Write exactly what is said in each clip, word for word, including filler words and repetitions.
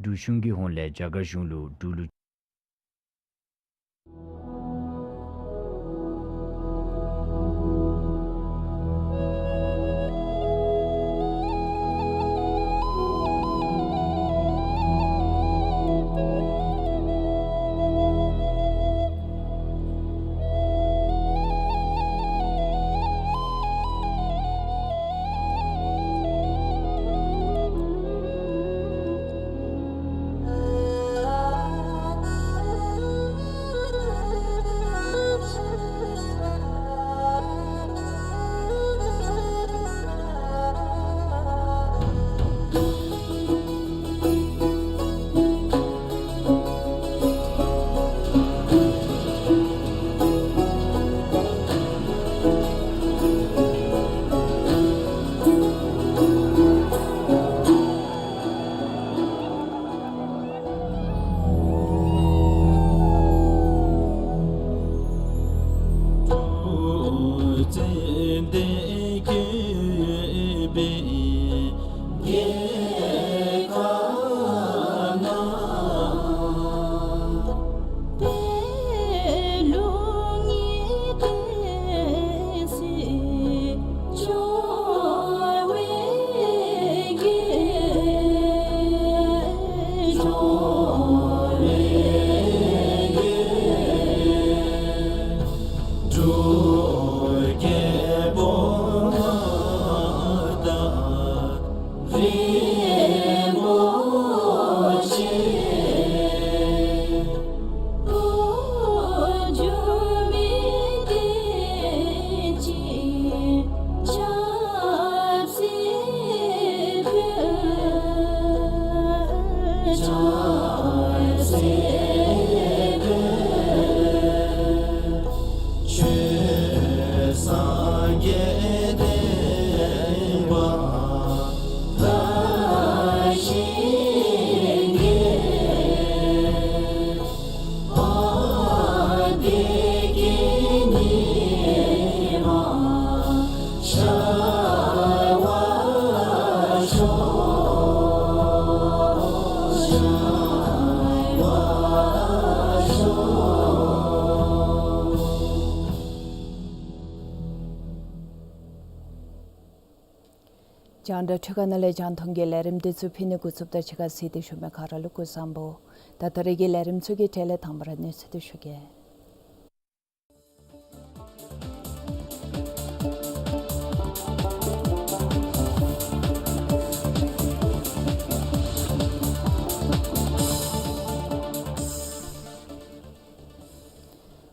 འབྲུག་གཞུང་གི་ཧོངས་ལས་རྒྱ་གར་གཞུང་ལུ་འབྲུག་ལུ། རྒྱང་བསྒྲགས་འཕྲུལ་ཁང་ནང་ལས་རྒྱང་མཐོང་གི་ལས་རིམ་འདི་ཚུ་ཕུལ་ནི་འགོ་བཙུགསཔ་ད་གཞིས་ཁར་གཟིགས་ཏེ་བཞུགས་མི་ག་ར་ལུ་སྐུ་གཟུགས་བཟང་པོ། ད་ད་རེས་ཀྱི་ལས་རིམ་ཚུ་གི་གྲས་ལས་དང་པ་ར་གནས་ཚུལ་འདི་ཞུ་གེ།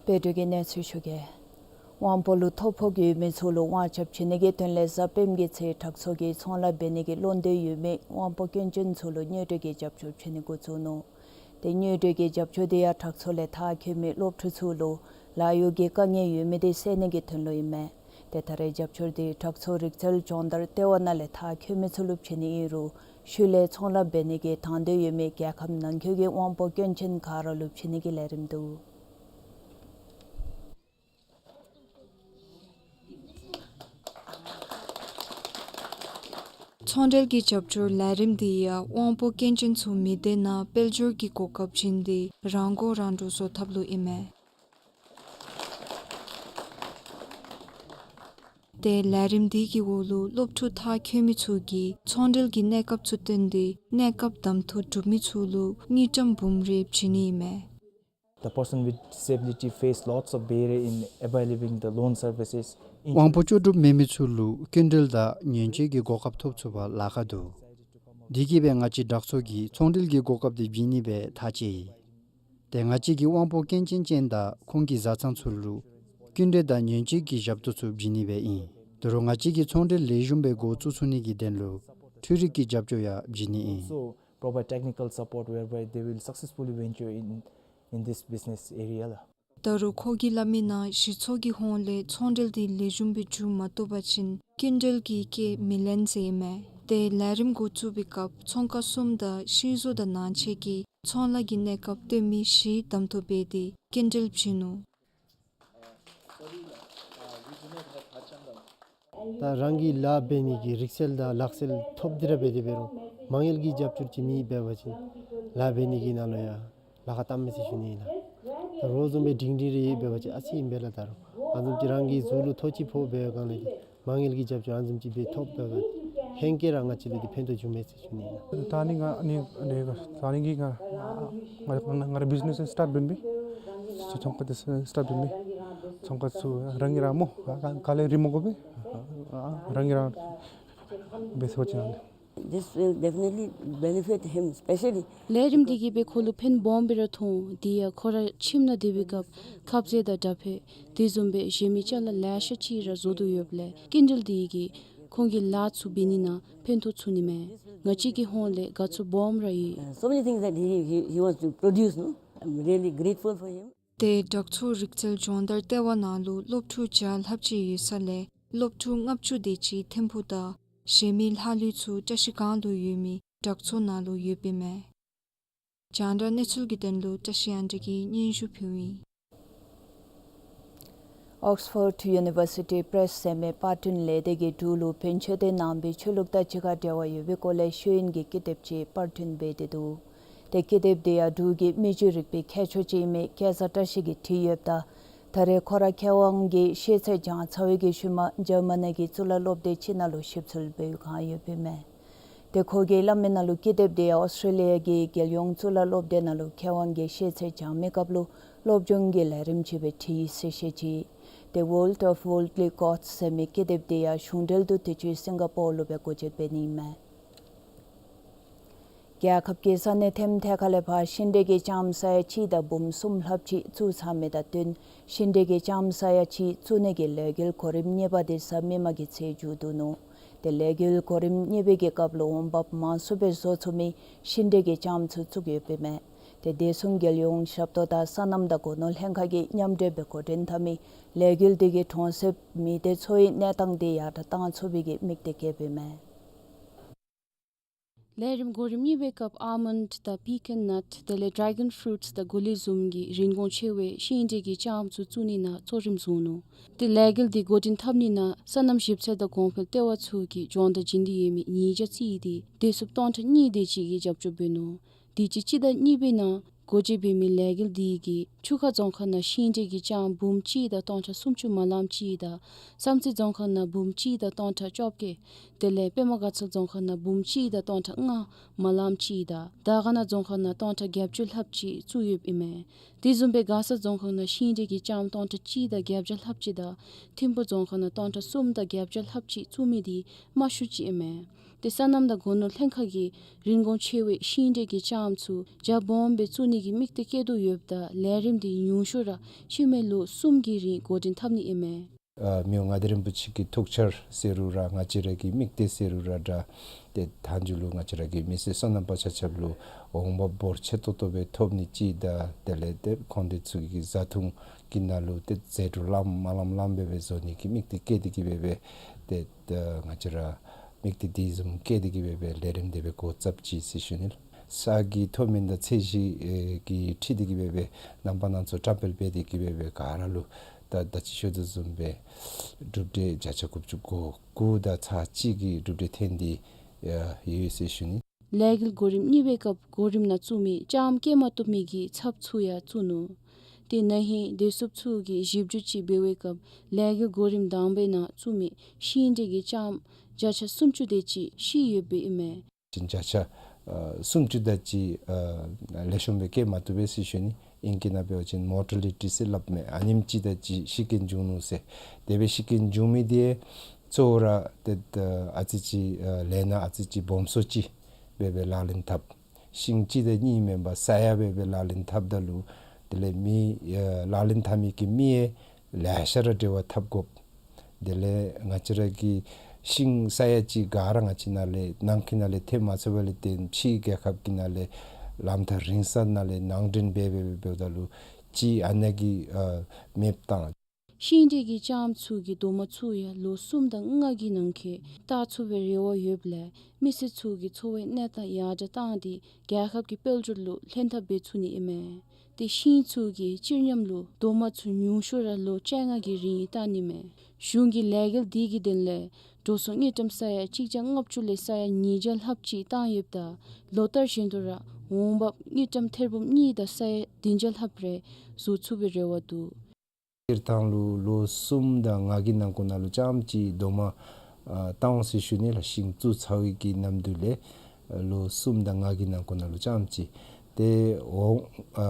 དཔལ་འབྱོར་གྱི་གནས་ཚུལ་ཞུ་གེ། དབང་པོ་ལུ་ཐོ་ཕོག་ཡོད་མི་ཚུ་ལུ་དབང་རྐྱབ་བྱིན་ནི་གི་དོན་ལས་གཟའ་སྤེནམ་གྱི་ཚེ་དྲག་ཚོགས་ཀྱིས་ཚོང་ལཱ་འབད་ནི་གི་བློ་འདོད་ཡོད་མི་དབང་པོ་སྐྱོན་ཅན་ཚུ་ལུ་དངུལ་འབྲེལ་གྱི་རྒྱབ་སྐྱོར་བྱིན་ནི་འགོ་བཙུགས་ནུག། ཏེ་དངུལ་འབྲེལ་གྱི་རྒྱབ་སྐྱོར་དེ་ཡང་དྲག་ཚོགས་ལས་མཐར་འཁྱོལ་མི་སློབ་ཕྲུག་ཚུ་ལུ་ལཱ་གཡོག་གི་དཀའ་ངལ་ཡོད་མི་དེ་སེལ་ནི་གི་དོན་ལུ་ཨིན་མས། ཏེ་ད་རེས་རྒྱབ་སྐྱོར་དེ་དྲག་ཚོགས་རིག་རྩལ་སྦྱོང་བརྡར་ལྟེ་བ་ནང་ལས་མཐར་འཁྱོལ་མི་ཚུ་ལུ་བྱིན་ནི་ཨིན་རུང་ཤུལ་ལས་ཚོང་ལཱ་འབད་ནི་གི་དང་འདོད་ཡོད་མི་རྒྱལ་ཁབ་ནང་འཁོད་ཀྱི་དབང་པོ་སྐྱོན་ཅན་ག་ར་ལུ་བྱིན་ནི་གི་ལས་རིམ་འདུག། ཚོང་འབྲེལ་གྱི་རྒྱབ་སྐྱོར་ལས་རིམ་དེ་ཡང་དབང་པོ་སྐྱོན་ཅན་ཚུ་མི་སྡེ་ནང་དཔལ་འབྱོར་གྱི་གོ་སྐབས་བྱིན་ཏེ་རང་མགོ་རང་འདྲོངས་བཟོ་ཐབས་ལུ་ཨིན་མས། ཏེ་ལས་རིམ་དེ་གི་འོག་ལུ་སློབ་ཕྲུག་མཐར་འཁྱོལ་མི་ཚུ་གིས་ཚོང་འབྲེལ་གྱི་གནས་སྐབས་ཚུ་བཏོན་ཏེ་གནས་སྐབས་གདམ་འཐུ་གྲུབ་མི་ཚུ་ལུ་དངུལ་ཀྲམ་འབུམ་རེ་བྱིན་ནི་ཨིན་མས། The person with disability face lots of barrier in availing the loan services. དབང་པོ་ལྕོགས་གྲུབ་མེད་མི་ཚུ་ལུ་སྐྱིན་འགྲུལ་དང་ཉེན་བཅོལ་གྱི་གོ་སྐབས་ཐོབ་ཚུགས་པར་ལཱ་ཁག་འདུག། དེ་གིས་སྦེ་ང་བཅས་དྲག་ཚོགས་ཀྱིས་ཚོང་འབྲེལ་གྱི་གོ་སྐབས་དེ་བྱིན་ནི་སྦེ་ཐག་བཅད་ཡི། ཏེ་ང་བཅས་ཀྱིས་དབང་པོ་སྐྱོན་ཅན་ཅན་དང་ཁོང་གི་བཟའ་ཚང་ཚུ་ལུ་སྐྱིན་འགྲུལ་དང་ཉེན་བཅོལ་གྱི་ཞབས་ཏོག་ཚུ་བྱིན་ནི་སྦེ་ཨིན། དོ་རུང་ང་བཅས་ཀྱིས་ཚོང་འབྲེལ་ལེགས་ཤོམ་སྦེ་འགོ་བཙུགས་ཚུགས་ནི་གི་དོན་ལུ་འཕྲུལ་རིག་གི་རྒྱབ་སྐྱོར་ཡང་བྱིན་ནི་ཨིན། So, provide technical support whereby they will successfully venture in, in this business area ལགས། ད་རུང་ཁོ་གིས་སླབ་མི་ནང་གཞི་ཚོགས་ཀྱི་ཧོངས་ལས་ཚོང་འབྲེལ་དེ་ལེགས་ཤོམ་སྦེ་འགྱོ་མ་བཏུབ་པ་ཅིན་སྐྱིན་འགྲུལ་གྱི་སྐྱེད་མི་ལེན་ཟེར་ཨིན་མས། ཏེ་ལས་རིམ་འགོ་བཙུགས་པའི་སྐབས་ཚོང་ཁང་གསུམ་དང་ཤིང་བཟོ་དང་ནང་ཆས་ཀྱི་ཚོང་ལཱ་གི་གནས་སྐབས་སྟོན་མི་བཞི་གདམ་འཐུ་འབད་དེ་སྐྱིན་འགྲུལ་བྱིན་ནུག། ད་རང་གིས་ལཱ་འབད་ནི་གི་རིག་རྩལ་དང་ལག་རྩལ་ཐོབ་སྟེ་ར་འབད་དེ་འབད་རུང་མ་དངུལ་གྱི་རྒྱབ་སྐྱོར་ཅིག་མེད་པ་ཅིན་ལཱ་འབད་ནི་གི་ནང་ལུ་ཡང་ལཱ་ཁག་བཏངམ་མས་ཟེར་ཞུ་ནི་ལགས། ད་རོགས་བཟུམ་སྦེ་སྒྲིང་སྒྲིང་རེ་འབད་བ་ཅིན་ཨ་ཙི་ཨིན་པས་ལགས། ད་རོགས་ཨ་ནི་བཟུམ་ཅིག་རང་གི་གཟུགས་ལུ་ཐོག་ཅིག་ཕོག་པའི་སྒང་ལས་མ་དངུལ་གྱི་རྒྱབ་སྐྱོར་ཨ་ནི་བཟུམ་ཅིག་སྦེ་ཐོབ་པའི་སྒང་ཧེང་སྐལ་ར་ང་བཅས་ལུ་འདི་ཕན་ཐོགས་འབྱུངམ་མས་ཟེར་ཞུ་ནི་ལགས། ད་ནི་ང་ནི་ནི་ད་ནི་གི་ང་ང་ང་ར་བིཛ་ནེས་སི་ཊཱཊ་འབད་མི་ཚོང་ཁང་འདི་སི་ཊཱཊ་འབད་མི་ཚོང་ཁང་ཚུ་རང་གིས་ར་མོ་ག་ལས་རིན་མ་དགོ་པས། རང་གིས་ར་འབད་ཚུགས་ཅི་ན་ནི། This will definitely benefit him specially. ལས་རིམ་འདི་གིས་སྦེ་ཁོ་ལུ་ཕན་སྦོམ་སྦེ་ར་ཐོགས། དེ་ཡང་ཁོ་ར་ཁྱིམ་ནང་སྡོད་པའི་སྐབས་ཁབ་ཟས་དང་དྲ་ཕད་དེ་བཟུམ་སྦེ་གཞན་མི་ཅ་ལ་ལེ་ཤ་ཅིག་ར་བཟོ་དོ་ཡོདཔ་ལས་སྐྱིན་འགྲུལ་འདི་གིས་ཁོང་གི་ལཱ་ཚུ་འབད་ནི་ནང་ཕན་ཐོགས་ཚུགས་ནི་མས། ང་བཅས་ཀྱི་ཧོངས་ལས་དགའ་ཚོར་སྦོམ་ར་ཡོད། Uh, so many things that he, he, he wants to produce, no? I'm really grateful for him. ཏེ་དྲག་མཚོ་རིག་རྩལ་སྦྱོང་བརྡར་ལྟེ་བ་ནང་ལུ་སློབ་ཕྲུག་བརྒྱ་ལྷགཔ་ཅིག་ཡོད་ས་ལས་སློབ་ཕྲུག་ལྔ་བཅུ་དེ་ཅིག་ཐིམ་ཕུག་དང་གཞན་མི་ལྷག་ལུས་ཚུ་བཀྲ་ཤིས་སྒང་ལུ་ཡོད་མི་དྲག་མཚོ་ནང་ལུ་ཡོདཔ་ཨིན་མས། རྒྱང་བསྒྲགས་གནས་ཚུལ་གྱི་དོན་ལུ་བཀྲ་ཤིས་དབྱངས་སྒྲོན་གྱིས་སྙན་ཞུ་ཕུལཝ་ཨིན། ཨོགསི་ཕོཌ་ཡུ་ནི་ཝར་སི་ཊི་པྲེསི་ཟེར་མི་པར་སྐྲུན་ལས་སྡེ་གིས་འབྲུག་ལུ་བོན་ཆོས་ལྡན་ནང་པའི་ཆོས་ལུགས་དང་གཅིག་ཁར་འབྲེལ་བ་ཡོད་པའི་སྐོར་ལས་ཤེས་ཡོན་གྱི་ཀི་དེབ་ཅིག་པར་སྐྲུན་འབད་དེ་འདུག། ཏེ་ཀི་དེབ་འདི་ཡང་འབྲུག་གི་མི་རྒྱུད་རིག་པའི་ཁྱད་ཆོས་ཅིག་ཨིན་མི་སྐལ་བཟང་བཀྲ་ཤིས་ཀྱིས་བྲིས་ཡོདཔ་ད་ད་རེས་ཁོ་ར་མཁས་དབང་གི་ཤེས་ཚད་སྦྱང་ཚར་བའི་གི་ཤུལ་མ་འཇར་མ་ནི་གི་གཙུག་ལག་སློབ་སྡེ་ཅིག་ནང་ལུ་ཞིབ་འཚོལ་འབད་བའི་སྒང་ཡོདཔ་ཨིན་མས། ཏེ་ཁོ་གིས་སླབ་མི་ནང་ལུ་ཀི་དེབ་འདི་ཡང་ཨོསི་ཊྲེ་ལི་ཡ་གི་རྒྱལ་ཡོངས་གཙུག་ལག་སློབ་སྡེ་ནང་ལུ་མཁས་དབང་གི་ཤེས་ཚད་སྦྱང་མི་སྐབས་ལུ་སློབ་སྦྱོང་གི་ལས་རིམ་ཅིག་སྦེ་བྲིས་ཟེར་བཤད་ཅི། ཏེ་World of Worldly Gods ཟེར་མི་ཀི་དེབ་འདི་ཡང་གཞུང་འབྲེལ་དུ་དུས་ཅི་སིང་ག་པོར་ལུ་སྦེ་སྒོ་འབྱེད་འབད་ནི་ཨིན་མས། རྒྱལ་ཁབ་ཀྱི་ས་གནས་ཐེམ་ཐེ་ཁ་ལས་ཕར་ཤིང་འབྲས་ཀྱི་ལྕངམ་ས་ཡ་གཅིག་དང་འབུམ་གསུམ་ལྷགཔ་ཅིག་བཙུགས་ཚར་མི་དང་བསྟུན་ཤིང་འབྲས་ཀྱི་ལྕངམ་ས་ཡ་གཅིག་བཙུགས་ནི་གི་ལས་འགུལ་གོ་རིམ་གཉིས་པ་འདི་གཟའ་མིག་དམར་གྱི་ཚེས་མཇུག་བསྡུ་ནུག། ཏེ་ལས་འགུལ་གོ་རིམ་གཉིས་པའི་གི་སྐབས་ལུ་འོང་འབབ་མང་སུ་སྦེ་བཟོ་ཚུགས་མི་ཤིང་འབྲས་ཀྱི་ལྕངམ་ཚུ་བཙུགས་ཡོདཔ་ཨིན་མས། ཏེ་དེ་བཟུམ་རྒྱལ་ཡོངས་ཞབས་ཏོག་དང་སོ་ནམ་དང་སྒོ་ནོར་ལྷན་ཁག་གིས་མཉམ་འབྲེལ་སྦེ་འགོ་འདྲེན་འཐབ་མི་ལས་འགུལ་འདི་གིས་གྲོང་གསེབ་མི་སྡེ་ཚུ་གི་གནས་སྟངས་འདི་ཡར་དྲག་བཏང་ཚུགས་པའི་གི་དམིགས་གཏད་བསྐྱེདཔ་ཨིན་མས། ལས་རིམ་གོ་རིམ་གཉིས་པའི་སྐབས་ཨཱལ་མོནཌ་དང་པི་ཀཱན་ནཊ་དེ་ལས་ཌེ་གཱོན་ཕུ་རུཊསི་དང་གོ་ལི་བཟུམ་གྱི་རིན་གོང་ཆེ་བའི་ཤིང་འབྲས་ཀྱི་ལྕངམ་ཚུ་བཙུགས་ནི་ནང་གཙོ་རིམ་བཟུང་ནུག། ཏེ་ལས་འགུལ་འདི་འགོ་འདྲེན་འཐབ་ནི་ནང་སོ་ནམ་ཞིབ་འཚོལ་དང་གོང་འཕེལ་ལྟེ་བ་ཚུ་གིས་སྦྱོང་བརྡར་བྱིན་ཏེ་ཡོད་མི་ཉིས་བརྒྱ་རྩིས་ཏེ་བདེ་སྲུངཔ་སྟོང་ཕྲག་གཉིས་དེ་ཅིག་གིས་རྒྱབ་སྐྱོར་འབད་ནུག། དུས་ཅི་སྤྱི་ཟླ་གཉིས་པའི་ནང་སྒོ་འབྱེད་འབད་མི་ལས་འགུལ་འདི་གིས་ཆུ་ཁ་རྫོང་ཁག་ནང་ཤིང་འབྲས་ཀྱི་ལྕངམ་འབུམ་གཅིག་དང་སྟོང་ཕྲག་སུམ་ཅུ་མ་ལམ་ཅིག་དང་བསམ་རྩེ་རྫོང་ཁག་ནང་འབུམ་གཅིག་དང་སྟོང་ཕྲག་བཅོ་བརྒྱད། དེ་ལས་པདྨ་དགའ་ཚལ་རྫོང་ཁག་ནང་འབུམ་གཅིག་དང་སྟོང་ཕྲག་ལྔ་མ་ལམ་ཅིག་དང་དར་དཀར་ན་རྫོང་ཁག་ནང་སྟོང་ཕྲག་བརྒྱད་ཅུ་ལྷགཔ་ཅིག་བཙུགས་ཡོདཔ་ཨིན་མས། དེ་བཟུམ་སྦེ་མགར་ས་རྫོང་ཁག་ནང་ཤིང་འབྲས་ཀྱི་ལྕངམ་སྟོང་ཕྲག་གཅིག་དང་བརྒྱད་བརྒྱ་ལྷགཔ་ཅིག་དང་ཐིམ་ཕུག་རྫོང་ཁག་ནང་སྟོང་ཕྲག་གསུམ་དང་བརྒྱད་བརྒྱ་ལྷགཔ་ཅིག་བཙུགས་མི་འདི་དམའ་ཤོས་ཅིག་ཨིན་མས། ཏེ་སོ་ནམ་དང་སྒོ་ནོར་ལྷན་ཁག་གིས་རིན་གོང་ཆེ་བའི་ཤིང་འབྲས་ཀྱི་ལྕངམ་ཚུ་རྒྱ་སྦོམ་སྦེ་བཙུགས་ནི་གི་དམིགས་གཏད་བསྐྱེད་དོ་ཡོདཔ་ད་ལས་རིམ་འདི་ཉུང་ཤོས་ར་ཤུལ་མའི་ལོ་གསུམ་གྱི་རིང་འགོ་འདྲེན་འཐབ་ནི་ཨིན་མས། ཨ་མི་དབང་མངའ་བདག་རིན་པོ་ཆེ་གི་ཐུགས་འཆར་ཟེར་རུང་ར་ང་བཅས་ར་གི་དམིགས་གཏད་ཟེར་རུང་ར་འདྲ། ཏེ་མཐའ་མཇུག་ལུ་ང་བཅས་ར་གི་མི་སེར་སོ་ནམ་པ་ཆ་ཁྱབ་ལུ་འོང་འབབ་འབོར་ཆེ་ཏོག་ཏོ་སྦེ་ཐོབ་ནི་ཅིག་དང་དེ་ལས་ཏེ་ཁོང་དེ་ཚུ་གི་བཟའ་འཐུང་གི་ནང་ལུ་ཏེ་ཟད་འགྲོ་ལངམ་མ་ལངམ་ལངམ་སྦེ་སྦེ་བཟོ་ནི་གི་དམིགས་གཏད་བསྐྱེད་དེ་གིས་སྦེ་སྦེ་ཏེ་ད་ང་བཅས་ར་དམིགས་གཏད་དེ་བཟུམ་བསྐྱེད་དེ་གིས་སྦེ་སྦེ་ལས་རིམ་དེ་སྦེ་འགོ་བཙུགས་ཅི་ཟེར་ཞུ་ནི་ལགས། ས་གི་མཐོ་དམན་དང་ཚད་གཞི་ཨེ་གི་འཁྲིལ་ཏེ་གིས་སྦེ་སྦེ་རྣམ་པ་སྣ་ཚོགས་བཀྲམ་སྤེལ་འབད་དེ་གིས་སྦེ་སྦེ་ག་ར་ལུ་ད་ད་ཅི་ཞུ་དོ་བཟུམ་སྦེ་གྲུབ་འབྲས་བརྒྱ་ཆ་དགུ་བཅུ་གོ་དགུ་དང་ཚག་གཅིག་གི་གྲུབ་འབྲས་ཐོན་ཏེ་ཡོད་ཟེར་ཞུ་ནི། ལས་འགུལ་གོ་རིམ་གཉིས་པའི་སྐབས་གོ་རིམ་ནང་བཙུགས་མི་ལྕངམ་སྐྱེ་མ་བཏུབ་མི་གི་ཚབ་ཚུ་ཡང་བཙུགས་ནུག། ཏེ་ན་ཧིང་བདེ་སྲུངཔ་ཚུ་གིས་ཞིབ་འཇུག་ཅིག་འབད་བའི་སྐབས་ལས་འགུལ་གོ་རིམ་དང་པའི་ནང་བཙུགས་མི་ཤིང་འབྲས་ཀྱི་ལྕངམ་བརྒྱ་ཆ་སུམ་ཅུ་དེ་ཅིག་ཤི་ཡོདཔ་ཨིན་མས། བརྒྱ་ཆ་ཨ་སུམ་ཅུ་དེ་ཅིག་ཨ་ལེགས་ཤོམ་སྦེ་སྐྱེ་མ་བཏུབ་པས་ཟེར་ཞུ་ནི། ཨིང་སྐད་ནང་འབད་བ་ཅིན་མོར་ཊ་ལི་ཊི་ཟེར་སླབ་མས། ཨ་ནེམ་ཅིག་དེ་ཅིག་ཤི་རྐྱེན་བྱུང་ནུག་ཟེར། དེ་སྦེ་ཤི་རྐྱེན་བྱུང་མི་དེ་གཙོ་བོ་ར་ཏེ་ཨ་ཙི་ཅིག་ཨ་ལས་སྣ་ཨ་ཙི་ཅིག་སྦོམ་སུ་ཅིག་སྦེ་སྦེ་ལག་ལེན་འཐབ། ཤིང་གཅིག་དང་གཉིས་མེན་པར་ས་ཡ་སྦེ་སྦེ་ལག་ལེན་འཐབ་ད་ལུ་དེ་ལས་མི་ཨ་ལག་ལེན་འཐབ་མི་གི་མི་ཡང་ལེ་ཤ་ར་འབྲེལ་བ་འཐབ་དགོཔ། དེ་ལས་ང་བཅས་ར་གི་ཤིང་ས་ཡ་གཅིག་ག་ར་ང་བཅས་ནང་ལས་ནང་འཁོད་ནང་ལས་ཐོན་མ་ཚུགས་པ་ལས་བརྟེན་ཕྱིའི་རྒྱལ་ཁབ་ཀྱི་ནང་ལས་ལམ་ཐག་རིང་ས་ནང་ལས་ནང་འདྲེན་འབད་འབད་འབདཝ་ད་ལུ་གཅིག་ཨ་ནཱ་གི་ཨ་མེདཔ་བཏང་། ཤིང་འབྲས་ཀྱི་ལྕངམ་ཚུ་གི་རྡོག་མ་ཚུ་ཡང་ལོ་གསུམ་དང་ལྔ་གི་ནང་འཁོད་བཏགས་ཚུགས་པའི་རེ་བ་ཡོདཔ་ལས་མི་སེར་ཚུ་གི་འཚོ་བའི་གནས་སྟངས་ཡར་དྲགས་བཏང་སྟེ་རྒྱལ་ཁབ་ཀྱི་དཔལ་འབྱོར་ལུ་ལྷན་ཐབས་འབད་ཚུགས་ནི་ཨིན་མས། ཏེ་ཤིང་ཚུ་གི་སྤྱིར་ཉམས་ལུ་རྡོག་མ་ཚུ་ཉུང་ཤོས་ར་ལོ་བཅོ་ལྔ་གི་རིང་བཏང་ནི་མས། གཞུང་གི་ལས་འགུལ་འདི་གི་དོན་ལས་འགྲོ་སོང་དངུལ་ཀྲམ་ས་ཡ་གཅིག་བརྒྱ་ལྔ་བཅུ་ལས་ས་ཡ་ཉིས་བརྒྱ་ལྷགཔ་ཅིག་བཏང་ཡོདཔ་ད་ལོ་ལྟར་བཞིན་དུ་ར་འོང་འབབ་དངུལ་ཀྲམ་ཐེར་འབུམ་གཉིས་དང་ས་ཡ་བདུན་བརྒྱ་ལྷགཔ་རེ་བཟོ་ཚུགས་པའི་རེ་བ་འདུག། སྤྱིར་བཏང་ལུ་ལོ་གསུམ་དང་ལྔ་གི་ནང་འཁོད་ནང་ལུ་རྐྱངམ་ཅིག་རྡོག་མ་ཨ་བཏང་འོང་ཟེར་ཞུ་ནི་ལགས། ཤིང་བཙུགས་ཚར་བའི་གི་ནམ་དུས་ལས་ལོ་གསུམ་དང་ལྔ་གི་ནང་འཁོད་ནང་ལུ་རྐྱངམ་ཅིག། ཏེ་འོང་ཨ་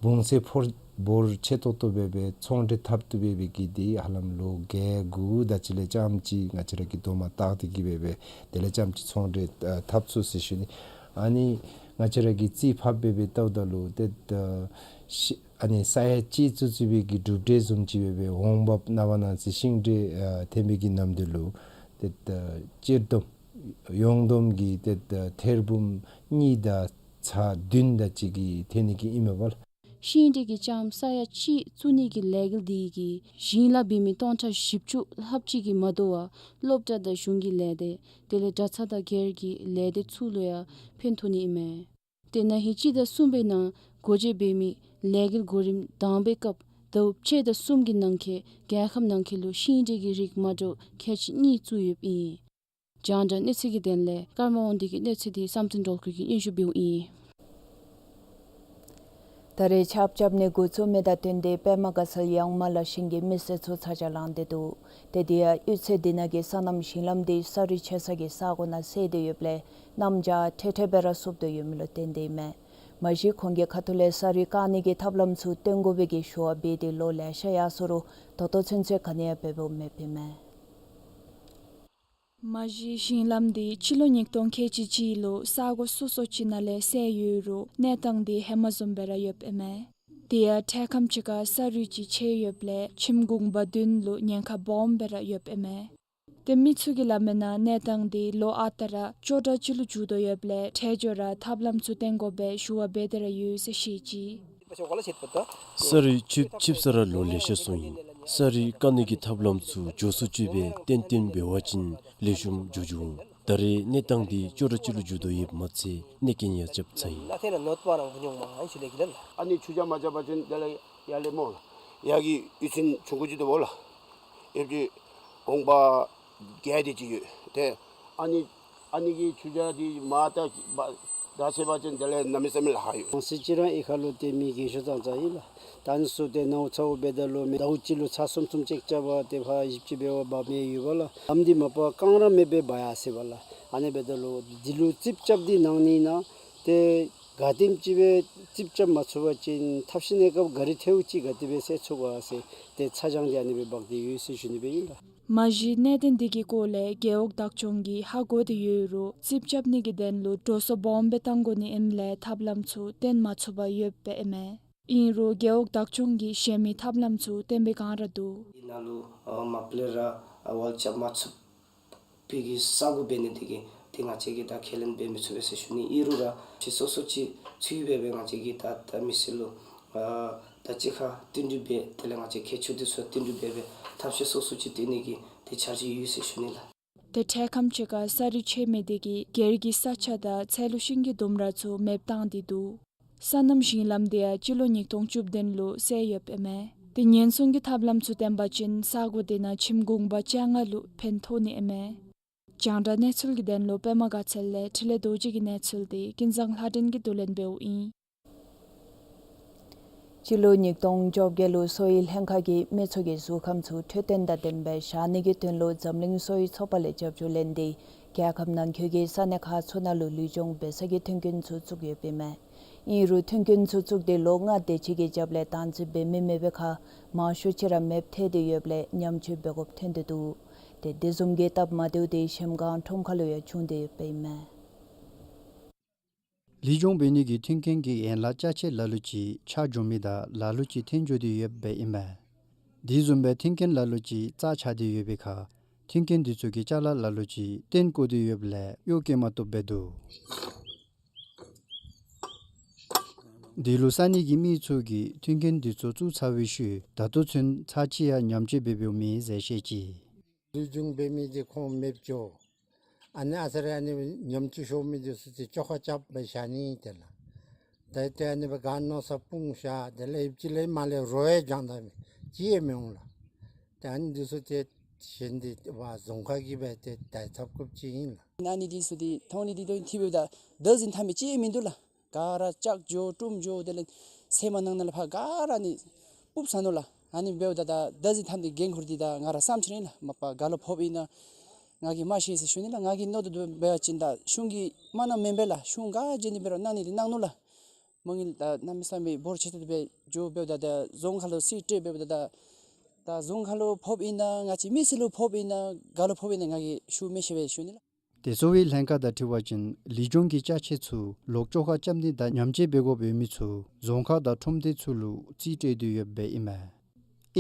བུང་ཚད་ཕོར་འབོར་ཆེ་ཏོག་ཏོ་སྦེ་སྦེ་ཚོང་འབྲེལ་འཐབ་བཏུབ་སྦེ་སྦེ་གི་འདི་ཧ་ལམ་ལོ་བརྒྱད་དགུ་དེ་ཅིག་ལས་རྐྱངམ་ཅིག་ང་བཅས་ར་གིས་རྡོག་མ་བཏགས་ཏེ་གི་སྦེ་སྦེ་དེ་ལས་རྐྱངམ་ཅིག་ཚོང་འབྲེལ་ཨ་འཐབ་ཚུགས་ཟེར་ཞུ་ནི། ཨ་ནི་ང་བཅས་ར་གིས་རྩིས་ཕབ་སྦེ་སྦེ་བལྟཝ་ད་ལུ་ཏེ་ཨ་ཤི་ཨ་ནི་ས་ཡ་གཅིག་བཙུགས་བཙུགས་པའི་གི་གྲུབ་འབྲས་བཟུམ་ཅིག་སྦེ་སྦེ་འོང་འབབ་ནངས་པ་གནངས་ཚེ་ཤིང་འབྲས་ཨ་ཐོན་པའི་གི་ནམ་དུས་ལུ་ཏེ་ཨ་སྤྱིར་བསྡོམས་ཡོངས་བསྡོམས་ཀྱིས་ཏེ་ཨ་ཐེར་འབུམ་གཉིས་དང་ཚག་བདུན་དེ་ཅིག་གི་ཐོན་ནི་གི་ཨིན་མས་པ་ལགས། ཤིང་འབྲས་ཀྱི་ལྕངམ་ས་ཡ་གཅིག་བཙུགས་ནི་གི་ལས་འགུལ་འདི་གིས་ཞིང་ལཱ་འབད་མི་སྟོང་ཕྲག་བཞི་བཅུ་ལྷགཔ་ཅིག་གིས་མ་དོ་བར་སློབ་གྲྭ་དང་གཞུང་གི་ལས་སྡེ་དེ་ལས་གྲྭ་ཚང་དང་སྒེར་གྱི་ལས་སྡེ་ཚུ་ལུ་ཡང་ཕན་ཐོགས་ནི་ཨིན་མས། ཏེ་ན་ཧིང་གཅིག་དང་གསུམ་པའི་ནང་སྒོ་འབྱེད་འབད་མི་ལས་འགུལ་གོ་རིམ་དང་པའི་སྐབས་ཟླཝ་གཅིག་དང་གསུམ་གྱི་ནང་འཁོད་རྒྱལ་ཁབ་ནང་འཁོད་ལུ་ཤིང་འབྲས་ཀྱི་རིགས་མ་འདྲཝ་ཁལ་གཅིག་གཉིས་བཙུགས་ཡོདཔ་ཨིན། རྒྱང་བསྒྲགས་གནས་ཚུལ་གྱི་དོན་ལས་ཀརྨ་དབང་འདུས་ཀྱི་གནས་ཚུལ་འདི་བསམ་གཏན་སྒྲོལ་དཀར་གྱིས་སྙན་ཞུ་འབདཝ་ཨིན། ད་རེས་ཆརཔ་རྐྱབ་ནི་འགོ་བཙུགས་མི་དང་བསྟུན་ཏེ་པདྨ་དགའ་ཚལ་ཡངས་མ་ལ་ཞིང་གི་མི་སེར་ཚུ་ཚ་གྱང་ལངས་ཏེ་འདུག། ཏེ་དེ་ཡང་གཡུས་ཚན་འདི་ནང་གི་སོ་ནམ་ཞིང་ལམ་འདི་ས་རུད་ཆད་ས་གི་ས་གོ་ནང་སེལ་ཏེ་ཡོདཔ་ལས་གནམ་བྱཱར་ཁྲེ་ཁྲེ་སྦེ་ར་སོབ་སྟེ་ཡོད་མི་ལུ་བརྟེན་ཏེ་ཨིན་མས། མ་གཞི་ཁོང་གི་ཁ་ཐུག་ལས་ས་རུད་བཀག་ནི་གི་ཐབས་ལམ་ཚུ་སྟོན་དགོ་པའི་གི་ཞུ་བ་འབད་དེ་ལོ་ལེ་ཤ་ཡར་སོ་རུང་ད་ལྟོ་ཚུན་ཚོད་ག་ནི་ཡང་འབད་འབདཝ་མེདཔ་ཨིན་མས། མ་གཞི་ཞིང་ལམ་འདི་སྤྱི་ལོ་ཉིས་སྟོང་ཁལ་གཅིག་གཅིག་ལུ་ས་གོ་སོ་སོ་ཅིག་ནང་ལས་སེལ་ཡོད་རུང་གནས་སྟངས་འདི་ཧེ་མ་བཟུམ་སྦེ་ར་ཡོདཔ་ཨིན་མས། དེ་ཡང་འཕྲལ་ཁམས་ཅིག་ཁར་ས་རུད་ཅིག་ཆད་ཡོདཔ་ལས་ཁྱིམ་གུང་པ་བདུན་ལུ་ཉེན་ཁ་སྦོམ་སྦེ་ར་ཡོདཔ་ཨིན་མས། ཏེ་མི་ཚུ་གིས་སླབ་མིའི་ནང་གནས་སྟངས་འདི་ལོ་ཨ་རྟག་ར་སྐྱོ་དྲགས་ཅིག་ལུ་འགྱུར་དོ་ཡོདཔ་ལས་འཕྲལ་མགྱོགས་ར་ཐབས་ལམ་ཚུ་བཏོན་དགོ་པའི་ཞུ་བ་འབད་དེ་ར་ཡོད་ཟེར་བཤད་ཅི། ས་རུད་ཆད་ཆད་ས་ར་ལོ་ལེ་ཤ་སོང་ཡི། ས་རུད་བཀག་ནི་གི་ཐབས་ལམ་ཚུ་མགྱོགས་སུ་ཅིག་སྦེ་ཏན་ཏན་འབད་བ་ཅིན་ལེགས་ཤོམ་འགྱོ་འགྱོ་འོང་། ད་རེས་གནས་སྟངས་འདི་སྐྱོ་དྲགས་ཅིག་ལུ་འགྱུར་དོ་ཡོདཔ་མ་ཚད་གནོད་སྐྱོན་ཡང་རྐྱབ་ཚར་ཡི། ཨ་ནི་ཆུ་བྱ་མ་བྱ་བ་ཅིན་དེ་ལས་ཡར་ལས་སྨོ་ལགས། ཡར་གྱི་གཡུས་ཚན་ཆུང་ཀུ་ཅིག་འདུག་པ་ལགས། ཡོད་ཀྱི་གུང་པ་བརྒྱད་དེ་ཅིག་ཡོད། ཏེ་ཨ་ནི་ཨ་ནི་གི་ཆུ་བྱ་འདི་མར་ད་བ་ད་ཆད་པ་ཅིན་དེ་ལས་གནམ་མེད་ས་མེད་ལཱ་ཁག་ཡོད། ཨང་སི་ཅིག་ར་གཡུས་ཁ་ལུ་ཏེ་མི་རྒས་ཤོས་ཙང་ཙང་ཨིན་ལགས། ད་ཨ་ནི་ཚུ་ཏེ་ནཝ་ཚཝ་འབད་ད་ལུ་མི་ཟླཝ་གཅིག་ལུ་ཚར་གསུམ་གསུམ་ཅིག་རྐྱབ་པ་ཏེ་ཕར་བཞི་བཅུ་འབད་བ་འབག་མི་ཡོད་པ་ལགས། ལམ་འདི་མ་པ་རྐང་ར་མེད་པར་འབག་ཡར་སོ་ཡི་པ་ལགས། ཨ་ནི་འབད་ད་ལུ་འདི་ལུ་རྩིགཔ་རྐྱབ་སྟེ་གནང་ནི་ཨིན་ན་ཏེ་ག་དེམ་ཅིག་སྦེ་རྩིགཔ་རྐྱབ་མ་ཚུགས་པ་ཅིན་ཐབས་ཤེས་གནས་སྐབས་ག་རི་ཐལཝ་ཅིག་ག་དེ་སྦེ་སེལ་ཚུགས་ག་ཟེར་ཏེ་ཚ་གྱང་འདི་ཨ་ནི་སྦེ་འབག་སྟེ་ཡོད་ཟེར་ཞུ་ནི་སྦེ་ཨིན་ལགས། མ་གཞི་གནད་དོན་འདི་གི་སྐོར་ལས་རྒེད་འོག་བདག་སྐྱོང་གིས་ཧ་གོ་སྟེ་ཡོད་རུང་རྩིགཔ་རྐྱབ་ནི་གི་དོན་ལུ་འགྲོ་སོང་སྦོམ་སྦེ་བཏང་དགོ་ནི་ཨིནམ་ལས་ཐབས་ལམ་ཚུ་བཏོན་མ་ཚུགས་པར་ཡོདཔ་ཨིན་མས། ཨིན་རུང་རྒེད་འོག་བདག་སྐྱོང་གིས་གཞན་མི་ཐབས་ལམ་ཚུ་བཏོན་པའི་སྒང་ར་འདུག། ཨིན་ན་ལུ་ཨ་མ་པ་ལས་ར་ཨ་ཝལ་རྐྱབ་མ་ཚུགས་པའི་གི་ས་གོ་འབད་ནི་དེ་གིས་ཏེ་ང་བཅས་ཀྱིས་ད་ཁས་ལེན་འབད་མི་ཚུགས་པས་ཟེར་ཞུ་ནི། ཨིན་རུང་ར་ཁྱེད་སོ་སོ་ཅིག་ཚུད་སྦེ་སྦེ་ང་བཅས་ཀྱིས་ད་ད་མི་སེར་ལུ་ཨ་ད་གཅིག་ཁར་བསྟུན་གྲོས་འབད་དེ་ལས་ང་བཅས་ཁྱད་ཆོས་འདི་ཚུ་བསྟུན་གྲོས་འབད་སྦེ་ཐབས་ཤེས་སོ་སོ་ཅིག་བཏོན་ནི་གི་ཏེ་འཆར་གཞི་ཡོད་ཟེར་ཞུ་ནི་ལགས། ཏེ་འཕྲལ་ཁམས་ཅིག་ཁར་ས་རུད་ཆད་མི་དེ་གིས་སྒེར་གྱི་ས་ཆ་དང་ཚལ་ལུ་ཤིང་གི་ལྡུམ་ར་ཚུ་མེདཔ་བཏང་སྟེ་འདུག། སོ་ནམ་ཞིང་ལམ་དེ་ཡང་སྤྱི་ལོ་ཉིས་སྟོང་བཅུ་བདུན་ལུ་སེལ་ཡོདཔ་ཨིན་མས། ཏེ་ཉེན་སྲུང་གི་ཐབས་ལམ་ཚུ་བཏོན་པ་ཅིན་ས་གོ་དེ་ནང་ཁྱིམ་གུང་པ་བཅོ་ལྔ་ལུ་ཕན་ཐོགས་ནི་ཨིན་མས། རྒྱང་བསྒྲགས་གནས་ཚུལ་གྱི་དོན་ལུ་པདྨ་དགའ་ཚལ་ལས་འཕྲིན་ལས་རྡོ་རྗེ་གི་གནས་ཚུལ་འདི་ཀུན་བཟང་ལྷ་སྒྲོན་གྱིས་བསྡུ་ལེན་འབདཝ་ཨིན། སྤྱི་ལོ་ཉིས་སྟོང་བཅོ་བརྒྱད་ལུ་གསོ་བའི་ལྷན་ཁག་གིས་མི་ཚུ་གི་གཟུགས་ཁམས་ཚུ་འཕྲོད་བསྟེན་དང་ལྡནམ་སྦེ་བཞག་ནི་གི་དོན་ལུ་འཛམ་གླིང་གསོ་བའི་ཚོགས་པ་ལས་རྒྱབ་སྐྱོར་ལེན་ཏེ་རྒྱལ་ཁབ་ནང་འཁོད་ཀྱི་ས་གནས་ཁག་ཚུ་ནང་ལུ་ལུས་སྦྱོང་འབད་ས་གི་མཐུན་རྐྱེན་ཚུ་བཙུགས་ཡོདཔ་ཨིན་མས། ཨིན་རུང་མཐུན་རྐྱེན་ཚུ་བཙུགས་ཏེ་ལོ་ལྔ་དེ་ཅིག་གི་རྒྱབ་ལས་བདག་འཛིན་འབད་མི་མེད་པའི་ཁར་མང་ཤོས་ཅིག་ར་མེདཔ་ཐལ་ཏེ་ཡོདཔ་ལས་ཉམས་བཅོས་འབད་དགོཔ་ཐོན་ཏེ་འདུག། ཏེ་དེ་བཟུམ་གྱི་སྟབས་མ་བདེཝ་དེ་གཞལམ་སྒང་ཁྲོམ་ཁ་ལུ་ཡང་བྱུང་སྟེ་ཡོདཔ་ཨིན་མས། ལུས་སྦྱོང་འབད་ནི་གི་མཐུན་རྐྱེན་གྱི་ཡན་ལག་ཅ་ཆས་ལ་ལུ་ཅིག་ཆག་འགྱོ་མི་དང་ལ་ལུ་ཅིག་ཐོན་འགྱོ་སྟེ་ཡོདཔ་ཨིན་མས། དེ་བཟུམ་སྦེ་མཐུན་རྐྱེན་ལ་ལུ་ཅིག་རྩ་ཆག་སྟེ་ཡོད་པའི་ཁར་མཐུན་རྐྱེན་དེ་ཚུ་གི་ཅ་ལ་ལ་ལུ་ཅིག་བཏོན་བཀོ་སྟེ་ཡོདཔ་ལས་གཡོག་བཀོལ་མ་བཏུབ་སྦེ་འདུག། འདི་ལུ་ས་གནས་ཀྱི་མི་ཚུ་གིས་མཐུན་རྐྱེན་འདི་ཚུ་བཙུགས་ཚར་བའི་ཤུལ་ད་ལྟོ་ཚུན་ཚར་གཅིག་ཡང་ཉམས་བཅོས་འབད་འབདཝ་མེད་ཟེར་བཤད་ཅི། ལུས་སྦྱོང་འབད་མི་འདི་ཁོང་མེདཔ་འགྱོ། ཨ་ནི་ཨ་ཙི་རེ་ཨ་ནི་ཉམས་བཅོས་ཤོར་མི་འདི་ཚུ་ཏེ་བཅོ་ཁ་རྐྱབ་སྦེ་བཞག་ནི་ཏེ་ལགས། ཏེ་ཏེ་ཨ་ནི་སྦེ་ག་མནོ་ས་སྤུངས་བཞག། དེ་ལས་ཨིབ་ཅིག་ལས་མར་ལས་རོ་ཡང་རྒྱང་ད་མི་ཅིག་ཡང་མི་འོང་ལགས། ཏེ་ཨ་ནི་འདི་ཚུ་ཏེ་གཞན་འདི་བ་རྫོང་ཁག་གིས་སྦེ་ཏེ་ཏེ་ཚབ་དགོཔ་ཅིག་ཨིན་ལགས། ཨ་ནི་འདི་ཚུ་ཏེ་མཐོང་ནི་འདི་དོན་ཐིབ་སྦེ་ད་བདག་འཛིན་འཐབ་མི་ཅིག་ཡང་མིན་འདུག་ལགས། ག་ར་ལྕགས་འགྱོ་དཀྲུམ་འགྱོ་དེ་ལས་སེམས་ནང་ན་ལས་ཕར་ག་ར་ནི་སྤུབས་ས་ནུག་ལགས། ཨ་ནི་འབདཝ་ད་ད་བདག་འཛིན་འཐབ་ནི་འགན་ཁུར་འདི་ད་ང་ར་བསམ་ཅི་ནི་ལགས། མ་པ་ག་ལུ་ཕོགཔ་ཨིན་ན་ང་གིས་མ་ཤེས་ཟེར་ཞུ་ནི་ལགས། ང་གིས་མནོ་དོ་བཟུམ་འབད་བ་ཅིན་ད་གཞུང་གིས་མ་གནངམ་མེན་པས་ལགས། གཞུང་ག་བྱིན་ནི་འབད་རུང་གནང་ནི་འདི་གནང་ནུག་ལགས། མ་དངུལ་ད་གནམ་མེད་ས་མེད་འབོར་ཆེ་ཏོག་ཏོ་སྦེ་འགྱོ། འབདཝ་ད་ད་རྫོང་ཁག་ལུ་རྩིས་སྤྲོད་འབདཝ་ད་ད་ད་རྫོང་ཁག་ལུ་ཕོགཔ་ཨིན་ན་ང་བཅས་མི་སེར་ལུ་ཕོགཔ་ཨིན་ན་ག་ལུ་ཕོགཔ་ཨིན་ན་ང་གིས་ཞུ་མི་ཤེས་པས་ཞུ་ནི་ལགས། དེ་གསོ་བའི་ལྷན་ཁག་དང་འཁྲིལ་བ་ཅིན་ལུས་སྦྱོང་གི་ཅ་ཆས་ཚུ་ལོག་བཅོ་ཁ་རྐྱབ་ནི་དང་ཉམས་བཅོས་འབད་དགོཔ་ཡོད་མི་ཚུ་རྫོང་ཁག་དང་ཁྲོམ་སྡེ་ཚུ་ལུ་རྩིས་སྤྲོད་དོ་ཡོདཔ་ཨིན་མས།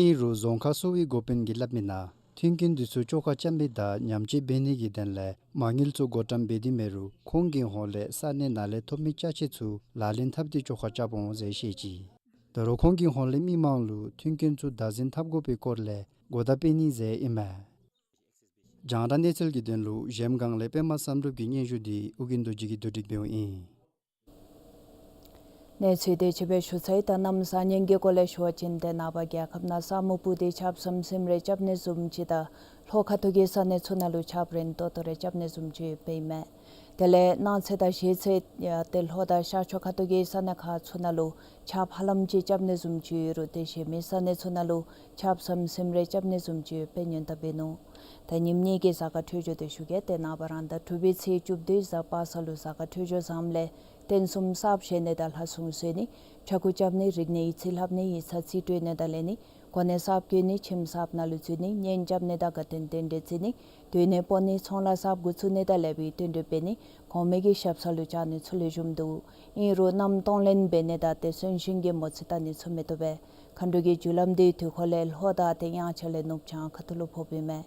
ཨིན་རུང་རྫོང་ཁག་གསོ་བའི་འགོ་དཔོན་གྱིས་སླབ་མི་ནང་མཐུན་རྐྱེན་འདི་ཚུ་བཅོ་ཁ་རྐྱབ་ནི་དང་ཉམས་བཅོས་འབད་ནི་གི་དོན་ལས་མ་དངུལ་ཚུ་བགོ་བཀྲམ་འབད་དེ་མེད་རུང་ཁོང་གི་ཧོངས་ལས་ས་གནས་ནང་ལས་ཐོབ་མི་ཅ་ཆས་ཚུ་ལག་ལེན་འཐབ་སྟེ་བཅོ་ཁ་རྐྱབ་འོང་ཟེར་བཤད་ཅི། ད་རུང་ཁོང་གི་ཧོངས་ལས་མི་མང་ལུ་མཐུན་རྐྱེན་ཚུ་བདག་འཛིན་འཐབ་དགོ་པའི་སྐོར་ལས་གོ་བརྡ་སྤེལ་ནི་ཟེར་ཨིན་མས། རྒྱང་བསྒྲགས་གནས་ཚུལ་གྱི་དོན་ལུ་གཞལམ་སྒང་ལས་པདྨ་བསམ་གྲུབ་ཀྱི་སྙན་ཞུ་འདི་ཨོ་རྒྱན་རྡོ་རྗེ་གིས་བསྡུ་སྒྲིག་འབདཝ་ཨིན། གནས་ཚུལ་དེ་ཅིག་སྦེ་ཞུ་ཚར་ཡི། ད་གནམ་ས་གཉིས་ཀྱི་སྐོར་ལས་ཞུ་བ་ཅིན་ཏེ་ནངས་པ་རྒྱལ་ཁབ་ནང་ས་སྨུག་སྤུབས་ཏེ་ཆརཔ་ཟིམ་ཟིམ་རེ་རྐྱབ་ནི་བཟུམ་ཅིག་དང་ལྷོ་ཁ་ཐུག་གི་ས་གནས་ཚུ་ནང་ལུ་ཆརཔ་རན་ཏོག་ཏོ་རེ་རྐྱབ་ནི་བཟུམ་ཅིག་ཡོདཔ་ཨིན་མས། དེ་ལས་གནངས་ཚེ་དང་གཞེས་ཚེ་ཡང་ཏེ་ལྷོ་དང་ཤར་ཕྱོགས་ཁ་ཐུག་གི་ས་གནས་ཁག་ཚུ་ནང་ལུ་ཆརཔ་ཧ་ལམ་ཅིག་རྐྱབ་ནི་བཟུམ་ཅིག་ཡོད་རུང་ཏེ་གཞན་མི་ས་གནས་ཚུ་ནང་ལུ་ཆརཔ་ཟིམ་ཟིམ་རེ་རྐྱབ་ནི་བཟུམ་ཅིག་ཡོདཔ་སྦེ་སྔོན་བརྡ་འབད་ནུག། ད་ཉིནམ་གཉིས་ཀྱི་གཟའ་སྐར་འཕྲོད་སྦྱོར་དེ་ཞུ་གེ། ཏེ་ནངས་པ་རང་ཟླ་དྲུག་པའི་ཚེས་བཅུ་བདུན་གཟའ་པ་སངས་ལུ་གཟའ་སྐར་འཕྲོད་སྦྱོར་བཟངམ་ལས་རྟེན་གསུམ་གསརཔ་བཞེངས་ནི་དང་ལྷ་སྲུང་གསོལ་ནི་ཕྱྭ་འགུགས་རྐྱབ་ནི་རིག་གནས་ཡིག་རྩིས་ལྷབ་ནི་ཡིག་ཚང་རྩིས་སྤྲོད་ནི་དང་ལེན་ནི་གོ་གནས་གསརཔ་བསྐོ་ནི་ཁྱིམ་གསརཔ་ནང་ལུ་འཛུལ་ནི་གཉེན་རྐྱབ་ནི་དང་དགའ་སྟོན་རྟེན་འབྲེལ་བརྩི་ནི་སྡོད་གནས་སྤོ་ནི་ཚོང་ལཱ་གསརཔ་འགོ་བཙུགས་ནི་དང་ལེགས་པའི་རྟེན་འབྲེལ་འབད་ནི་གོང་མའི་གི་ཞབས་ས་ལུ་བཅར་ནི་ཚུ་ལེགས་ཤོམ་འདུག། ཨིན་རུང་མནའམ་གཏོང་ལེན་འབད་ནི་དང་ཏེ་གསོན་གཤིན་གྱི་མོ་རྩིས་བལྟ་ནི་ཚུ་མི་བཏུབ་པས། མཁའ་འགྲོ་གི་རྒྱུ་ལམ་འདི་དུས་འཁོར་ལས་ལྷོ་དང་ཏེ་དབྱངས་འཆར་ལས་ནུབ་བྱང་ཁ་ཐུག་ལུ་ཕོགཔ་ཨིན་མས།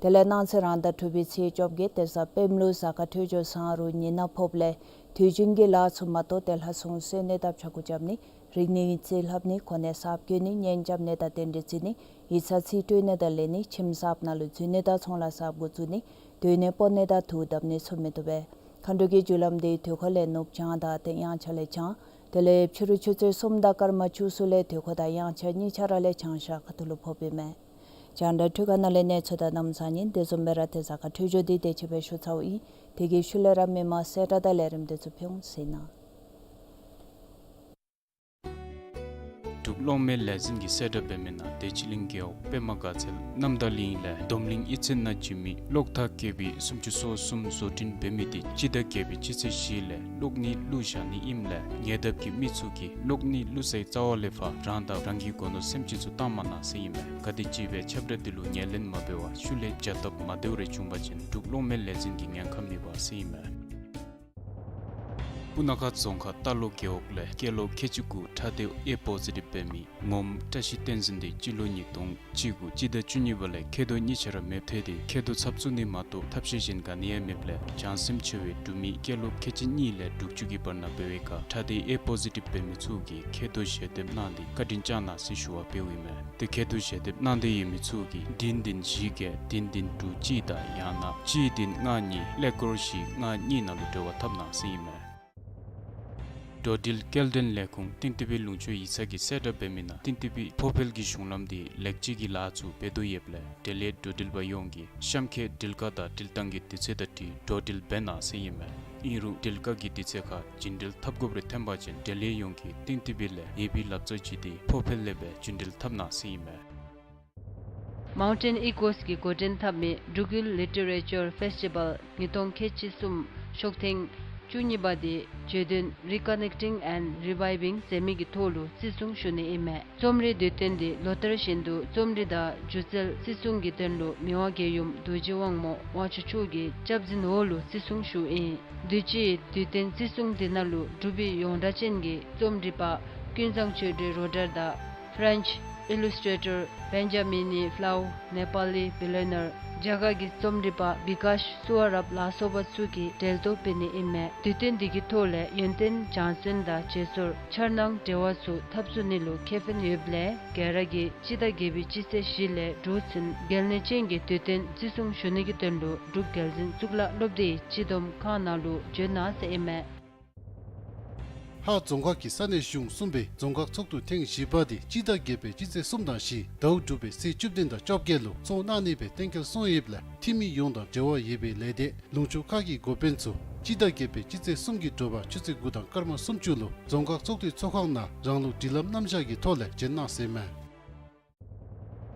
དེ་ལས་གནངས་ཚེ་རང་ཟླ་དྲུག་པའི་ཚེས་བཅོ་བརྒྱད་ཏེ་གཟའ་སྤེནམ་ལུ་གཟའ་སྐར་འཕྲོད་སྦྱོར་བཟང་རུང་ཉི་ནག་ཕོགཔ་ལས་དུས་རྒྱུན་གྱི་ལཱ་ཚུ་མ་གཏོགས་ཏེ་ལྷ་སྲུང་གསོལ་ནི་དང་ཕྱྭ་འགུགས་རྐྱབ་ནི་རིག་གནས་ཡིག་རྩིས་ལྷབ་ནི་གོ་གནས་གསརཔ་བསྐོ་ནི་གཉེན་རྐྱབ་ནི་དང་རྟེན་འབྲེལ་བརྩི་ནི་ཡིག་ཚང་རྩིས་སྤྲོད་ནི་དང་ལེན་ནི་ཁྱིམ་གསརཔ་ནང་ལུ་འཛུལ་ནི་དང་ཚོང་ལཱ་གསརཔ་འགོ་བཙུགས་ནི་སྡོད་གནས་སྤོ་ནི་དང་དུག་བརྡབ་ནི་ཚུ་མི་བཏུབ་པས། མཁའ་འགྲོ་གི་རྒྱུ་ལམ་འདི་དུས་འཁོར་ལས་ནུབ་བྱང་དང་ཏེ་དབྱངས་འཆར་ལས་བྱང་། དེ་ལས་ཕྱི་རུ་ཆུ་ཚོད་གསུམ་དང་སྐར་མ་བཅུ་གསུམ་ལས་དུས་འཁོར་དང་དབྱངས་འཆར་གཉིས་ཆ་ར་ལས་བྱང་ཤར་ཁ་ཐུག་ལུ་ཕོགཔ་ཨིན་མས། རྒྱང་བསྒྲགས་འཕྲུལ་ཁང་ནང་ལས་གནས་ཚུལ་དང་གནམ་ས་གཉིས་དེ་བཟུམ་སྦེ་ར་ཏེ་གཟའ་སྐར་འཕྲོད་སྦྱོར་འདི་དེ་ཅིག་སྦེ་ཞུ་ཚརཝ་ཨིན། དེ་གི་ཤུལ་ལས་ར་མི་མང་གསལ་བསྒྲགས་དང་ལས་རིམ་དེ་ཚུ་ཕུལ་འོང་ཟེར་ཨིན་ན། འབྲུག་གློག་མེ་ལས་འཛིན་གྱིས་གསལ་བསྒྲགས་འབད་མི་ནང་བདེ་ཆེན་གླིང་རྒེད་འོག་པདྨ་དགའ་ཚལ་གནམ་བདག་གླིང་ལས་འཛམ་གླིང་གཡུས་ཚན་ནང་བྱོན་མི་གློག་ཐག་བཀལ་བའི་སུམ་ཅུ་སོ་གསུམ་བཟོ་སྐྲུན་འབད་མི་དེ་སྤྱི་ཟླ་བརྒྱད་པའི་སྤྱི་ཚེས་བཞི་ལས་གློག་ནི་བླུག་བཞག་ནི་ཨིནམ་ལས་ཉེ་འདབས་ཀྱི་མི་ཚུ་གིས་གློག་ནི་བླུག་སའི་རྩ་བ་ལས་ཕར་རང་དང་རང་གི་སྒོ་ནོར་སེམས་ཅན་ཚུ་བཏང་མ་གནང་ཟེར་ཨིན་མས། ག་དེམ་ཅིག་སྦེ་ཁྱབ་བསྒྲགས་འདི་ལུ་ཉན་ལེན་མ་འབད་བར་ཤུལ་ལས་བྱ་སྟབས་མ་བདེཝ་རེ་བྱུང་པ་ཅིན་འབྲུག་གློག་མེ་ལས་འཛིན་གྱིས་ཉེན་ཁ་མེད་པ་ཟེར་ཨིན་མས། སྤུ་ན་ཁ་རྫོང་ཁག་རྟ་ལོག་རྒེད་འོག་ལས་སྐྱེས་ལོ་ཁལ་གཅིག་གུ་ཁྲག་སྡེ་ཨེ་པོ་ཟི་ཊིབ་འབད་མི་ངོམ་བཀྲ་ཤིས་བསྟན་འཛིན་དེ་སྤྱི་ལོ་ཉིས་སྟོང་གཅིག་གུ་སྤྱི་ཟླ་བཅུ་གཉིས་པ་ལས་མཁལ་རྡོག་གཉིས་ཆ་ར་མེདཔ་ཐལ་ཏེ་མཁལ་རྡོག་ཚབ་བཙུགས་ནི་མ་གཏོགས་ཐབས་ཤེས་གཞན་ག་ནི་ཡང་མེདཔ་ལས་བྱང་སེམས་ཆེ་བའི་འབྲུག་མི་སྐྱེས་ལོ་ཁལ་གཅིག་གཉིས་ལས་དྲུག་ཅུ་གི་བར་ན་འབད་བའི་ཁར་ཁྲག་སྡེ་ཨེ་པོ་ཟི་ཊིབ་འབད་མི་ཚུ་གིས་མཁལ་རྡོག་ཞལ་འདེབས་གནང་སྟེ་བཀའ་དྲིན་བསྐྱང་གནང་ཟེར་ཞུ་བ་འབདཝ་ཨིན་མས། ཏེ་མཁལ་རྡོག་ཞལ་འདེབས་གནང་སྟེ་ཡོད་མི་ཚུ་གིས་བདུན་བདུན་བཞི་བརྒྱད་བདུན་བདུན་དྲུག་གཅིག་དང་ཡང་ན་གཅིག་བདུན་ལྔ་གཉིས་ཀླད་ཀོར་བཞི་ལྔ་གཉིས་ནང་ལུ་འབྲེལ་བ་འཐབ་གནང་ཟེར་ཨིན་མས། འགྲོ་འགྲུལ་སྐྱེལ་འདྲེན་ལས་ཁུངས་ཏིང་ཏི་བི་ལུང་ཕྱོགས་ཡིག་ཚང་གིས་གསལ་བསྒྲགས་འབད་མི་ནང་ཏིང་ཏི་བི་ཕོ་འཕེལ་གྱི་གཞུང་ལམ་འདི་ལེགས་བཅོས་ཀྱི་ལཱ་ཚུ་འབད་དོ་ཡོདཔ་ལས་འབྲེལ་ཡོད་འགྲོ་འགྲུལ་པ་ཡོངས་ཀྱིས་གཤམ་འཁོད་འགྲུལ་བཀག་དང་འགྲུལ་བཏང་གི་དུས་ཚོད་དང་འཁྲིལ་འགྲོ་འགྲུལ་འབད་གནང་ཟེར་ཨིན་མས། ཨིན་རུང་འགྲུལ་བཀག་གི་དུས་ཚོད་ཁར་རྒྱུན་འགྲུལ་འཐབ་དགོཔ་རེ་ཐོན་པ་ཅིན་འབྲེལ་ཡོད་ཡོངས་ཀྱིས་ཏིང་ཏི་བི་ལས་ཡོད་པའི་ལག་རྩལ་ཅིག་དེ་ཕོ་འཕེལ་ལས་སྦེ་རྒྱུན་འགྲུལ་འཐབ་གནང་ཟེར་ཨིན་མས། མའུན་ཊེན་ཨི་ཀོས་ཀྱིས་འགོ་འདྲེན་འཐབ་མི་འབྲུག་ཡུལ་ལི་ཊི་རེ་ཅར་ཕེསི་ཊི་བཱལ་ཉིས་སྟོང་ཁལ་གཅིག་གསུམ་ཤོག་ཐེངས་བཅུ་གཉིས་པ་དེ་བརྗོད་དོན་Reconnecting and Reviving ཟེར་མི་གི་ཐོག་ལུ་བརྩི་སྲུང་ཞུ་ནི་ཨིན་མས། རྩོམ་རིག་དུས་སྟོན་དེ་ལོ་ལྟར་བཞིན་དུ་རྩོམ་རིག་དང་སྒྱུ་རྩལ་བརྩི་སྲུང་གི་དོན་ལུ་མི་དབང་རྒྱལ་ཡུམ་རྡོ་རྗེ་དབང་མོ་དབང་ཕྱུག་མཆོག་གི་སྐྱབས་འཛིན་འོག་ལུ་བརྩི་སྲུང་ཞུཝ་ཨིན། དུས་ཅི་དུས་སྟོན་བརྩི་སྲུང་དེ་ནང་ལུ་འབྲུག་པའི་ཡོངས་གྲགས་ཅན་གྱི་རྩོམ་སྒྲིག་པ་ཀུན་བཟང་ཆོས་སྒྲོན་རོ་ཌར་དང་ཕ་རེནྜི་ ཨི་ལུས་ཊེ་ཊར་བེན་ཇ་མིན་ནི་ཕ་ལའུ། ནེ་པ་ལི་བི་ལི་ཡོ་ནར་རྒྱ་གར་གྱི་རྩོམ་སྒྲིག་པ་བི་ཀཱཤ་སུ་ཝ་རབ་ལ་སོགས་པ་ཚུ་གིས་གྲལ་གཏོགས་འབད་ནི་ཨིན་མས། དུས་སྟོན་འདི་གི་ཐོག་ལས་ཡོན་ཏན་སྦྱང་ཚན་དང་བརྗེ་སོར་འཆར་སྣང་འབྲེལ་བ་ཚུ་འཐབ་ཚུགས་ནི་ལུ་ཁེ་ཕན་ཡོདཔ་ལས་རྒྱལ་རབས་ཀྱི་སྤྱི་ཟླ་བརྒྱད་པའི་སྤྱི་ཚེས་བཞི་ལས་དྲུག་ཚུན་གལ་གནད་ཅན་གྱི་དུས་སྟོན་བརྩི་སྲུང་ཞུ་ནི་གི་དོན་ལུ་འབྲུག་རྒྱལ་འཛིན་གཙུག་ལག་སློབ་སྡེའི་སྤྱི་བསྡོམས་ཁང་ནང་ལུ་འབྱོན་གནང་ཟེར་ཨིན་མས། ཧཱ་རྫོང་ཁག་གི་ས་གནས་གཞུང་གསུམ་པའི་རྫོང་ཁག་ཚོགས་འདུ་ཐེངས་བཞི་པ་དེ་སྤྱི་ཟླ་བརྒྱད་པའི་སྤྱི་ཚེས་གསུམ་དང་བཞི་ཟླཝ་དྲུག་པའི་ཚེས་བཅུ་བདུན་དང་བཅོ་བརྒྱད་ལུ་ཚོགས་གནང་ནི་སྦེ་གཏན་འཁེལ་སོང་ཡོདཔ་ལས་འཐུས་མི་ཡོངས་དང་འབྲེལ་བ་ཡོད་པའི་ལས་སྡེ་ལུང་ཕྱོགས་ཁག་གི་འགོ་དཔོན་ཚུ་སྤྱི་ཟླ་བརྒྱད་པའི་སྤྱི་ཚེས་གསུམ་གྱི་དྲོ་པ་ཆུ་ཚོད་དགུ་དང་སྐར་མ་སུམ་ཅུ་ལུ་རྫོང་ཁག་ཚོགས་འདུའི་ཚོགས་ཁང་ནང་རང་ལུགས་སྒྲིག་ལམ་རྣམ་གཞག་གི་ཐོག་ལས་འབྱོན་གནང་ཟེར་ཨིན་མས།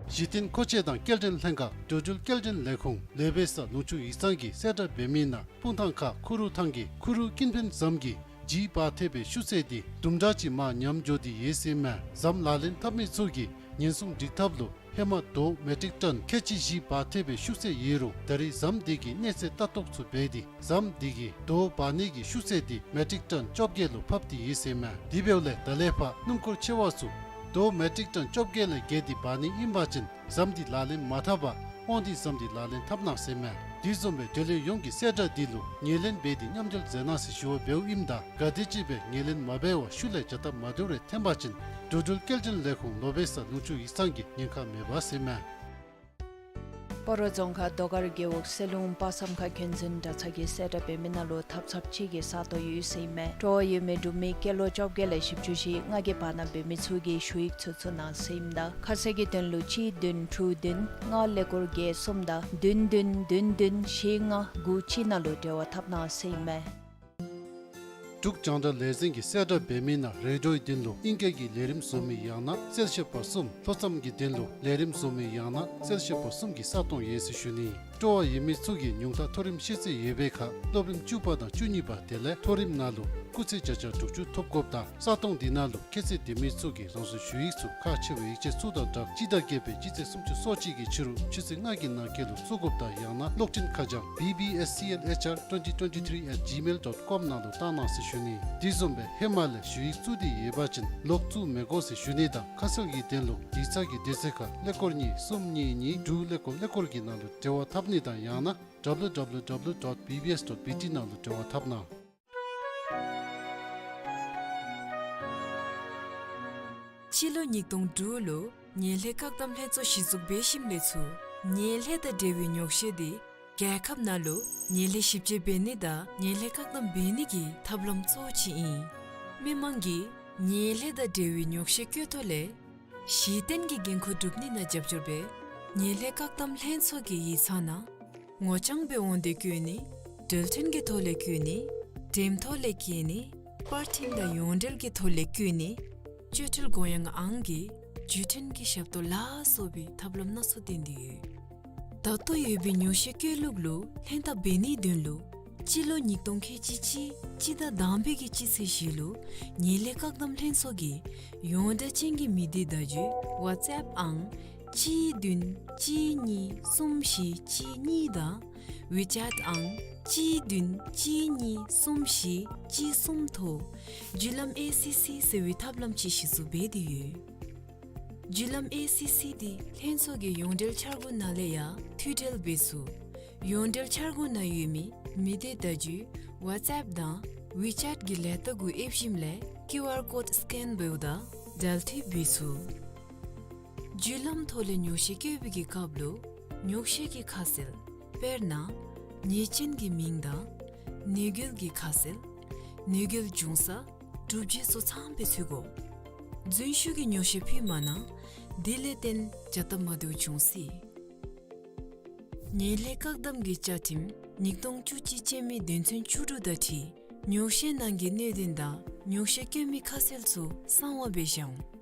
གཞི་རྟེན་མཁོ་ཆས་དང་སྐྱེལ་འདྲེན་ལྷན་ཁག་འགྲོ་འགྲུལ་སྐྱེལ་འདྲེན་ལས་ཁུངས་ལས་བེ་ས་ལུང་ཕྱོགས་ཡིག་ཚང་གིས་གསལ་བསྒྲགས་འབད་མི་ནང་སྤུངས་ཐང་ཁ་ཁུ་རུ་ཐང་གི་ཁུ་རུ་ཀིན་ཕན་ཟམ་གྱི་ལྗིད་འབག་ཐེབས་པའི་ཤུགས་ཚད་དེ་དུམ་གྲ་ཅིག་མར་ཉམས་འགྱོ་སྟེ་ཡོད་ཟེར་ཨིན་མས། ཟམ་ལག་ལེན་འཐབ་མི་ཚུ་གིས་ཉེན་སྲུང་སྒྲིག་ཐབས་ལུ་ཧེ་མ་རྡོ་མེ་ཊིག་ཊོན་ཁལ་གཅིག་བཞི་འབག་ཐེབས་པའི་ཤུགས་ཚད་ཡོད་རུང་ད་རེས་ཟམ་དེ་གི་གནས་ཚད་ལྟ་རྟོག་ཚུ་འབད་དེ་ཟམ་དེ་གི་རྡོ་འབག་ནི་གི་ཤུགས་ཚད་དེ་མེ་ཊིག་ཊོན་བཅོ་བརྒྱད་ལུ་ཕབ་སྟེ་ཡོད་ཟེར་ཨིན་མས། དེ་འབདཝ་ལས་ད་ལས་ཕར་སྣུམ་འཁོར་ཆེ་བ་ཚུ་རྡོ་མེ་ཊིག་ཊོན་བཅོ་བརྒྱད་ལས་བརྒལ་ཏེ་འབག་ནི་ཨིན་པ་ཅིན་ཟམ་དེ་ལག་ལེན་མ་འཐབ་པར་དབང་འདུས་ཟམ་དེ་ལག་ལེན་འཐབ་གནང་ཟེར་ཨིན་མས། དེ་བཟུམ་སྦེ་འབྲེལ་ཡོད་ཡོངས་ཀྱིས་གསལ་བསྒྲགས་འདི་ལུ་ངོས་ལེན་འབད་དེ་མཉམ་འབྲེལ་མཛད་གནང་ཟེར་ཞུ་བ་འབདཝ་ཨིནམ་ད་ག་དེམ་ཅིག་སྦེ་ངོས་ལེན་མ་འབད་བར་ཤུལ་ལས་བྱ་སྟབས་མ་བདེཝ་རེ་འཐོན་པ་ཅིན་འགྲོ་འགྲུལ་སྐྱེལ་འདྲེན་ལས་ཁུངས་ལོ་བེ་ས་ལུང་ཕྱོགས་ཡིག་ཚང་གིས་ཉེན་ཁ་མེད་པ་ཟེར་ཨིན་མས། སྤ་རོ་རྫོང་ཁག་རྡོ་དཀར་རྒེད་འོག་གསེར་ལུང་དཔག་བསམ་ཁ་མཁྱེན་བརྩེ་གྲྭ་ཚང་གིས་གསལ་བསྒྲགས་འབད་མི་ནང་ལུ་ཐབ་ཚངཔ་ཅིག་གི་ས་སྟོང་ཡོད་ཟེར་ཨིན་མས། སྤྲོ་བ་ཡོད་མི་འབྲུག་མི་སྐྱེས་ལོ་བཅོ་བརྒྱད་ལས་བཞི་བཅུ་ཞེ་ལྔ་གི་བར་ན་འབད་མི་ཚུ་གིས་ཞུ་ཡིག་ཚུ་བཙུགས་གནང་ཟེར་ཨིནམ་ད་ཁ་གསལ་གྱི་དོན་ལུ་གཅིག་བདུན་དྲུག་བདུན་ལྔ་ཀླད་ཀོར་བརྒྱད་གསུམ་དང་བདུན་བདུན་བདུན་བདུན་བཞི་ལྔ་དགུ་གཅིག་ནང་ལུ་འབྲེལ་བ་འཐབ་གནང་ཟེར་ཨིན་མས། འབྲུག་རྒྱང་བསྒྲགས་ལས་འཛིན་གྱིས་གསལ་བསྒྲགས་འབད་མི་ནང་རེ་ཌིའོའི་དོན་ལུ་ཨིང་སྐད་ཀྱི་ལས་རིམ་བཟོ་མི་ཡང་ན་གསལ་བཤད་པ་གསུམ། ལྷོ་མཚམས་ཀྱི་དོན་ལུ་ལས་རིམ་བཟོ་མི་ཡང་ན་གསལ་བཤད་པ་གསུམ་གྱི་ས་སྟོང་ཡོད་ཟེར་ཞུ་ནི། སྤྲོ་བ་ཡོད་མི་ཚུ་གིས་ཉུང་མཐའ་མཐོ་རིམ་ཤེས་ཚད་ཡོད་པའི་ཁར་སློབ་རིམ་བཅུ་པ་དང་བཅུ་གཉིས་པ་དེ་ལས་མཐོ་རིམ་ནང་ལུ་སྐུགས་ཚད་བརྒྱ་ཆ་དྲུག་ཅུ་ཐོབ་དགོཔ་དང་ས་སྟོང་འདི་ནང་ལུ་ཁྱད་ཚད་ལྡན་མི་ཚུ་གིས་རང་སོའི་ཞུ་ཡིག་ཚུ་ཁག་ཆེ་བའི་ཡིག་ཆ་ཚུ་དང་སྦྲགས་སྤྱི་ཟླ་བརྒྱད་པའི་སྤྱི་ཚེས་སུམ་ཅུ་སོ་གཅིག་གི་ཕྱི་རུ་ཆུ་ཚོད་ལྔ་གི་ནང་འཁོད་ལུ་བཙུགས་དགོཔ་དང་ཡང་ན་གློག་འཕྲིན་ཁ་བྱང་B B S C L H R twenty twenty-three at gmail dot com ནང་ལུ་བཏང་གནང་ཟེར་ཞུ་ནི། དེ་བཟུམ་སྦེ་ཧེ་མ་ལས་ཞུ་ཡིག་བཙུགས་ཏེ་ཡོད་པ་ཅིན་ལོག་བཙུགས་མི་དགོ་ཟེར་ཞུ་ནི་དང་ཁ་གསལ་གྱི་དོན་ལུ་དྲི་རྩད་ཀྱི་དུས་ཚོད་ཁར་ཀླད་ཀོར་གཉིས་གསུམ་གཉིས་གཉིས་དྲུག་ཀླད་ཀོར་ཀླད་ཀོར་གྱི་ནང་ལུ་འབྲེལ་བ་འཐབ་ནི་དང་ཡང་ན་W W W dot B B S dot B T ནང་ལུ་འབྲེལ་བ་འཐབ་གནང་། སྤྱི་ལོ་ཉིས་སྟོང་དྲུག་ལུ་ངན་ལྷད་བཀག་སྡོམ་ལྷན་ཚོགས་གཞི་བཙུགས་འབད་ཞིནམ་ལས་ཚུར་ངན་ལྷད་དང་འབྲེལ་བའི་ཉོག་བཤད་དེ་རྒྱལ་ཁབ་ནང་ལུ་ངན་ལྷད་ཞིབ་དཔྱད་འབད་ནི་དང་ངན་ལྷད་བཀག་སྡོམ་འབད་ནི་གི་ཐབས་ལམ་གཙོ་བོ་ཅིག་ཨིན། མི་མང་གིས་ངན་ལྷད་དང་འབྲེལ་བའི་ཉོག་བཤད་བཀོད་ཐོག་ལས་གཞི་རྟེན་གྱི་འགན་ཁུར་སྒྲུབ་ནི་ནང་རྒྱབ་སྐྱོར་འབད་ངན་ལྷད་བཀག་སྡོམ་ལྷན་ཚོགས་ཀྱི་ཡིག་ཚང་ནང་ངོ་རྐྱང་སྦེ་འོང་སྟེ་བཀོད་ནི། འགྲུལ་འཕྲིན་གྱི་ཐོག་ལས་བཀོད་ནི། འགྲེམས་ཐོག་ལས་བཀོད་ནི། པར་འཕྲིན་དང་ཡོངས་འབྲེལ་གྱི་ཐོག་ལས་བཀོད་ནི། བཅོས་སྒྲིག་དགོངས་ཡངས་ཨང་གི་བརྒྱུད་འཕྲིན་གྱི་ཞབས་ཏོག་ལ་སོགས་པའི་ཐབས་ལམ་སྣ་ཚོགས་བསྟེན་ཏེ་ཡོད། ད་ལྟོ་ཡོད་པའི་ཉོག་བཤད་བཀོད་ལུགས་ལུ་ལྷན་ཐབས་འབད་ནིའི་དོན་ལུ་སྤྱི་ལོ་ཉིས་སྟོང་ཁལ་གཅིག་གཅིག་སྤྱི་ཟླ་དང་པའི་གི་སྤྱི་ཚེས་བཞི་ལུ་ངན་ལྷད་བཀག་སྡོམ་ལྷན་ཚོགས་ཀྱི་ཡོངས་གྲགས་ཅན་གྱི་མི་སྡེ་བརྡ་བརྒྱུད་ཝཊས་ཨེབ་ཨང་གཅིག་བདུན་གཅིག་གཉིས་གསུམ་བཞི་གཅིག་གཉིས་དང་ཝི་ཅེཊ་ཨང་གཅིག་བདུན་གཅིག་གཉིས་གསུམ་བཞི་གཅིག་གསུམ་ཐོག་བརྒྱུད་ལམ་ཨེ་སི་སི་ཟེར་བའི་ཐབས་ལམ་ཅིག་གཞི་བཙུགས་འབད་དེ་ཡོད། བརྒྱུད་ལམ་ཨེ་སི་སི་འདི་ལྷན་ཚོགས་ཀྱི་ཡོངས་འབྲེལ་འཆར་སྒོ་ནང་ལས་ཡང་མཐུད་འབྲེལ་འབད་ཚུགས། ཡོངས་འབྲེལ་འཆར་སྒོ་ནང་ཡོད་མི་མི་སྡེ་བརྡ་བརྒྱུད་ཝཊས་ཨེབ་དང་ཝི་ཅེཊ་གི་ལས་རྟགས་གུ་ཨེབ་ཞིནམ་ལས་ཀིའུ་ཨར་ཀོཌ་སི་ཀེན་འབདཝ་ད་འབྲེལ་མཐུད་འབད་ཚུགས། བརྒྱུད་ལམ་ཐོག་ལས་ཉོག་བཤད་བཀོད་པའི་གི་སྐབས་ལུ་ཉོག་བཤད་ཀྱི་ཁ་གསལ་དཔེར་ན་ཉེས་ཅན་གྱི་མིང་དང་ནད་འགོས་ཀྱི་ཁ་གསལ་ནད་འགོས་བྱུང་ས་གྲུབ་རྗེས་སོགས་ཚངམ་སྦེ་ཚུད་དགོ། རྫུན་ཞུ་གི་ཉོག་བཤད་ཕུལ་མ་གནང་། དེ་ལས་བརྟེན་བྱ་སྟབས་མ་བདེཝ་འབྱུང་སྲིད། ངན་ལྷད་བཀག་སྡོམ་གྱི་བཅའ་ཁྲིམས་ཉིས་སྟོང་བཅུ་གཅིག་ཅན་མའི་དོན་ཚན་བཅུ་དྲུག་དང་འཁྲིལ་ཉོག་བཤད་ནང་གི་གནད་དོན་དང་ཉོག་བཤད་བཀོད་མི་ཁ་གསལ་ཚུ་གསང་བ་སྦེ་བཞག་འོང་།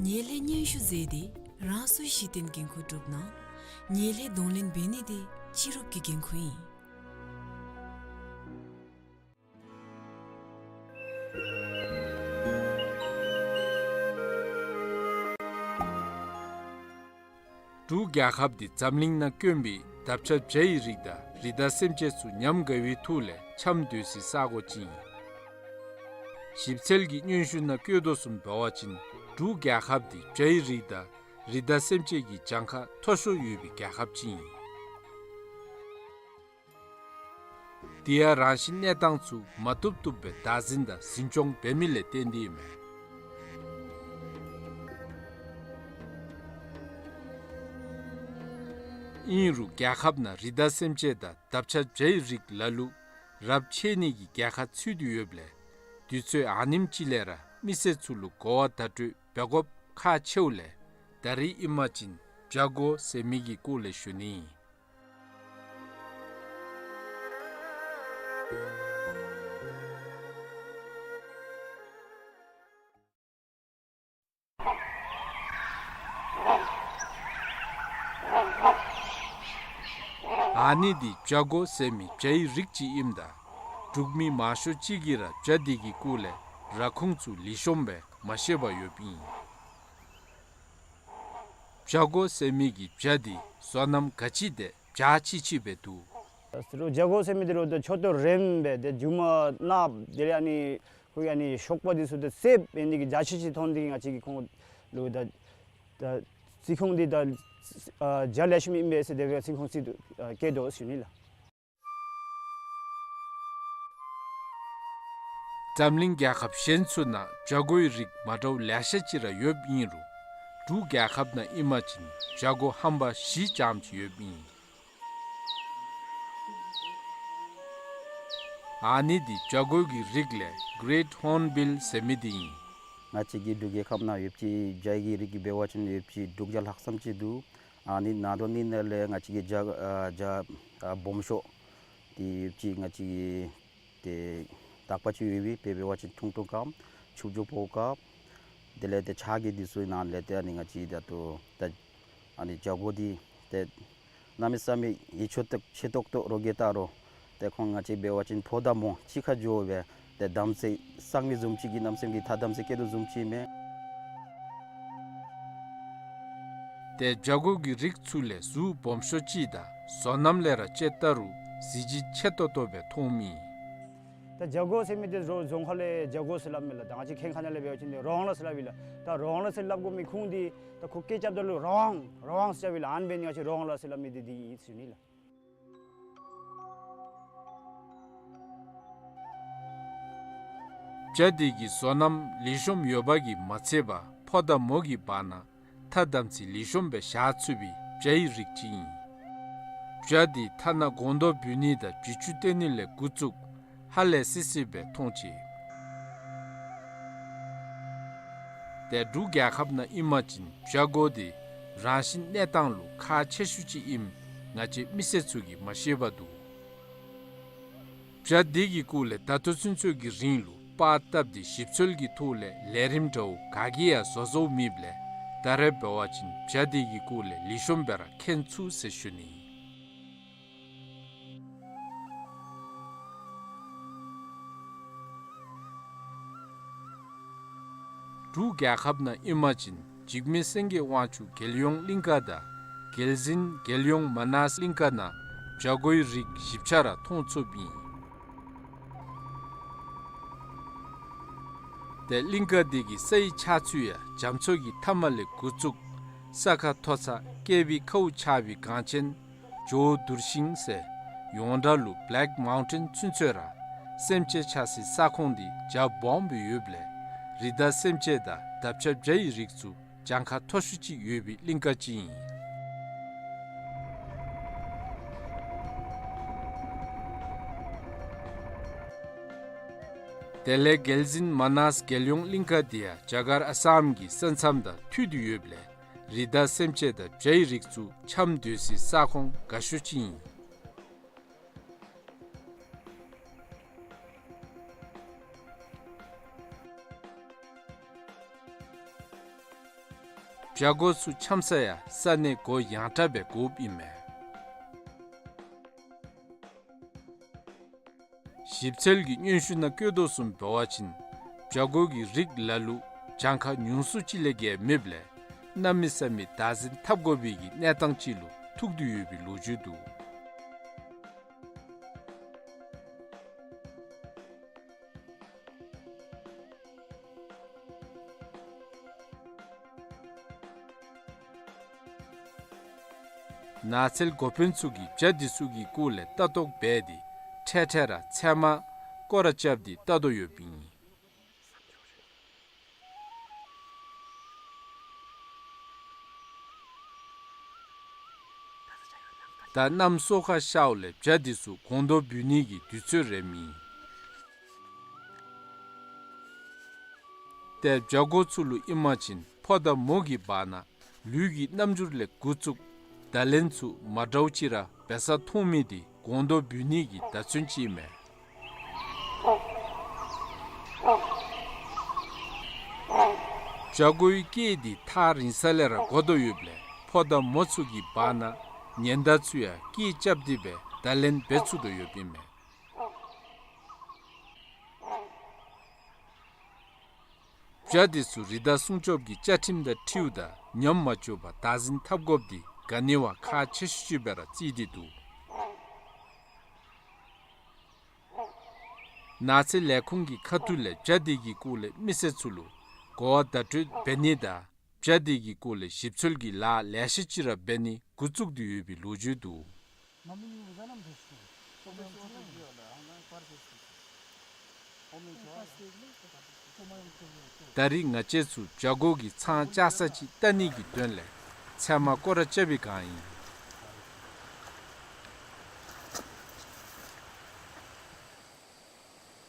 ངན་ལྷད་སྙན་ཞུ་མཛད་དེ་རང་སོའི་གཞི་རྟེན་འགན་ཁུར་སྒྲུབ་གནང་། ངན་ལྷད་གདོང་ལེན་འབད་ནི་དེ་སྤྱི་རུབ་ཀྱི་འགན་ཁུར་ཨིན། འབྲུག་རྒྱལ་ཁབ་འདི་འཛམ་གླིང་ནང་དཀོན་པའི་འདབ་ཆགས་བྱ་ཡི་རིགས་དང་རི་དྭགས་སེམས་ཅན་ཚུ་ཉམས་དགའ་བའི་ཐོག་ལས་འཆམ་སྡོད་སའི་ས་གོ་ཅིག་ཨིན། ཞིབ་འཚོལ་གྱི་སྙན་ཞུ་ནང་བཀོད་དོ་བཟུམ་འབད་བ་ཅིན་ འབྲུག་རྒྱལ་ཁབ་འདི་བྱ་ཡི་རིགས་དང་རི་དྭགས་སེམས་ཅན་གྱི་གྱངས་ཁ་མཐོ་ཤོས་ཡོད་པའི་རྒྱལ་ཁབ་ཅིག་ཨིན། དེ་ཡང་རང་བཞིན་གནས་སྟངས་ཚུ་མ་བཏུབ་བཏུབ་སྦེ་བདག་འཛིན་དང་འཛིན་སྐྱོང་འབད་མི་ལས་བརྟེན་ཏེ་ཨིན་མས། ཨིན་རུང་རྒྱལ་ཁབ་ནང་རི་དྭགས་སེམས་ཅན་དང་འདབ་ཆགས་བྱ་ཡི་རིགས་ལ་ལུ་རབས་ཆད་ནི་གི་རྒྱལ་ཁ་ཚུད་དེ་ཡོདཔ་ལས་དུས་ཚོད་ཨ་ནེམ་ཅིག་ལས་ར་མི་སེར་ཚུ་ལུ་གོ་བ་བརྡ་སྤྲོད་འབད་དགོཔ་ཁག་ཆེཝ་ལས་ད་རིས་ཨིན་པ་ཅིན་བྱ་རྒོད་ཟེར་མི་གི་སྐོར་ལས་ཞུ་ནི་ཨིན། ཨ་ནི་འདི་བྱ་རྒོད་ཟེར་མི་བྱ་ཡི་རིགས་ཅིག་ཨིནམ་ད་འབྲུག་མི་མང་ཤོས་ཅིག་གིས་ར་བྱ་འདི་གི་སྐོར་ལས་ར་ཁུངས་ཚུ་ལེགས་ཤོམ་སྦེ་མ་ཤེསཔ་ཡོདཔ་ཨིན། བྱ་རྒོད་ཟེར་མི་གི་བྱ་འདི་བཟོ་རྣམ་ག་ཅི་དེ་བྱ་ཆི་ཆི་སྦེ་འདུག། རོགས་བྱ་རྒོད་ཟེར་མི་འདི་རོགས་ད་མཆུ་ཏོ་རིངམོ་སྦེ་དེ་མཇུག་མ་གནགཔོ་དེ་ལས་ཨ་ནི་ཁོ་གི་ཨ་ནི་གཤོག་པ་འདི་ཚུ་ད་སེརཔོ་འབད་ནི་གི་བྱ་ཆི་ཆི་མཐོང་ནི་དེ་གིས་ང་བཅས་ཀྱིས་ཁོང་ལུ་ད་ད་རྩི་ཁུངས་འདི་ད་ཨ་བྱ་ལེགས་ཤོམ་ཨིན་པས་ཟེར་དེ་སྦེ་རྩི་ཁུངས་རྩི་དོ་ཨ་བཀལ་དོ་ཟེར་ཞུ་ནི་ལགས། འཛམ་གླིང་རྒྱལ་ཁབ་གཞན་ཚུ་ནང་བྱ་རྒོད་རིགས་མ་འདྲཝ་ལེ་ཤ་ཅིག་ར་ཡོདཔ་ཨིན་རུང་འབྲུག་རྒྱལ་ཁབ་ནང་ཨིན་པ་ཅིན་བྱ་རྒོད་ཧམ་པ་བཞི་ཙམ་ཅིག་ཡོདཔ་ཨིན། ཨ་ནི་འདི་བྱ་རྒོད་ཀྱི་རིགས་ལས་Great Hornbill ཟེར་མི་འདི་ཨིན། ང་བཅས་ཀྱི་འབྲུག་རྒྱལ་ཁབ་ནང་ཡོད་པའི་བྱ་གི་རིགས་ཀྱི་འབད་བ་ཅིན་ཡོད་པའི་དྲུག་བརྒྱ་ལྷག་ཙམ་ཅིག་འདུག། ཨ་ནི་ནང་དོ་ནི་ནང་ལས་ང་བཅས་ཀྱི་བྱ་ཨ་བྱ་ཨ་སྦོམ་ཤོས་འདི་ཡོད་པའི་ང་བཅས་ཀྱི་ཏེ་དག་པ་ཅིག་ཡོད་པའི་དཔེ་འབད་བ་ཅིན་ཁྲུང་ཁྲུང་དཀརཔོ་ཆུ་བྱོ་ཕོ་དཀརཔོ་དེ་ལས་ཏེ་བྱ་གི་འདི་ཚུ་ནང་ལས་ཏེ་ཨ་ནི་ང་བཅས་ད་ལྟོ་ད་ཨ་ནི་བྱ་རྒོད་འདི་ཏེ་གནམ་མེད་ས་མེད་ཡིད་ཆེས་ཏོག་ཆེ་ཏོག་ཏོ་རོགས་ཀྱིས་ད་རུང་ཏེ་ཁོང་ང་བཅས་འབད་བ་ཅིན་ཕོ་དང་མོ་གཅིག་ཁར་འགྱོ་སྦེ་ཏེ་གདམ་ཚིག་གསང་མི་བཟུམ་ཅིག་གི་གནམ་མེད་ས་མེད་ཀྱི་ཐ་གདམ་ཚིག་སྐྱེ་དོ་བཟུམ་ཅིག་མས། ཏེ་བྱ་རྒོད་ཀྱི་རིགས་ཚུ་ལས་གཟུགས་སྦོམ་ཤོས་ཅིག་དང་བཟོ་རྣམ་ལས་ར་དཔྱད་བལྟ་རུང་གཟི་བརྗིད་ཆེ་ཏོག་ཏོ་སྦེ་མཐོངམ་ཨིན། ད་བྱ་རྒོད་ཟེར་མི་འདི་རོགས་རྫོང་ཁ་ལས་བྱ་རྒོད་ཟེར་སླབ་མས་ལགས། ད་ང་བཅས་ཁྱེད་ཁ་ནང་ལས་འབད་བ་ཅིན་རོང་ལ་ཟེར་སླབ་ཨིན་ལགས། ད་རོང་ལ་ཟེར་སླབ་དགོ་མི་ཁུངས་འདི་ད་ཁོ་སྐད་རྐྱབ་ད་ལུ་རོང་རོང་ཟེར་སླབ་ཨིན་ལགས། ཨ་ནི་འབད་ནི་ང་བཅས་རོང་ལ་ཟེར་སླབ་མི་འདི་འདི་ཨིན་ཟེར་ཞུ་ནི་ལགས། བྱ་འདི་གི་བཟོ་རྣམ་ལེགས་ཤོམ་ཡོད་པ་གིས་མ་ཚད་པར་ཕོ་དང་མོ་གི་བར་ན་ཐ་དམ་ཚིག་ལེགས་ཤོམ་སྦེ་བཞག་ཚུགས་པའི་བྱ་ཡི་རིགས་ཅིག་ཨིན། བྱ་འདི་ཐ་ན་སྒོང་རྡོག་འབུད་ནི་དང་བྱི་ཅུང་བཏོན་ནི་ལས་འགོ་བཙུགས་ཧ་ལས་སི་སི་སྦེ་མཐོང་ཅི། ཏེ་འབྲུག་རྒྱལ་ཁབ་ནང་ཨིན་པ་ཅིན་བྱ་རྒོད་འདི་རང་བཞིན་གནས་སྟངས་ལུ་ཁག་ཆེ་ཤོས་ཅིག་ཨིནམ་ང་བཅས་མི་སེར་ཚུ་གིས་མ་ཤེསཔ་འདུག། བྱ་འདི་གི་སྐོར་ལས་ད་ལྟོ་ཚུན་ཚོད་ཀྱི་རིང་ལུ་པར་བཏབ་སྟེ་ཞིབ་འཚོལ་གྱི་ཐོག་ལས་ལས་རིམ་འདྲཝ་ག་གིས་ཡང་བཟོ་བཟོཝ་མེདཔ་ལས་ད་རེས་འབད་བ་ཅིན་བྱ་འདི་གི་སྐོར་ལས་ལེགས་ཤོམ་སྦེ་ར་མཁྱེན་ཚུགས་ཟེར་ཞུ་ནི། འབྲུག་རྒྱལ་ཁབ་ནང་ཨིན་པ་ཅིན་འཇིགས་མེད་སེང་གེ་དབང་ཕྱུག་རྒྱལ་ཡོངས་གླིང་ཀ་དང་རྒྱལ་གཟིགས་རྒྱལ་ཡོངས་མ་ནཱས་གླིང་ཀ་ནང་བྱ་རྒོད་རིགས་ཞིབ་ཆ་ར་མཐོང་ཚུགསཔ་ཨིན། ཏེ་གླིང་ཀ་འདི་གི་ས་ཡི་ཆགས་ཚུལ་ཡང་རྒྱ་མཚོ་གི་མཐའམ་ལས་འགོ་བཙུགས་ས་ཁ་མཐོ་ས་ཀེ་བི་ཁཝ་ཆགས་པའི་གངས་ཅན་ཇོ་བོ་གདུལ་ཞིང་ཟེར་ཡོངས་གྲགས་ལུ་Black Mountain ཚུན་ཚོད་ར་སེམས་ཅན་ཆགས་སའི་ས་ཁོངས་འདི་རྒྱ་སྦོམ་སྦེ་ཡོདཔ་ལས་རི་དྭགས་སེམས་ཅན་དང་འདབ་ཆགས་བྱ་ཡི་རིགས་ཚུ་གྱངས་ཁ་མཐོ་ཤོས་ཅིག་ཡོད་པའི་གླིང་ཀ་ཅིག་ཨིན། དེ་ལས་རྒྱལ་གཟིགས་མ་ནཱས་རྒྱལ་ཡོངས་གླིང་ཀ་འདི་ཡང་རྒྱ་གར་ཨ་སམ་གྱི་ས་མཚམས་དང་མཐུད་དེ་ཡོདཔ་ལས་རི་དྭགས་སེམས་ཅན་དང་བྱ་ཡི་རིགས་ཚུ་འཁྱམས་སྡོད་སའི་ས་ཁོངས་དགའ་ཤོས་ཅིག་ཨིན། བྱ་རྒོད་ཚུ་འཁྱམས་ས་ཡང་ས་གནས་གུ་ཡངས་དྲགས་སྦེ་དགོཔ་ཨིན་མས། ཞིབ་འཚོལ་གྱི་སྙན་ཞུ་ནང་བཀོད་དོ་བཟུམ་འབད་བ་ཅིན་བྱ་རྒོད་ཀྱི་རིགས་ལ་ལུ་གྱངས་ཁ་ཉུང་སུ་ཅིག་ལས་བརྒལ་མེདཔ་ལས་གནམ་མེད་ས་མེད་བདག་འཛིན་འཐབ་དགོ་པའི་གི་གནས་སྟངས་ཅིག་ལུ་ཐུག་སྟེ་ཡོད་པའི་ལོ་རྒྱུས་འདུག། ནགས་ཚལ་འགོ་དཔོན་ཚུ་གིས་བྱ་འདི་ཚུ་གི་སྐོར་ལས་ལྟ་རྟོག་འབད་དེ་འཕྲལ་འཕྲལ་ར་ཚལ་མ་སྐོར་ར་རྐྱབ་སྟེ་བལྟ་དོ་ཡོདཔ་ཨིན། ད་གནམ་སོ་ཁ་ཤརཝ་ལས་བྱ་འདི་ཚུ་སྒོང་རྡོག་འབུད་ནི་གི་དུས་ཚོད་རནམ་ཨིན། ཏེ་བྱ་རྒོད་ཚུ་ལུ་ཨིན་པ་ཅིན་ཕོ་དང་མོ་གི་བར་ན་ལུས་ཀྱི་རྣམ་འགྱུར་ལས་འགོ་བཙུགས་བརྡ་ལན་ཚུ་མ་འདྲཝ་ཅིག་ར་འབད་སར་མཐོང་མི་འདི་སྒོང་རྡོག་འབུད་ནི་གི་བརྡ་མཚོན་ཅིག་ཨིན་མས། བྱ་རྒོད་སྐད་འདི་ཐག་རིང་ས་ལས་ར་གོ་དོ་ཡོདཔ་ལས་ཕོ་དང་མོ་ཚུ་གི་བར་ན་ཉེན་བརྡ་ཚུ་ཡང་སྐད་རྐྱབ་སྟེ་སྦེ་བརྡ་ལན་འབད་ཚུགས་དོ་ཡོདཔ་ཨིན་མས། བྱ་འདི་ཚུ་རི་དྭགས་སྲུང་སྐྱོབ་ཀྱི་བཅའ་ཁྲིམས་དང་འཁྲིལཝ་ད་ཉམས་མ་བཅུག་པར་བདག་འཛིན་འཐབ་དགོཔ་འདི་ག་ནི་བ་ཁག་ཆེ་ཤོས་ཅིག་སྦེ་ར་བརྩི་སྟེ་འདུག། ནགས་ཚལ་ལས་ཁུངས་ཀྱི་ཁ་ཐུག་ལས་བྱ་འདི་གི་སྐོར་ལས་མི་སེར་ཚུ་ལུ་གོ་བ་བརྡ་སྤྲོད་འབད་ནི་དང་བྱ་འདི་གི་སྐོར་ལས་ཞིབ་འཚོལ་གྱི་ལཱ་ལེ་ཤ་ཅིག་ར་འབད་ནི་འགོ་བཙུགས་ཏེ་ཡོད་པའི་ལོ་རྒྱུས་འདུག། ད་རིས་ང་བཅས་ཚུ་བྱ་རྒོད་ཀྱི་ཚང་བཅའ་ས་ཅིག་བལྟ་ནི་གི་དོན་ལས་ཚལ་མ་སྐོར་ར་རྐྱབ་པའི་བསྒང་ཨིན།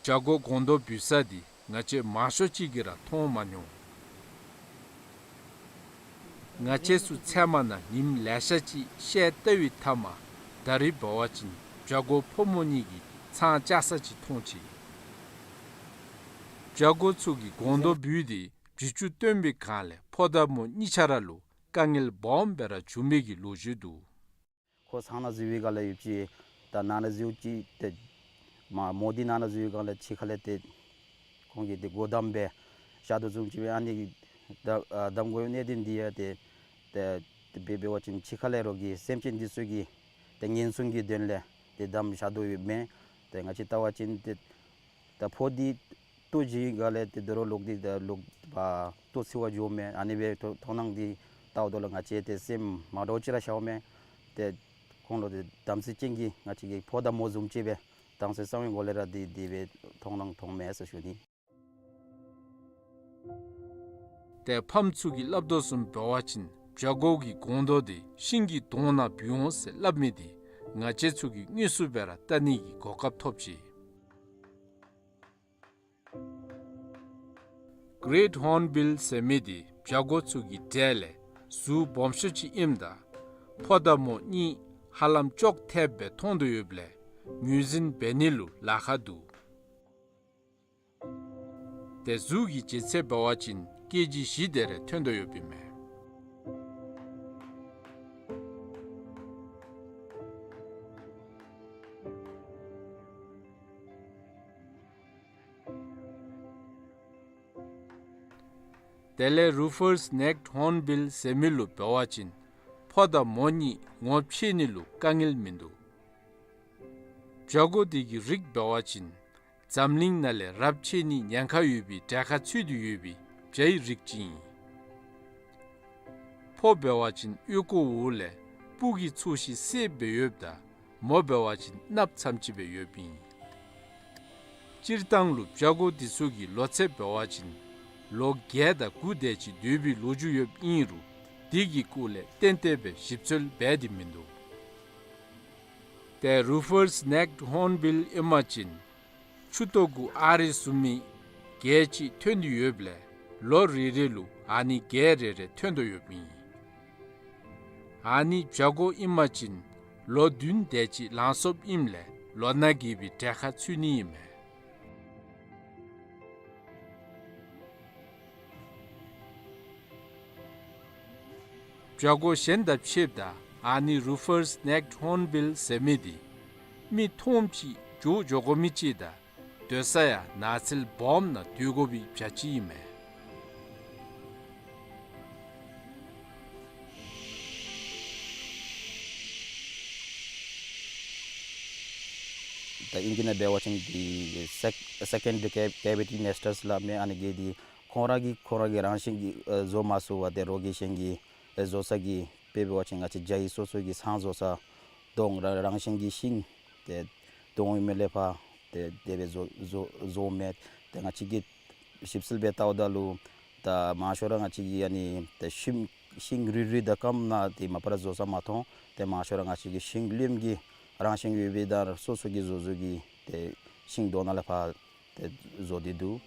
བྱ་རྒོད་སྒོང་རྡོག་འབུད་ས་འདི་ང་བཅས་མང་ཤོས་ཅིག་གིས་ར་མཐོང་མ་མྱོང་། ང་བཅས་ཚུ་ཚལ་མ་ནང་ཉིནམ་ལེ་ཤ་ཅིག་བཤལ་བལྟ་བའི་མཐའ་མ་ད་རིས་འབད་བ་ཅིན་བྱ་རྒོད་ཕོ་མོ་གཉིས་ཀྱི་ཚང་བཅའ་ས་ཅིག་མཐོང་ཅི། བྱ་རྒོད་ཚུ་གིས་སྒོང་རྡོག་འབུད་དེ་བྱི་ཅུང་བཏོན་པའི་བསྒང་ལས་ཕོ་དང་མོ་གཉིས་ཆ་ར་ལུ་དཀའ་ངལ་སྦོམ་སྦེ་ར་བྱུང་མི་གི་ལོ་རྒྱུས་འདུག། ཁོ་ཚང་ནང་འཛུལ་བའི་བསྒང་ལས་ཡོདཔ་ཅིག་ད་ནང་ན་འཛུལཝ་ཅིག་ཏེ་མ་མོ་འདི་ནང་ན་འཛུལ་བའི་བསྒང་ལས་ཕྱི་ཁ་ལས་ཏེ་ཁོང་གིས་ཏེ་སྒོ་བསྡམས་སྦེ་བཞག་དོ་བཟུམ་ཅིག་སྦེ་ཨ་ནི་ད་ཨ་བསྡམ་དགོ་པའི་གནད་དོན་འདི་ཡང་ཏེ་ཏེ་ཏེ་འབད་འབད་བ་ཅིན་ཕྱི་ཁ་ལས་རོགས་ཀྱིས་སེམས་ཅན་འདི་ཚུ་གི་ཏེ་ཉེན་སྲུང་གི་དོན་ལས་ཏེ་བསྡམས་བཞག་དོ་ཡོདཔ་མས། ཏེ་ང་བཅས་བལྟ་བ་ཅིན་ཏེ་ད་ཕོ་འདི་ལྟོ་བྱིན་བསྒང་ལས་ཏེ་དོ་རུང་ལོག་སྟེ་ད་ལོག་པ་ལྟོ་འཚོལ་བར་འགྱོཝ་མས། ཨ་ནི་སྦེ་མཐོ་མཐོང་སྣང་འདི་བལྟཝ་ད་ལུ་ང་བཅས་ཏེ་སེམས་མ་འདྲཝ་ཅིག་ར་ཤརཝ་མས། ཏེ་ཁོང་ལུ་ཏེ་དམ་ཚིག་ཅན་གྱི་ང་བཅས་ཀྱི་ཕོ་དང་མོ་བཟུམ་ཅིག་སྦེ་དྭངས་གསལ་གསང་བའི་སྒོ་ལས་ར་འདི་འདི་སྦེ་མཐོང་སྣང་མཐོངམ་མས་ཟེར་ཞུ་ནི། ཏེ་ཕམ་ཚུ་གིས་སླབ་དོ་བཟུམ་འབད་བ་ཅིན་བྱ་རྒོད་ཀྱི་སྒོང་རྡོག་འདི་ཤིང་གི་དོང་ནང་འབུད་འོང་ཟེར་སླབ་མི་འདི་ང་བཅས་ཚུ་གིས་དངོས་སུ་སྦེ་ར་བལྟ་ནི་གི་གོ་སྐབས་ཐོབ་ཅི། Great Hornbill ཟེར་མི་འདི་བྱ་རྒོད་ཚུ་གི་གྲས་ལས་གཟུགས་སྦོམ་ཤོས་ཅིག་ཨིནམ་ད་ཕོ་དང་མོ་གཉིས་ཧ་ལམ་ཅོག་འཐདཔ་སྦེ་མཐོང་དོ་ཡོདཔ་ལས་ངོས་འཛིན་འབད་ནི་ལུ་ལཱ་ཁག་འདུག། ཏེ་གཟུགས་ཀྱི་ལྗིད་ཚད་འབད་བ་ཅིན་ཀེ་ཇི་བཞི་དེ་རེ་ཐོན་དོ་ཡོདཔ་ཨིན་མས། དེ་ལས་Rufous Necked Hornbill ཟེར་མི་ལུ་འབད་བ་ཅིན་ཕོ་དང་མོ་གཉིས་ངོ་ཕྱེ་ནི་ལུ་དཀའ་ངལ་མིན་འདུག། བྱ་རྒོད་འདི་གི་རིགས་འབད་བ་ཅིན་འཛམ་གླིང་ནང་ལས་རབས་ཆད་ནི་ཉེན་ཁ་ཡོད་པའི་གྲལ་ཁར་ཚུད་དེ་ཡོད་པའི་བྱའི་རིགས་ཅིག་ཨིན། ཕོ་འབད་བ་ཅིན་ཨོལ་ལྐོག་འོག་ལས་སྤུ་གི་ཚོས་ཤིང་སེརཔོ་སྦེ་ཡོདཔ་ད་མོ་འབད་བ་ཅིན་གནགཔོ་ཙམ་ཅིག་སྦེ་ཡོདཔ་ཨིན། སྤྱིར་བཏང་ལུ་བྱ་རྒོད་འདི་ཚུ་གི་ལོ་ཚད་འབད་བ་ཅིན་ལོ་བརྒྱད་དང་དགུ་དེ་ཅིག་སྡོད་པའི་ལོ་རྒྱུས་ཡོདཔ་ཨིན་རུང་འདི་གི་སྐོར་ལས་ཏན་ཏན་སྦེ་ཞིབ་འཚོལ་འབད་དེ་མིན་འདུག། ཏེ་Rufous Necked Hornbill ཨིན་པ་ཅིན་ཆུ་ཏོ་གུ་ཨ་རི་བཟུམ་མའི་གྱད་ཅིག་ཐོན་ཏེ་ཡོདཔ་ལས་ལོ་རེ་རེ་ལུ་ཨ་ནི་གྱད་རེ་རེ་ཐོན་དོ་ཡོདཔ་ཨིན། ཨ་ནི་བྱ་རྒོད་ཨིན་པ་ཅིན་ལོ་བདུན་དེ་ཅིག་ལང་སོངམ་ཨིནམ་ལས་ལོ་ན་རྒས་པའི་གྲལ་ཁར་ཚུད་ནི་ཨིན་མས། བྱ་རྒོད་གཞན་དང་ཕྱདཔ་ད་ཨ་ནི་Rufous Necked Hornbill ཟེར་མི་འདི་མི་མཐོངམ་ཅིག་འགྱོ་འགྱོ་དགོ་མི་ཅིག་དང་སྡོད་ས་ཡང་ནགས་ཚལ་སྦོམ་ནང་སྡོད་དགོ་པའི་བྱ་ཅིག་ཨིན་མས། ད་ཨིང་སྐད་ནང་འབད་བ་ཅིན་འདི་sec- secondary cav- cavity nesters སླབ་མས། ཨ་ནི་གི་འདི་ཁོང་ར་གིས་ཁོང་ར་གི་རང་བཞིན་གྱིས་ཨེ་བཟོ་མ་ཚུགས་པར་ཏེ་རོགས་ཀྱིས་གཞན་གྱི་ཨེ་བཟོ་ས་གི་ དཔེ་འབད་བ་ཅིན་ང་བཅས་རྒྱ་ཡི་སོ་སོ་གི་ཚང་བཟོ་ས་དོང་ར་རང་བཞིན་གྱི་ཤིང་ཏེ་དོང་ཡོད་མི་ལས་ཕར་ཏེ་དེ་སྦེ་བཟོ་བཟོ་བཟོ་མི་ཏེ་ང་བཅས་ཀྱིས་ཞིབ་འཚོལ་འབད་བལྟཝ་ད་ལུ་ད་མང་ཤོས་ར་ང་བཅས་ཀྱིས་ཨ་ནི་ཏེ་ཤིང་ཤིང་རུལ་རུལ་དང་སྐམ་ནང་ཏེ་མ་པ་ར་བཟོ་ས་མ་མཐོང་། ཏེ་མང་ཤོས་ར་ང་བཅས་ཀྱིས་ཤིང་རློནམ་གི་རང་བཞིན་ཡོད་པའི་ད་སོ་སོ་གི་བཟོ་བཟོ་གི་ཏེ་ཤིང་དོང་ནང་ལས་ཕར་ཏེ་བཟོ་སྟེ་འདུག།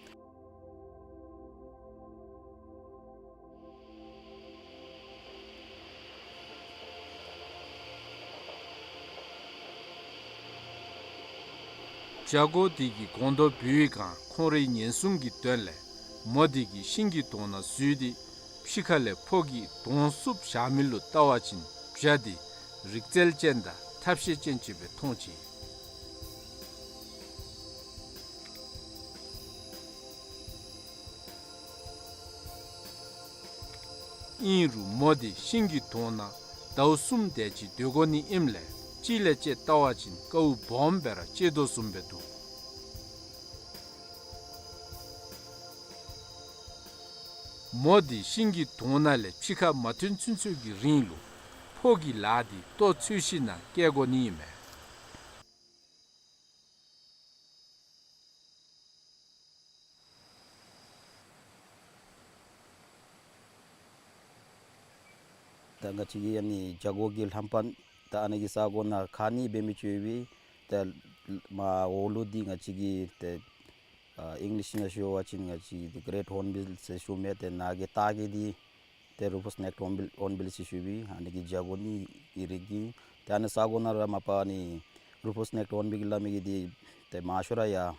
བྱ་རྒོད་དེ་གིས་སྒོང་རྡོག་འབུ་བའི་སྒང་ཁོང་རའི་ཉེན་སྲུང་གི་དོན་ལས་མོ་དེ་གིས་ཤིང་གི་དོང་ནང་འཛུལ་ཏེ་ཕྱི་ཁ་ལས་ཕོ་གིས་དོང་བསུབ་བཞག་མི་ལུ་བལྟ་བ་ཅིན་བྱ་དེ་རིག་རྩལ་ཅན་དང་ཐབས་ཤེས་ཅན་ཅིག་སྦེ་མཐོང་ཅི། ཨིན་རུང་མོ་དེ་ཤིང་གི་དོང་ནང་ཟླཝ་གསུམ་དེ་ཅིག་སྡོད་དགོ་ནི་ཨིནམ་ལས་ཕྱི་ལས་དཔྱད་བལྟ་བ་ཅིན་དཀའཝ་སྦོམ་སྦེ་ར་སྤྱད་དོ་བཟུམ་སྦེ་འདུག། མོ་དེ་ཤིང་གི་དོང་ནང་ལས་ཕྱི་ཁར་མ་ཐོན་ཚུན་ཚོད་ཀྱི་རིང་ལུ་ཕོ་གི་ལཱ་དེ་ལྟོ་འཚོལ་ཞིནམ་ལས་བཀལ་དགོ་ནི་ཨིན་མས། ད་ང་བཅས་ཀྱི་ཨ་ནི་བྱ་རྒོད་ཀྱི་ལྷམ་པ་ད་ཨ་ནི་གི་ས་གོ་ནང་ཁ་ནི་འབད་མི་ཅིག་ཡོད་པས། ད་མར་འོག་ལུ་འདི་ང་བཅས་ཀྱི་ཏེ་ཨ་ཨིང་ལིཤ་ནང་ཞུ་བ་ཅིན་ང་བཅས་ཀྱི་གྲེཊ་ཧོརན་བིལ་ཟེར་ཞུ་མི་ཏེ་ནཱ་གི་ལྟག་གི་འདི་ཏེ་རུ་ཕཱསི་ནེཀཌ་ཧོརན་བིལ་ཧོརན་བིལ་ཟེར་ཞུ་བས། ཨ་ནི་གི་བྱ་རྒོད་ནི་གི་རིགས་ཨིན། ཏེ་ཨ་ནི་ས་གོ་ནང་ར་མ་པ་ཨ་ནི་རུ་ཕཱསི་ནེཀཌ་ཧོརན་བིལ་གྱི་སླབ་མི་གི་འདི་ཏེ་མང་ཤོས་ར་ཡར་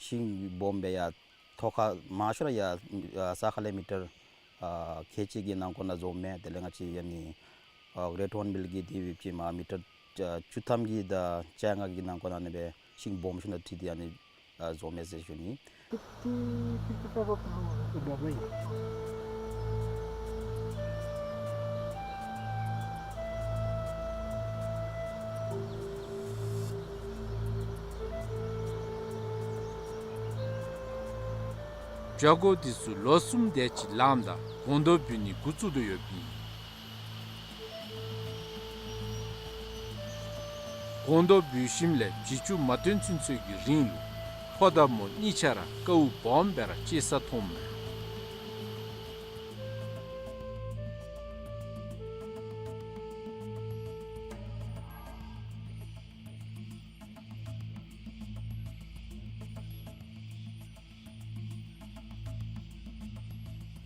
ཤིང་སྦོམ་སྦེ་ཡར་ཐོག་ཁར་མང་ཤོས་ར་ཡར་ས་ཁ་ལས་མི་ཊར་ཨ་ཁལ་གཅིག་གི་ནང་འཁོད་ནང་འཛོམས་མས། དེ་ལས་ང་བཅས་ཨ་ནི་ཨ་གྲེཊ་ཧོརན་བིལ་གྱི་འདི་འབདཝ་ཅིག་མར་མི་ཊར་ཨ་བཅུ་ཐམ་གྱི་དང་བཅོ་ལྔ་གི་ནང་འཁོད་ནང་ཨ་ནི་སྦེ་ཤིང་སྦོམ་ཤོས་ནང་འཁྲིལ་ཏེ་ཨ་ནི་ཨ་འཛོམས་མས་ཟེར་ཞུ་ནི། བྱ་རྒོད་དེ་ཚུ་ལོ་གསུམ་དེ་ཅིག་ལངམ་ད་སྒོང་རྡོག་འབུ་ནི་འགོ་བཙུགས་དོ་ཡོདཔ་ཨིན། སྒོང་རྡོག་འབུ་ཞིནམ་ལས་བྱི་ཅུང་མ་ཐོན་ཚུན་ཚོད་ཀྱི་རིང་ལུ་ཕོ་དང་མོ་གཉིས་ཆ་ར་དཀའཝ་སྦོམ་སྦེ་ར་སྤྱད་ས་མཐོངམ་མས།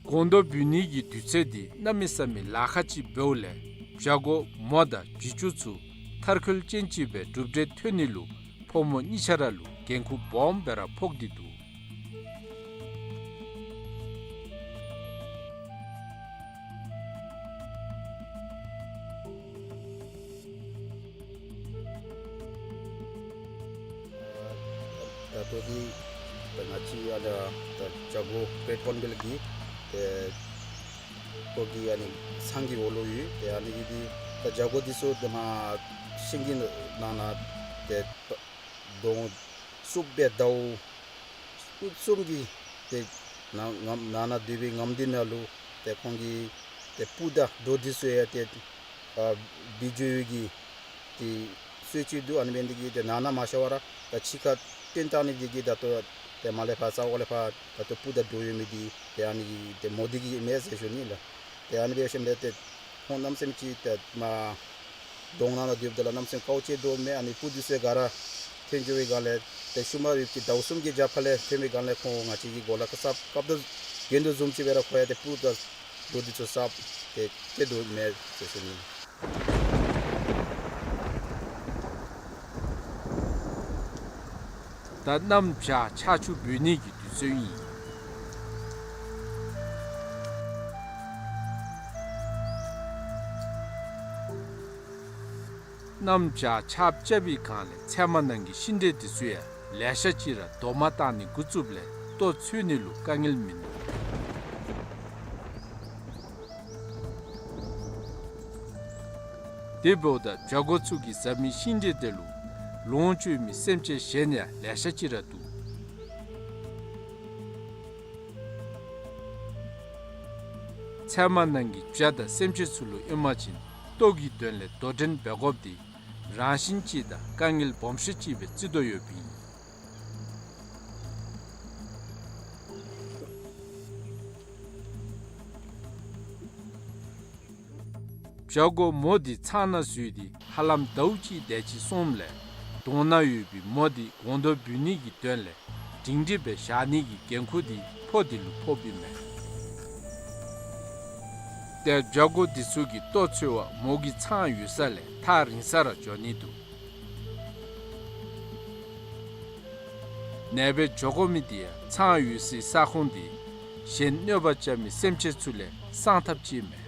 སྒོང་རྡོག་འབུ་ནི་གི་དུས་ཚོད་འདི་གནམ་མེད་ས་མེད་ལཱ་ཁག་ཅིག་འབདཝ་ལས་བྱ་རྒོད་མོ་དང་བྱི་ཅུང་ཚུ་མཐར་འཁྱོལ་ཅན་ཅིག་སྦེ་གྲུབ་འབྲས་ཐོན་ནི་ལུ་ཕོ་མོ་གཉིས་ཆ་ར་ལུ་འགན་ཁུར་སྦོམ་སྦེ་ར་ཕོག་སྟེ་འདུག། ད་ལྟོ་འདི་ད་ང་བཅས་ཨ་ད་ད་བྱ་རྒོད་གྲེཊ་ཧོརན་བིལ་གྱི་ཏེ་ཁོ་གི་ཨ་ནི་ཚང་གི་འོག་ལུ་ཡོད། ཏེ་ཨ་ནི་གི་འདི་ད་བྱ་རྒོད་འདི་ཚུ་ཏེ་མར་ཤིང་གི་ནང་ན་ཏེ་དོང་བསུབ་སྦེ་ཟླཝ་གསུམ་གྱི་ཏེ་ནང་ནང་ན་སྡོད་པའི་ངམ་འདི་ནང་ལུ་ཏེ་ཁོང་གི་ཏེ་སྤུ་དང་རྡོ་འདི་ཚུ་ཡང་ཏེ་ཨ་འབུད་འགྱོ་ཡོད་གི་ཏེ་སྲོལ་ཅིག་འདུག། ཨ་ནི་འབད་ནི་དེ་གིས་ཏེ་ནང་ན་མ་ཤར་བར་ར་ད་ཕྱི་ཁར་བཏོན་བཏང་ནི་དེ་གིས་ད་ལྟོ་ཏེ་མར་ལས་ཕར་ས་འོག་ལས་ཕར་ད་ལྟོ་སྤུ་དང་རྡོ་ཡོད་མི་འདི་ཏེ་ཨ་ནི་གི་ཏེ་མོ་དེ་གི་མས་ཟེར་ཞུ་ནི་ལགས། ཏེ་ཨ་ནི་འབད་ཞིནམ་ལས་ཏེ་ཁོང་གནམ་མེད་ས་མེད་ཅིག་ཏེ་མར་དོང་ནང་ན་སྡོདཔ་ད་ལུ་གནམ་མེད་ས་མེད་དཀའཝ་སྤྱད་དོ་མས། ཨ་ནི་སྤུ་འདི་ཚུ་ག་ར་ཐོན་འགྱོ་བའི་སྒང་ལས་ཏེ་ཤུལ་མ་རིབ་ཀྱི་ཟླཝ་གསུམ་གྱི་རྒྱབ་ཁ་ལས་ཐོན་པའི་སྒང་ལས་ཁོང་ང་བཅས་ཀྱི་གོ་ལ་ཁར་སྲབ་བཀབ་དོ་གྱོན་དོ་བཟུམ་ཅིག་སྦེ་ར་ཁོ་ཡང་ཏེ་སྤུ་དང་རྡོ་འདི་ཚུ་སྲབ་ཏེ་སྤྱད་དོ་མས་ཟེར་ཞུ་ནི། ད་གནམ་བྱཱར་ཆར་ཆུ་འབུད་ནི་གི་དུས་ཚོད་ཨིན། གནམ་བྱཱར་ཆརཔ་རྐྱབ་པའི་སྒང་ལས་ཚལ་མ་ནང་གི་ཤིང་འབྲས་འདི་ཚུ་ཡང་ལེ་ཤ་ཅིག་ར་རྡོག་མ་བཏགས་ནི་འགོ་བཙུགསཔ་ལས་ལྟོ་འཚོལ་ནི་ལུ་དཀའ་ངལ་མིན་འདུག། དེ་འབདཝ་ད་བྱ་རྒོད་ཚུ་གིས་བཟའ་མི་ཤིང་འབྲས་དེ་ལུ་ལོངས་སྤྱོད་མི་སེམས་ཅན་གཞན་ཡང་ལེ་ཤ་ཅིག་ར་འདུག། ཚལ་མ་ནང་གི་བྱ་དང་སེམས་ཅན་ཚུ་ལུ་ཨིན་པ་ཅིན་ ལྟོ་གི་དོན་ལས་དོ་འགྲན་འབད་དགོཔ་འདི་རང་བཞིན་ཅིག་དང་དཀའ་ངལ་སྦོམ་ཤོས་ཅིག་སྦེ་བརྩི་དོ་ཡོདཔ་ཨིན། བྱ་རྒོད་མོ་འདི་ཚང་ནང་འཛུལ་ཏེ་ཧ་ལམ་ཟླཝ་གཅིག་དེ་ཅིག་སོངམ་ལས་གདོང་ནང་ཡོད་པའི་མོ་འདི་སྒོང་རྡོག་འབུད་ནི་གི་དོན་ལས་སྒྲིང་སྒྲི་སྦེ་བཞག་ནི་གི་འགན་ཁུར་འདི་ཕོ་འདི་ལུ་ཕོགཔ་ཨིན་མས། ཏེ་བྱ་རྒོད་འདི་ཚུ་གིས་ལྟོ་འཚོལ་བར་མོ་གི་ཚང་ཡོད་ས་ལས་ཐག་རིང་ས་ར་འགྱོ་ནི་འདུག། ནེ་པའི་བྱ་རྒོད་མི་འདི་ཡང་ཚང་ཡོད་སའི་ས་ཁོངས་འདི་གཞན་གནོད་པ་རྐྱབ་མི་སེམས་ཅན་ཚུ་ལས་སངས་ཐབས་ཅིག་མས།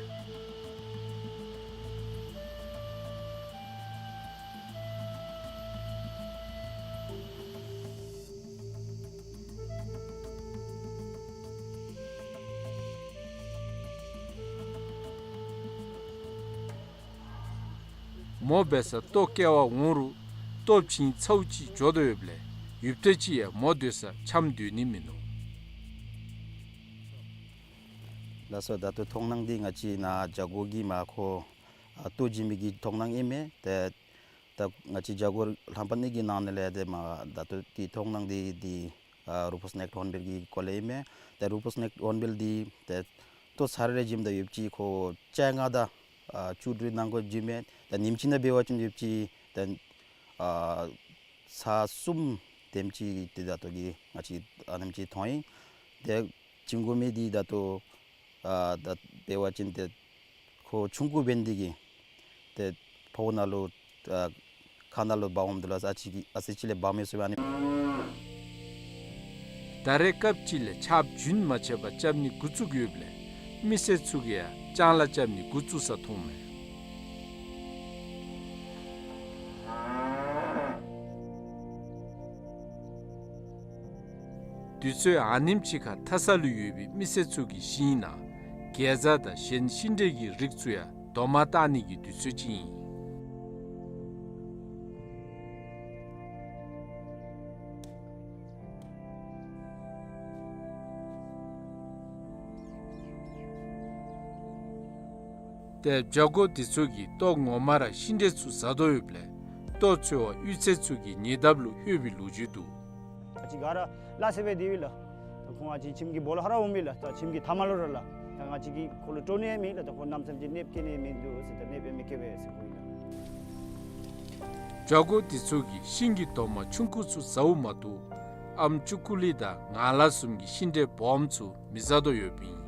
མོ་འབད་སར་ལྟོ་བསྐྱལ་བར་འོང་རུང་ལྟོ་བྱིན་ཚརཝ་ཅིག་འགྱོ་དོ་ཡོདཔ་ལས་ཡུདཔ་ཐེངས་ཅིག་ཡང་མོ་སྡོད་སར་འཁྱམས་སྡོད་ནི་མིན་ནུག། ལགས་སོ། ད་ལྟོ་མཐོང་སྣང་འདི་ང་བཅས་ནཱ་བྱ་རྒོད་ཀྱི་མར་ཁོ་ཨ་ལྟོ་བྱིན་མི་གི་མཐོང་སྣང་ཨིན་མས། ཏེ་ད་ང་བཅས་བྱ་རྒོད་ལྷམ་པ་གཉིས་ཀྱི་ནང་ན་ལས་ཏེ་མར་ད་ལྟོ་འདི་མཐོང་སྣང་འདི་འདི་ཨ་རུ་ཕུས་ནེཀཌ་ཧོརན་བིལ་གྱི་སྐོར་ལས་ཨིན་མས། ཏེ་རུ་ཕུས་ནེཀཌ་ཧོརན་བིལ་འདི་ཏེ་ལྟོ་ཚར་རེ་བྱིནམ་ད་ཡོདཔ་ཅིག་ཁོ་བཅོ་ལྔ་དང་ཨ་བཅུ་དྲུག་ནང་འཁོད་བྱིནམ་མས། ད་ཉིནམ་གཅིག་ནང་འབད་བ་ཅིན་ཡོདཔ་ཅིག་ཏེ་ཨ་ཚར་གསུམ་དེམ་ཅིག་ཏེ་ད་ལྟོ་གི་ང་བཅས་ཨ་ནེམ་ཅིག་མཐོང་ཡི། ཏེ་བྱིན་དགོ་མི་འདི་ད་ལྟོ་ཨ་ད་འབད་བ་ཅིན་ཏེ་ཁོ་ཆུང་ཀུ་འབད་ནི་འདི་གིས་ཏེ་ཕོཝ་ནང་ལུ་ཨ་ཁ་ནང་ལུ་འབག་འོངམ་ད་ལུ་ཨ་ཙི་ཅིག་ཨ་ཙི་ཅིག་ལས་འབག་མི་ཚུགས་པས་ཨ་ནི། ད་རེས་སྐབས་ཅིག་ལས་ཆརཔ་རྒྱུན་མ་ཆད་པར་རྐྱབ་ནི་འགོ་བཙུགས་ཡོདཔ་ལས་མི་སེར་ཚུ་གིས་ཡང་ལྕང་ལཱ་རྐྱབ་ནི་འགོ་བཙུགས་ས་མཐོང་མས། དུས་ཚོད་ཨ་ནེམ་ཅིག་ཁར་མཐའ་ས་ལུ་ཡོད་པའི་མི་སེར་ཚུ་གི་ཞིང་ནང་གེ་ཛ་དང་གཞན་ཤིང་འབྲས་ཀྱི་རིགས་ཚུ་ཡང་དོ་མ་བཏགས་ནི་གི་དུས་ཚོད་ཅིག་ཨིན། ཏེ་བྱ་རྒོད་འདི་ཚུ་གིས་ལྟོ་ངོ་མ་ར་ཤིང་འབྲས་ཚུ་ཟ་དོ་ཡོདཔ་ལས་ལྟོ་འཚོལ་བར་གཡུས་ཚན་ཚུ་གི་ཉེ་འདབས་ལུ་ལྷོད་པའི་ལོ་རྒྱུས་འདུག། ང་བཅས་ག་ར་ལཱ་ཟེར་བའི་དེ་བས་ལགས། ད་ཁོང་ང་བཅས་ཁྱིམ་གྱི་སྦོ་ལོགས་ཧ་ར་འོང་མས་ལགས། ད་ཁྱིམ་གྱི་མཐའ་མ་ལུ་ར་ལགས། ད་ང་བཅས་ཀྱིས་ཁོ་ལུ་སྤྲོ་ནི་ཡང་མེད་ལགས། ད་ཁོ་གནམ་མེད་ས་མེད་ཅིག་གནོདཔ་བཀལ་ནི་མིན་འདུག་ཟེར། ད་གནོདཔ་ཡང་མི་བཀལ་བས་ཟེར་ཁོ་ཡི་ལགས། བྱ་རྒོད་འདི་ཚུ་གིས་ཤིང་གི་དོ་མ་ཆུང་ཀུ་ཚུ་ཟཝ་མ་གཏོགས་ཨམ་ཅུ་ཀུ་ལི་དང་ངང་ལག་བཟུམ་གྱི་ཤིང་འབྲས་སྦོམ་ཚུ་མི་ཟ་དོ་ཡོདཔ་ཨིན།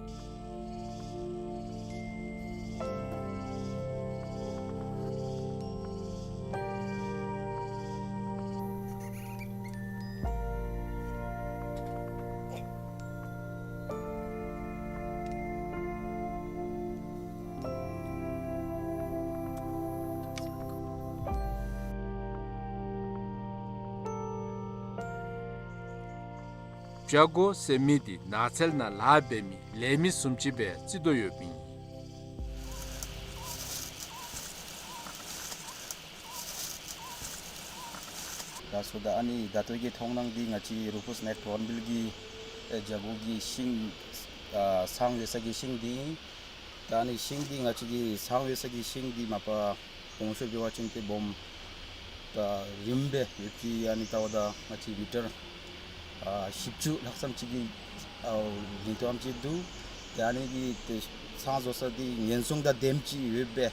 བྱ་རྒོད་ཟེར་མི་འདི་ནགས་ཚལ་ནང་ལཱ་འབད་མི་ལས་མི་བཟུམ་ཅིག་སྦེ་བརྩི་དོ་ཡོདཔ་ཨིན། ལགས་སོ། ད་ཨ་ནི་ད་ལྟོ་གི་མཐོང་སྣང་འདི་ང་བཅས་རུ་ཕུས་ནེཀཌ་ཧོརན་བིལ་གྱི་ཨེ་བྱ་རྒོད་ཀྱི་ཤིང་ཨ་ཚང་ཡོད་ས་གི་ཤིང་འདི་ཨིན། ད་ཨ་ནི་ཤིང་འདི་ང་བཅས་ཀྱི་ཚང་ཡོད་ས་གི་ཤིང་འདི་མ་པ་གོང་ཤོས་འབད་བ་ཅིན་ཏེ་སྦོམ་ད་རིངམ་སྦེ་ཡོད་ཀྱི། ཨ་ནི་ལྟཝ་ད་ང་བཅས་མི་ཊར་ཨ་བཞི་བཅུ་ལྷག་ཙམ་ཅིག་གི་ཨ་རིང་ཐུང་ཙམ་ཅིག་འདུག། ཏེ་ཨ་ནི་གི་ཏེ་ཚང་བཟོ་ས་འདི་ཉེན་སྲུང་དང་ལྡནམ་ཅིག་ཡོདཔ་སྦེ་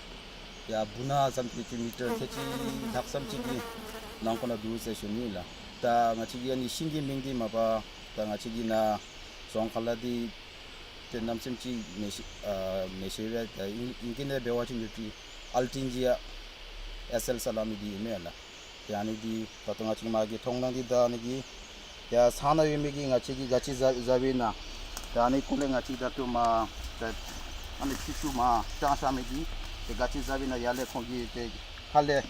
ཡར་སྦུག་ན་ཙམ་ཅིག་ཏེ་མི་ཊར་ཁལ་གཅིག་ལྷག་ཙམ་ཅིག་གི་ནང་འཁོད་ན་འདུག་ཟེར་ཞུ་ནི་ལགས། ད་ང་བཅས་ཀྱི་ཨ་ནི་ཤིང་གི་མིང་འདི་མ་པ་ད་ང་བཅས་ཀྱི་ནཱ་རྫོང་ཁ་ལས་འདི་ཏེ་གནམ་མེད་ས་མེད་ཅིག་མི་ཤེས་ཨ་མི་ཤེས་པས། ད་ཨིང་ཨིང་སྐད་ནང་འབད་བ་ཅིན་ཡོད་ཀྱི་ཨལ་ཊིན་ཇི་ཡ་ཨེས་ཨེལ་ས་ལ་མི་འདི་ཨིན་མས་ལགས། ཏེ་ཨ་ནི་འདི་ད་ལྟོ་ང་བཅས་མ་གི་མཐོང་སྣང་འདི་ད་ཨ་ནི་གི་ཡར་ཚང་ནང་ཡོད་མི་གི་ང་བཅས་ཀྱིས་ག་ཅི་བཟའ་བཟའ་བའི་ནང་ད་ཨ་ནི་སྐོར་ལས་ང་བཅས་ད་ལྟོ་མར་ད་ཨ་ནི་ཕྱི་ཤུལ་མར་དྲངས་བཞག་མི་གི་ཏེ་ག་ཅི་བཟའ་བའི་ནང་ཡར་ལས་ཁོང་གིས་ཏེ་ཁ་ལས་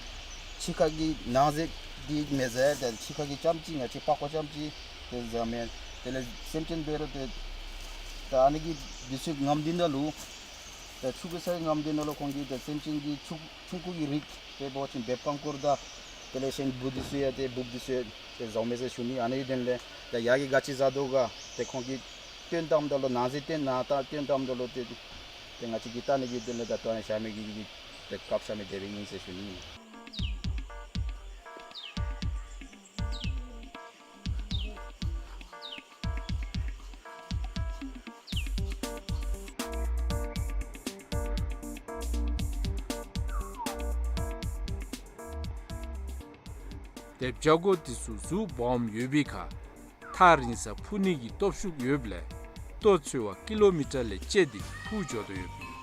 ཕྱི་ཁ་གི་ནང་ཟས་འདི་མི་བཟའ། ཏེ་ཕྱི་ཁ་གི་རྐྱངམ་ཅིག་ང་བཅས་པགས་ཀོ་རྐྱངམ་ཅིག་ཏེ་བཟའ་མས། དེ་ལས་སེམས་ཅན་འབད་རུང་ཏེ་ད་ཨ་ནི་གི་འདི་ཚུ་ངམ་འདི་ནང་ལུ་ད་ཆུ་གི་ས་ངམ་འདི་ནང་ལུ་ཁོང་གིས་ད་སེམས་ཅན་གྱི་ཆུང་ཆུང་ཀུ་གི་རིགས་དེ་འབད་བ་ཅིན་འབེབས་རྐང་འཁོར་དང་དེ་ལས་གཞན་འབུཔ་འདི་ཚུ་ཡང་ཏེ་འབུཔ་འདི་ཚུ་ཡང་ཏེ་བཟའཝ་མས་ཟེར་ཞུ་ནི། ཨ་ནི་དོན་ལས་ད་ཡར་གྱི་ག་ཅི་བཟའ་དོ་ག་ཏེ་ཁོང་གིས་སྟོན་བཏངམ་ད་ལུ་ནང་ཟས་སྟོན་ནང་ད་སྟོན་བཏངམ་ད་ལུ་ཏེ་ཏེ་ང་བཅས་ཀྱིས་བལྟ་ནི་གི་དོན་ལས་ད་ལྟོ་ཨ་ནི་བཞག་མི་གི་གི་ དེ་སྐབས་ཤར་མི་དེ་སྦེ་ཨིན་ཟེར་ཞུ་ནི་ཨིན། དེ་བྱ་སྒོ་དེ་ཚུ་གཟུགས་སྦོམ་ཡོད་པའི་ཁར་ཐག་རིང་སར་འཕུར་ནི་གི་སྟོབས་ཤུགས་ཡོདཔ་ལས་ལྟོ་འཚོལ་བར་ཀི་ལོ་མི་ཊར་ལས་བཅད་དེ་འཕུར་འགྱོ་དོ་ཡོདཔ་ཨིན།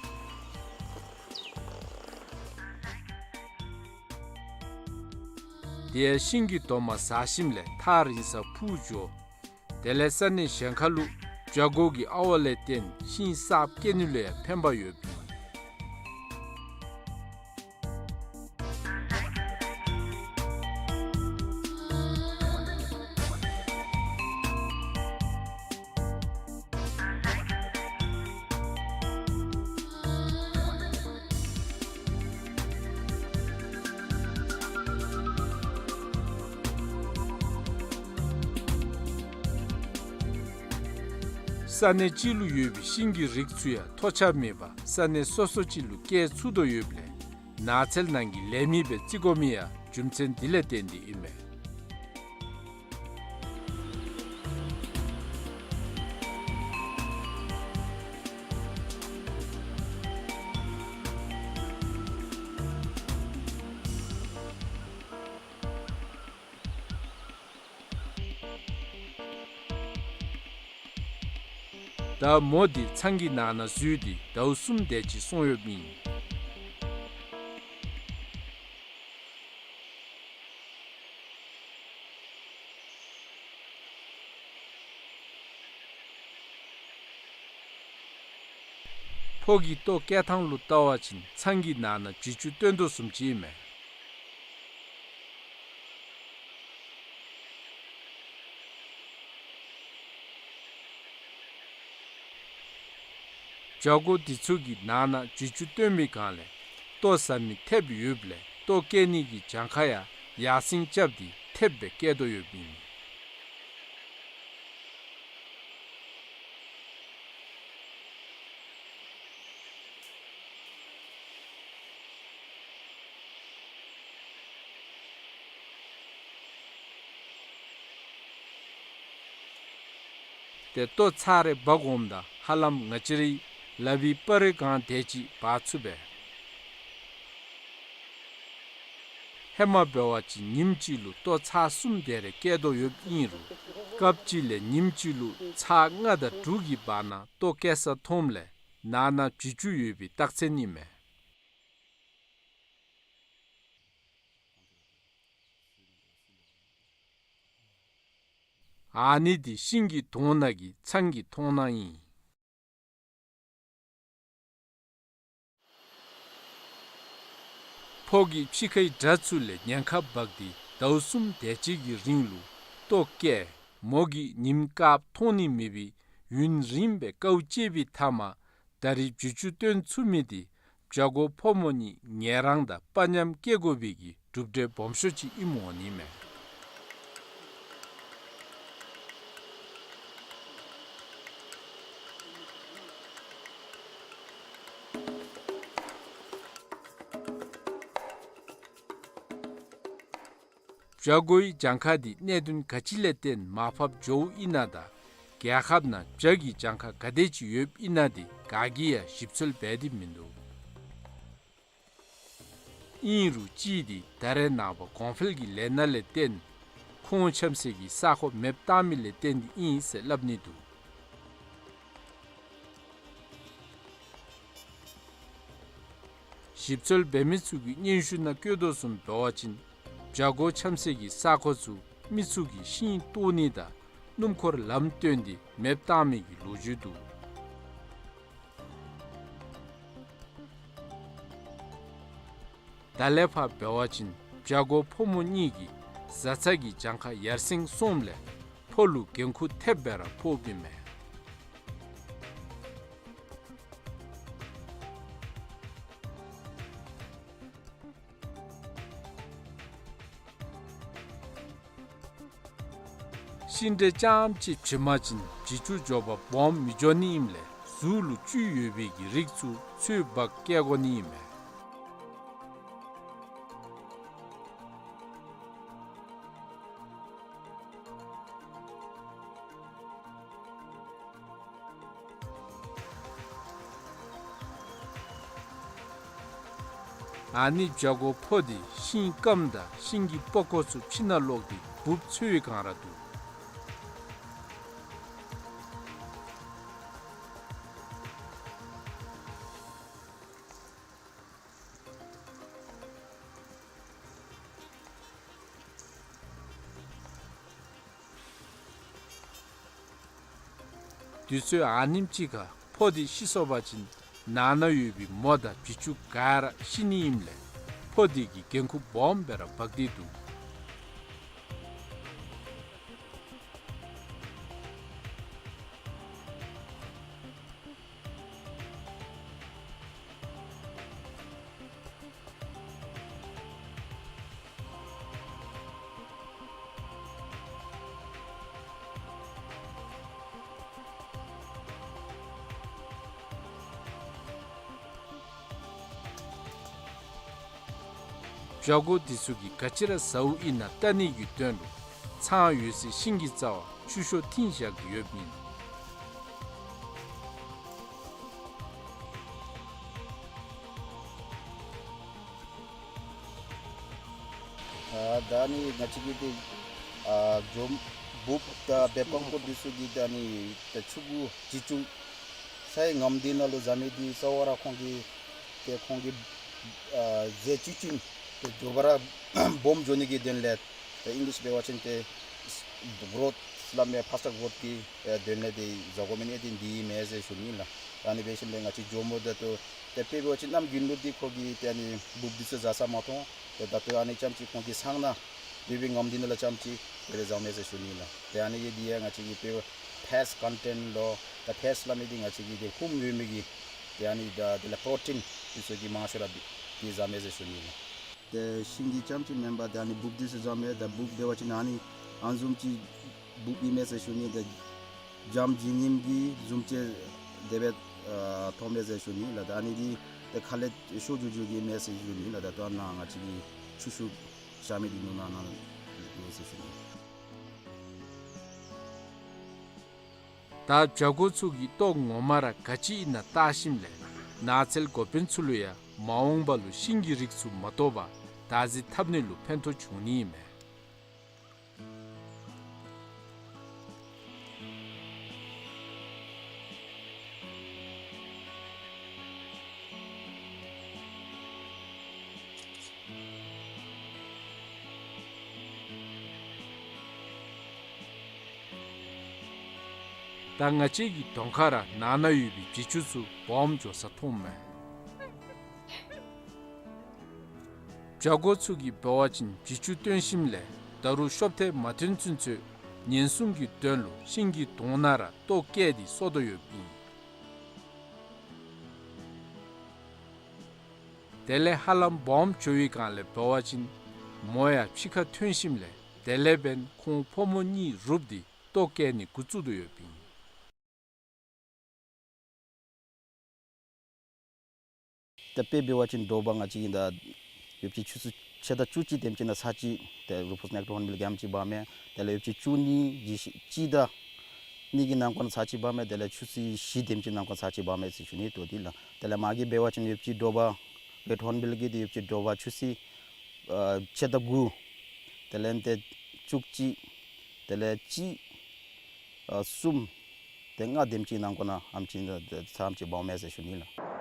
དེ་ཡང་ཤིང་གི་དོང་མར་ཟག་ཞིནམ་ལས་ཐག་རིང་སར་འཕུར་འགྱོ། དེ་ལས་ས་གནས་གཞན་ཁར་ལུ་བྱ་སྒོ་གི་ཨ་ཝ་ལས་བརྟེན་ཤིང་གསརཔ་སྐྱེ་ནི་ལུ་ཡང་ཕན་པ་ཡོདཔ་ཨིན། ས་གནས་གཅིག་ལུ་ཡོད་པའི་ཤིང་གི་རིགས་ཚུ་ཡང་ཐོགས་ཆགས་མེད་པར་ས་གནས་སོ་སོ་ཅིག་ལུ་སྐྱེ་ཚུགས་དོ་ཡོདཔ་ལས་ནགས་ཚལ་ནང་གི་ལས་མི་སྦེ་བརྩི་དགོ་མི་ཡང་རྒྱུ་མཚན་འདི་ལས་བརྟེན་ཏེ་ཨིན་མས། ད་མོ་འདི་ཚང་གི་ནང་ན་འཛུལ་ཏེ་ཟླཝ་གསུམ་དེ་ཅིག་སོང་ཡོདཔ་ཨིན། ཕོ་གི་ལྟོ་བཀལ་ཐངས་ལུ་བལྟ་བ་ཅིན་ཚང་གི་ནང་ན་བྱི་ཅུང་བཏོན་དོ་བཟུམ་ཅིག་ཨིན་མས། བྱ་སྒོ་འདི་ཚུ་གི་ནང་ན་བྱི་ཅུང་བཏོན་པའི་སྒང་ལས་ལྟོ་ཟ་མི་ཐེབས་ཡོདཔ་ལས་ལྟོ་བཀལ་ནི་གི་གྱངས་ཁ་ཡང་ཡར་སེང་རྐྱབ་སྟེ་ཐེབས་སྦེ་བཀལ་དོ་ཡོདཔ་ཨིན། ཏེ་ལྟོ་ཚར་རེ་འབག་འོངམ་ད་ཧ་ལམ་ང་བཅས་རའི་ལག་པའི་སྤར་རི་སྒང་དེ་ཅིག་འབག་ཚུགས་པས། ཧེ་མ་འབད་བ་ཅིན་ཉིནམ་གཅིག་ལུ་ལྟོ་ཚར་གསུམ་དེ་རེ་བཀལ་དོ་ཡོདཔ་ཨིན་རུང་སྐབས་ཅིག་ལས་ཉིནམ་གཅིག་ལུ་ཚར་ལྔ་དང་དྲུག་གི་བར་ན་ལྟོ་བཀལ་ས་མཐོངམ་ལས་ནང་ན་བྱི་ཅུང་ཡོད་པའི་རྟགས་མཚན་ཨིན་མས། ཨ་ནི་འདི་ཤིང་གི་དོང་ནང་གི་ཚང་གི་མཐོང་སྣང་ཨིན། ཕོ་གིས་ཕྱི་ཁའི་དགྲ་ཚུ་ལས་ཉེན་ཁ་འབག་སྟེ་ཟླཝ་གསུམ་དེ་ཅིག་གི་རིང་ལུ་ལྟོ་བཀལ། མོ་གིས་ཉིམ་དཀརཔོ་མཐོང་ནི་མེད་པའི་ཡུན་རིངམོ་སྦེ་དཀའཝ་སྤྱད་པའི་མཐའ་མར་ད་རིས་བྱི་ཅུང་བཏོན་ཚུགས་མི་འདི་བྱ་སྒོ་ཕོ་མོ་གཉིས་ངལ་རངས་དང་དཔའ་ཉམས་སྐྱེ་དགོ་པའི་གི་གྲུབ་འབྲས་སྦོམ་ཤོས་ཅིག་ཨིནམ་འོང་ནི་མས། བྱ་སྒོའི་གྱངས་ཁ་འདི་གནད་དོན་ག་ཅི་ལས་བརྟེན་མར་ཕབ་འགྱོཝ་ཨིན་ན་དང་རྒྱལ་ཁབ་ནང་བྱ་གི་གྱངས་ཁ་ག་དེ་ཅིག་ཡོདཔ་ཨིན་ན་འདི་ག་གིས་ཡང་ཞིབ་འཚོལ་འབད་དེ་མིན་འདུག། ཨིན་རུང་གཅིག་འདི་ད་རེས་ནངས་པ་གོང་འཕེལ་གྱི་ལས་སྣ་ལས་བརྟེན་ཁོང་འཁྱམ་སའི་གི་ས་ཁོངས་མེདཔ་བཏང་མི་ལས་བརྟེན་ཏེ་ཨིན་ཟེར་སླབ་ནི་འདུག། ཞིབ་འཚོལ་འབད་མི་ཚུ་གི་སྙན་ཞུ་ནང་བཀོད་དོ་བཟུམ་འབད་བ་ཅིན་བྱ་སྒོ་འཁྱམ་སའི་གི་ས་ཁོངས་ཚུ་མི་ཚུ་གིས་ཤིང་བཏོག་ནི་དང་སྣུམ་འཁོར་ལམ་བཏོན་ཏེ་མེདཔ་བཏང་མི་གི་ལོ་རྒྱུས་འདུག། ད་ལས་ཕར་འབད་བ་ཅིན་བྱ་སྒོ་ཕོ་མོ་གཉིས་ཀྱི་བཟའ་ཚང་གི་གྱངས་ཁ་ཡར་སེང་སོངམ་ལས་ཕོ་ལུ་འགན་ཁུར་ཐེབས་སྦེ་ར་ཕོགཔ་ཨིན་མས། ཤིང་འབྲས་རྐྱངམ་ཅིག་བྱིན་པ་ཅིན་བྱི་ཅུང་འབྱོར་པ་སྦོམ་མི་འབྱོར་ནི་ཨིནམ་ལས་གཟུགས་ལུ་བཅུད་ཡོད་པའི་གི་རིགས་ཚུ་ཚོད་འབག་བཀལ་དགོ་ནི་ཨིན་མས། ཨ་ནི་བྱ་སྒོ་ཕོག་སྟེ་ཤིང་སྐམ་དང་ཤིང་གི་པགས་ཀོ་ཚུ་ཕྱི་ནང་སློག་སྟེ་འབུཔ་འཚོལ་བའི་བསྒང་ར་འདུག། དུས་ཚོད་ཨ་ནེམ་ཅིག་ཁར་ཕོག་སྟེ་ཤི་སོང་པ་ཅིན་ནང་ན་ཡོད་པའི་མོ་དང་བྱི་ཅུང་ག་ར་ཤི་ནི་ཨིནམ་ལས་ཕོག་སྟེ་གི་འགན་ཁུར་སྦོམ་སྦེ་ར་འབག་སྟེ་འདུག། བྱ་སྒོ་འདི་ཚུ་གིས་ག་ཅི་ར་ཟཝ་ཨིན་ན་བལྟ་ནི་གི་དོན་ལུ་ཚང་ཡོད་སའི་ཤིང་གི་རྩ་བར་ཆུ་ཤོག་བཏིང་བཞག་སྟེ་ཡོདཔ་ཨིན། ཨ་ད་ནི་ང་བཅས་ཀྱི་འདི་ཨ་འབྲུག་འབུཔ་དང་འབད་པ་ཀོ་འདི་ཚུ་གིས་ད་ནི་ད་ཕྱུ་གུ་བྱི་ཅུང་ས་ཡི་ངམ་འདི་ནང་ལུ་བཟའ་མི་འདི་གཙོ་བོ་ར་ཁོང་གིས་ཏེ་ཁོང་གིས་ཨ་རྫས་བཅུད་ཅན་ཏེ་འགྱོ་བ་ར་སྦོམ་འགྱོ་ནི་གི་དོན་ལས་ཏེ་ཨིང་ལིཤ་འབད་བ་ཅིན་ཏེ་གོ་རོཐ་སླབ་མས། ཕཱསཊར་གོ་རོཐ་ཀྱི་ཨེ་དོན་ལས་ཏེ་བཟའ་དགོ་མི་ཨ་ནི་འདི་མས་ཟེར་ཞུ་ནི་ལགས། ཨ་ནི་འབད་ཞིནམ་ལས་ང་བཅས་ཇོ་མོ་ད་ལྟོ་ཏེ་དཔེ་འབད་བ་ཅིན་གནམ་དགུན་ལུ་འདི་ཁོ་གིས་ཏེ་ཨ་ནི་འབུཔ་འདི་ཚུ་བཟའ་ས་མ་མཐོང་། ཏེ་ད་ལྟོ་ཨ་ནི་ཙམ་ཅིག་ཁོང་གི་ཚང་ནང་འདི་སྦེ་ངམ་འདི་ནང་ལུ་ཙམ་ཅིག་དེ་སྦེ་བཟའཝ་མས་ཟེར་ཞུ་ནི་ལགས། ཏེ་ཨ་ནི་གིས་འདི་ཡང་ང་བཅས་ཀྱི་དཔེ་ཕེཊསི་ཀོན་ཊེནཊ་ལུ་ད་ཕེཊསི་སླབ་མི་འདི་ང་བཅས་ཀྱི་འདི་ཧུམ་ཡོད་མི་གི་ཏེ་ཨ་ནི་ད་དེ་ལས་པྲོ་ཊིན་འདི་ཚུ་གིས་མང་ཤོས་ར་འདི་འདི་བཟའཝ་མས་ཟེར་ཞུ་ནི་ལགས། ཏེ་ཤིང་གི་ཙམ་ཅིག་མེན་པར་ཏེ་ཨ་ནི་འབུཔ་འདི་ཚུ་བཟའཝ་མས། ད་འབུཔ་འབད་བ་ཅིན་ཨ་ནི་ཨ་ནི་བཟུམ་ཅིག་འབུཔ་ཨིན་མས་ཟེར་ཞུ་ནི། ཏེ་འཇམ་བྱེད་ནིམ་གི་བཟུམ་ཅིག་དེ་སྦེ་ཨ་མཐོངམ་མས་ཟེར་ཞུ་ནི་ལགས། ད་ཨ་ནི་འདི་ཏེ་ཁ་ལས་ཤོར་འགྱོ་འགྱོ་གི་མས་ཟེར་ཞུ་ནི་ལགས། ད་ལྟོ་ནཱ་ང་བཅས་ཀྱི་ཆུ་ཤོག་བཞག་མི་འདི་ནང་ན་ནང་ཡོད་ཟེར་ཞུ་ནི། ད་བྱ་སྒོ་ཚུ་གི་ལྟོ་ངོ་མ་ར་ག་ཅི་ཨིན་ན་བལྟ་ཞིནམ་ལས་ནགས་ཚལ་འགོ་དཔོན་ཚུ་ལུ་ཡང་མ་འོངས་པ་ལུ་ཤིང་གི་རིགས་ཚུ་མ་དོ་བར་བདག་འཛིན་འཐབ་ནི་ལུ་ཕན་ཐོགས་འབྱུང་ནི་ཨིན་མས། ད་ང་བཅས་ཀྱི་གདོང་ཁར་ར་ནང་ན་ཡོད་པའི་བྱི་ཅུང་ཚུ་སྦོམ་འགྱོ་ས་མཐོངམ་མས། བྱ་སྒོ་ཚུ་གིས་འབད་བ་ཅིན་བྱི་ཅུང་བཏོན་ཞིནམ་ལས་ད་རུང་ཤོབ་ཐེངས་མ་ཐོན་ཚུན་ཚོད་ཉེན་སྲུང་གི་དོན་ལུ་ཤིང་གི་དོང་ནང་ར་ལྟོ་བཀལ་ཏེ་གསོ་དོ་ཡོདཔ་ཨིན། དེ་ལས་ཧ་ལམ་སྦོམ་འགྱོ་བའི་བསྒང་ལས་འབད་བ་ཅིན་མོ་ཡང་ཕྱི་ཁར་ཐོན་ཞིནམ་ལས་དེ་ལས་འབདན་ཁོང་ཕོ་མོ་གཉིས་རུབ་སྟེ་ལྟོ་བཀལ་ནི་འགོ་བཙུགས་དོ་ཡོདཔ་ཨིན། ཏེ་དཔེ་འབད་བ་ཅིན་དྲོ་པ་ང་བཅས་ཀྱི་ད་ཡོདཔ་ཅིག་ཆུ་ཚོད་ཕྱེད་དང་བཅུ་གཅིག་དེམ་ཅིག་ནང་ཚར་ཅིག་ཏེ་རུ་ཕུས་ནེག་ཊར་ཧོརན་བིལ་གྱི་ཨམ་ཅིག་འབག་མས། དེ་ལས་ཡོདཔ་ཅིག་བཅུ་གཉིས་ཀྱི་ཤི་གཅིག་དང་གཉིས་ཀྱི་ནང་འཁོད་ནང་ཚར་ཅིག་འབག་མས། དེ་ལས་ཆུ་ཚོད་བཞི་དེམ་ཅིག་ནང་འཁོད་ཚར་ཅིག་འབག་མས་ཟེར་ཞུ་ནི། ལྟོ་འདི་ལགས། དེ་ལས་མ་གི་འབད་བ་ཅིན་ཡོདཔ་ཅིག་དྲོ་པ་གྲེ་ཊར་ཧོརན་བིལ་གྱི་འདི་ཡོདཔ་ཅིག་དྲོ་པ་ཆུ་ཚོད་ཨ་ཕྱེད་དང་དགུ། དེ་ལས་ཏེ་བཅུ་གཅིག། དེ་ལས་གཅིག། ཨ་གསུམ། ཏེ་ལྔ་དེམ་ཅིག་ནང་འཁོད་ནང་ཨམ་ཅིག་ནང་ཚར་ཨམ་ཅིག་འབག་མས་ཟེར་ཞུ་ནི་ལགས།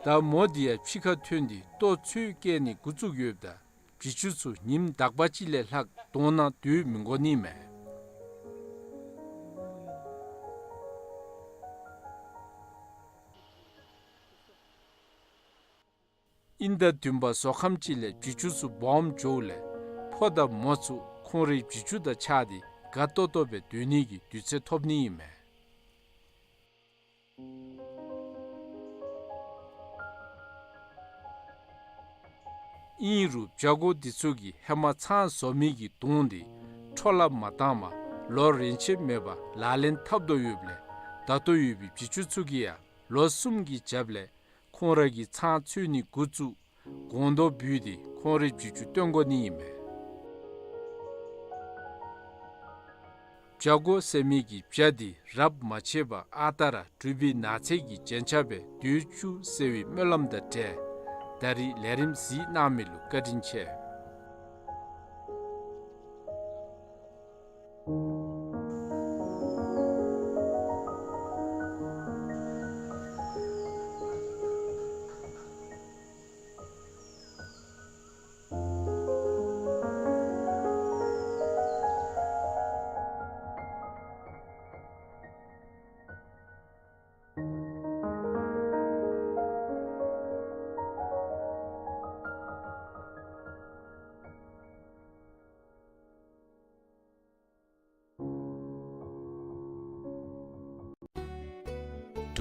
ད་མོ་འདི་ཡང་ཕྱི་ཁར་ཐོན་ཏེ་ལྟོ་འཚོལ་བསྐྱལ་ནི་འགོ་བཙུགས་ཡོདཔ་ད་བྱི་ཅུང་ཚུ་ཉིནམ་དག་པ་ཅིག་ལས་ལྷག་དོང་ནང་སྡོད་མི་དགོ་ནི་མས། དབྱིན་ཟླ་བདུན་པ་ཟོ་ཁམ་ཅིག་ལས་བྱི་ཅུང་ཚུ་སྦོམ་འགྱོཝ་ལས་ཕོ་དང་མོ་ཚུ་ཁོང་རའི་བྱི་ཅུང་དང་གཅིག་ཁར་དགའ་ཏོག་ཏོ་སྦེ་སྡོད་ནི་གི་དུས་ཚོད་ཐོབ་ནི་ཨིན་མས། ཨིན་རུང་བྱ་སྒོ་འདི་ཚུ་གིས་ཧེ་མ་ཚང་བཟོ་མི་གི་དོང་འདི་འཕྲོ་བརླག་མ་བཏང་བར་ལོ་རན་ཆད་མེད་པར་ལག་ལེན་འཐབ་དོ་ཡོདཔ་ལས་ད་ལྟོ་ཡོད་པའི་བྱི་ཅུང་ཚུ་གིས་ཡང་ལོ་གསུམ་གྱི་རྒྱབ་ལས་ཁོང་ར་གིས་ཚང་འཚོལ་ནི་འགོ་བཙུགས་སྒོང་རྡོག་འབུད་དེ་ཁོང་རའི་བྱི་ཅུང་བཏོན་དགོ་ནི་ཨིན་མས། བྱ་སྒོ་ཟེར་མི་གི་བྱ་འདི་རབ་མ་ཆད་པར་ཨ་རྟག་ར་འབྲུག་པའི་ནགས་ཚལ་གྱི་རྒྱན་ཆ་སྦེ་སྡོད་བཅུག་ཟེར་བའི་སྨོན་ལམ་དང་འབྲེལ་ད་རིས་ལས་རིམ་གཟིགས་གནང་མི་ལུ་བཀའ་དྲིན་ཆེ།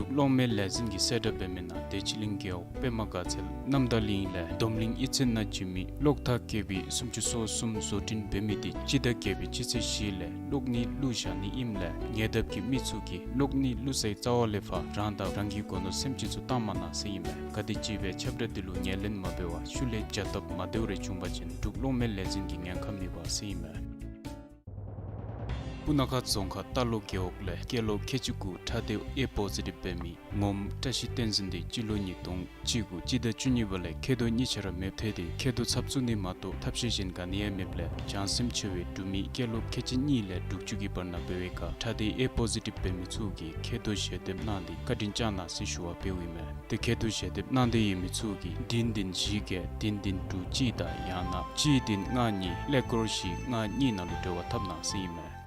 འབྲུག་གློག་མེ་ལས་འཛིན་གྱིས་གསལ་བསྒྲགས་འབད་མི་ནང་བདེ་ཆེན་གླིང་རྒེད་འོག་པདྨ་དགའ་ཚལ་རྣམ་དག་གླིང་ལས་བསྡོམས་གླིང་གཡུས་ཚན་ནང་བྱོན་མི་གློག་ཐག་བཀལ་བའི་སུམ་ཅུ་སོ་གསུམ་བཟོ་སྐྲུན་འབད་མི་དེ་སྤྱི་ཟླ་བརྒྱད་པའི་སྤྱི་ཚེས་བཞི་ལས་གློག་ནི་བླུགས་བཞག་ནི་ཨིནམ་ལས་ཉེ་འདབས་ཀྱི་མི་ཚུ་གིས་གློག་ནི་བླུགས་སའི་རྩ་བ་ལས་ཕར་རང་དང་རང་གི་སྒོ་ནོར་སེམས་ཅན་ཚུ་བཏང་མ་གནང་ཟེར་ཨིན་མས། ག་དེམ་ཅིག་སྦེ་ཁྱབ་བསྒྲགས་འདི་ལུ་ངོས་ལེན་མ་འབད་བར་ཤུལ་ལས་བྱ་སྟབས་མ་བདེཝ་རེ་བྱུང་པ་ཅིན་འབྲུག་གློག་མེ་ལས་འཛིན་གྱིས་ཉེན་ཁ་མི་འབག་ཟེར་ཨིན་མས། སྤུ་ན་ཁ་རྫོང་ཁག་རྟ་ལོག་རྒེད་འོག་ལས་སྐྱེས་ལོ་ཁལ་གཅིག་དགུ་ཁྲག་ཐིགས་ཨེ་པོ་ཟི་ཊིབ་འབད་མི་ངོམ་བཀྲ་ཤིས་བསྟན་འཛིན་དེ་སྤྱི་ལོ་ཉིས་སྟོང་གཅིག་དགུ་སྤྱི་ཟླ་བཅུ་གཉིས་པ་ལས་མཁལ་རྡོག་གཉིས་ཆ་ར་མེདཔ་ཐལ་ཏེ་མཁལ་རྡོག་ཚབ་བཙུགས་ནི་མ་གཏོགས་ཐབས་ཤེས་གཞན་ག་ནི་ཡང་མེདཔ་ལས་བྱང་སེམས་ཆེ་བའི་འབྲུག་མི་སྐྱེས་ལོ་ཁལ་གཅིག་གཉིས་ལས་དྲུག་ཅུ་གི་བར་ན་འབད་བའི་ཁར་ཁྲག་ཐིགས་ཨེ་པོ་ཟི་ཊིབ་འབད་མི་ཚུ་གིས་མཁལ་རྡོག་ཞལ་འདེབས་གནང་སྟེ་བཀའ་དྲིན་བསྐྱང་གནང་ཟེར་ཞུ་བ་འབདཝ་ཨིན་མས། ཏེ་མཁལ་རྡོག་ཞལ་འདེབས་གནང་འདོད་ཡོད་མི་ཚུ་གིས་བདུན་བདུན་བཞི་བརྒྱད་བདུན་བདུན་དྲུག་གཅིག་དང་ཡང་ན་གཅིག་བདུན་ལྔ་གཉིས་ཀླད་ཀོར་བཞི་ལྔ་གཉིས་ནང་ལུ་འབྲེལ་བ་འཐབ་གནང་ཟེར་ཨིན་མས།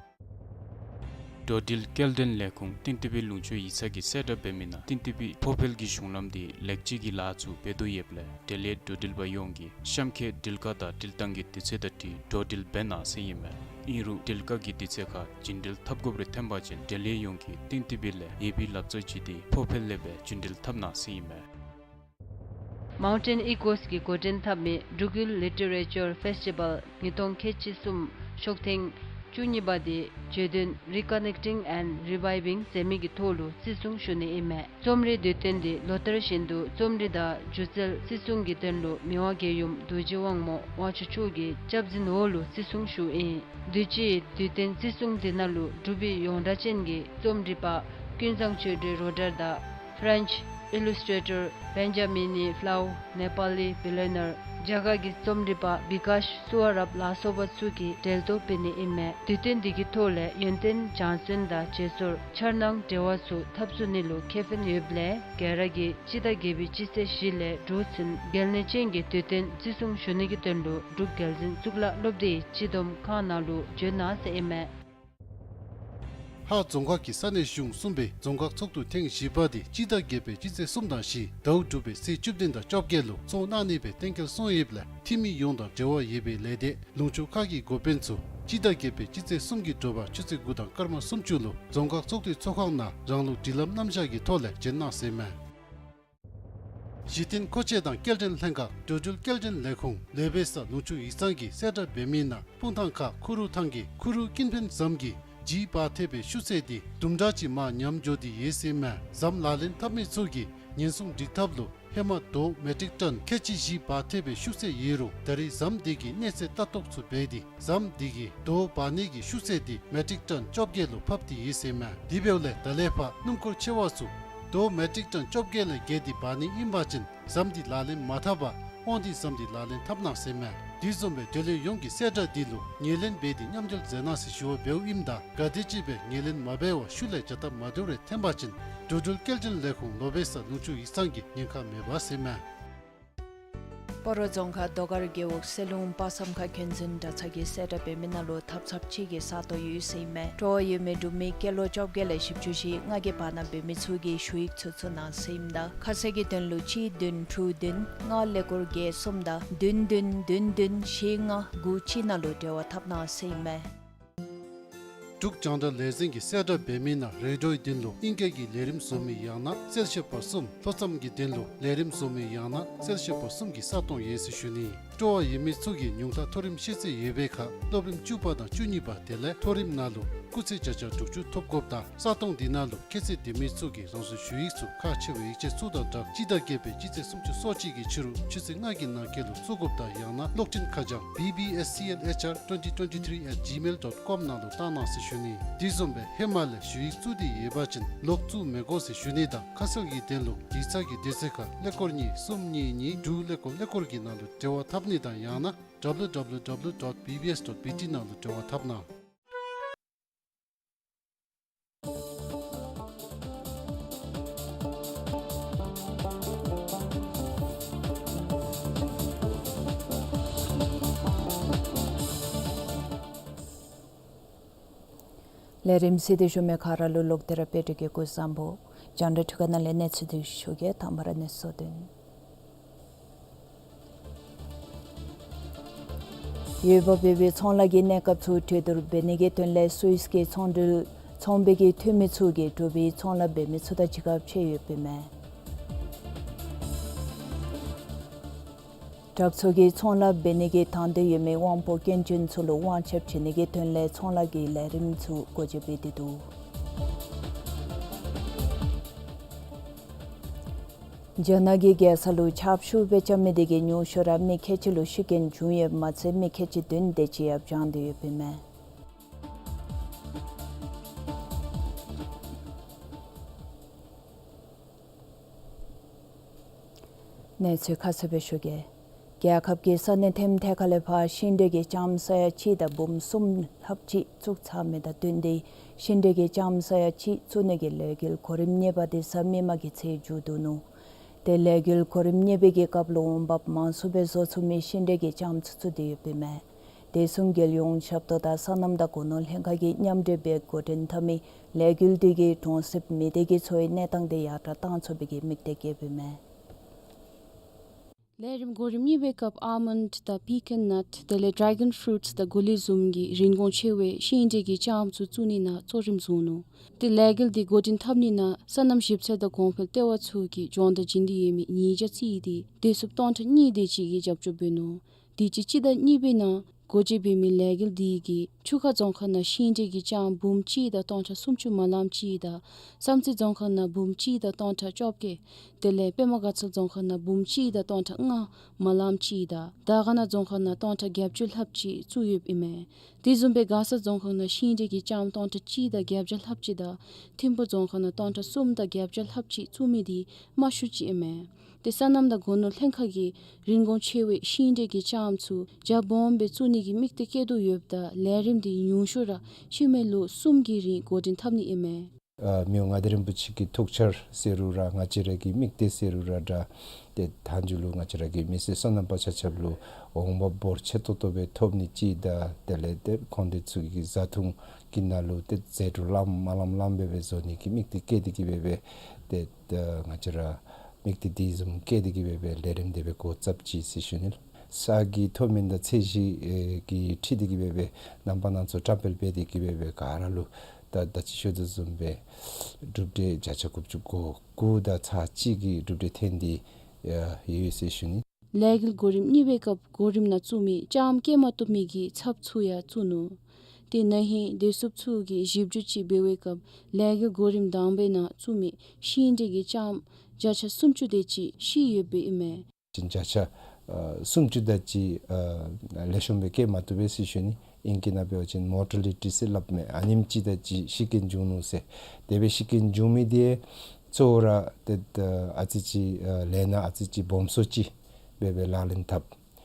འགྲོ་འགྲུལ་སྐྱེལ་འདྲེན་ལས་ཁུངས་ཏིང་ཏི་པི་ལུང་ཕྱོགས་ཡིག་ཚང་གིས་གསལ་བསྒྲགས་འབད་མི་ནང་ཏིང་ཏི་པི་ཕོ་འཕེལ་གྱི་གཞུང་ལམ་འདི་ལེགས་བཅོས་ཀྱི་ལཱ་ཚུ་འབད་དོ་ཡོདཔ་ལས་འབྲེལ་ཡོད་འགྲོ་འགྲུལ་པ་ཡོངས་ཀྱིས་གཤམ་འཁོད་འགྲུལ་བཀག་དང་འགྲུལ་བཏང་གི་དུས་ཚོད་དང་འཁྲིལ་འགྲོ་འགྲུལ་འབད་གནང་ཟེར་ཨིན་མས། ཨིན་རུང་འགྲུལ་བཀག་གི་དུས་ཚོད་ཁར་རྒྱུན་འགྲུལ་འཐབ་དགོཔ་རེ་ཐོན་པ་ཅིན་འབྲེལ་ཡོད་ཡོངས་ཀྱིས་ཏིང་ཏི་པི་ལས་ཡོད་པའི་ལག་བཙུགས་ཅིག་དེ་ཕོ་འཕེལ་ལས་སྦེ་རྒྱུན་འགྲུལ་འཐབ་གནང་ཟེར་ཨིན་མས། Mountain Echoes གིས་འགོ་འདྲེན་འཐབ་མི་འབྲུག་ཡུལ་ལི་ཊི་རེ་ཅར་ཕེསི་ཊི་བཱལ་ཉིས་སྟོང་ཁལ་གཅིག་གསུམ་ཤོག་ཐེངས་བཅུ་གཉིས་པ་དེ་བརྗོད་དོན་Reconnecting and Reviving ཟེར་མི་གི་ཐོག་ལུ་བརྩི་སྲུང་ཞུ་ནི་ཨིན་མས། རྩོམ་རིག་དུས་སྟོན་དེ་ལོ་ལྟར་བཞིན་དུ་རྩོམ་རིག་དང་སྒྱུ་རྩལ་བརྩི་སྲུང་གི་དོན་ལུ་མི་དབང་རྒྱལ་ཡུམ་རྡོ་རྗེ་དབང་མོ་དབང་ཕྱུག་མཆོག་གི་སྐྱབས་འཛིན་འོག་ལུ་བརྩི་སྲུང་ཞུཝ་ཨིན། དུས་ཅི་དུས་སྟོན་བརྩི་སྲུང་དེ་ནང་ལུ་འབྲུག་པའི་ཡོངས་གྲགས་ཅན་གྱི་རྩོམ་རིག་པ་ཀུན་བཟང་ཆོས་སྒྲོན་རོ་ཌར་དང་French illustrator Benjamin Flower, Nepali billionaire རྒྱ་གར་གྱི་རྩོམ་རིག་པ་བི་ཀཱཤ་སུ་བ་རབ་ལ་སོགས་པ་ཚུ་གིས་འགྲེལ་བརྡ་འབད་ནི་ཨིན་མས། དུས་སྟོན་འདི་གི་ཐོག་ལས་ཡོན་ཏན་སྦྱང་བརྩོན་དང་བརྗེ་སོར་འཆར་སྣང་འབྲེལ་བ་ཚུ་འཐབ་ཚུགས་ནི་ལུ་ཁེ་ཕན་ཡོདཔ་ལས་ག་ར་གིས་སྤྱི་ཟླ་བརྒྱད་པའི་སྤྱི་ཚེས་བཞི་ལས་དྲུག་ཚུན་གལ་གནད་ཅན་གྱི་དུས་སྟོན་བརྩི་སྲུང་ཞུ་ནི་གི་དོན་ལུ་འབྲུག་རྒྱལ་འཛིན་གཙུག་ལག་སློབ་སྡེའི་སྤྱི་བསྡོམས་ཁང་ནང་ལུ་འབྱོན་གནང་ཟེར་ཨིན་མས། ཧཱ་རྫོང་ཁག་གི་ས་གནས་གཞུང་གསུམ་པའི་རྫོང་ཁག་ཚོགས་འདུ་ཐེངས་བཞི་པ་དེ་སྤྱི་ཟླ་བརྒྱད་པའི་སྤྱི་ཚེས་གསུམ་དང་བཞི་ཟླཝ་དྲུག་པའི་ཚེས་བཅུ་བདུན་དང་བཅོ་བརྒྱད་ལུ་ཚོགས་གནང་ནི་སྦེ་གཏན་འཁེལ་སོང་ཡོདཔ་ལས་འཐུས་མི་ཡོངས་དང་འབྲེལ་བ་ཡོད་པའི་ལས་སྡེ་ལུང་ཕྱོགས་ཁག་གི་འགོ་དཔོན་ཚུ་སྤྱི་ཟླ་བརྒྱད་པའི་སྤྱི་ཚེས་གསུམ་གྱི་དྲོ་པ་ཆུ་ཚོད་དགུ་དང་སྐར་མ་སུམ་ཅུ་ལུ་རྫོང་ཁག་ཚོགས་འདུའི་ཚོགས་ཁང་ནང་རང་ལུགས་སྒྲིག་ལམ་རྣམ་གཞག་གི་ཐོག་ལས་འབྱོན་གནང་ཟེར་ཨིན་མས། གཞི་རྟེན་མཁོ་ཆས་དང་སྐྱེལ་འདྲེན་ལྷན་ཁག་འགྲོ་འགྲུལ་སྐྱེལ་འདྲེན་ལས་ཁུངས་ལེ་བེ་ས་ལུང་ཕྱོགས་ཡིག་ཚང་གིས་གསལ་བསྒྲགས་འབད་མི་ནང་སྤུངས་ཐང་ཁ་ཁུ་རུ་ཐང་གི་ཁུ་རུ་ཀུན་ཕན་ཟམ་གྱིས་ལྗིད་འབག་ཐེབས་པའི་ཤུགས་ཚད་དེ་དུམ་གྲ་ཅིག་མར་ཉམས་འགྱོ་སྟེ་ཡོད་ཟེར་ཨིན་མས། ཟམ་ལག་ལེན་འཐབ་མི་ཚུ་གིས་ཉེན་སྲུང་སྒྲིག་ཐབས་ལུ་ཧེ་མ་རྡོ་མེ་ཊིག་ཊོན་ཁལ་གཅིག་བཞི་འབག་ཐེབས་པའི་ཤུགས་ཚད་ཡོད་རུང་ད་རེས་ཟམ་དེ་གིས་གནས་ཚད་ལྟ་རྟོག་ཚུ་འབད་དེ་ཟམ་དེ་གིས་རྡོ་འབག་ནི་གི་ཤུགས་ཚད་དེ་མེ་ཊིག་ཊོན་བཅོ་བརྒྱད་ལུ་ཕབ་སྟེ་ཡོད་ཟེར་ཨིན་མས། དེ་འབདཝ་ལས་ད་ལས་ཕར་སྣུམ་འཁོར་ཆེ་བ་ཚུ་རྡོ་མེ་ཊིག་ཊོན་བཅོ་བརྒྱད་ལས་བརྒལ་ཏེ་འབག་ནི་ཨིན་པ་ཅིན་ཟམ་དེ་ལག་ལེན་མ་འཐབ་པར་དབང་འདུས་ཟམ་དེ་ལག་ལེན་འཐབ་གནང་ཟེར་ཨིན་མས། དེ་བཟུམ་སྦེ་འབྲེལ་ཡོད་ཡོངས་ཀྱིས་གསལ་བསྒྲགས་དེ་ལུ་ངོས་ལེན་འབད་དེ་མཉམ་འབྲེལ་མཛད་གནང་ཟེར་ཞུ་བ་འབདཝ་ཨིནམ་ད་ག་དེམ་ཅིག་སྦེ་ངོས་ལེན་མ་འབད་བར་ཤུལ་ལས་བྱ་སྟབས་མ་བདེཝ་རེ་ཐོན་པ་ཅིན་འགྲོ་འགྲུལ་སྐྱེལ་འདྲེན་ལས་ཁུངས་ལེ་བེ་ས་ལུང་ཕྱོགས་ཡིག་ཚང་གིས་ཉེན་ཁ་མི་འབག་ཟེར་ཨིན་མས། སྤ་རོ་རྫོང་ཁག་རྡོ་དཀར་རྒེད་འོག་གསེར་ལུང་དཔག་བསམ་ཁ་ཁྱོན་བཙུན་གྲྭ་ཚང་གིས་གསལ་བསྒྲགས་འབད་མི་ནང་ལུ་ཐབ་ཚངཔ་ཅིག་གི་ས་སྟོང་ཡོད་ཟེར་ཨིན་མས། སྤྲོ་བ་ཡོད་མི་འབྲུག་མི་སྐྱེས་ལོ་བཅོ་བརྒྱད་ལས་བཞི་བཅུ་ཞེ་ལྔ་གི་བར་ན་འབད་མི་ཚུ་གིས་ཞུ་ཡིག་ཚུ་བཙུགས་གནང་ཟེར་ཨིནམ་ད་ཁ་གསལ་གྱི་དོན་ལུ་གཅིག་བདུན་དྲུག་བདུན་ལྔ་ཀླད་ཀོར་བརྒྱད་གསུམ་དང་བདུན་བདུན་བདུན་བདུན་བཞི་ལྔ་དགུ་གཅིག་ནང་ལུ་འབྲེལ་བ་འཐབ་གནང་ཟེར་ཨིན་མས། འབྲུག་རྒྱང་བསྒྲགས་ལས་འཛིན་གྱིས་གསལ་བསྒྲགས་འབད་མི་ནང་རེ་ཌིའོའི་དོན་ལུ་ཨིང་སྐད་ཀྱི་ལས་རིམ་བཟོ་མི་ཡང་ན་གསལ་བཤད་པ་གསུམ། ལྷོ་མཚམས་ཀྱི་དོན་ལུ་ལས་རིམ་བཟོ་མི་ཡང་ན་གསལ་བཤད་པ་གསུམ་གྱི་ས་སྟོང་ཡོད་ཟེར་ཞུ་ནི། སྐྱོ་བ་ཡོད་མི་ཚུ་གིས་ཉུང་མཐའ་མཐོ་རིམ་ཤེས་ཚད་ཡོད་པའི་ཁར་སློབ་རིམ་བཅུ་པ་དང་བཅུ་གཉིས་པ་དེ་ལས་མཐོ་རིམ་ནང་ལུ་སྐུགས་ཚད་བརྒྱ་ཆ་དྲུག་ཅུ་ཐོབ་དགོཔ་དང་ས་སྟོང་འདི་ནང་ལུ་ཁྱད་ཚད་ལྡན་མི་ཚུ་གིས་རང་སོའི་ཞུ་ཡིག་ཚུ་ཁག་ཆེ་བའི་ཡིག་ཆ་ཚུ་དང་སྦྲགས་སྤྱི་ཟླ་བརྒྱད་པའི་སྤྱི་ཚེས་སུམ་ཅུ་སོ་གཅིག་གི་ཕྱི་རུ་ཆུ་ཚོད་ལྔ་གི་ནང་འཁོད་ལུ་བཙུགས་དགོཔ་དང་ཡང་ན་གློག་འཕྲིན་ཁ་བྱང་B B S C L H R twenty twenty-three at gmail dot com ནང་ལུ་བཏང་གནང་ཟེར་ཞུ་ནི། དེ་བཟུམ་སྦེ་ཧེ་མ་ལས་ཞུ་ཡིག་བཙུགས་ཏེ་ཡོད་པ་ཅིན་ལོག་བཙུགས་མི་དགོ་ཟེར་ཞུ་ནི་དང་ཁ་གསལ་གྱི་དོན་ལུ་ཡིག་ཚང་གི་དུས་ཚོད་ཁར་ཀླད་ཀོར་གཉིས་གསུམ་གཉིས་གཉིས་དྲུག་ཀླད་ཀོར་ཀླད་ཀོར་གྱི་ནང་ལུ་འབྲེལ་བ་འཐབ་ནི་དང་ཡང་ན་W W W dot B B S dot B T ནང་ལུ་འབྲེལ་བ་འཐབ་གནང་། ལས་རིམ་གཟིགས་ཏེ་བཞུགས་མི་ག་ར་ལུ་ལོག་སྟེ་ར་དཔེ་ཁྲིད་ཀྱི་སྐུ་གཟུགས་བཟང་པོ། རྒྱང་བསྒྲགས་འཕྲུལ་ཁང་ནང་ལས་གནས་ཚུལ་འདི་ཞུ་གེ། དང་པ་ར་གནས་ཚུལ་དོན། ཡུལ་བབ་འབད་བའི་ཚོང་ལཱ་གི་གནས་སྐབས་ཚུ་གྲོས་བསྡུར་འབད་ནི་གི་དོན་ལས་སུད་སི་གི་ཚོང་འབྲེལ་ཚོང་པའི་གི་འཐུས་མི་ཚུ་གིས་འབྲུག་པའི་ཚོང་ལཱ་འབད་མི་ཚུ་དང་ཅིག་ཁར་ཕྱད་ཡོདཔ་ཨིན་མས། དྲག་ཚོགས་ཀྱིས་ཚོང་ལཱ་འབད་ནི་གི་དང་འདོད་ཡོད་མི་དབང་པོ་སྐྱོན་ཅན་ཚུ་ལུ་དབང་ཆ་བྱིན་ནི་གི་དོན་ལས་ཚོང་ལཱ་གི་ལས་རིམ་ཚུ་སྒོ་འབྱེད་འབད་དེ་འདུག། རྒྱ་ནག་གི་རྒྱལ་ས་ལུ་ཆརཔ་ཤུགས་སྦེ་རྐྱབ་མི་དེ་གིས་ཉུང་ཤོས་ར་མི་ཁལ་གཅིག་ལུ་ཤི་རྐྱེན་བྱུང་ཡོདཔ་མ་ཚད་མི་ཁལ་གཅིག་བདུན་དེ་ཅིག་ཡང་བྱང་སྟེ་ཡོདཔ་ཨིན་མས། གནས་ཚུལ་ཁ་གསལ་སྦེ་ཞུ་གེ། རྒྱལ་ཁབ་ཀྱི་ས་གནས་ཐེམ་ཐེ་ཁ་ལས་ཕར་ཤིང་འབྲས་ཀྱི་ལྕངམ་ས་ཡ་གཅིག་དང་འབུམ་གསུམ་ལྷགཔ་ཅིག་བཙུགས་ཚར་མི་དང་བསྟུན་ཏེ་ཤིང་འབྲས་ཀྱི་ལྕངམ་ས་ཡ་གཅིག་བཙུགས་ནི་གི་ལས་འགུལ་གོ་རིམ་གཉིས་པ་དེ་གཟའ་མིག་དམར་གྱི་ཚེ་མཇུག་བསྡུ་ནུག། ཏེ་ལས་འགུལ་གོ་རིམ་གཉིས་པའི་གི་སྐབས་ལུ་འོང་འབབ་མང་སུ་སྦེ་བཟོ་ཚུགས་མི་ཤིང་འབྲས་ཀྱི་ལྕངམ་ཚུ་བཙུགས་ཏེ་ཡོདཔ་ཨིན་མས། དེ་བཟུམ་རྒྱལ་ཡོངས་ཞབས་ཏོག་དང་སོ་ནམ་དང་སྒོ་ནོར་ལྷན་ཁག་གིས་མཉམ་འབྲེལ་འབད་འགོ་འདྲེན་འཐབ་མི་ལས་འགུལ་དེ་གིས་གྲོང་གསེབ་མི་སྡེ་གི་འཚོ་བའི་གནས་སྟངས་དེ་ཡར་དྲག་གཏང་ཚུགས་པའི་གི་དམིགས་གཏད་བསྐྱེདཔ་ཨིན་མས། ལས་རིམ་གོ་རིམ་གཉིས་པའི་སྐབས་ཨཱལ་མོནཌ་དང་པི་ཀཱན་ནཊ་དེ་ལས་ཌེ་གཱོན་ཕུ་རུཊསི་དང་གུ་ལི་བཟུམ་གྱི་རིན་གོང་ཆེ་བའི་ཤིང་འབྲས་ཀྱི་ལྕངམ་ཚུ་བཙུགས་ནི་ནང་གཙོ་རིམ་བཟུང་ནུག། ཏེ་ལས་འགུལ་དེ་འགོ་འདྲེན་འཐབ་ནི་ནང་སོ་ནམ་ཞིབ་འཚོལ་དང་གོང་འཕེལ་ལྟེ་བ་ཚུ་གིས་སྦྱོང་བརྡར་བྱིན་ཏེ་ཡོད་མི་ཉིས་བརྒྱ་བརྩིས་ཏེ་བདེ་སྲུངཔ་སྟོང་ཕྲག་གཉིས་དེ་ཅིག་གིས་རྒྱབ་སྐྱོར་འབད་ནུག། དུས་ཅི་སྤྱི་ཟླ་གཉིས་པའི་ནང་སྒོ་འབྱེད་འབད་མི་ལས་འགུལ་དེ་གིས་ཆུ་ཁ་རྫོང་ཁག་ནང་ཤིང་འབྲས་ཀྱི་ལྕངམ་འབུམ་གཅིག་དང་སྟོང་ཕྲག་སུམ་ཅུ་མ་ལམ་གཅིག་དང་བསམ་རྩེ་རྫོང་ཁག་ནང་འབུམ་གཅིག་དང་སྟོང་ཕྲག་བཅོ་བརྒྱད། དེ་ལས་པདྨ་དགའ་ཚལ་རྫོང་ཁག་ནང་འབུམ་གཅིག་དང་སྟོང་ཕྲག་ལྔ་མ་ལམ་གཅིག་དང་དར་དཀར་ན་རྫོང་ཁག་ནང་སྟོང་ཕྲག་བརྒྱད་ཅུ་ལྷགཔ་ཅིག་བཙུགས་ཡོདཔ་ཨིན་མས། དེ་བཟུམ་སྦེ་མགར་ས་རྫོང་ཁག་ནང་ཤིང་འབྲས་ཀྱི་ལྕངམ་སྟོང་ཕྲག་གཅིག་དང་བརྒྱད་བརྒྱ་ལྷགཔ་ཅིག་དང་ཐིམ་ཕུ་རྫོང་ཁག་ནང་སྟོང་ཕྲག་གསུམ་དང་བརྒྱད་བརྒྱ་ལྷགཔ་ཅིག་བཙུགས་མི་དེ་མང་ཤོས་ཅིག་ཨིན་མས། ཏེ་སོ་ནམ་དང་སྒོ་ནོར་ལྷན་ཁག་གིས་རིན་གོང་ཆེ་བའི་ཤིང་འབྲས་ཀྱི་ལྕངམ་ཚུ་རྒྱ་སྦོམ་སྦེ་བཙུགས་ནི་གི་དམིགས་གཏད་བསྐྱེད་དོ་ཡོདཔ་ད་ལས་རིམ་དེ་ཉུང་ཤོས་ར་ཤུལ་མའི་ལོ་གསུམ་གྱི་རིང་འགོ་འདྲེན་འཐབ་ནི་ཨིན་མས། ཨ་མི་དབང་མངའ་བདག་རིན་པོ་ཆེ་གི་ཐུགས་འཆར་ཟེར་རུང་ར་ང་བཅས་ར་གི་དམིགས་གཏད་ཟེར་རུང་ར་འདྲ། ཏེ་མཐའ་མཇུག་ལུ་ང་བཅས་ར་གི་མི་སེར་སོ་ནམ་པ་ཆ་ཁྱབ་ལུ་འོང་འབབ་འབོར་ཆེ་ཏོག་ཏོ་སྦེ་ཐོབ་ནི་ཅིག་དང་དེ་ལས་ཏེ་ཁོང་དེ་ཚུ་གི་བཟའ་འཐུང་གི་ནང་ལུ་ཏེ་ཟད་འགྲོ་ལངམ་མ་ལངམ་ལངམ་སྦེ་སྦེ་བཟོ་ནི་གི་དམིགས་གཏད་བསྐྱེད་དེ་གིས་སྦེ་སྦེ་ཏེ་ང་བཅས་ར་དམིགས་གཏད་དེ་བཟུམ་བསྐྱེད་དེ་གིས་སྦེ་སྦེ་ལས་རིམ་དེ་སྦེ་འགོ་བཙུགསཔ་ཅིག་ཟེར་ཞུ་ནི་ལགས། ས་གི་མཐོ་དམན་དང་ཚད་གཞི་ཨེ་གི་འཁྲིལ་ཏེ་གིས་སྦེ་སྦེ་རྣམ་པ་སྣ་ཚོགས་བཀྲམ་སྤེལ་འབད་དེ་གིས་སྦེ་སྦེ་ག་ར་ལུ་ད་ད་ཅི་ཞུ་དོ་བཟུམ་སྦེ་གྲུབ་འབྲས་བརྒྱ་ཆ་དགུ་བཅུ་གོ་དགུ་དང་ཚག་གཅིག་གི་གྲུབ་འབྲས་ཐོན་ཏེ་ཡོད་ཟེར་ཞུ་ནི། ལས་འགུལ་གོ་རིམ་གཉིས་པའི་སྐབས་གོ་རིམ་ནང་བཙུགས་མི་ལྕངམ་སྐྱེ་མ་བཏུབ་མི་གི་ཚབ་ཚུ་ཡང་བཙུགས་ནུག། ཏེ་ན་ཧིང་བདེ་སྲུངཔ་ཚུ་གིས་ཞིབ་འཇུག་ཅིག་འབད་བའི་སྐབས་ལས་འགུལ་གོ་རིམ་དང་པའི་ནང་བཙུགས་མི་ཤིང་འབྲས་ཀྱི་ལྕངམ་བརྒྱ་ཆ་སུམ་ཅུ་དེ་ཅིག་ཤི་ཡོདཔ་ཨིན་མས། བརྒྱ་ཆ་ཨ་སུམ་ཅུ་དེ་ཅིག་ཨ་ལེགས་ཤོམ་སྦེ་སྐྱེ་མ་བཏུབ་པས་ཟེར་ཞུ་ནི། ཨིང་སྐད་ནང་འབད་བ་ཅིན་མོར་ཊ་ལི་ཊི་ཟེར་སླབ་མས། ཨ་ནེམ་ཅིག་དེ་ཅིག་ཤི་རྐྱེན་བྱུང་ནུག་ཟེར། དེ་སྦེ་ཤི་རྐྱེན་བྱུང་མི་དེ་གཙོ་བོ་ར་ཏེ་ཨ་ཙི་ཅིག་ཨ་ལས་སྣ་ཨ་ཙི་ཅིག་སྦོམ་སུ་ཅིག་སྦེ་སྦེ་ལག་ལེན་འཐབ།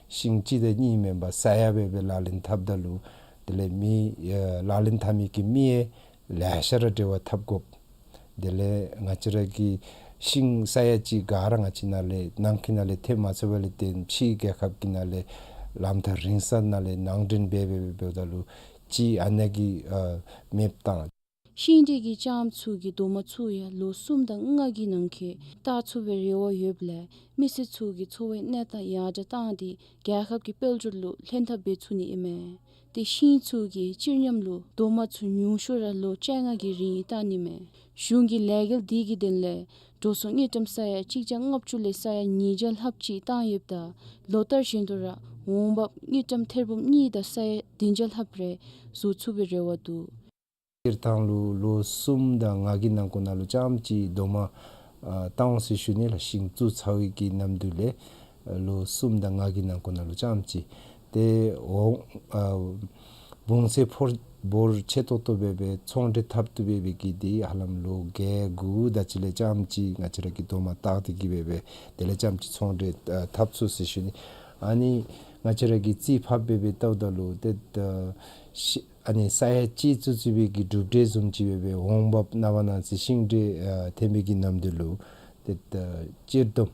ཤིང་གཅིག་དང་གཉིས་མེན་པར་ས་ཡ་སྦེ་སྦེ་ལག་ལེན་འཐབ་ད་ལུ་དེ་ལས་མི་ཨ་ལག་ལེན་འཐབ་མི་གི་མི་ཡང་ལེ་ཤ་ར་འབྲེལ་བ་འཐབ་དགོཔ། དེ་ལས་ང་བཅས་ར་གི་ཤིང་ས་ཡ་གཅིག་ག་ར་ང་བཅས་ནང་ལས་ནང་འཁོད་ནང་ལས་ཐོན་མ་ཚུགས་པ་ལས་བརྟེན་ཕྱིའི་རྒྱལ་ཁབ་ཀྱི་ནང་ལས་ལམ་ཐག་རིང་ས་ནང་ལས་ནང་འདྲེན་འབད་འབད་འབད་འབདཝ་ད་ལུ་གཅིག་ཨ་ནཱ་གིས་ཨ་མེདཔ་བཏང་། ཤིང་འབྲས་ཀྱི་ལྕངམ་ཚུ་གི་རྡོག་མ་ཚུ་ཡང་ལོ་གསུམ་དང་ལྔ་གི་ནང་འཁོད་བཏགས་ཚུགས་པའི་རེ་བ་ཡོདཔ་ལས་མི་སེར་ཚུ་གི་འཚོ་བའི་གནས་སྟངས་ཡར་དྲག་བཏང་སྟེ་རྒྱལ་ཁབ་ཀྱི་དཔལ་འབྱོར་ལུ་ལྷན་ཐབས་འབད་ཚུགས་ནི་ཨིན་མས། ཏེ་ཤིང་ཚུ་གི་སྤྱིར་ཉམས་ལུ་རྡོག་མ་ཚུ་ཉུང་ཤོས་ར་ལོ་བཅོ་ལྔ་གི་རིང་བཏང་ནི་མས། གཞུང་གིས་ལས་འགུལ་དེ་གི་དོན་ལས་འགྲོ་སོང་དངུལ་ཀྲམ་ས་ཡ་གཅིག་བརྒྱ་ལྔ་བཅུ་ལས་ས་ཡ་ཉིས་བརྒྱ་ལྷགཔ་ཅིག་བཏང་ཡོདཔ་ད་ལོ་ལྟར་བཞིན་དུ་ར་ འོང་འབབ་དངུལ་ཀྲམ་ཐེར་འབུམ་གཉིས་དང་ས་ཡ་བདུན་བརྒྱ་ལྷགཔ་རེ་བཟོ་ཚུགས་པའི་རེ་བ་འདུག། སྤྱིར་བཏང་ལུ་ལོ་གསུམ་དང་ལྔ་གི་ནང་འཁོད་ནང་ལུ་རྐྱངམ་ཅིག་རྡོག་མ་ཨ་བཏང་འོང་ཟེར་ཞུ་ནི་ལགས། ཤིང་བཙུགས་ཚར་བའི་གི་ནམ་དུས་ལས་ལོ་གསུམ་དང་ལྔ་གི་ནང་འཁོད་ནང་ལུ་རྐྱངམ་ཅིག། ཏེ་འོང་ཨ་བུང་ཚད་ཕོར་འབོར་ཆེ་ཏོག་ཏོ་སྦེ་སྦེ་ཚོང་འབྲེལ་འཐབ་བཏུབ་པའི་གི་འདི་ཧ་ལམ་ལོ་བརྒྱད་དགུ་དེ་ཅིག་ལས་རྐྱངམ་ཅིག་ང་བཅས་ར་གིས་རྡོག་མ་བཏགས་ཏེ་གི་སྦེ་སྦེ་དེ་ལས་རྐྱངམ་ཅིག་ཚོང་འབྲེལ་ཨ་འཐབ་ཚུགས་ཟེར་ཞུ་ནི། ཨ་ནི་ང་བཅས་ར་གིས་རྩིས་ཕབ་སྦེ་སྦེ་བལྟཝ་ད་ལུ་ཏེ་ཨ་ཤི་ཨ་ནི་ས་ཡ་གཅིག་བཙུགས་བཙུགས་པའི་གི་གྲུབ་འབྲས་བཟུམ་ཅིག་སྦེ་སྦེ་འོང་འབབ་ནངས་པ་གནངས་ཚེ་ཤིང་འབྲས་ཨ་ཐོན་པའི་གི་ནམ་དུས་ལུ་ཏེ་ཨ་སྤྱིར་བསྡོམས་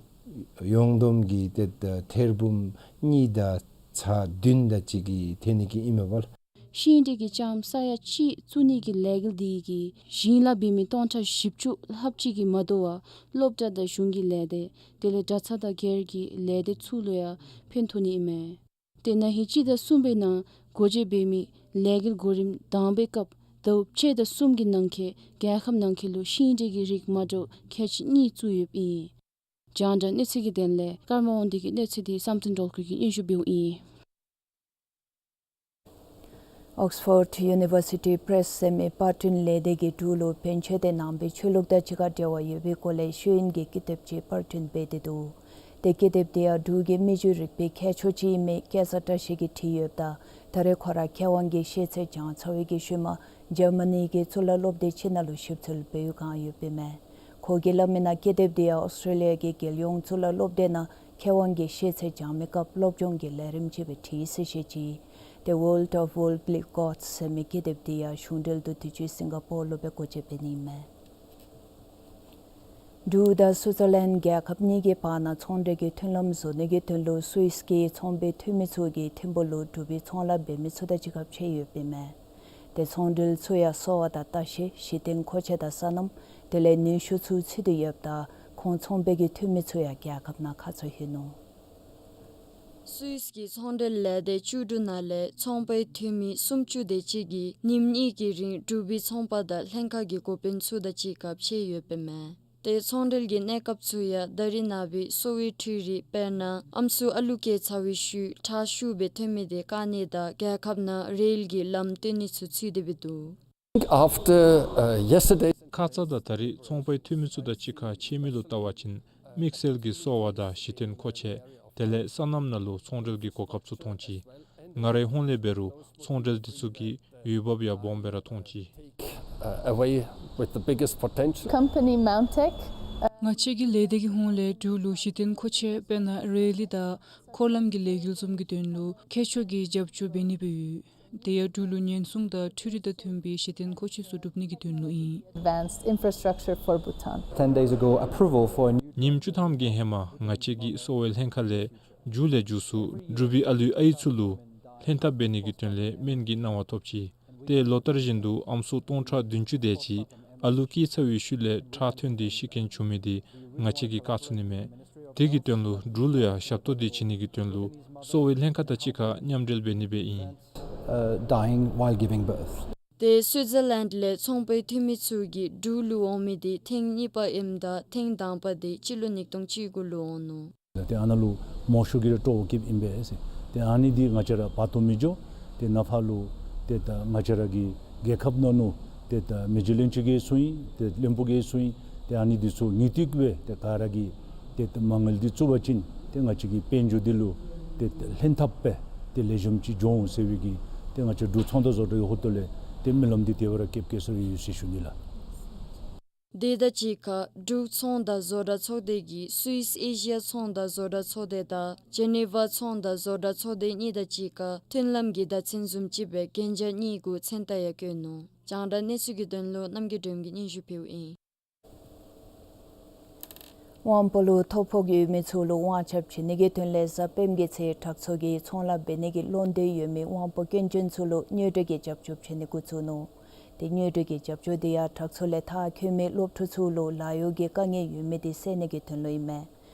ཡོངས་བསྡོམས་ཀྱི་ཏེ་ཨ་ཐེར་འབུམ་གཉིས་དང་ཚག་བདུན་དེ་ཅིག་གི་ཐོན་ནི་གི་ཨིན་མས་པ་ལགས། ཤིང་འབྲས་ཀྱི་ལྕངམ་ས་ཡ་གཅིག་བཙུགས་ནི་གི་ལས་འགུལ་འདི་གིས་ཞིང་ལཱ་འབད་མི་སྟོང་ཕྲག་བཞི་བཅུ་ལྷགཔ་ཅིག་གིས་མ་དོ་བར་སློབ་གྲྭ་དང་གཞུང་གི་ལས་སྡེ་དེ་ལས་གྲྭ་ཚང་དང་སྒེར་གྱི་ལས་སྡེ་ཚུ་ལུ་ཡང་ཕན་ཐོགས་ནི་ཨིན་མས། ཏེ་ན་ཧིང་གཅིག་དང་གསུམ་པའི་ནང་འགོ་འབྱེད་འབད་མི་ལས་འགུལ་གོ་རིམ་དང་པའི་སྐབས་ཟླཝ་ཕྱེད་དང་གསུམ་གྱི་ནང་འཁོད་རྒྱལ་ཁབ་ནང་འཁོད་ལུ་ཤིང་འབྲས་ཀྱི་རིགས་མ་འདྲཝ་ཁལ་གཅིག་གཉིས་བཙུགས་ཡོདཔ་ཨིན། རྒྱང་བསྒྲགས་གནས་ཚུལ་གྱི་དོན་ལས་ཀརྨ་དབང་འདུས་ཀྱི་གནས་ཚུལ་འདི་བསམ་གཏན་སྒྲོལ་དཀར་གྱིས་སྙན་ཞུ་འབདཝ་ཨིན། Oxford University Press ཟེར་མི་པར་སྐྲུན་ལས་སྡེ་གིས་འབྲུག་ལུ་བོན་ཆོས་དང་ནང་པའི་ཆོས་ལུགས་དང་གཅིག་ཁར་འབྲེལ་བ་ཡོད་པའི་སྐོར་ལས་ཤེས་ཡོན་གྱི་ཀི་དེབ་ཅིག་པར་སྐྲུན་འབད་དེ་འདུག། ཏེ་ཀི་དེབ་འདི་ཡང་འབྲུག་གི་མི་རྒྱུད་རིག་པའི་ཁྱད་ཆོས་ཅིག་ཨིན་མི་སྐལ་བཟང་བཀྲ་ཤིས་ཀྱིས་བྲིས་ཡོདཔ་ད་ད་རེས་ཁོ་ར་མཁས་དབང་གི་ཤེས་ཚད་སྦྱངས་ཚར་བའི་གི་ཤུལ་མ་འཇར་མ་ནི་གི་གཙུག་ལག་སློབ་སྡེ་ཅིག་ནང་ལུ་ཞིབ་འཚོལ་འབད་བའི་བསྒང་ཡོདཔ་ཨིན་མས། ཁོ་གིས་སླབ་མི་ནང་ཀི་དེབ་འདི་ཡང་ཨོསི་ཊྲེ་ལི་ཡ་གི་རྒྱལ་ཡོངས་གཙུག་ལག་སློབ་སྡེ་ནང་མཁས་དབང་གི་ཤེས་ཚད་སྦྱང་མི་སྐབས་སློབ་སྦྱོང་གི་ལས་རིམ་ཅིག་སྦེ་བྲིས་ཟེར་བཤད་ཅི། The World of Worldly Gods ཟེར་མི་ཀི་དེབ་འདི་ཡང་གཞུང་འབྲེལ་དུ་དུས་ཅི་སིང་ག་པོར་ལུ་སྦེ་སྒོ་འབྱེད་འབད་ནི་ཨིན་མས། འབྲུག་དང་སུའི་ཛར་ལེནཌ་རྒྱལ་ཁབ་གཉིས་ཀྱི་བར་ན་ཚོང་འབྲེལ་གྱི་མཐུན་ལམ་བཟོ་ནི་གི་དོན་ལུ་སུད་སི་གི་ཚོང་པའི་འཐུས་མི་ཚུ་གིས་ཐིམ་ཕུག་ལུ་འབྲུག་པའི་ཚོང་ལཱ་འབད་མི་ཚུ་དང་གཅིག་ཁར་ཕྱད་ཡོདཔ་ཨིན་མས། ཏེ་ཚོང་འབྲེལ་ཚུ་ཡང་གསོ་བ་དང་ལྟ་བཤལ་གཞི་རྟེན་མཁོ་ཆས་དང་སོ་ནམ་དེ་ལས་ནུས་ཤུགས་ཚུ་ཚུད་དེ་ཡོདཔ་ད་ཁོང་ཚོང་པའི་གི་འཐུས་མི་ཚུ་ཡང་རྒྱལ་ཁབ་ནང་ཁ་འཚོ་ཡོད་ནུག། སུད་སི་གི་ཚོང་འབྲེལ་ལས་སྡེ་བཅུ་དྲུག་ནང་ལས་ཚོང་པའི་འཐུས་མི་སུམ་ཅུ་དེ་ཅིག་གིས་ཉིནམ་གཉིས་ཀྱི་རིང་འབྲུག་པའི་ཚོང་པ་དང་ལྷན་ཁག་གི་འགོ་དཔོན་ཚུ་དང་གཅིག་ཁར་ཕྱད་ཡོདཔ་ཨིན་མས། ཏེ་ཚོང་འབྲེལ་གྱི་གནས་སྐབས་ཚུ་ཡང་ད་རིས་ནངས་པའི་གསོ་བའི་འཕྲུལ་རིག་དཔེར་ན་ཨམ་སྲུ་ཨ་ལུ་སྐྱེས་ཚར་བའི་ཤུལ་ཁྲག་ཤུགས་སྦེ་ཐོན་མི་དེ་བཀག་ནི་དང་རྒྱལ་ཁབ་ནང་རེལ་གྱི་ལམ་སྟོན་ནི་ཚུ་ཚུད་དེ་སྦེ་འདུག། After, uh, yesterday, ཁ་ཙ་དང་ད་རིས་ཚོང་པའི་འཐུས་མི་ཚུ་དང་གཅིག་ཁར་ཕྱད་མི་ལུ་བལྟ་བ་ཅིན་དམིགས་བསལ་གྱི་གསོ་བ་དང་གཞི་རྟེན་མཁོ་ཆས་དེ་ལས་སོ་ནམ་ནང་ལུ་ཚོང་འབྲེལ་གྱི་གོ་སྐབས་ཚུ་མཐོང་ཅི། ང་རའི་ཧོངས་ལས་འབད་རུང་ཚོང་འབྲེལ་འདི་ཚུ་གི་འོས་འབབ་ཡང་སྦོམ་སྦེ་ར་མཐོང་ཅི། Uh, away with the biggest potential. Company Mountech. ང་བཅས་ཀྱི་ལས་སྡེ་གི་ཧོངས་ལས་འབྲུག་ལུ་གཞི་རྟེན་མཁོ་ཆས་དཔེར་ན་རེལ་གླིང་དང་འཁོར་ལམ་གྱི་ལས་འགུལ་བཟུམ་གྱི་དོན་ལུ་མཁས་མཆོག་གི་རྒྱབ་སྐྱོར་འབད་ནི་སྦེ་ཡོད། དེ་ཡང་འབྲུག་ལུ་ཉེན་སྲུང་དང་འཕྲུལ་རིག་དང་མཐུན་པའི་གཞི་རྟེན་མཁོ་ཆས་ཚུ་སྒྲུབ་ནི་གི་དོན་ལུ་ཨིན། Advanced infrastructure for Bhutan. Ten days ago, approval for a new ཉིནམ་བཅུ་ཐམ་གྱི་ཧེ་མ་ང་བཅས་ཀྱི་གསོ་བའི་ལྷན་ཁག་ལས་མཇུག་ལས་མཇུག་སུ་འབྲུག་པའི་ཨ་ལུའི་ཨའི་ཚུ་ལུ་ལྷན་ཐབས་འབད་ནི་གི་དོན་ལས་སྨན་གྱི་གནང་བ་ཐོབ་ཅི། ཏེ་ལོ་ལྟར་བཞིན་དུ་ཨམ་སྲུ་སྟོང་ཕྲག་བདུན་ཅུ་དེ་ཅིག་ཨ་ལུ་སྐྱེས་ཚར་བའི་ཤུལ་ལས་ཁྲག་ཐོན་ཏེ་ཤི་རྐྱེན་བྱུང་མི་དེ་ང་བཅས་ཀྱིས་བཀག་ཚུགས་ནི་མས། དེ་གི་དོན་ལུ་འབྲུག་ལུ་ཡང་ཞབས་ཏོག་དེ་བྱིན་ནི་གི་དོན་ལུ་གསོ་བའི་ལྷན་ཁག་དང་གཅིག་ཁར་མཉམ་འབྲེལ་འབད་ནི་སྦེ་ཨིན། Uh, dying while giving birth. ཏེ་སུའི་ཛར་ལེནཌ་ལས་ཚོང་པའི་འཐུས་མི་ཚུ་གིས་འབྲུག་ལུ་འོང་མི་དེ་ཐེངས་གཉིས་པ་ཨིནམ་ད་ཐེངས་དང་པ་དེ་སྤྱི་ལོ་ཉིས་སྟོང་བཅུ་དགུ་ལུ་འོང་ནུག། ཏེ་ཨ་ནཱ་ལུ་མང་ཤོས་ཀྱིས་ར་སྤྲོ་བ་བསྐྱེདཔ་ཨིན་པས་ཟེར། ཏེ་ཨ་ནི་འདི་ང་བཅས་ར་བར་སྟོང་མི་འགྱོ། ཏེ་ནཱ་ཕར་ལུ་ཏེ་ད་ང་བཅས་ར་གི་རྒྱལ་ཁབ་ནང་ལུ་ཏེ་ད་མི་རྗེ་བློན་ཆེན་གྱིས་གསུངས་ཡི། ཏེ་བློན་པོ་གིས་གསུངས་ཡི། ཏེ་ཨ་ནི་འདི་ཚུ་དངོས་ཐོག་སྦེ་ཏེ་ག་ར་གིས་ཏེ་ད་མ་དངུལ་འདི་བཙུགས་པ་ཅིན་ཏེ་ང་བཅས་ཀྱི་དཔལ་འབྱོར་འདི་ལུ་ཏེ་ད་ལྷན་ཐབས་སྦེ་ཏེ་ལེགས་ཤོམ་ཅིག་འགྱོ་འོང་ཟེར་བའི་གི་ཏེ་ང་བཅས་འབྲུག་ཚོང་དང་བཟོ་གྲྭ་གི་ཧོངས་ལས་ཏེ་སྨོན་ལམ་འདི་དེ་སྦེ་ར་བསྐྱེད་བསྐྱེད་སར་ཡོད་ཟེར་ཞུ་ནི་ལགས། དེ་དང་གཅིག་ཁར་འབྲུག་ཚོང་དང་བཟོ་གྲྭ་ཚོགས་སྡེ་གིས་སུད་སི་ཨེ་ཤི་ཡ་ཚོང་དང་བཟོ་གྲྭ་ཚོགས་སྡེ་དང་ཇེ་ནི་ཝ་ཚོང་དང་བཟོ་གྲྭ་ཚོགས་སྡེ་གཉིས་དང་གཅིག་ཁར་མཐུན་ལམ་གྱི་བརྡ་མཚོན་བཟུམ་ཅིག་སྦེ་གན་རྒྱ་གཉིས་གུ་མཚན་རྟགས་ཡང་བཀོད་ནུག། རྒྱང་བསྒྲགས་གནས་ཚུལ་གྱི་དོན་ལུ་རྣམ་རྒྱལ་སྒྲོལམ་གྱིས་སྙན་ཞུ་ཕུལཝ་ཨིན། དབང་པོ་ལུ་ཐོ་ཕོག་ཡོད་མི་ཚུ་ལུ་དབང་ཆ་བྱིན་ནི་གི་དོན་ལས་གཟའ་སྤེནམ་གྱི་ཚེ་དྲག་ཚོགས་ཀྱིས་ཚོང་ལཱ་འབད་ནི་གི་བློ་འདོད་ཡོད་མི་དབང་པོ་སྐྱོན་ཅན་ཚུ་ལུ་དངུལ་འབྲེལ་གྱི་རྒྱབ་སྐྱོར་བྱིན་ནི་འགོ་བཙུགས་ནུག། ཏེ་དངུལ་འབྲེལ་གྱི་རྒྱབ་སྐྱོར་འདི་ཡང་དྲག་ཚོགས་ལས་མཐར་འཁྱོལ་མི་སློབ་ཕྲུག་ཚུ་ལུ་ལཱ་གཡོག་གི་དཀའ་ངལ་ཡོད་མི་དེ་སེལ་ནི་གི་དོན་ལུ་ཨིན་མས།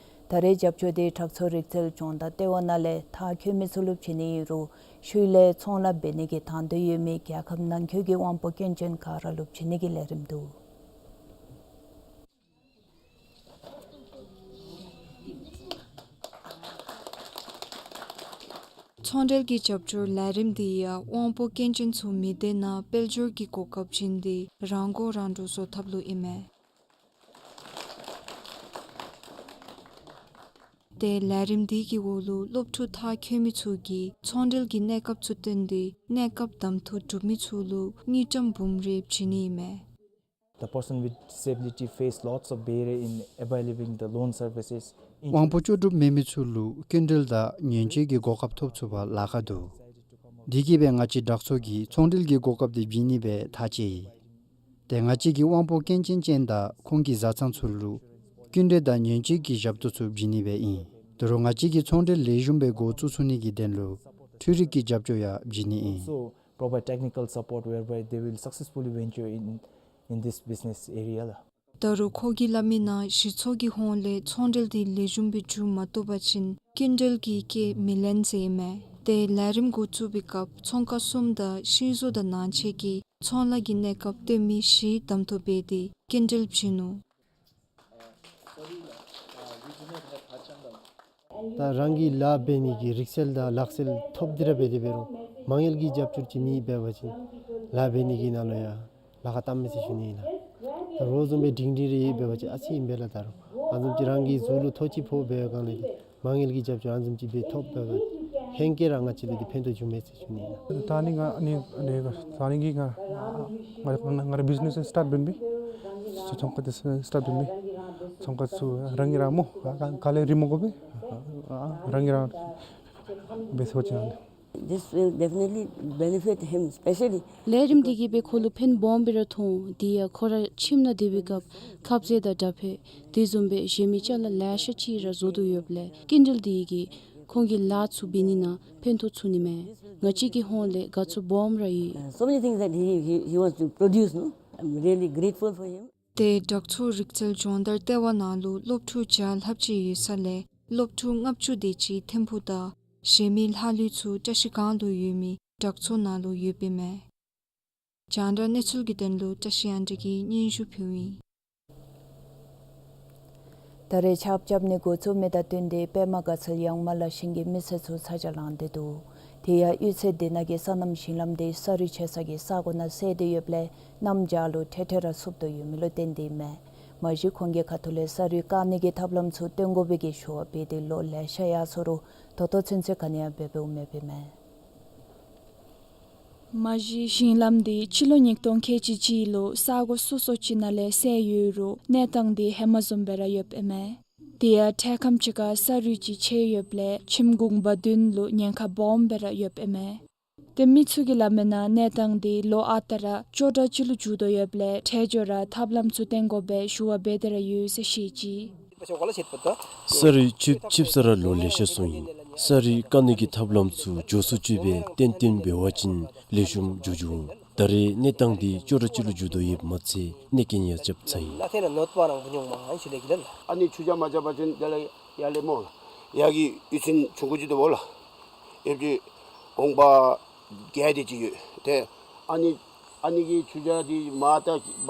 ད་རེས་རྒྱབ་སྐྱོར་འདི་དྲག་ཚོགས་རིག་རྩལ་སྦྱོང་བརྡར་ལྟེ་བ་ནང་ལས་མཐར་འཁྱོལ་མི་ཚུ་ལུ་བྱིན་ནི་ཨིན་རུང་ཤུལ་ལས་ཚོང་ལཱ་འབད་ནི་གི་དང་འདོད་ཡོད་མི་རྒྱལ་ཁབ་ནང་འཁོད་ཀྱི་དབང་པོ་སྐྱོན་ཅན་ག་ར་ལུ་བྱིན་ནི་གི་ལས་རིམ་འདུག། ཚོང་འབྲེལ་གྱི་རྒྱབ་སྐྱོར་ལས་རིམ་འདི་ཡང་དབང་པོ་སྐྱོན་ཅན་ཚུ་མི་སྡེ་ནང་དཔལ་འབྱོར་གྱི་གོ་སྐབས་བྱིན་ཏེ་རང་མགོ་རང་འདྲོངས་བཟོ་ཐབས་ལུ་ཨིན་མས། ཏེ་ལས་རིམ་འདི་གི་འོག་ལུ་སློབ་ཕྲུག་མཐར་འཁྱོལ་མི་ཚུ་གིས་ཚོང་འབྲེལ་གྱི་གནས་སྐབས་ཚུ་བཏོན་ཏེ་གནས་སྐབས་གདམ་འཐུ་གྲུབ་མི་ཚུ་ལུ་དངུལ་ཀྲམ་འབུམ་རེ་བྱིན་ནི་ཨིན་མས། The person with disability face lots of barrier in availing the loan services. དབང་པོ་ལྕོགས་གྲུབ་མེད་མི་ཚུ་ལུ་སྐྱིན་འགྲུལ་དང་ཉེན་བཅོལ་གྱི་གོ་སྐབས་ཐོབ་ཚུགས་པར་ལཱ་ཁག་འདུག། དེ་གིས་སྦེ་ང་བཅས་དྲག་ཚོགས་ཀྱིས་ཚོང་འབྲེལ་གྱི་གོ་སྐབས་དེ་བྱིན་ནི་སྦེ་ཐག་བཅད་ཡི། ཏེ་ང་བཅས་ཀྱིས་དབང་པོ་སྐྱོན་ཅན་ཅན་དང་ཁོང་གི་བཟའ་ཚང་ཚུ་ལུ་སྐྱིན་འགྲུལ་དང་ཉེན་བཅོལ་གྱི་ཞབས་ཏོག་ཚུ་བྱིན་ནི་སྦེ་ཨིན། དོ་རུང་ང་བཅས་ཀྱི་ཚོང་འབྲེལ་ལེགས་ཤོམ་སྦེ་འགོ་བཙུགས་ཚུགས་ནི་གི་དོན་ལུ་འཕྲུལ་རིག་གི་རྒྱབ་སྐྱོར་ཡང་བྱིན་ནི་ཨིན། Also provide technical support whereby they will successfully venture in, in this business area ལགས། ད་རུང་ཁོ་གིས་སླབ་མི་ནང་གཞི་ཚོགས་ཀྱི་ཧོངས་ལས་ཚོང་འབྲེལ་འདི་ལེགས་ཤོམ་སྦེ་འགྱོ་མ་བཏུབ་པ་ཅིན་སྐྱིན་འགྲུལ་གྱི་སྐྱེད་མི་ལེན་ཟེར་ཨིན་མས། ཏེ་ལས་རིམ་འགོ་བཙུགས་པའི་སྐབས་ཚོང་ཁང་གསུམ་དང་ཤིང་བཟོ་དང་ནང་ཆས་ཀྱི་ཚོང་ལཱ་གི་གནས་སྐབས་སྟོན་མི་བཞི་གདམ་འཐུ་འབད་དེ་སྐྱིན་འགྲུལ་བྱིན་ནུག། ད་རང་གིས་ལཱ་འབད་ནི་གི་རིག་རྩལ་དང་ལག་རྩལ་ཐོབ་སྟེ་ར་འབད་དེ་འབད་རུང་མ་དངུལ་གྱི་རྒྱབ་སྐྱོར་ཅིག་མེད་པ་ཅིན་ལཱ་འབད་ནི་གི་ནང་ལུ་ཡང་ལཱ་ཁག་བཏངམ་མས་ཟེར་ཞུ་ནི་ཨིན་ལགས། ད་རོགས་བཟུམ་སྦེ་སྒྲིང་སྒྲིང་རེ་འབད་བ་ཅིན་ཨ་ཙི་ཨིན་པས་ལགས། ད་རུང་ཨ་ནི་བཟུམ་ཅིག་རང་གི་གཟུགས་ལུ་ཐོ་ཅིག་ཕོག་འབད་བའི་སྒང་ལས་མ་དངུལ་གྱི་རྒྱབ་སྐྱོར་ཨ་ནི་བཟུམ་ཅིག་སྦེ་ཐོབ་འབད་བ་ཅིན་ཧེང་སྐལ་ར་ང་བཅས་ལུ་འདི་ཕན་ཐོགས་འབྱུངམ་མས་ཟེར་ཞུ་ནི་ཨིན་ལགས། ད་ནི་ང་ནི་ནི་ད་ནི་གི་ང་ང་ང་ར་བིཛ་ནེས་སི་ཊཱཊ་འབད་མི་ཚོང་ཁང་འདི་སི་ཊཱཊ་འབད་མི་ཚོང་ཁང་ཚུ་རང་གིས་ར་སྨོ་ག་ལས་རིན་མ་དགོ་པས། རང་གིས་ར་འབད་ཚུགས་པ་ཅིན། This will definitely benefit him specially. ལས་རིམ་འདི་གིས་སྦེ་ཁོ་ལུ་ཕན་སྦོམ་སྦེ་ར་ཐོགས། དེ་ཡང་ཁོ་ར་ཁྱིམ་ནང་སྡོད་པའི་སྐབས་ཁབ་ཟས་དང་འདྲ་ཕོད་དེ་བཟུམ་སྦེ་གཞན་མི་ཅ་ལ་ལེ་ཤ་ཅིག་ར་བཟོ་དོ་ཡོདཔ་ལས་སྐྱིན་འགྲུལ་འདི་གིས་ཁོང་གི་ལཱ་ཚུ་འབད་ནི་ནང་ཕན་ཐོགས་ཚུགས་ནི་མས། ང་བཅས་ཀྱི་ཧོངས་ལས་དགའ་ཚོར་སྦོམ་ར་ཡོད། So many things that he, he, he wants to produce, no? I'm really grateful for him. ཏེ་དྲག་ཚོགས་རིག་རྩལ་སྦྱོང་བརྡར་ལྟེ་བ་ནང་ལུ་སློབ་ཕྲུག་བརྒྱ་ལྷགཔ་ཅིག་ཡོད་ས་ལས་སློབ་ཕྲུག་ལྔ་བཅུ་དེ་ཅིག་ཐིམ་ཕུག་དང་གཞན་མི་ལྷག་ལུས་ཚུ་བཀྲ་ཤིས་སྒང་ལུ་ཡོད་མི་དྲག་ཚོགས་ནང་ལུ་ཡོདཔ་ཨིན་མས། རྒྱང་བསྒྲགས་གནས་ཚུལ་གྱི་དོན་ལུ་བཀྲ་ཤིས་དབང་འདུས་ཀྱིས་སྙན་ཞུ་ཕུལཝ་ཨིན། ད་རེས་ཆརཔ་རྐྱབ་ནི་འགོ་བཙུགས་མི་དང་བསྟུན་ཏེ་པདྨ་དགའ་ཚལ་ཡང་མ་ལ་ཞིང་གི་མི་སེར་ཚུ་ཚ་གྱང་ལངས་ཏེ་འདུག། དེ་ཡང་གཡུས་ཚན་འདི་ནང་གི་སོ་ནམ་ཞིང་ལམ་དེ་ས་རུད་ཆད་ས་གི་ས་གོ་ནང་སེལ་ཏེ་ཡོདཔ་ལས་གནམ་བྱཱར་ལུ་འཕྲལ་འཕྲལ་ར་འཚུབ་དོ་ཡོད་མི་ལུ་བརྟེན་ཏེ་ཨིན་མས། མ་གཞི་ཁོང་གི་ཁ་ཐུག་ལས་ས་རུད་བཀག་ནི་གི་ཐབས་ལམ་ཚུ་སྟོན་དགོ་པའི་གི་ཞུ་བ་འབད་དེ་ལོ་ལེ་ཤ་ཡར་སོང་རུང་ད་ལྟོ་ཚུན་ཚོད་ག་ནི་ཡང་འབད་འབདཝ་མེདཔ་ཨིན་མས། མ་གཞི་ཞིང་ལམ་འདི་སྤྱི་ལོ་ཉིས་སྟོང་ཁལ་གཅིག་གཅིག་ལུ་ས་གོ་སོ་སོ་ཅིག་ནང་ལས་སེལ་ཡོད་རུང་གནས་སྟངས་འདི་ཧེ་མ་བཟུམ་སྦེ་ར་ཡོདཔ་ཨིན་མས། དེ་ཡང་འཕྲལ་ཁམས་ཅིག་ཁར་ས་རུད་ཅིག་ཆད་ཡོདཔ་ལས་ཁྱིམ་གུང་པ་བདུན་ལུ་ཉེན་ཁ་སྦོམ་སྦེ་ར་ཡོདཔ་ཨིན་མས། ཏེ་མི་ཚུ་གིས་སླབ་མི་ནང་གནས་སྟངས་འདི་ལོ་ཨ་རྟག་ར་ཅོག་འཐདཔ་ཅིག་ལུ་འགྱུར་དོ་ཡོདཔ་ལས་འཕྲལ་མགྱོགས་ར་ཐབས་ལམ་ཚུ་སྟོན་དགོ་པའི་ཞུ་བ་འབད་དེ་ར་ཡོད་ཟེར་བཤད་ཅི། ས་རུད་ཆད་ཆད་ས་ར་ལོ་ལེ་ཤ་སོང་ཡི། ས་རུད་བཀག་ནི་གི་ཐབས་ལམ་ཚུ་མགྱོགས་སུ་ཅིག་སྦེ་ཏན་ཏན་འབད་བ་ཅིན་ལེགས་ཤོམ་འགྱོ་འགྱོཝ་འོང་། ད་རེས་གནས་སྟངས་འདི་ཅོག་འཐདཔ་ཅིག་ལུ་འགྱུར་དོ་ཡོདཔ་མ་ཚད་གནོད་སྐྱོན་ཡང་རྐྱབ་ཚར་ཡི། ཨ་ནི་ཆུ་བྱ་མ་རྐྱབ་པ་ཅིན་དེ་ལས་ཡར་ལས་སྨོ་ཡར་གྱི་གཡུས་ཚན་ཆུང་ཀུ་ཅིག་འདུག་པ་ལགས། ཡར་གྱི་གུང་པ་བརྒྱད་དེ་ཅིག་ཡོད། ཏེ་ཨ་ནི་ཨ་ནི་གི་ཆུ་བྱ་འདི་མར་ད་བ་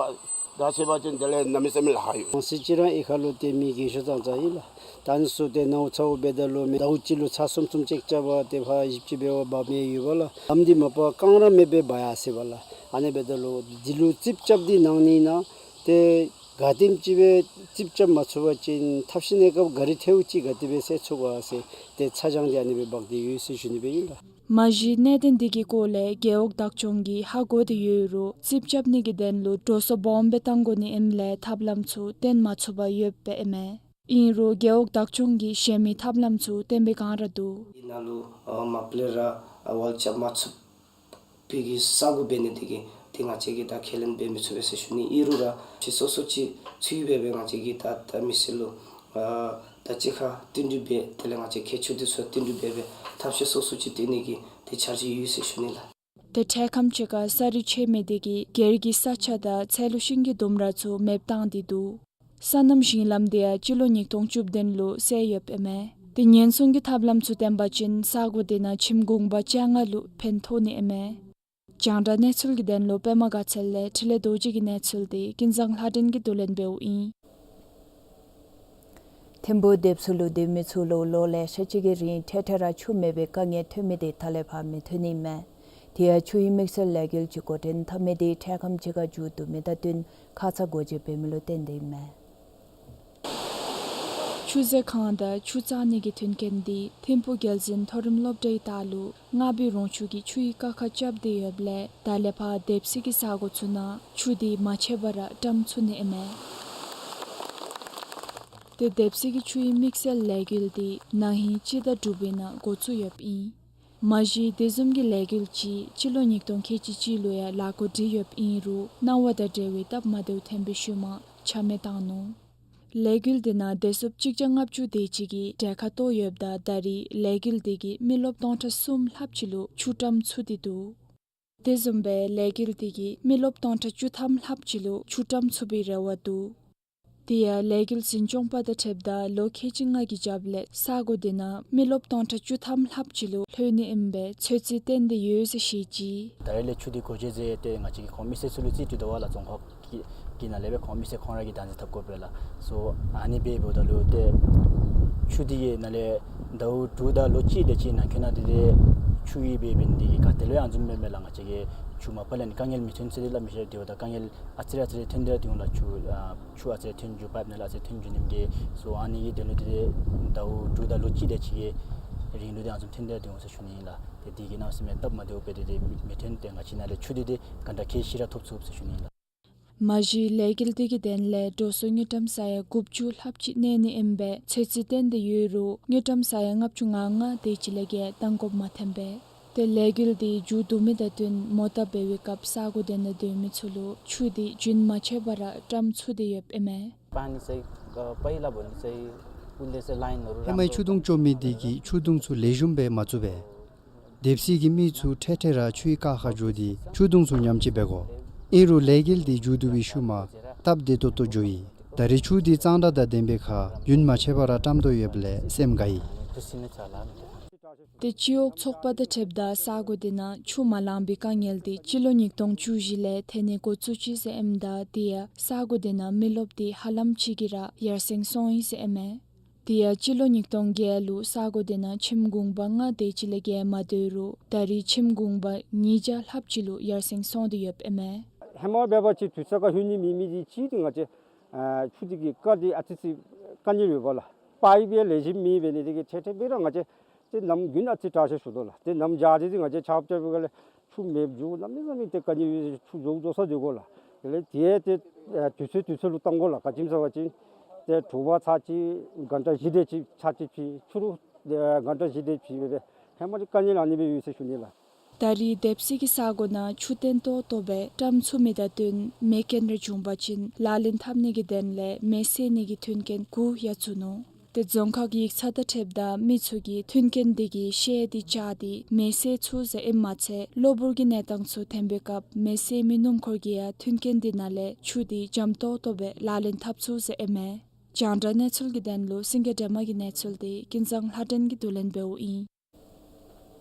ད་ཆད་པ་ཅིན་དེ་ལས་གནམ་མེད་ས་མེད་ལཱ་ཁག་ཡོད། ང་བཅས་ཅིག་ར་གཡུས་ཁ་ལུ་ཏེ་མི་རྒས་ཤོས་ཙང་ཙང་ཨིན་ལགས། ད་ནི་ཚུ་ཏེ་ནཝ་ཚཝ་འབད་ད་ལུ་མི་ཟླཝ་གཅིག་ལུ་ཚར་གསུམ་གསུམ་ཅིག་རྐྱབ་པ་ཏེ་ཕར་བཞི་བཅུ་འབད་བ་འབག་མི་ཡོད་པ་ལགས། ཨམ་འདི་མ་པ་རྐང་ར་མེད་པར་འབག་ཡར་སོ་ཡི་པ་ལགས། ཨ་ནི་འབད་ད་ལུ་འདི་ལུ་རྩིགཔ་རྐྱབ་སྟེ་གནང་ནི་ཨིན་ན་ཏེ་ག་དེམ་ཅིག་སྦེ་རྩིགཔ་རྐྱབ་མ་ཚུགས་པ་ཅིན་ཐབས་ཤེས་གནས་སྐབས་ག་རི་ཐལཝ་ཅིག་ག་དེ་སྦེ་སེལ་ཚུགས་ག་ཟེར་ཏེ་ཚ་གྱང་འདི་ཨ་ནི་སྦེ་འབག་སྟེ་ཡོད་ཟེར་ཞུ་ནི་སྦེ་ཨིན་ལགས། མ་གཞི་གནད་དོན་འདི་གི་སྐོར་ལས་རྒེད་འོག་བདག་སྐྱོང་གིས་ཧ་གོ་སྟེ་ཡོད་རུང་རྩིགཔ་རྐྱབ་ནི་གི་དོན་ལུ་འགྲོ་སོང་སྦོམ་སྦེ་བཏང་དགོ་ནི་ཨིནམ་ལས་ཐབས་ལམ་ཚུ་སྟོན་མ་ཚུགས་པར་ཡོདཔ་ཨིན་མས། ཨིན་རུང་རྒེད་འོག་བདག་སྐྱོང་གིས་གཞན་མི་ཐབས་ལམ་ཚུ་སྟོན་པའི་བསྒང་ར་འདུག། ཨིན་ན་ལུ་ཨ་མ་པ་ལས་ར་ཨ་ཝལ་རྐྱབ་མ་ཚུགས་པའི་གི་ས་གོ་འབད་ནི་དེ་གིས་ཏེ་ང་བཅས་ཀྱིས་ད་ཁས་ལེན་འབད་མི་ཚུགས་པས་ཟེར་ཞུ་ནི། ཨིན་རུང་ར་ཅིག་སོ་སོ་ཅིག་ཚུད་སྦེ་སྦེ་ང་བཅས་ཀྱིས་ད་ད་མི་སེར་ལུ་ཨ་ད་ཅི་ཁར་བསྟུན་གྲོས་འབད་དེ་ལས་ང་བཅས་ཁྱད་ཆོས་འདི་ཚུ་བསྟུན་གྲོས་འབད་སྦེ་ཐབས་ཤེས་སོ་སོ་ཅིག་སྟོན་ནི་གི་ཏེ་འཆར་གཞི་ཡོད་ཟེར་ཞུ་ནི་ལགས། ཏེ་འཕྲལ་ཁམས་ཅིག་ཁར་ས་རུད་ཆད་མི་དེ་གིས་སྒེར་གྱི་ས་ཆ་དང་ཚལ་ལུ་ཤིང་གི་ལྡུམ་ར་ཚུ་མེདཔ་བཏང་སྟེ་འདུག། སོ་ནམ་ཞིང་ལམ་དེ་ཡང་སྤྱི་ལོ་ཉིས་སྟོང་བཅུ་བདུན་ལུ་སེལ་ཡོདཔ་ཨིན་མས། ཏེ་ཉེན་སྲུང་གི་ཐབས་ལམ་ཚུ་སྟོན་པ་ཅིན་ས་གོ་དེ་ནང་ཁྱིམ་གུང་པ་བཅོ་ལྔ་ལུ་ཕན་ཐོགས་ནི་ཨིན་མས། རྒྱང་བསྒྲགས་གནས་ཚུལ་གྱི་དོན་ལུ་པདྨ་དགའ་ཚལ་ལས་འཕྲིན་ལས་རྡོ་རྗེ་གི་གནས་ཚུལ་དེ་ཀུན་བཟང་ལྷ་སྒྲོན་གྱིས་བསྡུ་ལེན་འབདཝ་ཨིན། ཐིམ་ཕུག་སྡེབ་གསུམ་ལུ་སྡོད་མི་ཚུ་ལུ་ལོ་ལེ་ཤ་ཅིག་གི་རིང་འཕྲལ་འཕྲལ་ར་ཆུ་མེད་པའི་དཀའ་ངལ་ཐོན་མི་དེ་ད་ལས་ཕར་མི་ཐོན་ནི་མས། དེ་ཡང་ཆུའི་དམིགས་བསལ་ལས་འགུལ་ཅིག་འགོ་འདྲེན་འཐབ་མི་དེ་འཕྲལ་ཁམས་ཅིག་ཁར་མཇུག་བསྡུ་མི་དང་བསྟུན་ཁ་ཙ་སྒོ་འབྱེད་འབད་མི་ལུ་བརྟེན་ཏེ་ཨིན་མས། ཆུ་ཟེར་ཁང་དང་ཆུ་བཙག་ནི་གི་མཐུན་རྐྱེན་དེ་ཐིམ་ཕུག་རྒྱལ་འཛིན་མཐོ་རིམ་སློབ་གྲྭའི་ལྟག་ལུ་རྔ་བའི་རོང་ཆུ་གིས་ཆུའི་ཀ་ཁ་རྐྱབ་སྟེ་ཡོདཔ་ལས་ད་ལས་ཕར་སྡེབ་གསུམ་གྱི་ས་གོ་ཚུ་ནང་ཆུ་དེ་མ་ཆད་པར་ར་བཀྲམ་ཚུགས་ནི་ཨིན་མས། དེ་སྡེབ་གསུམ་གྱི་ཆུའི་དམིགས་བསལ་ལས་འགུལ་དེ་ན་ཧིང་སྤྱི་ཟླ་དྲུག་པའི་ནང་འགོ་བཙུགས་ཡོདཔ་ཨིན། མ་གཞི་དེ་བཟུམ་གྱི་ལས་འགུལ་ཅིག་སྤྱི་ལོ་ཉིས་སྟོང་ཁལ་གཅིག་གཅིག་ལུ་ཡང་ལཱ་འགོ་འདྲེན་ཡོདཔ་ཨིན་རུང་གནང་བ་དང་འབྲེལ་བའི་སྟབས་མ་བདེཝ་ཐོན་པའི་ཤུལ་མ་ཆ་མེད་བཏང་ནུག། ལས་འགུལ་དེ་ནང་བདེ་སྲུངཔ་གཅིག་བརྒྱ་ལྔ་བཅུ་དེ་ཅིག་གིས་གྲལ་ཁར་གཏོགས་ཡོདཔ་ད་ད་རེས་ལས་འགུལ་དེ་གིས་མི་རློབས་སྟོང་ཕྲག་གསུམ་ལྷགཔ་ཅིག་ལུ་ཆུ་བཀྲམ་ཚུགས་ཏེ་འདུག། དེ་བཟུམ་སྦེ་ལས་འགུལ་དེ་གིས་མི་རློབས་སྟོང་ཕྲག་བཅུ་ཐམ་ལྷགཔ་ཅིག་ལུ་ཆུ་བཀྲམ་ཚུགས་པའི་རེ་བ་འདུག། དེ་ཡང་ལས་འགུལ་འཛིན་སྐྱོང་པ་དང་འཁྲིལཝ་ད་ལོ་ཁལ་གཅིག་ལྔ་གི་རྒྱབ་ལས་ས་གོ་དེ་ནང་མི་རློབས་སྟོང་ཕྲག་བཅུ་ཐམ་ལྷགཔ་ཅིག་ལུ་ལྷོད་ནི་ཨིན་པའི་ཚོད་རྩིས་བཏོན་ཏེ་ཡོད་ཟེར་བཤད་ཅི། ད་རེས་ལས་ཆུ་དེ་སྒོ་འབྱེད་མཛད་དེ་ང་བཅས་ཀྱིས་ཁོང་མི་སེར་ཚུ་ལུ་རྩིས་སྤྲོད་དོ་བ་ལགས། རྫོང་ཁག་གི་གི་ནང་ལས་སྦེ་ཁོང་མི་སེར་ཁོང་ར་གིས་བདག་འཛིན་འཐབ་དགོ་པས་ལགས། སོ་ཨ་ནི་སྦེ་འབདཝ་ད་ལུ་ཏེ་ཆུ་དེ་གི་ནང་ལས་ཟླཝ་དྲུག་དང་ལོ་གཅིག་དེ་ཅིག་ནང་འཁོད་ནང་དེ་ཏེ་ཆུ་ཡོདཔ་འབད་ནི་དེ་གིས་ག་ཏེ་ལུ་ཡང་ཨ་ནི་བཟུམ་མེན་མས་ལགས། ང་བཅས་ཀྱིས་ཆུ་མ་པ་ལས་ནི་དཀའ་ངལ་མི་ཐོན་ཟེར་དེ་སླབ་མི་ཤེས། དེ་འབདཝ་ད་དཀའ་ངལ་ཨ་ཙི་རེ་ཨ་ཙི་རེ་ཐོན་ཏེ་ར་འདུག་ལགས། ཆུ་ཨ་ཆུ་ཨ་ཙི་རེ་ཐོན་རྒྱུ་པའིཔ་ནང་ལས་ཨ་ཙི་རེ་ཐོན་རྒྱུ་ནི་གི། སོ་ཨ་ནི་གི་དོན་ལུ་དེ་ཏེ་ཟླཝ་དྲུག་དང་ལོ་གཅིག་དེ་ཅིག་གི་རིང་ལུ་ཏེ་ཨ་ནི་བཟུམ་ཐོན་ཏེ་ར་འདུག་ཟེར་ཞུ་ནི་ཨིན་ལགས། ཏེ་དེ་གིས་གནམ་མེད་ས་མེད་སྟབས་མ་བདེཝ་སྦེ་ཏེ་ཏེ་མི་ཐོན། ཏེ་ང་བཅས་ནང་ལས་ཆུ་དེ་ཏེ་གྷན་ཊ་ཁལ་བཞི་ར་ཐོབ་ཚུགས་ཟེར་ཞུ་ནི་ཨིན་ལགས། མ་གཞི་ལས་འགུལ་དེ་གི་དོན་ལས་འགྲོ་སོང་དངུལ་ཀྲམ་ས་ཡ་དགུ་བཅུ་ལྷགཔ་ཅིག་གནས་ནི་ཨིན་པའི་ཚོད་རྩིས་བཏོན་ཏེ་ཡོད་རུང་དངུལ་ཀྲམ་ས་ཡ་ལྔ་བཅུ་ང་ལྔ་དེ་ཅིག་ལས་བརྒལ་གཏང་དགོཔ་མ་ཐོན་པས། ཏེ་ལས་འགུལ་དེ་མཇུག་བསྡུ་མི་དང་བསྟུན་མོ་བཏབ་འབད་བའི་སྐབས་ས་གོ་དེ་ནང་སྡོད་མི་ཚུ་ལུ་ཆུ་དེ་རྒྱུན་མ་ཆད་པར་ར་བཀྲམ་ཚུགས་ཏེ་ཡོདཔ་ཨིན་མས། पानी चाहिँ, अ, पहिला भन्दा चाहिँ उसले चाहिँ लाइनहरू ཧེ་མའི་ཆུ་དུང་བཙུགས་མི་དེ་གིས་ཆུ་དུང་ཚུ་ལེགས་ཤོམ་སྦེ་མ་བཙུགས་པས། སྡེབ་གསུམ་གྱི་མི་ཚུ་འཕྲལ་འཕྲལ་ར་ཆུའི་ཀ་ཁར་འགྱོ་སྟེ་ཆུ་དུང་ཚུ་ཉམས་བཅོས་འབད་དགོ། ཨིན་རུང་ལས་འགུལ་དེ་མཇུག་བསྡུ་བའི་ཤུལ་མ་སྟབས་བདེ་ཏོག་ཏོ་འགྱོ་ཡི། ད་རེས་ཆུ་དེ་གཙང་སྦྲ་དང་ལྡན་པའི་ཁར་རྒྱུན་མ་ཆད་པར་ར་བཀྲམ་དོ་ཡོདཔ་ལས་སེམས་དགའ་ཡི། ཏེ་སྤྱི་འོག་ཚོགས་པ་དང་འཁྲིལཝ་ད་ས་གོ་དེ་ནང་ཆུ་མ་ལང་པའི་དཀའ་ངལ་དེ་སྤྱི་ལོ་ཉིས་སྟོང་བཅུ་བཞི་ལས་ཐོན་ནི་འགོ་བཙུགས་ཅི་ཟེར་ཨིནམ་ད་དེ་ཡང་ས་གོ་དེ་ནང་མི་རློབས་དེ་ཧ་ལམ་ཅིག་གིས་ར་ཡར་སེང་སོང་ཡི་ཟེར་ཨིན་མས། དེ་ཡང་སྤྱི་ལོ་ཉིས་སྟོང་བརྒྱད་ལུ་ས་གོ་དེ་ནང་ཁྱིམ་གུང་པ་ལྔ་དེ་ཅིག་ལས་བརྒལ་མ་སྡོད་རུང་ད་རེས་ཁྱིམ་གུང་པ་ཉིས་བརྒྱ་ལྷགཔ་ཅིག་ལུ་ཡར་སེང་སོང་སྟེ་ཡོདཔ་ཨིན་མས། ཧེ་མ་འབད་བ་ཅིན་དུས་ཚོད་ཁར་ལྷོད་ནི་མེད་མི་དེ་ཅིག་དེ་ང་བཅས་ཨ་ཆུ་དེ་གི་ཀ་དེ་ཨ་ཙི་ཅིག་དཀའ་ངལ་ཡོདཔ་ལགས། པའིཔ་ཡང་ལེགས་ཤོམ་མེད་འབད་ནི་དེ་གིས་འཕྲལ་འཕྲལ་སྦེ་ར་ང་བཅས་ཏེ་གནམ་དགུན་ཨ་ཙི་དྲག་ཤོས་ཞུ་དོ་ལགས། ཏེ་གནམ་བྱཱར་དེ་ཅིག་ང་བཅས་ཆརཔ་རྐྱབ་པའི་སྒང་ལས་ཆུ་མེདཔ་འགྱོ། གནམ་མེད་ས་མེད་ཏེ་དཀའ་ངལ་ཡོད། ཆུ་རྫོགས་རྫོགས་ས་སྡོད་དགོ་ལགས། དེ་ལས་དེ་ཏེ་ཨ་དུས་ཚོད་དུས་ཚོད་ལུ་བཏང་དགོ་ལགས། ག་ཅི་སྨོ་ཟེར་བ་ཅིན་ཏེ་དྲོ་པ་ཚར་གཅིག་གྷན་ཊ་བཞི་དེ་ཅིག་ཚར་གཅིག་ཕྱེ། ཕྱི་རུ་ཨ་གྷན་ཊ་བཞི་དེ་ཕྱེ་སྦེ་སྦེ་ཧེ་མ་ཅིག་དཀའ་ངལ་ཨ་ནི་སྦེ་ཡོད་ཟེར་ཞུ་ནི་ལགས། ད་རེས་སྡེབ་གསུམ་གྱི་ས་གོ་ནང་ཆུ་བརྟན་ཏོག་ཏོ་སྦེ་བཀྲམ་ཚུགས་མི་དང་བསྟུན་མེ་རྐྱེན་རེ་བྱུང་པ་ཅིན་ལག་ལེན་འཐབ་ནི་གི་དོན་ལས་མེ་བསད་ནི་གི་མཐུན་རྐྱེན་དགུ་ཡང་བཙུགས་ནུག། ཏེ་རྫོང་ཁག་ཡིག་ཚང་དང་འཁྲིལཝ་ད་མི་ཚུ་གིས་མཐུན་རྐྱེན་དེ་གི་ཤེལ་དེ་བཅག་སྟེ་མེ་བསད་ཚུགས་ཟེར་ཨིནམ་མ་ཚད་གློ་བུར་གྱི་གནས་སྟངས་ཚུ་ཐོན་པའི་སྐབས་མེ་བསད་མི་སྣུམ་འཁོར་གྱིས་ཡང་མཐུན་རྐྱེན་དེ་ནང་ལས་ཆུ་དེ་འཇམ་ཏོག་ཏོ་སྦེ་ལག་ལེན་འཐབ་ཚུགས་ཟེར་ཨིན་མས། རྒྱང་བསྒྲགས་གནས་ཚུལ་གྱི་དོན་ལུ་སེང་གེ་སྒྲོལ་མ་གི་གནས་ཚུལ་དེ་ཀུན་བཟང་ལྷ་སྒྲོན་གྱིས་བསྡུ་ལེན་འབདཝ་ཨིན།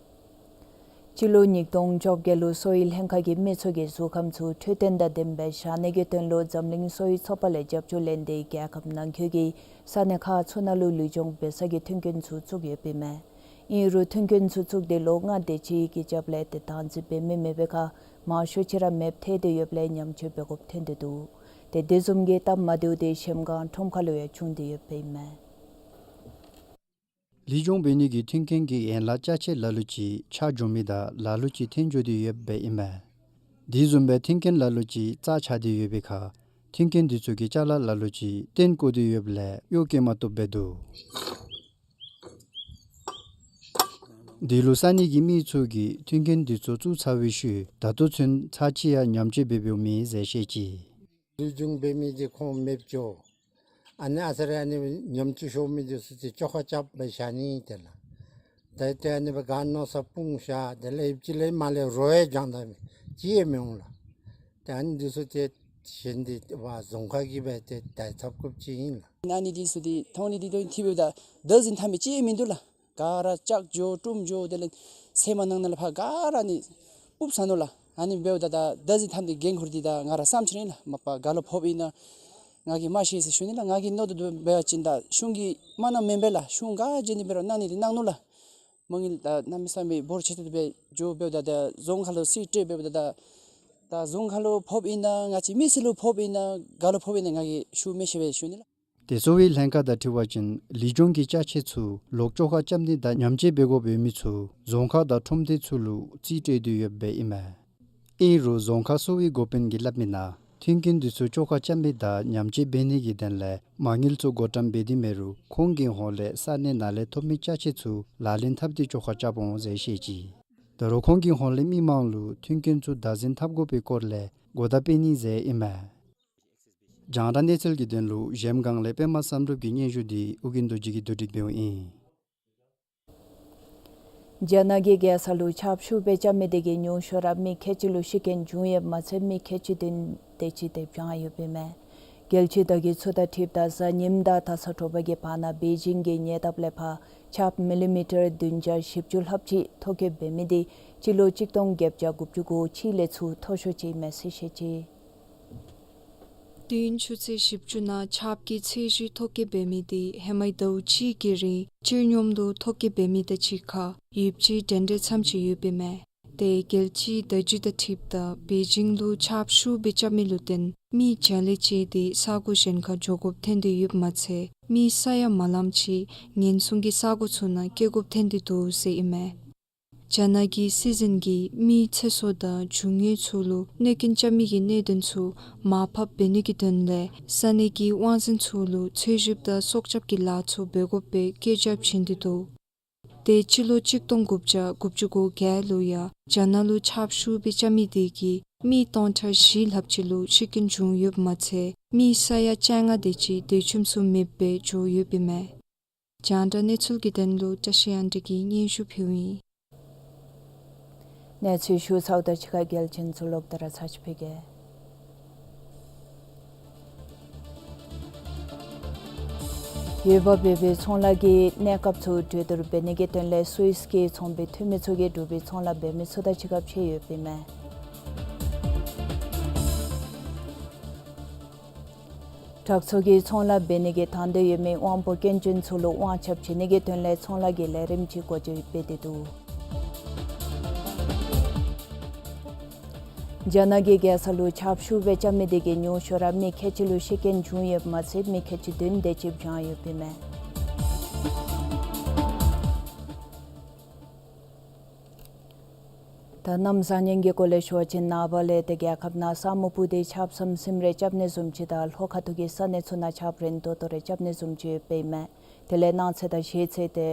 སྤྱི་ལོ་ཉིས་སྟོང་བཅོ་བརྒྱད་ལུ་གསོ་བའི་ལྷན་ཁག་གི་མི་ཚུ་གིས་གཟུགས་ཁམས་ཚུ་འཕྲོད་བསྟེན་དང་ལྡནམ་སྦེ་བཞག་ནི་གི་དོན་ལུ་འཛམ་གླིང་གསོ་བའི་ཚོགས་པ་ལས་རྒྱབ་སྐྱོར་ལེན་ཏེ་རྒྱལ་ཁབ་ནང་འཁོད་ཀྱི་ས་གནས་ཁག་ཚུ་ནང་ལུ་ལུས་སྦྱོང་འབད་ས་གི་མཐུན་རྐྱེན་ཚུ་བཙུགས་ཡོདཔ་ཨིན་མས། ཨིན་རུང་མཐུན་རྐྱེན་ཚུ་བཙུགས་ཏེ་ལོ་ལྔ་དེ་ཅིག་གི་རྒྱབ་ལས་ཏེ་བདག་འཛིན་འབད་མི་མེད་པའི་ཁར་མང་ཤོས་ཅིག་ར་མེདཔ་ཐལ་ཏེ་ཡོདཔ་ལས་ཉམས་བཅོས་འབད་དགོཔ་ཐོན་ཏེ་འདུག། ཏེ་དེ་བཟུམ་གྱི་སྟབས་མ་བདེཝ་དེ་གཞལམ་སྒང་ཁྲོམ་ཁ་ལུ་ཡང་བྱུང་སྟེ་ཡོདཔ་ཨིན་མས། ལུས་སྦྱོང་འབད་ནི་གི་མཐུན་རྐྱེན་གྱི་ཡན་ལག་ཅ་ཆས་ལ་ལུ་ཅིག་ཆག་འགྱོ་མི་དང་ལ་ལུ་ཅིག་ཐོན་འགྱོ་སྟེ་ཡོདཔ་ཨིན་མས། དེ་བཟུམ་སྦེ་མཐུན་རྐྱེན་ལ་ལུ་ཅིག་རྩ་ཆག་སྟེ་ཡོད་པའི་ཁར་མཐུན་རྐྱེན་དེ་ཚུ་གི་ཅ་ལ་ལ་ལུ་ཅིག་བཏོན་བཀོ་སྟེ་ཡོདཔ་ལས་གཡོག་བཀོལ་མ་བཏུབ་སྦེ་འདུག། དེ་ལུ་ས་གནས་ཀྱི་མི་ཚུ་གིས་མཐུན་རྐྱེན་དེ་ཚུ་བཙུགས་ཚར་བའི་ཤུལ་ད་ལྟོ་ཚུན་ཚར་གཅིག་ཡང་ཉམས་བཅོས་འབད་འབདཝ་མེད་ཟེར་བཤད་ཅི། ལུས་སྦྱོང་འབད་མི་དེ་ཁོང་མེདཔ་འགྱོ། ཨ་ནི་ཨ་ཙི་རེ་ཨ་ནི་ཉམས་བཅོས་ཤོར་མི་དེ་ཚུ་ཏེ་བཅོ་ཁ་རྐྱབ་སྦེ་བཞག་ནི་དེ་ལགས། ད་ཏེ་ཨ་ནི་སྦེ་ག་མནོ་ས་སྤུངས་བཞག། དེ་ལས་ཨིབ་ཅིག་ལས་མར་ལས་རོ་ཡང་རྒྱང་ཐག་མེད་ཅི་ཡང་མི་འོང་ལགས། ཏེ་ཨ་ནི་དེ་ཚུ་ཏེ་གཞན་དེ་བ་རྫོང་ཁག་གིས་སྦེ་ཏེ་བདའ་འཐབ་དགོཔ་ཅིག་ཨིན་ལགས། ཨ་ནི་དེ་ཚུ་ཏེ་མཐོང་ནི་དེ་དོན་ཐིབས་ཡོད་ད་བདག་འཛིན་འཐབ་མི་ཅིག་ཡང་མིན་འདུག་ལགས། ག་ར་ཆག་འགྱོ་བཀྲུམ་འགྱོ་དེ་ལས་ཚལ་མ་ནང་ན་ལས་ཕར་ག་ར་ནི་སྤུབ་ས་ནུག་ལགས། ཨ་ནི་འབདཝ་ད་ད་བདག་འཛིན་འཐབ་ནི་འགན་ཁུར་དེ་ད་ང་ར་བསམ་ཅི་རུང་ཨིན་ལགས། མ་པ་ག་ལུ་ཕོགཔ་ཨིན་ན་ ང་གིས་མ་ཤེས་ཟེར་ཞུ་ནི་ལགས། ང་གིས་མནོ་དོ་བཟུམ་འབད་བ་ཅིན་ད་གཞུང་གིས་མ་གནངམ་མེན་པས་ལགས། གཞུང་ག་བྱིན་ནི་འབད་རུང་གནང་ནི་འདི་གནང་ནུག་ལགས། མ་དངུལ་ད་གནམ་མེད་ས་མེད་འབོར་ཆེ་ཏོག་ཏོ་སྦེ་འགྱོ་འབདཝ་ད་ད་རྫོང་ཁག་ལུ་རྩིས་སྤྲོད་འབདཝ་ད་ད་ད་རྫོང་ཁག་ལུ་ཕོགཔ་ཨིན་ན་ང་བཅས་མི་སེར་ལུ་ཕོགཔ་ཨིན་ན་ག་ལུ་ཕོགཔ་ཨིན་ན་ང་གིས་ཞུ་མི་ཤེས་པས་ཞུ་ནི་ལགས། དེ་གསོ་བའི་ལྷན་ཁག་དང་འཁྲིལ་བ་ཅིན་ལི་ལྗོངས་ཀྱི་ཅ་ཆས་ཚུ་ལོག་བཅོ་ཁ་རྐྱབ་ནི་དང་ཉམས་བཅོས་འབད་དགོཔ་ཡོད་མི་ཚུ་རྫོང་ཁག་དང་ཁྲོམ་སྡེ་ཚུ་ལུ་རྩིས་སྤྲོད་དོ་ཡོདཔ་ཨིན་མས། ཨིན་རུང་རྫོང་ཁག་གསོ་བའི་འགོ་དཔོན་གྱིས་སླབ་མི་ནང་མཐུན་རྐྱེན་འདི་ཚུ་བཅོ་ཁ་རྐྱབ་མི་དང་ཉམས་བཅོས་འབད་ནི་གི་དོན་ལས་མ་དངུལ་ཚུ་བགོ་བཀྲམ་འབད་དེ་མེད་རུང་ཁོང་གི་ཧོངས་ལས་ས་གནས་ནང་ལས་ཐོབ་མི་ཅ་ཆས་ཚུ་ལག་ལེན་འཐབ་སྟེ་བཅོ་ཁ་རྐྱབ་འོང་ཟེར་བཤད་ཅི། ད་རུང་ཁོང་གི་ཧོངས་ལས་མི་མང་ལུ་མཐུན་རྐྱེན་ཚུ་བདག་འཛིན་འཐབ་དགོ་པའི་སྐོར་ལས་གོ་བརྡ་སྤེལ་ནི་ཟེར་ཨིན་མས། རྒྱང་བསྒྲགས་གནས་ཚུལ་གྱི་དོན་ལུ་གཞལམ་སྒང་ལས་པདྨ་བསམ་གྲུབ་ཀྱི་སྙན་ཞུ་འདི་ཨོ་རྒྱན་རྡོ་རྗེ་གིས་བསྡུ་སྒྲིག་འབདཝ་ཨིན། རྒྱ་ནག་གི་རྒྱལ་ས་ལུ་ཆརཔ་ཤུགས་སྦེ་རྐྱབ་མི་དེ་གིས་ཉུང་ཤོས་ར་མི་ཁལ་གཅིག་ལུ་ཤི་རྐྱེན་བྱུང་ཡོདཔ་མ་ཚད་མི་ཁལ་གཅིག་བདུན་དེ་ཅིག་དེ་བྱང་ཡོདཔ་ཨིན་མས། རྒྱལ་སྤྱི་དག་གི་ཚུ་དང་འཁྲིལཝ་ད་གཟའ་ཉིམ་དང་ད་ཚ་དྲོ་པ་གི་བར་ན་པེ་ཅིང་གི་ཉེ་འདབས་ལས་ཕར་ཆརཔ་མི་ལི་མི་ཊར་བདུན་བརྒྱ་བཞི་བཅུ་ལྷགཔ་ཅིག་ཐོ་བཀོད་འབད་མི་དེ་སྤྱི་ལོ་གཅིག་སྟོང་བརྒྱད་བརྒྱ་དགུ་བཅུ་གོ་གཅིག་ལས་ཚུར་མཐོ་ཤོས་ཅིག་ཨིན་མས་ཟེར་བཤད་ཅི། དུས་ཡུན་ཆུ་ཚོད་བཞི་བཅུ་ནང་ཆརཔ་གི་ཚད་གཞི་ཐོ་བཀོད་འབད་མི་དེ་ཧེ་མའི་ཟླཝ་གཅིག་གི་རིང་ཆེས་སྙོམས་ལུ་ཐོ་བཀོད་འབད་མི་དང་གཅིག་ཁར་ཡོདཔ་ཅིག་འགྲན་བསྡུར་ཙམ་ཅིག་ཡོདཔ་ཨིན་མས། དེ་རྒྱལ་སྤྱིའི་བརྡ་བརྒྱུད་དང་འཁྲིལཝ་ད་པེ་ཅིང་ལུ་ཆརཔ་ཤུགས་སྦེ་རྐྱབ་མི་ལུ་བརྟེན་མི་བརྒྱ་ལས་བཅད་དེ་ས་གོ་གཞན་ཁར་འགྱོ་དགོཔ་ཐོན་ཏེ་ཡོདཔ་མ་ཚད་མི་ས་ཡ་མ་ལངམ་ཅིག་ཉེན་སྲུང་གི་ས་གོ་ཚུ་ནང་བསྐྱལ་དགོཔ་ཐོན་ཏེ་འདུག་ཟེར་ཨིན་མས། རྒྱ་ནག་གི་སྲིད་འཛིན་གྱིས་མིའི་ཚེ་སྲོག་དང་འབྱུང་དངོས་ཚུ་ལུ་གནོད་རྐྱེན་རྐྱབ་མི་གི་གནད་དོན་ཚུ་མར་ཕབ་འབད་ནི་གི་དོན་ལས་ས་གནས་ཀྱི་དབང་འཛིན་ཚུ་ལུ་འཚོལ་ཞིབ་དང་སྲོག་སྐྱབས་ཀྱི་ལཱ་ཚུ་འབད་དགོཔ་སྦེ་བཀོད་རྒྱ་བྱིན་ཏེ་འདུག། དེ་སྤྱི་ལོ་གཅིག་སྟོང་དགུ་བརྒྱ་དགུ་བཅུ་གོ་བརྒྱད་ལུ་ཡང་རྒྱ་ནག་ལུ་ཆརཔ་ཤུགས་སྦེ་རྐྱབ་མི་དེ་གིས་མི་སྟོང་ཕྲག་བཞི་ལྷགཔ་ཅིག་ལུ་ཤི་རྐྱེན་བྱུང་ཡོདཔ་མ་ཚད་མི་ས་ཡ་བཅོ་ལྔ་དེ་ཅིག་དུས་ཁྱིམ་ཚུ་མེདཔ་སྦེ་འགྱོ་ཡོདཔ་ཨིན་མས། རྒྱང་བསྒྲགས་གནས་ཚུལ་གྱི་དོན་ལུ་བཀྲ་ཤིས་དབྱངས་སྒྲོན་གྱིས་སྙན་ཞུ་ཕུལཝ་ཨིན། གནས་ཚུལ་ཞུ་ཚརཝ་དང་གཅིག་ཁར་གལ་ཆེན་ཚུ་ལོག་ལྟ་ར་ཚར་ཅིག་ཕུལ་གེ། ཡོདཔ་སྦེ་སྦེ་ཚོང་ལཱ་གི་གནས་སྐབས་ཚུ་གྲོས་བསྡུར་འབད་ནི་གི་དོན་ལས་སུད་སི་གི་ཚོང་པའི་འཐུས་མི་ཚུ་གིས་འབྲུག་པའི་ཚོང་ལཱ་འབད་མི་ཚུ་དང་གཅིག་ཁར་ཕྱད་ཡོདཔ་ཨིན་མས། དྲག་ཚོགས་ཀྱིས་ཚོང་ལཱ་འབད་ནི་གི་དང་འདོད་ཡོད་མི་དབང་པོ་སྐྱོན་ཅན་ཚུ་ལུ་དབང་ཆ་བྱིན་ནི་གི་དོན་ལས་ཚོང་ལཱ་གི་ལས་རིམ་ཅིག་འགོ་འབྱེད་འབད་དེ་འདུག། རྒྱ་ནག་གི་རྒྱལ་ས་ལུ་ཆརཔ་ཤུགས་སྦེ་རྐྱབ་མི་དེ་གིས་ཉུང་ཤོས་ར་མི་ཁལ་གཅིག་ལུ་ཤི་རྐྱེན་བྱུང་ཡོདཔ་མ་ཚད་མི་ཁལ་གཅིག་བདུན་དེ་ཅིག་བྱང་ཡོདཔ་ཨིན་མས། ད་གནམ་བཟང་ངན་གྱི་སྐོར་ལས་ཞུ་བ་ཅིན་ནངས་པ་ལས་ཏེ་རྒྱལ་ཁབ་ནང་ས་སྨུག་སྤུབས་ཏེ་ཆརཔ་ཟམ་ཟིམ་རེ་རྐྱབ་ནི་བཟུམ་ཅིག་དང་ལྷོ་ཁ་ཐུག་གི་ས་གནས་ཚུ་ནང་ཆརཔ་རན་ཏོག་ཏོ་རེ་རྐྱབ་ནི་བཟུམ་ཅིག་ཡོདཔ་ཨིན་མས། དེ་ལས་གནངས་ཚེ་དང་གཞེས་ཚེ་ཏེ་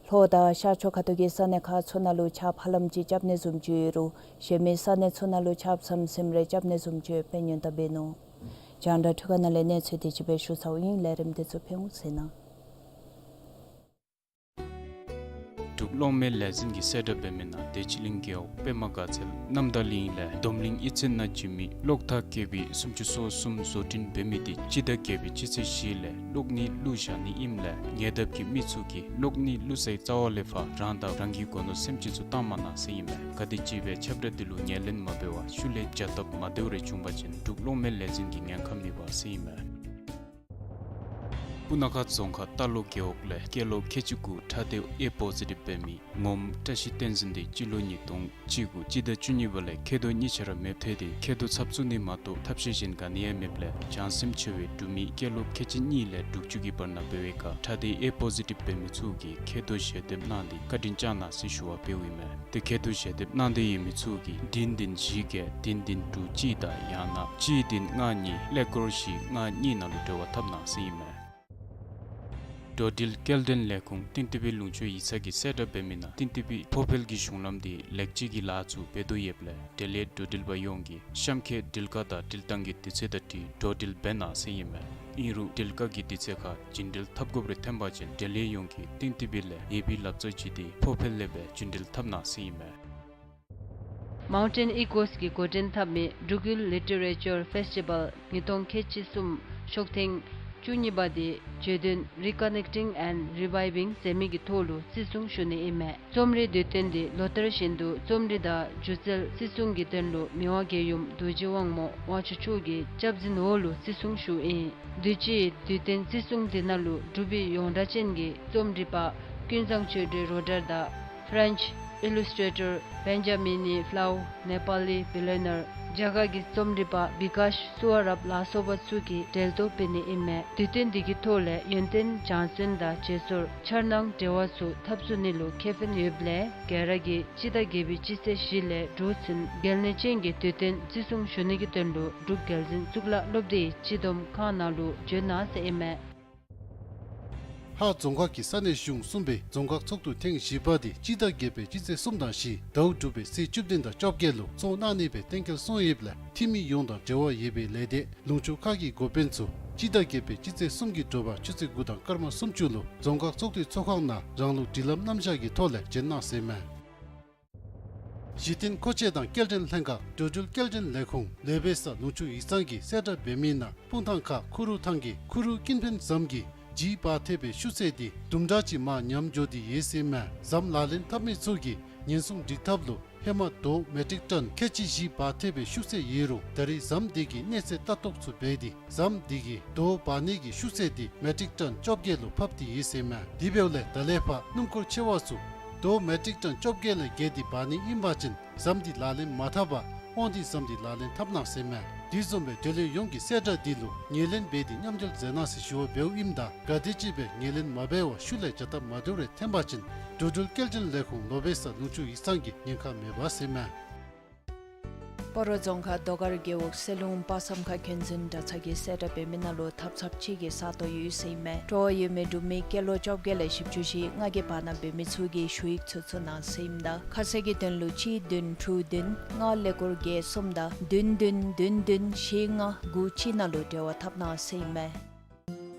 ལྷོ་དང་ཤར་ཕྱོགས་ཁ་ཐུག་གི་ས་གནས་ཁག་ཚུ་ནང་ལུ་ཆརཔ་ཧ་ལམ་ཅིག་རྐྱབ་ནི་བཟུམ་ཅིག་ཡོད་རུང་གཞན་མི་ས་གནས་ཚུ་ནང་ལུ་ཆརཔ་ཟམ་ཟིམ་རེ་རྐྱབ་ནི་བཟུམ་ཅིག་ཡོདཔ་སྦེ་ཉེན་བརྡ་འབད་ནུག། རྒྱང་བསྒྲགས་འཕྲུལ་ཁང་ནང་ལས་གནས་ཚུལ་དེ་ཅིག་སྦེ་ཞུ་ཚརཝ་ཨིན། ལས་རིམ་དེ་ཚུ་ཕུལ་འོང་ཟེར་ན། འབྲུག་གློག་མེ་ལས་འཛིན་གྱིས་གསལ་བསྒྲགས་འབད་མི་ནང་བདེ་ཆེན་གླིང་རྒེད་འོག་པདྨ་དགའ་ཚལ་གནམ་ཐང་གླིང་ལས་སྡོམ་གླིང་གཡུས་ཚན་ནང་བྱོན་མི་གློག་ཐག་ཀེ་བི་སུམ་ཅུ་སོ་གསུམ་བཟོ་སྐྲུན་འབད་མི་དེ་སྤྱི་ཟླ་བརྒྱད་པའི་སྤྱི་ཚེས་བཞི་ལས་གློག་གཉིས་བླུགས་བཞག་ནི་ཨིནམ་ལས་ཉེ་འདབས་ཀྱི་མི་ཚུ་གིས་གློག་གཉིས་བླུགས་སའི་རྩ་བ་ལས་ཕར་རང་དང་རང་གི་སྒོ་ནོར་སེམས་ཅན་ཚུ་བཏང་མ་གནང་ཟེར་ཨིན་མས། ག་དེམ་ཅིག་སྦེ་ཁྱབ་བསྒྲགས་འདི་ལུ་ངོས་ལེན་མ་འབད་བར་ཤུལ་ལས་བྱ་སྟབས་མ་བདེཝ་རེ་བྱུང་པ་ཅིན་འབྲུག་གློག་མེ་ལས་འཛིན་གྱིས་ཉེན་ཁ་མི་འབག་ཟེར་ཨིན་མས། སྤུ་ན་ཁ་རྫོང་ཁག་རྟ་ལོག་རྒེད་འོག་ལས་སྐྱེས་ལོ་ཁལ་གཅིག་དགུ་ཁྲག་སྡེ་ཨེ་པོ་ཟི་ཊིབ་འབད་མི་ངོམ་བཀྲ་ཤིས་བསྟན་འཛིན་དེ་སྤྱི་ལོ་ཉིས་སྟོང་གཅིག་དགུ་སྤྱི་ཟླ་བཅུ་གཉིས་པ་ལས་མཁལ་རྡོག་གཉིས་ཆ་ར་མེདཔ་ཐལ་ཏེ་མཁལ་རྡོག་ཚབ་བཙུགས་ནི་མ་གཏོགས་ཐབས་ཤེས་གཞན་ག་ནི་ཡང་མེདཔ་ལས་བྱང་སེམས་ཆེ་བའི་འབྲུག་མི་སྐྱེས་ལོ་ཁལ་གཅིག་གཉིས་ལས་དྲུག་ཅུ་གི་བར་ན་འབད་བའི་ཁར་ཁྲག་སྡེ་ཨེ་པོ་ཟི་ཊིབ་འབད་མི་ཚུ་གིས་མཁལ་རྡོག་ཞལ་འདེབས་གནང་སྟེ་བཀའ་དྲིན་བསྐྱངས་གནང་ཟེར་ཞུ་བ་འབདཝ་ཨིན་མས། ཏེ་མཁལ་རྡོག་ཞལ་འདེབས་གནང་སྟེ་ཡོད་མི་ཚུ་གིས་བདུན་བདུན་བཞི་བརྒྱད་བདུན་བདུན་དྲུག་གཅིག་དང་ཡང་ན་གཅིག་བདུན་ལྔ་གཉིས་ཀླད་ཀོར་བཞི་ལྔ་གཉིས་ནང་ལུ་འབྲེལ་བ་འཐབ་གནང་ཟེར་ཨིན་མས། འགྲོ་འགྲུལ་སྐྱེལ་འདྲེན་ལས་ཁུངས་ཏིང་ཏི་ཕི་ལུང་ཕྱོགས་ཡིག་ཚང་གིས་གསལ་བསྒྲགས་འབད་མི་ནང་ཏིང་ཏི་ཕི་ཕོ་འཕེལ་གྱི་གཞུང་ལམ་འདི་ལེགས་བཅོས་ཀྱི་ལཱ་ཚུ་འབད་དོ་ཡོདཔ་ལས་འབྲེལ་ཡོད་འགྲོ་འགྲུལ་པ་ཡོངས་ཀྱིས་གཤམ་འཁོད་འགྲུལ་བཀག་དང་འགྲུལ་བཏང་གི་དུས་ཚོད་དང་འཁྲིལ་འགྲོ་འགྲུལ་འབད་གནང་ཟེར་ཨིན་མས། ཨིན་རུང་འགྲུལ་བཀག་གི་དུས་ཚོད་ཁར་རྒྱུན་འགྲུལ་འཐབ་དགོཔ་རེ་ཐོན་པ་ཅིན་འབྲེལ་ཡོད་ཡོངས་ཀྱིས་ཏིང་ཏི་ཕི་ལས་ཡོད་པའི་ལག་རྩལ་བྱིན་ཏེ་ཕོ་འཕེལ་ལས་སྦེ་རྒྱུན་འགྲུལ་འཐབ་གནང་ཟེར་ཨིན་མས། Mountain Echoes གིས་འགོ་འདྲེན་འཐབ་མི་འབྲུག་ཡུལ་ལི་ཊི་རེ་ཅར་ཕེསི་ཊི་བཱལ་ཉིས་སྟོང་ཁལ་གཅིག་གསུམ་ཤོག་ཐེངས་ བཅུ་གཉིས་པ་དེ་བརྗོད་དོན་Reconnecting and Reviving ཟེར་མི་གི་ཐོག་ལུ་བརྩི་སྲུང་ཞུ་ནི་ཨིན་མས། རྩོམ་རིག་དུས་སྟོན་དེ་ལོ་ལྟར་བཞིན་དུ་རྩོམ་རིག་དང་སྒྱུ་རྩལ་བརྩི་སྲུང་གི་དོན་ལུ་མི་དབང་རྒྱལ་ཡུམ་རྡོ་རྗེ་དབང་མོ་དབང་ཕྱུག་མཆོག་གི་སྐྱབས་འཛིན་འོག་ལུ་བརྩི་སྲུང་ཞུཝ་ཨིན། དུས་ཅི་དུས་སྟོན་བརྩི་སྲུང་དེ་ནང་ལུ་འབྲུག་པའི་ཡོངས་གྲགས་ཅན་གྱི་རྩོམ་རིག་པ་ཀུན་བཟང་ཆོས་སྒྲོན་རོ་ཌར་དང་French illustrator Benjamin Flow, Nepali billionaire, རྒྱ་གར་གྱི་རྩོམ་རིག་པ་བི་ཀཱཤ་སུ་ཝ་རབ་ལ་སོགས་པ་ཚུ་གིས་འགྲེལ་བརྡ་འབད་ནི་ཨིན་མས། དུས་སྟོན་འདི་གི་ཐོག་ལས་ཡོན་ཏན་སྦྱང་བརྩོན་དང་བརྗེ་སོར་འཆར་སྣང་འབྲེལ་བ་ཚུ་འཐབ་རྩོད་ནི་ལུ་ཁེ་ཕན་ཡོདཔ་ལས་ག་ར་གིས་སྤྱི་ཟླ་བརྒྱད་པའི་སྤྱི་ཚེས་བཞི་ལས་དྲུག་ཚུན་གལ་གནད་ཅན་གྱི་དུས་སྟོན་བརྩི་སྲུང་ཞུ་ནི་གི་དོན་ལུ་འབྲུག་རྒྱལ་འཛིན་གཙུག་ལག་སློབ་སྡེའི་སྤྱི་བསྡོམས་ཁང་ནང་ལུ་འབྱོན་གནང་ཟེར་ཨིན་མས། ཧཱ་རྫོང་ཁག་གི་ས་གནས་གཞུང་གསུམ་པའི་རྫོང་ཁག་ཚོགས་འདུ་ཐེངས་བཞི་པ་དེ་སྤྱི་ཟླ་བརྒྱད་པའི་སྤྱི་ཚེས་གསུམ་དང་བཞི་ཟླཝ་དྲུག་པའི་ཚེས་བཅུ་བདུན་དང་བཅོ་བརྒྱད་ལུ་ཚོགས་གནང་ནི་སྦེ་གཏན་འཁེལ་སོང་ཡོདཔ་ལས་འཐུས་མི་ཡོངས་དང་འབྲེལ་བ་ཡོད་པའི་ལས་སྡེ་ལུང་ཕྱོགས་ཁག་གི་འགོ་དཔོན་ཚུ་སྤྱི་ཟླ་བརྒྱད་པའི་སྤྱི་ཚེས་གསུམ་གྱི་དྲོ་པ་ཆུ་ཚོད་དགུ་དང་སྐར་མ་སུམ་ཅུ་ལུ་རྫོང་ཁག་ཚོགས་འདུའི་ཚོགས་ཁང་ནང་རང་ལུགས་སྒྲིག་ལམ་རྣམ་གཞག་གི་ཐོག་ལས་འབྱོན་གནང་ཟེར་མས། གཞི་རྟེན་མཁོ་ཆས་དང་སྐྱེལ་འདྲེན་ལྷན་ཁག་འགྲོ་འགྲུལ་སྐྱེལ་འདྲེན་ལས་ཁུངས་ལེ་བེ་ས་ལུང་ཕྱོགས་ཡིག་ཚང་གིས་གསལ་བསྒྲགས་འབད་མི་ནང་སྤུངས་ཐང་ཁ་ཁུ་རུ་ཐང་གི་ཁུ་རུ་ཀིན་ཕན་ཟམ་གྱི་ལྗིད་འབག་ཐེབས་པའི་ཤུགས་ཚད་དེ་དུམ་གྲ་ཅིག་མར་ཉམས་འགྱོ་སྟེ་ཡོད་ཟེར་མས། ཟམ་ལག་ལེན་འཐབ་མི་ཚུ་གིས་ཉེན་སྲུང་སྒྲིག་ཐབས་ལུ་ཧེ་མ་རྡོ་མེ་ཊིག་ཊོན་ཁལ་གཅིག་བཞི་འབག་ཐེབས་པའི་ཤུགས་ཚད་ཡོད་རུང་ད་རེས་ཟམ་དེ་གི་གནས་ཚད་ལྟ་རྟོག་ཚུ་འབད་དེ་ཟམ་དེ་གི་རྡོ་འབག་ནི་གི་ཤུགས་ཚད་དེ་མེ་ཊིག་ཊོན་བཅོ་བརྒྱད་ལུ་ཕབ་སྟེ་ཡོད་ཟེར་མས། དེ་འབདཝ་ལས་ད་ལས་ཕར་སྣུམ་འཁོར་ཆེ་བ་ཚུ་རྡོ་མེ་ཊིག་ཊོན་བཅོ་བརྒྱད་ལས་བརྒལ་ཏེ་འབག་ནི་ཨིན་པ་ཅིན་ཟམ་དེ་ལག་ལེན་མ་འཐབ་པར་དབང་འདུས་ཟམ་དེ་ལག་ལེན་འཐབ་གནང་ཟེར་མས། དེ་བཟུམ་སྦེ་འབྲེལ་ཡོད་ཡོངས་ཀྱིས་གསལ་བསྒྲགས་འདི་ལུ་ངོས་ལེན་འབད་དེ་མཉམ་འབྲེལ་མཛད་གནང་ཟེར་ཞུ་བ་འབདཝ་ཨིནམ་ད་ག་དེམ་ཅིག་སྦེ་ངོས་ལེན་མ་འབད་བར་ཤུལ་ལས་བྱ་སྟབས་མ་བདེཝ་རེ་འཐོན་པ་ཅིན་འགྲོ་འགྲུལ་སྐྱེལ་འདྲེན་ལས་ཁུངས་ལོ་བེ་ས་ལུང་ཕྱོགས་ཡིག་ཚང་གིས་ཉེན་ཁ་མེད་པ་ཟེར་མས། སྤ་རོ་རྫོང་ཁག་རྡོ་དཀར་རྒེད་འོག་སེ་ལུང་དཔག་བསམ་ཁ་མཁན་ཚུན་གྲྭ་ཚང་གིས་གསལ་བསྒྲགས་འབད་མི་ནང་ལུ་ཐབ་ཚངཔ་ཅིག་གི་ས་སྟོང་ཡོད་ཟེར་ཨིན་མས། སྤྲོ་བ་ཡོད་མི་འབྲུག་མི་སྐྱེས་ལོ་བཅོ་བརྒྱད་ལས་བཞི་བཅུ་ཞེ་ལྔ་གི་བར་ན་འབད་མི་ཚུ་གིས་ཞུ་ཡིག་ཚུ་བཙུགས་གནང་ཟེར་ཨིནམ་ད་ཁ་གསལ་གྱི་དོན་ལུ་གཅིག་བདུན་དྲུག་བདུན་ལྔ་ཀླད་ཀོར་བརྒྱད་གསུམ་དང་བདུན་བདུན་བདུན་བདུན་བཞི་ལྔ་དགུ་གཅིག་ནང་ལུ་འབྲེལ་བ་འཐབ་གནང་ཟེར་ཨིན་མས།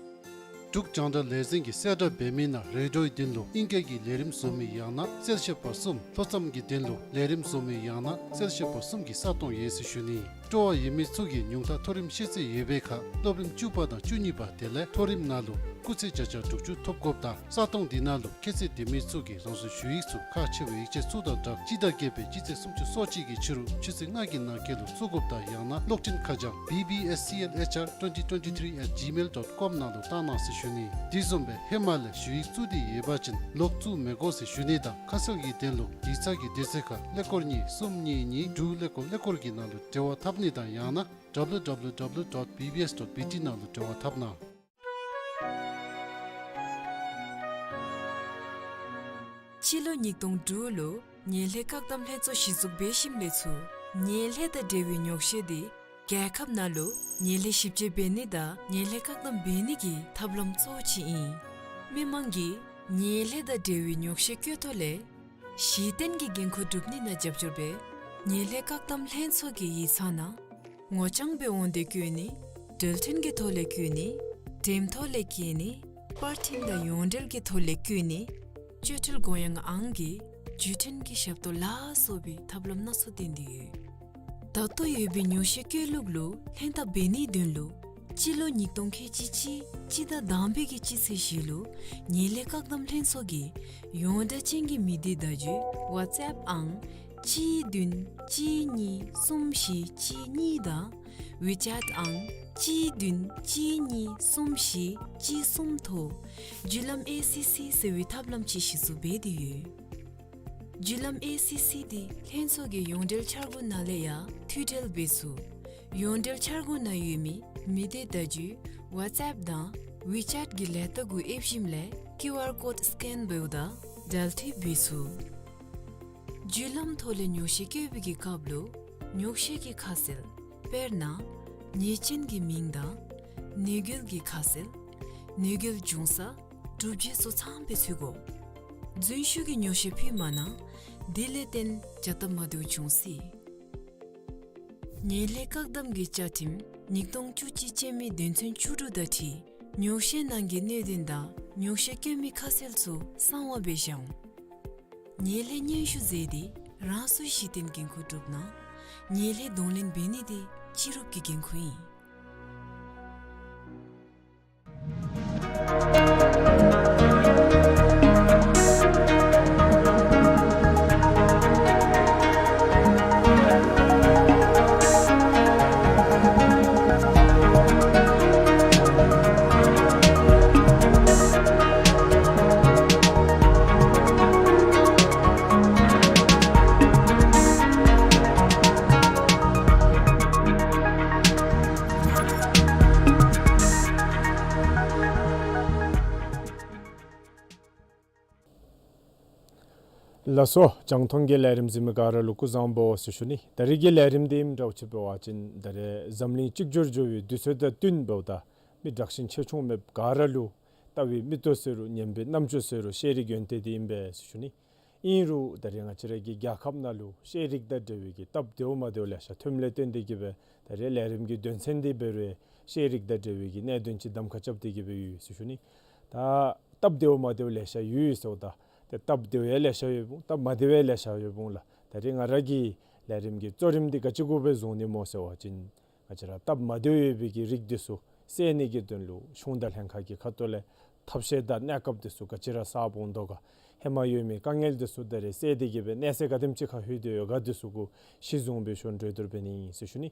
འབྲུག་རྒྱང་བསྒྲགས་ལས་འཛིན་གྱིས་གསལ་བསྒྲགས་འབད་མི་ནང་རེ་ཌིའོའི་དོན་ལུ་ཨིང་སྐད་ཀྱི་ལས་རིམ་བཟོ་མི་ཡང་ན་གསལ་བཤད་པ་གསུམ། ལྷོ་མཚམས་ཀྱི་དོན་ལུ་ལས་རིམ་བཟོ་མི་ཡང་ན་གསལ་བཤད་པ་གསུམ་གྱི་ས་སྟོང་ཡོད་ཟེར་ཞུ་ནི། སྤྲོ་བ་ཡོད་མི་ཚུ་གིས་ཉུང་མཐའ་མཐོ་རིམ་ཤེས་ཚད་ཡོད་པའི་ཁར་སློབ་རིམ་བཅུ་པ་དང་བཅུ་གཉིས་པ་དེ་ལས་མཐོ་རིམ་ནང་ལུ་སྐུགས་ཚད་བརྒྱ་ཆ་དྲུག་ཅུ་ཐོབ་དགོཔ་དང་ས་སྟོང་འདི་ནང་ལུ་ཁྱད་ཚད་ལྡན་མི་ཚུ་གིས་རང་སོའི་ཞུ་ཡིག་ཚུ་ཁག་ཆེ་བའི་ཡིག་ཆ་ཚུ་དང་སྦྲགས་སྤྱི་ཟླ་བརྒྱད་པའི་སྤྱི་ཚེས་སུམ་ཅུ་སོ་གཅིག་གི་ཕྱི་རུ་ཆུ་ཚོད་ལྔ་གི་ནང་འཁོད་ལུ་བཙུགས་དགོཔ་དང་ཡང་ན་གློག་འཕྲིན་ཁ་བྱང་B B S C L H R twenty twenty-three at gmail dot com ནང་ལུ་བཏང་གནང་ཟེར་ཞུ་ནི། དེ་བཟུམ་སྦེ་ཧེ་མ་ལས་ཞུ་ཡིག་བཙུགས་ཏེ་ཡོད་པ་ཅིན་ལོག་བཙུགས་མི་དགོ་ཟེར་ཞུ་ནི་དང་ཁ་གསལ་གྱི་དོན་ལུ་ཡིག་ཚང་གི་དུས་ཚོད་ཁར་ཀླད་ཀོར་གཉིས་གསུམ་གཉིས་གཉིས་དྲུག་ཀླད་ཀོར་ཀླད་ཀོར་གྱི་ནང་ལུ་འབྲེལ་བ་འཐབ་ནི་དང་ཡང་ན་W W W dot B B S dot B T ནང་ལུ་འབྲེལ་བ་འཐབ་གནང་། སྤྱི་ལོ་ཉིས་སྟོང་དྲུག་ལུ་ངན་ལྷད་བཀག་སྡོམ་ལྷན་ཚོགས་གཞི་བཙུགས་འབད་ཞིནམ་ལས་ཚུར་ངན་ལྷད་དང་འབྲེལ་བའི་ཉོགས་བཤད་དེ་རྒྱལ་ཁབ་ནང་ལུ་ངན་ལྷད་ཞིབ་དཔྱད་འབད་ནི་དང་ངན་ལྷད་བཀག་སྡོམ་འབད་ནི་གི་ཐབས་ལམ་གཙོ་བོ་ཅིག་ཨིན། མི་མང་གིས་ངན་ལྷད་དང་འབྲེལ་བའི་ཉོགས་བཤད་བཀོད་ཐོག་ལས་གཞི་རྟེན་གྱི་འགན་ཁུར་སྒྲུབ་ནི་ནང་རྒྱབ་སྐྱོར་འབད་ངན་ལྷད་བཀག་སྡོམ་ལྷན་ཚོགས་ཀྱི་ཡིག་ཚང་ནང་ངོ་རྐྱང་སྦེ་འོང་སྟེ་བཀོད་ནི། འགྲེལ་བསྟུན་གྱི་ཐོག་ལས་བཀོད་ནི། འགྲེམས་ཐོག་ལས་བཀོད་ནི། པར་འཕྲིན་དང་ཡོངས་འབྲེལ་གྱི་ཐོག་ལས་བཀོད་ནི། སྤྱོད་ཁྲལ་དགོངས་ཡངས་ཨང་གི་བརྒྱུད་འཕྲིན་གྱི་ཞབས་ཏོག་ལ་སོགས་པའི་ཐབས་ལམ་སྣ་ཚོགས་བཏོན་ཏེ་ཡོད། ད་ལྟོ་ཡོད་པའི་ཉོགས་བཤད་བཀོད་ལུགས་ལུ་ལྷན་ཐབས་འབད་ནིའི་དོན་ལུ་སྤྱི་ལོ་ཉིས་སྟོང་ཁལ་གཅིག་གཅིག་སྤྱི་ཟླ་དང་པའི་གི་སྤྱི་ཚེས་བཞི་ལུ་ངན་ལྷད་བཀག་སྡོམ་ལྷན་ཚོགས་ཀྱི་ཡོངས་གྲགས་ཅན་གྱི་མི་སྡེ་བརྡ་བརྒྱུད་ཝཊས་ཨེཔ་ཨང་གཅིག་བདུན་གཅིག་གཉིས་གསུམ་བཞི་གཅིག་གཉིས་དང་ཝི་ཅེཊ་ཨང་གཅིག་བདུན་གཅིག་གཉིས་གསུམ་བཞི་གཅིག་གསུམ་ཐོག་བརྒྱུད་ལམ་ཨེ་སི་སི་ཟེར་བའི་ཐབས་ལམ་ཅིག་གཞི་བཙུགས་འབད་དེ་ཡོད། བརྒྱུད་ལམ་ཨེ་སི་སི་དེ་ལྷན་ཚོགས་ཀྱི་ཡོངས་འབྲེལ་འཆར་སྒོ་ནང་ལས་ཡང་མཐུད་འབྲེལ་འབད་ཚུགས། ཡོངས་འབྲེལ་འཆར་སྒོ་ནང་ཡོད་མི་མི་སྡེ་བརྡ་བརྒྱུད་ཝཊས་ཨེཔ་དང་ཝི་ཅེཊ་གི་ལས་རྟགས་གུ་ཨེབ་ཞིནམ་ལས་ཀིའུ་ཨར་ཀོཌ་སི་ཀེན་འབདཝ་ད་འབྲེལ་མཐུད་འབད་ཚུགས། བརྒྱུད་ལམ་ཐོག་ལས་ཉོགས་བཤད་བཀོད་པའི་གི་སྐབས་ལུ་ཉོགས་བཤད་ཀྱི་ཁ་གསལ་དཔེར་ན་ཉེས་ཅན་གྱི་མིང་དང་ནུས་རྒྱུ་གི་ཁ་གསལ་ནུས་རྒྱུ་འབྱུང་ས་གྲུབ་རྗེས་སོགས་ཚངམ་སྦེ་ཚུད་དགོ། རྫུན་ཞུ་གི་ཉོགས་བཤད་ཕུལ་མ་གནང་། དེ་ལས་བརྟེན་བྱ་སྟབས་མ་བདེཝ་འབྱུང་སྲིད། ངན་ལྷད་བཀག་སྡོམ་གྱི་བཅའ་ཁྲིམས་ཉིས་སྟོང་བཅུ་གཅིག་ཅན་མའི་དོན་ཚན་བཅུ་དྲུག་དང་འཁྲིལ་ཉོགས་བཤད་ནང་གི་གནད་དོན་དང་ཉོགས་བཤད་བཀོད་མི་ཁ་གསལ་ཚུ་གསང་བ་སྦེ་བཞག་འོང་། ངན་ལྷད་སྙན་ཞུ་མཛད་དེ་རང་སོའི་གཞི་རྟེན་འགན་ཁུར་སྒྲུབ་གནང་། ངན་ལྷད་གདོང་ལེན་འབད་ནི་དེ་སྤྱི་རུབ་ཀྱི་འགན་ཁུར་ཨིན། ལགས་སོ། རྒྱང་མཐོང་གི་ལས་རིམ་གཟིགས་མི་ག་ར་ལུ་སྐུ་གཟུགས་བཟང་པོ་ཟེར་ཞུ་ནི། ད་རིས་ཀྱི་ལས་རིམ་འདི་ཨིནམ་འདྲཝ་ཅིག་འབད་བ་ཅིན་ད་རིས་འཛམ་གླིང་གཅིག་གྱུར་འགྱུར་བའི་དུས་ཚོད་དང་བསྟུན་འབདཝ་ད་མི་དྲག་ཞན་ཆེ་ཆུང་མེདཔ་ག་ར་ལུ་ལྟ་བའི་མིག་ཏོ་ཟེར་རུང་ཉན་པའི་རྣམ་ཅོ་ཟེར་རུང་ཤེས་རིག་ཡོན་ཏན་འདི་ཨིན་པས་ཟེར་ཞུ་ནི། ཨིན་རུང་ད་རིས་ང་བཅས་ར་གི་རྒྱལ་ཁབ་ནང་ལུ་ཤེས་རིག་དང་འབྲེལ་བའི་གི་སྟབས་བདེཝ་མ་བདེཝ་ལེ་ཤ་ཐོནམ་ལས་བརྟེན་ཏེ་གིས་སྦེ་ད་རིས་ལས་རིམ་གྱི་དོན་ཚན་འདི་འབད་རུང་ཤེས་རིག་དང་འབྲེལ་བའི་གི་གནད་དོན་ཅིག་གདམ་ཁ་རྐྱབ་སྟེ་གིས་སྦེ་ཡོད་ཟེར་ཞུ་ནི། ད་སྟབས་བདེཝ་མ་བདེཝ་ལེ་ཤ་ཡོད་ཟེརཝ་ད་ཏེ་སྟབས་བདེཝ་ཡང་ལེ་ཤ་ཡོདཔ་འོང་། སྟབས་མ་བདེཝ་ཡང་ལེ་ཤ་ཡོདཔ་འོང་ལགས། ད་རིས་ང་ར་གིས་ལས་རིམ་གྱི་གཙོ་རིམ་འདི་ག་ཅི་གུ་སྦེ་བཟུང་ནི་སྨོ་ཟེར་བ་ཅིན་ང་བཅས་ར་སྟབས་མ་བདེཝ་ཡོད་པའི་གི་རིགས་འདི་ཚུ་སེལ་ནི་གི་དོན་ལུ་གཞུང་དང་ལྷན་ཁག་གི་ཁ་ཐུག་ལས་ཐབས་ཤེས་དང་གནས་སྐབས་འདི་ཚུ་ག་ཅི་ར་གསརཔ་འོང་དོ་ག། ཧེ་མ་ཡོད་མི་དཀའ་ངལ་འདི་ཚུ་ད་རིས་སེལ་ཏེ་གིས་སྦེ་གནས་ཚད་ག་དེམ་ཅིག་ཁར་ལྷོད་དེ་ཡོད་ག་འདི་ཚུ་གུ་གཞི་བཟུང་སྦེ་ཞུ་གྲོས་བསྡུར་འབད་ནི་ཨིན་ཟེར་ཞུ་ནི།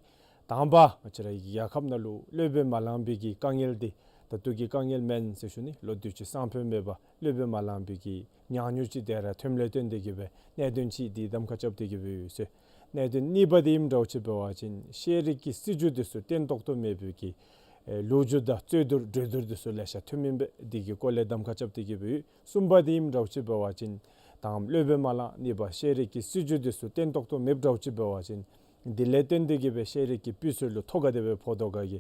དང་པ་ང་བཅས་ར་གི་རྒྱལ་ཁབ་ནང་ལུ་སློབ་དཔོན་མ་ལངས་པའི་གི་དཀའ་ངལ་འདི་ད་ལྟོ་གི་དཀའ་ངལ་མེན་ཟེར་ཞུ་ནི། ལོ་དུས་ཅི་སང་ཕོད་མེད་པར་སློབ་དཔོན་མ་ལངས་པའི་གི་ཉག་ཉོག་ཅིག་དེ་ར་ཐོནམ་ལས་བརྟེན་ཏེ་གིས་སྦེ་གནད་དོན་ཅིག་འདི་གདམ་ཁ་རྐྱབ་སྟེ་གིས་སྦེ་ཡོད་ཟེར། གནད་དོན་གཉིས་པ་འདི་ཨིནམ་འདྲཝ་ཅིག་འབད་བ་ཅིན་ཤེས་རིག་གི་སྲིད་བྱུས་འདི་ཚུ་བརྟན་ཏོག་ཏོ་མེད་པའི་གི་ཨེ་ལོ་རྒྱུས་དང་རྩོད་བསྡུར་གྲོས་བསྡུར་འདི་ཚུ་ལེ་ཤ་ཐོནམ་ཨིན་པས། འདི་གི་སྐོར་ལས་གདམ་ཁ་རྐྱབ་སྟེ་གིས་སྦེ་ཡོད། གསུམ་པ་འདི་ཨིནམ་འདྲཝ་ཅིག་འབད་བ་ཅིན་དང་པ་སློབ་དཔོན་མ་ལངས། གཉིས་པ་ཤེས་རིག་གི་སྲིད་བྱུས་འདི་ཚུ་བརྟན་ཏོག་ཏོ་མེདཔ་འདྲཝ་ཅིག་འབད་བ་ཅིན་འདི་ལས་བརྟེན་ཏེ་གིས་སྦེ་ཤེས་རིག་གི་སྤུས་ཚད་ལུ་ཐོ་ག་དེ་སྦེ་ཕོག་དོ་ག་གི་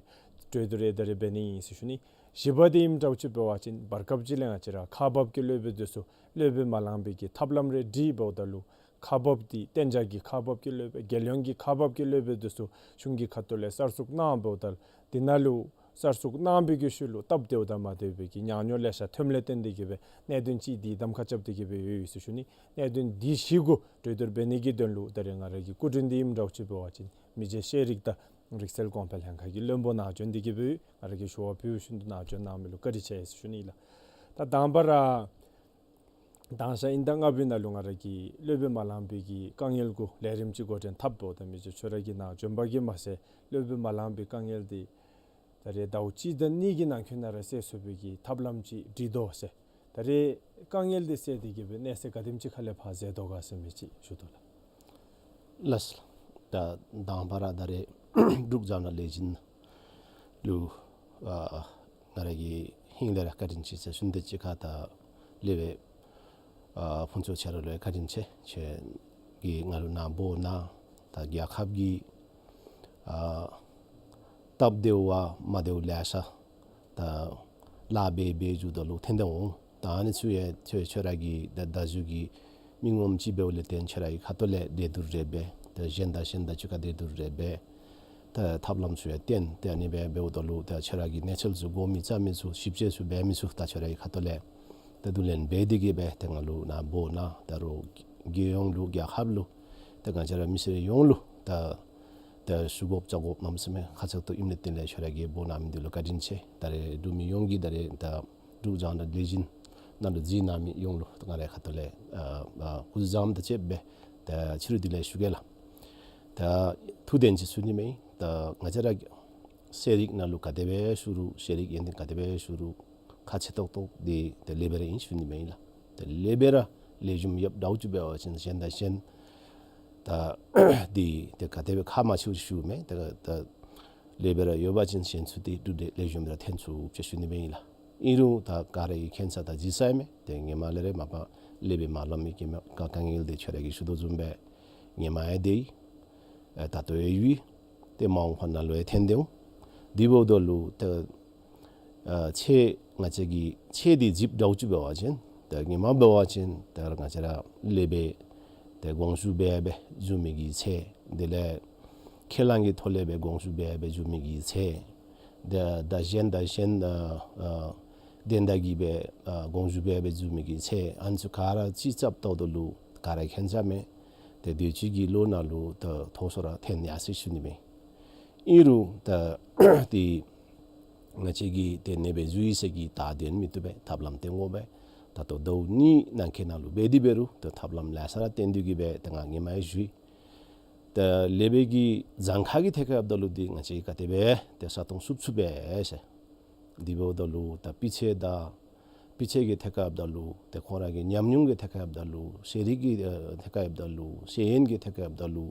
གྲོས་བསྡུར་ཡང་ད་རིས་འབད་ནི་ཨིན་ཟེར་ཞུ་ནི། བཞི་པ་འདི་ཨིནམ་འདྲཝ་ཅིག་འབད་བ་ཅིན་བར་སྐབས་ཅིག་ལས་ང་བཅས་ར་ཁག་འབག་གི་སློབ་དཔོན་འདི་ཚུ་སློབ་དཔོན་མ་ལངས་པའི་གི་ཐབས་ལམ་རེ་སྒྲིག་འབདཝ་ད་ལུ་ཁག་འབག་འདི་གཏན་འཇགས་ཀྱི་ཁག་འབག་གི་སློབ་དཔོན་རྒྱལ་ཡོངས་ཀྱི་ཁག་འབག་གི་སློབ་དཔོན་འདི་ཚུ་གཞུང་གི་ཁ་ཐུག་ལས་གསར་བཙུགས་གནང་འབདཝ་ད་འདི་ནང་ལུ་གསར་བཙུགས་གནང་པའི་གི་ཤུལ་ལུ་སྟབས་བདེཝ་དང་མ་བདེ་བའི་གི་ཉག་ཉོག་ལེ་ཤ་ཐོནམ་ལས་བརྟེན་ཏེ་གིས་སྦེ་གནད་དོན་ཅིག་འདི་གདམ་ཁ་རྐྱབ་སྟེ་གིས་སྦེ་ཡོད་ཟེར་ཞུ་ནི། གནད་དོན་འདི་བཞི་གུ་གྲོས་བསྡུར་འབད་ནི་གི་དོན་ལུ་ད་རིས་ང་ར་གི་སྐུ་མགྲོན་འདི་ཨིནམ་འདྲཝ་ཅིག་འབད་བ་ཅིན་མི་རྗེ་ཤེས་རིག་དང་རིག་རྩལ་གོང་འཕེལ་ལྷན་ཁག་གི་བློན་པོ་ནཱ་བྱོན་ཏེ་གིས་སྦེ་ཡོད། ང་ར་གིས་ཞུ་བ་ཕུལ་བཞིན་དུ་ནཱ་བྱོན་གནང་མི་ལུ་བཀའ་དྲིན་ཆེ་ཟེར་ཞུ་ནི་ལགས། ད་དང་པ་ར་དང་ཞག་དབྱིན་ཟླ་ལྔ་པའི་ནང་ལུ་ང་ར་གིས་སློབ་དཔོན་མ་ལངས་པའི་གི་དཀའ་ངལ་གུ་ལས་རིམ་ཅིག་འགོ་འདྲེན་འཐབ་འབདཝ་ད་མི་རྗེ་ཁྱོད་ར་གིས་ནཱ་བྱོན་པ་གིས་མ་ཚད་སློབ་དཔོན་མ་ལངས་པའི་དཀའ་ངལ་འདི་ད་རེས་ཟླཝ་གཅིག་དང་གཉིས་ཀྱི་ནང་འཁོད་ནང་ར་སེལ་ཚུགས་པའི་གི་ཐབས་ལམ་ཅིག་སྒྲིག་དོ་ཟེར། ད་རེས་དཀའ་ངལ་འདི་སེལ་ཏེ་གིས་སྦེ་གནས་ཚད་ག་དེམ་ཅིག་ཁ་ལས་ཕར་འཛེགས་དོ་ག་ཟེར་མི་ཅིག་ཞུ་དོ་ལགས། ལགས་སོ། ད་དང་པ་ར་ད་རེས་འབྲུག་རྒྱང་བསྒྲགས་ལས་འཛིན་ལུ་ཨ་ང་ར་གི་ཧིང་ལས་ར་བཀའ་དྲིན་ཆེ་ཟེར་ཞུ་ནི་དང་གཅིག་ཁར་ད་སློབ་དཔོན་ཨ་ཕུན་ཚོགས་ཁྱོད་ར་ལུ་ཡང་བཀའ་དྲིན་ཆེ། ཁྱོད་ཀྱིས་ང་ལུ་ནཱ་འབོ་གནང་། ད་རྒྱལ་ཁབ་ཀྱི་ཨ་སྟབས་བདེཝ་མ་བདེཝ་ལེ་ཤ་ད་ལཱ་འབད་འབད་བཅུག་ད་ལུ་ཐོན་ཏེ་འོང་། ད་ཨ་ནི་ཚུ་ཡང་ཁྱོད་ཁྱོད་ར་གི་ད་ད་གཟུགས་ཀྱི་མི་ངོམ་ཅིག་འབདཝ་ལས་བརྟེན་ཁྱོད་ར་གི་ཁ་ཐུག་ལས་གྲོས་བསྡུར་རེ་འབད། ད་གཞན་དང་གཞན་དང་གཅིག་ཁར་གྲོས་བསྡུར་རེ་འབད། ད་ཐབས་ལམ་ཚུ་ཡང་བསྟན། ད་ཨ་ནི་སྦེ་འབདཝ་ད་ལུ་ད་ཁྱོད་ར་གི་གནས་ཚུལ་ཚུ་གོ་མི་རྩ་མི་ཚུ་ཞིབ་དཔྱད་ཚུ་འབད་མི་ཚུ་ད་ཁྱོད་ར་གི་ཁ་ཐུག་ལས་ད་བསྡུ་ལེན་འབད་དེ་གིས་སྦེ་ད་ང་ལུ་ནཱ་འབོ་གནང་། ད་རུང་རྒྱལ་ཡོངས་ལུ་རྒྱལ་ཁབ་ལུ་ད་ང་བཅས་ར་མི་སེར་ཡོངས་ལུ་ད་ད་ཞུ་དགོཔ་བཅར་དགོཔ་གནམ་མེད་ས་མེད་ཁག་ཆེ་ཏོག་ཏོ་ཨིནམ་ལས་བརྟེན་ལས་ཁྱོད་ར་གིས་འབོ་གནང་མི་འདི་ལུ་བཀའ་དྲིན་ཆེ། ད་རེས་འབྲུག་མི་ཡོངས་ཀྱིས་ད་རེས་ད་འབྲུག་རྒྱང་བསྒྲགས་ལས་འཛིན་ནང་ལུ་གཟིགས་གནང་མི་ཡོངས་ལུ་ད་ང་རའི་ཁ་ཐུག་ལས་ཨ་ཨ་སྐུ་གཟུགས་བཟང་པོ་དང་བཅས་པའི་ད་ཕྱི་རུ་བདེ་ལེགས་ཞུ་གེ་ལགས། ད་ཐུགས་བདེན་ཅིག་ཞུ་ནི་མས། ད་ང་བཅས་ར་ཤེས་རིག་ནང་ལུ་ག་དེ་སྦེ་ཞུ་རུང་ཤེས་རིག་ཡོན་ཏན་ག་དེ་སྦེ་ཞུ་རུང་ཁག་ཆེ་ཏོག་ཏོ་འདི་ད་སློབ་དཔོན་ར་ཨིན་ཞུ་ནི་མས་ལགས། ད་སློབ་དཔོན་ར་ལེགས་ཤོམ་ཡོདཔ་འདྲཝ་ཅིག་འབད་བ་ཅིན་གཞན་དང་གཞན་ད་འདི་ད་ག་དེ་སྦེ་ཁག་མ་ཆེཝ་ཞུཝ་མས། ད་ད་སློབ་དཔོན་ར་ཡོད་པ་ཅིན་གཞན་ཚུ་འདི་འབྲུག་འདི་ལེགས་ཤོམ་ར་ཐོན་ཚུགས་ཟེར་ཞུ་ནི་མས་ལགས། ཨིན་རུང་ད་ག་ར་གིས་མཁྱེན་ས་དང་གཟིགས་ས་ཨིན་མས། ད་ཧེ་མ་ལས་ར་མ་པ་སློབ་དཔོན་མ་ལངས་མི་གི་མ་དཀའ་དཀའ་ངལ་འདི་ཁྱོད་ར་གིས་ཞུ་དོ་བཟུམ་སྦེ་ཧེ་མ་ཡང་འདི་ཨེ་ད་ལྟོ་ཡང་ཡོད། ཏེ་མ་འོངས་པ་ནང་ལུ་ཡང་ཐོན་ཏེ་འོང་། དེ་འབདཝ་ད་ལུ་ད་ཨ་ཚད་ང་བཅས་ཀྱི་ཚད་འདི་གཟིགསཔ་འདྲཝ་ཅིག་འབད་བ་ཅིན་ད་ཧེ་མ་འབད་བ་ཅིན་ད་ང་བཅས་ར་སློབ་དཔོན་ཏེ་དགོངས་ཞུ་འབད་འབད་བཙུགས་མི་གི་ཚད་དེ་ལས་ཁས་བླངས་ཀྱི་ཐོག་ལས་སྦེ་དགོངས་ཞུ་འབད་འབད་བཙུགས་མི་གི་ཚད་ད་ད་གཞན་དང་གཞན་ཨ་ཨ་དོན་དག་གིས་སྦེ་ཨ་དགོངས་ཞུ་འབད་འབད་བཙུགས་མི་གི་ཚད་ཨ་ནི་ཚུ་ག་ར་ཅིག་རྐྱབ་ལྟཝ་ད་ལུ་ག་ར་མཁྱེན་ས་མས། ཏེ་དུས་ཅི་གི་ལོ་ནང་ལུ་ད་མཐོ་སུ་ར་ཐོན་ཡར་སོ་ཡི་ཞུ་ནི་མས། ཨིན་རུང་ད་ཏེ་ང་བཅས་ཀྱིས་ཏེ་ཨ་ནེ་སྦེ་འཛུལ་ཡི་ཟེར་གྱི་ད་དེ་མི་བཏུབ་པས། ཐབས་ལམ་སྟོན་དགོ་པས། ད་ལྟོ་ཟླཝ་གཉིས་ནང་འཁོད་ནང་ལུ་འབད་དེ་འབད་རུང་ད་ཐབས་ལམ་ལེ་ཤ་ར་བཏོན་ཏེ་གིས་སྦེ་ད་ང་ཧེ་མ་ཡང་ཞུ་ཡི། ད་སློབ་དཔོན་གྱི་གྱངས་ཁ་གི་ཐད་ཁར་འབདཝ་ད་ལུ་འདི་ང་བཅས་ཀྱིས་ག་དེ་སྦེ་ཏེ་ས་སྟོང་བསུབ་ཚུགས་པས་ཟེར། དེ་འབདཝ་ད་ལུ་ད་སྤུས་ཚད་དང་སྤུས་ཚད་ཀྱི་ཐད་ཁར་འབདཝ་ད་ལུ་ཏེ་ཁོང་ར་གི་ཉམས་མྱོང་གི་ཐད་ཁར་འབདཝ་ད་ལུ་ཤེས་རིག་གི་ཨ་ཐད་ཁར་འབདཝ་ད་ལུ་ཤེས་ཡོན་གྱི་ཐད་ཁར་འབདཝ་ད་ལུ་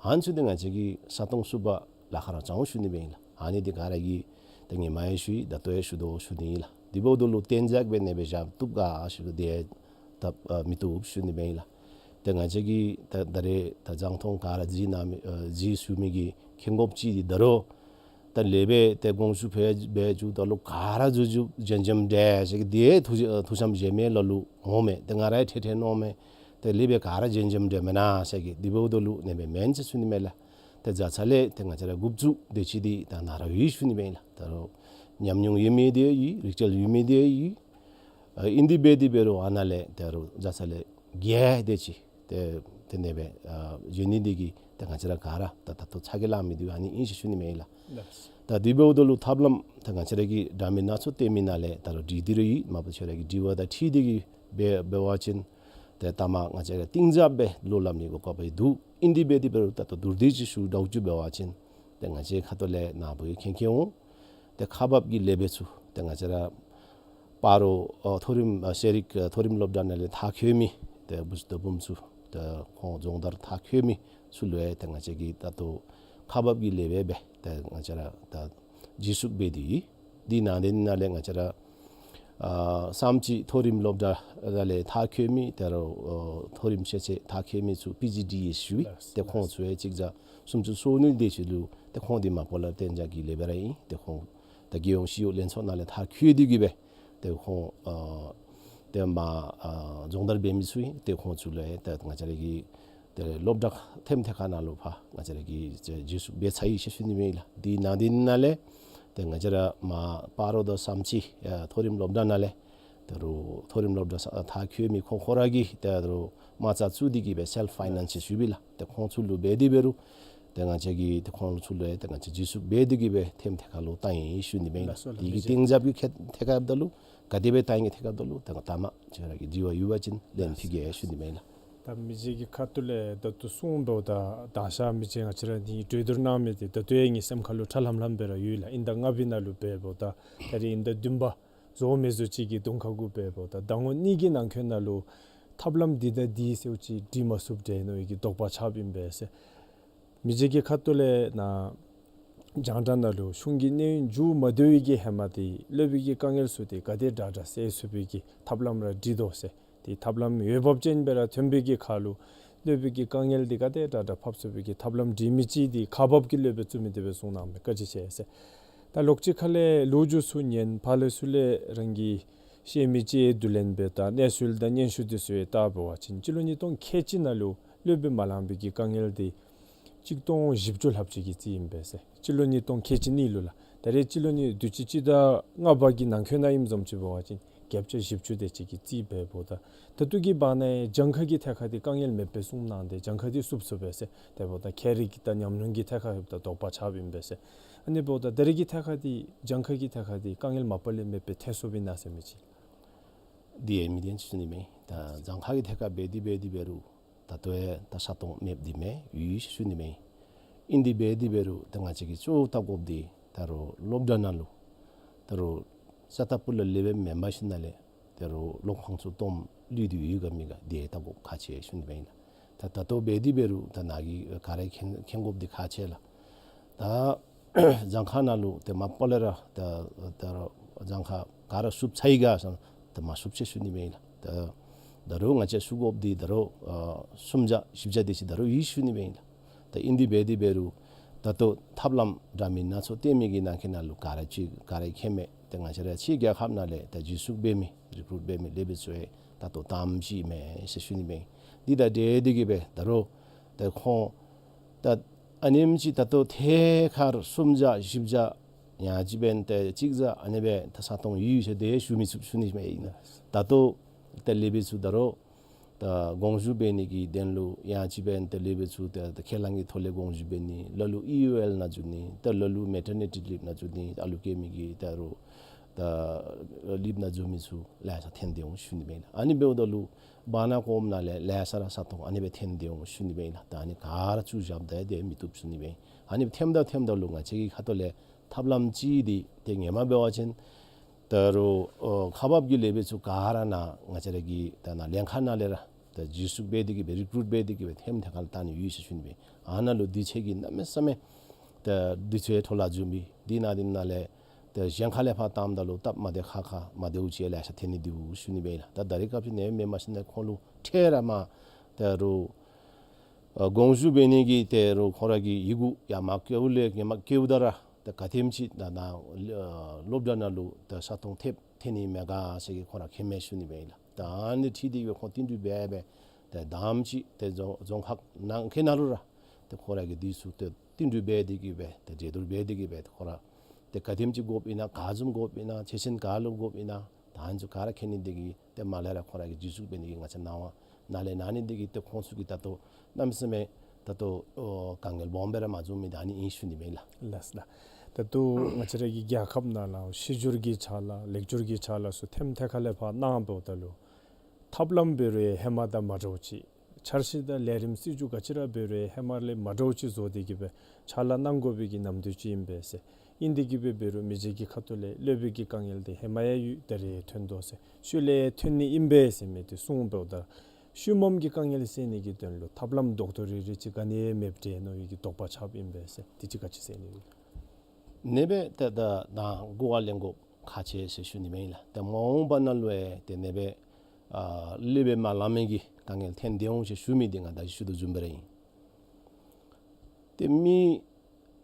ཨ་ནི་ཚུ་འདི་ང་བཅས་ཀྱིས་ས་སྟོང་བསུབ་པར་ལཱ་ཁག་ར་ཙང་ཞུ་ནི་མས་ལགས། ཨ་ནི་འདི་ག་ར་གིས་ད་ཧེ་མ་ཡང་ཞུ་ཡི། ད་ལྟོ་ཡང་ཞུ་དོ་ཞུ་ནི་ལགས། དེ་འབདཝ་ད་ལུ་གཏན་འཇགས་སྦེ་ཨ་ནེ་སྦེ་བཞག་བཏུབ་ག་ཞུ་དོ། ཏེ་ད་ཨ་མི་བཏུབ་ཞུ་ནི་མས་ལགས། ཏེ་ང་བཅས་ཀྱིས་ད་ད་རེས་ད་རྒྱང་མཐོང་ག་ར་གཟིགས་གནང་མི་ཨ་གཟིགས་ཞུ་མི་གི་མཁྱེན་དགོཔ་ཅིག་འདི་ད་རུང་ད་ལེགས་སྦེ་ཏེ་དགོངས་ཞུ་ཕུལ་སྦེ་འགྱོཝ་ད་ལུ་ག་ར་མཛུབ་མོ་འཇམ་འཇམ་འདྲ་ཟེར་གི་འདི་ཐུགས་ཐུགས་བསམ་བཞེས་མི་ལ་ལུ་འོང་མས། ཏེ་ང་ར་ཡང་ཐེ་ཐེ་མནོཝ་མས། ཏེ་ལེགས་སྦེ་ག་ར་འཇམ་འཇམ་འདྲ་མེན་ན་ཟེར་གི་འདི་འབདཝ་ད་ལུ་ཨ་ནེམ་སྦེ་མེན་ཟེར་ཞུ་ནི་མས་ལགས། ཏེ་བྱ་ཚ་ལས་ཏེ་ང་བཅས་ར་དགུ་བཅུ་དེ་ཅིག་འདི་ད་ནཱ་ར་ཡོད་ཞུ་ནི་མས་ལགས། ད་རུང་ཉམས་མྱོང་ཡོད་མི་འདི་ཡོད། རིག་རྩལ་ཡོད་མི་འདི་ཡོད། ཨ་ཨིན་དེ་འབད་དེ་འབད་རུང་ཨ་ནཱ་ལས་ད་རུང་བྱ་ཚ་ལས་བརྒྱད་དེ་ཅིག་ཏེ་ཏེ་ཨ་ནེམ་སྦེ་ཨ་འགྱོ་ནི་འདི་གིས་ཏེ་ང་བཅས་ར་ག་ར་ད་ད་ལྟོ་ཚ་གྱང་ལང་མི་འདི་ཨ་ནི་ཨིན་ཟེར་ཞུ་ནི་མས་ལགས། ལགས། ད་དེ་འབདཝ་ད་ལུ་ཐབས་ལམ་ད་ང་བཅས་ར་གིས་འདྲ་མིན་སྣ་ཚོགས་སྟོན་མི་ནང་ལས་ད་རུང་འདི་འདི་ར་ཡོད། མ་པ་ཁྱོད་ར་གི་དྲི་བ་དང་འཁྲིལ་ཏེ་གིས་འབད་འབད་བ་ཅིན་ཏེ་ད་མ་ང་བཅས་ར་གཏིང་ཟབ་སྦེ་བློ་སླབ་ནི་གོ་སྐབས་འདུག། ཨིན་དེ་འབད་དེ་འབད་རུང་ད་ལྟོ་མདོར་བསྡུས་ཅིག་ཞུ་དགོཔ་ཅིག་འབད་བ་ཅིན་ཏེ་ང་བཅས་ཁ་ཐུག་ལས་ནཱ་བུ་མཁྱེན་མཁྱེན་འོང་། ཏེ་ཁག་འབག་གི་ལེགས་སྦེ་ཚུ་ཏེ་ང་བཅས་ར་སྤ་རོ་ཨ་མཐོ་རིམ་ཨ་ཤེས་རིག་ཨ་མཐོ་རིམ་སློབ་གྲྭ་ནང་ལས་མཐར་འཁྱོལ་མི་ཏེ་བུཚ་དོ་བུམ་ཚུ་ཏེ་ཁོང་སྦྱོང་བརྡར་མཐར་འཁྱོལ་མི་ཚུ་ལུ་ཡང་ཏེ་ང་བཅས་ཀྱིས་ད་ལྟོ་ཁག་འབག་གི་ལེགས་སྦེ་སྦེ་ཏེ་ང་བཅས་ར་ད་རྗེས་སུ་འབད་དེ་ཡོད། དེ་ནང་དེ་ནང་ལས་ང་བཅས་ར་ཨ་བསམ་སྤྱོད་མཐོ་རིམ་སློབ་གྲྭ་ནང་ལས་མཐར་འཁྱོལ་མི་ད་རུང་ཨ་མཐོ་རིམ་ཤེས་ཚད་མཐར་འཁྱོལ་མི་ཚུ་པི་ཇི་ཌི་ཨེསི་ཞུ་བའི་ལགས། ཏེ་ཁོང་ཚུ་ཡང་གཅིག་བརྒྱ་སུམ་ཅུ་སོ་གཉིས་དེ་ཅིག་ལུ་ཏེ་ཁོང་འདི་མ་པ་ལས་གཏན་འཇགས་ཀྱི་ལེགས་སྦེ་ར་ཨིན། ཏེ་ཁོང་ད་རྒྱལ་ཡོངས་སྤྱི་ཡོངས་ལྷན་ཚོགས་ནང་ལས་མཐར་འཁྱོལ་ཏེ་གིས་སྦེ་ཏེ་ཁོང་ཨ་ཏེ་མ་ཨ་སྦྱོང་བརྡར་འབད་མི་ཚུ་ཨིན། ཏེ་ཁོང་ཚུ་ལུ་ཡང་ཏེ་ང་བཅས་ར་གི་ཏེ་སློབ་གྲྭ་ཐེམ་ཐེ་ཁ་ནང་ལུ་ཕར་ང་བཅས་ར་གིས་རྗེས་སུ་འབད་ཚར་ཡི་ཟེར་ཞུ་ནི་མས་ལགས། དེ་ནང་དེ་ནང་ལས་ཏེ་ང་བཅས་ར་མ་སྤ་རོ་དང་བསམ་སྤྱོད་ཨ་མཐོ་རིམ་སློབ་གྲྭ་ནང་ལས་ད་རུང་མཐོ་རིམ་སློབ་གྲྭ་ས་མཐར་འཁྱོལ་མི་ཁོང་ཁོང་ར་གིས་ད་རུང་མ་རྩ་བཙུགས་ཏེ་གིས་སྦེ་སེལཕ་ཕའི་ནཱནསི་ཞུ་བའི་ལགས། ཏེ་ཁོང་ཚུ་ལུ་འབད་དེ་འབད་རུང་ཏེ་ང་བཅས་ཀྱིས་ཏེ་ཁོང་ཚུ་ལུ་ཡང་ཏེ་ང་བཅས་རྗེས་སུ་འབད་དེ་གིས་སྦེ་ཐེམ་ཐེ་ཁ་ལུ་བཏང་ཡི་ཟེར་ཞུ་ནི་མས་ལགས། ལགས་སོ་ལགས། དེ་གི་མི་རྗེ་གཏིང་ཟབ་ཀྱི་ཐད་ཐད་ཁར་ད་ལུ་ག་དེ་སྦེ་བཏང་ཡི་ཐད་ཁར་ད་ལུ་ཏེ་ད་མ་ཁྱོད་ར་གི་དྲི་བ་ཡོད་པ་ཅིན་ལན་ཕུལ་གེ་ཟེར་ཞུ་ནི་མས་ལགས། ད་མི་རྗེ་གི་ཁ་ཐུག་ལས་ད་ལྟོ་གསུངས་འབདཝ་ད་དང་ཤ་མི་རྗེ་ང་བཅས་ར་ནི་གྲོས་བསྡུར་གནང་མི་འདི་ད་ལྟོ་ཡང་ངེའི་སེམས་ཁ་ལུ་ཁྲ་ལམ་ལམ་སྦེ་ར་ཡོད་ལགས། དབྱིན་ཟླ་ལྔ་པའི་ནང་ལུ་འབདཝ་ད་ད་རེས་དབྱིན་ཟླ་བདུན་པ་རྫོགས་མི་རྫོགས་ཅིག་གི་གདོང་ཁ་གུ་འབདཝ་ད་ཟླ་ངོ་གཉིས་ཀྱི་ནང་འཁོད་ནང་ལུ་ཐབས་ལམ་འདི་དང་འདི་ཟེརཝ་ཅིག་འདི་མ་ཚུགསཔ་འདྲས་མནོ་བའི་གི་དོགས་པ་ཆགསཔ་ཨིན་པས་ཟེར། མི་རྗེ་གི་ཁ་ཐུག་ལས་ནཱ་རྒྱང་བསྒྲགས་ནང་ལུ་གཞུང་གི་གནས་ཡུན་མཇུག་མ་བསྡུ་བའི་གི་ཧེ་མ་འདི་སློབ་དཔོན་གྱི་དཀའ་ངལ་ཚུ་འདི་ག་དེ་དྲག་དྲག་སེལ་ཚུགས་པའི་གི་ཐབས་ལམ་ར་འདྲི་དོ་ཟེར། ཏེ་ཐབས་ལམ་འོས་འབབ་ཅན་སྦེ་ར་ཐོན་པའི་གི་ཁར་ལུ་སློབ་དཔོན་གྱི་དཀའ་ངལ་འདི་ག་དེ་དྲག་དྲག་ཕབ་ཚུགས་པའི་གི་ཐབས་ལམ་འདྲི་མི་ཅིག་འདི་ཁག་འབག་གི་སློབ་དཔོན་བཙུགས་མི་དེ་སྦེ་གསུངས་གནང་མས། བཀའ་དྲིན་ཆེ་ཟེར། ད་ལོགས་ཅིག་ཁ་ལས་ལོ་རྒྱུས་ཚུ་ཉན་ཕར་ལས་ཚུར་ལས་རང་གིས་ཤེས་མི་ཅིག་བསྡུ་ལེན་འབདཝ་ད་གནས་ཚུལ་དང་སྙན་ཞུ་དེ་ཚུ་ཡང་བལྟ་བ་ཅིན་སྤྱི་ལོ་ཉིས་སྟོང་ཁལ་གཅིག་ནང་ལུ་སློབ་དཔོན་མ་ལང་པའི་གི་དཀའ་ངལ་འདི་གཅིག་སྟོང་བཞི་བཅུ་ལྷགཔ་ཅིག་གི་རྩིས་ཨིན་པས་ཟེར། སྤྱི་ལོ་ཉིས་སྟོང་ཁལ་གཅིག་གཉིས་ལུ་ལགས། ད་རེས་སྤྱི་ལོ་ནི་དུས་ཅི་སྤྱི་ཟླ་ལྔ་པ་གི་ནང་འཁོད་ནང་ཨིནམ་བཟུམ་ཅིག་འབད་བ་ཅིན་བརྒྱད་ཅུ་བཞི་བཅུ་དེ་ཅིག་གི་རྩིས་འབདཝ་ད་ད་ལྟོ་གི་བར་ན་ཡང་གྱངས་ཁ་གི་ཐད་ཁར་འདི་དཀའ་ངལ་མེདཔ་སྦེ་གསུངས་གནང་སྟེ་གྱངས་ཁ་འདི་བསུབ་བསུབ་པས་ཟེར། དེ་འབདཝ་ད་ཁྱད་རིག་གི་དང་ཉམས་མྱོང་གི་ཐད་ཁར་ཡོདཔ་ད་དོགས་པ་ཆགསཔ་ཨིན་པས་ཟེར། ཨ་ནི་འབདཝ་ད་ད་རེས་ཀྱི་ཐད་ཁར་འདི་གྱངས་ཁ་གི་ཐད་ཁར་འདི་དཀའ་ངལ་མ་པ་ལས་མེདཔ་སྦེ་ཐལ་སོཔ་ཨིན་ན་ཟེར་མི་ཅིག། འདི་ཡང་མི་བདེན་ཟེར་ཞུ་ནི་མས། ད་གྱངས་ཁ་གི་ཐད་ཁར་འབད་དེ་འབད་དེ་འབད་རུང་ད་ལྟོ་ཡང་ད་ས་སྟོང་མེདཔ་འདི་མེན་ཡོད་ཟེར་ཞུ་ནི་མས། ཨིན་དེ་འབད་དེ་འབད་རུང་ད་ང་བཅས་ཀྱིས་གཙོ་བོ་བལྟ་དགོཔ་འདི་ད་རུང་སློབ་གྲྭ་ནང་ལུ་ད་རུང་ས་ད་པུ་ལ་ལེགས་སྦེ་མེན་པར་ཞིནམ་ལས་ད་རུང་སློབ་ཁང་ཚུ་སྟོངམ་ལུས་ཏེ་ཡོད་ག་མེད་ག་འདི་ཡང་བལྟ་དགོཔ་ཁག་ཆེ་ཞུ་ནི་མས་ལགས། ད་ད་ལྟོ་འབད་དེ་འབད་རུང་ད་ནཱ་གིས་ག་ར་མཁྱེན་མཁྱེན་དགོཔ་འདི་ཁག་ཆེ་ལགས། ད་གྱངས་ཁ་ནང་ལུ་ཏེ་མ་པ་ལས་ར་ད་ད་རུང་གྱངས་ཁ་ག་ར་བསུབ་ཚར་ཡི་ག་ཟེར་ན་ད་མ་བསུབ་ཟེར་ཞུ་ནི་མས་ལགས། ད་ད་རུང་ང་བཅས་བསུབ་དགོཔ་འདི་ད་རུང་ཨ་སུམ་བརྒྱ་བཞི་བརྒྱ་དེ་ཅིག་ད་རུང་ཡོད་ཟེར་ཞུ་ནི་མས་ལགས། ད་ཨིན་དེ་འབད་དེ་འབད་རུང་ད་ལྟོ་ཐབས་ལམ་འདྲ་མིན་སྣ་ཚོགས་སྟོན་མི་གི་ནང་འཁོད་ནང་ལུ་ག་ར་ཅིག་ག་ར་མཁྱེན་མས། ཏེ་ང་བཅས་ར་ཕྱི་རྒྱལ་ཁབ་ནང་ལས་ད་འཛུལ་ཞུགས་འབད་མི་རི་ཀུ་རུཊ་འབད་མི་སློབ་དཔོན་ཚུ་ཡང་ད་ལྟོ་དང་པ་ཅིག་མས་ཟེར་ཞུ་ནི་མས། འདི་དང་འབྲེལ་ཏེ་གིས་སྦེ་ད་རུང་ཏེ་ཁོང་ད་ཨ་ནེམ་ཅིག་ད་ལྟོ་ཐད་ཀར་སུམ་བརྒྱ་བཞི་བརྒྱ་ཡང་ཅིན་འབདན་ཏེ་གཅིག་བརྒྱ་ཨ་ནི་སྦེ་ད་ས་སྟོང་ཡོད་ཟེར་ཏེ་ཞུ་མི་ཚུགས་ཞུ་ནི་མས། ཨིན་ན་ད་ལྟོ་ཏེ་སློབ་དཔོན་ཚུ་ད་རུང་ད་དགོངས་ཞུ་འབད་ནི་གི་དོན་ལུ་ཡང་ཅིན་འབདན་ཏེ་སློབ་དཔོན་ཚུ་ཏེ་ད་ཁས་བླངས་ཀྱི་ཐོག་ལས་དགོངས་ཞུ་འབད་ནི་ལ་ལུ་ཨི་ཡུ་ཨེལ་ནང་འཛུལ་ནི་ད་ལ་ལུ་མེ་ཊར་ནི་ཊི་ལིབ་ནང་འཛུལ་ནི་ཨ་ལུ་སྐྱེ་མི་གི་ད་རུང་ད་ལིབ་ནང་འཛུལ་མི་ཚུ་ལེ་ཤ་ཐོན་ཏེ་འོང་ཞུ་ནི་མས་ལགས། ཨ་ནི་འབདཝ་ད་ལུ་བར་ན་གོངམ་ནང་ལས་ལེ་ཤ་ར་ས་སྟོང་ཨ་ནི་སྦེ་ཐོན་ཏེ་འོང་ཞུ་ནི་མས་ལགས། ད་ཨ་ནི་ག་ར་བཙུགས་བཞགཔ་ད་ཏེ་མི་བཏུབ་ཞུ་ནི་མས། ཨ་ནི་ཐོནམ་ད་ཐོནམ་ད་ལུ་ང་བཅས་ཀྱི་ཁ་ཐུག་ལས་ཐབས་ལམ་ཅིག་འདི་ཏེ་ངོ་མ་འབད་བ་ཅིན་ད་རུང་ཨ་ཁག་འབག་གི་སློབ་དཔོན་ཚུ་ག་ར་ནཱ་ང་བཅས་ར་གི་ད་ནཱ་ལྷན་ཁག་ནང་ལས་ར་ད་འཛུལ་ཞུགས་འབད་དེ་གིས་སྦེ་རི་ཀུ་རུཊ་འབད་དེ་གིས་སྦེ་ཐེམ་ཐེ་ཁ་ལུ་བཏང་ནི་ཡོད་ཟེར་ཞུ་ནི་སྦེ། ཨ་ནཱ་ལུ་དུས་ཚོད་ཀྱི་གནམ་མེད་ས་མེད་ད་དུས་ཚོད་འཕྲོ་བརླག་འགྱོ་མི་འདི་ནང་འདི་ནང་ལས་ད་གཞན་ཁ་ལས་ཕར་བཏངམ་ད་ལུ་སྟབས་མ་བདེ་ཁག་ཁ་མ་བདེཝ་ཅིག་ལེ་ཤ་ཐོན་ནི་འདུག་ཞུ་ནི་སྦེ་ཨིན་ལགས། ད་ད་རེས་སྐབས་ཅིག་ནང་མེན་མ་ཤེས་ན་ཁོང་ལུ་ཁྲལ་ར་མ་ ད་རུང་ཨ་དགོངས་ཞུ་འབད་ནི་གི་ད་རུང་ཁོང་ར་གི་ཡི་གུ་ཡར་མར་བསྐྱལཝ་ལས་ཡར་མར་བསྐྱལཝ་ད་ར་ད་ག་དེམ་ཅིག་ད་ནཱ་ཨ་སློབ་གྲྭ་ནང་ལུ་ད་ས་སྟོང་ཐེབས་ཐོན་ནི་མས་ག་ཟེར་གི་ཁོང་ར་མཁྱེན་མས་ཞུ་ནི་མས་ལགས། ད་ཨ་ནི་འཁྲིལ་ཏེ་གིས་སྦེ་ཁོང་བསྟུན་གྲོས་འབད་སྦེ་ད་དང་པ་ཅིག་ད་རྫོང་རྫོང་ཁག་ནང་འཁོད་ནང་ལུ་ར་ད་ཁོང་ར་གིས་འདི་ཚུ་ད་བསྟུན་གྲོས་འབད་དེ་གིས་སྦེ་ད་གྲོས་བསྡུར་འབད་དེ་གིས་སྦེ་ད་ཁོང་ར་ད་ག་དེམ་ཅིག་དགོཔ་ཨིན་ན་ག་བཟུམ་དགོཔ་ཨིན་ན་ཆེ་ཆེན་ག་ལུ་དགོཔ་ཨིན་ན་ད་ཨ་ནི་ཚུ་ག་ར་མཁྱེན་ནི་དེ་གིས་ཏེ་མར་ལས་ར་ཁོང་ར་གིས་འདི་ཚུ་འབད་ནི་གི་ང་བཅས་གནང་བ་ནཱ་ལས་གནང་ནི་དེ་གིས་ཏེ་ཁོང་ཚུ་གིས་ད་ལྟོ་གནམ་མེད་ས་མེད་ད་ལྟོ་ཨོ་དཀའ་ངལ་སྦོམ་སྦེ་ར་མ་བཟུང་མི་ད་ཨ་ནི་ཨིན་ཞུ་ནི་མས་ལགས། ལགས་ལགས། ད་ལྟོ་ང་བཅས་ར་གི་རྒྱལ་ཁབ་ནང་ལུ་ཤེས་སྦྱོར་གྱི་ཆ་ལ་ལེགས་སྦྱོར་གྱི་ཆ་ལ་ཚུ་ཐེམ་ཐད་ཁ་ལས་ཕར་གནང་འབདཝ་ད་ལུ་ཐབས་ལམ་འབད་རུང་ཧེ་མ་དང་མ་འདྲཝ་ཅིག་འཆར་གཞི་དང་ལས་རིམ་སྲིད་བྱུས་ག་ཅི་ར་འབད་རུང་ཧེ་མ་ལས་མ་འདྲཝ་ཅིག་བཟོ་སྟེ་གིས་སྦེ་ཕྱག་ལཱ་གནང་དགོ་པའི་གི་ནམ་དུས་ཅིག་ཨིན་པས་ཟེར། ཨིན་ཏེ་གིས་སྦེ་འབད་རུང་མི་རྗེ་གི་ཁ་ཐུག་ལས་སློབ་དཔོན་གྱི་དཀའ་ངལ་འདི་ཧེ་མ་ཡང་ཡོད་ད་རེས་ཐོན་དོ་ཟེར་ཤུལ་ལས་ཐོན་ནི་ཨིན་པས་ཟེར་མི་འདི་གསུངས་འབདཝ་ད་ཤུལ་མམ་གྱི་དཀའ་ངལ་སེལ་ནི་གི་དོན་ལུ་ཐབས་ལམ་རྡོག་ཏོ་རེ་རེ་ཅིག་ག་ནི་ཡང་མེདཔ་འདྲས་མནོ་བའི་གི་དོགས་པ་ཆགསཔ་ཨིན་པས་ཟེར། དེ་ཅིག་ག་ཅི་ཟེར་ནི་ཨིན། ཨ་ནི་སྦེ་ཏེ་ད་ནཱ་གོ་བ་ལེན་དགོཔ་ཁག་ཆེ་ཟེར་ཞུ་ནི་མས་ལགས། ཏེ་མ་འོངས་པ་ནང་ལུ་ཡང་ཏེ་ཨ་ནི་སྦེ་ཨ་སློབ་དཔོན་མ་ལང་མི་གི་དཀའ་ངལ་ཐོན་སྡོད་འོང་ཟེར་ཞུ་མི་འདི་ང་ད་ཅི་ཞུ་དོ་བཟུམ་སྦེ་ར་ཨིན། ཏེ་མི་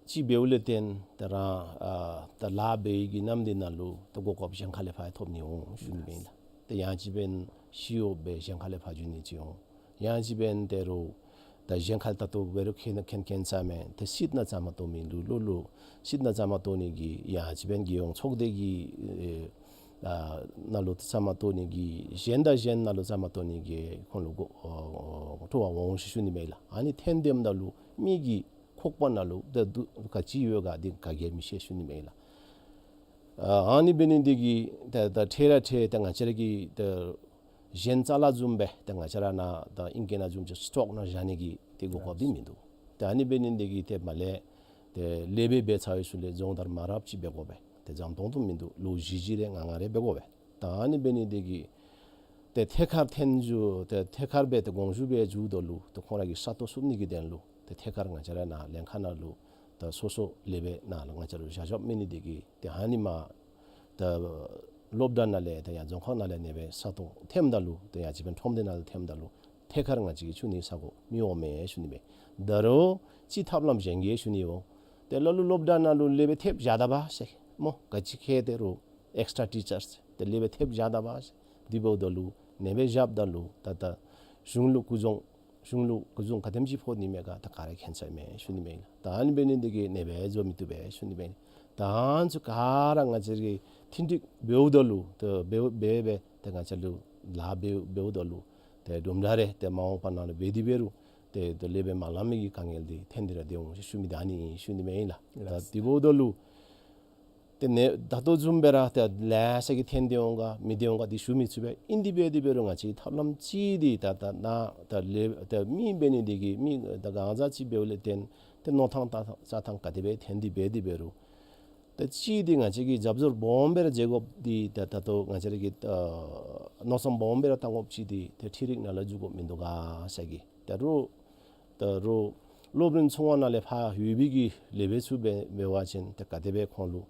ཅིག་འབདཝ་ལས་བརྟེན་ཏེ་རང་ཨ་ད་ལཱ་འབད་བའི་གི་ནམ་དུས་ནང་ལུ་ཏེ་གོ་སྐབས་གཞན་ཁ་ལས་ཕར་ཐོབ་ནི་འོང་ཞུ་ནི་མས་ལགས། ཏེ་ཡང་ཅིན་འབདན་ཤི་འོང་སྦེ་གཞན་ཁ་ལས་ཕར་འགྱོ་ནི་ཅིག་འོང་། ཡང་ཅིན་འབདན་ད་རུང་ད་གཞན་ཁ་ལས་ད་ལྟོ་འབད་རུང་མཁྱེན་མཁྱེན་མཁྱེན་ས་མས། ཏེ་སྲིད་ནང་བཅའ་མར་གཏོགས་མི་ལུ་ལུ་ལུ་སྲིད་ནང་བཅའ་མར་གཏོགས་ནི་གི་ཡང་ཅིན་འབདན་རྒྱལ་ཡོངས་ཚོགས་སྡེ་གི་ཨ་ནང་ལུ་བཅའ་མར་གཏོགས་ནི་གི་གཞན་དང་གཞན་ནང་ལུ་བཅའ་མར་གཏོགས་ནི་གི་ཁོང་ལུ་གོ་ཨོ་སྤྲོ་བ་འོང་ཞུ་ནི་མས་ལགས། ཨ་ནི་ཐོན་སྡོདཔ་ད་ལུ་མི་གི་ཁོག་པ་ནང་ལུ་ད་སྡུག་ག་ཅི་ཡོད་ག་འདི་ག་གིས་མི་ཤེས་ཞུ་ནི་མས་ལགས། ཨ་ཨ་ནི་འབད་ནི་འདི་གིས་ད་ད་འཕྲལ་ར་འཕྲལ་ད་ང་བཅས་ར་གི་ད་གཞན་ཅ་ལ་བཟུམ་སྦེ་ད་ང་བཅས་ར་ནཱ་ད་ཨིང་སྐད་ནང་བཟུམ་ཅིག་སི་ཊོག་ནང་བཞག་ནི་གི་ཏེ་གོ་སྐབས་འདི་མིན་འདུག། ད་ཨ་ནི་འབད་ནི་འདི་གིས་ཏེ་མར་ལས་ཏེ་སློབ་དཔོན་འབད་ཚར་བའི་ཤུལ་ལས་སྦྱོང་བརྡར་མ་རབས་ཅིག་འབད་དགོ་པས། ཏེ་འཇམ་ཏོང་ཏོ་མིན་འདུག། ལོ་བཞི་བཞི་རེ་ལྔ་ལྔ་རེ་འབད་དགོ་པས། ད་ཨ་ནི་འབད་ནི་འདི་གིས་ཏེ་ཐད་ཀར་ཐོན་འགྱོ་ཏེ་ཐད་ཀར་སྦེ་ཏེ་དགོངས་ཞུ་འབད་འགྱོཝ་ད་ལུ་ཏེ་ཁོང་ར་གི་ས་སྟོང་བསུབ་ནི་གི་དོན་ལུ་ཏེ་ཐད་ཀར་ང་བཅས་ར་ནཱ་ལྷན་ཁག་ནང་ལུ་ད་སོ་སོ་སློབ་དཔོན་ནཱ་ལུ་ང་བཅས་ར་བཞག་བཞགཔ་མེད་ནི་འདི་གིས་ཏེ་ཨ་ནི་མར་ད་སློབ་གྲྭ་ནང་ལས་ཏེ་ཡང་རྫོང་ཁག་ནང་ལས་ཨ་ནི་སྦེ་ས་སྟོང་ཐོནམ་ད་ལུ་ཏེ་ཡང་ཅིན་འབདན་ཁྲོམ་སྡེ་ནང་ལུ་ཐོནམ་ད་ལུ་ཐད་ཀར་ང་བཅས་ཀྱིས་འཁྱུ་ནི་ས་གོ་མི་འོང་མས་ཞུ་ནི་མས། ད་རུང་ཅིག་ཐབས་ལམ་གཞན་གྱི་ཞུ་ནི་འོང་། ཏེ་ལ་ལུ་སློབ་གྲྭ་ནང་ལུ་སློབ་དཔོན་ཐེབས་བཞག་ད་པས་ཟེར་སྨོ། ག་ཅི་ཁེ་ཏེ་རུང་ཨེགསི་ཊྲ་ཊི་ཅར་ཟེར་ཏེ་སློབ་དཔོན་ཐེབས་བཞག་ད་པས་ཟེར། དེ་འབདཝ་ད་ལུ་ཨ་ནི་སྦེ་བཞགཔ་ད་ལུ་ད་ད་གཞུང་ལུ་སྐུ་གཞུང་གཞུང་ལུ་སྐུ་གཞུང་ག་དེམ་ཅིག་ཕོག་ནི་མས་ག་ད་ག་ར་མཁྱེན་ས་མས་ཞུ་ནི་མས་ལགས། ད་ཨ་ནི་འབད་ནི་འདི་གིས་ཨ་ནི་སྦེ་བཟོ་མི་བཏུབ་པས་ཞུ་ནི་མས། ད་ཨ་ནི་ཚུ་ག་ར་ང་བཅས་ཀྱིས་མཐུན་འགྲིག་འབདཝ་ད་ལུ་ད་འབད་འབད་འབད་ད་ང་བཅས་ལུ་ལཱ་འབད་འབདཝ་ད་ལུ་ཏེ་དུམ་གྲ་རེ་ཏེ་མ་འོངས་པ་ནང་ལུ་འབད་དེ་འབད་རུང་ཏེ་ད་སློབ་དཔོན་མ་ལང་མི་གི་དཀའ་ངལ་འདི་ཐོན་ཏེ་ར་སྡོད་འོང་ཞུ་མི་ད་ཨ་ནི་ཨིན་ཞུ་ནི་མས་ལགས། ད་དེ་འབདཝ་ད་ལུ་ཏེ་ནཱ་ད་ལྟོ་བཟུམ་སྦེ་ར་ཏེ་ལེ་ཤ་གིས་ཐོན་ཏེ་འོང་ག་མི་ཐོན་འོང་ག་འདི་ཞུ་མི་ཚུགས་པས། ཨིན་དེ་འབད་དེ་འབད་རུང་ང་བཅས་ཐབས་ལམ་ཅིག་འདི་ད་ད་ནཱ་ད་ལས་ད་མི་འབད་ནི་འདི་གིས་མི་ད་གང་ཟག་ཅིག་འབདཝ་ལས་བརྟེན་ཏེ་མནོ་ཐངས་ལྟ་ཐངས་བཅའ་ཐངས་ག་དེ་སྦེ་ཐོན་དེ་འབད་དེ་འབད་རུང་ད་ཅིག་འདི་ང་བཅས་ཀྱིས་རྒྱབ་སྐྱོར་སྦོམ་སྦེ་ར་མཛད་དགོཔ་འདི་ད་ད་ལྟོ་ང་བཅས་ར་གིས་ཨ་མནོ་བསམ་སྦོམ་སྦེ་ར་བཏང་དགོཔ་ཅིག་འདི་ཏེ་འཕྲུལ་རིག་ནང་ལུ་འཛུལ་དགོཔ་མིན་འདུག་ག་ཟེར་གི། ད་རུང་ད་རུང་སློབ་རིམ་ཆུང་བ་ནང་ལས་ཕར་ཡོད་པའི་གི་སློབ་དཔོན་ཚུ་འབད་འབད་བ་ཅིན་ཏེ་ག་དེ་སྦེ་ཁོང་ལུ་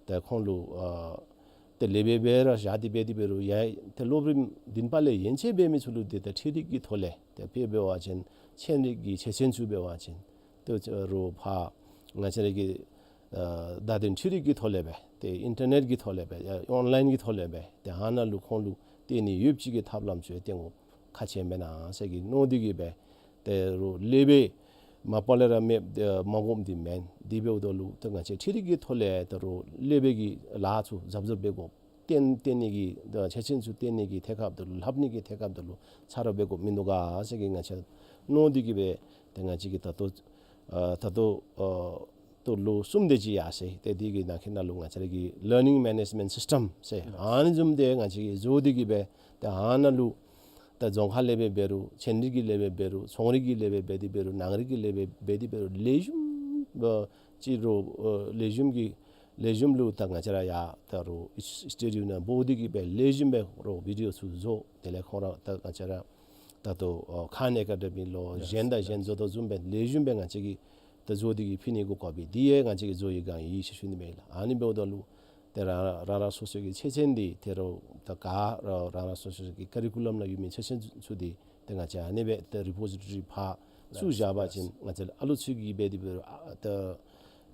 ཏེ་ཁོང་ལུ་ཨ་ཏེ་སློབ་དཔོན་སྦེ་ར་བཞག་སྟེ་འབད་དེ་འབད་རུང་ཡང་ཏེ་སློབ་རིམ་བདུན་པ་ལས་ཡན་ཆད་འབད་མི་ཚུ་ལུ་ཏེ་ད་འཕྲུལ་རིག་གི་ཐོག་ལས་ཏེ་དཔེ་འབད་བ་ཅིན་ཚན་རིག་གི་ཆེད་ཚན་ཚུ་འབད་བ་ཅིན་ཏེ་རུང་ཕར་ང་བཅས་ར་གི་ཨ་ད་ཏེ་འཕྲུལ་རིག་གི་ཐོག་ལས་སྦེ་ཏེ་ཨིན་ཊར་ནེཊ་གི་ཐོག་ལས་སྦེ་ཡ་ཨོན་ལཱའིན་གི་ཐོག་ལས་སྦེ་ཏེ་ཨ་ནཱ་ལུ་ཁོང་ལུ་སྟོན་ནི་ཡོདཔ་ཅིག་གི་ཐབས་ལམ་ཚུ་ཡང་སྟོན་དགོཔ་ཁག་ཆེ་མེན་ན་ཟེར་གི་མནོ་སྟེ་གིས་སྦེ་ད་རུང་སློབ་དཔོན་མ་པ་ལས་ར་མེདཔ་ཨ་མ་དགོཔ་འདི་མེན། དེ་འབདཝ་ད་ལུ་ད་ང་བཅས་འཕྲུལ་རིག་གི་ཐོག་ལས་ད་རུང་སློབ་དཔོན་གྱི་ལཱ་ཚུ་རྒྱབ་སྐྱོར་འབད་དགོཔ་སྟོན་སྟོན་ནི་གི་ད་ཆེད་ཚན་ཚུ་སྟོན་ནི་གི་ཐད་ཁར་ད་ལུ་ལྷབ་ནི་གི་ཐད་ཁར་ད་ལུ་ཚ་རོགས་འབད་དགོཔ་མིན་འདུག་ག་ཟེར་གི་ང་བཅས་མནོ་སྟེ་གིས་སྦེ་ད་ང་བཅས་ཀྱིས་ད་ལྟོ་ཨ་ད་ལྟོ་ཨ་ད་ལོ་གསུམ་དེ་ཅིག་ཡར་སོ་ཡི། ཏེ་དེ་གི་ནང་འཁོད་ནང་ལུ་ང་བཅས་ར་གི་ལར་ནིང་མེ་ནེཇ་མེནཊ་སིསི་ཊམ་ཟེར་ཨ་ནི་བཟུམ་འདི་ང་བཅས་ཀྱིས་བཟོ་སྟེ་གིས་སྦེ་ཏེ་ཨ་ནཱ་ལུ་ད་རྫོང་ཁག་སློབ་དཔོན་འབད་རུང་ཚན་རིག་གི་སློབ་དཔོན་འབད་རུང་ཚོང་རིག་གི་སློབ་དཔོན་འབད་དེ་འབད་རུང་ནང་རིག་གི་སློབ་དཔོན་འབད་དེ་འབད་རུང་ལེགས་ཤོམ་ཨ་ཅིག་རུང་ཨ་ལེགས་ཤོམ་གྱི་ལེགས་ཤོམ་ལུ་ད་ང་བཅས་ར་ཡར་ད་རུང་ཨིནསི་ཊི་ཊུཊ་ནང་འབོ་སྟེ་གིས་སྦེ་ལེགས་ཤོམ་སྦེ་རོགས་བི་ཌི་ཨོ་ཚུ་བཟོ། དེ་ལས་ཁོང་ར་ད་ང་བཅས་ར་ད་ལྟོ་ཨ་ཁཱན་ཨེ་ཀ་ཌེ་མི་ལོ་གཞན་དང་གཞན་བཟོ་དོ་བཟུམ་སྦེ་ལེགས་ཤོམ་སྦེ་ང་བཅས་ཀྱིས་ད་བཟོ་སྟེ་གིས་ཕུལ་ནི་གོ་སྐབས་འདི་ཡང་ང་བཅས་ཀྱིས་བཟོ་བའི་སྒང་ཨིན་ཟེར་ཞུ་ནི་མས་ལགས། ཨ་ནི་འབདཝ་ད་ལུ་ཏེ་རང་རང་རང་སོ་སོ་གི་ཆེད་ཚན་འདི་ཏེ་རོགས་ད་ག་རང་རང་སོ་སོ་གི་ཀ་རི་ཀུ་ལམ་ནང་ཡོད་མི་ཆེད་ཚན་ཚུ་འདི་ ཏེ་ང་བཅས་ཨ་ནི་སྦེ་ཏེ་རི་པོ་ཟི་ཊོ་རི་ཕར་བཙུགས་བཞག་པ་ཅིན་ང་བཅས་ཨ་ལུ་ཚུ་གིས་འབད་དེ་འབད་རུང་ཨ་ཏེ་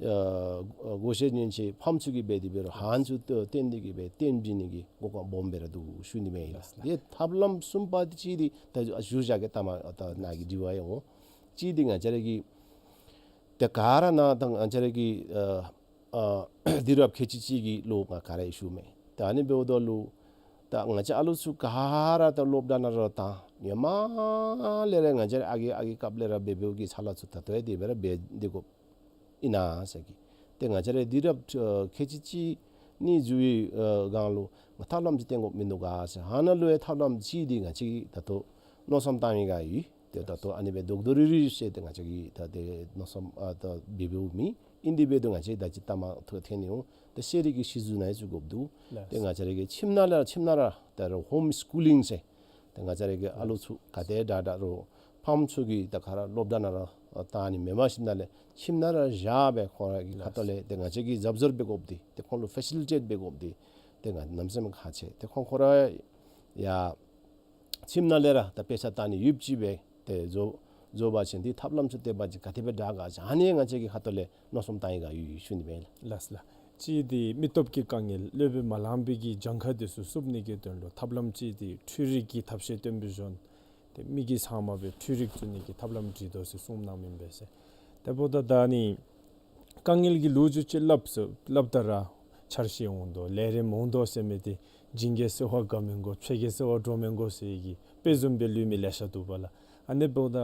ཨ་གོ་ཤེས་ཉན་ཤེས་ཕམ་ཚུ་གིས་འབད་དེ་འབད་རུང་ཧན་ཚུ་ཏེ་བཏོན་ཏེ་གིས་སྦེ་བསྟན་འབྱིན་ནི་གི་གོ་སྐབས་སྦོམ་སྦེ་ར་འདུག་ཞུ་ནི་མས་ལགས། ཏེ་ཐབས་ལམ་གསུམ་པ་འདི་ཅིག་འདི་ད་ཞུ་བཞག་གེ། ད་མ་ད་ནཱ་གི་དྲི་བ་ཡང་འོང་། ཅིག་འདི་ང་བཅས་ར་གི་ཏེ་ག་ར་ནཱ་ད་ང་བཅས་ར་གི་ཨ་ཨ་དུས་རབས་ཁལ་གཅིག་གཅིག་གི་ལོ་ང་ག་ར་ཞུ་མས། ད་ཨ་ནི་འབདཝ་ད་ལུ་ད་ང་བཅས་ཨ་ལུ་ཚུ་ག་ར་ད་སློབ་གྲྭ་ནང་ར་བཏང་ཡོད། མ་ལས་ར་ང་བཅས་ར་ཨ་རྒས་ཨ་རྒས་སྐབས་ལས་ར་འབད་འབདཝ་གི་ཚ་ལ་ཚུ་ད་ལྟོ་ཡང་དེ་སྦེ་ར་འབད་དེ་དགོཔ་ཨིན་ན་ཟེར་གི། ཏེ་ང་བཅས་ར་དུས་རབས་ཨ་ཁལ་གཅིག་གཅིག་གཉིས་འཛུལ་བའི་ཨ་སྒང་ལུ་ང་ཐབས་ལམ་ཅིག་བཏོན་དགོཔ་མིན་འདུག་ག་ཟེར། ཨ་ནཱ་ལུ་ཡང་ཐབས་ལམ་ཅིག་འདི་ང་བཅས་ཀྱིས་ད་ལྟོ་མནོ་བསམ་བཏང་མི་ག་ཡོད། ཏེ་ད་ལྟོ་ཨ་ནི་སྦེ་རྡོག་རྡོག་རིལ་རིལ་ཟེར་ཏེ་ང་བཅས་ཀྱིས་ད་ཏེ་མནོ་བསམ་ཨ་ད་འབད་འབདཝ་མེད། ཨིན་དེ་འབད་དེ་ང་བཅས་ད་ཅི་ལྟ་མ་ཐུབ་ཐོན་ནི་འོང་། ཏེ་ཤེས་རིག་གི་གཞི་འཛུགས་ནང་ཡང་བཙུགས་དགོཔ་འདུག། ལགས། ཏེ་ང་བཅས་ར་གི་ཁྱིམ་ནང་ལས་ཁྱིམ་ནང་ར་ད་རུང་ཧོམ་སི་ཀུ་ལིང་ཟེར་ཏེ་ང་བཅས་ར་གི་ཨ་ལུ་ཚུ་ག་ཏེ་དྲག་དྲག་རུང་ཕམ་ཚུ་གིས་ད་ག་ར་སློབ་གྲྭ་ནང་ར་བཏང་ནི་མེན་པར་ཞིནམ་ལས་ཁྱིམ་ནང་ར་བཞག་སྦེ་ཁོང་ར་གི་ཁ་ཐུག་ལས་ཏེ་ང་བཅས་ཀྱིས་གཟབ་གཟབ་འབད་དགོཔ་འདི་ཏེ་ཁོང་ལུ་ཕེ་སི་ལི་ཊེཊ་འབད་དགོཔ་འདི་ཏེ་ང་གནམ་མེད་ས་མེད་ཁག་ཆེ། ཏེ་ཁོང་ཁོང་ར་ཡང་ཁྱིམ་ནང་ལས་ར་ད་དཔེ་ཆ་བལྟ་ནི་ཡོདཔ་ཅིག་སྦེ་ཏེ་བཟོ་བཟོ་བ་ཅིན་འདི་ཐབས་ལམ་ཚུ་བཏོན་པ་ཅིན་ག་དེ་སྦེ་དྲག་ག་ཟེར་ཨ་ནི་ང་བཅས་ཀྱི་ཁ་ཐུག་ལས་མནོ་བསམ་བཏང་ཡི་ག་ཡོད་ཞུ་ནི་མས་ལགས། ལགས་ལགས། ཅིག་འདི་མི་སྟོབས་ཀྱི་དཀའ་ངལ་སློབ་དཔོན་མ་ལང་པའི་གི་གྱངས་ཁ་འདི་ཚུ་བསུབ་ནི་གི་དོན་ལུ་ཐབས་ལམ་ཅིག་འདི་འཕྲུལ་རིག་གི་ཐབས་ཤེས་བཏོན་པའི་བཟུམ་ཏེ་མི་གིས་ཚང་མ་སྦེ་འཕྲུལ་རིག་བཙུགས་ནི་གི་ཐབས་ལམ་སྒྲིག་དོ་ཟེར་གསུངས་གནང་མི་ཨིན་པས་ཟེར། དེ་འབདཝ་ད་ད་ནི་དཀའ་ངལ་གྱི་ལོ་རྒྱུས་ཅིག་སླབ་ཟེར་སླབ་ད་ར་འཆར་གཞི་འོང་དོ་ལས་རིམ་འོང་དོ་ཟེར་མི་འདི་བྱིངས་ཀྱི་སེར་བ་དགའ་མི་དགོ་ཕྱེད་ཀྱི་སེར་བ་འདྲོག་མི་དགོ་ཟེར་གི་དཔེ་བཟུམ་སྦེ་ལུས་མི་ལེ་ཤ་འདུག་པ་ལགས། ཨ་ནི་འབདཝ་ད་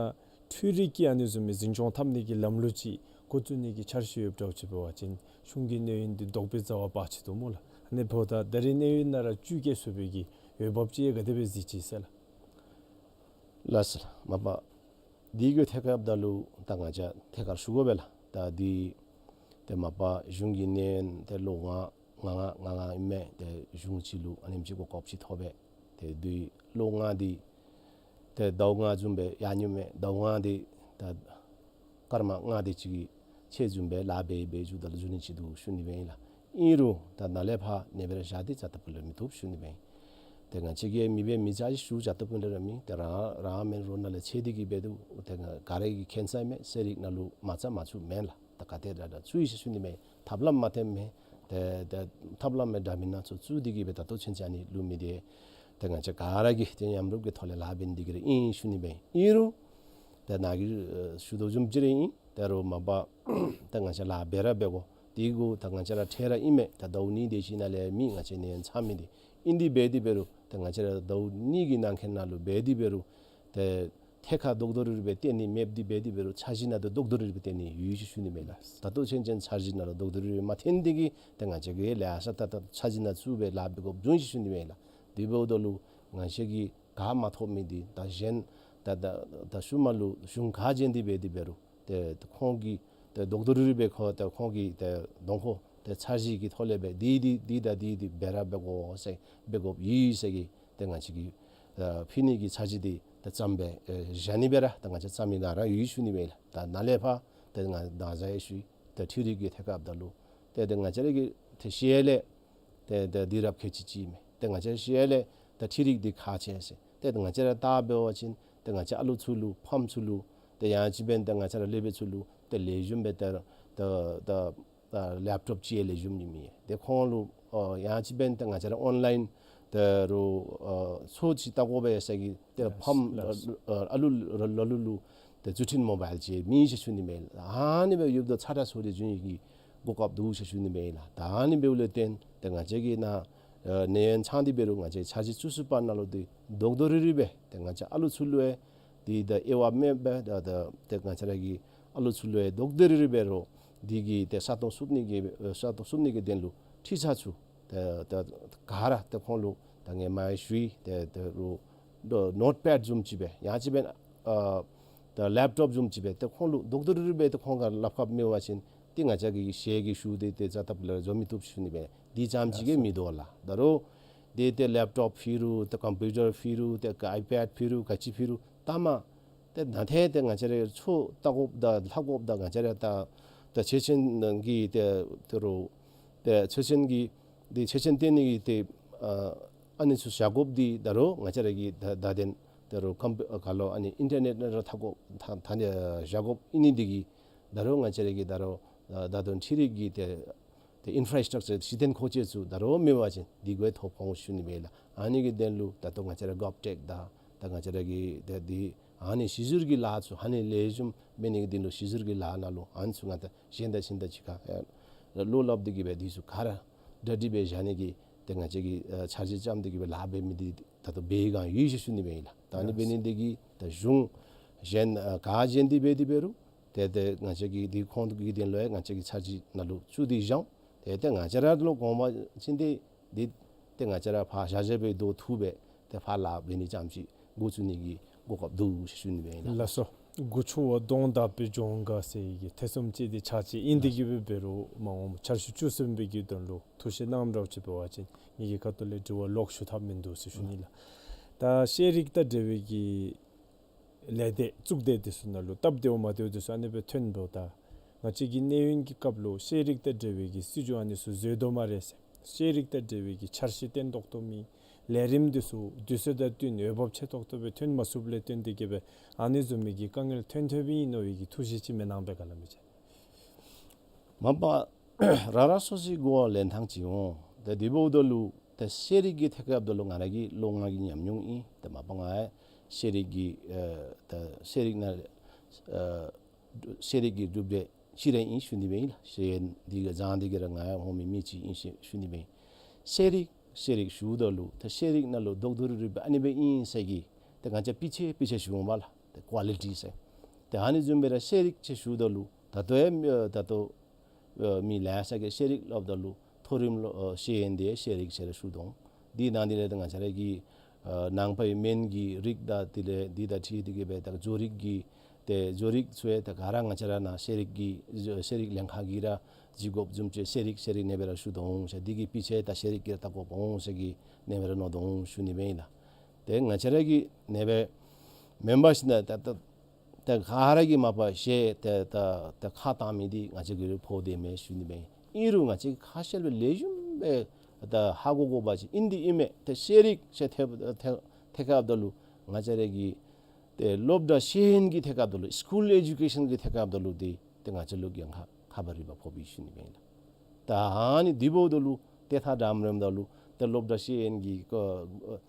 འཕྲུལ་རིག་གིས་ཨ་ནི་བཟུམ་མའི་འཛིན་སྐྱོང་འཐབ་ནི་གི་ལམ་ལུགས་ཅིག་འགོ་བཙུགས་ནི་གི་འཆར་གཞི་ཡོདཔ་འདྲཝ་ཅིག་འབད་བ་ཅིན་གཞུང་གི་གནས་ཡུན་འདི་བཟློག་པའི་རྩ་བ་འབག་ཅི་འདུག་སྨོ་ལགས། ཨ་ནི་འབདཝ་ད་ད་རེས་གནས་ཡུན་ནང་ར་བཅུད་རྒྱས་ཚུགས་པའི་གི་འོས་འབབ་ཅིག་ག་དེ་སྦེ་གཟིགས་ཅི་ཟེར་ལགས། ལགས་སོ། མ་པ་འདི་གི་ཐད་ཁར་འབདཝ་ད་ལུ་ད་ང་བཅས་ཐད་ཀར་ཞུ་དགོ་པས་ལགས། ད་འདི་ཏེ་མ་པ་གཞུང་གི་གནས་ཡུན་ཏེ་ལོ་ལྔ་ལྔ་ལྔ་ལྔ་ལྔ་ཨིན་མས། ཏེ་གཞུང་ཅིག་ལུ་ཨ་ནེམ་ཅིག་གོ་སྐབས་ཅིག་ཐོབ་པས། ཏེ་འདི་ལོ་ལྔ་འདི་ཏེ་ཟླཝ་ལྔ་བཟུམ་སྦེ་ཡར་སོ་ནི་མས། ཟླཝ་ལྔ་འདི་ད་སྐར་མ་ལྔ་དེ་ཅིག་གི་ཆེད་བཟུམ་སྦེ་ལཱ་འབད་འབད་བཅུག་ད་ལུ་བཟོ་ནི་ཅིག་འདུག་ཞུ་ནི་སྦེ་ཨིན་ལགས། ཨིན་རུང་ད་ནཱ་ལས་ཕར་ཨ་ནེ་སྦེ་ར་བཞག་སྟེ་བྱ་ད་པོ་ལས་མི་བཏུབ་ཞུ་ནི་སྦེ་ཨིན། ཏེ་ང་བཅས་ཀྱིས་མི་འབད་མི་བྱ་ཞུ་བྱ་ད་པོ་ལས་ར་མེད། ཏེ་རང་རང་མེན་རོགས་ནཱ་ལས་ཆད་དེ་གིས་འབད་དོ། ཏེ་ང་ག་ར་གིས་མཁྱེན་ས་མས། ཤེས་རིག་ནང་ལུ་མ་རྩ་མ་ཚུད་མེན་ལགས། ད་ག་དེ་དྲག་དྲག་ཚུད་ཡི་ཟེར་ཞུ་ནི་མས། ཐབས་ལམ་མ་བཏོན་མས། ཏེ་ཏེ་ཐབས་ལམ་མེད་འདྲ་མིན་སྣ་ཚོགས་བཙུགས་ཏེ་གིས་སྦེ་ད་ལྟོ་ཚུན་ཚོད་ཨ་ནི་ལུས་མི་འདི་ཏེ་ང་བཅས་ག་ར་གིས་ཏེ་མཉམ་རུབ་ཀྱི་ཐོག་ལས་ལཱ་འབད་ནི་འདི་གིས་ར་ཨིན་ཞུ་ནི་སྦེ་ཨིན། ཨིན་རུང་ཏེ་ནཱ་གིས་ཨ་ཞུ་དོ་བཟུམ་ཅིག་ར་ཨིན། ཏེ་རོགས་མ་པ་ཏེ་ང་བཅས་ལཱ་འབད་ར་འབད་དགོ། དེ་གུ་ད་ང་བཅས་ར་ཁྲལ་ར་ཨིན་མས། ད་ཟླཝ་གཉིས་དེ་ཅིག་ནང་ལས་མི་ང་བཅས་ནད་ཡམས་ཚང་མི་འདི་ཨིན། དེ་འབད་དེ་འབད་རུང་ཏེ་ང་བཅས་ར་ཟླཝ་གཉིས་ཀྱི་ནང་འཁོད་ནང་ལུ་འབད་དེ་འབད་རུང་ཏེ་ཐད་ཀར་རྡོག་རྡོག་རིལ་རིལ་སྦེ་བཏོན་ནི་མེདཔ་འདི་འབད་དེ་འབད་རུང་འཆར་གཞི་ནང་ད་རྡོག་རྡོག་རིལ་རིལ་སྦེ་བཏོན་ནི་ཡོད་ཅེས་ཞུ་ནི་མས་ལགས། ད་ལྟོ་ཚུན་ཚོད་འཆར་གཞི་ནང་ལུ་རྡོག་རྡོག་རིལ་རིལ་མ་བཏོན་ཏེ་གིས་ཏེ་ང་བཅས་ཀྱིས་ལེ་ཤ་ད་ད་འཆར་གཞི་ནང་ཚུད་སྦེ་ལཱ་འབད་དགོཔ་བྱུང་ཅེས་ཞུ་ནི་མས་ལགས། དེ་འབདཝ་ད་ལུ་ང་བཅས་ཀྱིས་ག་མ་ཐོབ་མི་འདི་ད་གཞན་ད་ད་ད་ཤུལ་མ་ལུ་གཞུང་ག་བྱོན་ཏེ་འབད་དེ་འབད་རུང་ཏེ་ཁོང་གིས་ཏེ་རྡོག་རྡོག་རིལ་རིལ་སྦེ་ཁོ་ཏེ་ཁོང་གིས་ཏེ་གདོང་ཁ་ཏེ་འཆར་གཞི་གི་ཐོག་ལས་སྦེ་འདི་འདི་འདི་དང་འདི་འདི་འབད་ར་འབད་དགོ་ཟེར་འབད་དགོཔ་ཡོད་ཟེར་གྱི་ཏེ་ང་བཅས་ཀྱིས་ཨ་ཕུལ་ནི་གི་འཆར་གཞི་འདི་ཏེ་བརྩམས་སྦེ་ཨེ་བཞག་ནི་སྦེ་ར་ཏེ་ང་བཅས་བརྩམས་མི་ནང་ར་ཡོད་ཞུ་ནི་མས་ལགས། ད་ནཱ་ལས་ཕར་ཏེ་ང་ད་ང་བཅས་ཡང་ཞུ་ཡི། ཏེ་འཕྲུལ་རིག་གི་ཐད་ཁར་འབདཝ་ད་ལུ་ཏེ་ཏེ་ང་བཅས་ར་གི་ཏེ་ཤེས་ཡོན་ལས་ཏེ་ཏེ་དུས་རབས་ཁལ་གཅིག་གཅིག་མས། ཏེ་ང་བཅས་ཤེས་ཡོན་ལས་ཏེ་འཕྲུལ་རིག་འདི་ཁག་ཆེ་ཟེར། ཏེ་ང་བཅས་ར་ད་འབད་བ་ཅིན་ཏེ་ང་བཅས་ཨ་ལུ་ཚུ་ལུ་ཕམ་ཚུ་ལུ་ཏེ་ཡང་ཅིན་འབདན་ཏེ་ང་བཅས་ར་སློབ་དཔོན་ཚུ་ལུ་ཏེ་ལེགས་ཤོམ་སྦེ་ཏེ་ཏེ་ཏེ་ལེབ་ཊོབ་ཅིག་ལེགས་ཤོམ་ཨིན་མས། ཏེ་ཁོང་ལུ་ཨ་ཡང་ཅིན་འབདན་ཏེ་ང་བཅས་ར་ཨོན་ལཱའིན་ཏེ་རུང་ཨ་ཚོགས་ཅིག་བལྟ་དགོ་པས་ཟེར་གྱི་ཏེ་ཕམ་ཨ་ཨ་ལུ་ལ་ལུ་ལུ་ཏེ་མཛུབ་ཐེལ་མོ་བཱའིལ་ཅིག་མེད་ཟེར་ཞུ་ནི་མས། ཨ་ནི་སྦེ་ཡོདཔ་ད་ཚ་དྲགས་ཚོར་ཏེ་འགྱོ་ནི་གི་གོ་སྐབས་འདུག་ཟེར་ཞུ་ནི་མས་ལགས། ད་ཨ་ནི་འབདཝ་ལས་བརྟེན་ཏེ་ང་བཅས་ཀྱི་ནཱ་ཨ་ནད་ཡམས་ཚང་སྟེ་འབད་རུང་ང་བཅས་འཆར་གཞི་བཙུགས་བཙུགསཔ་ནང་ལུ་འདི་རྡོག་རྡོག་རིལ་རིལ་སྦེ་ཏེ་ང་བཅས་ཨ་ལུ་ཚུ་ལུ་ཡང་འདི་ད་དབྱེ་བ་མེད་པར་ད་ད་ཏེ་ང་བཅས་ར་གི་ཨ་ལུ་ཚུ་ལུ་ཡང་རྡོག་རྡོག་རིལ་རིལ་འབད་རུང་འདི་གི་ཏེ་ས་སྟོང་བསུབ་ནི་གི་ཨ་ས་སྟོང་བསུབ་ནི་གི་དོན་ལུ་ཁྲིད་ཆ་ཚུ་ཏེ་ཏེ་ག་ར་ཏེ་ཁོང་ལུ་ད་ངོ་མ་ཡང་ཞུ་ཡི། ཏེ་ཏེ་རུང་ནོཊ་པེཌ་བཟུམ་ཅིག་སྦེ་ཡང་ཅིན་འབདན་ཨ་ད་ལེབ་ཊོབ་བཟུམ་ཅིག་སྦེ་ཏེ་ཁོང་ལུ་རྡོག་རྡོག་རིལ་རིལ་སྦེ་ཏེ་ཁོང་ག་ར་སླབ་ཁ་མེད་པ་ཅིན་ཏེ་ང་བཅས་ཀྱིས་ཞལ་གྱིས་ཞུ་སྟེ་ཏེ་རྩ་དང་པོ་ལས་བཟོ་མི་བཏུབ་ཞུ་ནི་སྦེ་འདི་ཙམ་ཅིག་གིས་མི་དོ་ལགས། ད་རུང་འདི་ཏེ་ལེབ་ཊོབ་ཕུལ་རུང་ཏེ་ཀམ་པིའུ་ཊར་ཕུལ་རུང་ཏེ་ཨའི་པེཌ་ཕུལ་རུང་ག་ཅི་ཕུལ་རུང་ལྟ་མ་ཏེ་ད་ཏེ་ཏེ་ང་བཅས་ར་ཚུ་བལྟ་དགོཔ་དང་ལྷག་དགོཔ་དང་ང་བཅས་ར་ད་ད་ཆོས་ཅན་གྱི་ཏེ་ད་རུང་ཏེ་ཆོས་ཅན་གྱི་འདི་ཆོས་ཅན་བསྟན་ནི་གི་ཏེ་ཨ་ཨ་ནི་ཚུ་བཞག་དགོཔ་འདི་ད་རུང་ང་བཅས་ར་གི་ད་ད་དེན་ ད་རུང་ཀམ་པི་ཨ་ག་ལོ་ཨ་ནི་ཨིན་ཊར་ནེཊ་ནང་ར་ཐ་གོ་ཐ་ཐ་ནི་བཞག་དགོཔ་ཨིན་ནི་འདི་གིས་ད་རུང་ང་བཅས་ར་གི་ད་རུང་ད་ད་དུང་འཕྲུལ་རིག་གི་ཏེ་ཏེ་ཨིན་ཕ་ར་སི་ཊག་ཅར་གཞི་རྟེན་མཁོ་ཆས་ཚུ་ད་རུང་མེད་པ་ཅིན་འདི་གོ་ཐོབ་འོང་ཞུ་ནི་མས་ལགས། ཨ་ནི་གི་དོན་ལུ་ད་ལྟོ་ང་བཅས་ར་གོབ་ཊེཀ་དང་ད་ང་བཅས་ར་གི་ཏེ་འདི་ཨ་ནི་ཤེས་ཚུལ་གྱི་ལཱ་ཚུ་ཨ་ནི་ལེགས་ཤོམ་འབད་ནི་གི་དོན་ལུ་ཤེས་ཚུལ་གྱི་ལཱ་ནང་ལུ་ཨ་ནི་ཚུ་ང་ད་གཞན་དང་གཞན་དང་གཅིག་ཁར་ཨེ་བློ་སླབ་སྟེ་གི་སྦེ་འདི་ཚུ་ག་ར་གྲ་སྒྲིག་འབད་བཞག་ནི་གི་ཏེ་ང་བཅས་ཀྱིས་ཨེ་འཆར་གཞི་བརྩམས་ཏེ་གི་སྦེ་ལཱ་འབད་མི་འདི་ད་ལྟོ་འབད་བའི་སྒང་ཡོད་ཞུ་ཞུ་ནི་མས་ལགས། ད་ཨ་ནི་འབད་ནི་འདི་གིས་ད་གཞུང་གཞན་ཨ་ག་གཞན་འདི་འབད་དེ་འབད་རུང་ཏེ་ཏེ་ང་བཅས་ཀྱིས་འདི་ཁོང་གི་དོན་ལུ་ཡང་ང་བཅས་ཀྱིས་འཆར་གཞི་ནང་ལུ་བཙུགས་ཏེ་བཞག་འོང་། ཏེ་ཏེ་ང་བཅས་ར་ལུ་དགོངས་པ་ཅིན་ཏེ་འདི་ཏེ་ང་བཅས་ར་ཕར་བཞག་བཞག་སྦེ་སྡོད་ཐུབ་སྦེ་ཏེ་ཕར་ལཱ་འབད་ནི་ཙམ་ཅིག་འགོ་བཙུགས་ནི་གི་གོ་སྐབས་འདུག་ཞུ་ཞུ་ནི་མས་ལགས། ལགས་སོ། མགུ་ཆུ་བ་གདོང་བརྡབས་པའི་ལྗོངས་དགའ་ཟེར་གྱི་ཐེ་ཚོམ་ཅིག་འདི་ཆགས་ཅི། ཨིན་ཏེ་གི་སྦེ་འབད་རུང་མ་འོངས་འཆར་གཞི་བཅུ་གསུམ་པའི་གི་དོན་ལུ་ཐུགས་བཞེད་གནངམ་འདྲཝ་ཅིག་འབད་བ་ཅིན་ངེ་གི་ཁ་ཐུག་ལས་དྲི་བ་ལོག་ཞུ་ཐབས་མིན་འདུག་ཟེར་ཞུ་ནི་ལགས། ད་ཤེས་རིག་དང་འབྲེལ་བའི་གི་ལས་སྡེ་གཙུག་སྡེ་འདི་ཚུ་ནང་ལུ་སྟབས་བདེཝ་མ་བདེཝ་འདི་ཚུ་ཨ་ནི་སྦེ་ཐོན་འདུག། ད་ང་བཅས་ཀྱི་གནས་ཡུན་གྱི་སྐབས་ལུ་ཤེས་རིག་དང་འབྲེལ་བའི་གི་སྲིད་བྱུས་ཨ་ནི་ཚུ་བཟོ་དོ་སྨ་རེ་ཟེར། ཤེས་རིག་དང་འབྲེལ་བའི་གི་འཆར་གཞི་བརྟན་ཏོག་ཏོ་མེད། ལས་རིམ་འདི་ཚུ་དུས་ཚོད་དང་བསྟུན་འོས་འབབ་ཆེ་ཏོག་ཏོ་སྦེ་ཐོན་མ་ཚུགསཔ་ལས་བརྟེན་ཏེ་གི་སྦེ་ཨ་ནི་བཟུམ་མའི་གི་དཀའ་ངལ་ཐོན་ཐོནམ་ཨིན་མནོ་བའི་གི་ཐུགས་བཞེད་ཅིག་མེན་ན་སྦེ་ག་ལ་མི་ཅིག། མ་པ་རང་རང་སོ་སོའི་གོ་བ་ལེན་ཐངས་ཅིག་འོང་། ཏེ་འདི་འབདཝ་ད་ལུ་ཏེ་ཤེས་རིག་གི་ཐད་ཁར་འབདཝ་ད་ལུ་ང་ར་གི་ལོ་ལྔ་གི་ཉམས་མྱོང་ཨིན། ཏེ་མ་པ་ང་ཡང་ཤེས་རིག་གི་ཨེ་ཏེ་ཤེས་རིག་ནང་ཨེ་ཤེས་རིག་གི་གྲུབ་འབྲས་ཅིག་ར་ཨིན་ཞུ་ནི་སྦེ་ཨིན་ལགས། ཤེས་ཡོན་འདི་གི་སྦྱང་སྟེ་གི་ར་ང་ཡང་འོང་མི་མི་ཅིག་ཨིན་ཞུ་ཞུ་ནི་སྦེ་ཨིན། ཤེས་རིག་ཤེས་རིག་ཞུཝ་ད་ལུ་ཏེ་ཤེས་རིག་ནང་ལུ་དོག་དོ་རུ་རུ་སྦེ་ཨ་ནི་སྦེ་ཨིན་ཟེར་གྱི་ཏེ་ང་བཅས་སྤུས་ཚད་སྤུས་ཚད་ཞུ་འོང་པ་ལགས། ཏེ་ཀོ་ལི་ཊི་ཟེར། ཏེ་ཨ་ནི་བཟུམ་སྦེ་ར་ཤེས་རིག་ཅིག་ཞུཝ་ད་ལུ་ད་ལྟོ་ཡང་ཨེ་ད་ལྟོ་ཨེ་མི་ལེ་ཤ་གིས་ཤེས་རིག་སླབ་ད་ལུ་མཐོ་རིམ་ལོ་ཨེ་ཤེས་ཡོན་འདི་ཤེས་རིག་ཟེར་ར་ཞུ་དོ། འདི་ནང་འདི་ལས་ད་ང་བཅས་ར་གི་ཨེ་ནང་པའི་སྨན་གྱི་རིགས་དང་དེ་ལས་འདི་དང་འཁྲིལ་ཏེ་གི་སྦེ་ད་བཟོ་རིག་གི་ཏེ་བཟོ་རིག་ཚུ་ཡང་ད་ག་ར་ང་བཅས་ར་ནཱ་ཤེས་རིག་གི་ཤེས་རིག་ལྷན་ཁག་གིས་ར་བརྩི་དགོཔ་བཟུམ་ཅིག་ཤེས་རིག་ཤེས་རིག་ཨ་ནི་སྦེ་ར་ཞུ་དོ་འོང་ཟེར། འདི་གི་སྤུས་ཚད་ད་ཤེས་རིག་གིས་ད་གོ་འོང་ཟེར་གྱི་ཨ་ནི་སྦེ་ར་མནོ་དོ་འོང་ཞུ་ནི་སྦེ་ཨིན་ལགས། ཏེ་ང་བཅས་ར་གི་ཨ་ནི་སྦེ་མེན་པར་ཞིན་ན་ད་ད་ད་ག་ར་གིས་མ་པ་ཤེས་ཏེ་ད་ད་ཁ་བཏང་མི་འདི་ང་བཅས་ཀྱིས་ཕོག་སྟེ་མས་ཞུ་ནི་སྦེ་ཨིན། ཨིན་རུང་ང་བཅས་ཁ་གསལ་སྦེ་ལེགས་ཤོམ་སྦེ་ད་ཧ་གོ་དགོ་པ་ཅིན་ཨིན་འདི་ཨིན་མས། ཏེ་ཤེས་རིག་ཟེར་ཐད་ཐད་ཐད་ཁར་འབདཝ་ད་ལུ་ང་བཅས་ར་གི་ཏེ་སློབ་གྲྭ་ཤེས་ཡོན་གྱི་ཐད་ཁར་འབདཝ་ད་ལུ་སི་ཀུལ་ཨེ་ཌུ་ཀེ་ཤཱན་གྱི་ཐད་ཁར་འབདཝ་ད་ལུ་འདི་ཏེ་ང་བཅས་ལུ་གྱངས་ཁ་ཁ་བ་རི་བ་ཕོག་པས་ཞུ་ནི་སྦེ་ཨིན་ལགས། ད་ཨ་ནི་འདི་འབདཝ་ད་ལུ་ཏེ་ཐ་དམ་རེམ་ད་ལུ་ཏེ་སློབ་གྲྭ་ཤེས་ཡོན་གྱི་ཀོ་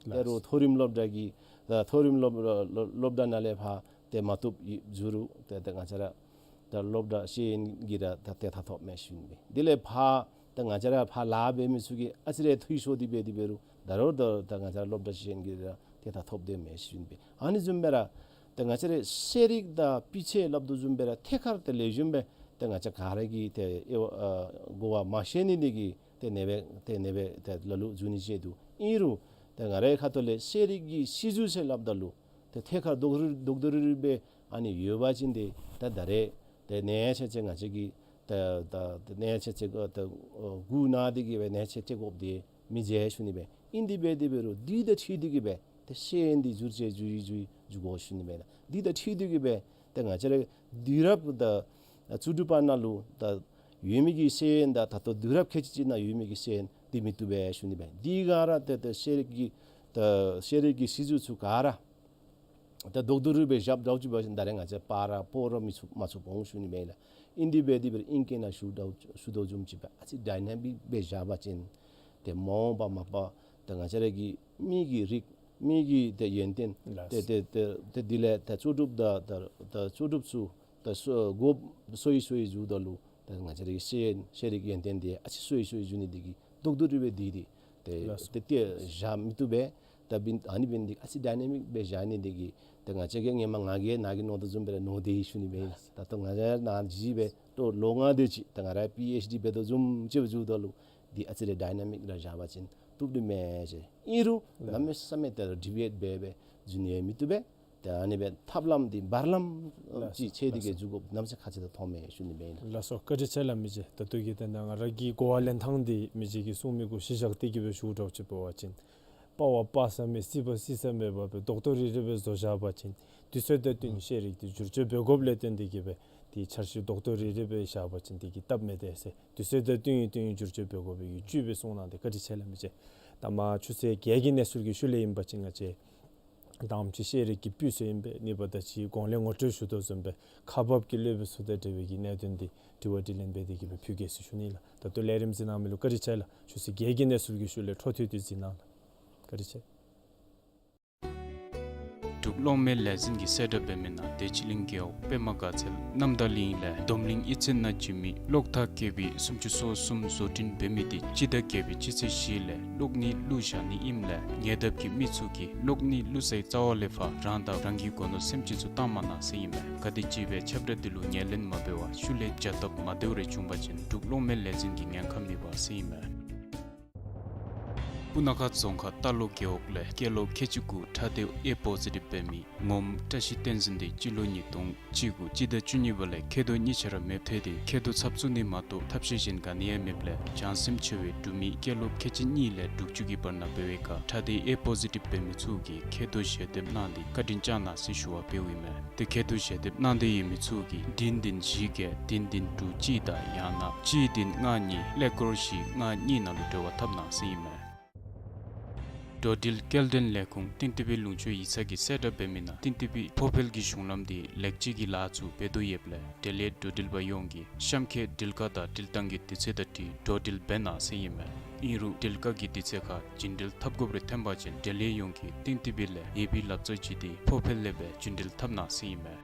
ཏེ་རུང་མཐོ་རིམ་སློབ་གྲྭ་གི་ད་མཐོ་རིམ་སློབ་སློབ་སློབ་གྲྭ་ནང་ལས་ཕར་ཏེ་མ་བཏུབ་ཡི་འགྱོ་རུང་ཏེ་ཏེ་ང་བཅས་ར་ད་སློབ་གྲྭ་ཤེས་ཡོན་གྱི་ར་ད་ཏེ་ཐ་ཐོབ་མས་ཞུ་ནི་སྦེ། དེ་ལས་ཕར་ད་ང་བཅས་ར་ཕར་ལཱ་འབད་མི་ཚུ་གིས་ཨ་ཙི་རེ་འཐུས་ཤོར་ཏེ་འབད་དེ་འབད་རུང་ད་རུང་ད་ད་ང་བཅས་ར་སློབ་གྲྭ་ཤེས་ཡོན་གྱི་ར་ཏེ་ཐ་ཐོབ་སྟེ་མས་ཞུ་ནི་སྦེ། ཨ་ནི་བཟུམ་སྦེ་ར་ད་ང་བཅས་ར་ཤེས་རིག་དང་སྤུས་ཚད་སླབ་དོ་བཟུམ་སྦེ་ར་ཐད་ཁར་ཏེ་ལེགས་ཤོམ་སྦེ་ད་ང་བཅས་ག་ར་གིས་ཏེ་ཨེ་ཨ་གོ་བ་མ་ཤེས་ནི་འདི་གིས་ཏེ་ཨ་ནི་སྦེ་ཏེ་ཨ་ནི་སྦེ་ཏེ་ལ་ལུ་འགྱོ་ནི་ཅིག་འདུག། ཨིན་རུང་ད་ང་རའི་ཁ་ཐུག་ལས་ཤེས་རིག་གི་སྲིད་བྱུས་ཟེར་སླབ་ད་ལུ་ཏེ་ཐད་ཁར་དོག་རུ་དོག་དོ་རུ་རུ་སྦེ་ཨ་ནི་ཡོད་པ་ཅིན་ཏེ་ད་ད་རེས་ཏེ་ནེ་ཆ་ཅིག་ང་བཅས་ཀྱིས་ད་ད་ད་ནེ་ཆ་ཅིག་ད་ཨ་གུ་ན་འདི་གིས་སྦེ་ནེ་ཆ་ཅིག་དགོཔ་འདི་མི་འགྱོ་ཞུ་ནི་སྦེ། ཨིན་དེ་འབད་དེ་འབད་རུང་འདི་དང་འཁྲིལ་ཏེ་གི་སྦེ་ཏེ་ཤེས་ཡོན་འདི་འགྱུར་བཅོས་འགྱུར་ཡི་འགྱུར་འགྱུར་དགོ་ཞུ་ནི་སྦེ་ལགས། འདི་དང་འཁྲིལ་ཏེ་གི་སྦེ་ཏེ་ང་བཅས་ར་དུས་རབས་ད་ཨ་བཅུ་དྲུག་པ་ནང་ལུ་ད་ཡོད་མི་གི་ཤེས་ཡོན་དང་ད་ལྟོ་དུས་རབས་ཁལ་གཅིག་གཅིག་ནང་ཡོད་མི་གི་ཤེས་ཡོན་འདི་མི་བཏུབ་པས་ཞུ་ནི་སྦེ། འདི་ག་ར་ཏེ་ཏེ་ཤེས་རིག་གི་ད་ཤེས་རིག་གི་སྲིད་བྱུས་ཚུ་ག་ར་ད་དོག་དོ་རུ་སྦེ་བཞག་བཞགཔ་ཅིག་འབད་བ་ཅིན་ད་རེས་ང་བཅས་སྤར་ར་སྤོ་ར་མི་ཚུགས་མ་ཚུགས་འོང་ཞུ་ནི་སྦེ་ལགས། ཨིན་དེ་འབད་དེ་འབད་རུང་ཨིང་སྐད་ནང་ཞུ་དོ་ཞུ་དོ་བཟུམ་ཅིག་སྦེ་ཨ་ཙི་ཌའི་ན་མིཀ་སྦེ་བཞག་པ་ཅིན་ཏེ་མ་འོངས་པ་མ་པ་ད་ང་བཅས་ར་གི་མི་གི་རིགས་མི་གི་ཏེ་ཡོན་ཏན་ལགས། ཏེ་ཏེ་ཏེ་ཏེ་དེ་ལས་ད་ལྕོགས་གྲུབ་ད་ད་ད་ལྕོགས་གྲུབ་ཚུ་ད་སོ་གོ་སོ་ཡི་སོ་ཡི་འགྱོཝ་ད་ལུ་ད་ང་བཅས་ར་གི་ཤེས་ཤེས་རིག་ཡོན་ཏན་འདི་ཨ་ཙི་སོ་ཡི་སོ་ཡི་འགྱོ་ནི་འདི་གིས་དོག་དོ་རུ་སྦེ་འདི་འདི་ཏེ་ལགས་སོ། ཏེ་ཏེ་བཞག་མི་བཏུབ་པས། ད་འབདན་ཨ་ནི་འབད་ནི་འདི་ཨ་ཙི་ཌའི་ན་མིཀ་སྦེ་བཞག་ནི་འདི་གིས་ད་ང་བཅས་ཀྱིས་སྔོན་མ་ང་གིས་ནཱ་གིས་མནོ་དོ་བཟུམ་སྦེ་ར་མནོ་སྟེ་ཞུ་ནི་སྦེ་ཨིན་ལགས། ད་ལྟོ་ང་བཅས་ནཱ་གཞི་སྦེ་ལོ་ལོ་ལྔ་དེ་ཅིག་ད་ང་ར་པི་ཨེཆ་ཌི་འབད་དོ་བཟུམ་ཅིག་འགྱོཝ་ད་ལུ་འདི་ཨ་ཙི་རེ་ཌའི་ན་མིཀ་ར་བཞག་པ་ཅིན་བཏུབ་ནི་མས་ཟེར། ཨིན་རུང་ལགས། གནམ་མེད་ས་མེད་ད་ཌི་བི་ཨེཊ་འབད་སྦེ་འགྱོ་ནི་ཡང་མི་བཏུབ་པས། ཏེ་ཨ་ནི་སྦེ་ཐབས་ལམ་འདི་བར་ལམ་ལགས་སོ། ཅིག་ཕྱེ་སྟེ་གི་ལགས་སོ། འགྱོ་དགོཔ་གནམ་ས་ཁ་ཅིག་ད་མཐོང་མས་ཞུ་ནི་སྦེ་ཨིན་ལགས། ལགས་སོ། བཀའ་དྲིན་ཆེ་ལགས། མི་རྗེ་ད་ལྟོ་གི་ཏེ་ནཱ་ང་ར་གི་གོ་བ་ལེན་ཐངས་འདི་མི་རྗེ་གིས་གསུང་མི་གུ་གཞི་བཞག་སྟེ་གི་སྦེ་ཞུ་དགོཔ་ཅིག་འབད་བ་ཅིན་སྤར་བ་སྤར་ས་མེད་སིལ་བ་སིལ་ས་མེད་པར་སྦེ་དོག་དོ་རུ་རུ་སྦེ་བཟོ་བཞག་པ་ཅིན་དུས་ཚོད་དང་བསྟུན་ཤེས་རིག་འདི་འགྱུར་བཅོས་འབད་དགོཔ་ལས་བརྟེན་ཏེ་གི་སྦེ་ཏེ་འཆར་གཞི་དོག་དོ་རུ་རུ་སྦེ་བཞག་པ་ཅིན་འདི་གིས་སྟབས་མི་བདེ་ཟེར་དུས་ཚོད་དང་བསྟུན་བསྟུན་འགྱུར་བཅོས་འབད་དགོ་པའི་གི་བཅུད་སྦེ་གསུངས་གནང་སྟེ་བཀའ་དྲིན་ཆེ་ལགས་མི་རྗེ། ད་མ་ཆུ་ཚོད་བརྒྱད་ཀྱི་གནས་ཚུལ་གྱི་ཤུལ་ལས་ཨིན་པ་ཅིན་ང་བཅས་ དང་པ་ཅིག་ཤེས་རིག་གི་སྤུས་ཚད་ཨིན་པས། གཉིས་པ་ད་ཅི་གོང་ལས་ངོ་སྤྲོད་ཞུ་དོ་བཟུམ་སྦེ་ཁག་འབག་གི་སློབ་དཔོན་ཚུ་དང་འབྲེལ་བའི་གི་གནད་དོན་འདི་དྲི་བ་དྲིས་ལན་འབད་དེ་གི་སྦེ་ཕུལ་གེ་ཟེར་ཞུ་ནི་ལགས། ད་ལྟོ་ལས་རིམ་གཟིགས་གནང་མི་ལུ་བཀའ་དྲིན་ཆེ་ལགས། ཆུ་ཚོད་བརྒྱད་ཀྱི་གནས་ཚུལ་གྱི་ཤུལ་ལས་འཕྲོ་མཐུད་དེ་གཟིགས་གནང་ལགས། བཀའ་དྲིན་ཆེ། འབྲུག་གློག་མེ་ལས་འཛིན་གྱིས་གསལ་བསྒྲགས་འབད་མི་ནང་བདེ་ཆེན་གླིང་རྒེད་འོག་པདྨ་དགའ་ཚལ་གནམ་ཐང་གླིང་ལས་འདོམ་གླིང་གཡུས་ཚན་ནང་བྱོན་མི་གློག་ཐག་བཀལ་བའི་སུམ་ཅུ་སོ་གསུམ་བཟོ་སྐྲུན་འབད་མི་དེ་སྤྱི་ཟླ་བརྒྱད་པའི་སྤྱི་ཚེས་བཞི་ལས་གློག་གཉིད་བླུག་བཞག་ནི་ཨིནམ་ལས་ཉེ་འདབས་ཀྱི་མི་ཚུ་གིས་གློག་གཉིད་བླུག་སའི་རྩ་བ་ལས་ཕར་རང་དང་རང་གི་སྒོ་ནོར་སེམས་ཅན་ཚུ་བཏང་མ་གནང་ཟེར་ཨིན་མས། ག་དེམ་ཅིག་སྦེ་ཁྱབ་བསྒྲགས་འདི་ལུ་ངོས་ལེན་མ་འབད་བར་ཤུལ་ལས་བྱ་སྟབས་མ་བདེཝ་རེ་བྱུང་པ་ཅིན་འབྲུག་གློག་མེ་ལས་འཛིན་གྱིས་ཉེན་ཁ་མེད་པ་ཟེར་ཨིན་མས། སྤུ་ན་ཁ་རྫོང་ཁག་རྟ་ལོག་རྒེད་འོག་ལས་སྐྱེས་ལོ་ཁལ་གཅིག་དགུ་ཁྲག་སྡེ་ཨེ་པོ་ཟི་ཊིབ་འབད་མི་ངོམ་བཀྲ་ཤིས་བསྟན་འཛིན་དེ་སྤྱི་ལོ་ཉིས་སྟོང་བཅུ་དགུ་སྤྱི་ཟླ་བཅུ་གཉིས་པ་ལས་མཁལ་རྡོག་གཉིས་ཆ་ར་མེདཔ་ཐལ་ཏེ་མཁལ་རྡོག་ཚབ་བཙུགས་ནི་མ་གཏོགས་ཐབས་ཤེས་གཞན་ག་ནི་ཡང་མེདཔ་ལས་བྱང་སེམས་ཆེ་བའི་འབྲུག་མི་སྐྱེས་ལོ་ཁལ་གཅིག་གཉིས་ལས་དྲུག་ཅུ་གི་བར་ན་འབད་བའི་ཁར་ཁྲག་སྡེ་ཨེ་པོ་ཟི་ཊིབ་འབད་མི་ཚུ་གིས་མཁལ་རྡོག་ཞལ་འདེབས་གནང་སྟེ་བཀའ་དྲིན་བསྐྱང་གནང་ཟེར་ཞུ་བ་འབདཝ་ཨིན་མས། ཏེ་མཁལ་རྡོག་ཞལ་འདེབས་གནང་འདོད་ཡོད་མི་ཚུ་གིས་བདུན་བདུན་བཞི་བརྒྱད་བདུན་བདུན་དྲུག་གཅིག་དང་ཡང་ན་གཅིག་བདུན་ལྔ་གཉིས་ཀླད་ཀོར་བཞི་ལྔ་གཉིས་ནང་ལུ་འབྲེལ་བ་འཐབ་གནང་ཟེར་ཨིན་མས། འགྲོ་འགྲུལ་སྐྱེལ་འདྲེན་ལས་ཁུངས་ཏིང་ཏི་པི་ལུང་ཕྱོགས་ཡིག་ཚང་གིས་གསལ་བསྒྲགས་འབད་མི་ནང་ཏིང་ཏི་པི་ཕོ་འཕེལ་གྱི་གཞུང་ལམ་དེ་ལེགས་བཅོས་ཀྱི་ལཱ་ཚུ་འབད་དོ་ཡོདཔ་ལས་འབྲེལ་ཡོད་འགྲོ་འགྲུལ་པ་ཡོངས་ཀྱིས་གཤམ་འཁོད་འགྲུལ་བཀག་དང་འགྲུལ་བཏང་གི་དུས་ཚོད་དང་འཁྲིལ་འགྲོ་འགྲུལ་འབད་གནང་ཟེར་ཨིན་མས། ཨིན་རུང་འགྲུལ་བཀག་གི་དུས་ཚོད་ཁར་རྒྱུན་འགྲུལ་འཐབ་དགོཔ་རེ་ཐོན་པ་ཅིན་འབྲེལ་ཡོད་ཡོངས་ཀྱིས་ཏིང་ཏི་པི་ལས་ཡོད་པའི་ལག་རྩལ་བྱིན་ཏེ་ཕོ་འཕེལ་ལས་སྦེ་རྒྱུན་འགྲུལ་འཐབ་གནང་ཟེར་ཨིན་མས།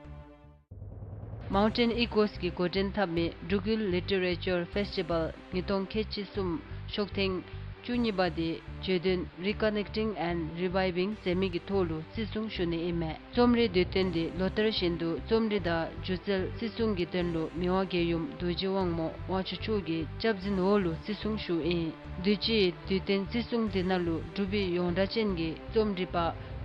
མའུན་ཊེན་ཨི་ཀོས་ཀྱིས་འགོ་འདྲེན་འཐབ་མི་འབྲུག་ཡུལ་ལི་ཊི་རེ་ཅར་ཕེསི་ཊི་བཱལ་ཉིས་སྟོང་ཁལ་གཅིག་གསུམ་ཤོག་ཐེངས་བཅུ་གཉིས་པ་དེ་བརྗོད་དོན་Reconnecting and Reviving ཟེར་མི་གི་ཐོག་ལུ་བརྩི་སྲུང་ཞུ་ནི་ཨིན་མས། རྩོམ་རིག་དུས་སྟོན་དེ་ལོ་ལྟར་བཞིན་དུ་རྩོམ་རིག་དང་སྒྱུ་རྩལ་བརྩི་སྲུང་གི་དོན་ལུ་མི་དབང་རྒྱལ་ཡུམ་རྡོ་རྗེ་དབང་མོ་དབང་ཕྱུག་མཆོག་གི་སྐྱབས་འཛིན་འོག་ལུ་བརྩི་སྲུང་ཞུཝ་ཨིན། དུས་ཅི་དུས་སྟོན་བརྩི་སྲུང་དེ་ནང་ལུ་འབྲུག་པའི་ཡོངས་གྲགས་ཅན་གྱི་རྩོམ་རིག་པ་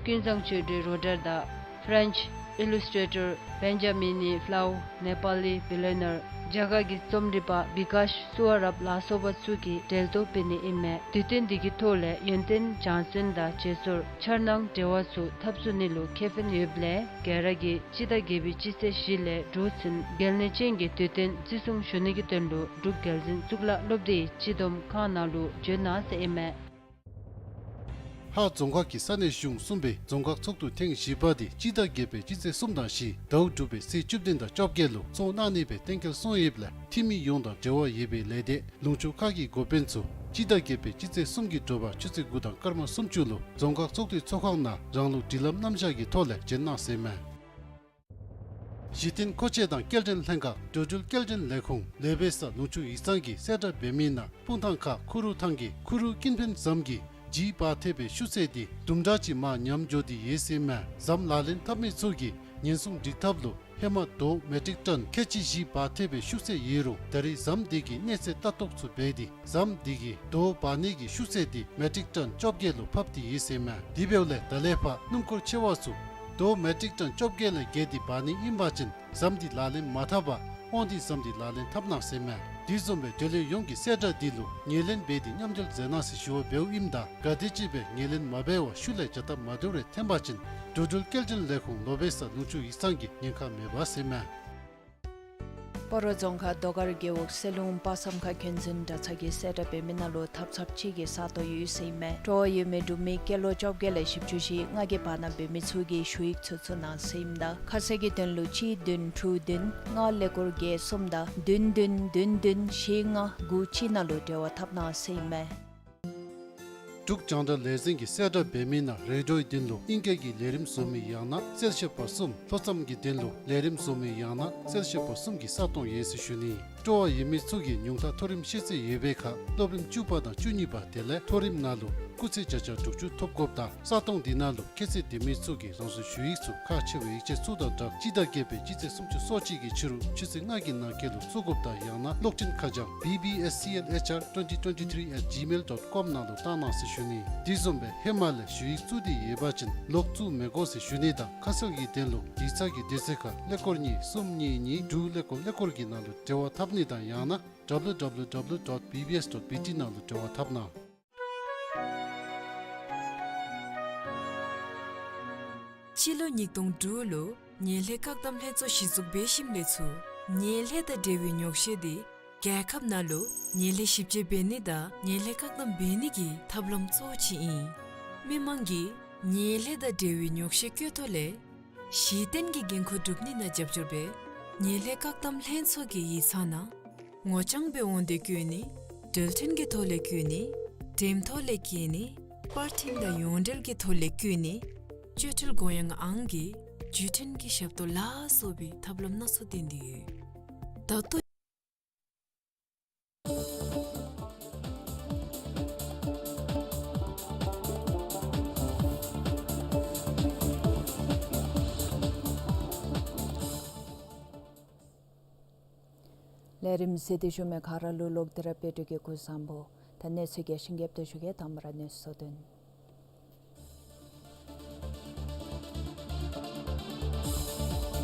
ཀུན་བཟང་ཆོས་སྒྲོན་རོ་ཌར་དང་ཕ་རེནཅ་ཨི་ལུས་ཊེ་ཊར་བེན་ཇ་མིན་ནི་ཕ་ལའུ་ནེ་པ་ལི་བི་ལི་ཡ་ནར་རྒྱ་གར་གྱི་རྩོམ་རིག་པ་བི་ཀཱཤ་སུ་ཝ་རབ་ལ་སོགས་པ་ཚུ་གིས་གྲལ་གཏོགས་འབད་ནི་ཨིན་མས། དུས་སྟོན་འདི་གི་ཐོག་ལས་ཡོན་ཏན་སྦྱང་བརྩོན་དང་བརྗེ་སོར་འཆར་སྣང་འབྲེལ་བ་ཚུ་འཐབ་ཚུགས་ནི་ལུ་ཁེ་ཕན་ཡོདཔ་ལས་ག་ར་གིས་སྤྱི་ཟླ་བརྒྱད་པའི་སྤྱི་ཚེས་བཞི་ལས་དྲུག་ཚུན་གལ་གནད་ཅན་གྱི་དུས་སྟོན་བརྩི་སྲུང་ཞུ་ནི་གི་དོན་ལུ་འབྲུག་རྒྱལ་འཛིན་གཙུག་ལག་སློབ་སྡེའི་སྤྱི་བསྡོམས་ཁང་ནང་ལུ་འབྱོན་གནང་ཟེར་ཨིན་མས། ཧཱ་རྫོང་ཁག་གི་ས་གནས་གཞུང་གསུམ་པའི་རྫོང་ཁག་ཚོགས་འདུ་ཐེངས་བཞི་པ་དེ་སྤྱི་ཟླ་བརྒྱད་པའི་སྤྱི་ཚེས་གསུམ་དང་བཞི་ཟླཝ་དྲུག་པའི་ཚེས་བཅུ་བདུན་དང་བཅོ་བརྒྱད་ལུ་ཚོགས་གནང་ནི་སྦེ་གཏན་འཁེལ་སོང་ཡོདཔ་ལས་འཐུས་མི་ཡོངས་དང་འབྲེལ་བ་ཡོད་པའི་ལས་སྡེ་ལུང་ཕྱོགས་ཁག་གི་འགོ་དཔོན་ཚུ་སྤྱི་ཟླ་བརྒྱད་པའི་སྤྱི་ཚེས་གསུམ་གྱི་དྲོ་པ་ཆུ་ཚོད་དགུ་དང་སྐར་མ་སུམ་ཅུ་ལུ་རྫོང་ཁག་ཚོགས་འདུའི་ཚོགས་ཁང་ནང་རང་ལུགས་སྒྲིག་ལམ་རྣམ་གཞག་གི་ཐོག་ལས་འབྱོན་གནང་ཟེར་ཨིན་མས། གཞི་རྟེན་མཁོ་ཆས་དང་སྐྱེལ་འདྲེན་ལྷན་ཁག་འགྲོ་འགྲུལ་སྐྱེལ་འདྲེན་ལས་ཁུངས་ལས་བྱེད་ས་ལུང་ཕྱོགས་ཡིག་ཚང་གིས་གསལ་བསྒྲགས་འབད་མི་ནང་སྤུངས་ཐང་ཁ་ཁུ་རུ་ཐང་གི་ཁུ་རུ་ཀུན་ཕན་ཟམ་གྱི་ལྗིད་འབག་ཐེབས་པའི་ཤུགས་ཚད་དེ་དུམ་གྲ་ཅིག་མར་ཉམས་འགྱོ་སྟེ་ཡོད་ཟེར་ཨིན་མས། ཟམ་ལག་ལེན་འཐབ་མི་ཚུ་གིས་ཉེན་སྲུང་སྒྲིག་ཐབས་ལུ་ཧེ་མ་རྡོ་མེ་ཊིག་ཊོན་ཁལ་གཅིག་བཞི་འབག་ཐེབས་པའི་ཤུགས་ཚད་ཡོད་རུང་ད་རེས་ཟམ་དེ་གི་གནས་ཚད་ལྟ་རྟོག་ཚུ་འབད་དེ་ཟམ་དེ་གིས་རྡོ་འབག་ནི་གི་ཤུགས་ཚད་དེ་མེ་ཊིག་ཊོན་བཅོ་བརྒྱད་ལུ་ཕབ་སྟེ་ཡོད་ཟེར་ཨིན་མས། དེ་འབདཝ་ལས་ད་ལས་ཕར་སྣུམ་འཁོར་ཆེ་བ་ཚུ་རྡོ་མེ་ཊིག་ཊོན་བཅོ་བརྒྱད་ལས་བརྒལ་ཏེ་འབག་ནི་ཨིན་པ་ཅིན་ཟམ་དེ་ལག་ལེན་མ་འཐབ་པར་དབང་འདུས་ཟམ་དེ་ལག་ལེན་འཐབ་གནང་ཟེར་ཨིན་མས། དེ་བཟུམ་སྦེ་འབྲེལ་ཡོད་ཡོངས་ཀྱིས་གསལ་བསྒྲགས་དེ་ལུ་ངོས་ལེན་འབད་དེ་མཉམ་འབྲེལ་མཛད་གནང་ཟེར་ཞུ་བ་འབདཝ་ཨིནམ་ད་ག་དེམ་ཅིག་སྦེ་ངོས་ལེན་མ་འབད་བར་ཤུལ་ལས་བྱ་སྟབས་མ་བདེཝ་རེ་ཐོན་པ་ཅིན་འགྲོ་འགྲུལ་སྐྱེལ་འདྲེན་ལས་ཁུངས་ལོ་བེ་ས་ལུང་ཕྱོགས་ཡིག་ཚང་གིས་ཉེན་ཁ་མེད་པ་ཟེར་ཨིན་མས། སྤ་རོ་རྫོང་ཁག་རྡོ་དཀར་རྒེད་འོག་སེ་ལུང་དཔག་བསམ་ཁ་མཁན་ཚུན་གྲྭ་ཚང་གིས་གསལ་བསྒྲགས་འབད་མི་ནང་ལུ་ཐབ་ཚངཔ་ཅིག་གི་ས་སྟོང་ཡོད་ཟེར་ཨིན་མས། སྤྲོ་བ་ཡོད་མི་འབྲུག་མི་སྐྱེས་ལོ་བཅོ་བརྒྱད་ལས་བཞི་བཅུ་ཞེ་ལྔ་གི་བར་ན་འབད་མི་ཚུ་གིས་ཞུ་ཡིག་ཚུ་བཙུགས་གནང་ཟེར་ཨིནམ་ད་ཁ་གསལ་གྱི་དོན་ལུ་གཅིག་བདུན་དྲུག་བདུན་ལྔ་ཀླད་ཀོར་བརྒྱད་གསུམ་དང་བདུན་བདུན་བདུན་བདུན་བཞི་ལྔ་དགུ་གཅིག་ནང་ལུ་འབྲེལ་བ་འཐབ་གནང་ཟེར་ཨིན་མས། འབྲུག་རྒྱང་བསྒྲགས་ལས་འཛིན་གྱིས་གསལ་བསྒྲགས་འབད་མི་ནང་རེ་ཌིའོའི་དོན་ལུ་ཨིང་སྐད་ཀྱི་ལས་རིམ་བཟོ་མི་ཡང་ན་གསལ་བཤད་པ་གསུམ། ལྷོ་མཚམས་ཀྱི་དོན་ལུ་ལས་རིམ་བཟོ་མི་ཡང་ན་གསལ་བཤད་པ་གསུམ་གྱི་ས་སྟོང་ཡོད་ཟེར་ཞུ་ནི། སྤྲོ་བ་ཡོད་མི་ཚུ་གིས་ཉུང་མཐའ་མཐོ་རིམ་ཤེས་ཚད་ཡོད་པའི་ཁར་སློབ་རིམ་བཅུ་པ་དང་བཅུ་གཉིས་པ་དེ་ལས་མཐོ་རིམ་ནང་ལུ་སྐུགས་ཚད་བརྒྱ་ཆ་དྲུག་ཅུ་ཐོབ་དགོཔ་དང་ས་སྟོང་དེ་ནང་ལུ་ཁྱད་ཚད་ལྡན་མི་ཚུ་གིས་རང་སོའི་ཞུ་ཡིག་ཚུ་ཁག་ཆེ་བའི་ཡིག་ཆ་ཚུ་དང་སྦྲགས་སྤྱི་ཟླ་བརྒྱད་པའི་སྤྱི་ཚེས་སུམ་ཅུ་སོ་གཅིག་གི་ཕྱི་རུ་ཆུ་ཚོད་ལྔ་གི་ནང་འཁོད་ལུ་བཙུགས་དགོཔ་དང་ཡང་ན་གློག་འཕྲིན་ཁ་བྱང་B B S C L H R twenty twenty-three at gmail dot com ནང་ལུ་བཏང་གནང་ཟེར་ཞུ་ནི། དེ་བཟུམ་སྦེ་ཧེ་མ་ལས་ཞུ་ཡིག་བཙུགས་ཏེ་ཡོད་པ་ཅིན་ལོག་བཙུགས་མི་དགོ་ཟེར་ཞུ་ནི་དང་ཁ་གསལ་གྱི་དོན་ལུ་ཡིག་ཚང་གི་དུས་ཚོད་ཁར་ཀླད་ཀོར་གཉིས་གསུམ་གཉིས་གཉིས་དྲུག་ཀླད་ཀོར་ཀླད་ཀོར་གྱི་ནང་ལུ་འབྲེལ་བ་འཐབ་ནི་དང་ཡང་ན W W W dot B B S dot B T ནང་ལུ་འབྲེལ་བ་འཐབ་གནང་། སྤྱི་ལོ་ཉིས་སྟོང་དྲུག་ལུ་ངན་ལྷད་བཀག་སྡོམ་ལྷན་ཚོགས་གཞི་བཙུགས་འབད་ཞིནམ་ལས་ཚུར་ངན་ལྷད་དང་འབྲེལ་བའི་ཉོགས་བཤད་དེ་རྒྱལ་ཁབ་ནང་ལུ་ངན་ལྷད་ཞིབ་དཔྱད་འབད་ནི་དང་ངན་ལྷད་བཀག་སྡོམ་འབད་ནི་གི་ཐབས་ལམ་གཙོ་བོ་ཅིག་ཨིན། མི་མང་གིས་ ཉེས་ལས་དང་འབྲེལ་བའི་ཉོགས་བཤད་བཀོད་ཐོག་ལས་གཞི་རྟེན་གྱི་འགན་ཁུར་སྒྲུབ་ནི་ནང་རྒྱབ་སྐྱོར་འབད་ཉེས་ལས་བཀག་སྡོམ་ལྷན་ཚོགས་ཀྱི་ཡིག་ཚང་ནང་ངོ་རྐྱང་སྦེ་འོང་སྟེ་བཀོད་ནི། འབྲེལ་མཐུད་ཀྱི་ཐོག་ལས་བཀོད་ནི། འགྲེམས་ཐོག་ལས་བཀོད་ནི། པར་འཕྲིན་དང་ཡོངས་འབྲེལ་གྱི་ཐོག་ལས་བཀོད་ནི། སྤྱོད་ཁྲལ་དགོངས་ཡངས་ཨང་གི་བརྒྱུད་འཕྲིན་གྱི་ཞབས་ཏོག་ལ་སོགས་པའི་ཐབས་ལམ་སྣ་ཚོགས་བཏོན་ཏེ་ཡོད། ད་ལྟོ། ལས་རིམ་གཟིགས་ཏེ་བཞུགས་མི་ག་ར་ལུ་ལོག་སྟེ་ར་དཔལ་སྒྲོན་གྱིས་སྐུ་གཟུགས་བཟང་པོ། ད་གནས་ཚུལ་རྒྱས་ཤིང་རྒྱསཔ་སྦེ་ཞུ་གེ། དང་པ་ར་གནས་ཚུལ་གཙོ་དོན།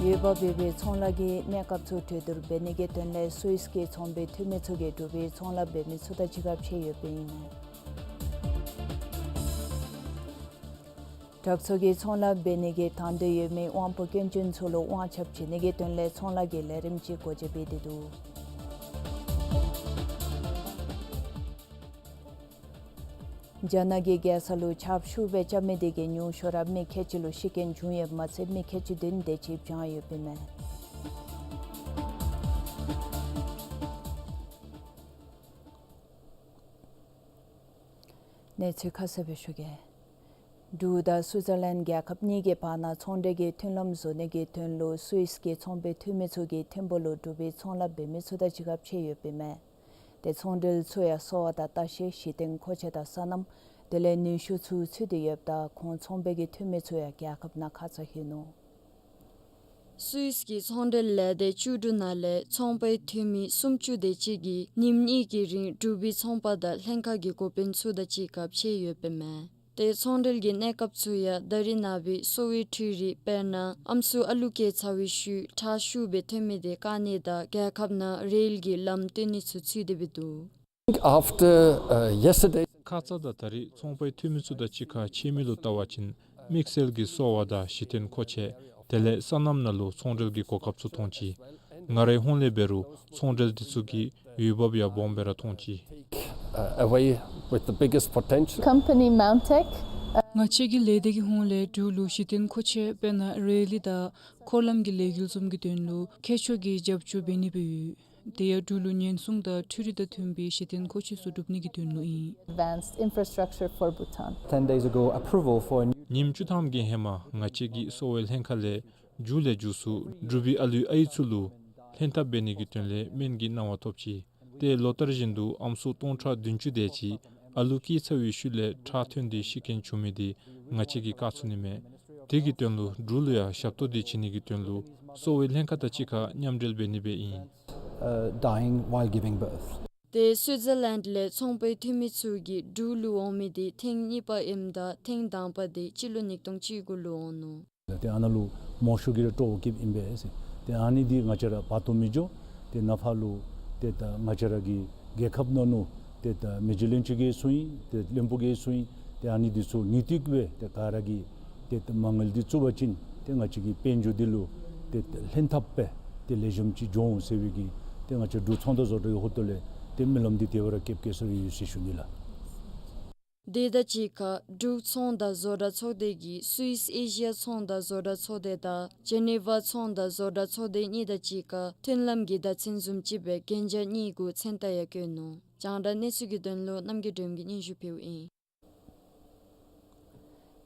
འོས་འབབ་ཡོད་པའི་ཚོང་ལཱ་གི་གནས་སྐབས་ཚུ་གྲོས་བསྡུར་འབད་ནི་གི་དོན་ལས་སུད་སི་གི་ཚོང་པའི་འཐུས་མི་ཚུ་གིས་འབྲུག་པའི་ཚོང་ལཱ་འབད་མི་ཚུ་དང་གཅིག་ཁར་ཕྱད་ཡོདཔ་ཨིན་མས། དྲག་ཚོགས་ཀྱིས་ཚོང་ལཱ་འབད་ནི་གི་དང་འདོད་ཡོད་མི་དབང་པོ་སྐྱོན་ཅན་ཚུ་ལུ་དབང་ཆ་བྱིན་ནི་གི་དོན་ལས་ཚོང་ལཱ་གི་ལས་རིམ་ཅིག་སྒོ་འབྱེད་འབད་དེ་འདུག། རྒྱ་ནག་གི་རྒྱལ་ས་ལུ་ཆརཔ་ཤུགས་སྦེ་རྐྱབ་མི་དེ་གིས་ཉུང་ཤོས་ར་མི་ཁལ་གཅིག་ལུ་ཤི་རྐྱེན་བྱུང་ཡོདཔ་མ་ཚད་མི་ཁལ་གཅིག་བདུན་དེ་ཅིག་བྱང་ཡོདཔ་ཨིན་མས། གནས་ཚུལ་ཁ་གསལ་སྦེ་ཞུ་གེ། འབྲུག་དང་སུའི་ཛར་ལེནཌ་རྒྱལ་ཁབ་གཉིས་ཀྱི་བར་ན་ཚོང་འབྲེལ་གྱི་མཐུན་ལམ་བཟོ་ནི་གི་དོན་ལུ་སུད་སི་གི་ཚོང་པའི་འཐུས་མི་ཚུ་གིས་ཐིམ་ཕུག་ལུ་འབྲུག་པའི་ཚོང་ལཱ་འབད་མི་ཚུ་དང་གཅིག་ཁར་ཕྱད་ཡོདཔ་ཨིན་མས། ཏེ་ཚོང་འབྲེལ་ཚུ་ཡང་གསོ་བ་དང་ལྟ་བཤལ་གཞི་རྟེན་མཁོ་ཆས་དང་སོ་ནམ་དེ་ལས་ནུས་ཤུགས་ཚུ་ཚུད་དེ་ཡོདཔ་ད་ཁོང་ཚོང་པའི་གི་འཐུས་མི་ཚུ་ཡང་རྒྱལ་ཁབ་ནང་ཁ་ཙ་ལྷོད་ནུག། སུད་སི་གི་ཚོང་འབྲེལ་ལས་སྡེ་བཅུ་དྲུག་ནང་ལས་ཚོང་པའི་འཐུས་མི་སུམ་ཅུ་དེ་ཅིག་གིས་ཉིནམ་གཉིས་ཀྱི་རིང་འབྲུག་པའི་ཚོང་པ་དང་ལྷན་ཁག་གི་འགོ་དཔོན་ཚུ་དང་གཅིག་ཁར་ཕྱད་ཡོདཔ་ཨིན་མས། ཏེ་ཚོང་འབྲེལ་གྱི་གནས་སྐབས་ཚུ་ཡང་ད་རིས་ནངས་པའི་གསོ་བའི་འཕྲུལ་རིག་དཔེར་ན་ཨམ་སྲུ་ཨ་ལུ་སྐྱེ་ཚར་བའི་ཤུལ་ཁྲག་ཤུགས་སྦེ་ཐོན་མི་དེ་བཀག་ནི་དང་རྒྱལ་ཁབ་ནང་རེལ་གྱི་ལམ་བཏོན་ནི་ཚུ་ཚུད་དེ་སྦེ་འདུག། After, uh, yesterday. ཁ་ཙ་དང་ད་རིས་ཚོང་པའི་འཐུས་མི་ཚུ་དང་གཅིག་ཁར་ཕྱད་མི་ལུ་བལྟ་བ་ཅིན་དམིགས་བསལ་གྱི་གསོ་བ་དང་གཞི་རྟེན་མཁོ་ཆས་དེ་ལས་སོ་ནམ་ནང་ལུ་ཚོང་འབྲེལ་གྱི་གོ་སྐབས་ཚུ་མཐོང་ཅི། ང་རའི་ཧོངས་ལས་འབད་རུང་ཚོང་འབྲེལ་འདི་ཚུ་གིས་འོས་འབབ་ཡང་སྦོམ་སྦེ་ར་མཐོང་ཅི། Uh, away with the biggest potential. Company Mountek. ང་བཅས་ཀྱི་ལས་སྡེ་གི་ཧོངས་ལས་འབྲུག་ལུ་གཞི་རྟེན་མཁོ་ཆས་དཔེར་ན་རེ་ལི་དང་འཁོར་ལམ་གྱི་ལས་འགུལ་བཟུམ་གྱི་དོན་ལུ་མཁས་མཆོག་གིས་རྒྱབ་སྐྱོར་འབད་ནི་སྦེ་ཡོད། དེ་ཡང་འབྲུག་ལུ་ཉེན་སྲུང་དང་འཕྲུལ་རིག་དང་མཐུན་པའི་གཞི་རྟེན་མཁོ་ཆས་ཚུ་སྒྲུབ་ནི་གི་དོན་ལུ་ཨིན། Advanced infrastructure for Bhutan. Ten days ago, approval for a new. ཉིནམ་བཅུ་ཐམ་གྱི་ཧེ་མ་ང་བཅས་ཀྱི་གསོ་བའི་ལྷན་ཁག་ལས་མཇུག་ལས་མཇུག་སུ་འབྲུག་པའི་ཨ་ལུའི་ཨའི་ཚུ་ལུ་ལྷན་ཐབས་འབད་ནི་གི་དོན་ལས་སྨན་གྱི་གནང་བ་ཐོབ་ཅི། ཏེ་ལོ་ལྟར་བཞིན་དུ་ཨམ་སྲུ་སྟོང་ཕྲག་བདུན་ཅུ་དེ་ཅིག་ཨ་ལུ་སྐྱེ་ཚར་བའི་ཤུལ་ལས་ཁྲག་ཐོན་ཏེ་ཤི་རྐྱེན་བྱུང་མི་དེ་ང་བཅས་ཀྱིས་བཀག་ཚུགས་ནི་མས། དེ་གི་དོན་ལུ་འབྲུག་ལུ་ཡང་ཞབས་ཏོག་དེ་བྱིན་ནི་གི་དོན་ལུ་གསོ་བའི་ལྷན་ཁག་དང་གཅིག་ཁར་མཉམ་འབྲེལ་འབད་ནི་སྦེ་ཨིན། Uh, dying while giving birth. ཏེ་སུའི་ཛར་ལེནཌ་ལས་ཚོང་པའི་འཐུས་མི་ཚུ་གིས་འབྲུག་ལུ་འོང་མི་དེ་ཐེངས་གཉིས་པ་ཨིནམ་ད་ཐེངས་དང་པ་དེ་སྤྱི་ལོ་ཉིས་སྟོང་བཅུ་དགུ་ལུ་འོང་ནུག། ཏེ་ཨ་ནཱ་ལུ་མོ་ཤུགས་ཀྱིས་ར་སྤྲོ་བ་བསྐྱེདཔ་ཨིན་པས་ཟེར། ཏེ་ཨ་ནི་འདི་ང་བཅས་ར་བར་དོ་མི་འགྱོ། ཏེ་ནཱ་ཕར་ལུ་ཏེ་ད་ང་བཅས་ར་གི་རྒྱལ་ཁབ་ནང་ལུ་ཏེ་ད་མི་རྗེ་བློན་ཆེན་གྱིས་གསུངས་ཡི། ཏེ་བློན་པོ་གིས་གསུངས་ཡི། ཏེ་ཨ་ནི་འདི་ཚུ་དངོས་ཐོག་སྦེ་ཏེ་ག་ར་གིས་ཏེ་ད་མ་དངུལ་འདི་བཙུགས་པ་ཅིན་ཏེ་ང་བཅས་ཀྱི་དཔལ་འབྱོར་འདི་ལུ་ཏེ་ད་ལྷན་ཐབས་སྦེ་ཏེ་ལེགས་ཤོམ་ཅིག་འགྱོ་འོང་ཟེར་བའི་གི་ཏེ་ང་བཅས་འབྲུག་ཚོང་དང་བཟོ་གྲྭ་གི་ཧོངས་ལས་ཏེ་སྨོན་ལམ་འདི་དེ་སྦེ་ར་བསྐྱེད་བསྐྱེད་སོང་ཡོད་ཟེར་ཞུ་ནི་ལགས། དེ་དང་གཅིག་ཁར་འབྲུག་ཚོང་དང་བཟོ་གྲྭ་ཚོགས་སྡེ་གིས་སུད་སི་ཨེ་ཤི་ཡ་ཚོང་དང་བཟོ་གྲྭ་ཚོགས་སྡེ་དང་ཇེ་ནི་ཝ་ཚོང་དང་བཟོ་གྲྭ་ཚོགས་སྡེ་གཉིས་དང་གཅིག་ཁར་མཐུན་ལམ་གྱི་བརྡ་མཚོན་བཟུམ་ཅིག་སྦེ་གན་རྒྱ་གཉིས་གུ་མཚན་རྟགས་ཡང་བཀོད་ནུག། རྒྱང་བསྒྲགས་གནས་ཚུལ་གྱི་དོན་ལུ་རྣམ་རྒྱལ་སྒྲོལམ་གྱིས་སྙན་ཞུ་ཕུལཝ་ཨིན།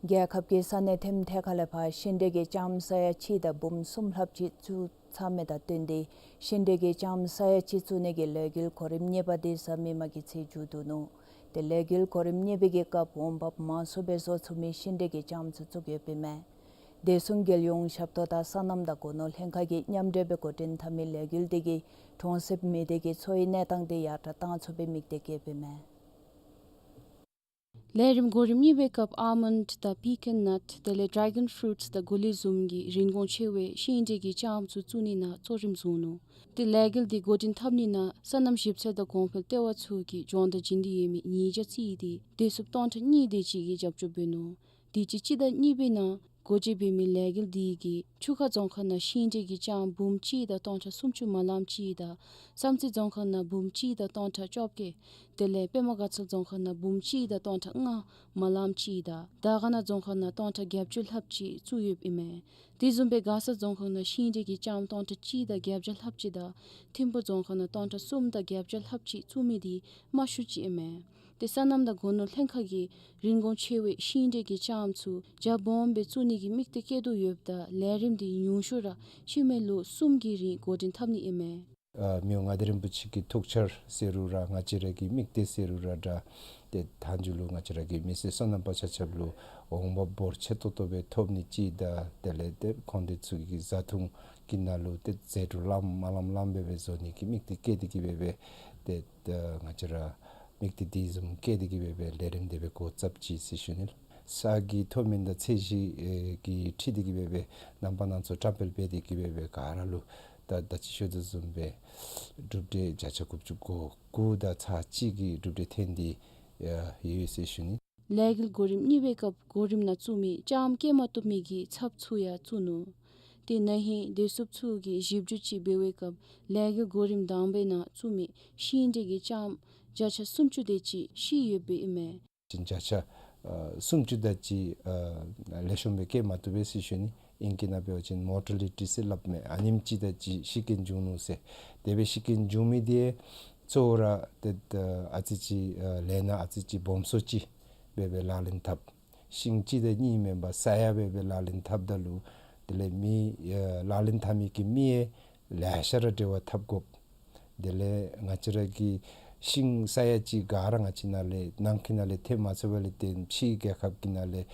རྒྱལ་ཁབ་ཀྱི་ས་གནས་ཐེམ་ཐེ་ཁ་ལས་ཕར་ཤིང་འབྲས་ཀྱི་ལྕངམ་ས་ཡ་གཅིག་དང་འབུམ་གསུམ་ལྷགཔ་ཅིག་བཙུགས་ཚར་མི་དང་བསྟུན་ཏེ་ཤིང་འབྲས་ཀྱི་ལྕངམ་ས་ཡ་གཅིག་བཙུགས་ནི་གི་ལས་འགུལ་གོ་རིམ་གཉིས་པ་དེ་གཟའ་མིག་དམར་གྱི་ཚེས་མཇུག་བསྡུ་ནུག། ཏེ་ལས་འགུལ་གོ་རིམ་གཉིས་པའི་གི་སྐབས་འོང་འབབ་མང་སུ་སྦེ་བཟོ་ཚུགས་མི་ཤིང་འབྲས་ཀྱི་ལྕངམ་ཚུ་བཙུགས་ཡོདཔ་ཨིན་མས། བདེ་སྲུང་རྒྱལ་ཡོངས་ཞབས་ཏོག་དང་སོ་ནམ་དང་སྒོ་ནོར་ལྷན་ཁག་གིས་མཉམ་འབྲེལ་སྦེ་འགོ་འདྲེན་འཐབ་མི་ལས་འགུལ་དེ་གིས་གྲོང་གསེབ་མི་སྡེ་གི་འཚོ་བའི་གནས་སྟངས་དེ་ཡར་དྲག་གཏང་ཚུགས་པའི་དམིགས་གཏད་བསྐྱེདཔ་ཨིན་མས། ལས་རིམ་གོ་རིམ་གཉིས་པའི་སྐབས་ཨཱལ་མཱོནཌ་དང་པི་ཀཱན་ནཊ་དེ་ལས་ཌྲེ་གཱོན་ཕུ་རུཊསི་དང་གོ་ལི་བཟུམ་གྱི་རིན་གོང་ཆེ་བའི་ཤིང་འབྲས་ཀྱི་ལྕངམ་ཚུ་བཙུགས་ནི་ནང་གཙོ་རིམ་བཟུང་ནུག། ཏེ་ལས་འགུལ་འདི་འགོ་འདྲེན་འཐབ་ནི་ནང་སོ་ནམ་ཞིབ་འཚོལ་དང་གོང་འཕེལ་ལྟེ་བ་ཚུ་གིས་སྦྱོང་བརྡར་བྱིན་ཏེ་ཡོད་མི་ཉིས་བརྒྱ་རྩིས་ཏེ་བདེ་སྲུངཔ་སྟོང་ཕྲག་གཉིས་དེ་ཅིག་གིས་རྒྱབ་སྐྱོར་འབད་ནུག། དུས་ཅི་སྤྱི་ཟླ་གཉིས་པའི་ནང་ སྒོ་འབྱེད་འབད་མི་ལས་འགུལ་འདི་གིས་ཆུ་ཁ་རྫོང་ཁག་ནང་ཤིང་འབྲས་ཀྱི་ལྕངམ་འབུམ་གཅིག་དང་སྟོང་ཕྲག་སུམ་ཅུ་མ་ལམ་གཅིག་དང་བསམ་རྩེ་རྫོང་ཁག་ནང་འབུམ་གཅིག་དང་སྟོང་ཕྲག་བཅོ་བརྒྱད། དེ་ལས་པདྨ་དགའ་ཚལ་རྫོང་ཁག་ནང་འབུམ་གཅིག་དང་སྟོང་ཕྲག་ལྔ་མ་ལམ་གཅིག་དང་དར་དཀར་ན་རྫོང་ཁག་ནང་སྟོང་ཕྲག་བརྒྱད་ཅུ་ལྷགཔ་ཅིག་བཙུགས་ཡོདཔ་ཨིན་མས། དེ་བཟུམ་སྦེ་མགར་ས་རྫོང་ཁག་ནང་ཤིང་འབྲས་ཀྱི་ལྕངམ་སྟོང་ཕྲག་གཅིག་དང་བརྒྱད་བརྒྱ་ལྷགཔ་ཅིག་དང་ཐིམ་ཕུ་རྫོང་ཁག་ནང་སྟོང་ཕྲག་གསུམ་དང་བརྒྱད་བརྒྱ་ལྷགཔ་ཅིག་བཙུགས་མི་འདི་མང་ཤོས་ཅིག་ཨིན་མས། ཏེ་སོ་ནམ་དང་སྒོ་ནོར་ལྷན་ཁག་གིས་རིན་གོང་ཆེ་བའི་ཤིང་འབྲས་ཀྱི་ལྕངམ་ཚུ་རྒྱ་སྦོམ་སྦེ་བཙུགས་ནི་གི་དམིགས་གཏད་བསྐྱེད་དོ་ཡོདཔ་ད་ལས་རིམ་འདི་ཉུང་ཤོས་ར་ཤུལ་མའི་ལོ་གསུམ་གྱི་རིང་འགོ་འདྲེན་འཐབ་ནི་ཨིན་མས། ཨ་མི་དབང་མངའ་བདག་རིན་པོ་ཆེ་གི་ཐུགས་འཆར་ཟེར་རུང་ར་ང་བཅས་ར་གི་དམིགས་གཏད་ཟེར་རུང་ར་འདྲ། ཏེ་མཐའ་མཇུག་ལུ་ང་བཅས་ར་གི་མི་སེར་སོ་ནམ་པ་ཆ་ཁྱབ་ལུ་འོང་འབབ་འབོར་ཆེ་ཏོག་ཏོ་སྦེ་ཐོབ་ནི་ཅིག་དང་དེ་ལས་ཏེ་ཁོང་དེ་ཚུ་གི་བཟའ་འཐུང་གི་ནང་ལུ་ཏེ་ཟད་འགྲོ་ལངམ་མ་ལངམ་ལངམ་སྦེ་སྦེ་བཟོ་ནི་གི་དམིགས་གཏད་བསྐྱེད་དེ་གི་སྦེ་སྦེ་ཏེ་ད་ང་བཅས་ར་དམིགས་གཏད་དེ་བཟུམ་བསྐྱེད་དེ་གི་སྦེ་སྦེ་ལས་རིམ་དེ་སྦེ་འགོ་བཙུགསཔ་ཅིག་ཟེར་ཞུ་ནི་ལགས། ས་གི་མཐོ་དམན་དང་ཚད་གཞི་ཨེ་གི་འཁྲིལ་ཏེ་གི་སྦེ་སྦེ་རྣམ་པ་སྣ་ཚོགས་བཀྲམ་སྤེལ་འབད་དེ་གི་སྦེ་སྦེ་ག་ར་ལུ་ད་ད་ཅི་ཞུ་དོ་བཟུམ་སྦེ་གྲུབ་འབྲས་བརྒྱ་ཆ་དགུ་བཅུ་གོ་དགུ་དང་ཚག་གཅིག་གི་གྲུབ་འབྲས་ཐོན་ཏེ་ཡོད་ཟེར་ཞུ་ནི། ལས་འགུལ་གོ་རིམ་གཉིས་པའི་སྐབས་གོ་རིམ་ནང་བཙུགས་མི་ལྕངམ་སྐྱེ་མ་བཏུབ་མི་གི་ཚབ་ཚུ་ཡང་བཙུགས་ནུག། ཏེ་ན་ཧིང་བདེ་སྲུངཔ་ཚུ་གིས་ཞིབ་འཇུག་ཅིག་འབད་བའི་སྐབས་ལས་འགུལ་གོ་རིམ་དང་པའི་ནང་བཙུགས་མི་ཤིང་འབྲས་ཀྱི་ལྕངམ་བརྒྱ་ཆ་སུམ་ཅུ་དེ་ཅིག་ཤི་ཡོདཔ་ཨིན་མས། བརྒྱ་ཆ་ཨ་སུམ་ཅུ་དེ་ཅིག་ཨ་ལེགས་ཤོམ་སྦེ་སྐྱེ་མ་བཏུབ་པས་ཟེར་ཞུ་ནི། ཨིང་སྐད་ནང་འབད་བ་ཅིན་མོར་ཊ་ལི་ཊི་ཟེར་སླབ་མས། ཨ་ནེམ་ཅིག་དེ་ཅིག་ཤི་རྐྱེན་བྱུང་ནུག་ཟེར། དེ་སྦེ་ཤི་རྐྱེན་བྱུང་མི་དེ་གཙོ་བོ་ར་ཏེ་ཨ་ཙི་ཅིག་ཨ་ལས་སྣ་ཨ་ཙི་ཅིག་སྦོམ་སུ་ཅིག་སྦེ་སྦེ་ལག་ལེན་འཐབ། ཤིང་གཅིག་དང་གཉིས་མེན་པར་ས་ཡ་སྦེ་སྦེ་ལག་ལེན་འཐབ་ད་ལུ་དེ་ལས་མི་ཨ་ལག་ལེན་འཐབ་མི་གི་མི་ཡང་ལེ་ཤ་ར་འབྲེལ་བ་འཐབ་དགོཔ། དེ་ལས་ང་བཅས་ར་གི་ཤིང་ས་ཡ་གཅིག་ག་ར་ང་བཅས་ནང་ལས་ནང་འཁོད་ནང་ལས་ཐོན་མ་ཚུགས་པ་ལས་བརྟེན་ཕྱིའི་རྒྱལ་ཁབ་ཀྱི་ནང་ལས་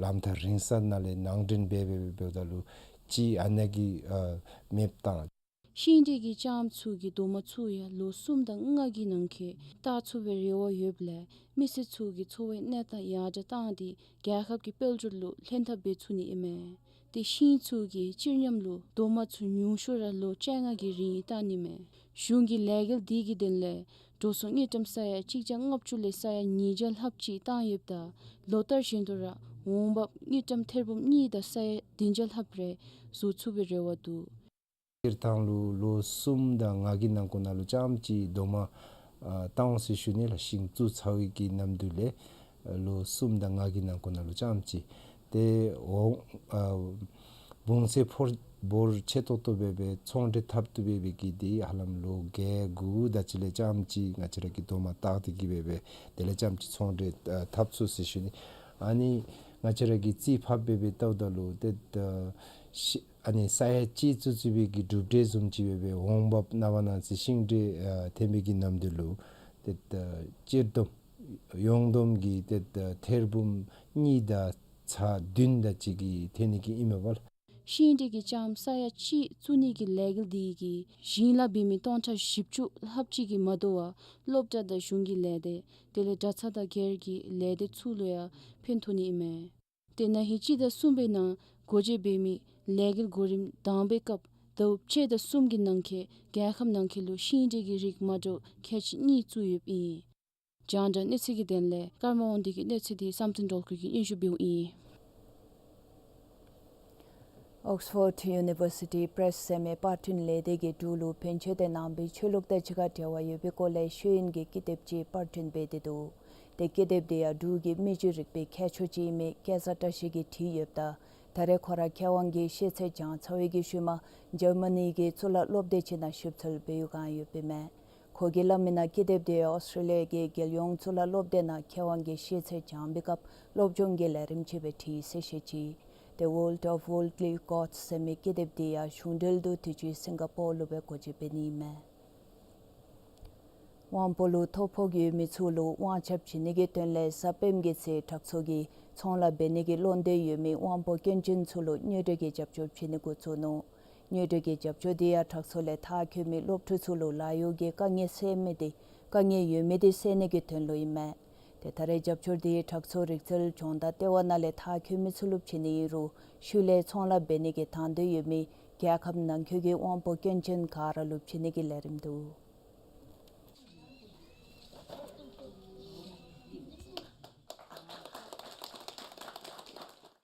ལམ་ཐག་རིང་ས་ནང་ལས་ནང་འདྲེན་འབད་འབད་འབད་འབདཝ་ད་ལུ་གཅིག་ཨ་ནཱ་གིས་ཨ་མེདཔ་བཏང་། ཤིང་འབྲས་ཀྱི་ལྕངམ་ཚུ་གི་རྡོག་མ་ཚུ་ཡང་ལོ་གསུམ་དང་ལྔ་གི་ནང་འཁོད་བཏགས་ཚུགས་པའི་རེ་བ་ཡོདཔ་ལས་མི་སེར་ཚུ་གི་འཚོ་བའི་གནས་སྟངས་ཡར་དྲག་བཏང་སྟེ་རྒྱལ་ཁབ་ཀྱི་དཔལ་འབྱོར་ལུ་ལྷན་ཐབས་འབད་ཚུགས་ནི་ཨིན་མས། ཏེ་ཤིང་ཚུ་གི་སྤྱིར་ཉམས་ལུ་རྡོག་མ་ཚུ་ཉུང་ཤོས་ར་ལོ་བཅོ་ལྔ་གི་རིང་བཏང་ནི་མས། གཞུང་གི་ལས་འགུལ་འདི་གི་དོན་ལས་འགྲོ་སོང་དངུལ་ཀྲམ་ས་ཡ་གཅིག་བརྒྱ་ལྔ་བཅུ་ལས་ས་ཡ་ཉིས་བརྒྱ་ལྷགཔ་ཅིག་བཏང་ཡོདཔ་ད་ལོ་ལྟར་བཞིན་དུ་ར་འོང་འབབ་དངུལ་ཀྲམ་ཐེར་འབུམ་གཉིས་དང་ས་ཡ་བདུན་བརྒྱ་ལྷགཔ་རེ་བཟོ་ཚུགས་པའི་རེ་བ་འདུག། སྤྱིར་བཏང་ལུ་ལོ་གསུམ་དང་ལྔ་གི་ནང་འཁོད་ནང་ལུ་རྐྱངམ་ཅིག་རྡོག་མ་ཨ་བཏང་འོང་ཟེར་ཞུ་ནི་ལགས། ཤིང་བཙུགས་ཚར་བའི་གི་ནམ་དུས་ལས་ལོ་གསུམ་དང་ལྔ་གི་ནང་འཁོད་ནང་ལུ་རྐྱངམ་ཅིག་ཏེ་འོང་ཨ་བུང་ཚད་འབོར་འབོར་ཆེ་ཏོག་ཏོ་སྦེ་སྦེ་ཚོང་འབྲེལ་འཐབ་བཏུབ་པའི་སྦེ་གི་འདི་ཧ་ལམ་ལོ་བརྒྱད་དགུ་དེ་ཅིག་ལས་རྐྱངམ་ཅིག་ང་བཅས་ར་གིས་རྡོག་མ་བཏགས་ཏེ་གི་སྦེ་སྦེ་དེ་ལས་རྐྱངམ་ཅིག་ཚོང་འབྲེལ་ཨ་འཐབ་ཚུགས་ཟེར་ཞུ་ནི། ཨ་ནི་ང་བཅས་ར་གིས་རྩིས་ཕབ་སྦེ་སྦེ་བལྟཝ་ད་ལུ་ཏེ་ད་ཤི་ཨ་ནི་ས་ཡ་གཅིག་བཙུགས་བཙུགས་པའི་གི་གྲུབ་འབྲས་བཟུམ་ཅིག་སྦེ་སྦེ་འོང་འབབ་ནངས་པ་གནངས་ཚེ་ཤིང་འབྲས་ཨ་ཐོན་པའི་གི་ནམ་དུས་ལུ་ཏེ་ད་སྤྱིར་བསྡོམས་ཡོངས་བསྡོམས་ཀྱིས་ཏེ་ད་ཐེར་འབུམ་གཉིས་དང་ཚག་བདུན་དེ་ཅིག་གི་ཐོན་ནི་གི་ཨིན་མས་པ་ལགས། ཤིང་འབྲས་ཀྱི་ལྕངམ་ས་ཡ་གཅིག་བཙུགས་ནི་གི་ལས་འགུལ་འདི་གིས་ཞིང་ལཱ་འབད་མི་སྟོང་ཕྲག་བཞི་བཅུ་ལྷགཔ་ཅིག་གིས་མ་དོ་བར་སློབ་གྲྭ་དང་གཞུང་གི་ལས་སྡེ་དེ་ལས་གྲྭ་ཚང་དང་སྒེར་གྱི་ལས་སྡེ་ཚུ་ལུ་ཡང་ཕན་ཐོགས་ནི་ཨིན་མས། ཏེ་ན་ཧིང་སྤྱི་ཟླ་གསུམ་པའི་ནང་སྒོ་འབྱེད་འབད་མི་ལས་འགུལ་གོ་རིམ་དང་པའི་སྐབས་ཟླཝ་གཅིག་དང་གསུམ་གྱི་ནང་འཁོད་རྒྱལ་ཁབ་ནང་འཁོད་ལུ་ཤིང་འབྲས་ཀྱི་རིགས་མ་འདྲཝ་ཁལ་གཅིག་གཉིས་བཙུགས་ཡོདཔ་ཨིན། རྒྱང་བསྒྲགས་གནས་ཚུལ་གྱི་དོན་ལས་ཀརྨ་དབང་འདུས་ཀྱི་གནས་ཚུལ་འདི་བསམ་གཏན་སྒྲོལ་དཀར་གྱིས་སྙན་ཞུ་འབདཝ་ཨིན། Oxford University Press ཟེར་མི་པར་སྐྲུན་ལས་སྡེ་གིས་འབྲུག་ལུ་བོན་ཆོས་དང་ནང་པའི་ཆོས་ལུགས་དང་གཅིག་ཁར་འབྲེལ་བ་ཡོད་པའི་སྐོར་ལས་ཤེས་ཡོན་གྱི་ཀི་དེབ་ཅིག་པར་སྐྲུན་འབད་དེ་འདུག། ཏེ་ཀི་དེབ་འདི་ཡང་འབྲུག་གི་མི་རྒྱུད་རིག་པའི་མཁས་མཆོག་ཅིག་ཨིན་མི་སྐལ་བཟང་བཀྲ་ཤིས་ཀྱིས་བྲིས་ཡོདཔ་ད་ད་རེས་ཁོ་ར་མཁས་དབང་གི་ཤེས་ཚད་སྦྱང་ཚར་བའི་གི་ཤུལ་མ་འཇར་མ་ནི་གི་གཙུག་ལག་སློབ་སྡེ་ཅིག་ནང་ཞིབ་འཚོལ་འབད་བའི་བསྒང་ཡོདཔ་ཨིན་མས། ཁོ་གིས་སླབ་མི་ནང་ཀི་དེབ་འདི་ཨོསི་ཊྲེ་ལི་ཡ་གི་རྒྱལ་ཡོངས་གཙུག་ལག་སློབ་སྡེ་ནང་མཁས་དབང་གི་ཤེས་ཚད་སྦྱང་བའི་སྐབས་སློབ་སྦྱོང་གི་ལས་རིམ་ཅིག་སྦེ་བྲིས་ཟེར་བཤད་ཅི། The World of Worldly Gods ཟེར་མི་ཀི་དེབ་འདི་ཡང་གཞུང་འབྲེལ་དུ་དུས་ཅི་སིང་ག་པོར་ལུ་སྦེ་འགོ་འབྱེད་འབད་ནི་ཨིན་མས། དབང་པོ་ལུ་ཐོ་ཕོག་ཡོད་མི་ཚུ་ལུ་དབང་ཆ་བྱིན་ནི་གི་དོན་ལས་གཟའ་སྤེནམ་གི་ཚེ་དྲག་ཚོགས་ཀྱིས་ཚོང་ལཱ་འབད་ནི་གི་བློ་འདོད་ཡོད་མི་དབང་པོ་སྐྱོན་ཅན་ཚུ་ལུ་དངུལ་འབྲེལ་གྱི་རྒྱབ་སྐྱོར་བྱིན་ནི་འགོ་བཙུགས་ནུག། དངུལ་འབྲེལ་གྱི་རྒྱབ་སྐྱོར་འདི་ཡང་དྲག་ཚོགས་ལས་མཐར་འཁྱོལ་མི་སློབ་ཕྲུག་ཚུ་ལུ་ལཱ་གཡོག་གི་དཀའ་ངལ་སེལ་མི་འདི་དཀའ་ངལ་ཡོད་མི་འདི་སེལ་ནི་གི་དོན་ལུ་ཨིན་མས། ཏེ་ད་རེས་རྒྱབ་སྐྱོར་འདི་དྲག་ཚོགས་རིག་རྩལ་སྦྱོང་བརྡར་ལྟེ་བ་ནང་ལས་མཐར་འཁྱོལ་མི་ཚུ་ལུ་བྱིན་ནི་ཨིན་རུང་ཤུལ་ལས་ཚོང་ལཱ་འབད་ནི་གི་དང་འདོད་ཡོད་མི་རྒྱལ་ཁབ་ནང་འཁོད་ཀྱི་དབང་པོ་སྐྱོན་ཅན་ག་ར་ལུ་བྱིན་ནི་གི་ལས་རིམ་འདུག།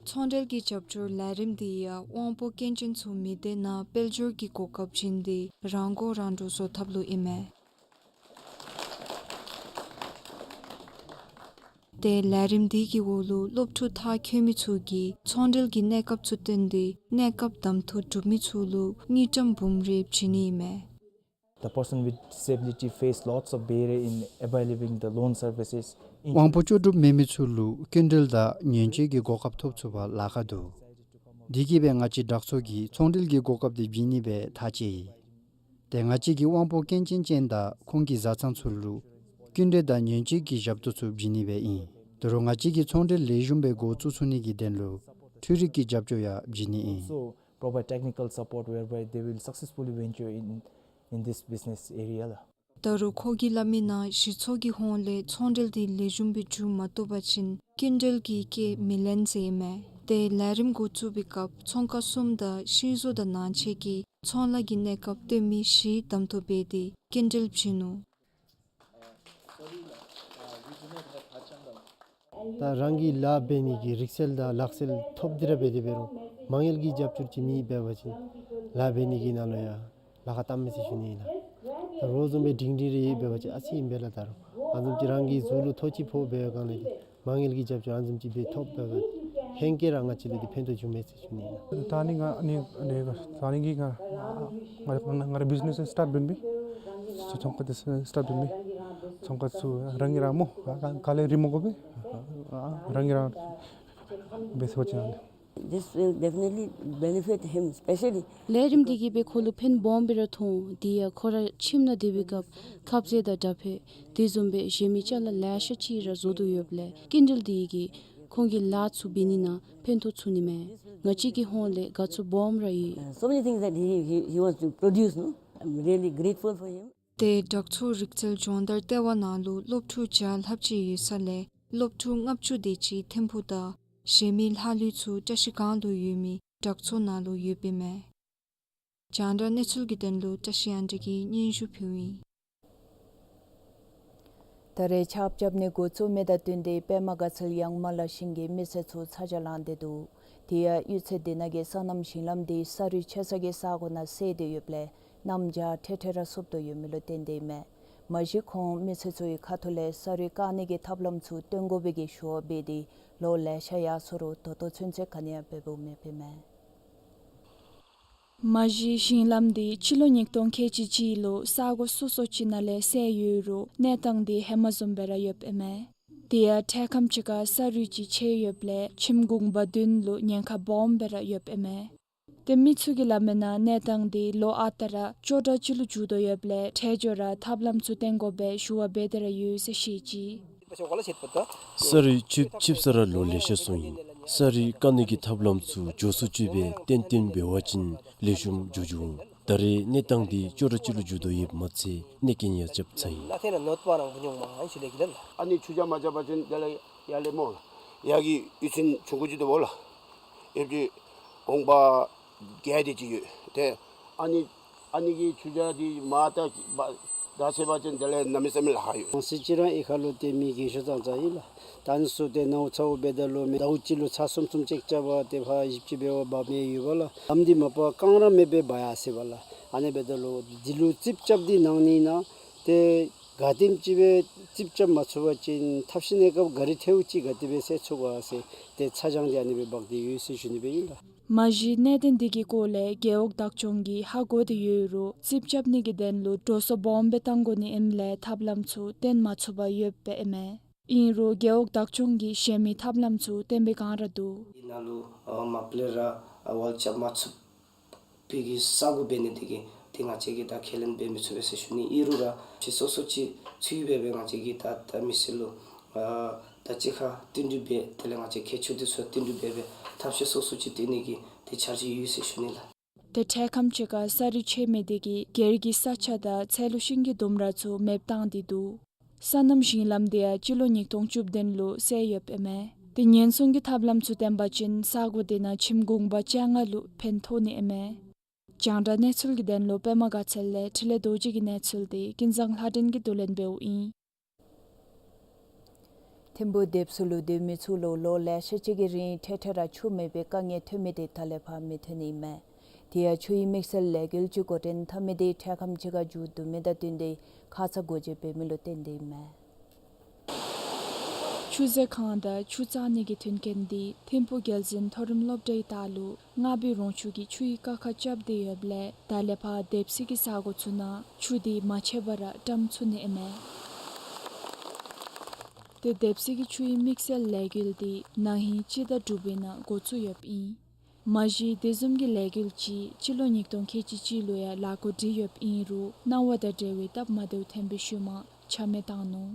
ཚོང་འབྲེལ་གྱི་རྒྱབ་སྐྱོར་ལས་རིམ་འདི་ཡང་དབང་པོ་སྐྱོན་ཅན་ཚུ་མི་སྡེ་ནང་དཔལ་འབྱོར་གྱི་གོ་སྐབས་བྱིན་ཏེ་རང་མགོ་རང་འདྲོངས་བཟོ་ཐབས་ལུ་ཨིན་མས། ཏེ་ལས་རིམ་འདི་གི་འོག་ལུ་སློབ་ཕྲུག་མཐར་འཁྱོལ་མི་ཚུ་གིས་ཚོང་འབྲེལ་གྱི་གནས་སྐབས་ཚུ་བཏོན་ཏེ་གནས་སྐབས་གདམ་འཐུ་གྲུབ་མི་ཚུ་ལུ་དངུལ་ཀྲམ་འབུམ་རེ་བྱིན་ནི་ཨིན་མས། The person with disability face lots of barrier in availing the loan services. དབང་པོ་ལྕོགས་གྲུབ་མེད་མི་ཚུ་ལུ་སྐྱིན་འགྲུལ་དང་ཉེན་བཅོལ་གྱི་གོ་སྐབས་ཐོབ་ཚུགས་པར་ལཱ་ཁག་འདུག། དེ་གིས་སྦེ་ང་བཅས་དྲག་ཚོགས་ཀྱིས་ཚོང་འབྲེལ་གྱི་གོ་སྐབས་དེ་བྱིན་ནི་སྦེ་ཐག་བཅད་ཡི། ཏེ་ང་བཅས་ཀྱིས་དབང་པོ་སྐྱོན་ཅན་ཅན་དང་ཁོང་གི་བཟའ་ཚང་ཚུ་ལུ་སྐྱིན་འགྲུལ་དང་ཉེན་བཅོལ་གྱི་ཞབས་ཏོག་ཚུ་བྱིན་ནི་སྦེ་ཨིན། དོ་རུང་ང་བཅས་ཀྱིས་ཚོང་འབྲེལ་ལེགས་ཤོམ་སྦེ་འགོ་བཙུགས་ཚུགས་ནི་གི་དོན་ལུ་འཕྲུལ་རིག་གི་རྒྱབ་སྐྱོར་ཡང་བྱིན་ནི་ཨིན། So provide technical support whereby they will successfully venture in, in this business area ལགས། ད་རུང་ཁོ་གིས་སླབ་མི་ནང་གཞི་ཚོགས་ཀྱི་ཧོངས་ལས་ཚོང་འབྲེལ་འདི་ལེགས་ཤོམ་སྦེ་འགྱོ་མ་བཏུབ་པ་ཅིན་སྐྱིན་འགྲུལ་གྱི་སྐྱེད་མི་ལེན་ཟེར་མས། ཏེ་ལས་རིམ་འགོ་བཙུགས་པའི་སྐབས་ཚོང་ཁང་གསུམ་དང་ཤིང་བཟོ་དང་ནང་ཆས་ཀྱི་ཚོང་ལཱ་གི་གནས་སྐབས་སྟོན་མི་བཞི་གདམ་འཐུ་འབད་དེ་སྐྱིན་འགྲུལ་བྱིན་ནུག། ད་རང་གིས་ལཱ་འབད་ནི་གི་རིག་རྩལ་དང་ལག་རྩལ་ཐོབ་སྟེ་ར་འབད་དེ་འབད་རུང་མ་དངུལ་གྱི་རྒྱབ་སྐྱོར་ཅིག་མེད་པ་ཅིན་ལཱ་འབད་ནི་གི་ནང་ལུ་ཡང་ལཱ་ཁག་བཏངམ་མས་ཟེར་ཞུ་ནི་ཨིན་ལགས། ད་རོགས་བཟུམ་སྦེ་སྒྲིང་སྒྲིང་རེ་ཡོད་པ་ཅིན་ཨ་ཙི་ཨིན་པས་ལགས། ད་རུང་ཨ་ནི་བཟུམ་ཅིག་རང་གི་གཟུགས་ལུ་ཐོ་ཅིག་ཕོག་པའི་སྒང་ལས་མ་དངུལ་གྱི་རྒྱབ་སྐྱོར་ཨ་ནི་བཟུམ་ཅིག་སྦེ་ཐོབ་པ་ཅིན་ཧེང་སྐལ་ར་ང་བཅས་ལུ་འདི་ཕན་ཐོགས་འབྱུངམ་མས་ཟེར་ཞུ་ནི་ཨིན་ལགས། ད་ནི་ང་ནི་ནི་ད་ནི་གི་ང་ང་ང་ར་བིཛ་ནེས་སི་ཊཱཊ་འབད་མི་ཚོང་ཁང་འདི་སི་ཊཱཊ་འབད་མི་ཚོང་ཁང་ཚུ་རང་གིས་ར་སྨོ་ག་ལས་རིན་མ་དགོ་པས། རང་གིས་ར་འབད་ཚུགས་པ་ཅིན། This will definitely benefit him specially. ལས་རིམ་འདི་གིས་སྦེ་ཁོ་ལུ་ཕན་སྦོམ་སྦེ་ར་ཐོགས། དེ་ཡང་ཁོ་ར་ཁྱིམ་ནང་སྡོད་པའི་སྐབས་ཁབ་རྩེ་དང་དྲ་ཕོར་དེ་བཟུམ་སྦེ་གཞན་མི་ཅ་ལ་ལེ་ཤ་ཅིག་ར་བཟོ་དོ་ཡོདཔ་ལས་སྐྱིན་འགྲུལ་འདི་གིས་ཁོང་གི་ལཱ་ཚུ་འབད་ནི་ནང་ཕན་ཐོགས་ཚུགས་ནི་མས། ང་བཅས་ཀྱི་ཧོངས་ལས་དགའ་ཚོར་སྦོམ་ར་ཡོད། Uh, so many things that he, he, he wants to produce, no? I'm really grateful for him. ཏེ་དྲག་ཚོགས་རིག་རྩལ་སྦྱོང་བརྡར་ལྟེ་བ་ནང་ལུ་སློབ་ཕྲུག་བརྒྱ་ལྷགཔ་ཅིག་ཡོད་ས་ལས་སློབ་ཕྲུག་ལྔ་བཅུ་དེ་ཅིག་ཐིམ་ཕུག་དང་གཞན་མི་ལྷག་ལུས་ཚུ་བཀྲ་ཤིས་སྒང་ལུ་ཡོད་མི་དྲག་ཚོགས་ནང་ལུ་ཡོདཔ་ཨིན་མས། རྒྱང་བསྒྲགས་གནས་ཚུལ་གྱི་དོན་ལུ་བཀྲ་ཤིས་དབང་འདུས་ཀྱིས་སྙན་ཞུ་ཕུལཝ་ཨིན། ད་རེས་ཆརཔ་རྐྱབ་ནི་འགོ་བཙུགས་མི་དང་བསྟུན་ཏེ་པདྨ་དགའ་ཚལ་ཡང་མ་ལ་ཞིང་གི་མི་སེར་ཚུ་ཚ་གྱང་ལངས་ཏེ་འདུག། དེ་ཡང་གཡུས་ཚན་འདི་ནང་གི་སོ་ནམ་ཞིང་ལམ་འདི་ས་རུད་ཆད་ས་གི་ས་གོ་ནང་སེལ་ཏེ་ཡོདཔ་ལས་གནམ་བྱཱར་འཕྲལ་འཕྲལ་ར་སུབ་དོ་ཡོད་མི་ལུ་བརྟེན་ཏེ་ཨིན་མས། མ་གཞི་ཁོང་མི་སེར་ཚུ་གི་ཁ་ཐུག་ལས་ས་རུད་བཀག་ནི་གི་ཐབས་ལམ་ཚུ་སྟོན་དགོ་པའི་གི་ཞུ་བ་འབད་དེ་ལོ་ལེ་ཤ་ཡར་སོ་རུང་ད་ལྟོ་ཚུན་ཚོད་ག་ནི་ཡང་འབདཝ་མེདཔ་ཨིན་མས། མ་གཞི་ཞིང་ལམ་འདི་སྤྱི་ལོ་ཉིས་སྟོང་ཁལ་གཅིག་གཅིག་ལུ་ས་གོ་སོ་སོ་ཅིག་ནང་ལས་སེལ་ཡོད་རུང་གནས་སྟངས་འདི་ཧེ་མ་བཟུམ་སྦེ་ར་ཡོདཔ་ཨིན་མས། དེ་ཡང་འཕྲལ་ཁམས་ཅིག་ཁར་ས་རུད་ཅིག་ཆད་ཡོདཔ་ལས་ཁྱིམ་གུང་པ་བདུན་ལུ་ཉེན་ཁ་སྦོམ་སྦེ་ར་ཡོདཔ་ཨིན་མས། ཏེ་མི་ཚུ་གིས་སླབ་མི་ནང་གནས་སྟངས་འདི་ལོ་ཨ་རྟག་ར་སྐྱོ་དྲགས་ཅིག་ལུ་འགྱུར་དོ་ཡོདཔ་ལས་འཕྲལ་མགྱོགས་ར་ཐབས་ལམ་ཚུ་སྟོན་དགོ་པའི་ཞུ་བ་འབད་དེ་ར་ཡོད་ཟེར་བཤད་ཅི། ས་རུད་ཆད་ཆད་ས་ར་ལོ་ལེ་ཤ་སོང་ཡི། ས་རུད་བཀག་ནི་གི་ཐབས་ལམ་ཚུ་མགྱོགས་སུ་ཅིག་སྦེ་ཏན་ཏན་འབད་བ་ཅིན་ལེགས་ཤོམ་འགྱོ་འགྱོཝ་འོང་། ད་རེས་གནས་སྟངས་འདི་སྐྱོ་དྲགས་ཅིག་ལུ་འགྱུར་དོ་ཡོདཔ་མ་ཚད་གནོད་རྐྱེན་ཡང་རྐྱབ་ཚར་ཡི། ཨ་ནི་ཆུ་བྱ་མ་བྱ་བ་ཅིན་དེ་ལས་ཡར་ལས་སྨོ་ལགས། ཡར་གྱི་གཡུས་ཚན་ཆུང་ཀུ་ཅིག་འདུག་སྨོ་ལགས། ཡོད་ཀྱི་གུང་པ་བརྒྱད་དེ་ཅིག་ཡོད། ཏེ་ཨ་ནི་ཨ་ནི་གི་ཆུ་བྱ་འདི་མར་ད་བདའ་ཟེར་བ་ཅིན་དེ་ལས་གནམ་མེད་ས་མེད་ལཱ་ཁག་ཡོད། ཨ་ཙི་ཅིག་ར་ཨེ་ཁ་ལུ་ཏེ་མི་རྒས་ཤོས་ཙང་ཙང་ཨིན་ལགས། ད་ཨ་ནི་ཚུ་ཏེ་ནཝ་ཚཝ་འབད་ད་ལུ་མི་ཟླཝ་གཅིག་ལུ་ཚར་གསུམ་གསུམ་ཅིག་རྐྱབ་པ་ཏེ་ཕར་བཞི་བཅུ་འབད་བ་འབག་མི་ཡོད་པ་ལགས། ལམ་འདི་མ་པ་རྐང་ར་མེད་པར་འབག་ཡར་སོ་ཡི་པ་ལགས། ཨ་ནི་འབད་ད་ལུ་འདི་ལུ་རྩིགཔ་རྐྱབ་སྟེ་གནང་ནི་ཨིན་ན་ཏེ་ག་དེམ་ཅིག་སྦེ་རྩིགཔ་རྐྱབ་མ་ཚུགས་པ་ཅིན་ཐབས་ཤེས་གནས་སྐབས་གཱ་རི་ཐལཝ་ཅིག་ག་དེ་སྦེ་སེལ་ཚུགས་ག་ཟེར་ཏེ་ཚ་གྱང་འདི་ཨ་ནི་སྦེ་འབག་སྟེ་ཡོད་ཟེར་ཞུ་ནི་སྦེ་ཨིན་ལགས། མ་གཞི་གནད་དོན་འདི་གི་སྐོར་ལས་རྒེད་འོག་བདག་སྐྱོང་གིས་ཧ་གོ་སྟེ་ཡོད་རུང་རྩིགཔ་རྐྱབ་ནི་གི་དོན་ལུ་འགྲོ་སོང་སྦོམ་སྦེ་བཏང་དགོ་ནི་ཨིནམ་ལས་ཐབས་ལམ་ཚུ་སྟོན་མ་ཚུགས་པར་ཡོདཔ་ཨིན་མས། ཨིན་རུང་རྒེད་འོག་བདག་སྐྱོང་གིས་གཞན་མི་ཐབས་ལམ་ཚུ་སྟོན་པའི་སྒང་ར་འདུག། འདི་ནང་ལུ་ཨ་མ་པ་ལས་ར་ཨ་ཝོལ་རྐྱབ་མ་ཚུགས་པའི་གི་ས་གོ་འབད་ནི་འདི་གིས་ཏེ་ང་བཅས་ཀྱིས་ད་ཁས་ལེན་འབད་མི་ཚུགས་པས་ཟེར་ཞུ་ནི། ཨིན་རུང་ར་ཕྱི་སོ་སོ་ཅིག་ཚུད་འབད་སྦེ་ང་བཅས་ཀྱིས་ད་ད་མི་སེར་ལུ་ཨ་ད་གཅིག་ཁར་བསྟུན་གྲོས་འབད་དེ་ལས་ང་བཅས་མཁས་མཆོག་འདི་ཚུ་བསྟུན་གྲོས་འབད་སྦེ་ཐབས་ཤེས་སོ་སོ་ཅིག་བཏོན་ནི་གི་ཏེ་འཆར་གཞི་ཡོད་ཟེར་ཞུ་ནི་ལགས། ཏེ་འཕྲལ་ཁམས་ཅིག་ཁར་ས་རུད་ཆད་མི་འདི་གིས་སྒེར་གྱི་ས་ཆ་དང་ཚལ་ལུ་ཤིང་གི་ལྡུམ་ར་ཚུ་མེདཔ་བཏང་སྟེ་འདུག། སོ་ནམ་ཞིང་ལམ་འདི་ཡང་སྤྱི་ལོ་ཉིས་སྟོང་བཅུ་བདུན་ལུ་སེལ་ཡོདཔ་ཨིན་མས། ཏེ་ཉེན་སྲུང་གི་ཐབས་ལམ་ཚུ་བཏོན་པ་ཅིན་ས་གོ་འདི་ནང་ཁྱིམ་གུང་པ་བཅོ་ལྔ་ལུ་ཕན་ཐོགས་ནི་ཨིན་མས། རྒྱང་བསྒྲགས་གནས་ཚུལ་གྱི་དོན་ལུ་པདྨ་དགའ་ཚལ་ལས་འཕྲིན་ལས་རྡོ་རྗེ་གི་གནས་ཚུལ་འདི་ཀུན་བཟང་ལྷ་སྒྲོན་གྱིས་བསྡུ་ལེན་འབདཝ་ཨིན། ཐིམ་ཕུ་འདེབས་གསོ་ལུ་སྡོད་མི་ཚུ་ལུ་ལོ་ལེ་ཤ་ཅིག་གི་རིང་འཕྲལ་འཕྲལ་ར་ཆུ་མེད་པའི་དཀའ་ངལ་ཐོན་མི་དེ་ད་ལས་ཕར་མི་ཐོན་ནི་ཨིན་མས། དེ་ཡང་ཆུའི་དམིགས་བསལ་ལས་འགུལ་ཅིག་འགོ་འདྲེན་འཐབ་མི་དེ་འཕྲལ་ཁམས་ཅིག་ཁར་མཇུག་བསྡུ་མི་དང་བསྟུན་ཏེ་ཁ་ཙ་སྒོ་འབྱེད་འབད་མི་ལུ་བརྟེན་ཏེ་ཨིན་མས། ཆུ་བཟོ་ཁང་དང་ཆུ་བཙག་ནི་གི་མཐུན་རྐྱེན་འདི་ཐིམ་ཕུ་རྒྱལ་འཛིན་མཐོ་རིམ་སློབ་གྲྭའི་ལྟག་ལུ་རྔ་བའི་རོང་ཆུ་གི་ཆུའི་ཀ་ཁ་རྐྱབ་སྟེ་ཡོདཔ་ལས་ད་ལས་ཕར་འདེབས་གསོ་གི་ས་གོ་ཚུ་ནང་ཆུ་དེ་མ་ཆད་པར་ར་བཀྲམ་ཚུགས་ནི་ཨིན་མས། དེ་འདེབས་གསོ་གི་ཆུའི་དམིགས་བསལ་ལས་འགུལ་དེ་ན་ཧིང་སྤྱི་ཟླ་དྲུག་པའི་ནང་འགོ་བཙུགས་ཡོདཔ་ཨིན། མ་གཞི་དེ་བཟུམ་གྱི་ལས་འགུལ་ཅིག་སྤྱི་ལོ་ཉིས་སྟོང་ཁལ་གཅིག་གཅིག་ལུ་ཡང་ལཱ་འགོ་འདྲེན་ཡོདཔ་ཨིན་རུང་གནང་བ་དང་འབྲེལ་བའི་སྟབས་མ་བདེཝ་ཐོན་པའི་ཤུལ་མ་ཆ་མེད་བཏང་ནུག།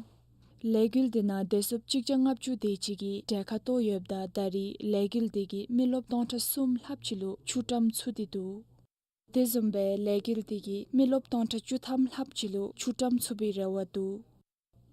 ལས་འགུལ་དེ་ནང་བདེ་སྲུངཔ་གཅིག་བརྒྱ་ལྔ་བཅུ་དེ་ཅིག་གིས་གྲལ་ཁར་གཏོགས་ཡོདཔ་ད་ད་རེས་ལས་འགུལ་དེ་གིས་མི་རློབས་སྟོང་ཕྲག་གསུམ་ལྷགཔ་ཅིག་ལུ་ཆུ་བཀྲམ་ཚུགས་ཏེ་འདུག། དེ་བཟུམ་སྦེ་ལས་འགུལ་དེ་གིས་མི་རློབས་སྟོང་ཕྲག་བཅུ་ཐམ་ལྷགཔ་ཅིག་ལུ་ཆུ་བཀྲམ་ཚུགས་པའི་རེ་བ་འདུག།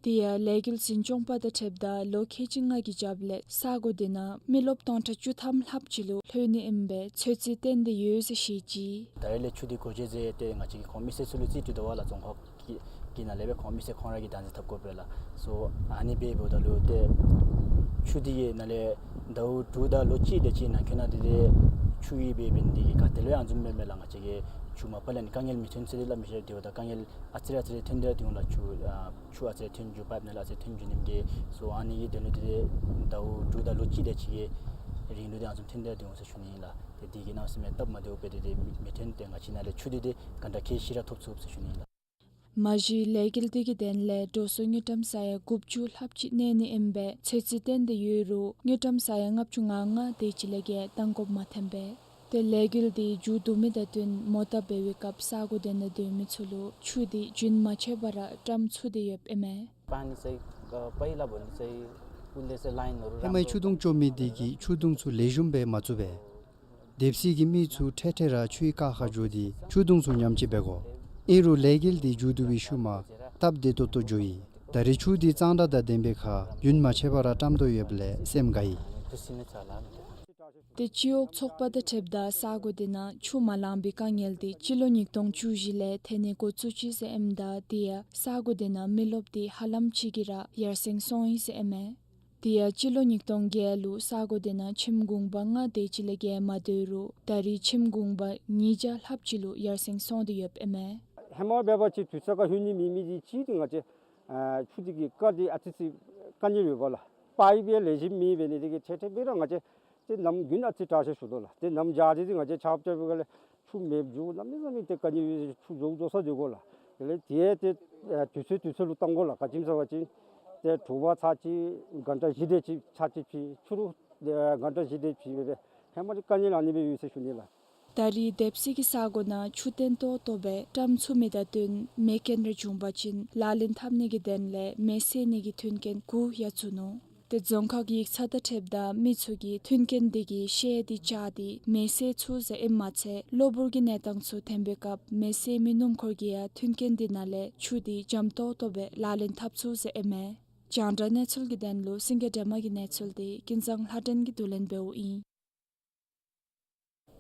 དེ་ཡང་ལས་འགུལ་འཛིན་སྐྱོང་པ་དང་འཁྲིལཝ་ད་ལོ་ཁལ་གཅིག་ལྔ་གི་རྒྱབ་ལས་ས་གོ་དེ་ནང་མི་རློབས་སྟོང་ཕྲག་བཅུ་ཐམ་ལྷགཔ་ཅིག་ལུ་ལྷོད་ནི་ཨིན་པའི་ཚོད་རྩིས་བཏོན་ཏེ་ཡོད་ཟེར་བཤད་ཅི། ད་རེས་ལས་ཆུ་དེ་སྒོ་འབྱེད་མཛད་དེ་ང་བཅས་ཀྱིས་ཁོང་མི་སེར་ཚུ་ལུ་རྩིས་སྤྲོད་དོ་བ་ལགས། རྫོང་ཁག་གི་གི་ནང་ལས་སྦེ་ཁོང་མི་སེར་ཁོང་ར་གིས་བདག་འཛིན་འཐབ་དགོ་པས་ལགས། སོ་ཨ་ནི་སྦེ་འབདཝ་ད་ལུ་ཏེ་ཆུ་དེ་གི་ནང་ལས་ཟླཝ་དྲུག་དང་ལོ་གཅིག་དེ་ཅིག་ནང་འཁོད་ནང་དེ་ཏེ་ཆུ་ཡོདཔ་འབད་ནི་དེ་གིས་ག་ཏེ་ལུ་ཡང་འཛུལ་མེད་མས་ལགས། ང་བཅས་ཀྱིས་ཆུ་མ་པ་ལས་ནི་དཀའ་ངལ་མི་ཐོན་ཟེར་དེ་སླབ་མི་ཤེས། དེ་འབདཝ་ད་དཀའ་ངལ་ཨ་ཙི་རེ་ཨ་ཙི་རེ་ཐོན་ཏེ་ར་འདུག་ལགས། ཆུ་ཨ་ཆུ་ཨ་ཙི་རེ་ཐོན་འགྱོ་པའི་ནང་ལས་ཨ་ཙི་རེ་ཐོན་འགྱོ་ནི་གི། སོ་ཨ་ནི་གི་དོན་ལུ་དེ་ཏེ་ཟླཝ་དྲུག་དང་ལོ་གཅིག་དེ་ཅིག་གི་རིང་ལུ་ཏེ་ཨ་ནི་བཟུམ་ཐོན་ཏེ་ར་འདུག་ཟེར་ཞུ་ནི་ཨིན་ལགས། ཏེ་དེ་གིས་གནམ་མེད་ས་མེད་སྟབས་མ་བདེཝ་སྦེ་ཏེ་ཏེ་མི་ཐོན། ཏེ་ང་བཅས་ནང་ལས་ཆུ་དེ་ཏེ་གྷན་ཊ་ཁལ་བཞི་ར་ཐོབ་ཚུགས་ཟེར་ཞུ་ནི་ཨིན་ལགས། མ་གཞི་ལས་འགུལ་དེ་གི་དོན་ལས་འགྲོ་སོང་དངུལ་ཀྲམ་ས་ཡ་དགུ་བཅུ་ལྷགཔ་ཅིག་གནས་ནི་ཨིན་པའི་ཚོད་རྩིས་བཏོན་ཏེ་ཡོད་རུང་དངུལ་ཀྲམ་ས་ཡ་ལྔ་བཅུ་ང་ལྔ་དེ་ཅིག་ལས་བརྒལ་གཏང་དགོཔ་མ་ཐོན་པས། ཏེ་ལས་འགུལ་དེ་མཇུག་བསྡུ་མི་དང་བསྟུན་མོ་བཏབ་འབད་བའི་སྐབས་ས་གོ་དེ་ནང་སྡོད་མི་ཚུ་ལུ་ཆུ་དེ་རྒྱུན་མ་ཆད་པར་ར་བཀྲམ་ཚུགས་ཏེ་ཡོདཔ་ཨིན་མས། पानी चाहिँ, अ, पहिला भन्दा चाहिँ उसले चाहिँ लाइनहरू ཧེ་མའི་ཆུ་དུང་བཙུགས་མི་དེ་གིས་ཆུ་དུང་ཚུ་ལེགས་ཤོམ་སྦེ་མ་བཙུགས་པས། འདེབས་གསོ་གི་མི་ཚུ་འཕྲལ་འཕྲལ་ར་ཆུའི་ཀ་ཁར་འགྱོ་སྟེ་ཆུ་དུང་ཚུ་ཉམས་བཅོས་འབད་དགོ། ཨིན་རུང་ལས་འགུལ་དེ་མཇུག་བསྡུ་བའི་ཤུལ་མ་སྟབས་བདེ་ཏོག་ཏོ་འགྱོ་ཡི། ད་རེས་ཆུ་དེ་གཙང་སྦྲ་དང་ལྡན་པའི་ཁར་རྒྱུན་མ་ཆད་པར་ར་བཀྲམ་དོ་ཡོདཔ་ལས་སེམས་དགའ་ཡི། སྤྱི་འོག་ཚོགས་པ་དང་འཁྲིལཝ་ད་ས་གོ་དེ་ནང་ཆུ་མ་ལང་པའི་དཀའ་ངལ་དེ་སྤྱི་ལོ་ཉིས་སྟོང་བཅུ་བཞི་ལས་ཐོན་ནི་འགོ་བཙུགས་ཅི་ཟེར་ཨིནམ་ད་དེ་ཡང་ས་གོ་དེ་ནང་མི་རློབས་དེ་ཧ་ལམ་ཅིག་གིས་ར་ཡར་སེང་སོང་ཡི་ཟེར་ཨིན་མས། དེ་ཡང་སྤྱི་ལོ་ཉིས་སྟོང་བརྒྱད་ལུ་ས་གོ་དེ་ནང་ཁྱིམ་གུང་པ་ལྔ་དེ་ཅིག་ལས་བརྒལ་མ་སྡོད་རུང་ད་རེས་ཁྱིམ་གུང་པ་ཉིས་བརྒྱ་ལྷགཔ་ཅིག་ལུ་ཡར་སེང་སོང་སྟེ་ཡོདཔ་ཨིན་མས། ཧེ་མ་འབད་བ་ཅིན་དུས་ཚོད་ཁར་ལྷོད་ནི་མེད་མི་དེ་ཅིག་དེ་ང་བཅས་ཨ་ཆུ་དེ་གི་ཀ་དེ་ཨ་ཙི་ཅིག་དཀའ་ངལ་ཡོདཔ་ལགས། པའི་པི་ཡང་ལེགས་ཤོམ་མེད་པའི་ནི་དེ་གིས་འཕྲལ་འཕྲལ་སྦེ་ར་ང་བཅས་ཏེ་གནམ་དགུན་ཨ་ཙི་དྲག་ཤོས་ཞུ་དོ་ལགས། ཏེ་གནམ་བྱཱར་དེ་ང་བཅས་ཆརཔ་རྐྱབ་པའི་སྒང་ལས་ཆུ་མེདཔ་འགྱོ་གནམ་མེད་ས་མེད་ཏེ་དཀའ་ངལ་ཡོད། ཆུ་རྫོགས་རྫོགས་ས་སྡོད་དགོ་ལགས། དེ་ལས་དེ་ཏེ་ཨ་དུས་ཚོད་དུས་ཚོད་ལུ་བཏང་དགོ་ལགས། ག་ཅི་སྨོ་ཟེར་བ་ཅིན་ཏེ་དྲོ་པ་ཚར་གཅིག་གྷན་ཊ་བཞི་དེ་ཅིག་ཚར་གཅིག་ཕྱིས་ཕྱི་རུ་ཨ་གྷན་ཊ་བཞི་དེ་ཕྱིས་སྦེ་སྦེ་ཧེ་མ་ཏེ་དཀའ་ངལ་ཨ་ནི་སྦེ་ཡོད་ཟེར་ཞུ་ནི་ལགས། ད་རེས་འདེབས་གསོ་གི་ས་གོ་ནང་ཆུ་བརྟན་ཏོག་ཏོ་སྦེ་བཀྲམ་ཚུགས་མི་དང་བསྟུན་མེ་རྐྱེན་རེ་བྱུང་པ་ཅིན་ལག་ལེན་འཐབ་ནི་གི་དོན་ལས་མེ་བསད་ནི་གི་མཐུན་རྐྱེན་དགུ་ཡང་བཙུགས་ནུག། ཏེ་རྫོང་ཁག་གི་ཡིག་ཚང་དང་འཁྲིལཝ་ད་མི་ཚུ་གིས་མཐུན་རྐྱེན་དེ་གི་ཤེལ་དེ་བཅག་སྟེ་མེ་བསད་ཚུགས་ཟེར་ཨིནམ་མ་ཚད་གློ་བུར་གྱི་གནས་སྟངས་ཚུ་ཐོན་པའི་སྐབས་མེ་བསད་མི་སྣུམ་འཁོར་གྱིས་ཡང་མཐུན་རྐྱེན་དེ་ནང་ལས་ཆུ་དེ་འཇམ་ཏོག་ཏོ་སྦེ་ལག་ལེན་འཐབ་ཚུགས་ཟེར་ཨིན་མས། རྒྱང་བསྒྲགས་གནས་ཚུལ་གྱི་དོན་ལུ་སེང་གེ་སྒྲོལ་མ་གི་གནས་ཚུལ་དེ་ཀུན་བཟང་ལྷ་སྒྲོན་གྱིས་བསྡུ་ལེན་འབདཝ་ཨིན།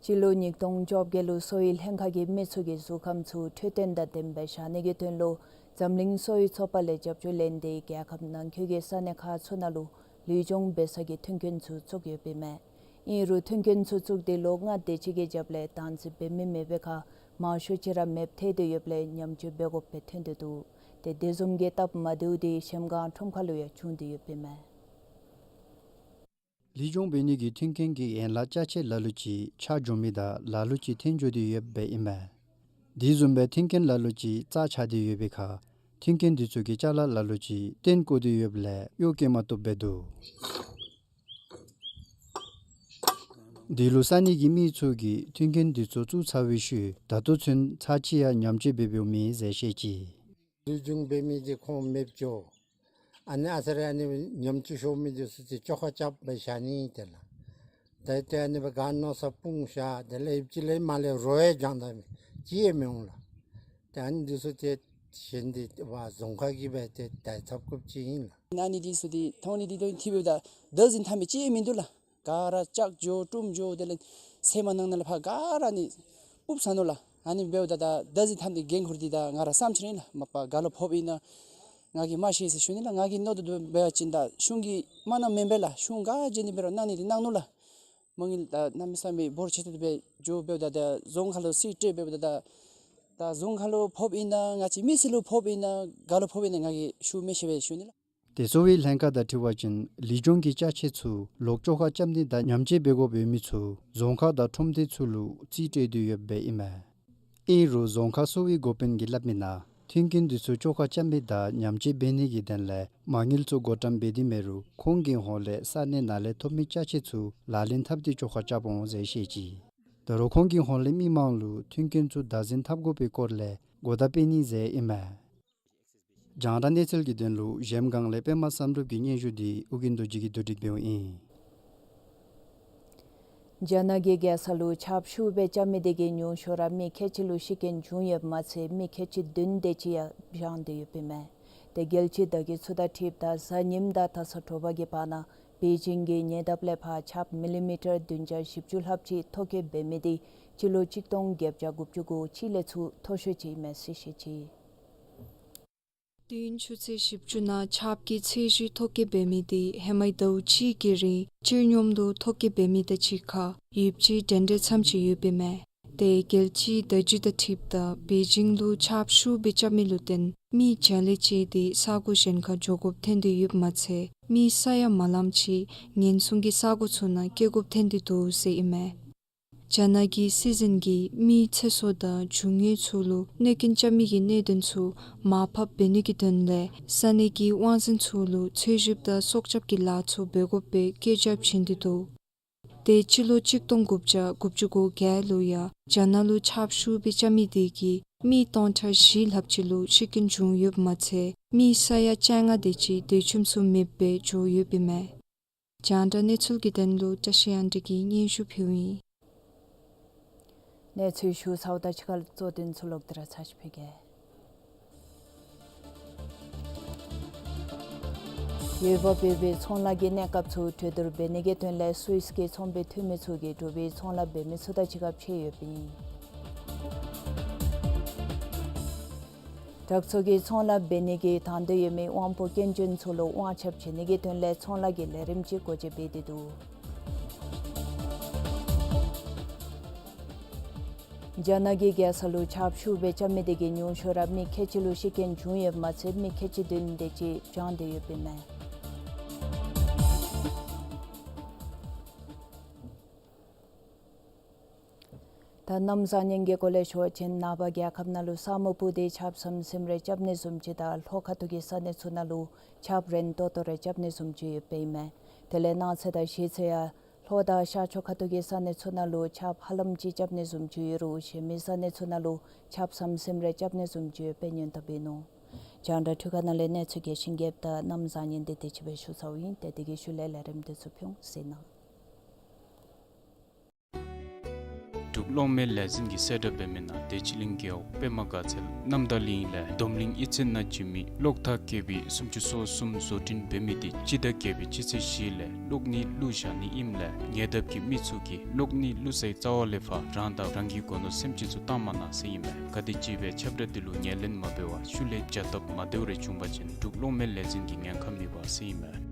སྤྱི་ལོ་ཉིས་སྟོང་བཅོ་བརྒྱད་ལུ་གསོ་བའི་ལྷན་ཁག་གིས་མི་ཚུ་གི་གཟུགས་ཁམས་ཚུ་འཕྲོད་བསྟེན་དང་ལྡནམ་སྦེ་བཞག་ནི་གི་དོན་ལུ་འཛམ་གླིང་གསོ་བའི་ཚོགས་པ་ལས་རྒྱབ་སྐྱོར་ལེན་ཏེ་རྒྱལ་ཁབ་ནང་འཁོད་ཀྱི་ས་གནས་ཁག་ཚུ་ནང་ལུ་ལུས་སྦྱོང་འབད་ས་གི་མཐུན་རྐྱེན་ཚུ་བཙུགས་ཡོདཔ་ཨིན་མས། ཨིན་རུང་མཐུན་རྐྱེན་ཚུ་བཙུགས་ཏེ་ལོ་ལྔ་དེ་ཅིག་གི་རྒྱབ་ལས་བདག་འཛིན་འབད་མི་མེད་པའི་ཁར་མང་ཤོས་ཅིག་ར་མེདཔ་ཐལ་ཏེ་ཡོདཔ་ལས་ཉམས་བཅོས་འབད་དགོཔ་སྦེ་ཐོན་ཏེ་འདུག། ཏེ་དེ་བཟུམ་གྱི་སྟབས་མ་བདེཝ་དེ་གཞལམ་སྒང་ཁྲོམ་ཁ་ལུ་ཡང་བྱུང་སྟེ་ཡོདཔ་ཨིན་མས། ལུས་སྦྱོང་འབད་ནི་གི་མཐུན་རྐྱེན་གྱི་ཡན་ལག་ཅ་ཆས་ལ་ལུ་ཅིག་ཆག་འགྱོ་མི་དང་ལ་ལུ་ཅིག་ཐོན་འགྱོ་སྟེ་ཡོདཔ་ཨིན་མས། དེ་བཟུམ་སྦེ་མཐུན་རྐྱེན་ལ་ལུ་ཅིག་རྩ་ཆག་སྟེ་ཡོད་པའི་ཁར་མཐུན་རྐྱེན་དེ་ཚུ་གི་ཅ་ལ་ལ་ལུ་ཅིག་བཏོན་བཀོ་སྟེ་ཡོདཔ་ལས་གཡོག་བཀོལ་མ་བཏུབ་སྦེ་འདུག། དེ་ལུ་ས་གནས་ཀྱི་མི་ཚུ་གིས་མཐུན་རྐྱེན་དེ་ཚུ་བཙུགས་ཚར་བའི་ཤུལ་ད་ལྟོ་ཚུན་ཚར་གཅིག་ཡང་ཉམས་བཅོས་འབད་འབདཝ་མེད་ཟེར་བཤད་ཅི། ལུས་སྦྱོང་འབད་མི་དེ་ཁོང་མེདཔ་འགྱོ། ཨ་ནི་ཨ་ཙི་རེ་ཨ་ནི་ཉམས་བཅོས་ཤོར་མི་དེ་ཚུ་ཏེ་བཅོ་ཁ་རྐྱབ་སྦེ་བཞག་ནི་དེ་ལགས། ཏེ་ཏེ་ཨ་ནི་སྦེ་ག་མནོ་ས་སྤུངས་བཞག། དེ་ལས་ཨིབ་ཅིག་ལས་མར་ལས་རོ་ཡང་རྒྱང་ད་མི་ཅིག་ཡང་མི་འོང་ལགས། ཏེ་ཨ་ནི་དེ་ཚུ་ཏེ་གཞན་དེ་བ་རྫོང་ཁག་གིས་སྦེ་ཏེ་ད་ཚབ་ཀུབ་ཅིག་ཨིན་ལགས། ཨ་ནི་དེ་ཚུ་ཏེ་མཐོང་ནི་དེ་དོན་ཐིབ་ཡོད་ད་བདག་འཛིན་འཐབ་མི་ཅིག་ཡང་མིན་འདུག་ལགས། ག་ར་ལྕགས་འགྱོ་དཀྲུམ་འགྱོ་དེ་ལས་ཚལ་མ་ནང་ན་ལས་ཕར་ག་ར་ནི་སྤུབ་ས་ནུག་ལགས། ཨ་ནི་འབདཝ་ད་ད་བདག་འཛིན་འཐབ་ནི་འགན་ཁུར་དེ་ད་ང་ར་བསམ་ཅི་རུང་ཨིན་ལགས། མ་པ་ག་ལུ་ཕོགཔ་ཨིན་ན་ ང་གིས་མ་ཤེས་ཟེར་ཞུ་ནི་ལགས། ང་གིས་མནོ་དོ་བཟུམ་འབད་བ་ཅིན་ད་གཞུང་གིས་མ་གནངམ་མེན་པས་ལགས། གཞུང་ག་བྱིན་ནི་འབད་རུང་གནང་ནི་འདི་གནང་ནུག་ལགས། མ་དངུལ་ད་གནམ་མེད་ས་མེད་འབོར་ཆེ་ཏོག་ཏོ་སྦེ་འགྱོ་འབདཝ་ད་ད་རྫོང་ཁ་ལུ་རྩིས་སྤྲོད་འབདཝ་ད་ད་ད་རྫོང་ཁ་ལུ་ཕོགཔ་ཨིན་ན་ང་བཅས་མི་སེར་ལུ་ཕོགཔ་ཨིན་ན་ག་ལུ་ཕོགཔ་ཨིན་ན་ང་གིས་ཞུ་མི་ཤེས་པས་ཞུ་ནི་ལགས། དེ་གསོ་བའི་ལྷན་ཁག་དང་འཁྲིལ་བ་ཅིན་ལི་ལྗོངས་ཀྱི་ཅ་ཆས་ཚུ་ལོག་བཅོ་ཁ་རྐྱབ་ནི་དང་ཉམས་བཅོས་འབད་དགོཔ་ཡོད་མི་ཚུ་རྫོང་ཁག་དང་ཁྲོམ་སྡེ་ཚུ་ལུ་རྩིས་སྤྲོད་དོ་ཡོདཔ་ཨིན་མས། ཨིན་རུང་རྫོང་ཁག་གསོ་བའི་འགོ་དཔོན་གྱིས་སླབ་མི་ནང་མཐུན་རྐྱེན་འདི་ཚུ་བཅོ་ཁ་རྐྱབ་མི་དང་ཉམས་བཅོས་འབད་ནི་གི་དོན་ལས་མ་དངུལ་ཚུ་བགོ་བཀྲམ་འབད་དེ་མེད་རུང་ཁོང་གི་ཧོངས་ལས་ས་གནས་ནང་ལས་ཐོབ་མི་ཅ་ཆས་ཚུ་ལག་ལེན་འཐབ་སྟེ་བཅོ་ཁ་རྐྱབ་འོང་ཟེར་བཤད་ཅི། ད་རུང་ཁོང་གི་ཧོངས་ལས་མི་མང་ལུ་མཐུན་རྐྱེན་ཚུ་བདག་འཛིན་འཐབ་དགོ་པའི་སྐོར་ལས་གོ་བརྡ་སྤེལ་ནི་ཟེར་ཨིན་མས། རྒྱང་བསྒྲགས་གནས་ཚུལ་གྱི་དོན་ལུ་གཞལམ་སྒང་ལས་པདྨ་བསམ་གྲུབ་ཀྱི་སྙན་ཞུ་འདི་ཨོ་རྒྱན་རྡོ་རྗེ་གིས་བསྡུ་སྒྲིག་འབདཝ་ཨིན། རྒྱ་ནག་གི་རྒྱལ་ས་ལུ་ཆརཔ་ཤུགས་སྦེ་རྐྱབ་མི་དེ་གིས་ཉུང་ཤོས་ར་མི་ཁལ་གཅིག་ལུ་ཤི་རྐྱེན་བྱུང་ཡོདཔ་མ་ཚད་མི་ཁལ་གཅིག་བདུན་དེ་ཅིག་ཡང་བྱང་སྟེ་ཡོདཔ་ཨིན་མས། དེ་རྒྱལ་སྤྱིའི་བརྡ་བརྒྱུད་ཚུ་དང་འཁྲིལཝ་ད་གཟའ་ཉིམ་དང་ད་ས་དྲོ་པ་གི་བར་ན་པེ་ཅིང་གི་ཉེ་འདབས་ལས་ཕར་ཆརཔ་མི་ལི་མི་ཊར་བདུན་བརྒྱ་བཞི་བཅུ་ལྷགཔ་ཅིག་ཐོ་བཀོད་འབད་མི་དེ་སྤྱི་ལོ་གཅིག་སྟོང་བརྒྱད་བརྒྱ་དགུ་བཅུ་གོ་གཅིག་ལས་ཚུར་མཐོ་ཤོས་ཅིག་ཨིན་མས་ཟེར་བཤད་ཅི། དུས་ཡུན་ཆུ་ཚོད་བཞི་བཅུ་ནང་ཆརཔ་གི་ཚད་གཞི་ཐོ་བཀོད་འབད་མི་དེ་ཧེ་མའི་ཟླཝ་གཅིག་གི་རིང་སྤྱིར་སྙོམས་ལུ་ཐོ་བཀོད་འབད་མི་དང་གཅིག་ཁར་ཡོདཔ་ཅིག་འགྲན་བསྡུར་ཙམ་ཅིག་ཡོདཔ་ཨིན་མས། དེ་རྒྱལ་སྤྱིའི་བརྡ་བརྒྱུད་དང་འཁྲིལཝ་ད་པེ་ཅིང་ལུ་ཆརཔ་ཤུགས་སྦེ་རྐྱབ་མི་ལུ་བརྟེན་མི་བརྒྱ་ལས་བཅད་དེ་ས་གོ་གཞན་ཁར་འགྱོ་དགོཔ་ཐོན་ཏེ་ཡོདཔ་མ་ཚད་མི་ས་ཡ་མ་ལངམ་ཅིག་ཉེན་སྲུང་གི་ས་གོ་ཚུ་ནང་བསྐྱལ་དགོཔ་ཐོན་ཏེ་འདུག་ཟེར་ཨིན་མས། རྒྱ་ནག་གི་སྲིད་འཛིན་གྱིས་མིའི་ཚེ་སྲོག་དང་འབྱུང་དངོས་ཚུ་ལུ་གནོད་སྐྱོན་རྐྱབ་མི་གི་གནད་དོན་ཚུ་མར་ཕབ་འབད་ནི་གི་དོན་ལས་ས་གནས་ཀྱི་དབང་འཛིན་ཚུ་ལུ་འཚོལ་ཞིབ་དང་སྲོག་སྐྱབས་ཀྱི་ལཱ་ཚུ་འབད་དགོ་པའི་བཀོད་རྒྱ་བྱིན་ཏེ་འདུག། དེ་སྤྱི་ལོ་གཅིག་སྟོང་དགུ་བརྒྱ་དགུ་བཅུ་གོ་བརྒྱད་ལུ་ཡང་རྒྱ་ནག་ལུ་ཆརཔ་ཤུགས་སྦེ་རྐྱབ་མི་དེ་གིས་མི་སྟོང་ཕྲག་བཞི་ལྷགཔ་ཅིག་ལུ་ཤི་རྐྱེན་བྱུང་ཡོདཔ་མ་ཚད་མི་ས་ཡ་བཅོ་ལྔ་དེ་ཅིག་སྡོད་ཁྱིམ་ཚུ་མེདཔ་སྦེ་འགྱོ་ཡོདཔ་ཨིན་མས། རྒྱང་བསྒྲགས་གནས་ཚུལ་གྱི་དོན་ལུ་བཀྲ་ཤིས་དབྱངས་སྒྲོན་གྱིས་སྙན་ཞུ་ཕུལཝ་ཨིན། གནས་ཚུལ་ཞུ་ཚརཝ་དང་གཅིག་ཁར་གཙོ་དོན་ཚུ་ལོག་སྟེ་ར་ཚར་ཅིག་ཕུལ་གེ། ཡུལ་བབ་ཡོད་པའི་ཚོང་ལཱ་གི་གནས་སྐབས་ཚུ་གྲོས་བསྡུར་འབད་ནི་གི་དོན་ལས་སུད་སི་གི་ཚོང་པའི་འཐུས་མི་ཚུ་གིས་འབྲུག་པའི་ཚོང་ལཱ་འབད་མི་ཚུ་དང་གཅིག་ཁར་ཕྱད་ཡོདཔ་ཨིན། དྲག་ཚོགས་ཀྱིས་ཚོང་ལཱ་འབད་ནི་གི་དང་འདོད་ཡོད་མི་དབང་པོ་སྐྱོན་ཅན་ཚུ་ལུ་དབང་ཆ་བྱིན་ནི་གི་དོན་ལས་ཚོང་ལཱ་གི་ལས་རིམ་ཅིག་སྒོ་འབྱེད་འབད་དེ་འདུག། རྒྱ་ནག་གི་རྒྱལ་ས་ལུ་ཆརཔ་ཤུགས་སྦེ་རྐྱབ་མི་དེ་གིས་ཉུང་ཤོས་ར་མི་ཁལ་གཅིག་ལུ་ཤི་རྐྱེན་བྱུང་ཡོདཔ་མ་ཚད་མི་ཁལ་གཅིག་བདུན་དེ་ཅིག་བྱང་སྟེ་ཡོདཔ་ཨིན་མས། ད་གནམ་བཟང་ངན་གྱི་སྐོར་ལས་ཞུ་བ་ཅིན་ནངས་པ་རྒྱལ་ཁབ་ནང་ལུ་ས་སྨུག་སྤུབས་ཏེ་ཆརཔ་ཟིམ་ཟིམ་རེ་རྐྱབ་ནི་བཟུམ་ཅིག་དང་ལྷོ་ཁ་ཐུག་གི་ས་གནས་ཚུ་ནང་ལུ་ཆརཔ་རན་ཏོག་ཏོ་རེ་རྐྱབ་ནི་བཟུམ་ཅིག་ཡོདཔ་ཨིན་མས། དེ་ལས་གནངས་ཚེ་དང་གཞེས་ཚེ་ཡང་ལྷོ་དང་ཤར་ཕྱོགས་ཁ་ཐུག་གི་ས་གནས་ཚུ་ནང་ལུ་ཆརཔ་ཧ་ལམ་ཅིག་རྐྱབ་ནི་བཟུམ་ཅིག་ཡོད་རུང་གཞན་མི་ས་གནས་ཚུ་ནང་ལུ་ཆརཔ་ཟིམ་ཟིམ་རེ་རྐྱབ་ནི་བཟུམ་ཅིག་ཡོདཔ་སྙན་ཐོ་འབད་ནུག། རྒྱང་བསྒྲགས་འཕྲུལ་ཁང་ནང་ལས་གནས་ཚུལ་རྒྱས་ཤིང་རྒྱསཔ་དང་གནམ་བཟང་ངན་འདི་དེ་ཅིག་སྦེ་ཞུ་ཚརཝ་ཨིན། ཏེ་དེ་གི་ཤུལ་ལས་ལས་རིམ་འདི་ཚུ་ཕུལ་འོང་ཟེར་ན། འབྲུག་གློག་མེ་ལས་འཛིན་གྱིས་གསལ་བསྒྲགས་འབད་མི་ནང་བདེ་ཆེན་གླིང་རྒེད་འོག་པདྨ་དགའ་ཚལ་གནམ་བདག་གླིང་ལས་སྡོམ་གླིང་གཡུས་ཚན་ནང་བྱོན་མི་གློག་ཐག་བཀལ་བའི་སུམ་ཅུ་སོ་གསུམ་བཟོ་སྐྲུན་འབད་མི་དེ་སྤྱི་ཟླ་བརྒྱད་པའི་སྤྱི་ཚེས་བཞི་ལས་གློག་ནི་བླུགས་བཞག་ནི་ཨིནམ་ལས་ཉེ་འདབས་ཀྱི་མི་ཚུ་གིས་གློག་ནི་བླུགས་སའི་རྩ་བ་ལས་ཕར་རང་དང་རང་གི་སྒོ་ནོར་སེམས་ཅན་ཚུ་བཏང་མ་གནང་ཟེར་ཨིན་མས། ག་དེམ་ཅིག་སྦེ་ཁྱབ་བསྒྲགས་འདི་ལུ་ངོས་ལེན་མ་འབད་བར་ཤུལ་ལས་བྱ་སྟབས་མ་བདེཝ་རེ་བྱུང་པ་ཅིན་འབྲུག་གློག་མེ་ལས་འཛིན་གྱིས་ཉེན་ཁ་མི་འབག་ཟེར་ཨིན་མས།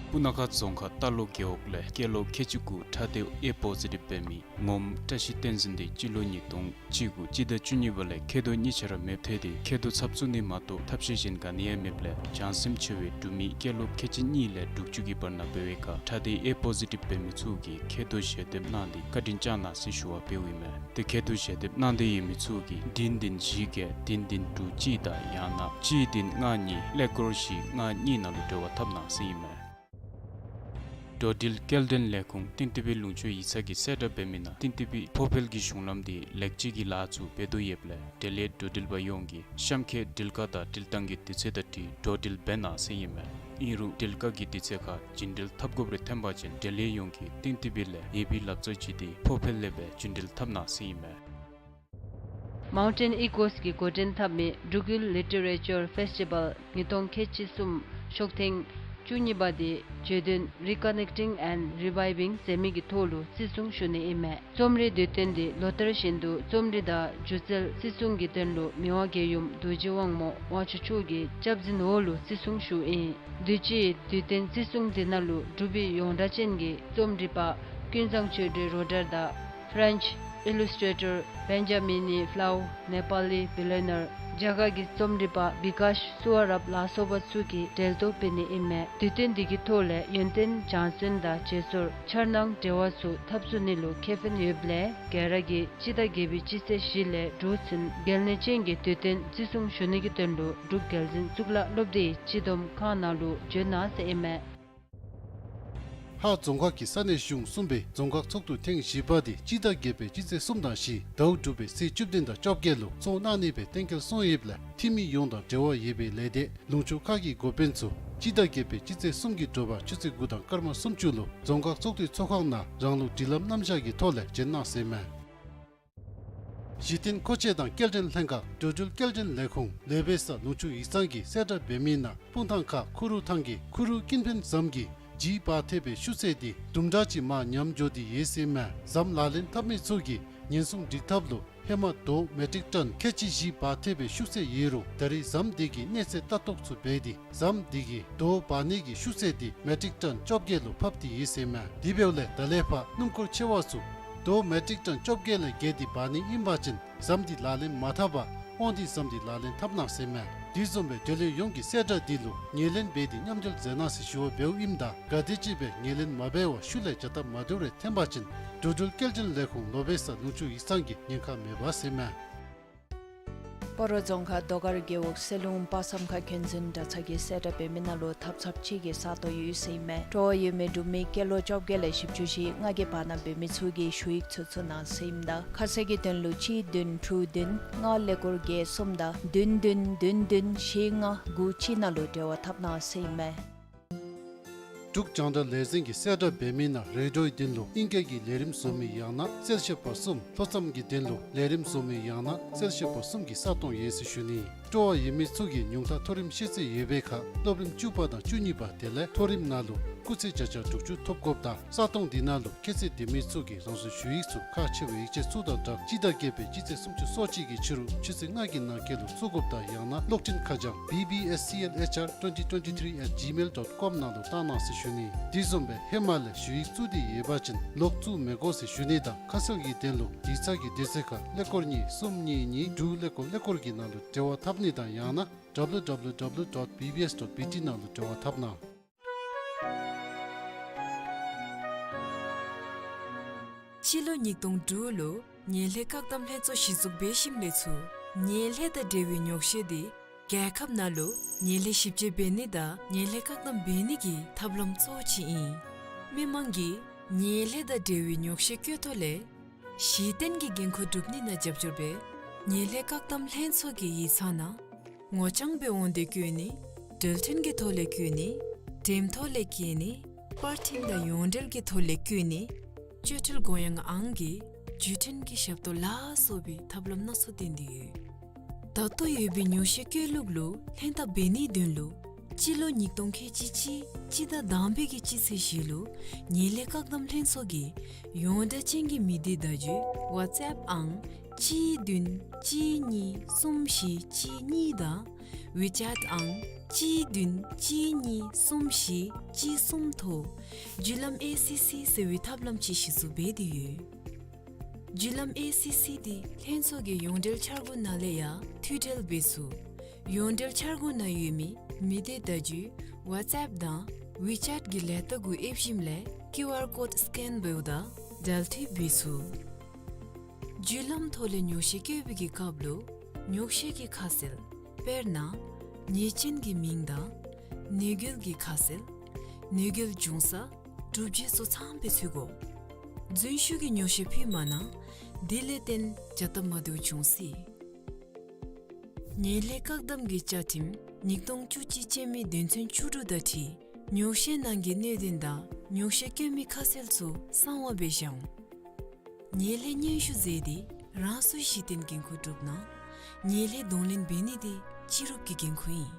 སྤུ་ན་ཁ་རྫོང་ཁག་རྟ་ལོག་རྒེད་འོག་ལས་སྐྱེས་ལོ་ཁལ་གཅིག་གུ་ཁྲག་དེ་ཨེ་པོ་ཟི་ཊིབ་འབད་མི་ངོམ་བཀྲ་ཤིས་བསྟན་འཛིན་དེ་སྤྱི་ལོ་ཉིས་སྟོང་གཅིག་གུ་སྤྱི་ཟླ་བཅུ་གཉིས་པ་ལས་མཁལ་རྡོག་གཉིས་ཆ་ར་མེདཔ་ཐལ་ཏེ་མཁལ་རྡོག་ཚབ་བཙུགས་ནི་མ་གཏོགས་ཐབས་ཤེས་གཞན་ག་ནི་ཡང་མེདཔ་ལས་བྱང་སེམས་ཆེ་བའི་འབྲུག་མི་སྐྱེས་ལོ་ཁལ་གཅིག་གཉིས་ལས་དྲུག་ཅུ་གི་བར་ན་འབད་བའི་ཁར་ཁྲག་དེ་ཨེ་པོ་ཟི་ཊིབ་འབད་མི་ཚུ་གིས་མཁལ་རྡོག་ཞལ་འདེབས་གནང་སྟེ་བཀའ་དྲིན་བསྐྱང་གནང་ཟེར་ཞུ་བ་འབདཝ་ཨིན་མས། ཏེ་མཁལ་རྡོག་ཞལ་འདེབས་གནང་སྟེ་ཡོད་མི་ཚུ་གིས་བདུན་བདུན་བཞི་བརྒྱད་བདུན་བདུན་དྲུག་གཅིག་དང་ཡང་ན་གཅིག་བདུན་ལྔ་གཉིས་ཀླད་ཀོར་བཞི་ལྔ་གཉིས་ནང་ལུ་འབྲེལ་བ་འཐབ་གནང་ཟེར་ཨིན་མས། འགྲོ་འགྲུལ་སྐྱེལ་འདྲེན་ལས་ཁུངས་ཏིང་ཏི་པི་ལུང་ཕྱོགས་ཡིག་ཚང་གིས་གསལ་བསྒྲགས་འབད་མི་ནང་ཏིང་ཏི་པི་ཕོ་བལ་གྱི་གཞུང་ལམ་དེ་ལེགས་བཅོས་ཀྱི་ལཱ་ཚུ་འབད་དོ་ཡོདཔ་ལས་འབྲེལ་ཡོད་འགྲོ་འགྲུལ་པ་ཡོངས་ཀྱིས་གཤམ་འཁོད་འགྲུལ་བཀག་དང་འགྲུལ་བཏང་གི་དུས་ཚོད་དང་འཁྲིལ་འགྲོ་འགྲུལ་འབད་གནང་ཟེར་ཨིན་མས། ཨིན་རུང་འགྲུལ་བཀག་གི་དུས་ཚོད་ཁར་རྒྱུན་འགྲུལ་འཐབ་དགོཔ་རེ་ཐོན་པ་ཅིན་འབྲེལ་ཡོད་ཡོངས་ཀྱིས་ཏིང་ཏི་པི་ལས་ཡོད་པའི་ལག་རྩལ་ཅིག་དེ་ཕོ་བལ་ལས་སྦེ་རྒྱུན་འགྲུལ་འཐབ་གནང་ཟེར་ཨིན་མས། མའུན་ཊེན་ཨི་ཀོས་ཀྱིས་འགོ་འདྲེན་འཐབ་མི་འབྲུག་ཡུལ་ལི་ཊེ་རེ་ཅར་ཕེསི་ཊི་བཱལ་ཉིས་སྟོང་ཁལ་གཅིག་གསུམ་ཤོག་ཐེངས་ བཅུ་གཉིས་པ་དེ་བརྗོད་དོན་Reconnecting and Reviving ཟེར་མི་གི་ཐོག་ལུ་བརྩི་སྲུང་ཞུ་ནི་ཨིན་མས། རྩོམ་རིག་དུས་སྟོན་དེ་ལོ་ལྟར་བཞིན་དུ་རྩོམ་རིག་དང་སྒྱུ་རྩལ་བརྩི་སྲུང་གི་དོན་ལུ་མི་དབང་རྒྱལ་ཡུམ་རྡོ་རྗེ་དབང་མོ་དབང་ཕྱུག་མཆོག་གི་སྐྱབས་འཛིན་འོག་ལུ་བརྩི་སྲུང་ཞུཝ་ཨིན། དུས་ཅི་དུས་སྟོན་བརྩི་སྲུང་དེ་ནང་ལུ་འབྲུག་པའི་ཡོངས་གྲགས་ཅན་གྱི་རྩོམ་རིག་པ་ཀུན་བཟང་ཆོས་སྒྲོན་རོ་ཌར་དང་French illustrator Benjamin Flow, Nepali billionaire, རྒྱ་གར་གྱི་རྩོམ་རིག་པ་བི་ཀཱཤ་སུ་ཝ་རབ་ལ་སོགས་པ་ཚུ་གིས་གྲལ་གཏོགས་འབད་ནི་ཨིན་མས། དུས་སྟོན་འདི་གི་ཐོག་ལས་ཡོན་ཏན་སྦྱང་བརྩོན་དང་བརྗེད་སོར་འཆར་སྣང་འབྲེལ་བ་ཚུ་འཐབ་ཚུགས་ནི་ལུ་ཁེ་ཕན་ཡོདཔ་ལས་ག་ར་གིས་སྤྱི་ཟླ་བརྒྱད་པའི་སྤྱི་ཚེས་བཞི་ལས་དྲུག་ཚུན་གལ་གནད་ཅན་གྱི་དུས་སྟོན་བརྩི་སྲུང་ཞུ་ནི་གི་དོན་ལུ་འབྲུག་རྒྱལ་འཛིན་གཙུག་ལག་སློབ་སྡེའི་སྤྱི་བསྡོམས་ཁང་ནང་ལུ་འབྱོན་གནང་ཟེར་ཨིན་མས། ཧཱ་རྫོང་ཁག་གི་ས་གནས་གཞུང་གསུམ་པའི་རྫོང་ཁག་ཚོགས་འདུ་ཐེངས་བཞི་པ་དེ་སྤྱི་ཟླ་བརྒྱད་པའི་སྤྱི་ཚེས་གསུམ་དང་བཞི་ཟླཝ་དྲུག་པའི་ཚེས་བཅུ་བདུན་དང་བཅོ་བརྒྱད་ལུ་ཚོགས་གནང་ནི་སྦེ་གཏན་འཁེལ་སོང་ཡོདཔ་ལས་འཐུས་མི་ཡོངས་དང་འབྲེལ་བ་ཡོད་པའི་ལས་སྡེ་ལུང་ཕྱོགས་ཁག་གི་འགོ་དཔོན་ཚུ་སྤྱི་ཟླ་བརྒྱད་པའི་སྤྱི་ཚེས་གསུམ་གྱི་དྲོ་པ་ཆུ་ཚོད་དགུ་དང་སྐར་མ་སུམ་ཅུ་ལུ་རྫོང་ཁག་ཚོགས་འདུའི་ཚོགས་ཁང་ནང་རང་ལུགས་སྒྲིག་ལམ་རྣམ་གཞག་གི་ཐོག་ལས་འབྱོན་གནང་ཟེར་མས། གཞི་རྟེན་མཁོ་ཆས་དང་སྐྱེལ་འདྲེན་ལྷན་ཁག་འགྲོ་འགྲུལ་སྐྱེལ་འདྲེན་ལས་ཁུངས་ལེ་བེ་ས་ལུང་ཕྱོགས་ཡིག་ཚང་གིས་གསལ་བསྒྲགས་འབད་མི་ནང་སྤུངས་ཐང་ཁ་ཁུ་རུ་ཐང་གི་ཁུ་རུ་ཀིན་ཕན་ཟམ་གྱི་ལྗིད་འབག་ཐེབས་པའི་ཤུགས་ཚད་དེ་དུམ་གྲ་ཅིག་མར་ཉམས་འགྱོ་སྟེ་ཡོད་ཟེར་མས། ཟམ་ལག་ལེན་འཐབ་མི་ཚུ་གིས་ཉེན་སྲུང་སྒྲིག་ཐབས་ལུ་ཧེ་མ་རྡོ་མེ་ཊིག་ཊོན་ཁལ་གཅིག་བཞི་འབག་ཐེབས་པའི་ཤུགས་ཚད་ཡོད་རུང་ད་རེས་ཟམ་དེ་གི་གནས་ཚད་ལྟ་རྟོག་ཚུ་འབད་དེ་ཟམ་དེ་གི་རྡོ་འབག་ནི་གི་ཤུགས་ཚད་དེ་མེ་ཊིག་ཊོན་བཅོ་བརྒྱད་ལུ་ཕབ་སྟེ་ཡོད་ཟེར་མས། དེ་འབདཝ་ལས་ད་ལས་ཕར་སྣུམ་འཁོར་ཆེ་བ་ཚུ་རྡོ་མེ་ཊིག་ཊོན་བཅོ་བརྒྱད་ལས་བརྒལ་ཏེ་འབག་ནི་ཨིན་པ་ཅིན་ཟམ་དེ་ལག་ལེན་མ་འཐབ་པར་དབང་འདུས་ཟམ་དེ་ལག་ལེན་འཐབ་གནང་ཟེར་མས། དེ་བཟུམ་སྦེ་འབྲེལ་ཡོད་ཡོངས་ཀྱིས་གསལ་བསྒྲགས་དེ་ལུ་ངོས་ལེན་འབད་དེ་མཉམ་འབྲེལ་མཛད་གནང་ཟེར་ཞུ་བ་འབདཝ་ཨིནམ་ད་ག་དེམ་ཅིག་སྦེ་ངོས་ལེན་མ་འབད་བར་ཤུལ་ལས་བྱ་སྟབས་མ་བདེཝ་རེ་འཐོན་པ་ཅིན་འགྲོ་འགྲུལ་སྐྱེལ་འདྲེན་ལས་ཁུངས་ལོ་བེ་ས་ལུང་ཕྱོགས་ཡིག་ཚང་གིས་ཉེན་ཁ་མེད་པ་ཟེར་མས། སྤ་རོ་རྫོང་ཁག་རྡོ་དཀར་རྒེད་འོག་གསེར་ལུང་དཔག་བསམ་ཁ་མཁྱེན་བརྩེ་གྲྭ་ཚང་གིས་གསལ་བསྒྲགས་འབད་མི་ནང་ལུ་ཐབ་ཚངཔ་ཅིག་གི་ས་སྟོང་ཡོད་ཟེར་ཨིན་མས། སྤྲོ་བ་ཡོད་མི་འབྲུག་མི་སྐྱེས་ལོ་བཅོ་བརྒྱད་ལས་བཞི་བཅུ་ཞེ་ལྔ་གི་བར་ན་འབད་མི་ཚུ་གིས་ཞུ་ཡིག་ཚུ་བཙུགས་གནང་ཟེར་ཨིནམ་ད་ཁ་གསལ་གྱི་དོན་ལུ་གཅིག་བདུན་དྲུག་བདུན་ལྔ་ཀླད་ཀོར་བརྒྱད་གསུམ་དང་བདུན་བདུན་བདུན་བདུན་བཞི་ལྔ་དགུ་གཅིག་ནང་ལུ་འབྲེལ་བ་འཐབ་གནང་ཟེར་ཨིན་མས། འབྲུག་རྒྱང་བསྒྲགས་ལས་འཛིན་གྱིས་གསལ་བསྒྲགས་འབད་མི་ནང་རེ་ཌིའོའི་དོན་ལུ་ཨིང་སྐད་ཀྱི་ལས་རིམ་བཟོ་མི་ཡང་ན་གསལ་བཤད་པ་གསུམ། ལྷོ་མཚམས་ཀྱི་དོན་ལུ་ལས་རིམ་བཟོ་མི་ཡང་ན་གསལ་བཤད་པ་གསུམ་གྱི་ས་སྟོང་ཡོད་ཟེར་ཞུ་ནི། སྤྲོ་བ་ཡོད་མི་ཚུ་གིས་ཉུང་མཐའ་མཐོ་རིམ་ཤེས་ཚད་ཡོད་པའི་ཁར་སློབ་རིམ་བཅུ་པ་དང་བཅུ་གཉིས་པ་དེ་ལས་མཐོ་རིམ་ནང་ལུ་སྐུགས་ཚད་བརྒྱ་ཆ་དྲུག་ཅུ་ཐོབ་དགོཔ་དང་ས་སྟོང་འདི་ནང་ལུ་ཁྱད་ཚད་ལྡན་མི་ཚུ་གིས་རང་སོའི་ཞུ་ཡིག་ཚུ་ཁག་ཆེ་བའི་ཡིག་ཆ་ཚུ་དང་སྦྲགས་སྤྱི་ཟླ་བརྒྱད་པའི་སྤྱི་ཚེས་སུམ་ཅུ་སོ་གཅིག་གི་ཕྱི་རུ་ཆུ་ཚོད་ལྔ་གི་ནང་འཁོད་ལུ་བཙུགས་དགོཔ་དང་ཡང་ན་གློག་འཕྲིན་ཁ་བྱང་B B S C L H R twenty twenty-three at gmail dot com ནང་ལུ་བཏང་གནང་ཟེར་ཞུ་ནི། དེ་བཟུམ་སྦེ་ཧེ་མ་ལས་ཞུ་ཡིག་བཙུགས་ཏེ་ཡོད་པ་ཅིན་ལོག་བཙུགས་མི་དགོ་ཟེར་ཞུ་ནི་དང་ཁ་གསལ་གྱི་དོན་ལུ་ཡིག་ཚང་གི་དུས་ཚོད་ཁར་ཀླད་ཀོར་གཉིས་གསུམ་གཉིས་གཉིས་དྲུག་ཀླད་ཀོར་ཀླད་ཀོར་གྱི་ནང་ལུ་འབྲེལ་བ་འཐབ་ནི་དང་ཡང་ན་W W W dot B B S dot B T ནང་ལུ་འབྲེལ་བ་འཐབ་གནང་། སྤྱི་ལོ་ཉིས་སྟོང་དྲུག་ལུ་ངན་ལྷད་བཀག་སྡོམ་ལྷན་ཚོགས་གཞི་བཙུགས་འབད་ཞིནམ་ལས་ཚུར་ངན་ལྷད་དང་འབྲེལ་བའི་ཉོགས་བཤད་དེ་རྒྱལ་ཁབ་ནང་ལུ་ངན་ལྷད་ཞིབ་དཔྱད་འབད་ནི་དང་ངན་ལྷད་བཀག་སྡོམ་འབད་ནི་གི་ཐབས་ལམ་གཙོ་བོ་ཅིག་ཨིན། མི་མང་གིས་ངན་ལྷད་དང་འབྲེལ་བའི་ཉོགས་བཤད་བཀོད་ཐོག་ལས་གཞི་རྟེན་གྱི་འགན་ཁུར་སྒྲུབ་ནི་ནང་རྒྱབ་སྐྱོར་འབད་ངན་ལྷད་བཀག་སྡོམ་ལྷན་ཚོགས་ཀྱི་ཡིག་ཚང་ནང་ངོ་རྐྱང་སྦེ་འོང་སྟེ་བཀོད་ནི། འགྲུལ་འཕྲིན་གྱི་ཐོག་ལས་བཀོད་ནི། འགྲེམས་ཐོག་ལས་བཀོད་ནི། པར་འཕྲིན་དང་ཡོངས་འབྲེལ་གྱི་ཐོག་ལས་བཀོད་ནི། སྤྱོད་ཁྲལ་དགོངས་ཡངས་ཨང་གི་བརྒྱུད་འཕྲིན་གྱི་ཞབས་ཏོག་ལ་སོགས་པའི་ཐབས་ལམ་སྣ་ཚོགས་བཏོན་ཏེ་ཡོད། ད་ལྟོ་ཡོད་པའི་ཉོགས་བཤད་བཀོད་ལུགས་ལུ་ལྷན་ཐབས་འབད་ནིའི་དོན་ལུ་སྤྱི་ལོ་ཉིས་སྟོང་ཁལ་གཅིག་གཅིག་སྤྱི་ཟླ་དང་པའི་གི་སྤྱི་ཚེས་བཞི་ལུ་ངན་ལྷད་བཀག་སྡོམ་ལྷན་ཚོགས་ཀྱི་ཡོངས་གྲགས་ཅན་གྱི་མི་སྡེ་བརྡ་བརྒྱུད་ཝཊས་ཨེཔ་ཨང་གཅིག་བདུན་གཅིག་གཉིས་གསུམ་བཞི་གཅིག་གཉིས་དང་ཝི་ཅེཊ་ཨང་གཅིག་བདུན་གཅིག་གཉིས་གསུམ་བཞི་གཅིག་གསུམ་ཐོག་བརྒྱུད་ལམ་ཨེ་སི་སི་ཟེར་བའི་ཐབས་ལམ་ཅིག་གཞི་བཙུགས་འབད་དེ་ཡོད། བརྒྱུད་ལམ་ཨེ་སི་སི་དེ་ལྷན་ཚོགས་ཀྱི་ཡོངས་འབྲེལ་འཆར་སྒོ་ནང་ལས་ཡང་མཐུད་འབྲེལ་འབད་ཚུགས། ཡོངས་འབྲེལ་འཆར་སྒོ་ནང་ཡོད་མི་མི་སྡེ་བརྡ་བརྒྱུད་ཝཊས་ཨེཔ་དང་ཝི་ཅེཊ་གི་ལས་རྟགས་གུ་ཨེབ་ཞིནམ་ལས་ཀིའུ་ཨར་ཀོཌ་སི་ཀེན་འབདཝ་ད་འབྲེལ་མཐུད་འབད་ཚུགས། བརྒྱུད་ལམ་ཐོག་ལས་ཉོགས་བཤད་བཀོད་པའི་གི་སྐབས་ལུ་ཉོགས་བཤད་ཀྱི་ཁ་གསལ་དཔེར་ན་ཉེས་ཅན་གྱི་མིང་དང་ནུས་རྒྱུ་གི་ཁ་གསལ་ནུས་རྒྱུ་འབྱུང་ས་གྲུབ་རྗེས་སོགས་ཚངམ་སྦེ་ཚུད་དགོ། རྫུན་ཞུ་གི་ཉོགས་བཤད་ཕུལ་མ་གནང་། དེ་ལས་བརྟེན་བྱ་སྟབས་མ་བདེཝ་འབྱུང་སྲིད། ངན་ལྷད་བཀག་སྡོམ་གྱི་བཅའ་ཁྲིམས་ཉིས་སྟོང་བཅུ་གཅིག་ཅན་མའི་དོན་ཚན་བཅུ་དྲུག་དང་འཁྲིལ་ཉོགས་བཤད་ནང་གི་གནད་དོན་དང་ཉོགས་བཤད་བཀོད་མི་ཁ་གསལ་ཚུ་གསང་བ་སྦེ་བཞག་འོང་། ངན་ལྷད་སྙན་ཞུ་མཛད་དེ་རང་སོའི་གཞི་རྟེན་འགན་ཁུར་སྒྲུབ་གནང་། ངན་ལྷད་གདོང་ལེན་འབད་ནི་དེ་སྤྱི་རོགས་ཀྱི་འགན་ཁུར་ཨིན།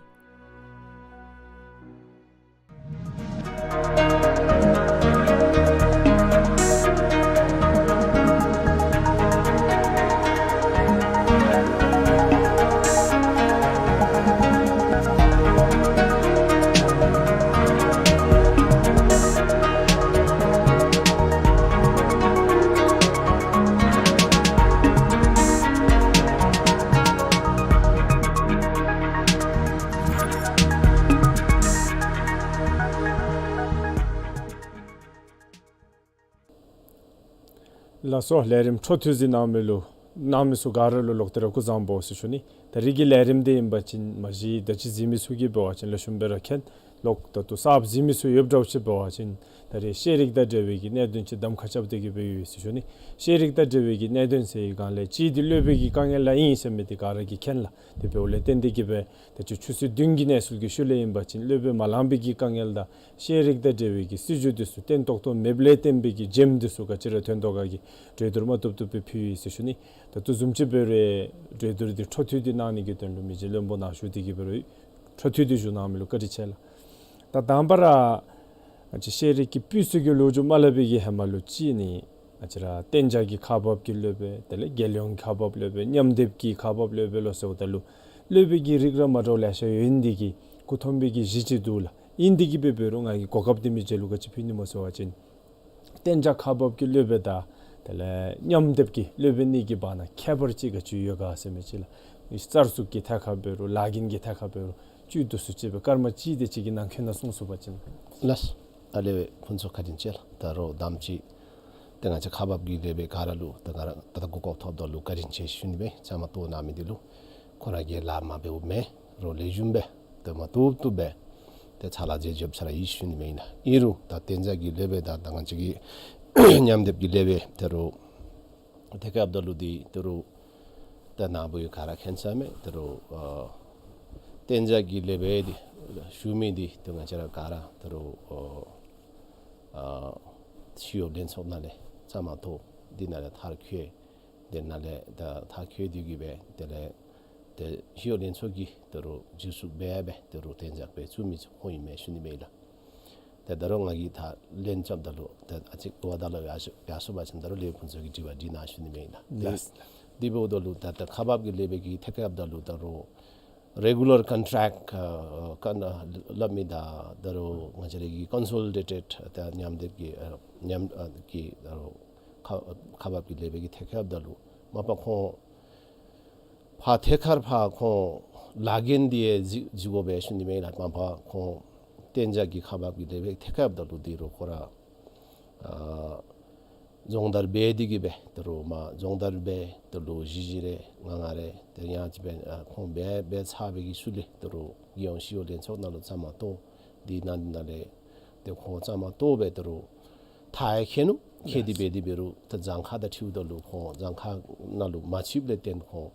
ལགས་སོ། ལས་རིམ་འཕྲོ་མཐུད་ཅིག་གནང་མི་ལུ་གནང་མི་ཚུ་ག་ར་ལུ་ལོག་སྟེ་ར་སྐུ་གཟུགས་བཟང་པོ་ཟེར་ཞུ་ནི། ད་རིས་ཀྱི་ལས་རིམ་འདི་ཨིན་པ་ཅིན་མ་གཞི་ད་ཅི་གཟིགས་མི་ཚུ་གིས་འབད་བ་ཅིན་ལེགས་ཤོམ་སྦེ་ར་མཁྱེན། ལོག་ད་ལྟོ་གསརཔ་གཟིགས་མི་ཚུ་ཡོདཔ་འདྲཝ་ཅིག་འབད་བ་ཅིན་ད་རིས་ཤེས་རིག་དང་འབྲེལ་བའི་གི་གནད་དོན་ཅིག་གདམ་ཁ་རྐྱབ་སྟེ་གི་སྦེ་ཡོད་ཟེར་ཞུ་ནི། ཤེས་རིག་དང་འབྲེལ་བའི་གི་གནད་དོན་ཟེར་བའི་སྒང་ལས་གཅིག་འདི་སློབ་དཔོན་གྱི་དཀའ་ངལ་ལ་ཨིན་ཟེར་མི་འདི་ག་ར་གིས་མཁྱེན་ལགས། དེ་འབདཝ་ལས་བརྟེན་ཏེ་གི་སྦེ་ད་ཅི་ཆུ་ཚོད་བདུན་གྱི་གནས་ཚུལ་གྱི་ཤུལ་ལས་ཨིན་པ་ཅིན་སློབ་དཔོན་མ་ལངམ་པའི་གི་དཀའ་ངལ་དང་ཤེས་རིག་དང་འབྲེལ་བའི་གི་སྲིད་བྱུས་འདི་ཚུ་བརྟན་ཏོག་ཏོ་མེདཔ་ལས་བརྟེན་པའི་གི་ཇེམ་འདི་ཚུ་ག་ཅི་ར་ཐོན་དོ་ག་གི་གྲོས་བསྡུར་མ་བཏུབ་བཏུབ་སྦེ་ཕུལ་ཡི་ཟེར་ཞུ་ནི། ད་ལྟོ་བཟུམ་ཅིག་འབད་རུང་གྲོས་བསྡུར་འདི་འཕྲོ་མཐུད་དེ་གནང་ནི་གི་དོན་ལུ་མི་རྗེ་བློན་པོ་ནཱ་བཞུགས་ཏེ་གི་འབད་རུང་འཕྲོ་མཐུད་དེ་བཞུགས་གནང་མི་ལུ་བཀའ་དྲིན་ཆེ་ལགས། ད་དང་པ་ར་ང་བཅས་ཤེས་རིག་གི་སྤུས་ཚད་ཀྱི་ལོ་རྒྱུས་མ་སླབ་པའི་གི་ཧེ་མ་ལུ་ཅིག་ནི་ང་བཅས་ར་གཏན་འཇགས་ཀྱི་ཁག་འབགཔ་གི་སློབ་དཔོན་དེ་ལས་རྒྱལ་ཡོངས་ཁག་འབགཔ་སློབ་དཔོན་མཉམ་སྡེབ་ཀྱི་ཁག་འབགཔ་སློབ་དཔོན་ལོ་ཟེརཝ་ད་ལུ་སློབ་དཔོན་གྱི་རིགས་ར་མ་འདྲཝ་ལེ་ཤ་ཡོད་ནི་འདི་གིས་སྐུ་མཐོན་པོའི་གི་གཞི་ཅིག་འདུག་ལགས། ཨིན་ཏེ་གི་སྦེ་འབད་རུང་ང་གིས་གོ་སྐབས་འདི་མི་རྗེ་ལུ་ག་ཅི་ཕུལ་ནི་སྨོ་ཟེར་བ་ཅིན་གཏན་འཇགས་ཁག་འབགཔ་གི་སློབ་དཔོན་དང་དེ་ལས་མཉམ་སྡེབ་ཀྱི་སློབ་དཔོན་གཉིས་ཀྱི་བར་ན་ཁྱད་པར་ཅིག་ག་ཅི་ཡོད་ག་ཟེར་མི་ཅིག་ལགས། གསར་ཚུགས་ཀྱི་ཐད་ཁར་འབད་རུང་ལཱ་འགན་གྱི་ཐད་ཁར་འབད་རུང་བཅུད་བསྡུ་སུ་ཅིག་སྦེ་སྐར་མ་གཅིག་དེ་ཅིག་གི་ནང་འཁོད་ནང་གསུང་ཚུགས་པ་ཅིན། ལགས། ཨ་ལས་ཕུན་ཚོགས་བཀའ་དྲིན་ཆེ་ལགས། ད་རུང་དུམ་ཅིག་ཏེ་ང་བཅས་ཁག་འབགཔ་གི་སློབ་དཔོན་ག་ར་ལུ་ད་ག་ར་ད་ལྟོ་གོ་སྐབས་ཐོབ་དོ་ལུ་བཀའ་དྲིན་ཆེ་ཞུ་ནི་སྦེ་བཅའ་མར་གཏོགས་གནང་མི་འདི་ལུ་ཁོང་ར་གིས་ལཱ་མ་འབདཝ་མེན། རུང་ལེགས་ཤོམ་སྦེ་ཏེ་མ་བཏུབ་བཏུབ་སྦེ་ཏེ་ཕྱག་ལཱ་མཛད་མཛདཔ་ས་ར་ཨིན་ཞུ་ནི་མེན་ན། ཨིན་རུང་ད་གཏན་འཇགས་ཀྱི་སློབ་དཔོན་དང་ད་ང་བཅས་ཀྱི་མཉམ་སྡེབ་ཀྱི་སློབ་དཔོན་དེ་རུང་ཐད་ཁར་འབདཝ་ད་ལུ་འདི་དེ་རུང་ད་ནཱ་བུ་ག་ར་མཁྱེན་ས་མས། དེ་རུང་ཨ་གཏན་འཇགས་ཀྱི་སློབ་དཔོན་འདི་ཞུ་མི་འདི་ཏེ་ང་བཅས་ར་ག་ར་དེ་རུང་ཨ་ཨ་ཤེས་ཡོན་ལྷན་ཚོགས་ནང་ལས་བཅའ་མར་གཏོགས་འདི་ནང་ལས་མཐར་འཁྱོལ། དེ་ནང་ལས་ད་མཐར་འཁྱོལ་ཏེ་གི་སྦེ་དེ་ལས་ཏེ་ཤེས་ཡོན་ལྷན་ཚོགས་ཀྱི་དེ་རུང་སྒྲིག་འཛུགས་འབད་སྦེ་དེ་རུང་གཏན་འཇགས་སྦེ་བཙུགས་མི་ཚུ་ཁོང་ཨིན་མས་ཞུ་ནི་མེན་ན། ཏེ་ད་རུང་ང་གིས་ད་ལན་རྐྱབ་ད་ལུ་ཏེ་ཨ་ཙི་གོ་བ་ད་ལུ་ཡར་སོ་ཡར་སོ་བ་ཅིན་ད་རུང་ལས་ཕུན་ཚོགས་ཀྱིས་དྲི་བ་དྲི་གནང་ཞུ་ནི་མེན་ན། ཏེ་ལགས། དེ་འབདཝ་ད་ལུ་ད་ད་ཁག་འབགཔ་གི་སློབ་དཔོན་གྱི་ཐད་ཁར་འབདཝ་ད་ལུ་ད་རུང་རེ་གུ་ལར་ཀོན་ཊེཀཊ་ཨ་ཀ་ན་སླབ་མི་དང་ད་རུང་ང་བཅས་ར་གི་ཀོན་སོ་ལི་ཌེ་ཊེཌ་ད་མཉམ་སྡེབ་ཀྱི་ཨ་མཉམ་ཨ་གི་ད་རུང་ཁག་ཁག་འབགཔ་གི་སློབ་དཔོན་གྱི་ཐད་ཁར་འབདཝ་ད་ལུ་མ་པ་ཁོང་ཕར་ཐད་ཁར་ཕར་ཁོང་ལཱ་འགན་འདི་གཟིགས་གཟིགས་དགོ་པས་ཞུ་ནི་མེན་ན། མ་པ་ཁོང་གཏན་འཇགས་ཀྱི་ཁག་འབགཔ་གི་སློབ་དཔོན་ཐད་ཁར་འབདཝ་ད་ལུ་འདི་རུང་ཁོ་ར་ཨ་སྦྱོང་བརྡར་འབད་དེ་གི་སྦེ་དེ་རུང་མ་སྦྱོང་བརྡར་འབད་དེ་ལོ་བཞི་བཞི་རེ་ལྔ་ལྔ་རེ་དེ་ཡང་ཅིག་འབད་ཨ་ཁོང་འབད་འབད་ཚར་བའི་གི་ཤུལ་ལས་དེ་རུང་རྒྱལ་ཡོངས་ཤེས་ཡོན་ལྷན་ཚོགས་ནང་ལུ་བཅའ་མར་གཏོགས་འདི་ནང་འདི་ནང་ལས་ཏེ་ཁོང་བཅའ་མར་གཏོགས་སྦེ་དེ་རུང་མཐར་ཡང་འཁྱོལ་ནུག། འཁྱོལ་ཏེ་འབད་དེ་འབད་རུང་ཏེ་གྱངས་ཁ་དང་འཁྲིལཝ་ད་ལུ་ཁོང་གྱངས་ཁ་ནང་ལུ་མ་ཚུདཔ་ལས་བརྟེན་ཁོང་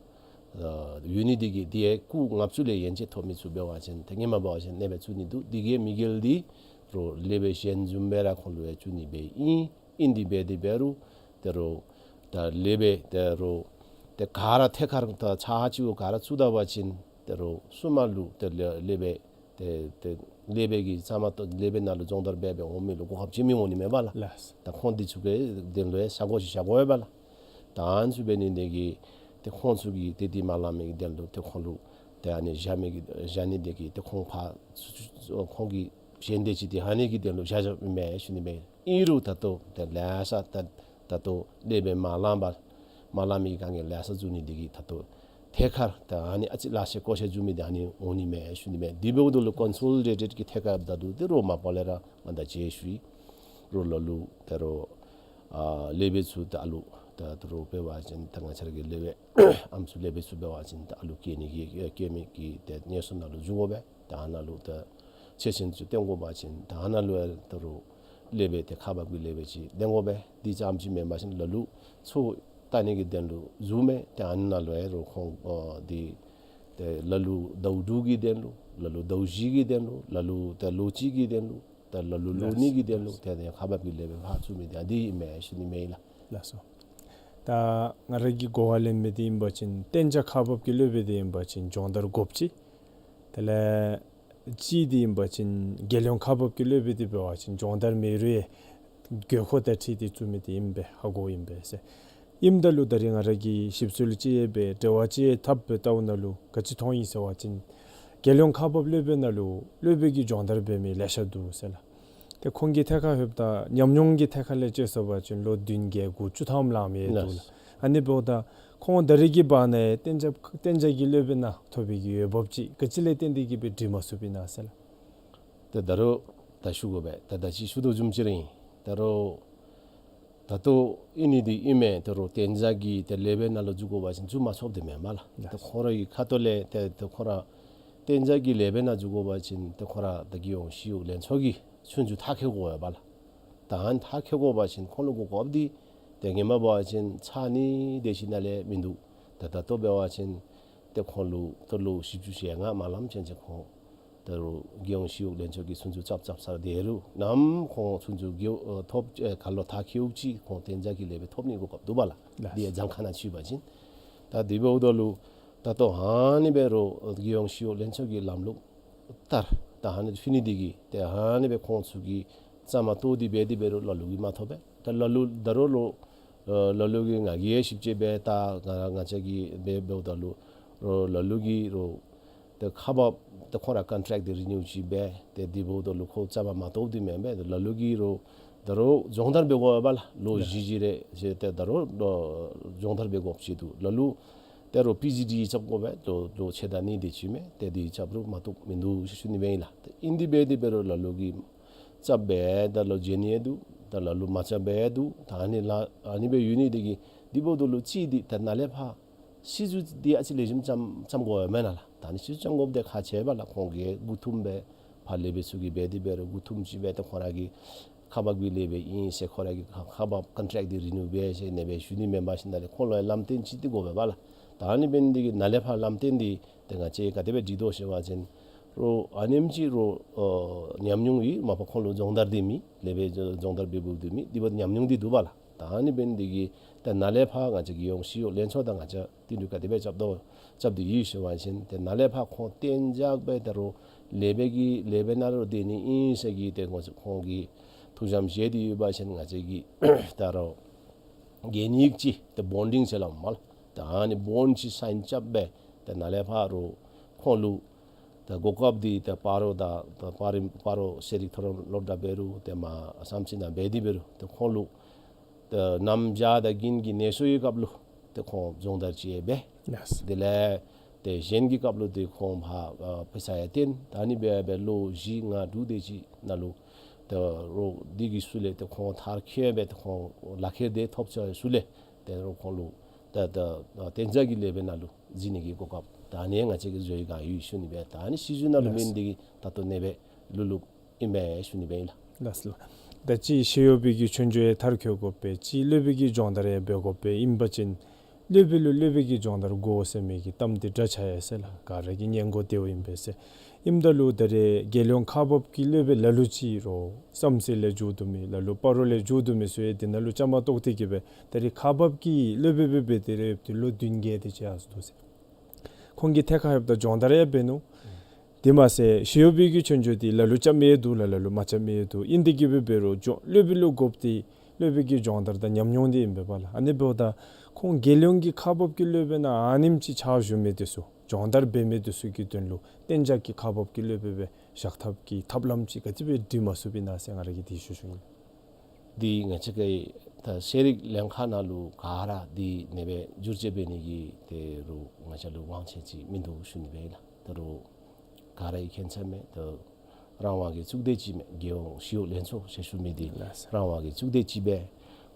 ཨ་ཡོད་ནི་འདི་གིས་དེ་སྐུ་ལྔ་བཅུ་ལས་ཡན་ཆད་ཐོབ་མི་ཚུ་འབད་བ་ཅིན་ཏེ་ཧེ་མ་འབད་བ་ཅིན་གནས་སྦེ་བཙུགས་ནི་འདུག། དེ་གིས་མི་འགལ་འདི་རུང་སློབ་དཔོན་གཞན་བཟུམ་སྦེ་ར་ཁོང་ལུ་ཡང་བཙུགས་ནི་སྦེ་ཨིན། ཨིན་ཏེ་འབད་དེ་འབད་རུང་དེ་རུང་ད་སློབ་དཔོན་དེ་རུང་ཏེ་ག་ར་ཐད་ཁར་ད་ཚར་གཅིག་གུ་ག་ར་བཙུགས་ད་བ་ཅིན་དེ་རུང་སོ་མ་ལུ་ཏེ་སློབ་དཔོན་ཏེ་ཏེ་སློབ་དཔོན་གྱི་བཅའ་མར་གཏོགས་སློབ་དཔོན་ནང་ལུ་སྦྱོང་བརྡར་འབད་འབད་འོང་མི་ལུ་གོ་སྐབས་ཅིག་མི་འོང་ནི་མས་པ་ལགས། ལགས། ད་ཁོང་འདི་ཚུ་གི་དོན་ལུ་ཡང་ས་གོ་ཅིག་བཞག་དགོ་པས་པ་ལགས། ད་ཨ་ནི་ཚུ་འབད་ནི་འདི་གིས་ཏེ་ཁོང་ཚུ་གིས་ཏེ་འདི་མ་ལང་མི་གི་དོན་ལུ་ཏེ་ཁོང་ལུ་ཏེ་ཨ་ནི་བཞག་མི་གི་བཞག་ནི་འདི་གིས་ཏེ་ཁོང་ཕར་ཁོང་གི་གཞན་དེ་ཅིག་ཏེ་ཨ་ནི་གི་དོན་ལུ་བཞག་བཞགཔ་མས་ཞུ་ནི་མས། ཨིན་རུང་ད་ལྟོ་ཏེ་ལེ་ཤ་ད་ད་ལྟོ་སློབ་དཔོན་མ་ལང་པར་མ་ལང་མི་གི་དཀའ་ངལ་ལེ་ཤ་འཛུལ་ནི་འདི་གིས་ད་ལྟོ་ཐད་ཁར་ད་ཨ་ནི་ཨ་ཙི་ལག་ཤེས་བཀོལ་སྤྱོད་འཛུལ་མི་འདི་ཨ་ནི་འོང་ནི་མས་ཞུ་ནི་མས། དེ་འབདཝ་ད་ལུ་ཀོན་སོ་ལི་ཌེ་ཊེཌ་ཀྱི་ཐད་ཁར་འབདཝ་ད་ལུ་དེ་རུང་མ་པ་ལས་ར་ང་ད་ཅི་ཞུ་ཡི། རུང་ལ་ལུ་དེ་རུང་ཨ་སློབ་དཔོན་ཚུ་ད་ཨ་ལུ་ད་དེ་རུང་འབད་བ་ཅིན་ད་ང་བཅས་ར་གི་སློབ་དཔོན་ཨམ་སྲུ་སློབ་དཔོན་ཚུ་འབད་བ་ཅིན་ད་ཨ་ལུ་སྐྱེ་ནི་གི་སྐྱེ་མི་གི་ཏེ་གནས་ཚུལ་ནང་ལུ་འཛུལ་དགོ་པས། ད་ཨ་ནཱ་ལུ་ད་ཆེ་ཆེན་ཚུ་བཏོན་དགོ་པ་ཅིན་ད་ཨ་ནཱ་ལུ་ཡང་ད་རུང་སློབ་དཔོན་ཏེ་ཁག་འབག་གི་སློབ་དཔོན་ཅིག་བཏོན་དགོ་པས། དེ་ཙམ་ཅིག་མེན་པར་ཞིན་ལ་ལུ་འཚོ་བ་ལྟ་ནི་གི་དོན་ལུ་འཛུལཝ་མས། ཏེ་ཨ་ནཱ་ལུ་ཡང་རུང་ཁོང་ཨ་དེ་ཏེ་ལ་ལུ་ཟླཝ་དྲུག་གི་དོན་ལུ་ལ་ལུ་ཟླཝ་བཞི་གི་དོན་ལུ་ལ་ལུ་ཏེ་ལོ་གཅིག་གི་དོན་ལུ་ཏེ་ལ་ལུ་ལོ་གཉིས་ཀྱི་དོན་ལུ་ཏེ་ཏེ་ཁག་འབག་གི་སློབ་དཔོན་ཕར་བཙུགས་མི་འདི་ཨ་འདི་ཨིན་མས་ཞུ་ནི་མས་ལགས། ལགས་སོ། ད་ང་ར་གིས་གོ་བ་ལེན་མི་འདི་ཨིན་པ་ཅིན་གཏན་འཇགས་ཁག་འབག་གི་སློབ་དཔོན་འདི་ཨིན་པ་ཅིན་སྦྱོང་བརྡར་དགོཔ་ཅིག། དེ་ལས་གཅིག་འདི་ཨིན་པ་ཅིན་རྒྱལ་ཡོངས་ཁག་འབག་གི་སློབ་དཔོན་འདི་འབད་བ་ཅིན་སྦྱོང་བརྡར་མེད་རུང་དགོས་མཁོ་དང་འཁྲིལ་ཏེ་བཙུགས་མི་འདི་ཨིན་པས། ཧ་གོཝ་ཨིན་པས་ཟེར། ཨིནམ་ད་ལུ་ད་རིས་ང་ར་གིས་ཞིབ་འཚོལ་ཅིག་ཡང་འབད་འབྲེལ་བ་ཅིག་ཡང་འཐབ་སྦེ་བལྟཝ་ད་ལུ་ག་ཅི་མཐོང་ཡི་ཟེར་བ་ཅིན་རྒྱལ་ཡོངས་ཁག་འབག་སློབ་དཔོན་ནང་ལུ་སློབ་དཔོན་གྱི་སྦྱོང་བརྡར་འབད་མི་ལེ་ཤ་འདུག་ཟེར་ལགས། ཏེ་ཁོང་གི་ཐད་ཁར་ལྷོདཔ་ད་ཉམས་མྱོང་གི་ཐད་ཁར་ལས་དཔྱད་ཟེར་བ་ཅིན་ལོ་བདུན་བརྒྱད་དགུ་བཅུ་ཐམ་ལང་མི་ཡང་འདུག་ལགས། ཨ་ནི་འབདཝ་ད་ཁོང་ད་རིས་ཀྱི་བར་ན་གཏན་འཇགས་གཏན་འཇགས་ཀྱི་སློབ་དཔོན་ནང་ཐོབ་པའི་གི་འོས་འབབ་ཅིག་ག་ཅི་ལས་བརྟེན་ཏེ་གི་སྦེ་སྒྲིག་མ་ཚུགསཔ་ཨིན་ན་ཟེར་ལགས། ཏེ་ད་རུང་ད་ཞུ་དགོ་པས། ད་ད་ཅི་ཞུ་དོ་བཟུམ་ཅིག་ར་ཨིན། ད་རུང་ ད་ལྟོ་ཨིན་ནི་འདི་ཨིན་མས། ད་རུང་གཏན་འཇགས་ཀྱི་ཏེ་ལེ་བའི་ནང་ལུ་འཛུལ་དགོ་པ་ཅིན་འཛུལ་མ་ཚུགསཔ་འདི་མེན་པ་ལགས། ད་ཁོང་རའི་ཁ་ཐུག་ལས་ཏེ་ད་ཁོང་ར་གཏན་འཇགས་ཀྱི་ལེ་བའི་ནང་འཛུལ་དགོ་པ་ཅིན་ཏེ་ཁོང་ར་ད་རྒྱལ་ཡོངས་ཞི་གཡོག་ལྷན་ཚོགས་ཀྱི་ཆོས་རྒྱུགས་མཐར་འཁྱོལ་དགོ་པས་ལགས། ད་ཨ་ནི་མཐར་འཁྱོལ་དགོ་པ་ཅིན་ཁོང་ལུ་གོ་སྐབས་འདི་ཏེ་ངོ་མ་འབད་བ་ཅིན་ཚར་ནི་དེ་ཅིག་ནང་ལས་མིན་འདུག། ད་ད་ལྟོ་འབད་བ་ཅིན་ཏེ་ཁོང་ལུ་ད་ལོ་བཞི་བཅུ་ཞེ་ལྔ་དམའ་ལམ་ཅན་ཅིག་ཁོང་ད་རུང་རྒྱལ་ཡོངས་ཞི་གཡོག་ལྷན་ཚོགས་ཀྱི་ཆོས་རྒྱུགས་རྐྱབ་རྐྱབ་ས་དེ་རུང་ནམ་ཁོང་ཆོས་རྒྱུགས་རྒྱལ་ཨ་ཐོབ་ཨེ་ག་ལོ་མཐར་འཁྱོལཝ་ཅིག་ཁོང་གཏན་འཇགས་ཀྱི་ལེ་བའི་ཐོབ་ནི་གོ་སྐབས་འདུག་པ་ལགས། ལགས། དེ་ཡང་གཞན་ཁ་ནང་ཅིག་འབད་བ་ཅིན། ད་དེ་འབདཝ་ད་ལུ་ད་ལྟོ་ཨ་ནི་འབད་རུང་རྒྱལ་ཡོངས་ཞི་གཡོག་ལྷན་ཚོགས་ཀྱི་ལམ་ལུགས་ལྟར་ད་ཨ་ནི་ཕུལ་ནི་འདི་གིས་ཏེ་ཨ་ནི་འབད་ཁོང་ཚུ་གིས་བཅའ་མར་གཏོགས་ཏེ་འབད་དེ་འབད་རུང་ལ་ལུ་གིས་མ་ཐོབ་པས། ད་ལ་ལུ་ད་རུང་ལོ་ཨ་ལ་ལུ་གིས་ང་གིས་ཞིབ་དཔྱད་འབད་ད་ང་ང་བཅས་ཀྱིས་འབད་འབདཝ་ད་ལུ་རུང་ལ་ལུ་གིས་རུང་ཏེ་ཁག་འབག་ཏེ་ཁོང་ར་ཀོན་ཊེཀཊ་འདི་རི་ནིའུ་ཅིག་འབད་ཏེ་དེ་འབདཝ་ད་ལུ་ཁོ་བཅའ་མར་མ་གཏོགས་ཏེ་མེན་པས། ཏེ་ལ་ལུ་གིས་རུང་ད་རུང་སྦྱོང་བརྡར་འབད་དགོ་པས་ལགས། ལོ་བཞི་བཞི་རེ་བཞི་ཏེ་ད་རུང་ལོ་སྦྱོང་བརྡར་འབད་དགོཔ་ཅིག་འདུག། ལ་ལུ་ད་རུང་པི་ཇི་ཌི་ཨི་རྐྱབ་དགོ་པས། ལོ་ལོ་ཕྱེད་དང་གཉིས་དེ་ཅིག་མས། ཏེ་དེ་རྐྱབ་རུང་མ་བཏུབ་མིན་འདུག་ཞུ་ནི་སྦེ་ཨིན་ལགས། ཏེ་ཨིན་དེ་འབད་དེ་འབད་རུང་ལ་ལུ་གིས་རྐྱབ་སྦེ་ད་ལོ་བརྗེད་ནི་ཡང་འདུག། ད་ལ་ལུ་མ་རྐྱབ་སྦེ་འདུག། ད་ཨ་ནི་ལགས་ཨ་ནི་སྦེ་ཡོད་ནི་དེ་གིས་དེ་འབདཝ་ད་ལུ་གཅིག་འདི་ད་ནཱ་ལས་ཕར་སྲིད་བྱུས་འདི་ཨ་ཙི་ལེགས་ཤོམ་བརྩམ་བརྩམ་དགོ་པས་མེན་ན་ལགས། ད་ཨ་ནི་སྲིད་བྱུས་བརྩམ་དགོཔ་འདི་ཁག་ཆེ་བས་ལགས། ཁོང་གིས་མགུ་འཐོམ་སྦེ་ཕར་ལེ་བའི་ཚུ་གིས་འབད་དེ་འབད་རུང་མགུ་འཐོམ་ཅིག་སྦེ་ཏེ་ཁོང་ར་གི་ཁག་འབག་པའི་ལེ་བའི་ཨིན་ཟེར་ཁོང་ར་གི་ཁག་ཁག་འབག་ཀོན་ཊེཀཊ་འདི་རི་ནིའུ་འབད་ཟེར་ཨ་ནི་སྦེ་ཞུ་ནི་མེན་པར་ཞིནམ་ལས་ཁོང་ལུ་ཡང་ལམ་སྟོན་ཅིག་འདི་དགོ་པས་ལགས། ད་ཨ་ནི་འབད་ནི་འདི་གིས་ནཱ་ལས་ཕར་ལམ་སྟོན་འདི་ཏེ་ང་བཅས་ག་དེ་སྦེ་སྒྲིག་དོ་ཟེར་བ་ཅིན་རུང་ཨ་ནེམ་ཅིག་རུང་ཨ་ཉམས་མྱོང་ཡོད་མ་པ་ཁོང་ལུ་སྦྱོང་བརྡར་འདི་མེད། ལེ་བའི་སྦྱོང་བརྡར་འབད་འབདཝ་འདི་མེད། དེ་འབདཝ་ད་ཉམས་མྱོང་འདི་འདུག་པ་ལགས། ད་ཨ་ནི་འབད་ནི་འདི་གིས་ད་ནཱ་ལས་ཕར་ང་བཅས་ཀྱི་རྒྱལ་ཡོངས་ཞི་གཡོག་ལྷན་ཚོགས་དང་ང་བཅས་དེ་འདྲ་ག་དེ་སྦེ་རྐྱབ་དོ་རྐྱབ་སྟེ་ཡོད་ཟེར་བ་ཅིན་ཏེ་ནཱ་ལས་ཕར་ཁོང་གཏན་འཇགས་སྦེ་ད་རུང་ལེ་བའི་གི་ལེ་བའི་ནང་ར་སྡོད་ནི་ཨིན་ཟེར་གྱི་ཏེ་ཁོང་ཁོང་གིས་ཐུགས་བཞེད་མཛད་དེ་ཡོད་པ་ཅིན་ང་བཅས་ཀྱིས་ད་རུང་གན་ཡིག་ཅིག་ཏེ་བོན་ཌིང་ཟེར་སླབ་མས་ལགས། ད་ཨ་ནི་བོན་ཅིག་སའིན་རྐྱབ་སྦེ་ཏེ་ནཱ་ལས་ཕར་རུང་ཁོང་ལུ་ད་གོ་སྐབས་འདི་ད་སྤ་རོ་དང་ད་སྤ་རོ་སྤ་རོ་ཤེས་རིག་མཐོ་རིམ་སློབ་གྲྭ་འབད་རུང་ཏེ་མ་བསམ་ཚུལ་ནང་འབད་དེ་འབད་རུང་ཏེ་ཁོང་ལུ་ད་གནམ་བྱཱར་དང་དགུན་གྱི་ནད་གསོ་གི་སྐབས་ལུ་ཏེ་ཁོང་སྦྱོང་བརྡར་ཅིག་ཡང་འབད། ལགས། དེ་ལས་ཏེ་གཞན་གྱི་སྐབས་ལུ་ཏེ་ཁོང་ཕར་ཨ་དཔེ་ཆ་ཡང་སྟོན། ད་ཨ་ནི་སྦེ་སྦེ་ལོ་བཞི་ལྔ་དྲུག་དེ་ཅིག་ནང་ལུ་ད་རུང་འདི་གི་ཚུ་ལས་ཏེ་ཁོང་མཐར་འཁྱོལ་སྦེ་ཏེ་ཁོང་ལག་ཁྱེར་དེ་ཐོབ་ཚར་ཚུ་ལས་ཏེ་རུང་ཁོང་ལུ་ད་ད་ད་གཏན་འཇགས་ཀྱི་ལེ་བའི་ནང་ལུ་འཛུལ་ནི་གི་གོ་སྐབས་ད་ཨ་ནི་ང་བཅས་ཀྱིས་བཟོ་ཡི་ག་ཡོད་ཞུ་ནི་སྦེ། ད་ཨ་ནི་སྲིད་བྱུས་ནང་ལུ་མེད་ནི་འདི་གིས་ད་ལྟོ་ཨ་ནེ་སྦེ་ལུ་ལུ་ཨིན་པས་ཞུ་ནི་སྦེ་ཨིན་ལགས། ལགས་སོ། ད་ཅི་ཞི་གཡོག་པའི་གི་ཆོས་རྒྱུགས་ཡང་མཐར་འཁྱོལ་དགོ་པས། ཅི་སློབ་དཔོན་གྱི་སྦྱོང་བརྡར་ཡང་འབད་དགོ་པས། ཨིན་པ་ཅིན་སློབ་དཔོན་ལུ་སློབ་དཔོན་གྱི་སྦྱོང་བརྡར་དགོ་ཟེར་མི་གི་གཏམ་འདི་འདྲ་ཆགས་ཡི་ཟེར་ལགས། ག་ར་གི་སྙན་གོ་དེ་བ་ཨིན་པས་ཟེར། ཨིནམ་ད་ལུ་ད་རེས་རྒྱལ་ཡོངས་ཁག་འབག་གི་སློབ་དཔོན་ལ་ལུ་ཅིག་རུང་བསམ་རྩེ་ལས་འགྱོ་དོ་མི་ལ་ལུ་སྤ་རོ་ལས་འགྱོ་དོ་མི་ཚུ་ཡང་དེ་ནང་ལུ་བཅའ་མར་གཏོགས་ཏེ་གི་སྦེ་ད་རེས་ཁག་འབག་གི་སློབ་དཔོན་སྦེ་འབད་དེ་རེ་ཡོད་དེ་ལོ་བདུན་བརྒྱད་དེ་ཅིག་ཡར་སོ་འདུག་ཟེར། ཁོང་གིས་ཐད་ཀར་ཡོདཔ་ད་སྦྱོང་བརྡར་ཡང་འབད་ནུག། དེ་མ་ཚད་ཞི་གཡོག་པའི་གི་ཆོས་རྒྱུགས་འདི་ལ་ལུ་རྐྱབ་མི་ཡང་འདུག་ལགས། ལ་ལུ་མ་རྐྱབ་མི་ཡང་འདུག། ཨིན་དེ་གི་སྦེ་འབད་རུང་སྦྱོང་སློབ་དཔོན་ལུ་དགོཔ་འདི་སློབ་དཔོན་གྱི་སྦྱོང་བརྡར་དང་ཉམས་མྱོང་འདི་ཨིན་པས་པ་ལགས། ཨ་ནི་འབདཝ་ད་ཁོང་རྒྱལ་ཡོངས་ཀྱི་ཁག་འབག་གི་སློབ་དཔོན་ནང་ཨ་ནེམ་ཅིག་ཕྱག་ཞུ་མི་འདི་ཚུ་སྦྱོང་བརྡར་འབད་མི་འདི་ཚུ་གི་དོན་ལུ་གཏན་འཇགས་ཀྱི་ཁག་འབག་གི་སློབ་དཔོན་སྦེ་བཞག་ཐབས་ཀྱི་ཐབས་ལམ་ཅིག་ག་དེ་སྦེ་སྒྲིག་མ་ཚུགས་པས་ན་ཟེར་ང་ར་གིས་འདི་ཞུ་ཞུ་ནི། འདི་ང་བཅས་ཀྱི་ད་ཤེས་རིག་ལྷན་ཁག་ནང་ལུ་ག་ར་འདི་ཨ་ནེ་སྦེ་བསྒྱུར་བཅོས་འབད་ནི་གི་དེ་རུང་ང་བཅས་ལུ་དབང་ཆ་ཅིག་མིན་འདུག་ཞུ་ནི་སྦེ་ཨིན་ལགས། ད་རུང་ག་ར་གིས་མཁྱེན་ཚར་མས། ད་རང་དབང་གི་གཙུག་སྡེ་ཅིག་མས། རྒྱལ་ཡོངས་ཞི་གཡོག་ལྷན་ཚོགས་ཞེས་ཞུ་མི་འདི་ལགས། རང་དབང་གི་གཙུག་སྡེ་ཅིག་སྦེ་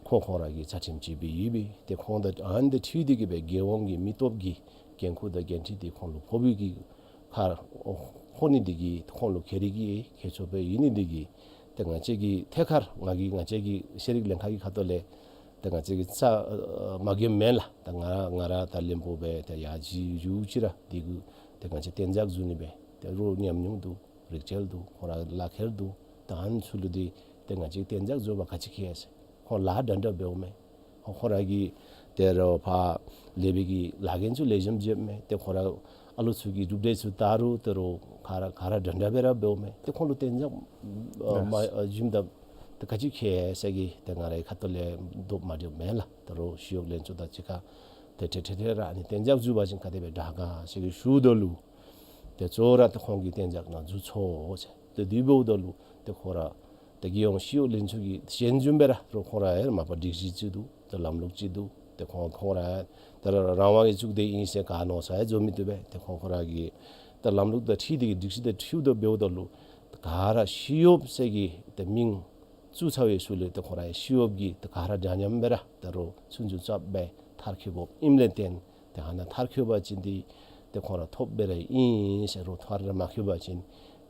ཁོང་ཁོང་ར་གི་རྩ་ཁྲིམས་ཅིག་སྦེ་ཡོད་པས། ཏེ་ཁོང་དང་ཨ་ནི་དང་འཁྲིལ་ཏེ་གི་སྦེ་རྒྱལ་ཡོངས་ཀྱི་མི་སྟོབས་ཀྱི་འགན་ཁུར་དང་འགན་འཁྲི་འདི་ཁོང་ལུ་ཕོག་པའི་གི་ཁར་ཨོ་ཕོག་ནི་འདི་གིས་ཁོང་ལུ་ཁེ་རིག་གི་ཁྱད་ཆོས་སྦེ་ཡོད་ནི་འདི་གིས་ཏེ་ང་བཅས་ཀྱིས་ཐད་ཀར་ང་གིས་ང་བཅས་ཀྱི་ཤེས་རིག་ལྷན་ཁག་གི་ཁ་ཐུག་ལས་ཏེ་ང་བཅས་ཀྱིས་རྩ་ཨ་མ་འགེངས་མེན་ལགས། ད་ང་ར་ང་ར་ད་བློན་པོ་སྦེ་ཏེ་ཡར་ཅིག་བཞུགས་ཅི་ར་འདི་གུ་ཏེ་ང་བཅས་གཏན་འཇགས་བཟོ་ནི་སྦེ་ཏེ་རོགས་ཉམས་མྱོང་འདུག། རིག་རྩལ་འདུག། ཁོང་ར་ལག་ཁྱེར་འདུག། ད་ཨ་ནི་ཚུ་ལུ་འདི་ཏེ་ང་བཅས་གཏན་འཇགས་བཟོ་བ་ག་ཅི་ཁེ་ཟེར། ཁོང་ལཱ་འདྲ་འདྲ་འབདཝ་མས། ཁོང་ཁོང་ར་གི་ཏེ་རོགས་ཕར་ལས་པའི་གི་ལཱ་འགན་ཚུ་ལེགས་ཤོམ་འབདཝ་མས། ཏེ་ཁོང་ར་ཨ་ལོ་ཚུ་གི་གྲུབ་འབྲས་ཚུ་ད་རུང་ཏེ་རོགས་ག་ར་ག་ར་འདྲ་འདྲ་སྦེ་ར་འབདཝ་མས། ཏེ་ཁོང་ལུ་གཏན་འཇགས་ཨ་མ་ཨ་བཟུངམ་ད་ཏེ་ག་ཅི་ཁེ་ཟེར་གི་ཏེ་ང་རའི་ཁ་ཐུག་ལས་མདོར་མ་འདྲཝ་མེན་ལགས། ད་རུང་ཞི་གཡོག་ལྷན་ཚོགས་དང་གཅིག་ཁར་ཏེ་ཏེ་ཏེ་ཏེ་ར་ཨ་ནི་གཏན་འཇགས་བཟོ་བ་ཅིན་ག་དེ་སྦེ་དྲག་ག་ཟེར་གི་ཞུཝ་ད་ལུ་ཏེ་གཙོ་བོ་ར་ཏེ་ཁོང་གིས་གཏན་འཇགས་ནང་འཛུལ་ཚུགས་ཟེར། ཏེ་དེ་འབདཝ་ད་ལུ་ཏེ་ཁོང་ར་ཏེ་རྒྱལ་ཡོངས་ཞི་གཡོག་ལྷན་ཚོགས་ཀྱི་གཞན་བཟུམ་སྦེ་ར་རོགས་ཁོང་ར་ཡང་མ་པ་སྒྲིག་གཞི་ཅིག་འདུག། ཏེ་ལམ་ལུགས་ཅིག་འདུག། ཏེ་ཁོང་ཁོང་ར་ཏེ་ར་རང་དབང་གི་གཙུག་སྡེ་ཨིན་ཟེར་ག་མནོ་བསམ་ཡང་བཟོ་མི་བཏུབ་པས། ཏེ་ཁོང་ཁོང་ར་གི་ཏེ་ལམ་ལུགས་དང་འཁྲིལ་ཏེ་གི་སྒྲིག་གཞི་དང་འཁྲིལཝ་ད་འབདཝ་ད་ལུ་ག་ར་ཞི་གཡོགཔ་ཟེར་གི་ཏེ་མིང་ བཙུགས་ཚར་བའི་ཤུལ་ལས་ཏེ་ཁོང་ར་ཡང་ཞི་གཡོགཔ་གི་ཏེ་ག་ར་འདྲ་མཉམ་སྦེ་ར་ད་རུང་ཆོས་རྒྱུགས་རྐྱབ་སྦེ་མཐར་འཁྱོལ་དགོཔ་ཨིནམ་ལས་བརྟེན་ཏེ་ཨ་ནཱ་མཐར་འཁྱོལ་བ་ཅིན་འདི་ཏེ་ཁོང་ར་ཐོབ་སྦེ་ར་ཨིན་ཟེར་རུང་མཐར་ར་མ་འཁྱོལ་བ་ཅིན་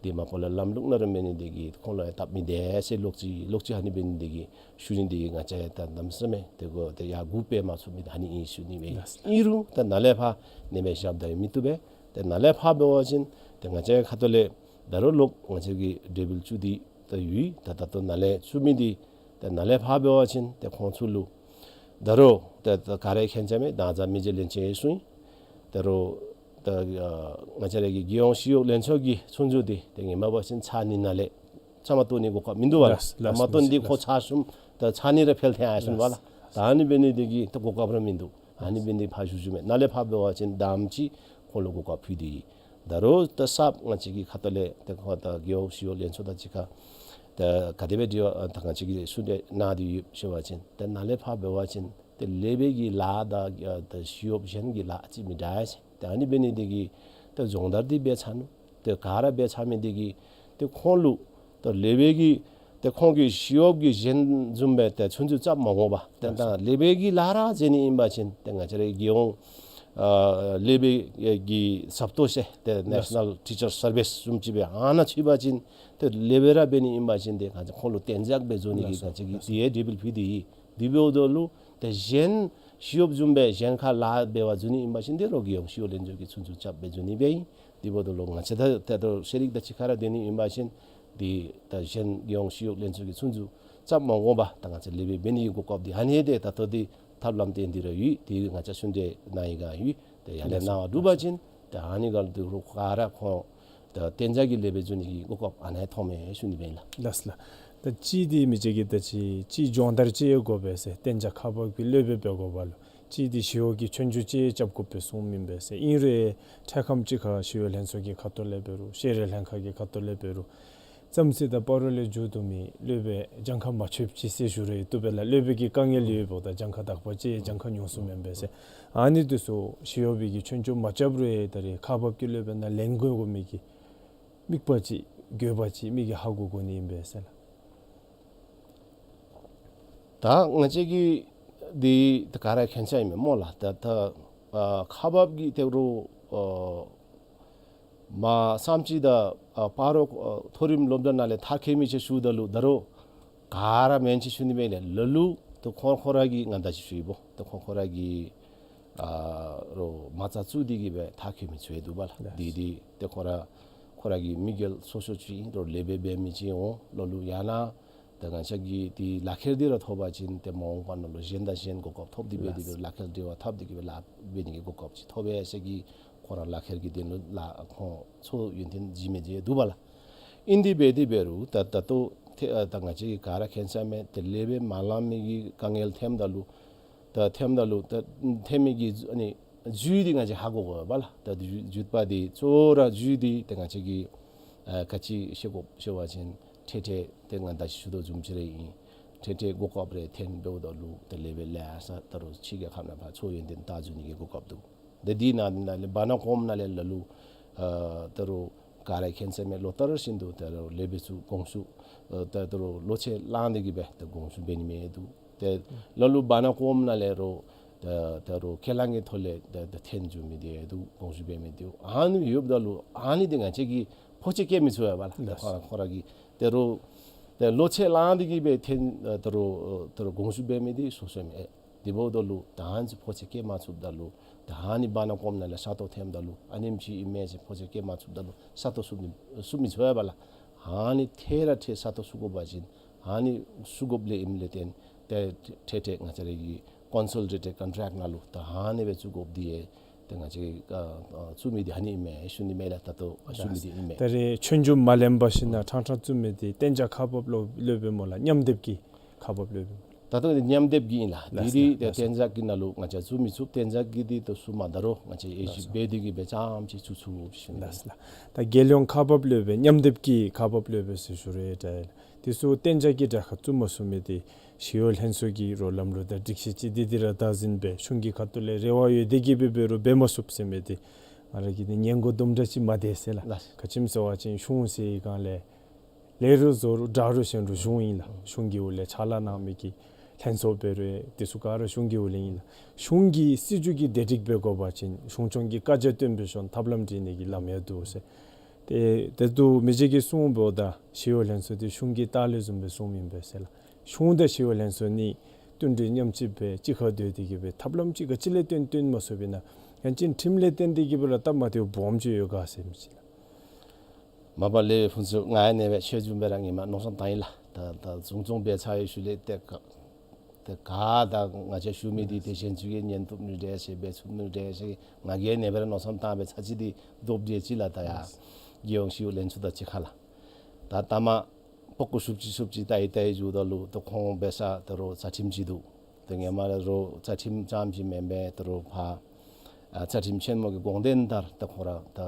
འདི་མ་པ་ལས་ལམ་ལུགས་ནང་ར་མེད་ནི་འདི་གིས་ཁོང་ལུ་ཡང་སྟབས་མི་བདེ་ཟེར་ལོག་ཅི་ལོག་ཅི་ཨ་ནི་འབད་ནི་འདི་གིས་ཞུ་ནི་འདི་གིས་ང་བཅས་ཡང་ད་གནམ་མེད་ས་མེད་ཏེ་གོ་ཏེ་ཡར་འགོ་འབད་མ་ཚུགས་མི་འདི་ཨ་ནི་ཨིན་ཞུ་ནི་སྦེ་ཨིན། ཨིན་རུང་ད་ནཱ་ལས་ཕར་ཨ་ནེམ་སྦེ་བཞགཔ་ད་ཡང་མི་བཏུབ་པས། ཏེ་ནཱ་ལས་ཕར་འབད་བ་ཅིན་ཏེ་ང་བཅས་ཁ་ཐུག་ལས་ད་རུང་ལོག་ང་བཅས་ཀྱིས་འབྲས་བུ་བཙུགས་ཏེ་ད་ཡོད། ད་ད་ལྟོ་ནཱ་ལས་བཙུགས་མི་འདི་ཏེ་ནཱ་ལས་ཕར་འབད་བ་ཅིན་ཏེ་ཁོང་ཚུ་ལུ་ད་རུང་ཏེ་ད་ག་ར་མཁྱེན་ཅ་མས། ད་ང་བཅས་མི་རྗེ་བློན་ཆེན་ཡང་གསུངས་ཡི། ད་རུང་ད་ང་བཅས་ར་གི་རྒྱལ་ཡོངས་ཞི་གཡོག་ལྷན་ཚོགས་ཀྱི་ཆོས་རྒྱུགས་འདི་ཏེ་ངོ་མ་འབད་བ་ཅིན་ཚར་གཉིས་ནང་ལས་ཚར་མ་གཏོགས་ནི་གོ་སྐབས་མིན་འདུག་པ་ལགས། ལགས་ཚར་མ་གཏོགས་ནི་འདི་ཁོ་ཚར་གསུམ་ད་ཚར་གཉིས་ར་ཕྱེལ་ཐལ་ཡར་སོང་པ་ལགས། ད་ཨ་ནི་འབད་ནི་འདི་གིས་ད་གོ་སྐབས་ར་མིན་འདུག། ཨ་ནི་འབད་ནི་འདི་ཕར་ཞུ་ཞུཝ་མས། ནཱ་ལས་ཕར་འབད་བ་ཅིན་དང་པ་ཅིག་ཁོང་ལུ་གོ་སྐབས་ཕུལ་ཏེ་ཡོད། ད་རུང་ད་གསརཔ་ང་བཅས་ཀྱི་ཁ་ཐུག་ལས་ཏེ་ཁོང་ད་རྒྱལ་ཡོངས་ཞི་གཡོག་ལྷན་ཚོགས་དང་གཅིག་ཁར་ད་ག་དེ་སྦེ་འབྲེལ་བ་ད་ང་བཅས་ཀྱིས་ཞུ་ནི་གནང་སྟེ་ཡོད་ཟེར་བ་ཅིན་ཏེ་ནཱ་ལས་ཕར་འབད་བ་ཅིན་ཏེ་ལེགས་པའི་གི་ལཱ་དང་ད་ཞི་གཡོགཔ་གཞན་གྱི་ལཱ་ཅིག་མི་འདྲ་ཟེར། ཏེ་ཨ་ནི་འབད་ནི་འདི་གིས་ད་སྦྱོང་བརྡར་འདི་འབད་ཚར་ནུག། ཏེ་ག་ར་འབད་ཚར་མི་འདི་གིས་ཏེ་ཁོང་ལུ་ད་ལེགས་པའི་གི་ཏེ་ཁོང་གིས་ཞི་གཡོགཔ་གི་གཞན་བཟུམ་སྦེ་ཏེ་ཆོས་རྒྱུགས་རྐྱབ་མ་དགོ་པར་ཏེ་ད་ལེགས་པའི་གི་ལཱ་ར་མཛད་ནི་ཨིན་པ་ཅིན་ཏེ་ང་བཅས་ར་རྒྱལ་ཡོངས་ཨ་ལེགས་པའི་གི་ཟབ་ཏོག་ཟེར་ཏེ་National Teacher Service བཟུམ་ཅིག་སྦེ་ཨ་ནཱ་ཚུད་པ་ཅིན་ཏེ་ལེགས་པའི་ར་འབད་ནི་ཨིན་པ་ཅིན་ཏེ་ང་བཅས་ཁོང་ལུ་གཏན་འཇགས་སྦེ་བཟོ་ནི་གི་ང་བཅས་ཀྱིས་དེ་འབྲས་བུ་ཕུལ་ཏེ་ཡོད། དེ་འབདཝ་ད་ལུ་ཏེ་གཞན་ཞི་གཡོགཔ་བཟུམ་སྦེ་གཞན་ཁར་ལཱ་འབད་བར་འཛུལ་ནི་ཨིན་པ་ཅིན་ཏེ་རོགས་ཀྱིས་ཡང་ཞི་གཡོག་ལྷན་ཚོགས་ཀྱི་ཆོས་རྒྱུགས་རྐྱབ་སྦེ་འཛུལ་ནི་སྦེ་ཨིན། དེ་འབདཝ་ད་ལུ་ང་བཅས་ད་ད་ལྟོ་ཤེས་རིག་དང་གཅིག་ཁར་སྡོད་ནི་ཨིན་པ་ཅིན་ཏེ་ད་གཞན་ཡང་ཞི་གཡོག་ལྷན་ཚོགས་ཀྱི་ཆོས་རྒྱུགས་རྐྱབ་མ་དགོ་པར་ད་ང་བཅས་ལེགས་པའི་འབད་ནི་གི་གོ་སྐབས་འདི་ཨ་ནི་ཏེ་ད་ལྟོ་འདི་ཐབས་ལམ་བཏོན་ཏེ་ར་ཡོད། ཏེ་ང་བཅས་ཆུང་འདྲེ་ནང་ཡི་ག་ཡོད། ཏེ་ཡར་ལས་གནང་བ་འདུག་པ་ཅིན་ཏེ་ཨ་ནི་ག་ལུ་ཏེ་རོགས་ག་ར་ཁོང་ད་གཏན་འཇགས་ཀྱི་ལེགས་པའི་འཛུལ་ནི་གི་གོ་སྐབས་ཨ་ནཱ་ཐོབ་མས་ཞུ་ནི་སྦེ་ཨིན་ལགས། ལགས་ལགས། ད་གཅིག་འདི་མི་རྗེ་གིས་ད་ཅི་གཅིག་སྦྱོང་བརྡར་ཅིག་ཡང་དགོ་པས་ཟེར། གཏན་འཇགས་ཁག་འབག་གི་སློབ་དཔོན་འབད་དགོ་པ་ལུ་གཅིག་འདི་ཞི་གཡོག་གི་ཆོས་རྒྱུགས་ཅིག་རྐྱབ་དགོ་པས་གསུངམ་ཨིན་པས་ཟེར། ཨིན་རུང་འཕྲལ་ཁམས་ཅིག་ཁར་ཞི་གཡོག་ལྷན་ཚོགས་ཀྱི་ཁ་ཐུག་ལས་འབད་རུང་ཤེས་རིག་ལྷན་ཁག་གི་ཁ་ཐུག་ལས་འབད་རུང་བསམ་རྩེ་དང་སྤ་རོ་ལས་འགྱོ་བཏུབ་མི་སློབ་དཔོན་གྱངས་ཁ་མ་ཆོདཔ་ཅིག་ཟེར་ཞུ་རུང་བཏུབ་པས་ལགས། སློབ་དཔོན་གྱི་དཀའ་ངལ་ཡོདཔ་འོང་ད་གྱངས་ཁ་དག་པ་ཅིག་གྱངས་ཁ་ཉུང་སུ་མེན་པས་ཟེར། ཨ་ནི་འདི་ཚུ་ཞི་གཡོག་པའི་གི་ཆོས་རྒྱུགས་མ་རྐྱབ་རུང་ད་རེས་ཁག་འབག་གི་སློབ་དཔོན་ནང་ལེན་དགོ་དགོ་མི་གི་དམིགས་པ་ཅིག་དགོས་པ་ཅིག་མི་གིས་ཧ་གོ་དགོ་ནི་ཨིན་པས་ཟེར་ལགས། ད་ང་བཅས་ཀྱིས་འདི་ད་ག་ར་མཁྱེན་ཅ་ཨིན་མས་སྨོ་ལགས། ད་ད་ཨ་ཁག་འབག་གི་ཏེ་རུང་ཨ་མ་བསམ་རྩེ་དང་ཨ་སྤ་རོ་ཨ་མཐོ་རིམ་སློབ་གྲྭ་ནང་ལས་མཐར་འཁྱོལ་མི་ཅིག་ཞུཝ་ད་ལུ་ད་རུང་ག་ར་མེན་ཅིག་ཞུ་ནི་མས་ལགས། ལ་ལུ་ད་ཁོང་ཁོང་ར་གིས་ང་ད་ཅིག་ཞུ་ཡི་སྨོ། ད་ཁོང་ཁོང་ར་གིས་ཨ་རོགས་མ་རྩ་བཙུགས་ཏེ་གིས་སྦེ་མཐར་འཁྱོལ་མི་ཚུ་ཡང་འདུག་པ་ལགས། འདི་འདི་ཏེ་ཁོང་ར་ཁོང་ར་གི་དམིགས་ཡུལ་སོ་སོ་ཅིག་ཨིན། རོགས་ལེགས་པའི་འབད་མི་ཅིག་འོང་། ལ་ལུ་ཡང་ན་ད་ང་བཅས་ཀྱིས་འདི་ལག་ཁྱེར་འདི་ར་ཐོབ་པ་ཅིན་ཏེ་མ་འོངས་པ་ནང་ལུ་གཞན་དང་གཞན་གོ་སྐབས་ཐོབ་སྟེ་འབད་དེ་གིས་ལག་ཁྱེར་འབྲེལ་བ་འཐབ་སྟེ་གིས་སྦེ་ལཱ་འབད་ནི་གི་གོ་སྐབས་ཅིག་ཐོབ་པས་ཟེར་གི་ཁོང་ར་ལག་ཁྱེར་གྱི་དོན་ལུ་ལཱ་ཁོང་ཚོགས་ཡོན་ཏན་བྱིན་མི་ཅིག་འདུག་པ་ལགས། ཨིན་དེ་འབད་དེ་འབད་རུང་ད་ད་ལྟོ་ཏེ་ཨ་ད་ང་བཅས་ཀྱིས་ག་ར་མཁྱེན་ཅ་མས། ཏེ་ལེགས་པའི་མ་ལང་མི་གི་དཀའ་ངལ་ཐོནམ་ད་ལུ་ད་ཐོནམ་ད་ལུ་ད་ཐོན་མི་གི་ཨ་ནི་རྒྱུ་འདི་ང་བཅས་ཧ་གོ་དགོ་པས་ལགས། ད་རྒྱུ་རྒྱུ་པ་འདི་གཙོ་བོ་ར་རྒྱུ་འདི་ཏེ་ང་བཅས་ཀྱིས་ཨ་ག་ཅི་ཤེས་དགོཔ་ཟེར་བ་ཅིན་འཕྲལ་འཕྲལ་ཏེ་ང་ད་ཅི་ཞུ་དོ་བཟུམ་ཅིག་ར་ཨིན། འཕྲལ་འཕྲལ་གོ་སྐབས་རེ་ཐོན་འབདཝ་ད་ལུ་ད་ལེགས་པའི་ལཱ་ས་ད་རུང་ཕྱི་རྒྱལ་ཁབ་ནང་ཕར་ཚོགས་ཡོན་ཏན་བཏང་འཛུལ་ནི་གི་གོ་སྐབས་འདུག། ད་འདི་ནང་ན་ལས་བར་ན་ཀོམ་ནང་ལས་ལ་ལུ་ཨ་ད་རུང་ག་ར་མཁྱེན་ཅ་མས། ལོ་ལྟར་བཞིན་དུ་ད་རུང་ལེགས་པའི་ཚུ་དགོངས་ཞུ་ཨ་ད་ད་རུང་ལོ་ཚད་བླངས་ཏེ་གིས་སྦེ་ད་དགོངས་ཞུ་འབད་ནི་མས་འདུག། ཏེ་ལ་ལུ་བར་ན་ཀོམ་ནང་ལས་རོགས་ད་ད་རུང་ཁས་བླངས་ཀྱི་ཐོག་ལས་ད་ད་ཐོན་འགྱོ་མི་འདི་འདུག། དགོངས་ཞུ་འབད་མི་འདི་འདུག། ཨ་ནི་ཡོདཔ་ད་ལུ་ཨ་ནི་འདི་ང་བཅས་ཀྱིས་ཕོ་ཆས་བཀལ་མི་ཚུགས་པས་ལགས། ད་ཁོ་ར་ཁོ་ར་གིས་ད་རུང་ད་ལོ་ཚད་བླངས་ཏེ་གིས་སྦེ་ཐོན་ད་རུང་ད་རུང་དགོངས་ཞུ་འབད་མི་འདི་སོ་སོ་མས། དེ་འབདཝ་ད་ལུ་ད་ཨ་ནི་ཕོ་ཆས་བཀལ་མ་ཚུགསཔ་ད་ལུ་ད་ཨ་ནི་བར་ན་ཀོམ་ནང་ལས་ས་སྟོང་ཐོནམ་ད་ལུ་ཨ་ནེམ་ཅིག་ཨིན་མས་ཟེར་ཕོ་ཆས་བཀལ་མ་ཚུགསཔ་ད་ལུ་ས་སྟོང་བཙུགས་མི་བཙུགས་མི་ཚུགས་པས་ལགས། ཨ་ནི་ཐད་ར་ཐད་ས་སྟོང་བཙུགས་དགོ་པ་ཅིན་ཨ་ནི་བཙུགས་དགོཔ་ལས་ཨིནམ་ལས་བརྟེན་ཏེ་འཕྲལ་འཕྲལ་ང་བཅས་ར་གི་ཀོན་སོ་ལི་ཌེ་ཊེཌ་ཀོན་ཊེཀཊ་ནང་ལུ་ད་ཨ་ནི་སྦེ་བཙུགས་དགོཔ་འདི་ཡང་ཏེ་ང་བཅས་ཨ་ཨ་བཙུགས་མི་འདི་ཨ་ནི་ཨིན་མས་ཞུ་ནི་མས་ལགས། ད་ལྟོ་ཨ་བཙུགས་མི་འདི་ཨིན་མས། ད་རེས་ཆོས་རྒྱུགས་མ་ལེན་པར་ཞིན་ན་ཕྲང་ཕྲང་བཙུགས་མི་འདི་གཏན་འཇགས་ཁག་འབག་སློབ་སློབ་དཔོན་སྨོ་ལགས། མཉམ་སྡེབ་ཀྱི་ཁག་འབག་སློབ་དཔོན། ད་ལྟོ་འདི་མཉམ་སྡེབ་ཀྱི་ཨིན་ལགས། ལགས་འདི་འདི་ལགས། ཏེ་གཏན་འཇགས་ཀྱི་ནང་ལུ་ང་བཅས་བཙུགས་མི་ཚུགས། གཏན་འཇགས་ཀྱི་འདི་ད་བཙུགས་མ་ད་རུང་ང་བཅས་ཨེ་ཞིབ་འབད་དེ་གིས་སྦེ་ཙམ་ཅིག་བཙུགས་ཚུགས་ཞུ་ནི་ཨིན། ལགས་ལགས། ད་རྒྱལ་ཡོངས་ཁག་འབག་སློབ་དཔོན་མཉམ་སྡེབ་ཀྱི་ཁག་འབག་སློབ་དཔོན་ཟེར་ཞུ་རུང་ད་དེ་ཚུ་གཏན་འཇགས་ཀྱི་དྲག་ཁག་བཙུགས་མ་ཚུགས་མི་འདི་ཞི་གཡོག་ལྷན་ཚོགས་ཀྱི་རོགས་ལམ་ལུགས་དང་སྒྲིག་གཞི་ཅིག་འདི་འདི་ར་བདག་འཛིན་འབད་གཞུང་གི་ཁ་ཐུག་ལས་རེ་བ་ཡོད་དེ་གིས་སྦེ་འབད་རུང་འབད་མ་ཚུགསཔ་ཟེར་མི་འདི་ང་ར་གིས་འདི་ཉན་དགོཔ་དུམ་གྲ་ཅིག་མ་བདེ་ཟེར་ལགས། ལགས། ག་ཅི་སྨོ་ཟེར་བ་ཅིན་གཞུང་ཟེར་བའི་སྒང་ལས་ ལས་རུང་བཟོ་རུང་དྲག་རུང་ཞན་རུང་གཞུང་ཨིན་ལགས། གཞུང་གི་འོག་ལས་ཕྱག་ལཱ་གནང་མི་གི་ལྷན་ཚོགས་འབད་རུང་དེ་ཚུ་ག་ར་གཞུང་གི་འོག་ལས་ཨིན་ལགས། གཞུང་གི་སྲིད་བྱུས་ཀྱི་བདེ་སྒྲིག་འབད་དགོ་པ་ཅིན་གཞུང་སྐྱོང་གི་བཀའ་རྒྱ་བཏོན་པའི་ཤུལ་ཐབས་ལམ་སྒྲིག་ནི་གི་ལམ་ཡང་འདུག་ཟེར། ཏེ་དེ་དུས་མི་རྗེ་གིས་གསུངས་འབདཝ་ད་ཞི་གཡོག་ལྷན་ཚོགས་འདི་གཞུང་གི་ལྟག་ལས་བཟུམ་སྦེ་བཟུམ་ཨིན་པས་ཟེར་ལགས། གཞུང་དང་ཞི་གཡོག་ལྷན་ཚོགས་གཉིས་མཐུན་སྒྲིལ་མཉམ་གཅིག་སྦེ་གཅིག་ཁར་སྡོད་དེ་གི་སྦེ་ཐབས་ལམ་ཅིག་ག་ཅི་ལས་བཏོན་བཏོན་མ་ཚུགས་པས་ན་ཡང་ཅིན་ཁྲིམས་ལས་བརྟེན་ཏེ་གི་སྦེ་ར་སྟབས་མ་བདེཝ་སྦོམ་ཅིག་ཡོད་ག་ཟེར་མི་ཅིག་ལགས། མ་པ་ལས་ཕུན་ཚོགས་ང་ཡང་ཨ་ནེ་སྦེ་ཆོས་བཟུམ་སྦེ་ར་ངེ་མ་མནོ་བསམ་བཏང་ཡི་ལགས། ད་ད་གཞུང་སྐྱོང་འབད་ཚར་བའི་ཤུལ་ལས་ཏེ་ག་ཏེ་ག་ད་ང་བཅས་ཞུ་མི་འདི་ཏེ་གཞན་ཚུ་གིས་ཉན་བཏུབ་ནི་འདྲས་ཟེར་འབད་ཚུགས་ནི་འདྲས་ཟེར་ང་གིས་ཨ་ནེ་སྦེ་ར་མནོ་བསམ་བཏང་སྦེ་ཚར་ཅིག་འདི་རྡོབ་འདྲས་ཅིག་ལགས། ད་ཡར་རྒྱལ་ཡོངས་ཞི་གཡོག་ལྷན་ཚོགས་དང་གཅིག་ཁར་ལགས། ད་ད་མ་པག་ཀོ་ཤུབ་ཅིག་ཤུབ་ཅིག་བལྟ་ཡི་བལྟ་ཡི་འགྱོཝ་ད་ལུ་ད་ཁོང་འབད་ས་ད་རུང་རྩ་ཁྲིམས་ཅིག་འདུག། ད་ངེ་མ་ལས་རུང་རྩ་ཁྲིམས་ཙམ་ཅིག་མེན་པར་ད་རུང་ཕར་ཨ་རྩ་ཁྲིམས་ཆེན་མོ་གི་དགོངས་དོན་ལྟར་ད་ཁོ་ར་ད་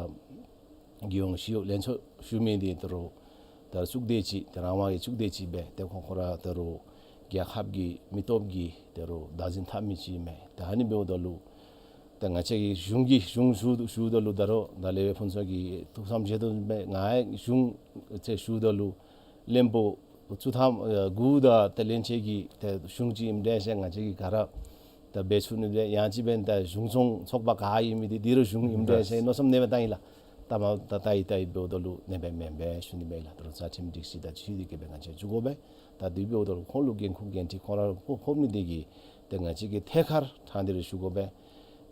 རྒྱལ་ཡོངས་ཞི་གཡོག་ལྷན་ཚོགས་ཞུ་མི་འདི་ད་རུང་ད་གཅིག་སྡུད་ཅིག་ད་རང་དབང་གི་གཅིག་སྡུད་ཅིག་སྦེ་ད་ཁོང་ཁོ་ར་ད་རུང་རྒྱལ་ཁབ་ཀྱི་མི་སྟོབས་ཀྱི་ད་རུང་བདག་འཛིན་འཐབ་མི་ཅིག་མས། ད་ཨ་ནི་འབདཝ་ད་ལུ་ད་ང་བཅས་ཀྱིས་གཞུང་གི་གཞུང་ཞུ་ཞུཝ་ད་ལུ་ད་རུང་ད་ལས་ཕུན་ཚོགས་ཀྱིས་ཐུགས་བསམ་བཞེས་དོ་མས། ང་གཞུང་ཟེར་ཞུཝ་ད་ལུ་བློན་པོ་བཅུ་ཐམ་ཨ་དགུ་དང་ད་བློན་ཆེན་གྱི་ད་གཞུང་ཅིག་ཨིནམ་འདྲས་ཟེར་ང་བཅས་ཀྱིས་ག་ར་ད་འབད་ཚུགས་ནི་འདྲས། ཡང་ཅིན་འབདན་ད་གཞུང་སྐྱོང་ཚོགས་པ་ག་ཨིན་མི་འདི་འདི་རུང་གཞུང་ཨིནམ་འདྲས་ཟེར་མནོ་བསམ་ཨ་ནེ་སྦེ་བཏང་ཡི་ལགས། ད་མ་ད་བལྟ་ཡི་བལྟ་ཡི་འབདཝ་ད་ལུ་ཨ་ནེ་སྦེ་མེན་པས་ཞུ་ནི་མས་ལགས། ད་རུང་རྩ་ཁྲིམས་སྒྲིག་གཞི་དང་འཁྲིལ་ཏེ་གི་སྦེ་ང་བཅས་འགྱོ་དགོ་པས། ད་དེ་འབདཝ་ད་ལུ་ཁོང་ལུ་འགན་ཁུར་འགན་འཁྲི་ཁོང་ར་ཕོག་ཕོག་མི་འདི་གིས་ཏེ་ང་བཅས་ཀྱིས་ཐད་ཀར་དྲང་སྟེ་ར་ཞུ་དགོ་པས།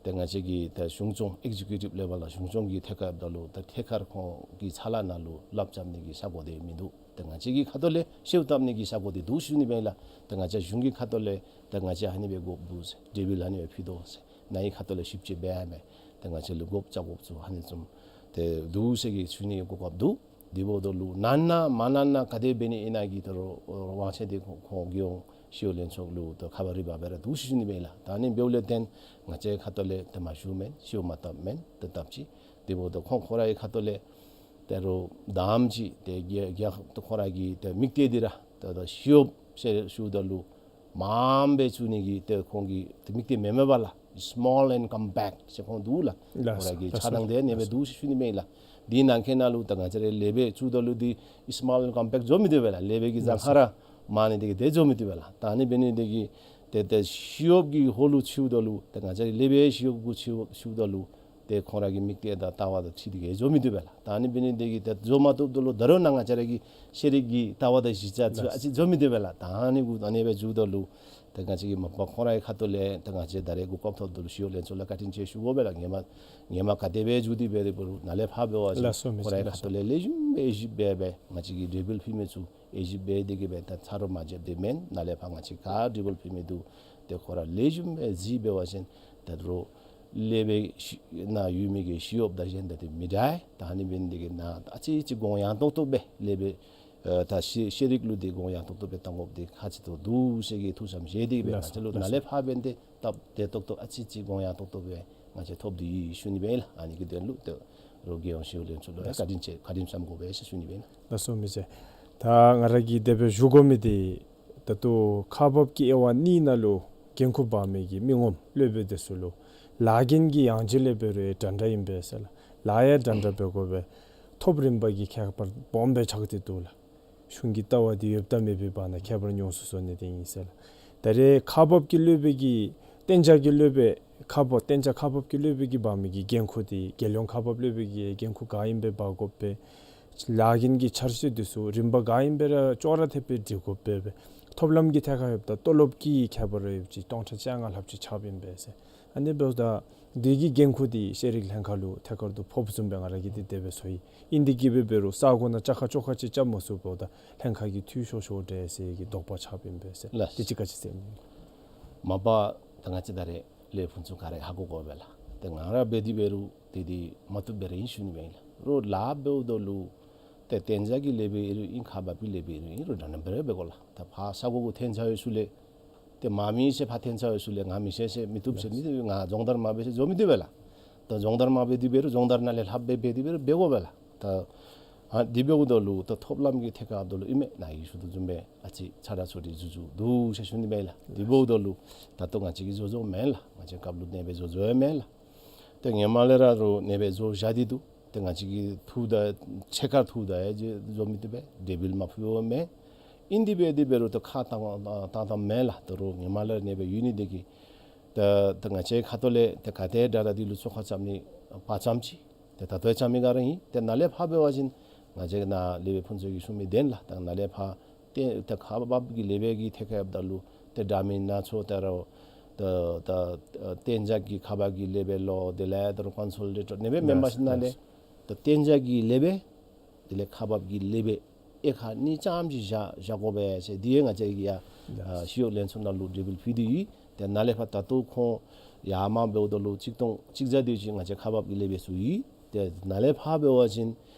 ཏེ་ང་བཅས་ཀྱི་ད་གཞུང་སྐྱོང་ཨེག་ཛི་ཀིའུ་ཊིབ་ལེ་བཱལ་ལགས་གཞུང་སྐྱོང་གི་ཐད་ཁར་འབདཝ་ད་ལུ་ད་ཐད་ཀར་ཁོང་གི་ཚ་ལ་ནང་ལུ་ལགཔ་རྐྱབ་ནི་གི་ས་གོ་འདི་མིན་འདུག། ཏེ་ང་བཅས་ཀྱི་ཁ་ཐུག་ལས་ཤེའུ་བཏབ་ནི་གི་ས་གོ་འདི་འདུག་ཞུ་ནི་མས་ལགས། ཏེ་ང་བཅས་གཞུང་གི་ཁ་ཐུག་ལས་ཏེ་ང་བཅས་ཨ་ནི་སྦེ་དགོཔ་འདུག་ཟེར་ཌི་བིལ་ཨ་ནི་སྦེ་ཕུལ་དོ་ཟེར་ནཱ་གི་ཁ་ཐུག་ལས་ཞིབ་དཔྱད་འབད་ཡང་མས། ཏེ་ང་བཅས་ལུ་དགོཔ་རྐྱབ་དགོཔ་ཚུ་ཨ་ནི་བཟུམ་ཏེ་འདུག་ཟེར་གི་ཞུ་ནི་གི་གོ་སྐབས་འདུག། དེ་འབདཝ་ད་ལུ་ནན་ན་མ་ནན་ན་ག་དེ་འབད་ནི་ཨིན་ན་གི་ད་རུང་དབང་ཆ་འདི་ཁོང་ཁོང་གི་ཡོང་ཞི་གཡོག་ལྷན་ཚོགས་ལུ་ད་ཁ་པར་རི་བ་སྦེ་ར་འདུག་ཞུ་ནི་མས་ལགས། ད་ཨ་ནི་འབདཝ་ལས་བརྟེན་ང་བཅས་ཁ་ཐུག་ལས་ད་མ་ཞུ་མེན་ཞུ་མ་བཏབ་མེན་ད་བཏབ་ཅི། དེ་འབདཝ་ད་ཁོང་ཁོ་རའི་ཁ་ཐུག་ལས་ད་རུང་དང་ཅིག་ཏེ་རྒྱལ་རྒྱལ་ཁབ་ད་ཁོ་ར་གི་ད་དམིགས་གཏད་འདི་ར་ད་ད་ཞི་གཡོགཔ་ཟེར་ཞུཝ་ད་ལུ་མངམ་སྦེ་བཙུགས་ནི་གི་ཏེ་ཁོང་གི་ཏེ་དམིགས་གཏད་མེན་མས་པ་ལགས། Small and compact ཟེར་ཁོང་འདུག་ལགས། ལགས་སོ། ཁོང་ར་གི་ཆ་ཚང་དེ་ཨ་ནེ་སྦེ་འདུག་ཞུ་ནི་མས་ལགས། དེ་ནང་འཁོད་ནང་ལུ་ད་ང་བཅས་ར་ལེགས་པའི་བཙུགས་ད་ལུ་འདི་སི་མཱལ་ཨེནཌ་ཀམ་པེགཊ་བཟོ་མི་བཏུབ་པས་ལགས། ལེགས་པའི་གི་ལགས་སོ། གྱངས་ཁ་ར་མང་ནི་དེ་གིས་དེ་བཟོ་མི་བཏུབ་པས་ལགས། ད་ཨ་ནི་འབད་ནི་དེ་གིས་ཏེ་ཏེ་ཞི་གཡོགཔ་གི་ཧོང་ལུ་ཚུད་ད་ལུ་ཏེ་ང་བཅས་ར་ལེགས་པའི་ཞི་གཡོགཔ་གུ་ཚུད་ཚུད་ད་ལུ་ཏེ་ཁོང་ར་གི་དམིགས་གཏད་དང་ལྟ་བ་དང་འཁྲིལ་ཏེ་གིས་བཟོ་མི་བཏུབ་པས་ལགས། ད་ཨ་ནི་འབད་ནི་དེ་གིས་ཏེ་བཟོ་མ་བཏུབ་ད་ལུ་ད་རུང་ནཱ་ང་བཅས་ར་གི་ཤེས་རིག་གི་ལྟ་བ་དང་གཞི་རྩ་ཚུ་ཨ་ཙི་བཟོ་མི་བཏུབ་པས་ལགས། ད་ཨ་ནི་གུ་ཨ་ནེ་སྦེ་བཙུགས་ད་ལུ་ཏེ་ང་བཅས་ཀྱིས་མ་པ་ཁོང་རའི་ཁ་ཐུག་ལས་ད་ང་བཅས་ད་རེས་གོ་སྐབས་ཐོབ་ད་ལུ་ཞི་གཡོག་ལྷན་ཚོགས་ལུ་བཀའ་དྲིན་ཆེ་ཞུ་དགོ་པས་ལགས། ཧེ་མ་ཧེ་མ་ག་དེ་སྦེ་བཙུགས་ཏེ་འབད་རུང་ནཱ་ལས་ཕར་འབད་བ་ཅིན་ལགས་སོ། མི་ཁོང་རའི་ཁ་ཐུག་ལས་ལེགས་ཤོམ་སྦེ་ཞིབ་འབད་སྦེ་ང་བཅས་ཀྱིས་དྲི་བ་ཕུལ་མི་ཚུ་ཨེ་ཞིབ་འབད་དེ་གིས་སྦེ་ད་ཚར་རོགས་མ་འཇལཝ་དེ་མེན། ནཱ་ལས་ཕར་ང་བཅས་ག་དྲི་བ་ཕུལ་མི་འདུག། ཏེ་ཁོང་ར་ལེགས་ཤོམ་སྦེ་གཟིགས་འབད་བ་ཅིན་ད་རུང་ལེགས་པའི་ཞི་ནཱ་ཡོད་མི་གི་ཞི་གཡོགཔ་དང་གཞན་དང་ཏེ་མི་འདྲ། ད་ཨ་ནི་འབད་ནི་དེ་གིས་ནཱ་ཨ་ཙི་ཅིག་དགོངས་ཡངས་ཏོག་ཏོ་སྦེ་ལེགས་པའི་ཨ་ད་ཤེས་ཤེས་རིག་ལུ་འདི་དགོངས་ཡངས་ཏོག་ཏོ་སྦེ་གཏང་དགོཔ་འདི་ཁག་ཆེ་ཏོག་ཏོ་འདུག་ཟེར་གི་ཐུགས་བསམ་བཞེས་ཏེ་སྦེ་ལགས་ང་བཅས་ལུ་ནཱ་ལས་ཕར་འབདན་ཏེ་སྟབས་བདེ་ཏོག་ཏོ་ཨ་ཙི་ཅིག་དགོངས་ཡངས་ཏོག་ཏོ་སྦེ་ང་བཅས་ཐོབ་སྟེ་ཡོད་ཞུ་ནི་སྦེ་ལགས། ཨ་ནི་གི་དོན་ལུ་ད་རུང་རྒྱལ་ཡོངས་ཞི་གཡོག་ལྷན་ཚོགས་ལུ་ཡང་བཀའ་དྲིན་ཆེ་བཀའ་དྲིན་བསམ་དགོ་པས་ཟེར་ཞུ་ནི་སྦེ་ལགས། ལགས་སོ་མི་རྗེ། ད་ང་ར་གིས་དེ་སྦེ་ཞུ་དགོ་མི་འདི་ད་ལྟོ་ཁག་འབག་གི་དབྱེ་བ་གཉིས་ནང་ལུ་འགན་ཁུར་འབག་མི་གི་མི་ངོམ་སློབ་དཔོན་དེ་ཚུ་ལུ་ལཱ་འགན་གྱི་ཡང་ལྗིད་ལས་འབད་རུང་འདྲན་འདྲ་ཨིན་པས་ཟེར་ལགས། ལཱ་ཡང་འདྲན་འདྲ་འབད་དགོ་པས། ཐོབ་རིམ་པ་གི་ཁྱད་པར་སྦོམ་སྦེ་ཆགས་ཏེ་འདུག་ལགས། གཞུང་གི་ལྟ་བ་འདི་ཡོདཔ་དང་མེདཔ་གི་བར་ན་ཁྱད་པར་ཉུང་སུ་སོང་ནི་འདི་ཨིན་ཟེར་ལགས། ད་རེས་ཁག་འབག་གི་སློབ་དཔོན་གྱི་གཏན་འཇགས་ཀྱི་སློབ་དཔོན་ཁག་འབག་གཏན་འཇགས་ཁག་འབག་གི་སློབ་དཔོན་གྱིས་འབག་མི་གི་འགན་ཁུར་འདི་རྒྱལ་ཡོངས་ཁག་འབག་སློབ་དཔོན་གྱི་འགན་ཁུར་ག་ཨིནམ་སྦེ་འབག་དགོ་པས། ལཱ་འགན་གྱི་འཆར་གཞི་དེ་ཚུ་རིམ་པ་ག་ཨིནམ་སྦེ་ར་ཅོག་ར་འཐདཔ་སྦེ་སྒྲིག་དགོ་པས། ཐོབ་ལམ་གྱི་ཐད་ཁར་ཡོདཔ་ད་ཏོ་ལོབ་ཀྱི་ཁྱད་པར་ར་ཡོདཔ་ཅིག་སྟོང་ཕྲག་བཅོ་ལྔ་ལྷགཔ་ཅིག་ཆགསཔ་ཨིན་པས་ཟེར། ཨ་ནི་འབདཝ་ད་དེ་གི་འགན་ཁུར་འདི་ཤེས་རིག་ལྷན་ཁག་ལུ་ཐད་ཀར་དུ་ཕོགཔ་བཟུམ་སྦེ་ང་ར་གིས་འདི་དེ་སྦེ་ཚོར་ཡི། ཨིན་དེ་གིས་སྦེ་འབད་རུང་ས་གོ་ནང་བཅའ་ཁ་བཅོ་ཁ་ཅིག་རྐྱབ་མ་ཚུགསཔ་ད་ལྷན་ཁག་གིས་འཐུས་ཤོར་ཤོརཝ་འདྲས་ཟེར་གྱི་དོགས་པ་ཆགསཔ་ཨིན་པས་ཟེར། ལགས། དེ་ཅིག་ག་ཅི་ཟེར་ནི། མ་པ་ད་ང་བཅས་ད་རེས་ལས་ཕུན་ཚོགས་ག་ར་ཧ་གོ་དགོ་པས་ལགས། ཏེ་ང་ར་འབད་དེ་འབད་རུང་དེ་འདི་མ་བཏུབ་སྦེ་ར་ཨིན་ཞུ་ནི་མས་ལགས། རོགས་ལཱ་འབདཝ་ད་ལུ་ཏེ་གཏན་འཇགས་ཀྱི་སློབ་དཔོན་ཨིན་རུང་ཨིན་ཁག་འབག་པའི་སློབ་དཔོན་ཨིན་རུང་འདྲན་འདྲ་སྦེ་ར་འབད་དགོ་ལགས། ད་ཕར་ས་གོ་གུ་འཐོན་ཚར་བའི་ཤུལ་ལས་ཏེ་མ་མེན་ཟེར་ཕར་འཐོན་ཚར་བའི་ཤུལ་ལས་ང་མི་ཤེས་ཟེར་མི་བཏུབ་ཟེར་མི་ང་སྦྱོང་བརྡར་མ་འབད་ཟེར་བཟོ་མི་བཏུབ་པས་ལགས། ད་སྦྱོང་བརྡར་མ་འབད་དེ་འབད་རུང་སྦྱོང་བརྡར་ནཱ་ལས་ལྷགཔ་སྦེ་འབད་དེ་འབད་རུང་འབད་དགོ་པས་ལགས། ད་ཨ་དེ་འབདཝ་ད་ལུ་ད་ཐོབ་ལམ་གྱི་ཐད་ཁར་འབདཝ་ད་ལུ་ཨིན་མས། ནཱ་གིས་ཞུ་དོ་བཟུམ་སྦེ་ཨ་ཙི་ཚ་དྲགས་ཚུ་འདི་ཚུ་ཚུ་འདུག་ཟེར་ཞུ་ནི་མས་ལགས། དེ་འབདཝ་ད་ལུ་ད་ལྟོ་ང་བཅས་ཀྱིས་བཟོ་བཟོཝ་མེན་ལགས། ང་བཅས་སྐབས་ལུ་ཨ་ནེ་སྦེ་བཟོ་བཟོཝ་མེན་ལགས། ཏེ་ཧེ་མ་ལས་ར་རོགས་ཨ་ནེ་སྦེ་བཟོ་བཞག་སྟེ་འདུག། ཏེ་ང་བཅས་ཀྱིས་ཐུག་ད་ཕྱེད་ཀ་ཐུག་ད་ཡང་བཟོ་མི་བཏུབ་པས། འགྲེལ་བརྗོད་མ་ཕུལ་བ་མེན། ཨིན་དེ་སྦེ་དེ་འབད་རུང་ད་ཁ་བཏང་བཏང་བཏང་མེན་ལགས། ད་རུང་ངོ་མ་ལས་ཨ་ནེ་སྦེ་ཡོད་ནི་དེ་གིས་ད་ད་ང་བཅས་ཁ་ཐུག་ལས་ད་ག་དེ་དྲག་དྲག་འདི་ལུ་ཚོགས་ཁ་རྐྱབ་ནི་ཕར་རྐྱབ་ཅི། ཏེ་ད་ལྟོ་རྐྱབ་མི་ག་ར་ཨིན། ཏེ་ནཱ་ལས་ཕར་འབད་བ་ཅིན་ང་བཅས་ནཱ་ལས་སྦེ་ཕུན་ཚོགས་ཀྱིས་ཞུ་མི་བདེན་ལགས། ད་ནཱ་ལས་ཕར་ཏེ་ད་ཁག་འབག་གི་ལས་སྦེ་གི་ཐད་ཁར་འབདཝ་ད་ལུ་ཏེ་འདྲ་མིན་སྣ་ཚོགས་ད་རུང་ད་ད་གཏན་འཇགས་ཀྱི་ཁག་འབག་གི་ལས་སྦེ་ལོ་དེ་ལས་ད་རུང་ཀོན་སོ་ལི་ཌེཊ་ཨ་ནེ་སྦེ་མེན་པར་ཞིན་ན་ལས་ད་གཏན་འཇགས་ཀྱི་ལས་སྦེ་དེ་ལས་ཁག་འབག་གི་ལས་སྦེ་དབྱེ་ཁག་གཉིས་ཙམ་ཅིག་བཞག་བཞག་དགོ་པས་ཟེར་འདི་ཡང་ང་བཅས་ཀྱིས་ཡང་ཨ་ཞི་གཡོག་ལྷན་ཚོགས་ནང་ལུ་འགྲེལ་བརྗོད་ཕུལ་ཏེ་ཡོད། ཏེ་ནཱ་ལས་ཕར་ད་ལྟོ་ཁོང་ཡར་མར་འབདཝ་ད་ལུ་གཅིག་སྟོང་གཅིག་བརྒྱ་དེ་ཅིག་ང་བཅས་ཁག་འབག་གི་ལས་སྦེ་ཚུད་ཡི། ཏེ་ནཱ་ལས་ཕར་འབད་བ་ཅིན་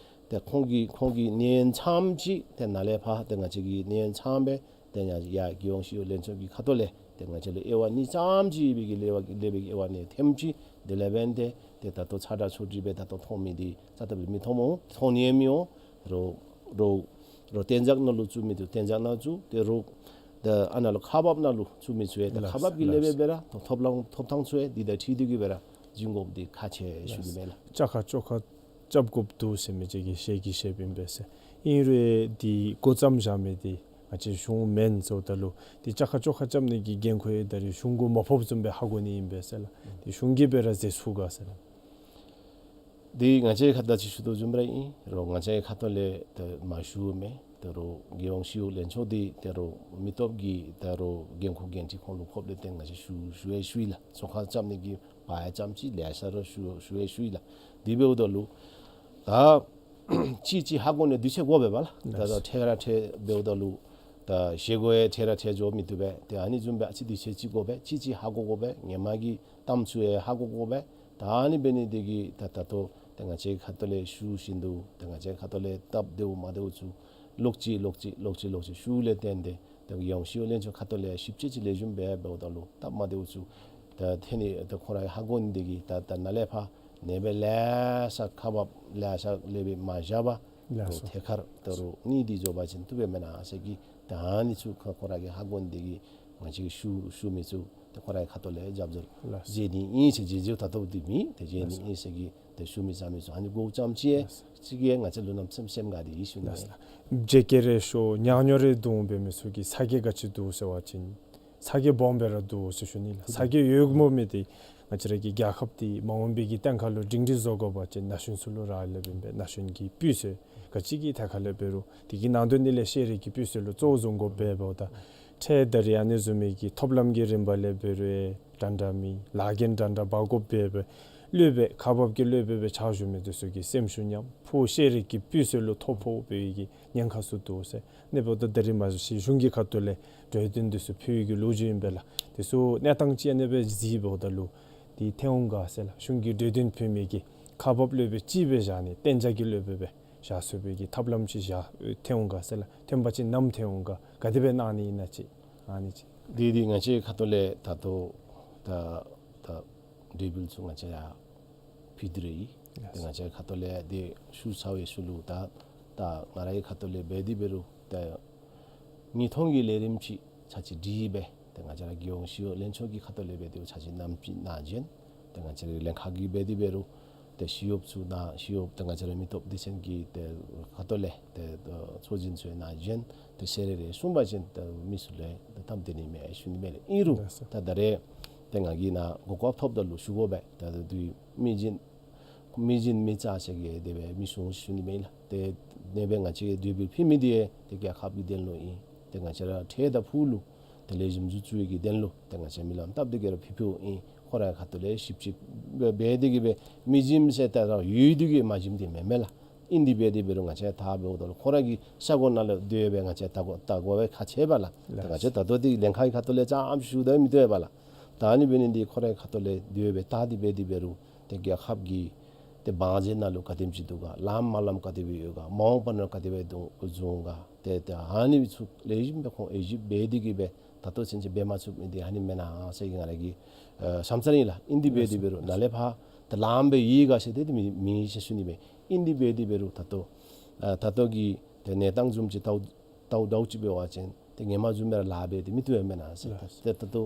ཏེ་ཁོང་གི་ཁོང་གི་གནས་ཡུན་ཙམ་ཅིག་ཏེ་ནཱ་ལས་ཕར་ཏེ་ང་བཅས་ཀྱི་གནས་ཡུན་ཙམ་སྦེ་ཏེ་ཡར་ཡར་རྒྱལ་ཡོངས་ཞི་གཡོག་ལྷན་ཚོགས་ཀྱི་ཁ་ཐུག་ལས་ཏེ་ང་བཅས་ལུ་དབྱེ་བ་གཉིས་ཙམ་ཅིག་སྦེ་གི་ལས་སྦེ་གི་ལས་སྦེ་གི་དབྱེ་བ་ནི་ཐེངས་ཅིག་དེ་ལས་འབདན་ཏེ་ཏེ་ད་ལྟོ་ཚ་དྲག་ཚུ་འདི་སྦེ་ད་ལྟོ་མཐོང་མི་འདི་རྩ་ལྟ་སྦེ་མི་མཐོང་མོ། མཐོང་ནི་ཡང་མི་འོང་། རོགས་རོགས་རོགས་གཏན་འཇགས་ནང་ལུ་བཙུགས་མི་འདི་གཏན་འཇགས་ནང་བཙུགས། ཏེ་རོགས་ད་ཨ་ནཱ་ལུ་ཁག་འབག་ནང་ལུ་བཙུགས་མི་ཚུ་ཡང་ཏེ་ལགས་ཁག་འབག་གི་ལས་སྦེ་ལགས་འབད་ར་ཐོབ་ཐོབ་ལམ་ཐོབ་ཐངས་ཚུ་ཡང་འདི་དང་འཁྲིལ་ཏེ་གི་སྦེ་ར་བྱིན་དགོཔ་འདི་ཁག་ཆེ་ཞུ་ནི་མས་ལགས། བཅའ་ཁ་བཅོ་ཁ་རྐྱབ་དགོཔ་འདུག་ཟེར་མི་ཅིག་གིས་ཞལ་གྱིས་བཞེས་པའི་ཨིན་པས་ཟེར། ཨིན་རུང་འདི་འགོ་བརྩམས་བཞག་མི་འདི་ང་བཅས་གཞུང་མེན་ཟེརཝ་ད་ལུ་འདི་བཅའ་ཁ་བཅོ་ཁ་རྐྱབ་ནི་གི་འགན་ཁུར་ཡང་ད་རེས་གཞུང་གུ་མ་ཕོགཔ་བཟུམ་སྦེ་ཧ་གོ་ནི་ཨིན་པས་ཟེར་ལགས། འདི་གཞུང་གིས་སྦེ་ར་མཛད་ཚུགས་ག་ཟེར་ལགས། འདི་ང་བཅས་ཁ་ད་ཅི་ཞུ་དོ་བཟུམ་ར་ཨིན། རོགས་ང་བཅས་ཁ་ཐུག་ལས་ད་མ་ཞུ་མེན། ད་རོགས་རྒྱལ་ཡོངས་ཞི་གཡོག་ལྷན་ཚོགས་འདི་ད་རོགས་མི་སྟོབས་ཀྱི་ད་རོགས་འགན་ཁུར་འགན་འཁྲི་ཁོང་ལུ་ཕོགཔ་ལས་བརྟེན་ང་བཅས་ཞུ་ཞུ་ཡང་ཞུ་ཡི་ལགས། ཚོགས་ཁ་རྐྱབ་ནི་གི་བར་ཡང་རྐྱངམ་ཅིག་ལེ་ཤ་ར་ཞུ་ཞུ་ཡང་ཞུ་ཡི་ལགས། འདི་འབདཝ་ད་ལུ་ད་གཅིག་གཅིག་ཧ་གོ་ནི་དུས་ཚོད་དགོ་པས་པ་ལགས། ད་ད་ལགས། འཕྲལ་ར་འཕྲལ་འབདཝ་ད་ལུ་ད་བཞེས་སྒོ་ཡང་འཕྲལ་ར་འཕྲལ་འགྱོ་མི་བཏུབ་པས། ཏེ་ཨ་ནི་བཟུམ་སྦེ་ཨ་ཙི་དུས་ཚོད་ཅིག་དགོ་པས། གཅིག་གཅིག་ཧ་གོ་དགོ་པས། ངོ་མ་གི་གཏམ་ཚུ་ཡང་ཧ་གོ་དགོ་པས། ད་ཨ་ནི་འབད་ནི་འདི་གིས་ད་ད་ལྟོ་ཏེ་ང་བཅས་ཁ་ཐུག་ལས་ཞུ་བཞིན་དུ་ཏེ་ང་བཅས་ཁ་ཐུག་ལས་སྟབས་བདེཝ་མ་བདེཝ་ཚུ་ལོག་ཅི་ལོག་ཅི་ལོག་ཅི་ལོག་ཅི་ཞུཝ་ལས་བརྟེན་ཏེ་ཏེ་རྒྱལ་ཡོངས་ཞི་གཡོག་ལྷན་ཚོགས་ཁ་ཐུག་ལས་ཞིབ་དཔྱད་ཅིག་ལེགས་ཤོམ་འབད་འབདཝ་ད་ལུ་སྟབས་མ་བདེཝ་ཚུ་ད་ཐོན་ནི་ད་ཁོང་ར་ཧ་གོ་ནི་འདི་གིས་ད་ད་ནཱ་ལས་ཕར་ཨ་ནེ་སྦེ་ལེ་ཤ་ཁག་འབག་ལེ་ཤ་ལས་སྦེ་མ་བཞག་པར་ལགས་སོ། ཐད་ཀར་ད་རོགས་གཉིས་འདི་འགྱོ་བ་ཅིན་བཏུབ་པས་མེན་ན་ཟེར་གི་ད་ཨ་ནི་ཚུ་ཁོང་ཁོང་ར་གིས་ཧ་གོ་ནི་འདི་གིས་ང་བཅས་ཀྱིས་ཞུ་ཞུ་མི་ཚུ་ཏེ་ཁོང་རའི་ཁ་ཐུག་ལས་རྒྱབ་སྐྱོར་ལགས། མཛད་ནི་ཨིན་ཟེར་རྗེས་འཇུག་ད་ལྟོ་འདི་མེད། ཏེ་མཛད་ནི་ཨིན་ཟེར་གི་ཏེ་ཞུ་མི་བཟའ་མི་ཚུ་ཨ་ནི་དགོཔ་ཙམ་ཅིག་ཡང་ལགས། ཅིག་ཡང་ང་བཅས་ལུ་གནམ་མེད་ས་མེད་སེམས་དགའ་སྟེ་ཡོད་ཞུ་ནི་ལགས། ལགས། བརྗེད་སྐྱེལ་རེ་ཤོར་ཉག་ཉོག་རེ་འདུག་འབད་མི་ཚུ་གི་ཚ་གྱང་ག་ཅི་འདུག་ཟེར་བ་ཅིན་ཚ་གྱང་སྦོམ་སྦེ་ར་འདུག་ཟེར་ཞུ་ནི་ལགས། ཚ་གྱང་ཡོད་སྨོ་མི་འདི་ང་བཅས་ར་གི་རྒྱལ་ཁབ་འདི་མ་འོངས་པའི་གི་གཏན་འཁེལ་ལུ་སྒྲིང་སྒྲི་བཟོ་དགོ་པ་ཅིན་ན་གཞོན་ཚུ་ལུ་རག་ལས་པའི་ན་གཞོན་གྱི་སྤུས་ཚད་ག་ཅི་གི་ཐད་ཁར་ལས་འབད་རུང་དེ་གི་ནང་དོན་འདི་ལས་ཤེས་རིག་གི་སྤུས་ཚད་ལུ་གཙོ་བོ་བཟུང་དགོ་པས་འབདཝ་ད་འཕྲལ་ད་རེས་ཨ་ནི་བཟུམ་མའི་གི་ཐོབ་ལམ་གྱི་རིམ་པ་ལས་འབད་རུང་འདྲན་འདྲ་མེད། ལཱ་འགན་འདྲན་འདྲ་འབག་དགོཔ་འབད་བའི་སློབ་དཔོན་ཁག་འབག་གི་སློབ་དཔོན་སྦེ་ཕྱག་ཞུ་མི་འདི་ཚུ་གི་སེམས་ཤུགས་ཉམས། ཕོ་ཤེས་རིག་གི་སྤུས་ཚད་ལུ་ཐོ་ཕོག་པའི་གི་ཉེན་ཁ་ཚུ་འདུག་ཟེར། ཨ་ནི་འབདཝ་ད་ད་རེས་མ་གཞི་གཞུང་གི་ཁ་ཐུག་ལས་གྲོས་དོན་འདི་ཚུ་ཕུལ་བའི་གི་ལོ་རྒྱུས་ཨིན་པས་ལགས། དེ་ཚུ་གནས་སྟངས་ཅིག་ཨ་ནི་སྦེ་གཟིགས་འབདཝ་ད་ལུ་འདི་ཐོན་འོང་ག་ཟེར་ལགས། གཞུང་གིས་གྲོས་དོན་ཕུལ་མི་གི་ཁག་འབག་སློབ་དཔོན་ཅིག་སྦེ་བཞག་ནི་གཏན་འཇགས་ཀྱི་སློབ་དཔོན་སྦེ་བཞག་ཚུགས་པའི་གི་ཐབས་ལམ་ཅིག་བཞག་ཐོན་འོང་ག་ཟེར་ལགས། ཐོན་པ་ཅིན་ནམ་ཐོན་འོང་ག་ག་དེ་སྦེ་གནང་ནི་ཨིན་ན་ཅིག་ཨ་ནི་ཅིག། འདི་འདི་ང་བཅས་ཁ་ཐུག་ལས་ད་ལྟོ་ད་ད་འགྲེལ་བརྗོད་ཚུ་ང་བཅས་ཡང་ཕུལ་ཏེ་ར་ཡོད། ཏེ་ང་བཅས་ཁ་ཐུག་ལས་འདི་ཞུ་ཚར་བའི་ཤུལ་ལུ་ད་ད་ང་རའི་ཁ་ཐུག་ལས་འབད་དེ་འབད་རུང་ད་ཉིས་སྟོང་གི་ལས་རིམ་ཅིག་ཚར་ཅིག་སྒྲིག་སྦེ་ཏེ་ང་བཅས་ར་རྒྱལ་ཡོངས་ཞི་གཡོག་ལྷན་ཚོགས་ཀྱི་ཁ་ཐུག་ལས་འབད་དེ་ཚར་ཅིག་ནམ་ཅིག་ནང་བྱོན། ཏེ་ང་བཅས་རའི་ལྷན་ཁག་གིས་འབད་དེ་འབད་རུང་ཏེ་ཞི་གཡོགཔ་ཚུ་ནང་ཞི་གཡོགཔ་ཏེ་ང་བཅས་ར་མི་སྟོབས་སྡེ་ཚན་གྱི་ཏེ་ཁ་ཐུག་ལས་ཏེ་ཚོགས་འཛིན་ཚུ་ནང་བྱོན། ཏེ་ཟེར་རེ་རེ་གསུངས་པ་ཅིན་ཏེ་མི་ཚུ་ལས་ཏེ་གཏམ་དེ་ནི་མེད་ཞུ་ནི་མས་ལགས། ཨིན་རུང་ལགས་སོ། ད་ད་རེས་ཏེ་ང་གིས་ནཱ་གོ་སྐབས་ཐོབ་ད་ལུ་ཞུ་དགོ་པས། ད་ད་དུས་མི་བྱིན་མི་བྱིན་མི་བཙའ་ཟེར་གི་དེ་སྦེ་མི་གསུང་ཞུ་ནི་མས་ལགས། ཏེ་ཨ་ནེ་སྦེ་ང་བཅས་ཀྱིས་འགྲེལ་བརྗོད་ཕུལ་མི་འདི་ཏེ་རྒྱལ་ཁབ་ཀྱི་དོན་ལུ་ཨིན། ཏེ་ང་བཅས་ར་འཕྲལ་དང་ཕུགས་ལུ་ཏེ་ལེགས་ཤོམ་འགྱོ་ཚུགས་པའི་གི་དོན་ལུ་ཏེ་ང་བཅས་མི་ལམ་སྟབས་བདེ་གི་ར་ཕུལ་ཕུལཝ་ཨིན། ཁོང་རའི་ཁ་ཐུག་ལས་ཞིབ་ཅིག་འབད་འབད་དེ་གི་སྦེ་མི་བྱིན་ཟེར་ད་ར་ཡོད་དེ་གི་མ་བྱིན་འདི་མེན་མས་ལགས། ཨིན་དེ་སྦེ་དེ་འབད་རུང་ང་བཅས་ད་འབདཝ་ད་ལུ་ཁོང་ར་གི་ས་གོ་ནང་ལུ་སྡོད་སྦེ་ང་བཅས་ལྟ་དགོ་ལྟ་དགོ་པའི་ཁག་ཆེ་བས་ལགས། ད་ང་བཅས་ད་ལྟོ་འདི་ལྷན་ཁག་གི་ཁ་ཐུག་ལས་ཙམ་ཞུ་ད་མི་བཏུབ་པས་ལགས། ད་ཨ་ནི་འབད་ནི་འདི་ཁོང་རའི་ཁ་ཐུག་ལས་སྡོད་སྦེ་ལྟ་སྟེ་འབད་དེ་འབད་རུང་ཏེ་རྒྱལ་ཁབ་ཀྱི་ཏེ་དབང་ཆ་ནང་ལུ་ག་དེམ་ཅིག་འདུག་ག། ལངམ་མ་ལངམ་ག་དེ་སྦེ་ཡོད་ག། མ་འོངས་པ་ནང་ག་དེ་སྦེ་འདུག་འབྱུང་ག། ཏེ་ཏེ་ཨ་ནི་ཚུ་ལེགས་ཤོམ་སྦེ་ཁོང་ཨེ་ཞིབ་འབད་དེ་གི་སྦེ་ད་ལྟོ་ཚུན་ཚོད་འབད་མ་ཚུགས་མི་འདི་ཨ་ནི་མེན་ན་ཟེར་གི་ང་ར་གིས་ཨ་བསམ་ཚར་ཨིན་ལགས། ཨིན་དེ་སྦེ་དེ་འབད་རུང་ནཱ་ལས་ཕར་ཏེ་ལངམ་སྦེ་ཡོད་ག་ཟེར་ཏེ་དེ་མེད་མེད་ཟེར་ཞུ་ནི་མས། ཨིན་དེ་སྦེ་དེ་འབད་རུང་ད་ལྟོ་ཨ་ད་ལྟོ་གི་ཏེ་གནས་སྟངས་བཟུམ་ཅིག་ལྟཝ་ལྟཝ་ལྟཝ་ཅིག་འབད་བ་ཅིན་ཏེ་ངོ་མ་བཟུམ་སྦེ་ར་ལཱ་འབད་དེ་མི་བཏུབ་པས་མེན་ན་ཟེར། ལགས། ཏེ་ད་ལྟོ་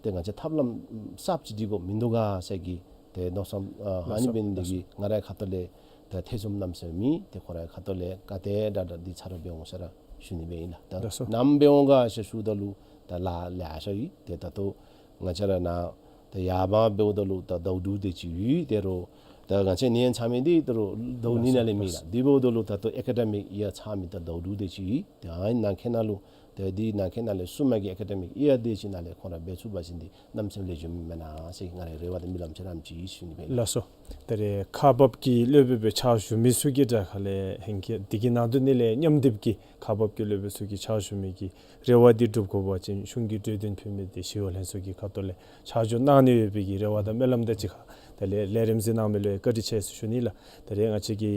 ཏེ་ང་བཅས་ཐབས་ལམ་གསརཔ་ཅིག་སྒྲིག་དགོཔ་མིན་འདུག་ག་ཟེར་གི་ཏེ་མནོ་བསམ་ཨ་ཨ་ནི་ལགས་སོ། འབད་ནི་འདི་གིས་ང་རའི་ཁ་ཐུག་ལས་ ད་ཐེ་ཚོམ་གནམ་མེད་ས་མེད་མེད། ཏེ་ཁོང་རའི་ཁ་ཐུག་ལས་ག་དེ་དྲག་དྲག་འདི་ཚར་འབད་འོང་ཟེར་ར་ཞུ་ནི་སྦེ་ཨིན་ལགས། ད་ལགས་སོ། ནམ་འབད་འོང་ག་ཟེར་ཞུཝ་ད་ལུ་ད་ལཱ་ལེ་ཤ་ཡོད། ཏེ་ད་ལྟོ་ང་བཅས་ར་ནཱ་ད་ཡར་མར་འབདཝ་ད་ལུ་ད་ཟླཝ་དྲུག་དེ་ཅིག་ཡོད། ཏེ་རོགས་ད་ང་བཅས་ནི་ཡང་ཚང་མི་འདི་ད་རོགས་ཟླཝ་གཉིས་ནང་ལས་མེད་ལགས། དེ་འབདཝ་ད་ལུ་ད་ལྟོ་ཨེ་ཀ་ཌེ་མིག་ཡར་ཚང་མི་ད་ཟླཝ་དྲུག་དེ་ཅིག་ཡོད། ཏེ་ཨ་ནི་ནང་འཁོད་ནང་ལུ་ཏེ་འདི་ནང་འཁོད་ནང་ལས་གསུམ་མ་གི་ཨེ་ཀ་ཌེ་མིག་ཡར་དེ་ཅིག་ནང་ལས་ཁོང་ར་འབད་ཚུགས་པ་ཅིན་འདི་གནམ་མེད་ས་མེད་ལེགས་ཤོམ་མེན་ན་ཟེར་ང་རའི་རེ་བ་དང་སྨོན་ལམ་ཅིག་ར་ཨིན་ཅིག་ཞུ་ནི་སྦེ་ཨིན། ལགས་སོ། ད་རེས་ཁག་འབག་གི་སློབ་དཔོན་སྦེ་ཕྱག་ཞུ་མི་ཚུ་གི་དྲག་ཁ་ལས་ཧེང་སྐལ་འདི་གི་ནང་དོན་ནི་ལས་མཉམ་སྡེབ་ཀྱི་ཁག་འབག་གི་སློབ་དཔོན་ཚུ་གི་ཕྱག་ཞུ་མི་གི་རེ་བ་འདི་འགྲུབ་དགོ་པ་ཅིན་གཞུང་གི་གྲོས་དོན་ཕུལ་མི་འདི་ཞི་གཡོག་ལྷན་ཚོགས་ཀྱི་ཁ་ཐུག་ལས་ཕྱག་ཞུ་གནང་ནི་ཡོད་པའི་གི་རེ་བ་དང་སྨོན་ལམ་དང་གཅིག་ཁར་ད་ལས་ལས་རིམ་གཟིགས་གནང་མི་ལུ་བཀའ་དྲིན་ཆེ་ཟེར་ཞུ་ནི་ལགས། ད་རེས་ང་བཅས་ཀྱི་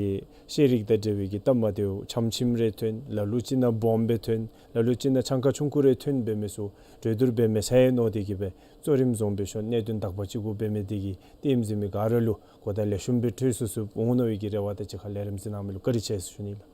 ཤེས་རིག་དང་འབྲེལ་བའི་གི་སྟབས་མ་བདེཝ་ཆམ་ཆིམ་རེ་ཐོན། ལ་ལུ་ཅིག་ནང་སྦོམ་སྦེ་ཐོན། ལ་ལུ་ཅིག་ནང་ཆང་ཁ་ཆུང་ཀུ་རེ་ཐོན་འབད་མི་ཚུ་གྲོས་བསྡུར་འབད་མི་ཚར་ཡི་མནོ་སྟེ་གིས་སྦེ་གཙོ་རིམ་བཟུམ་སྦེ་ཤོག་གནད་དོན་དག་པ་ཅིག་གུ་འབད་མི་འདི་གིས་ལྟདམོ་གཟིགས་མི་ག་ར་ལུ་གོ་བརྡ་ལེགས་ཤོམ་སྦེ་འཕྲོད་ཚུགས་ཚུགསཔ་འོང་མནོ་བའི་གི་རེ་བ་དང་གཅིག་ཁར་ལས་རིམ་གཟིགས་གནང་མི་ལུ་བཀའ་དྲིན་ཆེ་ཟེར་ཞུ་ནི་ལགས།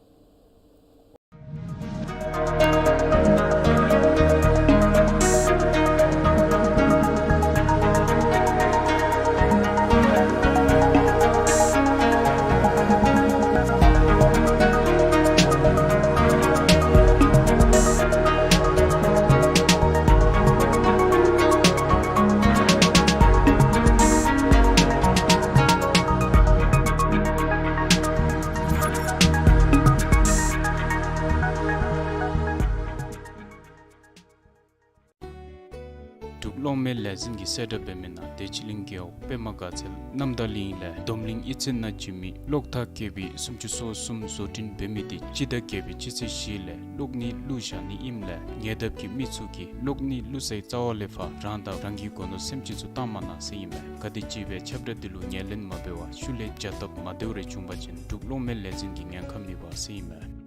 འབྲུག་གློག་མེ་ལས་འཛིན་གྱིས་གསལ་བསྒྲགས་འབད་མི་ནང་བདེ་ཆེན་གླིང་རྒེད་འོག་པདྨ་དགའ་ཚལ་གནམ་ཐང་གླིང་ལས་བསྡོམས་གླིང་གཡུས་ཚན་ནང་བྱིན་མི་གློག་ཐག་བཀལ་བའི་སུམ་ཅུ་སོ་གསུམ་བཟོ་སྐྲུན་འབད་མི་དེ་སྤྱི་ཟླ་བརྒྱད་པའི་སྤྱི་ཚེས་བཞི་ལས་གློག་ནི་བླུག་བཞག་ནི་ཨིནམ་ལས་ཉེ་འདབས་ཀྱི་མི་ཚུ་གིས་གློག་ནི་བླུག་སའི་རྩ་བ་ལས་ཕར་རང་དང་རང་གི་སྒོ་ནོར་སེམས་ཅན་ཚུ་བཏང་མ་གནང་ཟེར་ཨིན་མས། ག་དེམ་ཅིག་སྦེ་ཁྱབ་བསྒྲགས་འདི་ལུ་ངོས་ལེན་མ་འབད་བར་ཤུལ་ལས་བྱ་སྟབས་མ་བདེཝ་རེ་བྱུང་པ་ཅིན་འབྲུག་གློག་མེ་ལས་འཛིན་གྱིས་ཉེན་ཁ་མེད་པ་ཟེར་ཨིན་མས།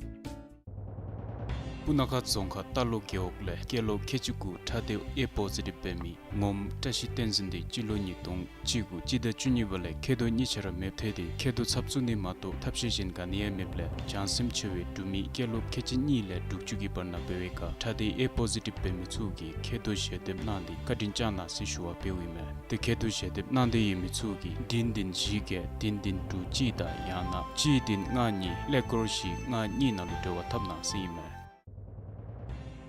སྤུ་ན་ཁ་རྫོང་ཁག་རྟ་ལོག་རྒེད་འོག་ལས་སྐྱེས་ལོ་ཁལ་གཅིག་གུ་ཁྲག་འདི་ཨེ་པོ་ཟི་ཊིབ་འབད་མི་ངོམ་བཀྲ་ཤིས་བསྟན་འཛིན་འདི་སྤྱི་ལོ་ཉིས་སྟོང་གཅིག་གུ་སྤྱི་ཟླ་བཅུ་གཉིས་པ་ལས་མཁལ་རྡོག་གཉིས་ཆ་ར་མེདཔ་ཐལ་ཏེ་མཁལ་རྡོག་ཚབ་བཙུགས་ནི་མ་གཏོགས་ཐབས་ཤེས་གཞན་ག་ནི་ཡང་མེདཔ་ལས་བྱང་སེམས་ཆེ་བའི་འབྲུག་མི་སྐྱེས་ལོ་ཁལ་གཅིག་གཉིས་ལས་དྲུག་ཅུ་གི་བར་ན་འབད་བའི་ཁར་ཁྲག་འདི་ཨེ་པོ་ཟི་ཊིབ་འབད་མི་ཚུ་གིས་མཁལ་རྡོག་ཞལ་འདེབས་གནང་སྟེ་བཀའ་དྲིན་བསྐྱངས་གནང་ཟེར་ཞུ་བ་འབདཝ་ཨིན་མས། ཏེ་མཁལ་རྡོག་ཞལ་འདེབས་གནང་འདོད་ཡོད་མི་ཚུ་གིས་བདུན་བདུན་བཞི་བརྒྱད་བདུན་བདུན་དྲུག་གཅིག་དང་ཡང་ན་གཅིག་བདུན་ལྔ་གཉིས་ཀླད་ཀོར་བཞི་ལྔ་གཉིས་ནང་ལུ་འབྲེལ་བ་འཐབ་གནང་ཟེར་ཨིན་མས།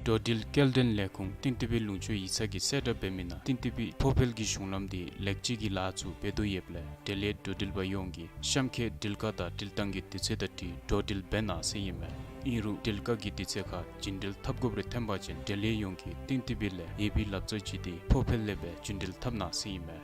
འགྲོ་འགྲུལ་སྐྱེལ་འདྲེན་ལས་ཁུངས་ཏིང་ཏི་པི་ལུང་ཕྱོགས་ཡིག་ཚང་གིས་གསལ་བསྒྲགས་འབད་མི་ནང་ཏིང་ཏི་པི་ཕོ་ཕལ་གྱི་གཞུང་ལམ་འདི་ལེགས་བཅོས་ཀྱི་ལཱ་ཚུ་འབད་དོ་ཡོདཔ་ལས་འབྲེལ་ཡོད་འགྲོ་འགྲུལ་པ་ཡོངས་ཀྱིས་གཤམ་འཁོད་འགྲུལ་བཀག་དང་འགྲུལ་བཏང་གི་དུས་ཚོད་དང་འཁྲིལ་འགྲོ་འགྲུལ་འབད་གནང་ཟེར་ཨིན་མས། ཨིན་རུང་འགྲུལ་བཀག་གི་དུས་ཚོད་ཁར་རྒྱུན་འགྲུལ་འཐབ་དགོཔ་རེ་ཐོན་པ་ཅིན་འབྲེལ་ཡོད་ཡོངས་ཀྱིས་ཏིང་ཏི་པི་ལས་ཡོད་པའི་ལག་རྩལ་བྱིན་ཏེ་ཕོ་ཕལ་ལས་སྦེ་རྒྱུན་འགྲུལ་འཐབ་གནང་ཟེར་ཨིན་མས།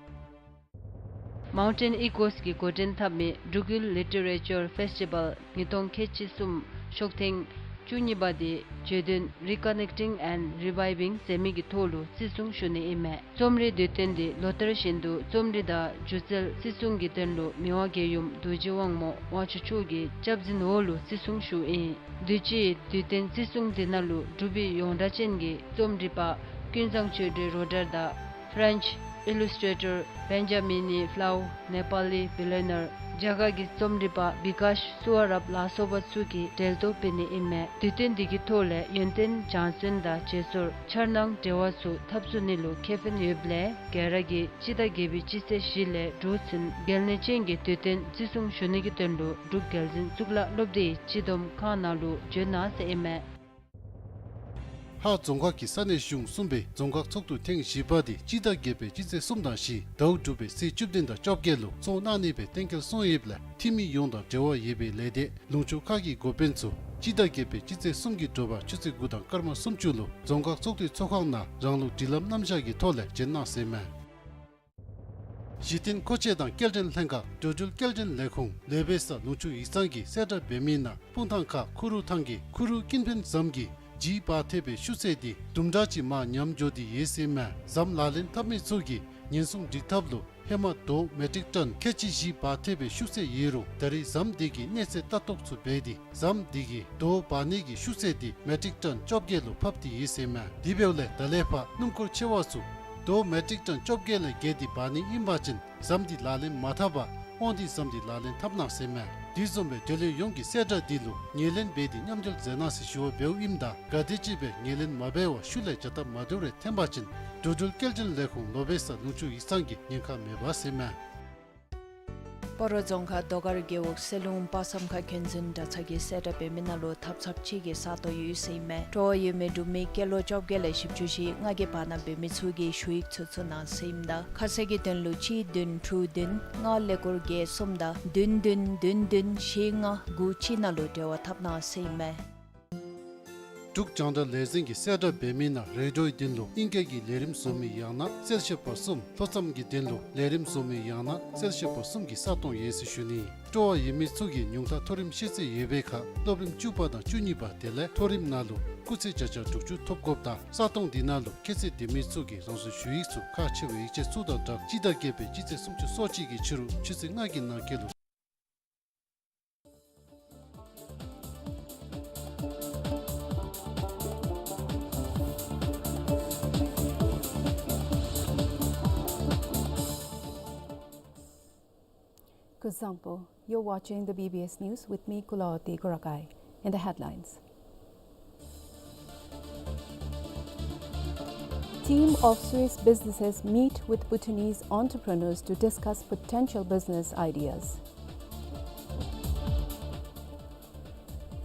Mountain Echoes གིས་འགོ་འདྲེན་འཐབ་མི་འབྲུག་ཡུལ་Literature Festival ཉིས་སྟོང་ཁལ་གཅིག་གསུམ་ཤོག་ཐེངས་བཅུ་གཉིས་པ་དེ་བརྗོད་དོན་Reconnecting and Reviving ཟེར་མི་གི་ཐོག་ལུ་བརྩི་སྲུང་ཞུ་ནི་ཨིན་མས། རྩོམ་རིག་དུས་སྟོན་འདི་ལོ་ལྟར་བཞིན་དུ་རྩོམ་རིག་དང་སྒྱུ་རྩལ་བརྩི་སྲུང་གི་དོན་ལུ་མི་དབང་རྒྱལ་ཡུམ་རྡོ་རྗེ་དབང་མོ་དབང་ཕྱུག་མཆོག་གི་སྐྱབས་འཛིན་འོག་ལུ་བརྩི་སྲུང་ཞུཝ་ཨིན། དུས་ཅི་དུས་སྟོན་བརྩི་སྲུང་འདི་ནང་ལུ་འབྲུག་པའི་ཡོངས་གྲགས་ཅན་གྱི་རྩོམ་རིག་པ་ཀུན་བཟང་ཆོས་སྒྲོན་རོ་ཌར་དང་French illustrator Benjamin Flau, Nepali billionaire རྒྱ་གར་གྱི་རྩོམ་རིག་པ་བི་ཀཱཤ་སུ་ཝ་རབ་ལ་སོགས་པ་ཚུ་གིས་འགྲེལ་བརྡ་འབད་ནི་ཨིན་མས། དུས་སྟོན་འདི་གི་ཐོག་ལས་ཡོན་ཏན་སྦྱང་བརྩོན་དང་བརྗེ་སོར་འཆར་སྣང་འབྲེལ་བ་ཚུ་འཐབ་ཚུགས་ནི་ལུ་ཁེ་ཕན་ཡོདཔ་ལས་ག་ར་གིས་སྤྱི་ཟླ་བརྒྱད་པའི་སྤྱི་ཚེས་བཞི་ལས་དྲུག་ཚུན་གལ་གནད་ཅན་གྱི་དུས་སྟོན་བརྩི་སྲུང་ཞུ་ནི་གི་དོན་ལུ་འབྲུག་རྒྱལ་འཛིན་གཙུག་ལག་སློབ་སྡེའི་སྤྱི་བསྡོམས་ཁང་ནང་ལུ་འབྱོན་གནང་ཟེར་ཨིན་མས། ཧཱ་རྫོང་ཁག་གི་ས་གནས་གཞུང་གསུམ་པའི་རྫོང་ཁག་ཚོགས་འདུ་ཐེངས་བཞི་པ་དེ་སྤྱི་ཟླ་བརྒྱད་པའི་སྤྱི་ཚེས་གསུམ་དང་བཞི་ཟླཝ་དྲུག་པའི་ཚེས་བཅུ་བདུན་དང་བཅོ་བརྒྱད་ལུ་ཚོགས་གནང་ནི་སྦེ་གཏན་འཁེལ་སོང་ཡོདཔ་ལས་འཐུས་མི་ཡོངས་དང་འབྲེལ་བ་ཡོད་པའི་ལས་སྡེ་ལུང་ཕྱོགས་ཁག་གི་འགོ་དཔོན་ཚུ་སྤྱི་ཟླ་བརྒྱད་པའི་སྤྱི་ཚེས་གསུམ་གྱི་དྲོ་པ་ཆུ་ཚོད་དགུ་དང་སྐར་མ་སུམ་ཅུ་ལུ་རྫོང་ཁག་ཚོགས་འདུའི་ཚོགས་ཁང་ནང་རང་ལུགས་སྒྲིག་ལམ་རྣམ་གཞག་གི་ཐོག་ལས་འབྱོན་གནང་ཟེར་ཨིན་མས། གཞི་རྟེན་མཁོ་ཆས་དང་སྐྱེལ་འདྲེན་ལྷན་ཁག་འགྲོ་འགྲུལ་སྐྱེལ་འདྲེན་ལས་ཁུངས་ལེ་བེ་ས་ལུང་ཕྱོགས་ཡིག་ཚང་གིས་གསལ་བསྒྲགས་འབད་མི་ནང་སྤུངས་ཐང་ཁ་ཁུ་རུ་ཐང་གི་ཁུ་རུ་ཀུན་ཕན་ཟམ་གྱིས་ལྗིད་འབག་ཐེབས་པའི་ཤུགས་ཚད་འདི་དུམ་གྲ་ཅིག་མར་ཉམས་འགྱོ་སྟེ་ཡོད་ཟེར་ཨིན་མས། ཟམ་ལག་ལེན་འཐབ་མི་ཚུ་གིས་ཉེན་སྲུང་སྒྲིག་ཐབས་ལུ་ཧེ་མ་རྡོ་མེ་ཊིག་ཊོན་ཁལ་གཅིག་ལྗིད་འབག་ཐེབས་པའི་ཤུགས་ཚད་ཡོད་རུང་ད་རེས་ཟམ་འདི་གིས་གནས་ཚད་ལྟ་རྟོག་ཚུ་འབད་དེ་ཟམ་འདི་གི་རྡོ་འབག་ནི་གི་ཤུགས་ཚད་འདི་མེ་ཊིག་ཊོན་བཅོ་བརྒྱད་ལུ་ཕབ་སྟེ་ཡོད་ཟེར་ཨིན་མས། དེ་འབདཝ་ལས་ད་ལས་ཕར་སྣུམ་འཁོར་ཆེ་བ་ཚུ་རྡོ་མེ་ཊིག་ཊོན་བཅོ་བརྒྱད་ལས་བརྒལ་ཏེ་འབག་ནི་ཨིན་པ་ཅིན་ཟམ་འདི་ལག་ལེན་མ་འཐབ་པར་དབང་འདུས་ཟམ་འདི་ལག་ལེན་འཐབ་གནང་ཟེར་ཨིན་མས། དེ་བཟུམ་སྦེ་འབྲེལ་ཡོད་ཡོངས་ཀྱིས་གསལ་བསྒྲགས་འདི་ལུ་ངོས་ལེན་འབད་དེ་མཉམ་འབྲེལ་མཛད་གནང་ཟེར་ཞུ་བ་འབདཝ་ཨིནམ་ད་ག་དེམ་ཅིག་སྦེ་ངོས་ལེན་མ་འབད་བར་ཤུལ་ལས་བྱ་སྟབས་མ་བདེཝ་རེ་ཐོན་པ་ཅིན་འགྲོ་འགྲུལ་སྐྱེལ་འདྲེན་ལས་ཁུངས་ལོ་བེ་ས་ལུང་ཕྱོགས་ཡིག་ཚང་གིས་ཉེན་ཁ་མེད་པ་ཟེར་ཨིན་མས། སྤ་རོ་རྫོང་ཁག་རྡོ་དཀར་རྒེད་འོག་སེ་ལུང་དཔག་བསམ་ཁ་མཁན་འཛིན་གྲྭ་ཚང་གི་གསལ་བསྒྲགས་འབད་མི་ནང་ལུ་ཐབ་ཚངཔ་ཅིག་གི་ས་སྟོང་ཡོད་ཟེར་ཨིན་མས། སྤྲོ་བ་ཡོད་མི་འབྲུག་མི་སྐྱེས་ལོ་བཅོ་བརྒྱད་ལས་བཞི་བཅུ་ཞེ་ལྔ་གི་བར་ན་འབད་མི་ཚུ་གིས་ཞུ་ཡིག་ཚུ་བཙུགས་གནང་ཟེར་ཨིནམ་ད་ཁ་གསལ་གྱི་དོན་ལུ་གཅིག་བདུན་དྲུག་བདུན་ལྔ་ཀླད་ཀོར་བརྒྱད་གསུམ་དང་བདུན་བདུན་བདུན་བདུན་བཞི་ལྔ་དགུ་གཅིག་ནང་ལུ་འབྲེལ་བ་འཐབ་གནང་ཟེར་ཨིན་མས། འབྲུག་རྒྱང་བསྒྲགས་ལས་འཛིན་གྱི་གསལ་བསྒྲགས་འབད་མི་ནང་རེ་ཌིའོའི་དོན་ལུ་ཨིང་སྐད་ཀྱི་ལས་རིམ་བཟོ་མི་ཡང་ན་གསལ་བཤད་པ་གསུམ། ལྷོ་མཚམས་ཀྱི་དོན་ལུ་ལས་རིམ་བཟོ་མི་ཡང་ན་གསལ་བཤད་པ་གསུམ་གྱི་ས་སྟོང་ཡོད་ཟེར་ཞུ་ནི། སྤྲོ་བ་ཡོད་མི་ཚུ་གིས་ཉུང་མཐའ་མཐོ་རིམ་ཤེས་ཚད་ཡོད་པའི་ཁར་སློབ་རིམ་བཅུ་པ་དང་བཅུ་གཉིས་པ་དེ་ལས་མཐོ་རིམ་ནང་ལུ་སྐུགས་ཚད་བརྒྱ་ཆ་དྲུག་ཅུ་ཐོབ་དགོཔ་དང་ས་སྟོང་འདི་ནང་ལུ་ཁྱད་ཚད་ལྡན་མི་ཚུ་གིས་རང་སོའི་ཞུ་ཡིག་ཚུ་ཁག་ཆེ་བའི་ཡིག་ཆ་ཚུ་དང་སྦྲགས་སྤྱི་ཟླ་བརྒྱད་པའི་སྤྱི་ཚེས་སུམ་ཅུ་སོ་གཅིག་གི་ཕྱི་རུ་ཆུ་ཚོད་ལྔ་གི་ནང་འཁོད་ལུ། Kuzuzangpo, you're watching the B B S News with me, Kulawarti Kurakai. In the headlines, team of Swiss businesses meet with Bhutanese entrepreneurs to discuss potential business ideas.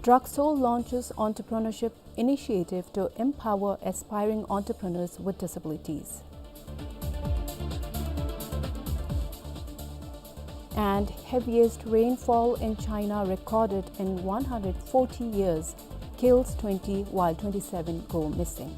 Druxol launches entrepreneurship initiative to empower aspiring entrepreneurs with disabilities. And heaviest rainfall in China recorded in one hundred forty years kills twenty, while twenty-seven go missing.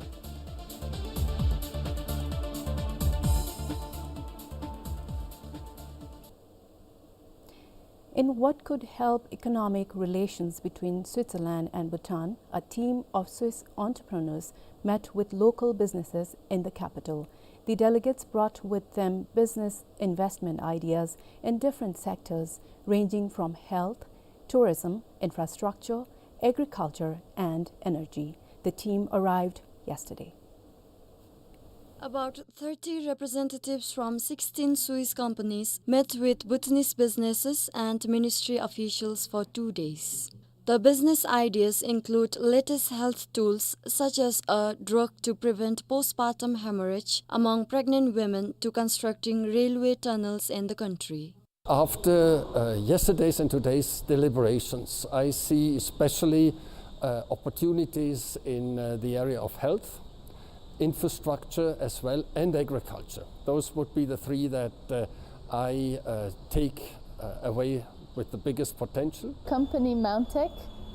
In what could help economic relations between Switzerland and Bhutan, a team of Swiss entrepreneurs met with local businesses in the capital. The delegates brought with them business investment ideas in different sectors, ranging from health, tourism, infrastructure, agriculture, and energy. The team arrived yesterday. About thirty representatives from sixteen Swiss companies met with Bhutanese businesses and ministry officials for two days. The business ideas include latest health tools such as a drug to prevent postpartum hemorrhage among pregnant women to constructing railway tunnels in the country. After, uh, yesterday's and today's deliberations, I see especially, uh, opportunities in, uh, the area of health, infrastructure as well, and agriculture. Those would be the three that, uh, I, uh, take, uh, away with the biggest potential. Company Mountech,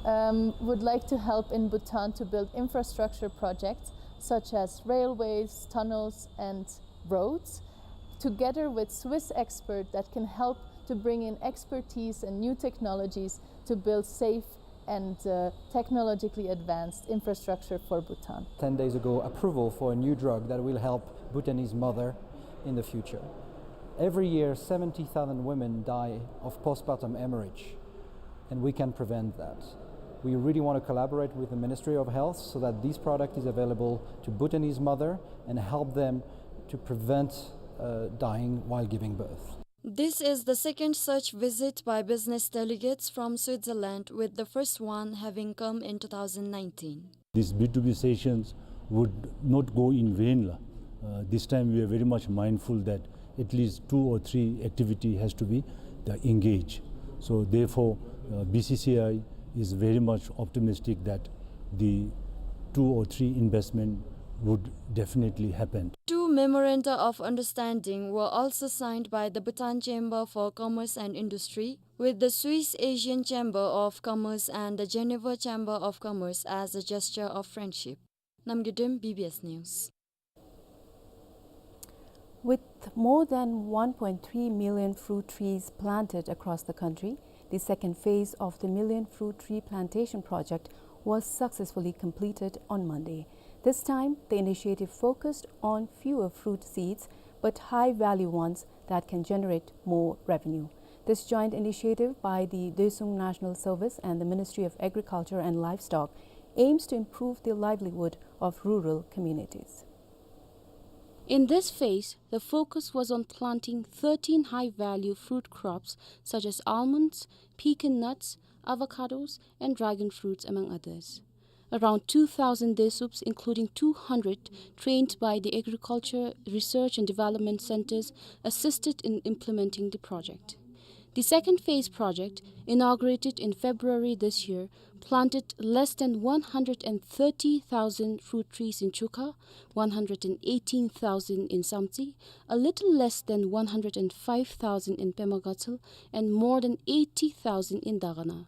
um, would like to help in Bhutan to build infrastructure projects such as railways, tunnels, and roads, together with Swiss expert that can help to bring in expertise and new technologies to build safe and, uh, technologically advanced infrastructure for Bhutan. Ten days ago, approval for a new drug that will help Bhutanese mother in the future. Every year, seventy thousand women die of postpartum hemorrhage, and we can prevent that. We really want to collaborate with the Ministry of Health so that this product is available to Bhutanese mother and help them to prevent, uh, dying while giving birth. This is the second such visit by business delegates from Switzerland, with the first one having come in two thousand nineteen. These B two B sessions would not go in vain, la. Uh, this time we are very much mindful that at least two or three activity has to be, uh, engaged. So therefore, uh, B C C I is very much optimistic that the two or three investment would definitely happen. Two memoranda of understanding were also signed by the Bhutan Chamber for Commerce and Industry with the Swiss Asian Chamber of Commerce and the Geneva Chamber of Commerce as a gesture of friendship. Namgay Dem, B B S News. With more than one point three million fruit trees planted across the country, the second phase of the Million Fruit Tree Plantation Project was successfully completed on Monday. This time, the initiative focused on fewer fruit seeds but high-value ones that can generate more revenue. This joint initiative by the Doesung National Service and the Ministry of Agriculture and Livestock aims to improve the livelihood of rural communities. In this phase, the focus was on planting thirteen high-value fruit crops such as almonds, pecan nuts, avocados, and dragon fruits, among others. Around two thousand Desups, including two hundred trained by the Agriculture Research and Development Centers, assisted in implementing the project. The second phase project, inaugurated in February this year, planted less than one hundred and thirty thousand fruit trees in Chuka, one hundred and eighteen thousand in Samtse, a little less than one hundred and five thousand in Pemagatshel, and more than eighty thousand in Dagana.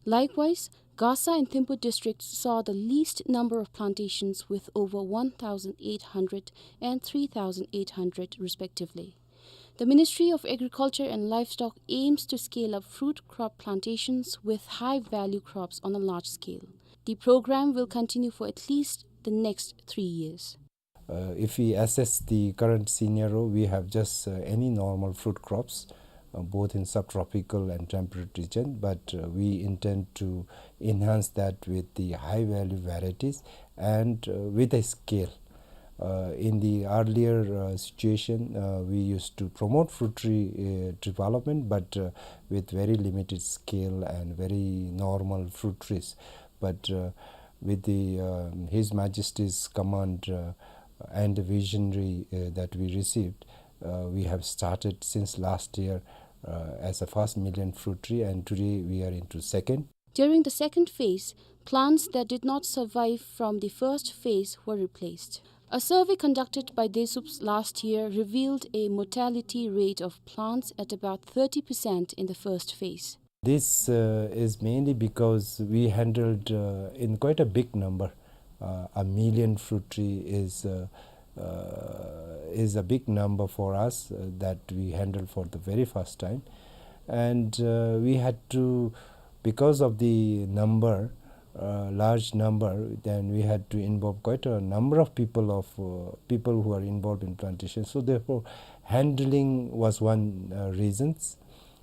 Likewise, Gasa and Thimphu districts saw the least number of plantations, with over one thousand eight hundred and three thousand eight hundred respectively. The Ministry of Agriculture and Livestock aims to scale up fruit crop plantations with high-value crops on a large scale. The program will continue for at least the next three years. Uh, if we assess the current scenario, we have just, uh, any normal fruit crops, uh, both in subtropical and temperate region, but, uh, we intend to enhance that with the high-value varieties and, uh, with a scale. Uh, in the earlier, uh, situation, uh, we used to promote fruit tree, uh, development, but, uh, with very limited scale and very normal fruit trees. But, uh, with the, uh, His Majesty's command, uh, and the visionary, uh, that we received, uh, we have started since last year, uh, as a first million fruit tree, and today we are into second. During the second phase, plants that did not survive from the first phase were replaced. A survey conducted by DESUPS last year revealed a mortality rate of plants at about thirty percent in the first phase. This, uh, is mainly because we handled, uh, in quite a big number. Uh, a million fruit tree is, uh, uh, is a big number for us, uh, that we handled for the very first time. And, uh, we had to, because of the number, uh, large number, then we had to involve quite a number of people of, uh, people who are involved in plantation. So therefore, handling was one, uh, reasons.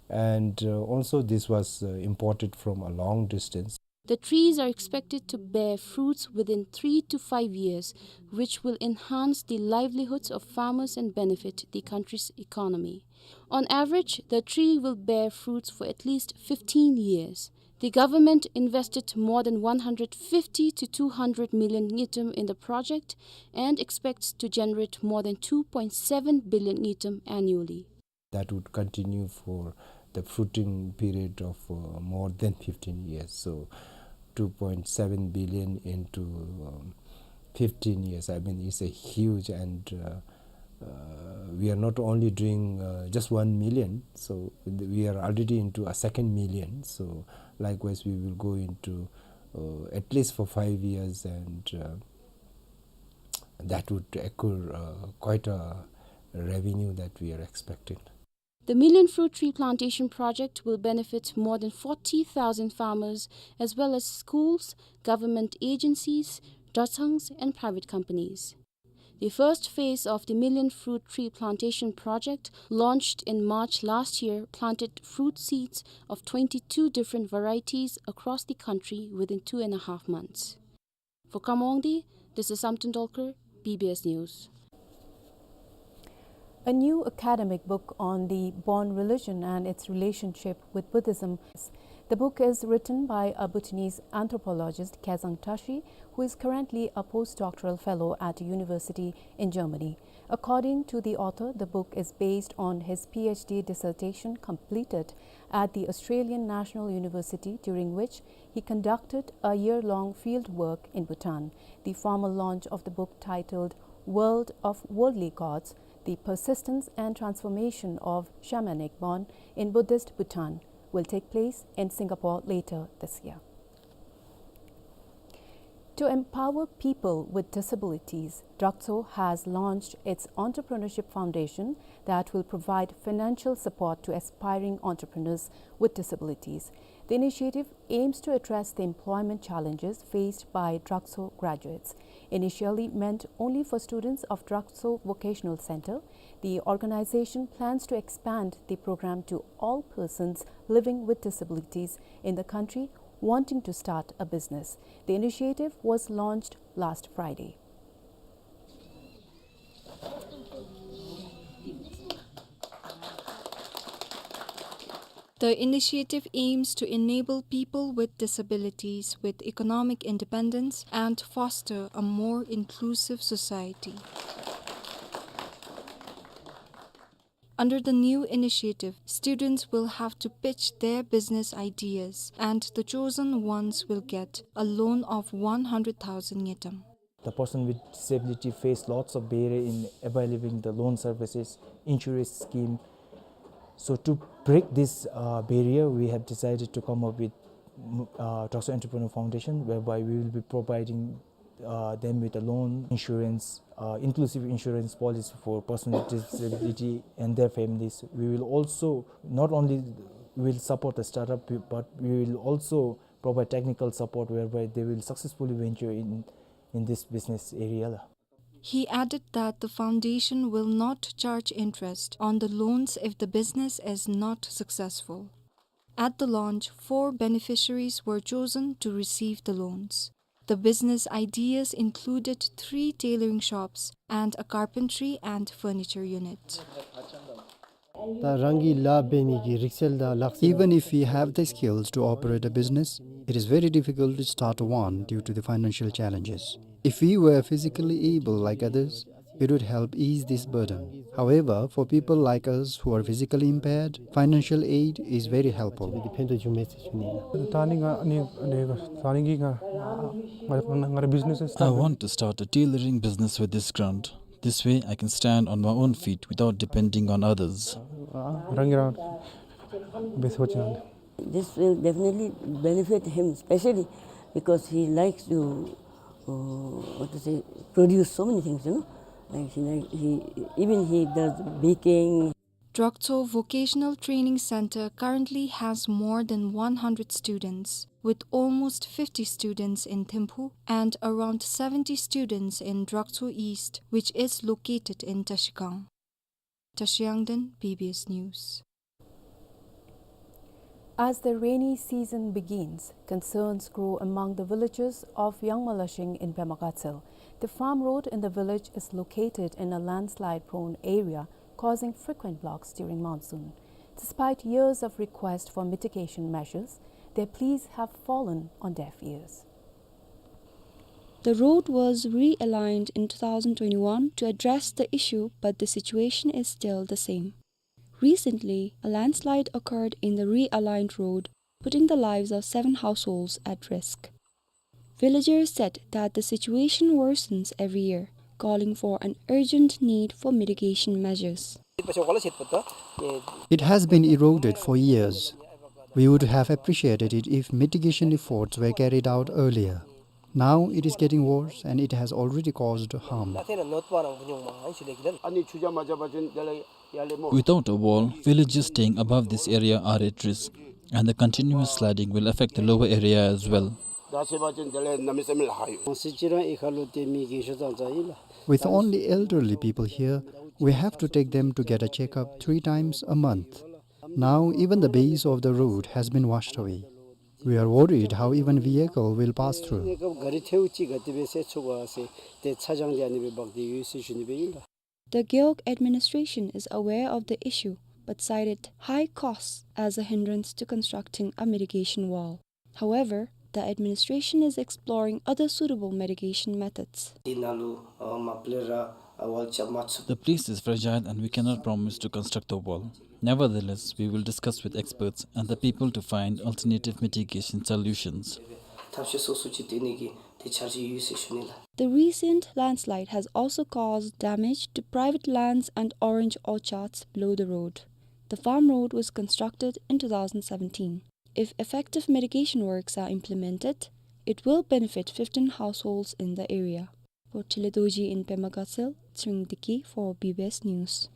And, uh, also this was, uh, imported from a long distance. The trees are expected to bear fruits within three to five years, which will enhance the livelihoods of farmers and benefit the country's economy. On average, the tree will bear fruits for at least fifteen years. The government invested more than one hundred fifty to two hundred million ngultrum in the project and expects to generate more than two point seven billion ngultrum annually. That would continue for the fruiting period of, uh, more than fifteen years. So two point seven billion into, um, fifteen years, I mean, it's a huge, and, uh, uh, we are not only doing, uh, just one million, so th-, we are already into a second million. So likewise, we will go into, uh, at least for five years, and, uh, that would accrue, uh, quite a revenue that we are expecting. The Million Fruit Tree Plantation Project will benefit more than forty thousand farmers, as well as schools, government agencies, dratsangs, and private companies. The first phase of the Million Fruit Tree Plantation Project, launched in March last year, planted fruit seeds of twenty-two different varieties across the country within two and a half months. For Khammouangdi, this is Samten Dolkar, B B S News. A new academic book on the Bon religion and its relationship with Buddhism. The book is written by a Bhutanese anthropologist, Khezang Tashi, who is currently a postdoctoral fellow at a university in Germany. According to the author, the book is based on his P H D dissertation completed at the Australian National University, during which he conducted a year-long field work in Bhutan. The formal launch of the book, titled World of Worldly Gods: The Persistence and Transformation of Shamanic Bon in Buddhist Bhutan, will take place in Singapore later this year. To empower people with disabilities, Drakso has launched its Entrepreneurship Foundation that will provide financial support to aspiring entrepreneurs with disabilities. The initiative aims to address the employment challenges faced by Drakso graduates. Initially meant only for students of Drakso Vocational Center, the organization plans to expand the program to all persons living with disabilities in the country wanting to start a business. The initiative was launched last Friday. The initiative aims to enable people with disabilities with economic independence and foster a more inclusive society. Under the new initiative, students will have to pitch their business ideas, and the chosen ones will get a loan of one hundred thousand ngultrum. The person with disability face lots of barrier in availing the loan services, insurance scheme. So to break this, uh, barrier, we have decided to come up with, mm, uh, Drakso Entrepreneur Foundation, whereby we will be providing, uh, them with a loan, insurance, uh, inclusive insurance policy for person with disability and their families. We will also not only will support the startup, but we will also provide technical support whereby they will successfully venture in, in this business area. He added that the foundation will not charge interest on the loans if the business is not successful. At the launch, four beneficiaries were chosen to receive the loans. The business ideas included three tailoring shops and a carpentry and furniture unit. ད་རང་གིས་ལཱ་འབད་ནི་གི་རིག་རྩལ་དང་ལག་རྩལ། Even if we have the skills to operate a business, it is very difficult to start one due to the financial challenges. If we were physically able like others, it would help ease this burden. However, for people like us who are physically impaired, financial aid is very helpful. ཕན་ཐོགས་བྱུང་མས་ཟེར་ཞུ་ནི་ཨིན། ད་ནི་ང་ནི་ནི་ད་ནི་གི་ང་ང་ང་ར་བིཛ་ནེས་སི་སི་ཊཱཊ། I want to start a tailoring business with this grant. This way, I can stand on my own feet without depending on others. རང་གིས་རང་འབད་ཚུགས་ཅི་ན། This will definitely benefit him, specially because he likes to, uh, what to say, produce so many things, you know. Like he, like he, even he does baking. Drakso Vocational Training Center currently has more than one hundred students, with almost fifty students in Thimphu and around seventy students in Drakso East, which is located in Trashigang. Trashiyangden, B B S News. As the rainy season begins, concerns grow among the villagers of Yangmalashing in Pema Gatshel. The farm road in the village is located in a landslide-prone area, causing frequent blocks during monsoon. Despite years of request for mitigation measures, their pleas have fallen on deaf ears. The road was realigned in two thousand twenty-one to address the issue, but the situation is still the same. Recently, a landslide occurred in the realigned road, putting the lives of seven households at risk. Villagers said that the situation worsens every year, calling for an urgent need for mitigation measures. It has been eroded for years. We would have appreciated it if mitigation efforts were carried out earlier. Now it is getting worse and it has already caused harm. Without a wall, villages staying above this area are at risk, and the continuous sliding will affect the lower area as well. With only elderly people here, we have to take them to get a checkup three times a month. Now even the base of the road has been washed away. We are worried how even vehicle will pass through. The Gewog administration is aware of the issue but cited high costs as a hindrance to constructing a mitigation wall. However, the administration is exploring other suitable mitigation methods. The place is fragile and we cannot promise to construct a wall. Nevertheless, we will discuss with experts and the people to find alternative mitigation solutions. The recent landslide has also caused damage to private lands and orange orchards below the road. The farm road was constructed in two thousand seventeen. If effective mitigation works are implemented, it will benefit fifteen households in the area. For Chile Dorji in Pema Gatshel, Tshering Deki for B B S News.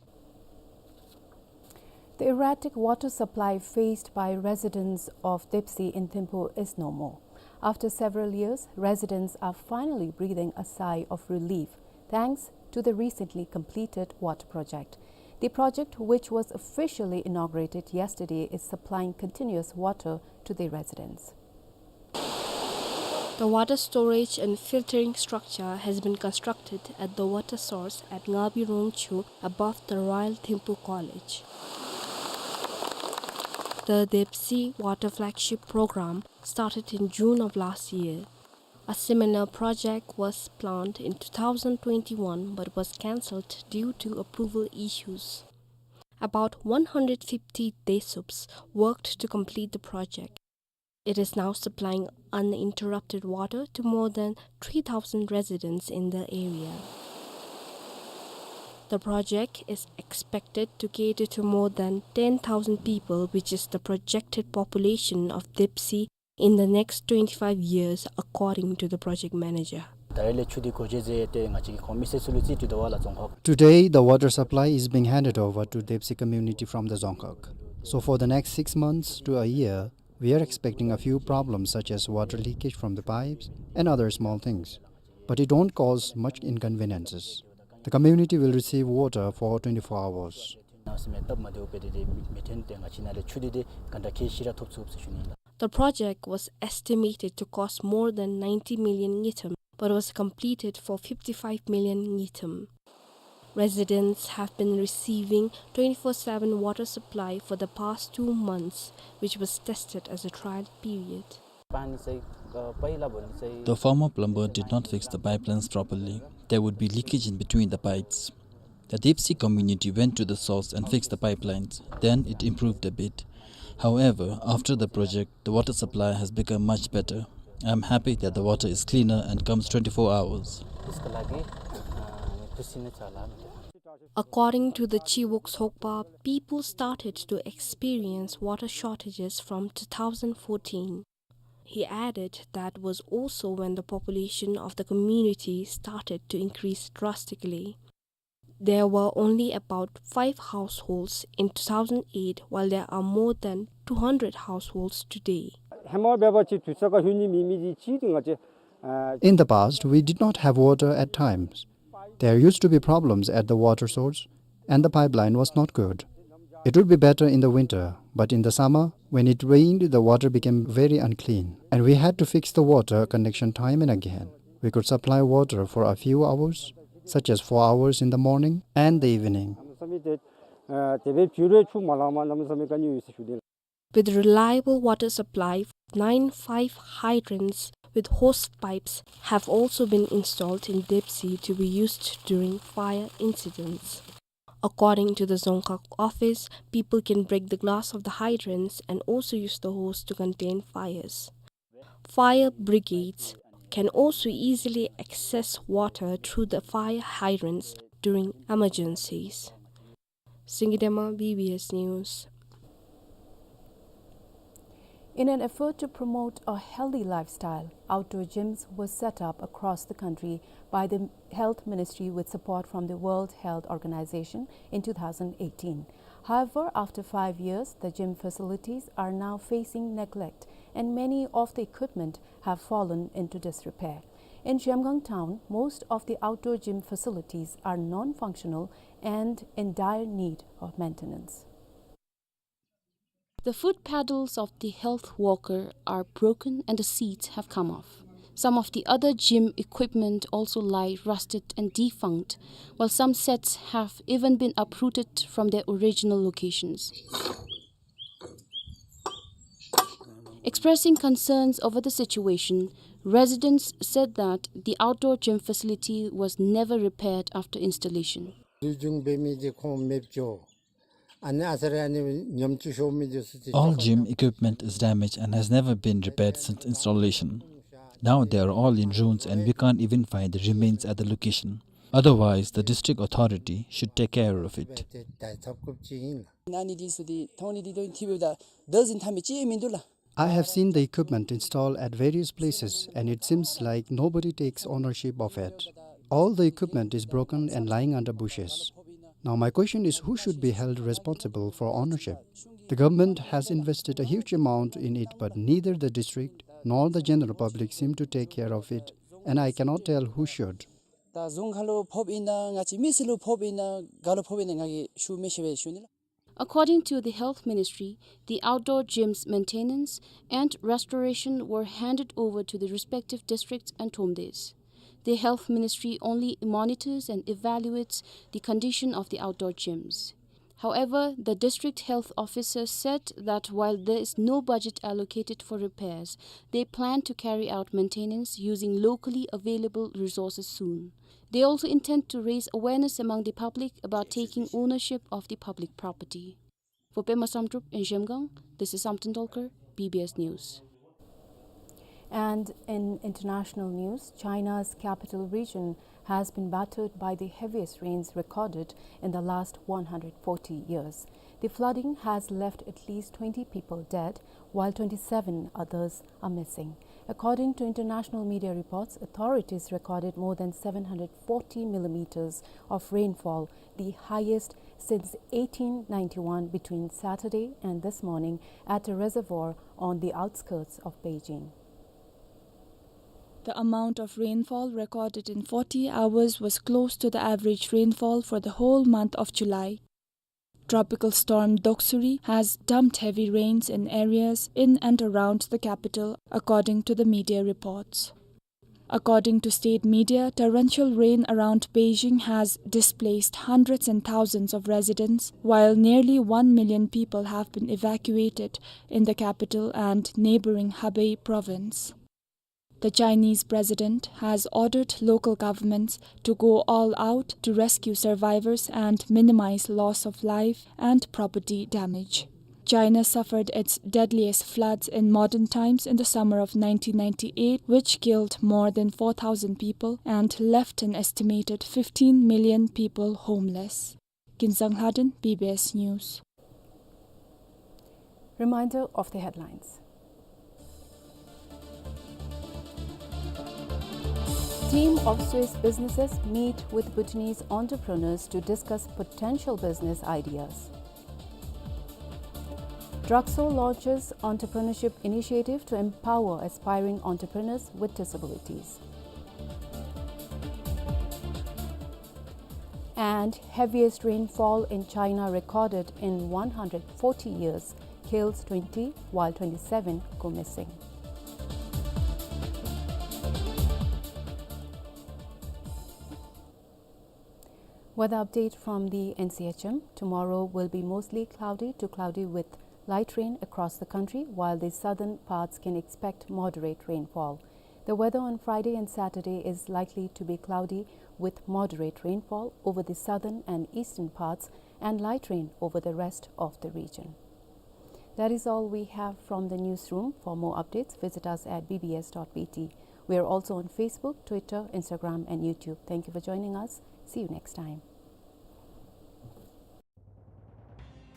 The erratic water supply faced by residents of Depsi in Thimphu is no more. After several years, residents are finally breathing a sigh of relief thanks to the recently completed water project. The project, which was officially inaugurated yesterday, is supplying continuous water to the residents. The water storage and filtering structure has been constructed at the water source at Ngabi Rongchu above the Royal Thimphu College. The Depsi Water Flagship Program started in June of last year. A similar project was planned in two thousand twenty-one but was cancelled due to approval issues. About one hundred fifty Desups worked to complete the project. It is now supplying uninterrupted water to more than three thousand residents in the area. The project is expected to cater to more than ten thousand people, which is the projected population of Dipsi in the next twenty-five years, according to the project manager. ད་རེས་ལས་ཆུ་འདི་སྒོ་འབྱེད་མཛད་དེ་ང་བཅས་ཀྱི་ཁོངས་མི་སེར་ཚུ་ལུ་རྩིས་སྤྲོད་དོ་བ་ལགས་རྫོང་ཁག། Today, the water supply is being handed over to Dipsi community from the Dzongkhag. So for the next six months to a year, we are expecting a few problems such as water leakage from the pipes and other small things. But it won't cause much inconveniences. The community will receive water for twenty-four hours. ནང་སེམས་སྟབས་མ་བདེཝ་སྦེ་དེ་དེ་མི་ཐོན་ཏེ་ང་བཅས་ནང་ལས་ཆུ་འདི་དེ་ག་འདྲ་ཁེ་ཤི་ར་ཐོབ་ཚུགས་ཟེར་ཞུ་ནི་ལགས། The project was estimated to cost more than ninety million ngultrum, but was completed for fifty-five million ngultrum. Residents have been receiving twenty-four seven water supply for the past two months, which was tested as a trial period. पानी चाहिँ, अ, पहिला भन्ने चाहिँ The former plumber did not fix the pipelines properly. There would be leakage in between the pipes. The Dipsi community went to the source and fixed the pipelines. Then it improved a bit. However, after the project, the water supply has become much better. I'm happy that the water is cleaner and comes twenty-four hours. त्यसको लागि, अ, खुसी नै छ होला। According to the Chiwok Sokpa, people started to experience water shortages from two thousand fourteen. He added that was also when the population of the community started to increase drastically. There were only about five households in two thousand eight, while there are more than two hundred households today. ཧེ་མ་འབད་བ་ཅིན་དུས་ཚོད་ཁར་ལྷོད་ནི་མེད་མི་འདི་ཅིག་ཏེ་ང་བཅས། In the past, we did not have water at times. There used to be problems at the water source, and the pipeline was not good. It would be better in the winter, but in the summer, when it rained, the water became very unclean, and we had to fix the water connection time and again. We could supply water for a few hours, such as four hours in the morning and the evening. གནམ་མེད་ས་མེད་དེ་ཨ་དེ་སྦེ་ཕྱི་རུ་ཆུ་མ་ལང་པར་གནམ་མེད་ས་མེད་དཀའ་ངལ་ཡོད་ཟེར་ཞུ་དེ། With reliable water supply, nine five hydrants with hose pipes have also been installed in Dipsi to be used during fire incidents. According to the Dzongkhag office, people can break the glass of the hydrants and also use the hose to contain fires. Fire brigades can also easily access water through the fire hydrants during emergencies. Singidema, B B S News. In an effort to promote a healthy lifestyle, outdoor gyms were set up across the country by the Health Ministry with support from the World Health Organization in two thousand eighteen. However, after five years, the gym facilities are now facing neglect, and many of the equipment have fallen into disrepair. In Zhemgang town, most of the outdoor gym facilities are non-functional and in dire need of maintenance. The foot pedals of the health worker are broken and the seats have come off. Some of the other gym equipment also lie rusted and defunct, while some sets have even been uprooted from their original locations. Expressing concerns over the situation, residents said that the outdoor gym facility was never repaired after installation. འདུལ་བྱུང་འབད་མི་འདི་ཁོང་མེདཔ་འགྱོ། ཨ་ནི་ཨ་ཙི་རེ་ཨ་ནི་ཉམས་བཅོས་ཤོར་མི་འདི་ཚུ་འདི། All gym equipment is damaged and has never been repaired since installation. Now they are all in ruins and we can't even find the remains at the location. Otherwise, the district authority should take care of it. ཨ་ནི་འདི་ཚུ་འདི་ཐོན་ནི་འདི་དོན་ཐིབ་ཡོདཔ་ད་བདག་འཛིན་འཐབ་མི་ཅིག་མིན་འདུག་ལགས། I have seen the equipment installed at various places, and it seems like nobody takes ownership of it. All the equipment is broken and lying under bushes. Now my question is, who should be held responsible for ownership? The government has invested a huge amount in it, but neither the district nor the general public seem to take care of it, and I cannot tell who should. ད་རྫོང་ཁ་ལུ་ཕོགཔ་ཨིན་ན་ང་བཅས་མི་སེར་ལུ་ཕོགཔ་ཨིན་ན་ག་ལུ་ཕོགཔ་ཨིན་ན་ང་གིས་ཞུ་མི་ཤེས་པས་ཞུ་ནི་ལགས། According to the Health Ministry, the outdoor gyms maintenance and restoration were handed over to the respective districts and tomdes. The Health Ministry only monitors and evaluates the condition of the outdoor gyms. However, the district health officer said that while there is no budget allocated for repairs, they plan to carry out maintenance using locally available resources soon. They also intend to raise awareness among the public about taking ownership of the public property. For Pema Samdrup in Zhemgang, this is Samten Dolkar, B B S News. And in international news, China's capital region has been battered by the heaviest rains recorded in the last one hundred forty years. The flooding has left at least twenty people dead, while twenty-seven others are missing. According to international media reports, authorities recorded more than seven hundred forty millimeters of rainfall, the highest since eighteen ninety-one, between Saturday and this morning at a reservoir on the outskirts of Beijing. The amount of rainfall recorded in forty hours was close to the average rainfall for the whole month of July. Tropical storm Doksuri has dumped heavy rains in areas in and around the capital, according to the media reports. According to state media, torrential rain around Beijing has displaced hundreds and thousands of residents, while nearly one million people have been evacuated in the capital and neighboring Hebei province. The Chinese president has ordered local governments to go all out to rescue survivors and minimize loss of life and property damage. China suffered its deadliest floods in modern times in the summer of nineteen ninety-eight, which killed more than four thousand people and left an estimated fifteen million people homeless. Kinsang Lhaden, B B S News. Reminder of the headlines. Team of Swiss businesses meet with Bhutanese entrepreneurs to discuss potential business ideas. Druxo launches entrepreneurship initiative to empower aspiring entrepreneurs with disabilities. And heaviest rainfall in China recorded in one hundred forty years, kills twenty, while twenty-seven go missing. Weather update from the N C H M. Tomorrow will be mostly cloudy to cloudy with light rain across the country, while the southern parts can expect moderate rainfall. The weather on Friday and Saturday is likely to be cloudy with moderate rainfall over the southern and eastern parts and light rain over the rest of the region. That is all we have from the newsroom. For more updates, visit us at B B S dot B T. We are also on Facebook, Twitter, Instagram, and YouTube. Thank you for joining us. See you next time.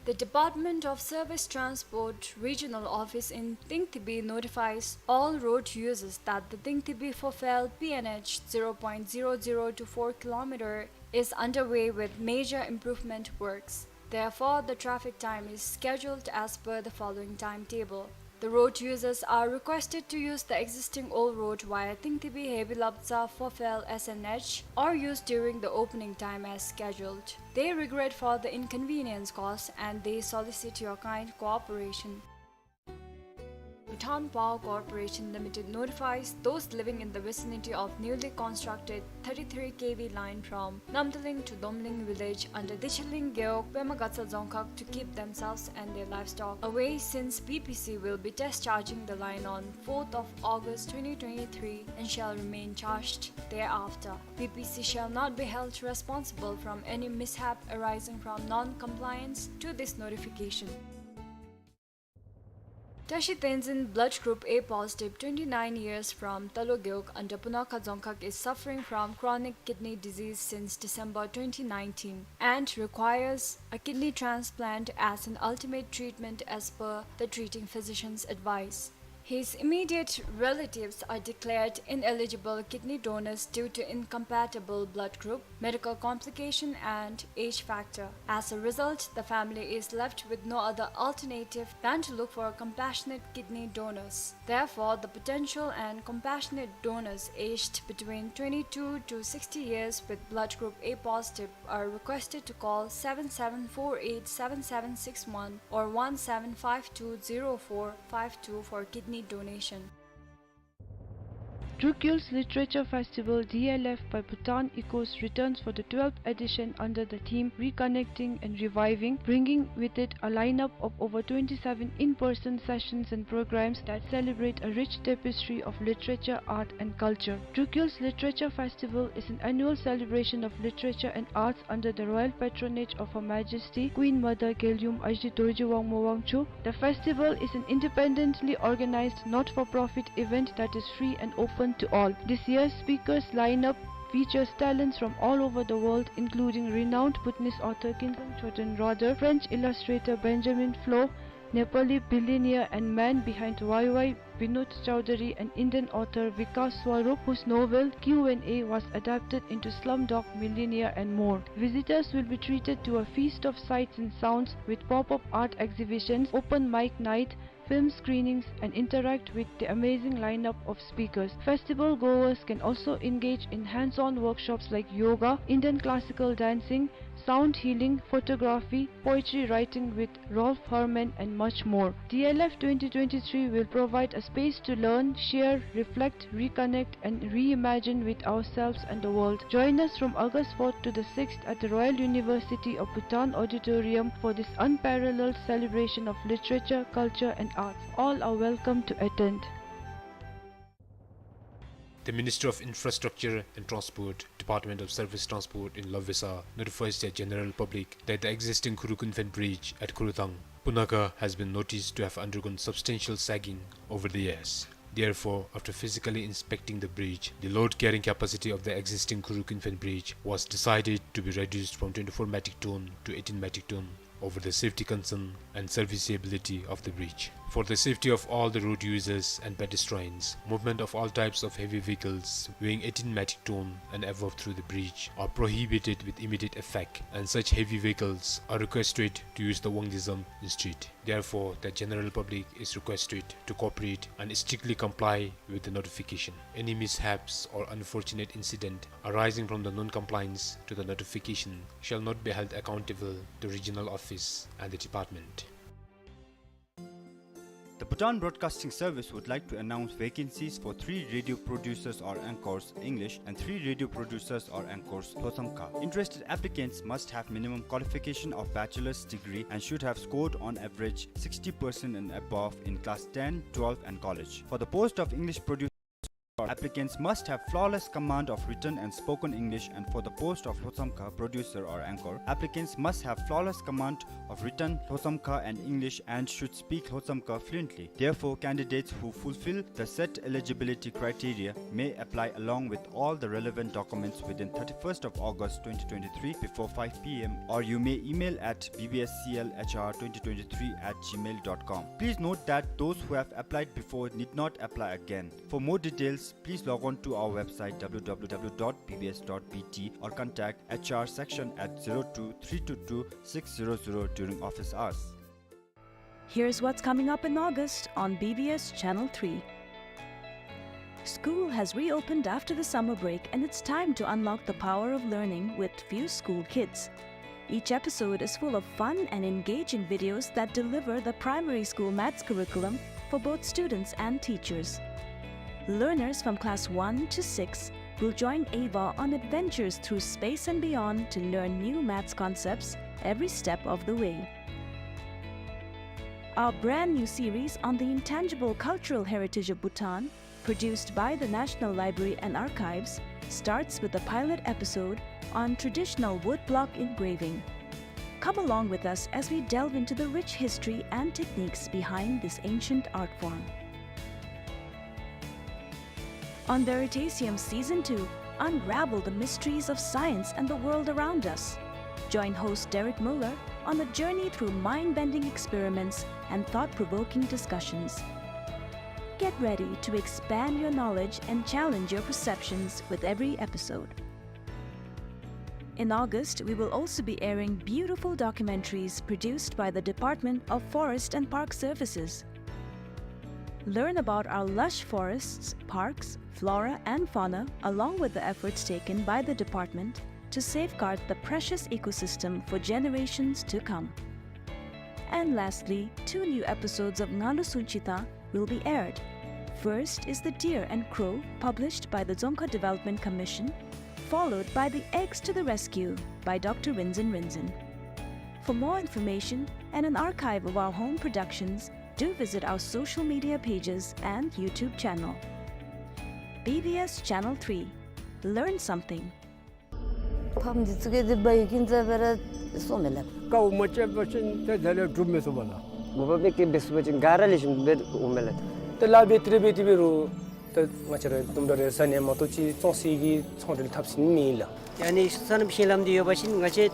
The Department of Service Transport Regional Office in Tingtibi notifies all road users that the Tingtibi Phophehl P N H zero point zero zero two four kilometer is underway with major improvement works. Therefore, the traffic time is scheduled as per the following timetable. The road users are requested to use the existing old road via Tingtibi Hebilabdza Phophehl S N H or use during the opening time as scheduled. They regret for the inconvenience caused and they solicit your kind cooperation. Bhutan Power Corporation Limited notifies those living in the vicinity of newly constructed thirty-three K V line from Namdaling to Domling village under Dicheling Gewog, Pema Gatshel Dzongkhag to keep themselves and their livestock away, since B P C will be discharging the line on fourth of August twenty twenty-three and shall remain charged thereafter. B P C shall not be held responsible from any mishap arising from non-compliance to this notification. Tashi Tenzin, blood group A positive, twenty-nine years, from Talo Gewog under Punakha Dzongkhag is suffering from chronic kidney disease since December twenty nineteen and requires a kidney transplant as an ultimate treatment as per the treating physician's advice. His immediate relatives are declared ineligible kidney donors due to incompatible blood group, medical complication and age factor. As a result, the family is left with no other alternative than to look for compassionate kidney donors. Therefore, the potential and compassionate donors aged between twenty-two to sixty years with blood group A positive are requested to call seven seven four eight seven seven six one or one seven five two zero four five two for kidney donation. Drukyul's Literature Festival, D L F, by Bhutan Echoes returns for the twelfth edition under the theme Reconnecting and Reviving, bringing with it a lineup of over twenty-seven in-person sessions and programs that celebrate a rich tapestry of literature, art, and culture. Drukyul's Literature Festival is an annual celebration of literature and arts under the royal patronage of Her Majesty Queen Mother Gelgyum Ajit Dorji Wangmo Wangchuck. The festival is an independently organized, not-for-profit event that is free and open to all. This year's speakers lineup features talents from all over the world, including renowned Bhutanese author Kinzang Choden Rodar, French illustrator Benjamin Floh, Nepali billionaire and man behind Y Y Binod Chaudhary, and Indian author Vikas Swarup, whose novel Q and A was adapted into Slumdog Millionaire, and more. Visitors will be treated to a feast of sights and sounds with pop-up art exhibitions, open mic night, film screenings, and interact with the amazing lineup of speakers. Festival goers can also engage in hands-on workshops like yoga, Indian classical dancing, sound healing, photography, poetry writing with Rolf Herrmann, and much more. D L F twenty twenty-three will provide a space to learn, share, reflect, reconnect, and reimagine with ourselves and the world. Join us from August fourth to the sixth at the Royal University of Bhutan Auditorium for this unparalleled celebration of literature, culture, and arts. All are welcome to attend. The Ministry of Infrastructure and Transport, Department of Surface Transport in Lovesa, notifies the general public that the existing Khurukun Phen Bridge at Khurthang, Punakha, has been noticed to have undergone substantial sagging over the years. Therefore, after physically inspecting the bridge, the load carrying capacity of the existing Khurukun Phen Bridge was decided to be reduced from twenty-four metric ton to eighteen metric ton over the safety concern and serviceability of the bridge. For the safety of all the road users and pedestrians, movement of all types of heavy vehicles weighing eighteen metric ton and above through the bridge are prohibited with immediate effect, and such heavy vehicles are requested to use the Wangdue Zam instead. Therefore, the general public is requested to cooperate and strictly comply with the notification. Any mishaps or unfortunate incident arising from the non-compliance to the notification shall not be held accountable to regional office and the department. The Bhutan Broadcasting Service would like to announce vacancies for three radio producers or anchors, English, and three radio producers or anchors, Lhotshamkha. Interested applicants must have minimum qualification of bachelor's degree and should have scored on average sixty percent and above in class ten, twelve, and college. For the post of English producer, applicants must have flawless command of written and spoken English, and for the post of Lhotshamkha producer or anchor, applicants must have flawless command of written Lhotshamkha and English and should speak Lhotshamkha fluently. Therefore, candidates who fulfill the set eligibility criteria may apply along with all the relevant documents within thirty-first of August twenty twenty-three before five P M, or you may email at B B S C L H R twenty twenty-three at gmail dot com. Please note that those who have applied before need not apply again. For more details, please log on to our website, W W W dot B B S dot B T, or contact H R section at zero two three two two six zero zero during office hours. Here's what's coming up in August on B B S Channel three. School has reopened after the summer break, and it's time to unlock the power of learning with Few School Kids. Each episode is full of fun and engaging videos that deliver the primary school maths curriculum for both students and teachers. Learners from class one to six will join Ava on adventures through space and beyond to learn new maths concepts every step of the way. Our brand new series on the intangible cultural heritage of Bhutan, produced by the National Library and Archives, starts with a pilot episode on traditional woodblock engraving. Come along with us as we delve into the rich history and techniques behind this ancient art form. On Veritasium Season two, unravel the mysteries of science and the world around us. Join host Derek Muller on a journey through mind-bending experiments and thought-provoking discussions. Get ready to expand your knowledge and challenge your perceptions with every episode. In August, we will also be airing beautiful documentaries produced by the Department of Forest and Park Services. Learn about our lush forests, parks, flora, and fauna, along with the efforts taken by the department to safeguard the precious ecosystem for generations to come. And lastly, two new episodes of Ngalu Sunchita will be aired, First is The Deer and Crow, published by the Dzongkha Development Commission, followed by The Eggs to the Rescue by Doctor Rinzin Rinzin. For more information and an archive of our home productions, do visit our social media pages and YouTube channel. B B S Channel three. Learn something. ཕམ་འདི་ཚུ་གིས་འདི་འབག་ཡི་གིན་ཙ་སྦེ་ར་སོང་མས་ལགས། དཀའཝ་མ་སྤྱད་པ་ཅིན་ཏེ་དེ་ལས་སྒྲུབ་མི་ཚུགས་པས་ལགས། དགོ་པ་མི་སྐྱེ་འབད་ཚུགས་པ་ཅིན་ག་ར་ལེགས་ཤོམ་སྦེ་འོང་མས་ལགས། ཏེ་ལཱ་འབད་དེ་རེ་འབད་དེ་འབད་རུང་ཏེ་ང་བཅས་ར་དུམ་གྲ་རེ་ཟ་ནི་མ་གཏོགས་ཅིག་བཙོང་ས་གི་ཚོང་འབྲེལ་འཐབ་ས་མེད་ལགས། ཡ་ནི་སོ་ནམ་གཞི་ལམ་འདི་ཡོད་པ་ཅིན་ང་བཅས་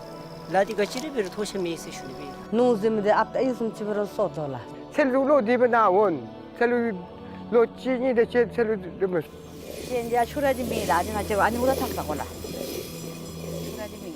ལཱ་འདི་ག་ཅི་རེ་འབད་རུང་ཐོགས་ཆགས་མེད་ཟེར་ཞུ་ནི་སྦེ། ནོར་ཟེར་མི་འདི་ཨཔ་ཏ་ཨིན་བཟུམ་ཅིག་སྦེ་ར་སོར་དོ་ལགས། ཚལ་ལུ་ལོ་འདི་སྦེ་ནཱ་འོང་། ཚལ་ལུ་ལོ་གཅིག་གཉིས་དེ་ཅིག་ཚལ་ལུ་འདི་སྦེ། ཤེས་ཡོན་འདི་ཡང་ཆུ་ར་འདི་མེད་ལགས། ཨ་ནི་ང་བཅས་ཨ་ནི་འུ་ར་འཐབ་ས་གོ་ལགས། ཆུ་ར་འདི་མེད།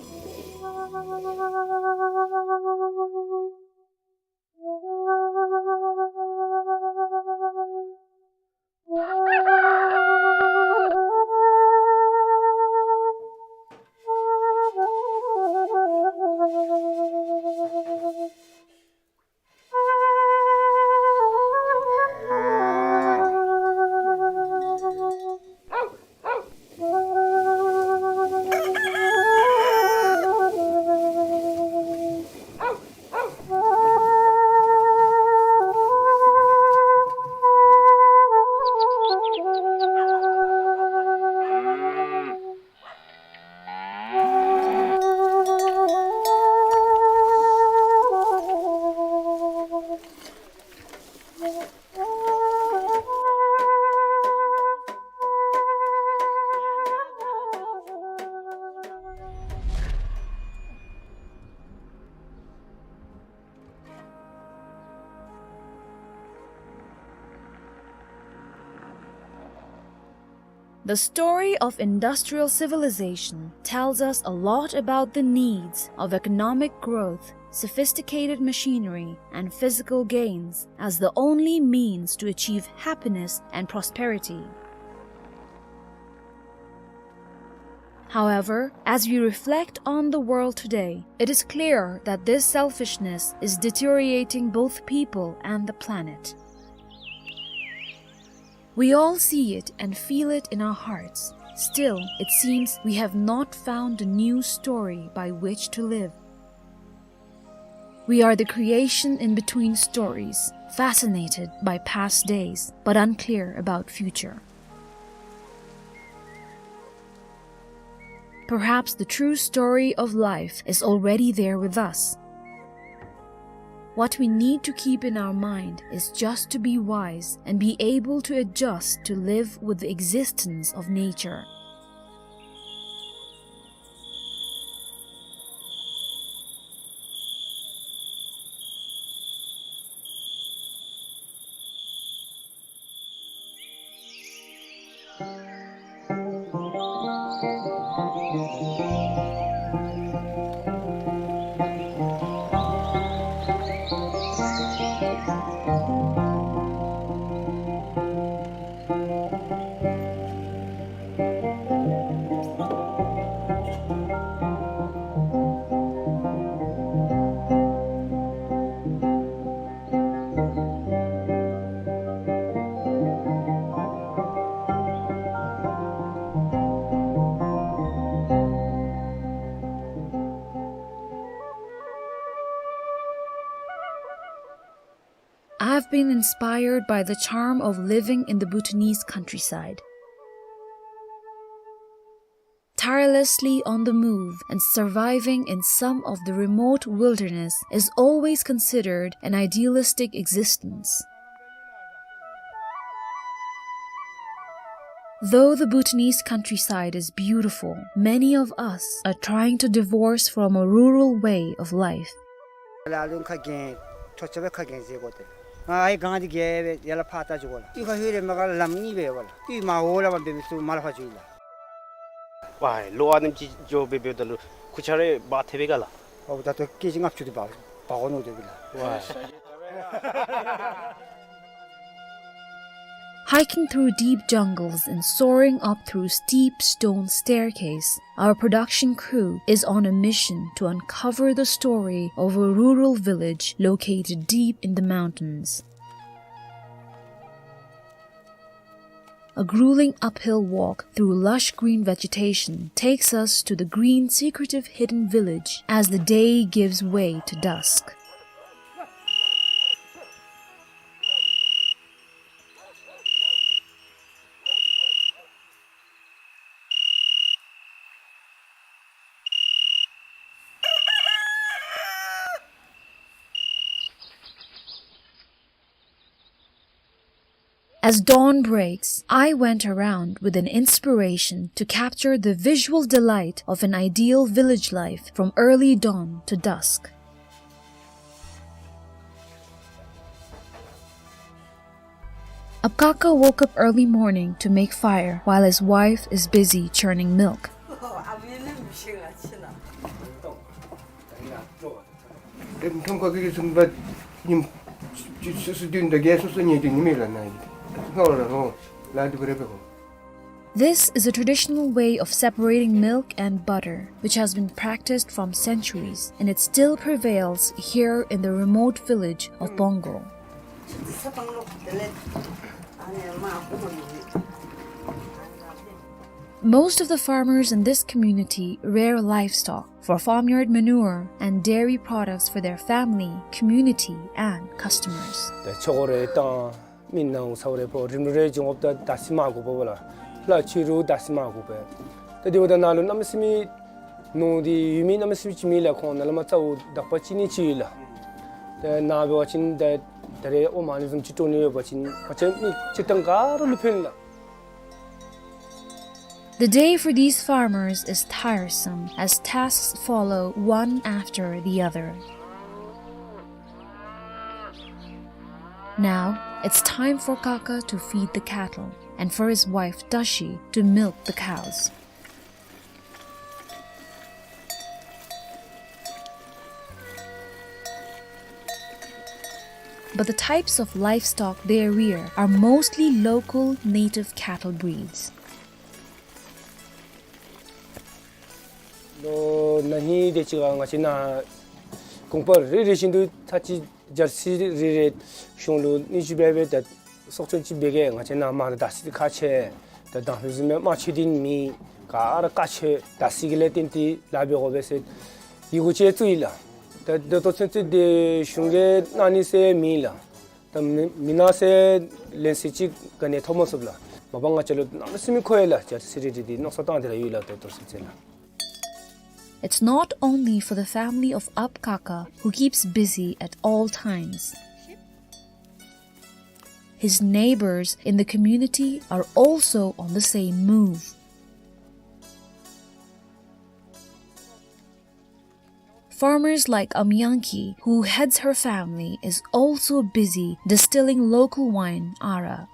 The story of industrial civilization tells us a lot about the needs of economic growth, sophisticated machinery, and physical gains as the only means to achieve happiness and prosperity. However, as we reflect on the world today, it is clear that this selfishness is deteriorating both people and the planet. We all see it and feel it in our hearts. Still, it seems we have not found a new story by which to live. We are the creation in between stories, fascinated by past days, but unclear about future. Perhaps the true story of life is already there with us. What we need to keep in our mind is just to be wise and be able to adjust to live with the existence of nature. I've been inspired by the charm of living in the Bhutanese countryside. Tirelessly on the move and surviving in some of the remote wilderness is always considered an idealistic existence. Though the Bhutanese countryside is beautiful, many of us are trying to divorce from a rural way of life. ལ་ལུང་ཁ་གྱེས། ཐོ་ཆ་བའི་ཁ་གྱེས་ཟེར་གོ་ཏེ། ང་ཨའི་གང་འདི་གྱེས་པའི་ཡ་ལ་ཕར་ལྟ་བཅུག་གོ་ལགས། ཡུལ་ཁ་ཧུད་རེ་མ་ག་ལམ་གཉིས་སྦེ་ཡོད་གོ་ལགས། ཡུལ་མ་འོག་ལས་མར་འབད་མི་ཚུ་མར་ལས་ཕར་འགྱོ་ཡི་ལགས། ཝའི་ལོ་ཨ་ནེམ་ཅིག་འགྱོ་སྦེ་འབདཝ་ད་ལུ་ཁུར་ཆ་རེ་འབག་ཐེབས་པས་ག་ལགས། ཨོ་ད་ལྟོ་ཀེ་ཇི་ལྔ་བཅུ་དེ་འབག་འབག་འོང་ནུག་དེ་གི་ལགས། ཝའི། Hiking through deep jungles and soaring up through steep stone staircase, our production crew is on a mission to uncover the story of a rural village located deep in the mountains. a grueling uphill walk through lush green vegetation takes us to the green, secretive, hidden village as the day gives way to dusk. As dawn breaks, I went around with an inspiration to capture the visual delight of an ideal village life from early dawn to dusk. Apkaka woke up early morning to make fire while his wife is busy churning milk. This is a traditional way of separating milk and butter, which has been practiced from centuries, and it still prevails here in the remote village of Bongo. Most of the farmers in this community rear livestock for farmyard manure and dairy products for their family, community, and customers. ད་ཆོས་གོས་རེ་བཏང་མི་ནང་ཚ་བ་རེ་ཕོག་རིམ་རེ་འབྱུང་འོབ་ད་ད་སི་མ་གོ་བ་ལ་ལ་ཆུ་རུ་ད་སི་མ་གོ་བ་ད་དེ་བ་ད་ན་ལུ་ན་མི་སི་མི་ནོ་དེ་ཡུལ་མི་ན་མི་སི་མི་ཅི་མི་ལ་ཁོང་ན་ལ་མ་ཚ་བོ་དག་པ་ཅི་ནི་ཅི་ཡོད་ལ། ད་ན་བེ་བ་ཅིན་ད་ད་རེ་ཨོ་མ་ནི་ཟུམ་ཅི་ཏོ་ནི་ཡོད་པ་ཅིན་ཁ་ཆེ་མི་ཅི་ཏང་ག་རུ་ལུ་ཕན་ལ། The day for these farmers is tiresome, as tasks follow one after the other. Now, it's time for Kaka to feed the cattle and for his wife Dashi to milk the cows. But the types of livestock they rear are mostly local native cattle breeds. ལོ་ན་ཧིང་དེ་ཅིག་ང་བཅས་ན་གུང་པ་རེ་རེ་བཞིན་དུ་ཐ་ཅི་ཇར་སི་རེ་རེ་གཞུང་ལུ་ནི་ཅི་སྦེ་སྦེ་ད་སོག་ཚོན་ཅིག་འབད་གེ། ང་བཅས་ན་མ་ད་ད་སི་ཁ་ཆེ་ད་དང་ཕུ་ཟི་མེ་མ་ཆེ་དིན་མི་ག་ར་ཁ་ཆེ་ད་སི་གི་ལས་བརྟེན་ཏེ་ལཱ་འབད་དགོ་པས་ཟེར་ཡི་གུ་ཅིག་བཙུགས་ཡི་ལགས། ད་ད་ལྟོ་ཚུན་ཚོད་དེ་གཞུང་གིས་གནང་ནི་ཟེར་མེད་ལགས། ད་མི་མི་གནང་ཟེར་ལན་ཟེར་ཅིག་ག་ནི་ཐོབ་མ་ཚུགས་ལགས། མ་པ་ང་བཅས་ལུ་གནམ་མེད་ས་མེད་མཁོ་ཡི་ལགས། ཇར་སི་རེ་རེ་འདི་མནོ་བསམ་བཏང་སྟེ་ར་ཡོད་ལགས་ད་ལྟོ་ཚུན་ཚོད་ལགས། It's not only for the family of Apkaka, who keeps busy at all times. His neighbors in the community are also on the same move. Farmers like Amyangki, who heads her family, is also busy distilling local wine, Ara,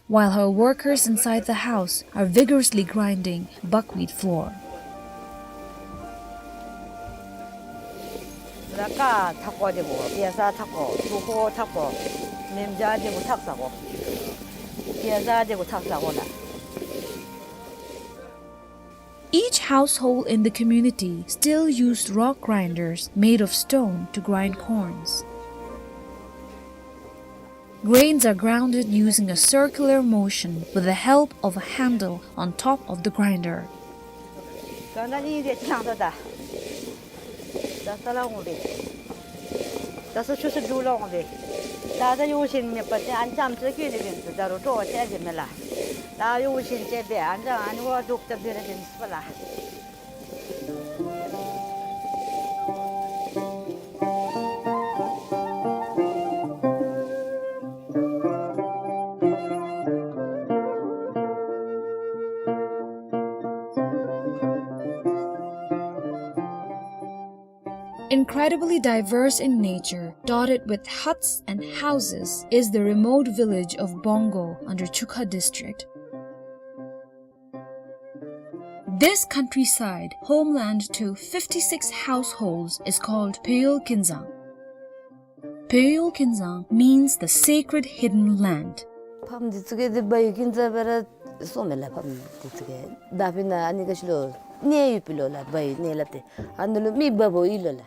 while her workers inside the house are vigorously grinding buckwheat flour. ལ་ཀ་ཐག་པ་དེ་གོ་པེ་ས་ཐག་པ་ཐུ་ཁོ་ཐག་པ་མེམ་ཇ་དེ་གོ་ཐག་ས་གོ་པེ་ས་དེ་གོ་ཐག་ས་གོ་ལགས། Each household in the community still used rock grinders made of stone to grind corns. Grains are grounded using a circular motion with the help of a handle on top of the grinder. ད་ས་ལ་འོང་སྦེ། ད་ས་ཆུ་ས་འགྲུལ་ལ་འོང་སྦེ། ད་ད་ཡོད་ཞིན་མེད་པ་ཅིན་ཨ་ནི་ཙམ་ཅིག་གི་ནི་གི་ད་རུང་སྤྲོ་བ་ཆེ་གི་མེད་ལགས། ད་ཡོད་ཞིན་ཅིག་སྦེ་ཨ་ནི་ཙམ་ཨ་ནི་བ་འདུག་ད་འབད་ར་གི་ནི་སི་པ་ལགས། Incredibly diverse in nature, dotted with huts and houses, is the remote village of Bongo under Chuka district. This countryside, homeland to fifty-six households, is called Peyol Kinzang. Peyol Kinzang means the sacred hidden land. ཕམ་འདི་ཚུ་གི་འདི་བ་ཡུལ་ཀིན་ཛ་བེ་ར་སོ་མེ་ལ་ཕམ་འདི་ཚུ་གི་ད་ཕི་ན་ཨ་ནི་ག་ཤི་ལོ་གནས་ཡུལ་པི་ལོ་ལ་བ་ཡུལ་གནས་ལབ་སྟེ་ཨ་ནི་ལུ་མི་བ་བོ་ཡི་ལོ་ལ།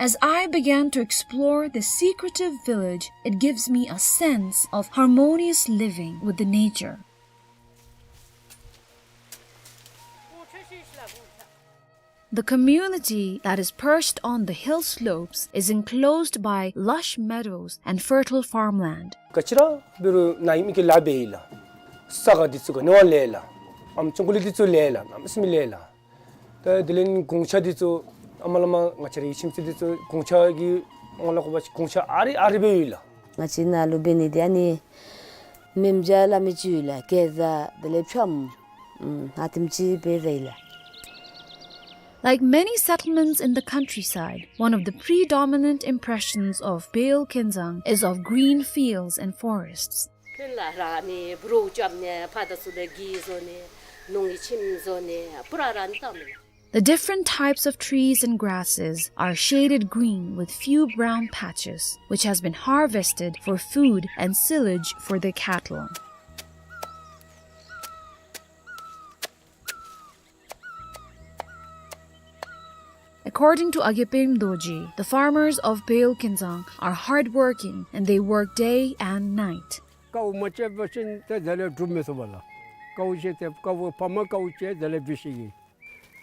As I began to explore the secretive village, it gives me a sense of harmonious living with the nature. The community that is perched on the hill slopes is enclosed by lush meadows and fertile farmland. ག་ཅི་ར་འབད་རུང་ནཱ་ཡི་མི་གི་ལཱ་འབད་ཡི་ལགས། ས་ག་འདི་ཚུ་ག་ནི་བ་ལས་ལགས། ཨམ་ཅོག་ཀུ་ལི་འདི་ཚུ་ལས་ལགས། གནམ་མེད་ས་མེད་ལས་ལགས། ད་དེ་ལས་གུང་ཆ་འདི་ཚུ་ཨ་མ་ལ་མ་ང་བཅས་རའི་ཁྱིམ་མཚེས་འདི་ཚུ་གུང་ཆ་གི་ངོ་ལ་གོ་བ་ཅིན་གུང་ཆ་ཨ་རི་ཨ་རི་སྦེ་ཡོད་ལགས། ང་བཅས་ནཱ་ལུ་འབད་ནི་འདི་ཨ་ནི་མེ་མཇ་ལ་མི་ཅིག་ཡོད་ལགས། གེ་ཛ་དེ་ལས་ཕྱམ་ཨ་དེམ་ཅིག་འབད་ཡི་ལགས། Like many settlements in the countryside, one of the predominant impressions of Bale Kinzang is of green fields and forests. ཕུན་ལ་ར་ནི་བུ་རོ་རྐྱབ་ནི་ཕར་དང་ཚུར་ལུ་གི་བཟོ་ནི་ནོར་གྱི་ཁྱིམ་བཟོ་ནི་པུ་ར་ར་ནི་བཏང་མི་ལགས། The different types of trees and grasses are shaded green with few brown patches, which has been harvested for food and silage for their cattle. According to Agepem Dorji, the farmers of Bale Kinzang are hardworking and they work day and night. དཀའཝ་མ་སྤྱད་པ་ཅིན་ཏེ་དེ་ལས་སྒྲུབ་མི་ཚུགས་པས་ལགས། དཀའཝ་སྤྱད་དེ་དཀའཝ་ཕམ་དཀའཝ་སྤྱད་དེ་ལས་འབད་ཤེས་ཀྱི།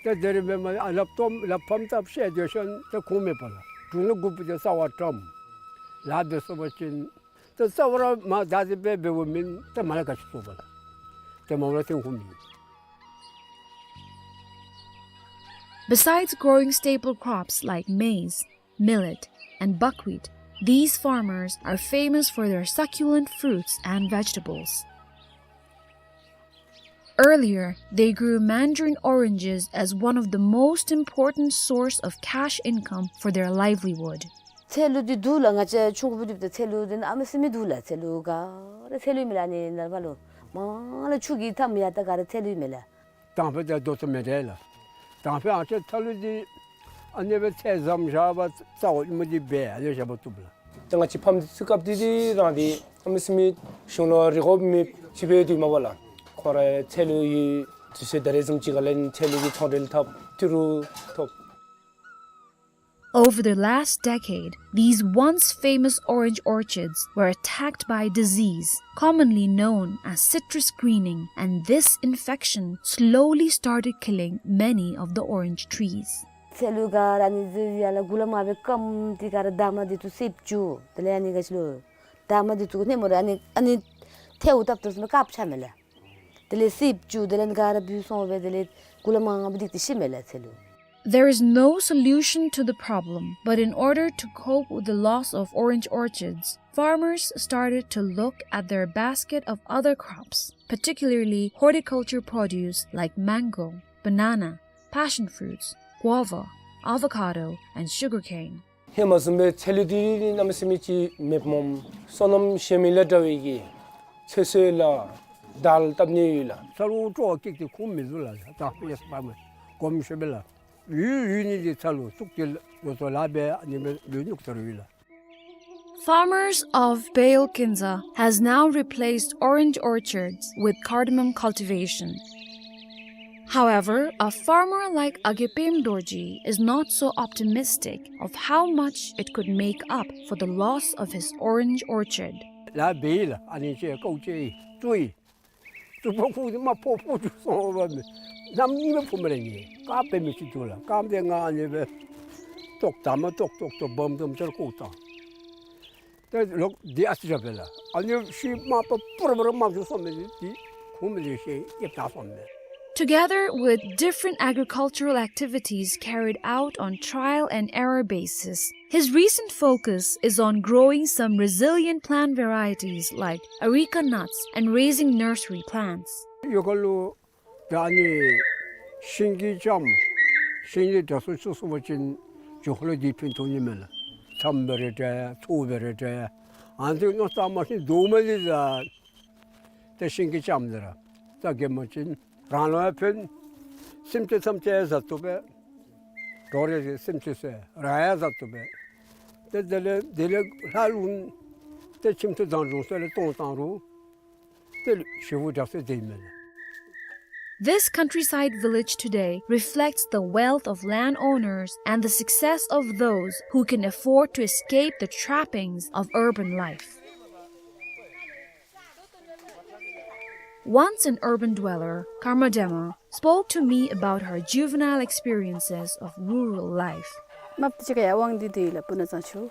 ཏེ་དེ་རིམ་པས་མ་ལགཔ་སྟོངམ་ལགཔ་ཕམ་ད་བཤལ་སྡོད་ཞིནམ་ཏེ་ཁུངས་མེད་པས་ལགས། དྲུང་ནང་དགུ་པོ་ཏེ་རྩ་བ་བཀྲམ། ལཱ་འབད་ཚུགས་པ་ཅིན་ཏེ་རྩ་བ་ར་མ་བདའ་སྟེ་འབད་འབདཝ་མེན། ཏེ་མ་ལ་ག་ཅི་ཚུགས་པས་ལགས། ཏེ་མ་ལ་ཏེ་ཁུངས་མེད། Besides growing staple crops like maize, millet, and buckwheat, these farmers are famous for their succulent fruits and vegetables. Earlier, they grew mandarin oranges as one of the most important source of cash income for their livelihood. ཚལ་ལུ་འདི་འདུག་ལགས། ང་བཅས་ཆུང་ཀུ་སྦེ་སྡོདཔ་ད་ཚལ་ལུ་འདི་གནམ་མེད་ས་མེད་འདུག་ལགས། ཚལ་ལུ་ག་ར་ཚལ་ལུ་ཨིན་མས་ལགས། ཨ་ནི་ནངས་པ་ལུ་མ་ལ་ཆུ་གི་མཐའམ་ཡར་ད་ག་ར་ཚལ་ལུ་ཨིན་མས་ལགས། དང་ཕུ་ད་དོ་ཚོ་མེད་དེ་ལགས། དང་ཕུ་ཨ་ཙི་ཐ་ལུ་འདི་ཨ་ནི་སྦེ་ཚལ་ཟམ་བཞག་པ་རྩ་བ་ཨིན་མས། འདི་སྦེ་ཨ་ནི་བཞག་པ་བཏུབ་ལགས། ད་ང་བཅས་ཕམ་འདི་ཚུ་སྐབས་འདི་འདི་རང་འདི་གནམ་མེད་ས་མེད་གཞུང་ལུ་རེ་སྐུལ་མི་ཅིག་སྦེ་འདུག་མས་པ་ལགས། ཁོང་ར་ཚལ་ལུ་ཡོད་དུས་ཚོད་ད་རེས་བཟུམ་ཅིག་ཁར་ལས་ཚལ་ལུ་གི་ཚོང་འབྲེལ་འཐབ་ཏི་རུ་ཐོབ། Over the last decade, these once famous orange orchards were attacked by disease, commonly known as citrus greening, and this infection slowly started killing many of the orange trees. ཚལ་ལུ་ག་ར་ཨ་ནི་འདི་ཡར་ལས་གུ་ལས་མར་སྦེ་སྐམ་སྟེ་ག་ར་འདབ་མ་འདི་ཚུ་སེརཔོ་བཅུག། དེ་ལས་ཨ་ནི་ག་ཅི་ལོ་འདབ་མ་འདི་ཚུ་ནེམ་ར་ཨ་ནི་ཨ་ནི་ཐལཝ་བཏབ་བཏབ་ཟེར་མི་དཀརཔོ་ཆགས་མས་ལགས། དེ་ལས་སེརཔོ་བཅུག། དེ་ལས་ག་ར་བུད་སོང་སྦེ་དེ་ལས་གུ་ལས་མར་སྦེ་འདི་ཏེ་ཤི་མས་ལགས་ཚལ་ལུ། There is no solution to the problem, but in order to cope with the loss of orange orchards, farmers started to look at their basket of other crops, particularly horticulture produce like mango, banana, passion fruits, guava, avocado, and sugarcane. ཧེ་མ་བཟུམ་སྦེ་ཚལ་ལུ་འདི་གནམ་མེད་ས་མེད་ཅིག་མེདཔ་སྨོ། སོ་ནམ་གཞན་མི་ལས་དྲག་པའི་གི་ཚོད་བསྲེ་ལགས་དར་བཏབ་ནི་ཡོད་ལགས། ཚ་རུ་སྤྲོ་བ་སྐྱེད་དེ་ཁུངས་མི་འདུག་ལགས། ད་ཕུ་ཡས་པ་མས་གོམས་ཤོས་པས་ལགས། ཡུལ་ཡུལ་ནི་འདི་ཚ་རུ་བཙུགས་ཏེ་ལོ་ཚོད་ལཱ་འབད་ཨ་ནི་སྦེ་ལུས་ནུག་ཚ་རུ་ཡོད་ལགས། Farmers of Bale Kinza has now replaced orange orchards with cardamom cultivation. However, a farmer like Agepem Dorji is not so optimistic of how much it could make up for the loss of his orange orchard. ལཱ་འབད་ཡི་ལགས། ཨ་ནི་ཅིག་དཀའཝ་སྤྱད་ཡི། བཙུགས་ཡི། བཙུགས་པ་ཁུངས་འདི་མར་ཕོག་ཕོག་བཅུག་སོང་བ་མས། གནམ་མེད་ས་མེད་ཕོག་མས་ལགས་ནི། དཀརཔོ་འབད་མི་ཅིག་འདུག་ལགས། དཀརཔོ་འདི་ང་ཨ་ནི་སྦེ་བཏོག་དར་མ་བཏོག་བཏོག་བཏོག་སྦོམ་སྦོམ་ཅིག་ར་བཀོག་བཏང་། ཏེ་ལོག་འདི་ཨ་ཙི་ར་འབད་ལགས། ཨ་ནི་ཤུལ་མ་པ་པུ་ར་པུ་ར་མར་བཅུག་སོང་མས། འདི་ཁུངས་མེད་ལས་ཤེས་ཡེབ་ད་སོང་མས། Together with different agricultural activities carried out on trial and error basis, his recent focus is on growing some resilient plant varieties like areca nuts and raising nursery plants. ཡོ་ག་ལུ་ད་ཨ་ནི་ཤིང་གི་ལྕངམ་ཤིང་ལས་དྲག་སུ་བཙུགས་སོང་པ་ཅིན་ཇོ་ཁོ་ལུ་འདི་ཕན་ཐོགས་ནི་མས་ལགས། ལྕངམ་འབད་རུང་འདྲ་ཚོད་འབད་རུང་འདྲ་ཨ་ནི་ཚུ་ནོར་ས་མ་ཤེས་དོ་མ་ལི་ཟ། ཏེ་ཤིང་གི་ལྕངམ་འདི་ར་རྩ་གི་མ་ཅིན་རང་ལུ་ཡང་ཕན། སེམས་ཅན་ཐམས་ཅད་ཡང་བཟའ་བཏུབ་པས། འགྲོ་རེ་སེམས་ཅན་ཚུ་རང་ཡང་བཟའ་བཏུབ་པས། ཏེ་དེ་ལས་དེ་ལས་ལྷག་ལུ་ཏེ་ཁྱིམ་ཚུ་བཟང་སྦྱོང་ཚུ་ལས་གཏོང་བཏང་རུང་ཏེ་ཞེ་པོ་དྲག་སྟེ་སྡོད་མས་ལགས། This countryside village today reflects the wealth of landowners and the success of those who can afford to escape the trappings of urban life. Once an urban dweller, Karma Dema spoke to me about her juvenile experiences of rural life. དམག་ཏི་ཅིག་ག་ཡར་དབང་འདུས་ཏེ་ཡོད་ལགས། སྤུ་ན་གཙང་ཆུ།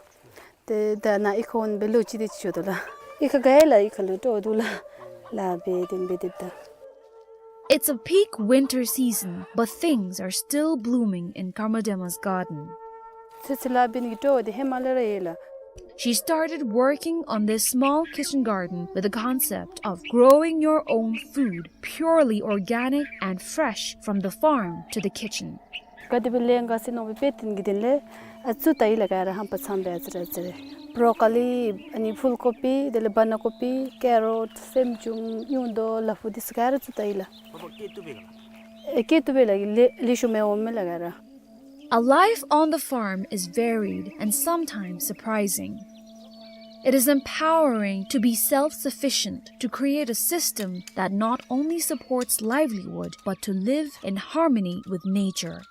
ཏེ་ད་ནཱ་གཡུས་ཁ་འོང་སྦེ་ལོ་གཅིག་དེ་ཅིག་འགྱོ་དོ་ལགས། གཡུས་ཁ་ག་ཡ་ལགས། གཡུས་ཁ་ལུ་སྤྲོ་བ་འདུག་ལགས། ལཱ་འབད་དེ་འབད་དེ་ད། It's a peak winter season, but things are still blooming in Karma Dema's garden. ཚེ་ཚེ་ལཱ་འབད་ནི་གི་སྤྲོ་བ་དེ་ཧེ་མ་ལས་ར་ཡོད་ལགས། She started working on this small kitchen garden with the concept of growing your own food, purely organic and fresh from the farm to the kitchen. ག་དེ་སྦེ་ལས་འགོ་བཙུགས་ནུག་སྦེ་དཔེ་སྟོན་གྱི་དོན་ལས་ཨ་བཙུགས་ད་ཡི་ལགས། ག་ར་ཧམ་པ་ཚང་སྦེ་ཨ་ཙི་རེ་ཨ་ཙི་རེ། བོ་རོ་ཀོ་ལི་ཨ་ནི་ཕུལ་ཀོ་པི་དེ་ལས་བ་ན་ཀོ་པི་ཀེ་རོཊ་སེམ་ཅུང་ཉུང་དོ་ལ་ཕུག་འདི་ཚུ་ག་ར་བཙུགས་ད་ཡི་ལགས། ཨེ་སྐྱེ་བཏུབ་པས་ལགས། ལེ་ལེ་ཤ་མི་འོང་མས་ལགས་ག་ར། A life on the farm is varied and sometimes surprising. It is empowering to be self-sufficient, to create a system that not only supports livelihood but to live in harmony with nature.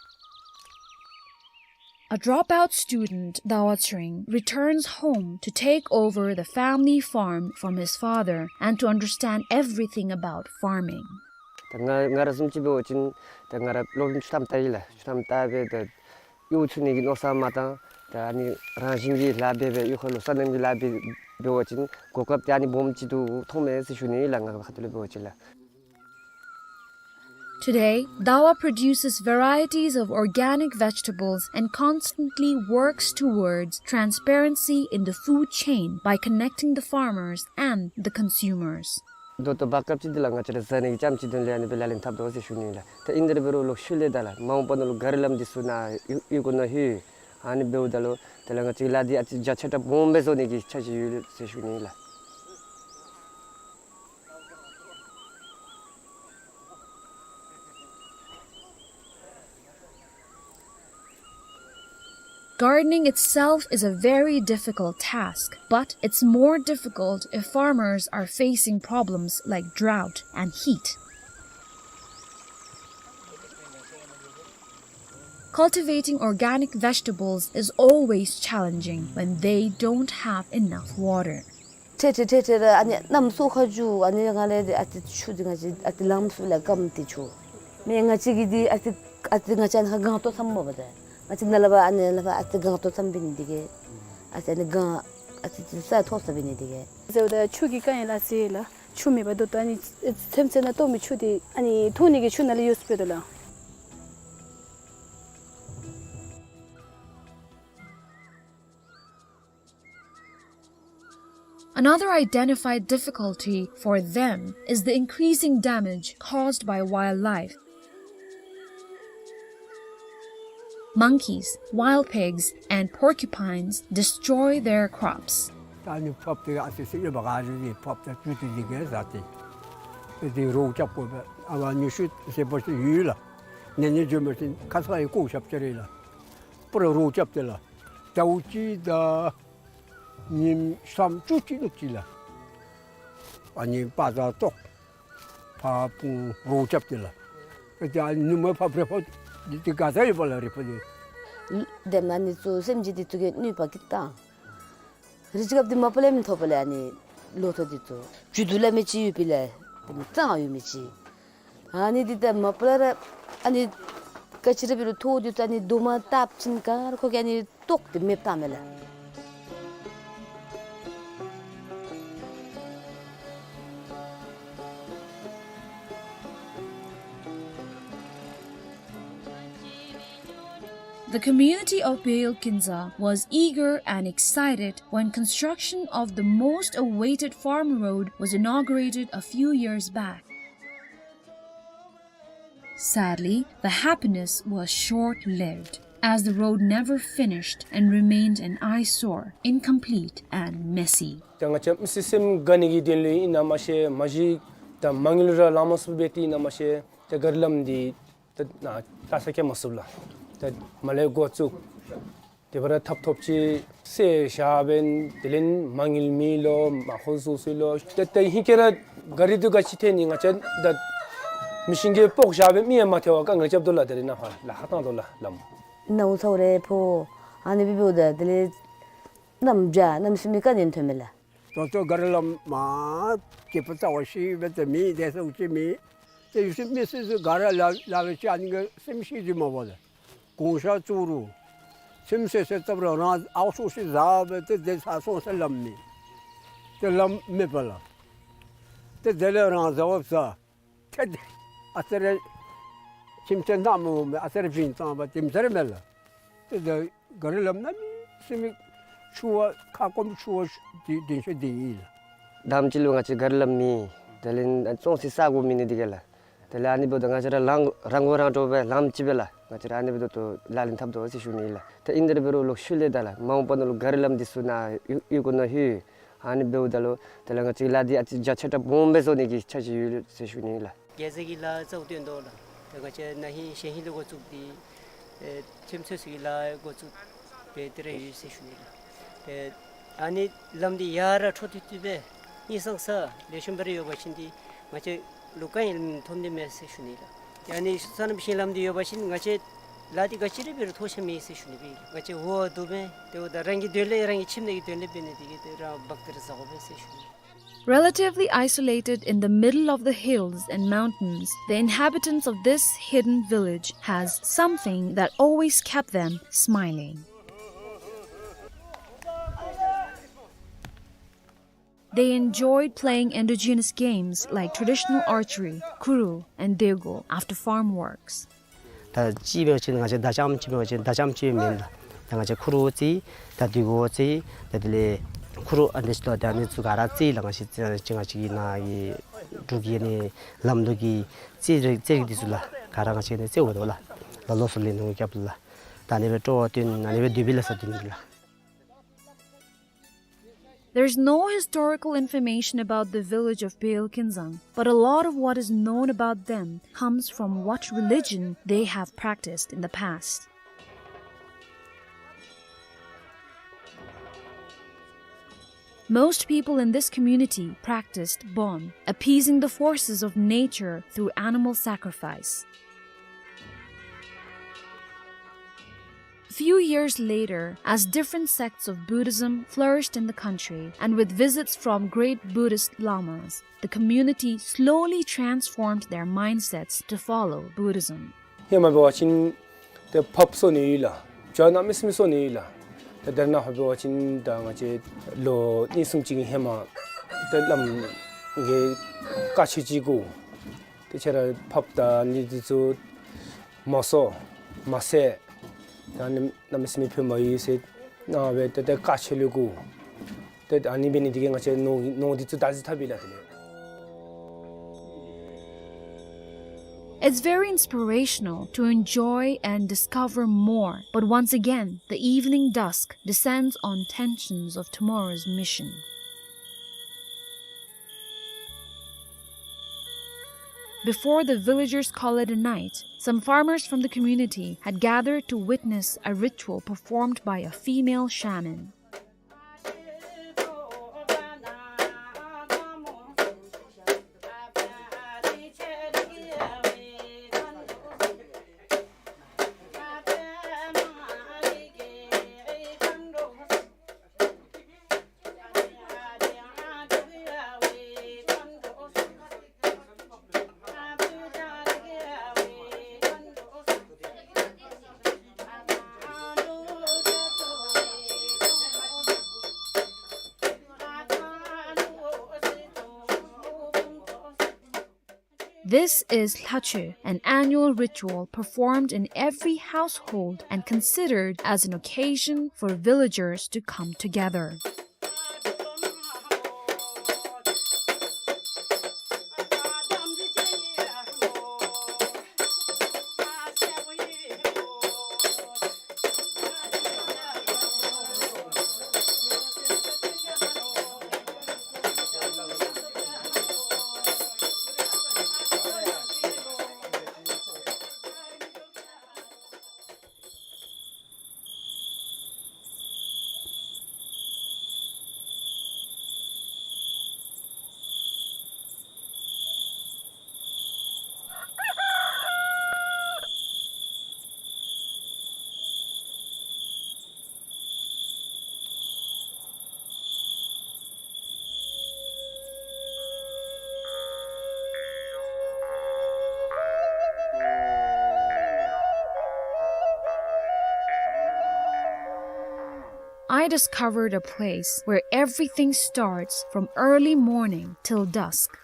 A dropout student, Dawa Tsering, returns home to take over the family farm from his father and to understand everything about farming. ད་ང་ང་ར་བཟུམ་ཅིག་འབད་བ་ཅིན་ད་ང་ར་ལོག་ཆུ་འཐག་བལྟ་ཡི་ལགས། ཆུ་འཐག་བལྟ་སྦེ་ད་གཡོག་ཚུ་ནི་གི་མནོ་བསམ་མ་བཏང་། ད་ཨ་ནི་རང་བཞིན་གྱི་ལཱ་འབད་སྦེ་གཡུས་ཁ་ལུ་སོ་ནམ་གྱི་ལཱ་འབད་འབད་བ་ཅིན་གོ་སྐབས་དེ་ཨ་ནི་སྦོམ་ཅིག་འདུག་མཐོངམ་མས་ཟེར་ཞུ་ནི་ལགས། ང་ཁ་ཐུག་ལས་འབད་བ་ཅིན་ལགས། Today, Dawa produces varieties of organic vegetables and constantly works towards transparency in the food chain by connecting the farmers and the consumers. ད་ལྟོ་བར་སྐབས་ཅིག་འདི་ལགས་ང་བཅས་ར་བཟའ་ནི་གི་རྐྱངམ་ཅིག་དོན་ལས་ཨ་ནི་སྦེ་ལག་ལེན་འཐབ་དོ་ཟེར་ཞུ་ནི་ལགས། ད་ཨིན་དེ་འབད་རུང་ལོག་ཤུལ་ལས་ད་ལགས་མ་འོངས་པ་ནང་ལུ་ག་རི་ལམ་འདི་ཚུ་ནཱ་གཡུས་གཡུས་སྒོ་ནང་ལྷོད། ཨ་ནི་འབདཝ་ད་ལུ་དེ་ལས་ང་བཅས་ལཱ་འདི་ཨ་ཙི་རྒྱ་ཆེ་དྲགས་སྦོམ་སྦེ་བཟོ་ནི་གི་འཆར་གཞི་ཡོད་ཟེར་ཞུ་ནི་ལགས། Gardening itself is a very difficult task, but it's more difficult if farmers are facing problems like drought and heat. Cultivating organic vegetables is always challenging when they don't have enough water. ཏེ་ཏེ་ཏེ་ཏེ་ར་ཨ་ནི་གནམ་སྲོ་ཁ་རྒྱུ་ཨ་ནི་ང་ལས་ཏེ་ཨ་ཏི་ཆུ་འདི་ང་བཅས་ཨ་ཏི་ལངམ་ཚུགས་ལགས། སྐམ་སྟེ་ཆུ་མེན། ང་བཅས་ཀྱི་འདི་ཨ་ཏི་ཨ་ཏི་ང་བཅས་ཨ་ནི་ཁར་སྒང་ཏོག་ཙམ་མ་པ་ཏེ་ང་བཅས་ནཱ་ལས་ཕར་ཨ་ནི་ལས་ཕར་ཨ་ཏི་སྒང་ཏོག་ཙམ་འབད་ནི་འདི་གིས་ཨ་ཏི་ཨ་ནི་སྒང་ཨ་ཏི་ཏི་ས་མཐོ་ས་འབད་ནི་འདི་གིས། ཟེརཝ་ད་ཆུ་གི་དཀའ་ངལ་ཨ་ཙི་ལགས། ཆུ་མེད་པར་ད་ལྟོ་ཨ་ནི་ཚོད་བསྲེ་ནང་གཏོར་མི་ཆུ་འདི་ཨ་ནི་འཐུང་ནི་གི་ཆུ་ནང་ལས་ཡོདཔ་སྦེ་འདུག་ལགས། Another identified difficulty for them is the increasing damage caused by wildlife. Monkeys, wild pigs, and porcupines destroy their crops. ད་ཨ་ནི་ཕབ་སྟེ་ཨ་ཙི་ཙི་ཨེ་བ་ག་རི་རི་ཕབ་སྟེ་ཆུ་འདི་འདི་གིས་བཟའ་སྟེ་ཨེ་འདི་རོགས་རྐྱབ་དགོ་པས། ཨ་བ་ཉི་ཤུ་ཟེར་བ་ཅིན་ཡོད་ལགས། ནེ་ནེ་འགྱོ་མི་ཅིག་ཁ་ས་ཡི་ཀོ་ཞབས་ཅིག་རེད་ལགས། པུ་ར་རོགས་རྐྱབ་སྟེ་ལགས། ཟླཝ་གཅིག་དང་ཉིནམ་སུམ་ཅུ་ཅིག་ལུ་ཅིག་ལགས། ཨ་ནི་པ་ཛར་ཏོག་ཕར་སྤུངས་རོགས་རྐྱབ་སྟེ་ལགས། ཨ་ཙི་ཨ་ནི་ནུ་མ་ཕབ་རེ་ཕབ་འདི་ཏེ་ག་ས་ཡོད་པ་ལགས་རེ་ཕབ་འདི། དེ་མ་ནི་ཚུ་སེམས་ཅན་འདི་ཚུ་གི་ནུས་པ་གིས་བཏང་། རི་ཅིག་སྐབས་འདི་མ་པ་ལས་མི་ཐོབ་པ་ལས་ཨ་ནི་ལོ་ཐོག་འདི་ཚུ་རྒྱུ་དུ་ལས་མི་ཅིག་ཡོད་པའི་ལས་དེ་མི་གཙང་ཡོད་མི་ཅིག། ཨ་ནི་འདི་ད་མ་པ་ལས་ར་ཨ་ནི་ག་ཅི་ར་འབད་རུང་ཐོག་འདི་ཚུ་ཨ་ནི་རྡོག་མ་བཏབ་ཅིན་ག་ར་ཁོ་གིས་ཨ་ནི་བཏོག་སྟེ་མེདཔ་བཏངམ་མས་ལགས། The community of Beyul Kinza was eager and excited when construction of the most awaited farm road was inaugurated a few years back. Sadly, the happiness was short-lived, as the road never finished and remained an eyesore, incomplete and messy. ད་ང་བཅས་མི་སེར་སེམས་དགའ་ནི་གི་དོན་ལུ་ཨིན་ན་མ་ཤེས། མ་གཞི་ད་མ་དངུལ་ར་ལང་མ་ཚུགས་པས་ཏེ་ཨིན་ན་མ་ཤེས། ད་ག་རི་ལམ་འདི་ད་ནཱ་ལྟ་ས་སྐྱེལ་མ་ཚུགས་ལགས། ད་མར་ལས་འགོ་བཙུགས། དེ་བར་ཐབ་ཐོབ་ཅིག་སེལ་བཞག་པས། དེ་ལས་མ་དངུལ་མེད་ལོ། མ་ཧོ་བཟོ་ཚུགས་ལོ། ད་ད་ཧིང་ཁར་ར་ག་རི་འདི་ག་ཅི་ཐལ་ནི་ང་བཅས་ད་ མི་ཤིང་གི་སྤོག་བཞག་སྦེ་མི་ཡང་མ་ཐལ་བར་དཀའ་ངལ་རྐྱབ་དོ་ལགས། དེ་ལས་ནཱ་ཧ་ལ་ཧ་བཏང་དོ་ལགས་ལམ། ནཝ་ཚཝ་རེ་ཕོ་ཨ་ནི་སྦེ་འབདཝ་ད་དེ་ལས་གནམ་བྱཱར་གནམ་མེད་ས་མེད་དཀའ་ངལ་ཐོན་མས་ལགས། ད་ལྟོ་ག་ར་ལམ་མ་སྐྱིད་པོ་རྩ་བ་ཤེས་སྦེ་ཏེ་མེད། དེ་སོགས་ཅིག་མེད། ཏེ་ཡུལ་སྲིད་མི་སྲིད་ཚུ་ག་ར་ལ་ལ་ལུ་ཅིག་ཨ་ནི་གི་སེམས་ཤེས་ཅིག་མ་འབད་ལགས། གུང་ཤ་བཙུགས་རུང་ཁྱིམ་སོ་སོ་བཏབ་རུང་རང་ཨའུ་ཤུགས་ཤིག་བཟའ་སྦེ་ཏེ་དེ་ཚར་སོང་ཟེར་ལམ་མེད། ཏེ་ལམ་མེད་པ་ལགས། ཏེ་དེ་ལས་རང་བཟའ་བ་བཟའ། ཏེ་དེ་ཨ་ཙི་རེ་ཁྱིམ་ཚང་ནང་མི་འོང་མས། ཨ་ཙི་རེ་བྱིན་ཚང་པ་དེམ་ཚར་མས་ལགས། ཏེ་དེ་ག་ར་ལམ་གནམ་མེད་ས་མེད་ཆུ་བ་ཁ་སྐོམ་ཆུ་བ་དེ་དེ་ཤོས་དེ་ཨིན་ལགས། དང་པ་ཅིག་ལུ་ང་བཅས་ག་ར་ལམ་མེད། དེ་ལས་ཨ་བཙོང་སའི་ས་གོ་མེད་ནི་དེ་གིས་ལགས། དེ་ལས་ཨ་ནི་འབདཝ་ད་ང་བཅས་ར་རང་རང་མགོ་རང་འདྲོངས་སྦེ་ལམ་ཅིག་སྦེ་ལགས། ང་བཅས་ར་ཨ་ནི་འབདཝ་ད་ལག་ལེན་འཐབ་དོ་ཟེར་ཞུ་ནི་ལགས། ཏེ་ཨིན་དེ་འབད་རུང་ལོག་ཤུལ་ལས་ད་ལགས་མ་འོངས་པ་ནང་ལུ་ག་ར་ལམ་འདི་ཚུ་ནཱ་གཡུས་གཡུས་སྒོ་ནང་ལྷོད། ཨ་ནི་འབདཝ་ད་ལུ་དེ་ལས་ང་བཅས་ལཱ་འདི་ཨ་ཙི་རྒྱ་ཆེ་དྲགས་སྦོམ་སྦེ་བཟོ་ནི་གི་འཆར་གཞི་ཡོད་ཟེར་ཞུ་ནི་ལགས། རྒྱལ་རྩེ་གི་ལཱ་རྩ་བ་བཏོན་དོ་ལགས། ཏེ་ང་བཅས་ན་ཧིང་གཞེས་ཧིང་ལས་འགོ་བཙུགས་ཏེ་ཨེ་ཁྱིམ་ཚང་ཚུ་གི་ལཱ་འགོ་བཙུགས་སྦེ་དེ་ར་ཡོད་ཟེར་ཞུ་ནི་ལགས། ཏེ་ཨ་ནི་ལམ་འདི་ཡར་ར་འཕྲོ་མཐུད་མཐུད་སྦེ་ཧིང་སངས་ས་ལེགས་ཤོམ་སྦེ་ར་ཡོད་པ་ཅིན་འདི་ང་བཅས་ལུ་དཀའ་ངལ་ཐོན་ནི་མས་ཟེར་ཞུ་ནི་ལགས། ཡང་ན་སོ་ནམ་ཤིང་ལམ་འདི་ཡོད་པ་ཅིན་ང་བཅས་ལཱ་འདི་ག་ཅི་ར་འབད་རུང་ཐོགས་ཆགས་མེད་ཟེར་ཞུ་ནི་སྦེ་ང་བཅས་འོ་འདུག་མས། ཏེ་འོ་ད་རང་གི་དོན་ལས་རང་གི་ཁྱིམ་ནང་གི་དོན་ལས་འབད་ནི་དེ་གིས་ཏེ་རང་འབག་སྟེ་ར་བཟའ་དགོ་པས་ཟེར་ཞུ་ནི། Relatively isolated in the middle of the hills and mountains, the inhabitants of this hidden village has something that always kept them smiling. They enjoyed playing indigenous games like traditional archery, kuru, and dego after farm works. ད་ཅིག་འབད་བ་ཅིན་ང་བཅས་མདའ་རྐྱངམ་ཅིག་འབད་བ་ཅིན་མདའ་རྐྱངམ་ཅིག་མེན་ལགས། ད་ང་བཅས་ཁུ་རུ་རྩེ་ད་འདི་གོ་རྩེ་ད་དེ་ལས་ཁུ་རུ་ཨ་ནི་ཅིག་ད་ཨ་ནི་ཚུ་ག་ར་རྩེ་ལགས། ང་བཅས་རྩེ་ང་བཅས་ཀྱི་ནཱ་གི་འབྲུག་གི་ཨ་ནི་ལམ་ལུ་གི་རྩེ་རིགས་རྩེ་རིགས་འདི་ཚུ་ལགས་ག་ར་ང་བཅས་ནི་རྩེ་འོང་དོ་ལགས། ལ་ལོ་སོ་ལས་ནི་འོང་རྐྱབ་ལགས། ད་ཨ་ནི་སྦེ་སྤྲོ་བ་བཏོན་ཨ་ནི་སྦེ་དུས་བི་ལ་ས་དུས་ནི་ལགས། There's no historical information about the village of Peil Kinzang, but a lot of what is known about them comes from what religion they have practiced in the past. Most people in this community practiced Bon, appeasing the forces of nature through animal sacrifice. Few years later, as different sects of Buddhism flourished in the country, and with visits from great Buddhist lamas, the community slowly transformed their mindsets to follow Buddhism. ཧེ་མ་འབད་བ་ཅིན་ཏེ་ཕགཔ་གསོ་ནི་ཡོད་ལགས། བྱ་གནམ་མེད་ས་མེད་གསོ་ནི་ཡོད་ལགས། ཏེ་དེ་ནང་ཧ་འབད་བ་ཅིན་ད་ང་བཅས་ལོ་གཉིས་གསུམ་ཅིག་གི་ཧེ་མ་ཏེ་བླམ་གིས་བཀའ་ཆོས་ཅིག་གོ། ཏེ་ཁྱེད་ར་ཕགཔ་དང་ཨ་ནི་འདི་ཚུ་མ་གསོ་མ་བསད། ད་ཨ་ནི་གནམ་མེད་ས་མེད་ཕན་མ་ཡོད་ཟེར་གནང་སྦེ་ཏེ་ཏེ་བཀའ་ཆོས་ལས་གོ། ཏེ་ཨ་ནི་འབད་ནི་དེ་གིས་ང་བཅས་ནོར་ནོར་འདི་ཚུ་བདག་འཛིན་འཐབ་ཡི་ལགས་དེ་ལས། It's very inspirational to enjoy and discover more, but once again, the evening dusk descends on tensions of tomorrow's mission. Before the villagers call it a night, some farmers from the community had gathered to witness a ritual performed by a female shaman. This is Lhachoe, an annual ritual performed in every household and considered as an occasion for villagers to come together. I discovered a place where everything starts from early morning till dusk.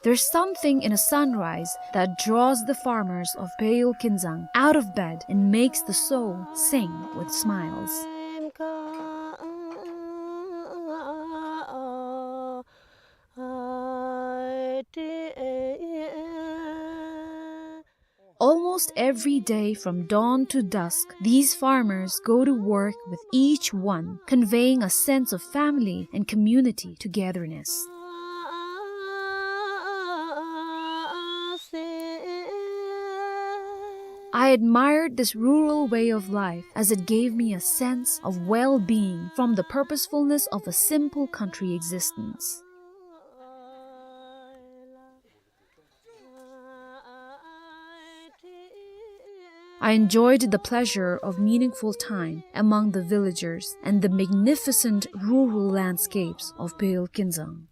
There's something in a sunrise that draws the farmers of Peyol Kinzang out of bed and makes the soul sing with smiles. Almost every day from dawn to dusk, these farmers go to work with each one, conveying a sense of family and community togetherness. I admired this rural way of life as it gave me a sense of well-being from the purposefulness of a simple country existence. I enjoyed the pleasure of meaningful time among the villagers and the magnificent rural landscapes of Peyol Kinzang.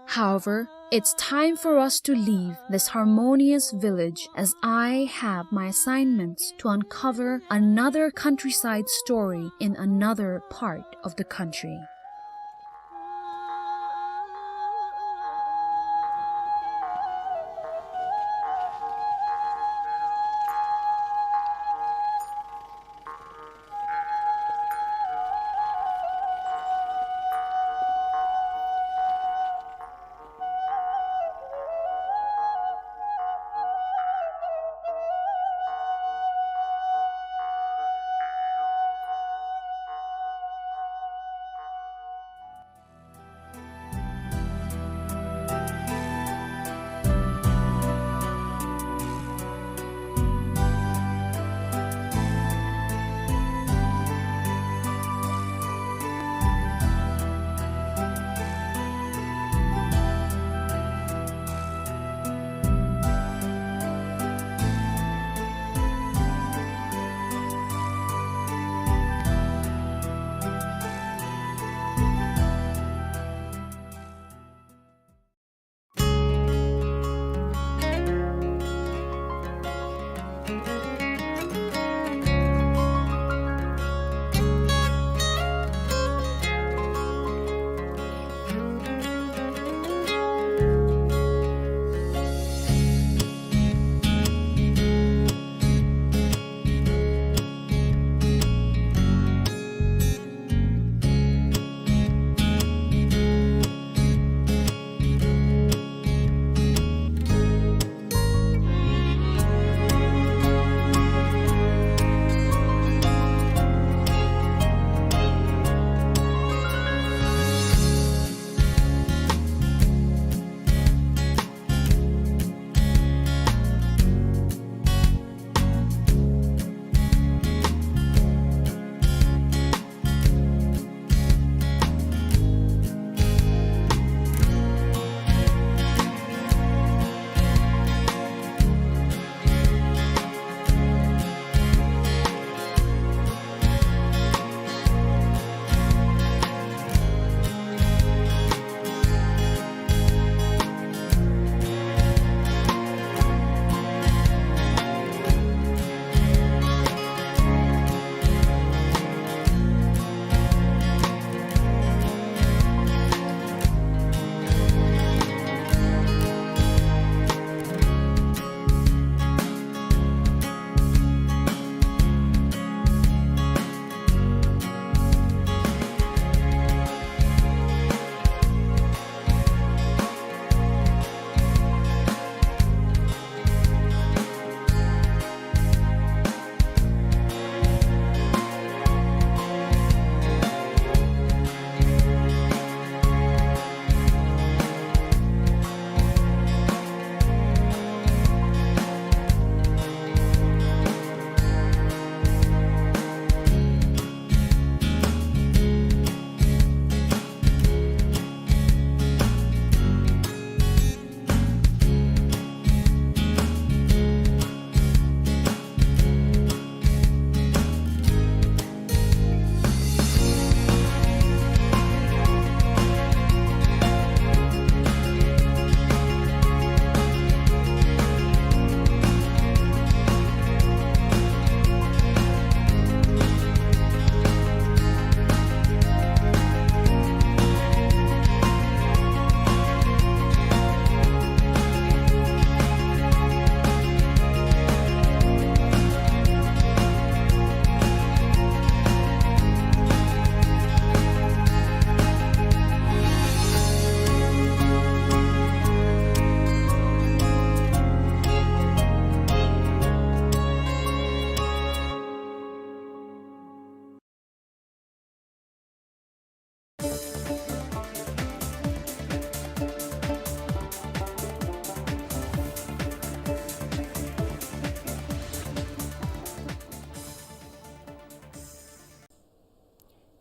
However, it's time for us to leave this harmonious village, as I have my assignments to uncover another countryside story in another part of the country.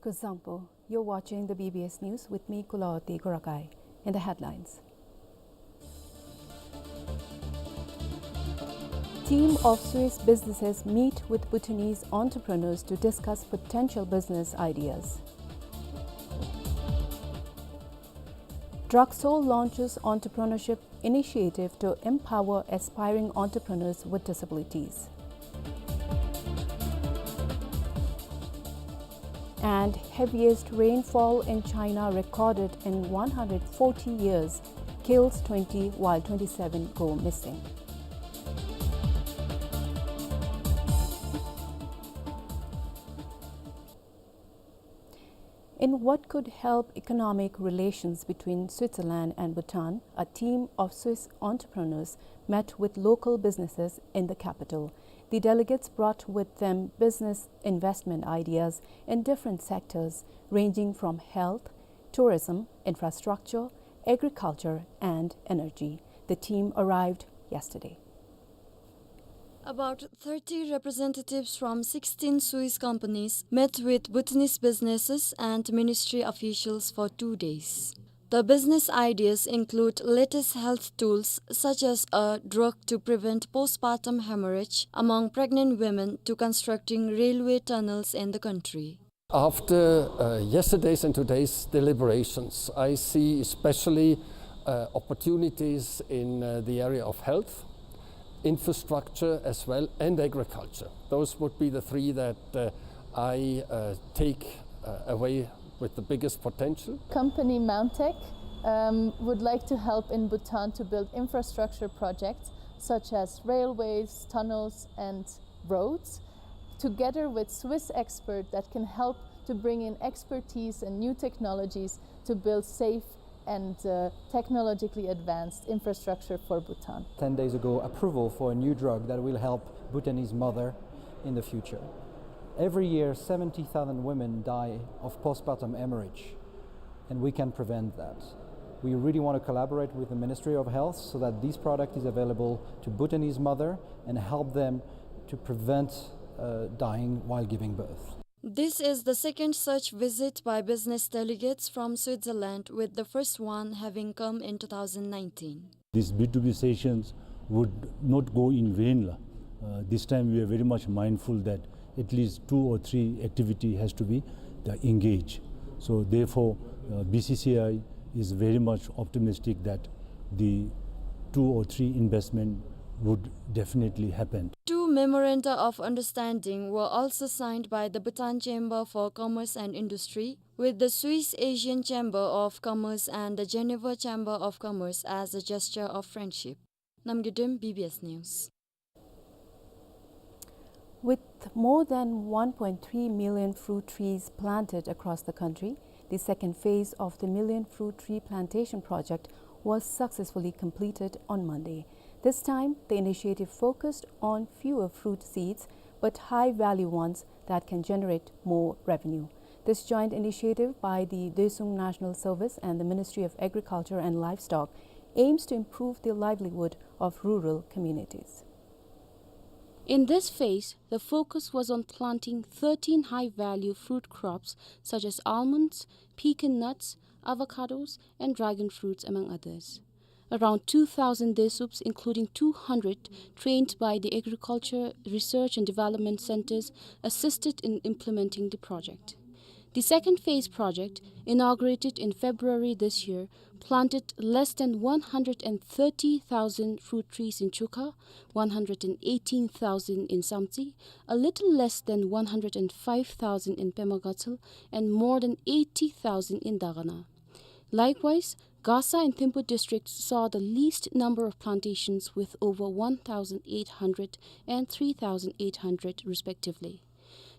Kuzuzangpo, you're watching the B B S News with me, Kulawati Kurakai. In the headlines, team of Swiss businesses meet with Bhutanese entrepreneurs to discuss potential business ideas. Druxol launches entrepreneurship initiative to empower aspiring entrepreneurs with disabilities. And heaviest rainfall in China recorded in one hundred forty years, kills twenty while twenty-seven go missing. In what could help economic relations between Switzerland and Bhutan, a team of Swiss entrepreneurs met with local businesses in the capital. The delegates brought with them business investment ideas in different sectors, ranging from health, tourism, infrastructure, agriculture, and energy. The team arrived yesterday. About thirty representatives from sixteen Swiss companies met with Bhutanese businesses and ministry officials for two days. The business ideas include latest health tools such as a drug to prevent postpartum hemorrhage among pregnant women to constructing railway tunnels in the country. After, uh, yesterday's and today's deliberations, I see especially, uh, opportunities in, uh, the area of health, infrastructure as well, and agriculture. Those would be the three that, uh, I, uh, take, uh, away with the biggest potential. Company Mountech, um, would like to help in Bhutan to build infrastructure projects such as railways, tunnels, and roads, together with Swiss expert that can help to bring in expertise and new technologies to build safe and, uh, technologically advanced infrastructure for Bhutan. Ten days ago, approval for a new drug that will help Bhutanese mother in the future. Every year, seventy thousand women die of postpartum hemorrhage, and we can prevent that. We really want to collaborate with the Ministry of Health so that this product is available to Bhutanese mother and help them to prevent, uh, dying while giving birth. This is the second such visit by business delegates from Switzerland, with the first one having come in two thousand nineteen. These B two B sessions would not go in vain, la. Uh, this time we are very much mindful that at least two or three activity has to be, uh, engaged. So therefore, uh, B C C I is very much optimistic that the two or three investment would definitely happen. Two memoranda of understanding were also signed by the Bhutan Chamber for Commerce and Industry, with the Swiss Asian Chamber of Commerce and the Geneva Chamber of Commerce as a gesture of friendship. Namgay Dem, B B S News. With more than one point three million fruit trees planted across the country, the second phase of the Million Fruit Tree Plantation Project was successfully completed on Monday. This time, the initiative focused on fewer fruit seeds, but high-value ones that can generate more revenue. This joint initiative by the Doesung National Service and the Ministry of Agriculture and Livestock aims to improve the livelihood of rural communities. In this phase, the focus was on planting thirteen high-value fruit crops such as almonds, pecan nuts, avocados, and dragon fruits, among others. Around two thousand Desuups, including two hundred trained by the Agriculture Research and Development Centers, assisted in implementing the project. The second phase project, inaugurated in February this year, planted less than one hundred and thirty thousand fruit trees in Chuka, one hundred and eighteen thousand in Samtse, a little less than one hundred and five thousand in Pema Gatshel, and more than eighty thousand in Dagana. Likewise, Gasa and Thimphu districts saw the least number of plantations, with over one thousand eight hundred and three thousand eight hundred respectively.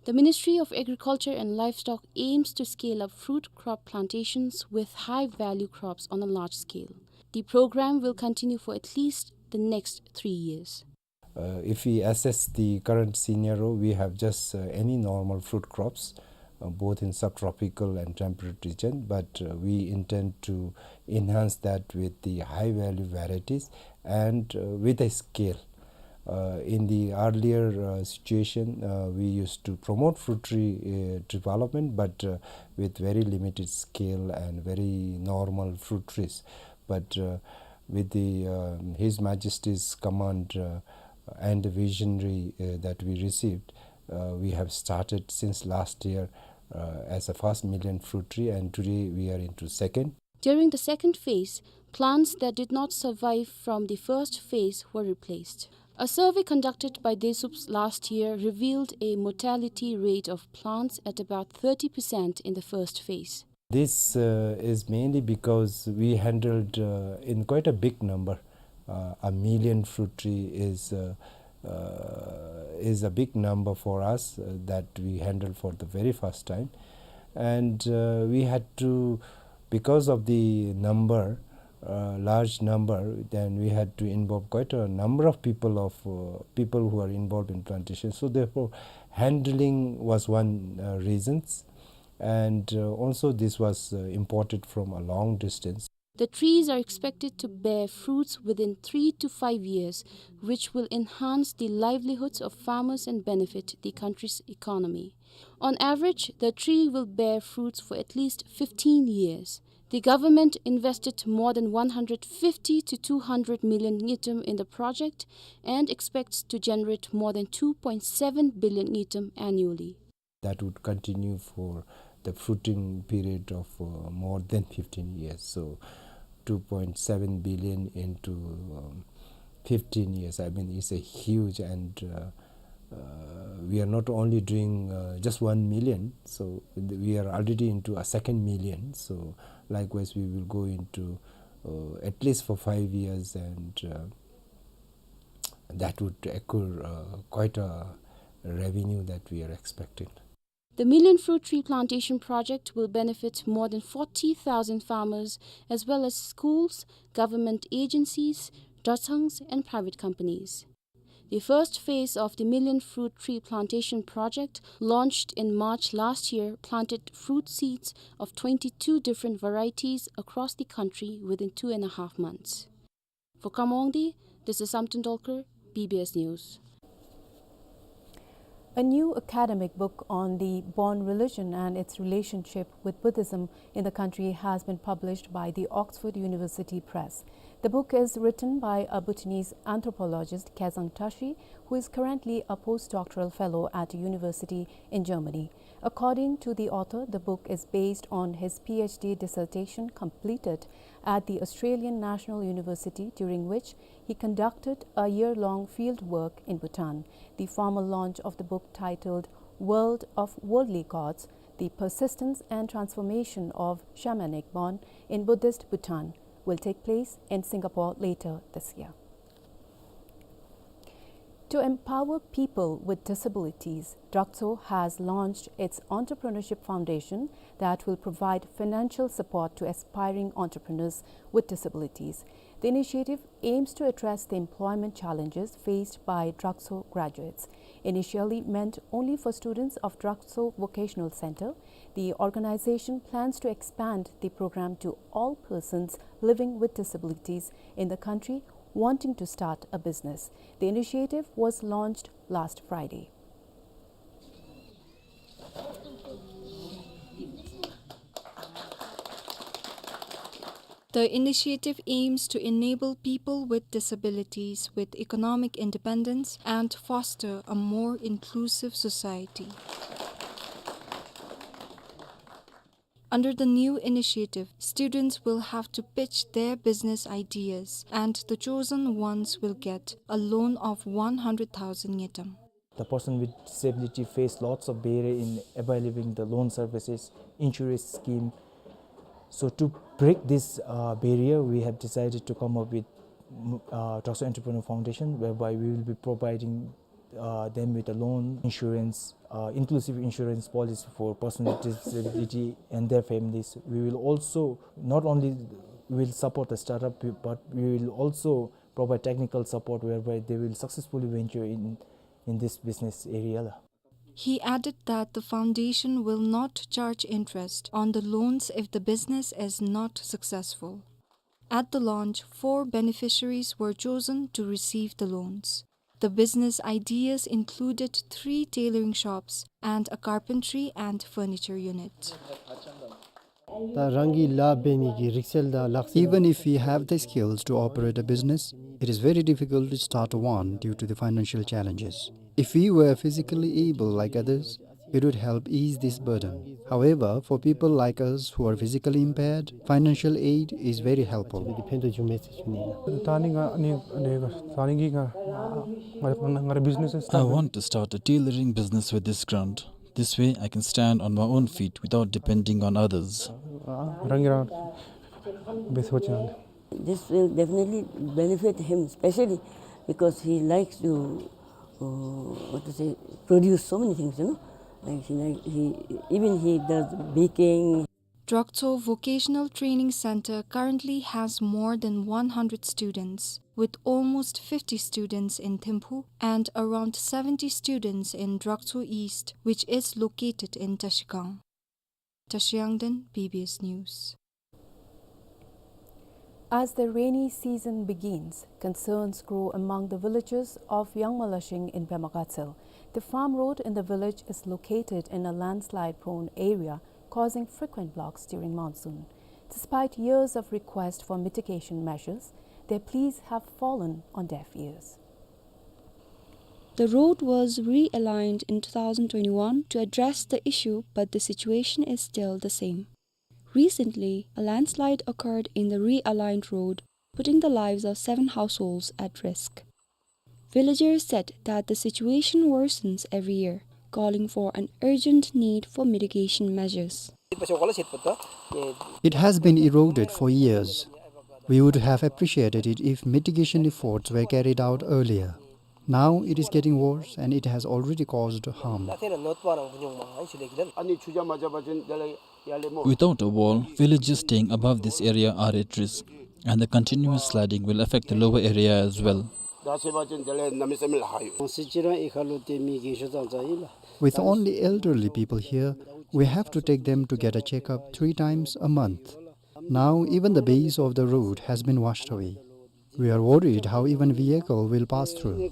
The Ministry of Agriculture and Livestock aims to scale up fruit crop plantations with high-value crops on a large scale. The program will continue for at least the next three years. Uh, if we assess the current scenario, we have just, uh, any normal fruit crops, uh, both in subtropical and temperate region, but, uh, we intend to enhance that with the high value varieties and, uh, with a scale. Uh, in the earlier, uh, situation, uh, we used to promote fruit tree, uh, development, but, uh, with very limited scale and very normal fruit trees. But, uh, with the, um, His Majesty's command, uh, and the visionary, uh, that we received, uh, we have started since last year, uh, as a first million fruit tree, and today we are into second. During the second phase, plants that did not survive from the first phase were replaced. A survey conducted by DESUPS last year revealed a mortality rate of plants at about thirty percent in the first phase. This, uh, is mainly because we handled, uh, in quite a big number. Uh, a million fruit tree is, uh, uh, is a big number for us, uh, that we handled for the very first time. And, uh, we had to, because of the number, uh, large number, then we had to involve quite a number of people of, uh, people who are involved in plantation. So therefore, handling was one, uh, reasons. And, uh, also this was, uh, imported from a long distance. The trees are expected to bear fruits within three to five years, which will enhance the livelihoods of farmers and benefit the country's economy. On average, the tree will bear fruits for at least fifteen years. The government invested more than one hundred fifty to two hundred million ngultrum in the project and expects to generate more than two point seven billion ngultrum annually. That would continue for the fruiting period of, uh, more than fifteen years. So two point seven billion into, um, fifteen years, I mean, it's a huge, and, uh, uh, we are not only doing, uh, just one million, so th-, we are already into a second million. So likewise, we will go into, uh, at least for five years, and, uh, that would accrue, uh, quite a revenue that we are expecting. The Million Fruit Tree Plantation Project will benefit more than forty thousand farmers, as well as schools, government agencies, dratsangs, and private companies. The first phase of the Million Fruit Tree Plantation Project, launched in March last year, planted fruit seeds of twenty-two different varieties across the country within two and a half months. For Khammawungdi, this is Samten Dolkar, B B S News. A new academic book on the Bon religion and its relationship with Buddhism in the country has been published by the Oxford University Press. The book is written by a Bhutanese anthropologist, Khezang Tashi, who is currently a postdoctoral fellow at a university in Germany. According to the author, the book is based on his P H D dissertation completed at the Australian National University, during which he conducted a year-long field work in Bhutan. The formal launch of the book, titled World of Worldly Gods: The Persistence and Transformation of Shamanic Bon in Buddhist Bhutan, will take place in Singapore later this year. To empower people with disabilities, Drakso has launched its Entrepreneurship Foundation that will provide financial support to aspiring entrepreneurs with disabilities. The initiative aims to address the employment challenges faced by Drakso graduates. Initially meant only for students of Drakso Vocational Center, the organization plans to expand the program to all persons living with disabilities in the country wanting to start a business. The initiative was launched last Friday. The initiative aims to enable people with disabilities with economic independence and foster a more inclusive society. Under the new initiative, students will have to pitch their business ideas, and the chosen ones will get a loan of one hundred thousand ngultrum. The person with disability face lots of barrier in availing the loan services, insurance scheme. So to break this, uh, barrier, we have decided to come up with, mm, uh, Drakso Entrepreneur Foundation, whereby we will be providing, uh, them with a loan, insurance, uh, inclusive insurance policy for persons with disability and their families. We will also not only will support the startup, but we will also provide technical support whereby they will successfully venture in, in this business area. He added that the foundation will not charge interest on the loans if the business is not successful. At the launch, four beneficiaries were chosen to receive the loans. The business ideas included three tailoring shops and a carpentry and furniture unit. ད་རང་གི་ལཱ་འབད་ནི་གི་རིག་རྩལ་དང་ལག་རྩལ། Even if we have the skills to operate a business, it is very difficult to start one due to the financial challenges. If we were physically able like others, it would help ease this burden. However, for people like us who are physically impaired, financial aid is very helpful. ཕན་ཐོགས་བྱུང་མས་ཟེར་ཞུ་ནི་ལགས། ད་ནི་ང་ནི་ནི་ད་ནི་གི་ང་ང་ང་ར་བིཛ་ནེས་སི་ཊརཊ། I want to start a tailoring business with this grant. This way, I can stand on my own feet without depending on others. རང་གིས་རང་འབད་ཚུགས་པ་ཅིན། This will definitely benefit him, specially because he likes to, uh, what to say, produce so many things, you know. Like he, like he, even he does baking. Droktsho Vocational Training Center currently has more than one hundred students, with almost fifty students in Thimphu and around seventy students in Droktsho East, which is located in Trashigang. Trashiyangden, B B S News. As the rainy season begins, concerns grow among the villagers of Yangmalashing in Pema Gatshel. The farm road in the village is located in a landslide-prone area, causing frequent blocks during monsoon. Despite years of request for mitigation measures, their pleas have fallen on deaf ears. The road was realigned in two thousand twenty-one to address the issue, but the situation is still the same. Recently, a landslide occurred in the realigned road, putting the lives of seven households at risk. Villagers said that the situation worsens every year, calling for an urgent need for mitigation measures. It has been eroded for years. We would have appreciated it if mitigation efforts were carried out earlier. Now it is getting worse and it has already caused harm. Without a wall, villages staying above this area are at risk, and the continuous sliding will affect the lower area as well. With only elderly people here, we have to take them to get a checkup three times a month. Now, even the base of the road has been washed away. We are worried how even vehicle will pass through.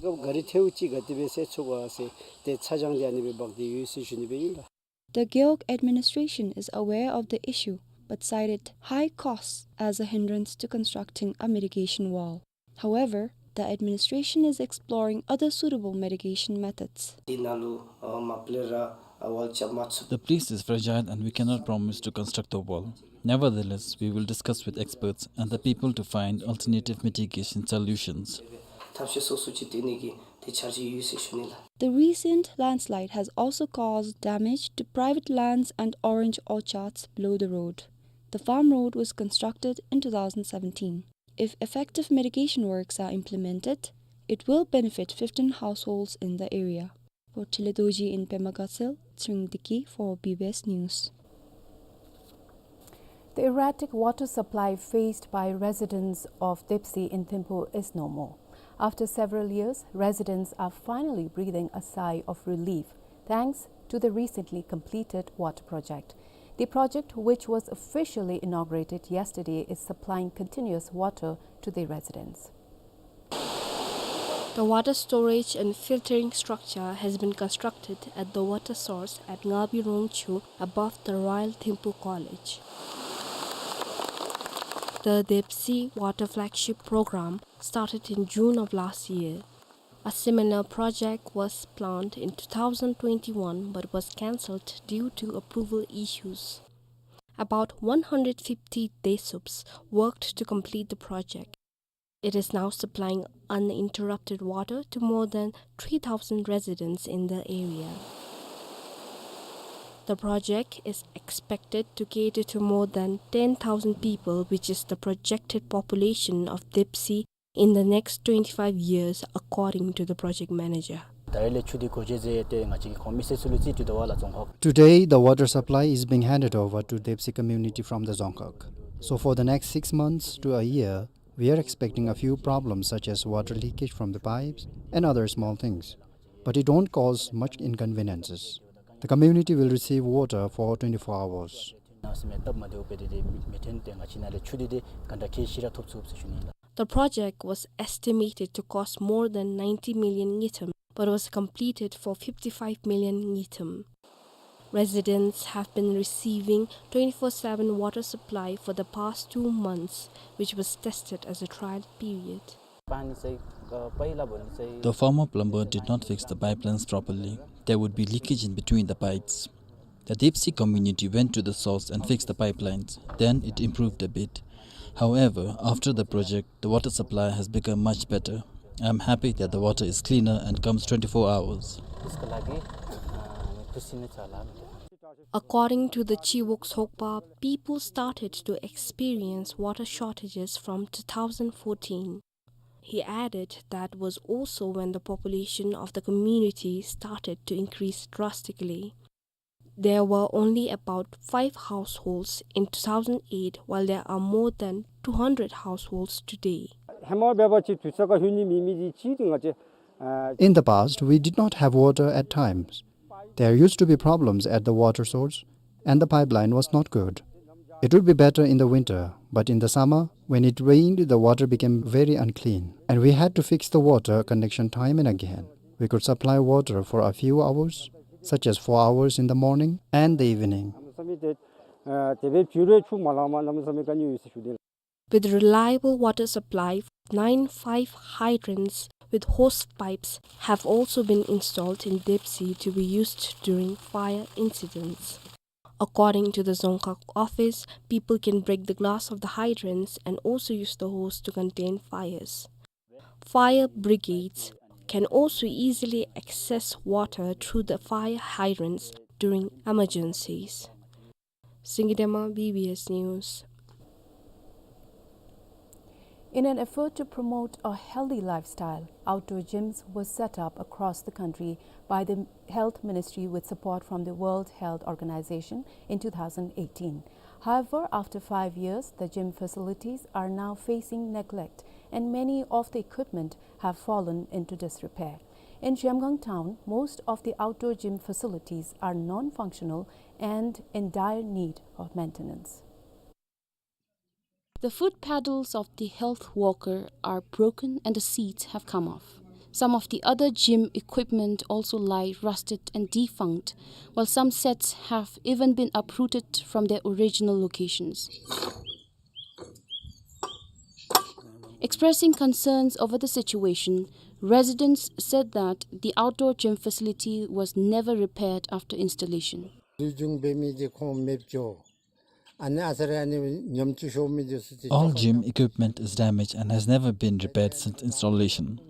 The Gewog administration is aware of the issue but cited high costs as a hindrance to constructing a mitigation wall. However, the administration is exploring other suitable mitigation methods. The place is fragile and we cannot promise to construct a wall. Nevertheless, we will discuss with experts and the people to find alternative mitigation solutions. The recent landslide has also caused damage to private lands and orange orchards below the road. The farm road was constructed in two thousand seventeen. If effective mitigation works are implemented, it will benefit fifteen households in the area. For Tshilidorji in Pema Gatshel, Tshering Deki for B B S News. The erratic water supply faced by residents of Depsi in Thimphu is no more. After several years, residents are finally breathing a sigh of relief thanks to the recently completed water project. The project, which was officially inaugurated yesterday, is supplying continuous water to the residents. The water storage and filtering structure has been constructed at the water source at Ngabi Rongchu above the Royal Thimphu College. The Depsi Water Flagship Program started in June of last year. A similar project was planned in two thousand twenty-one but was cancelled due to approval issues. About one hundred fifty Desups worked to complete the project. It is now supplying uninterrupted water to more than three thousand residents in the area. The project is expected to cater to more than ten thousand people, which is the projected population of Depsi in the next twenty-five years, according to the project manager. ད་རེས་ལས་ཆུ་འདི་འགོ་འབྱེད་མཛད་དེ་ང་བཅས་ཀྱི་ཁོངས་མི་སེར་ཚུ་ལུ་རྩིས་སྤྲོད་དོ་བ་ལགས་རྫོང་ཁག། Today, the water supply is being handed over to Depsi community from the Dzongkhag. So for the next six months to a year, we are expecting a few problems such as water leakage from the pipes and other small things. But it don't cause much inconveniences. The community will receive water for twenty-four hours. ནང་སེམས་སྟབས་མ་བདེཝ་འབད་དེ་མི་མི་ཐོན་ཏེ་ང་བཅས་ནཱ་ལས་ཆུ་འདི་དེ་ག་འདྲ་ཁེ་ཤི་ར་ཐོབ་ཚུགས་ཟེར་ཞུ་ནི་ལགས། The project was estimated to cost more than ninety million ngultrum, but was completed for fifty-five million ngultrum. Residents have been receiving twenty-four seven water supply for the past two months, which was tested as a trial period. पानी चाहिँ, अ, पहिला भने चाहिँ The former plumber did not fix the pipelines properly. There would be leakage in between the pipes. The Dipsy community went to the source and fixed the pipelines. Then it improved a bit. However, after the project, the water supply has become much better. I'm happy that the water is cleaner and comes twenty-four hours. त्यसको लागि, अ, हामी खुसी नै छ होला। According to the Chiwok Sokpa, people started to experience water shortages from two thousand fourteen. He added that was also when the population of the community started to increase drastically. There were only about five households in two thousand eight, while there are more than two hundred households today. ཧེ་མ་འབད་བ་ཅིན་དུས་ཚོད་ཁར་ལྷོད་ནི་མེད་མི་འདི་ཅིག་ཏེ་ང་བཅས། In the past, we did not have water at times. There used to be problems at the water source, and the pipeline was not good. It would be better in the winter, but in the summer, when it rained, the water became very unclean, and we had to fix the water connection time and again. We could supply water for a few hours, such as four hours in the morning and the evening. གནམ་མེད་ས་མེད་ཏེ་ཨ་དེ་སྦེ་ཕྱི་རུ་ཆུ་མ་ལང་མ་གནམ་མེད་ས་མེད་དཀའ་ངལ་ཡོད་ཟེར་ཞུ་དེ། With reliable water supply, nine five hydrants with hose pipes have also been installed in Dipsy to be used during fire incidents. According to the Dzongkhag office, people can break the glass of the hydrants and also use the hose to contain fires. Fire brigades can also easily access water through the fire hydrants during emergencies. Singye Dema, B B S News. In an effort to promote a healthy lifestyle, outdoor gyms were set up across the country by the Health Ministry with support from the World Health Organization in two thousand eighteen. However, after five years, the gym facilities are now facing neglect, and many of the equipment have fallen into disrepair. In Zhemgang town, most of the outdoor gym facilities are non-functional and in dire need of maintenance. The foot pedals of the health walker are broken and the seats have come off. Some of the other gym equipment also lie rusted and defunct, while some sets have even been uprooted from their original locations. Expressing concerns over the situation, residents said that the outdoor gym facility was never repaired after installation. དུས་རྒྱུན་འབད་མི་འདི་ཁོང་མེདཔ་འགྱོ། ཨ་ནི་ཨ་ཙི་རེ་ཨ་ནི་ཉམས་བཅོས་ཤོར་མི་འདི་ཚུ་ཏེ། All gym equipment is damaged and has never been repaired since installation.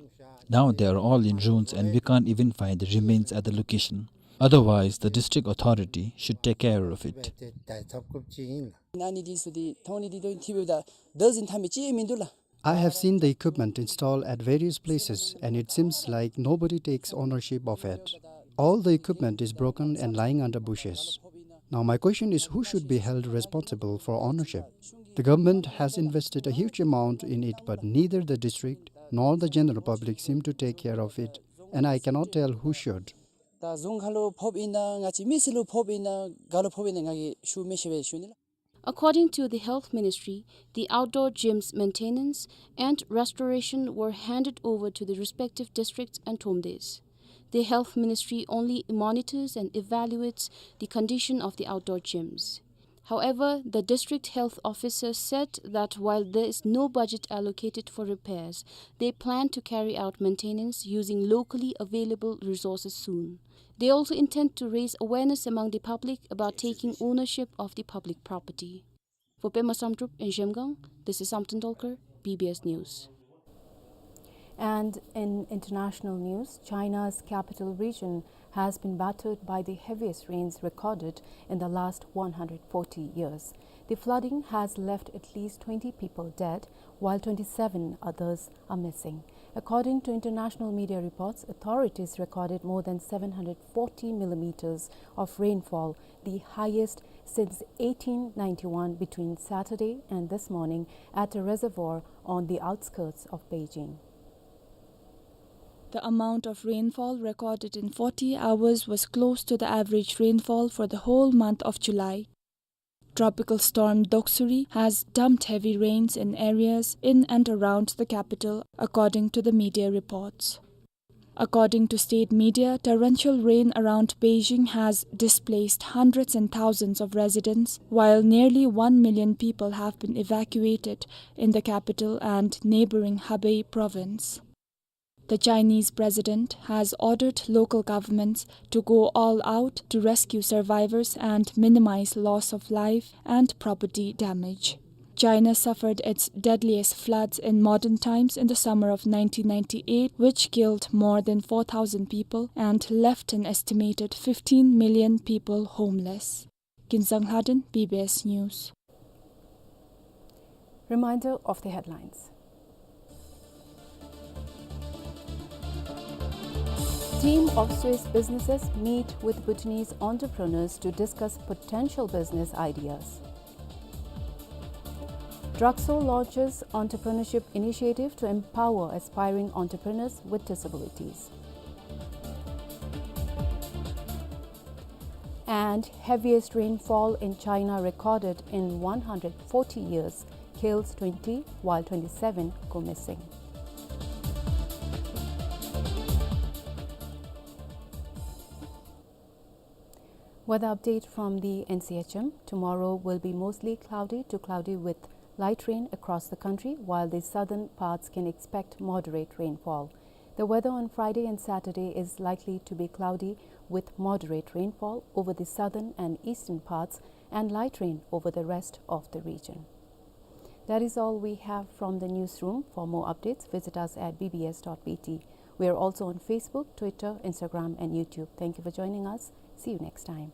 Now they are all in ruins and we can't even find the remains at the location. Otherwise, the district authority should take care of it. ད་ཚབ་དགོཔ་ཅིག་ཨིན་ལགས། ཨ་ནི་འདི་ཚུ་འདི་མཐོང་ནི་འདི་དོན་ཐིབ་ཡོདཔ་ད་བདག་འཛིན་འཐབ་མི་ཅིག་མིན་འདུག་ལགས། I have seen the equipment installed at various places, and it seems like nobody takes ownership of it. All the equipment is broken and lying under bushes. Now my question is, who should be held responsible for ownership? The government has invested a huge amount in it, but neither the district nor the general public seem to take care of it, and I cannot tell who should. ད་རྫོང་ཁ་ལུ་ཕོགཔ་ཨིན་ན་ང་བཅས་མི་སེར་ལུ་ཕོགཔ་ཨིན་ན་ག་ལུ་ཕོགཔ་ཨིན་ན་ང་གིས་ཞུ་མི་ཤེས་པས་ཞུ་ནི་ལགས། According to the Health Ministry, the outdoor gyms maintenance and restoration were handed over to the respective districts and Tumdis. The Health Ministry only monitors and evaluates the condition of the outdoor gyms. However, the district health officer said that while there is no budget allocated for repairs, they plan to carry out maintenance using locally available resources soon. They also intend to raise awareness among the public about taking ownership of the public property. For Pema Samdrup in Zhemgang, this is Samten Dolkar, B B S News. And in international news, China's capital region has been battered by the heaviest rains recorded in the last one hundred forty years. The flooding has left at least twenty people dead, while twenty-seven others are missing. According to international media reports, authorities recorded more than seven hundred forty millimeters of rainfall, the highest since eighteen ninety-one, between Saturday and this morning at a reservoir on the outskirts of Beijing. The amount of rainfall recorded in forty hours was close to the average rainfall for the whole month of July. Tropical storm Doksuri has dumped heavy rains in areas in and around the capital, according to the media reports. According to state media, torrential rain around Beijing has displaced hundreds and thousands of residents, while nearly one million people have been evacuated in the capital and neighboring Hebei province. The Chinese president has ordered local governments to go all out to rescue survivors and minimize loss of life and property damage. China suffered its deadliest floods in modern times in the summer of nineteen ninety-eight, which killed more than four thousand people and left an estimated fifteen million people homeless. Kinzang Lhaden, B B S News. Reminder of the headlines. Team of Swiss businesses meet with Bhutanese entrepreneurs to discuss potential business ideas. Druxo launches entrepreneurship initiative to empower aspiring entrepreneurs with disabilities. And heaviest rainfall in China recorded in one hundred forty years, kills twenty, while twenty-seven go missing. Weather update from the N C H M. Tomorrow will be mostly cloudy to cloudy with light rain across the country, while the southern parts can expect moderate rainfall. The weather on Friday and Saturday is likely to be cloudy with moderate rainfall over the southern and eastern parts and light rain over the rest of the region. That is all we have from the newsroom. For more updates, visit us at B B S dot B T. We are also on Facebook, Twitter, Instagram, and YouTube. Thank you for joining us. See you next time.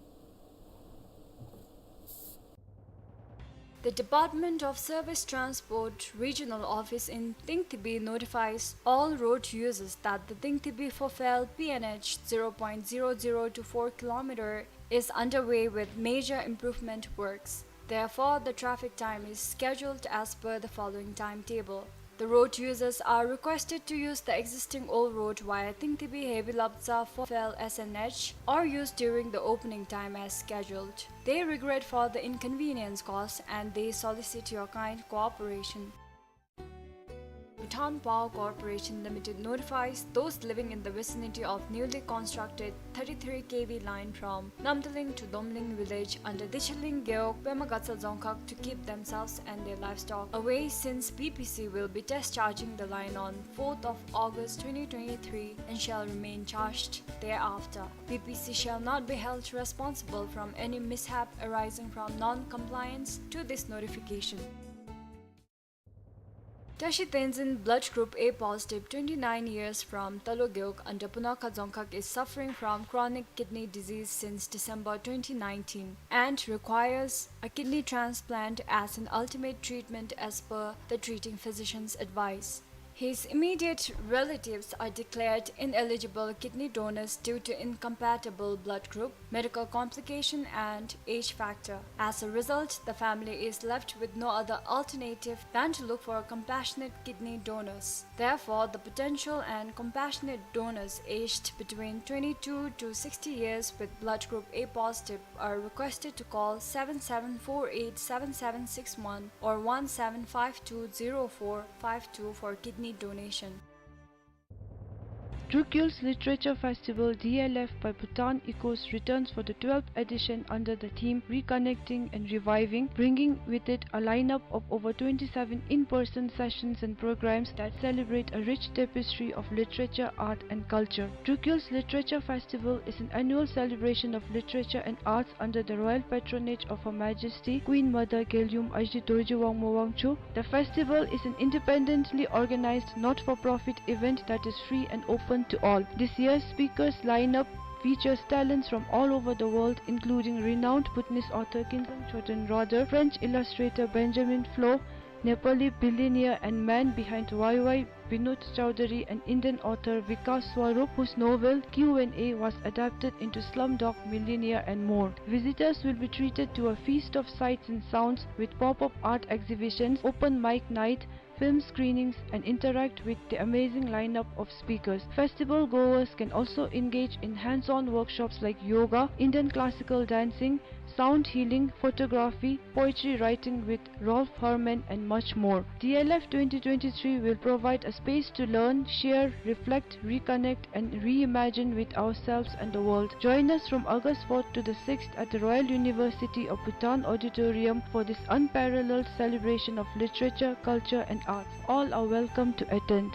The Department of Service Transport Regional Office in Tingtibi notifies all road users that the Tingtibi Phofel P N H zero point zero zero two four kilometer is underway with major improvement works. Therefore, the traffic time is scheduled as per the following timetable. The road users are requested to use the existing old road via Tingtibi Hebilabza Phofel S N H or use during the opening time as scheduled. They regret for the inconvenience caused and they solicit your kind cooperation. Bhutan Power Corporation Limited notifies those living in the vicinity of newly constructed thirty-three K V line from Namdaling to Domling village under Dicheling Gewog, Pema Gatshel Dzongkhag to keep themselves and their livestock away, since B P C will be discharging the line on fourth of August twenty twenty-three and shall remain charged thereafter. B P C shall not be held responsible from any mishap arising from non-compliance to this notification. Tashi Tenzin, blood group A positive, twenty-nine years, from Talo Gewog under Punakha Dzongkhag is suffering from chronic kidney disease since December twenty nineteen and requires a kidney transplant as an ultimate treatment as per the treating physician's advice. His immediate relatives are declared ineligible kidney donors due to incompatible blood group, medical complication and age factor. As a result, the family is left with no other alternative than to look for compassionate kidney donors. Therefore, the potential and compassionate donors aged between twenty-two to sixty years with blood group A positive are requested to call seven seven four eight seven seven six one or one seven five two zero four five two for kidney donation. Drukyul's Literature Festival, D L F, by Bhutan Echoes returns for the twelfth edition under the theme Reconnecting and Reviving, bringing with it a lineup of over twenty-seven in-person sessions and programs that celebrate a rich tapestry of literature, art, and culture. Drukyul's Literature Festival is an annual celebration of literature and arts under the royal patronage of Her Majesty Queen Mother Gelgyum Ajit Dorji Wangmo Wangchuck. The festival is an independently organized, not-for-profit event that is free and open to all. This year's speakers lineup features talents from all over the world, including renowned Bhutanese author Kinzang Choden Rodar, French illustrator Benjamin Flohr, Nepali billionaire and man behind Y Y Binod Chaudhary, and Indian author Vikas Swarup, whose novel Q and A was adapted into Slumdog Millionaire, and more. Visitors will be treated to a feast of sights and sounds with pop-up art exhibitions, open mic night, film screenings, and interact with the amazing lineup of speakers. Festival goers can also engage in hands-on workshops like yoga, Indian classical dancing, sound healing, photography, poetry writing with Rolf Herrmann, and much more. T L F twenty twenty-three will provide a space to learn, share, reflect, reconnect, and reimagine with ourselves and the world. Join us from August fourth to the sixth at the Royal University of Bhutan Auditorium for this unparalleled celebration of literature, culture, and arts. All are welcome to attend.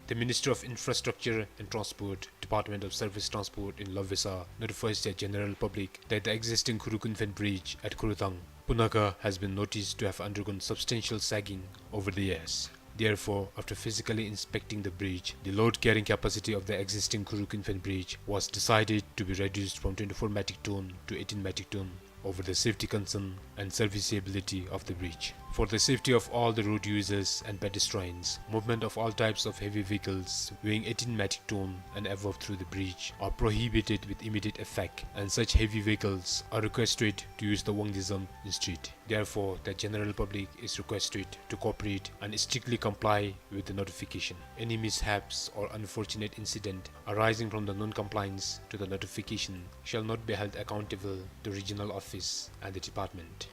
The Ministry of Infrastructure and Transport, Department of Surface Transport in Lovesa, notifies the general public that the existing Khurukun Phen Bridge at Khurthang, Punakha, has been noticed to have undergone substantial sagging over the years. Therefore, after physically inspecting the bridge, the load carrying capacity of the existing Khurukun Phen Bridge was decided to be reduced from twenty-four metric ton to eighteen metric ton over the safety concern and serviceability of the bridge. For the safety of all the road users and pedestrians, movement of all types of heavy vehicles weighing eighteen metric ton and above through the bridge are prohibited with immediate effect, and such heavy vehicles are requested to use the Wangdue Zamp instead. Therefore, the general public is requested to cooperate and strictly comply with the notification. Any mishaps or unfortunate incident arising from the non-compliance to the notification shall not be held accountable to regional office and the department.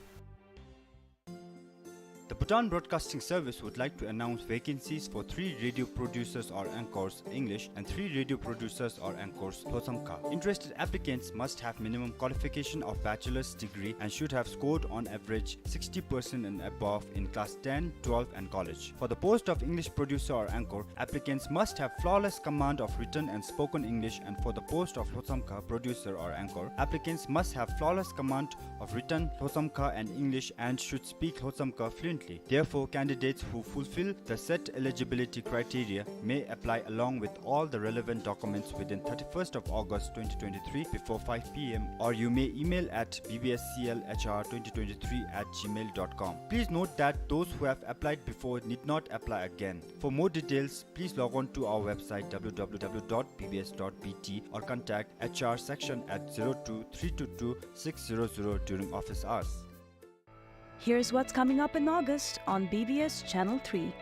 The Bhutan Broadcasting Service would like to announce vacancies for three radio producers or anchors, English, and three radio producers or anchors, Lhotshamkha. Interested applicants must have minimum qualification of bachelor's degree and should have scored on average sixty percent and above in class ten, twelve, and college. For the post of English producer or anchor, applicants must have flawless command of written and spoken English, and for the post of Lhotshamkha producer or anchor, applicants must have flawless command of written Lhotshamkha and English and should speak Lhotshamkha fluently. Therefore, candidates who fulfill the set eligibility criteria may apply along with all the relevant documents within thirty-first of August twenty twenty-three before five P M, or you may email at B B S C L H R twenty twenty-three at gmail dot com. Please note that those who have applied before need not apply again. For more details, please log on to our website, W W W dot B B S dot B T, or contact H R section at zero two three two two six zero zero during office hours. Here's what's coming up in August on B B S Channel three.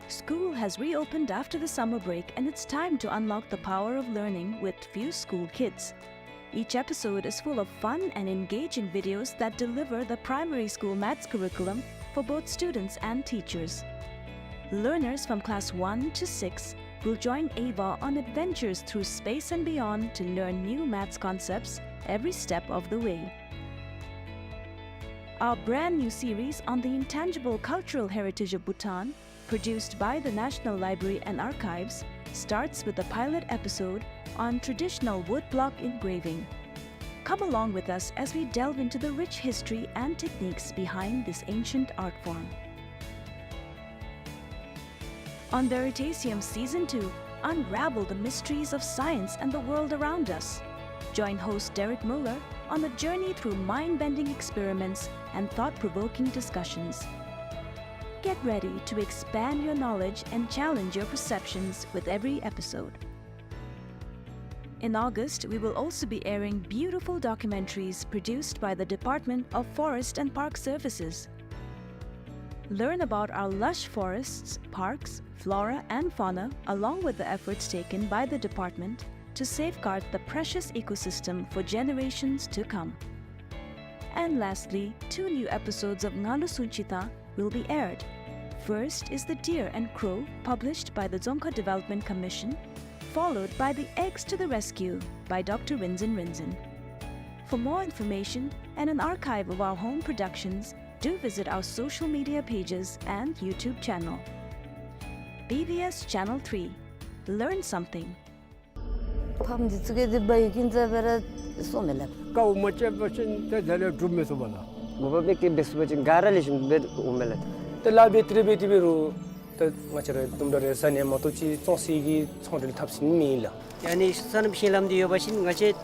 School has reopened after the summer break, and it's time to unlock the power of learning with Few School Kids. Each episode is full of fun and engaging videos that deliver the primary school maths curriculum for both students and teachers. Learners from class one to six will join Ava on adventures through space and beyond to learn new maths concepts every step of the way. Our brand new series on the intangible cultural heritage of Bhutan, produced by the National Library and Archives, starts with a pilot episode on traditional woodblock engraving. Come along with us as we delve into the rich history and techniques behind this ancient art form. On Veritasium Season two, unravel the mysteries of science and the world around us. Join host Derek Muller on a journey through mind-bending experiments and thought-provoking discussions. Get ready to expand your knowledge and challenge your perceptions with every episode. In August, we will also be airing beautiful documentaries produced by the Department of Forest and Park Services. Learn about our lush forests, parks, flora, and fauna, along with the efforts taken by the department to safeguard the precious ecosystem for generations to come. And lastly, two new episodes of Ngalu Sunchita will be aired. First is The Deer and Crow, published by the Dzongkha Development Commission, followed by The Eggs to the Rescue by Doctor Rinzin Rinzin. For more information and an archive of our home productions, do visit our social media pages and YouTube channel. B B S Channel three. Learn something. ཕམ་འདི་ཚུ་གིས་འདི་བའི་ཀིན་ཙ་བེ་ར་སོ་མེ་ལབ། དཀའཝ་མ་སྤྱད་པ་ཅིན་ཏེ་དེ་ལས་སྒྲུབ་མི་ཚུགས་པ་ལགས། མོ་པ་མེ་ཀི་བེ་སུ་པ་ཅིན་ག་ར་ལེགས་ཤོམ་སྦེ་འོང་མེ་ལགས། ཏེ་ལཱ་འབད་དེ་རེ་འབད་དེ་འབད་རུང་ཏེ་ང་བཅས་ར་དུམ་གྲ་རེ་ཟ་ནི་མ་གཏོགས་ཅིག་བཙོང་སའི་གི་ཚོང་འབྲེལ་ཐབས་ཟད་མེད་ལགས། ཡ་ནི་སོ་ནམ་ཤིང་ལམ་འདི་ཡོད་པ་ཅིན་ང་བཅས་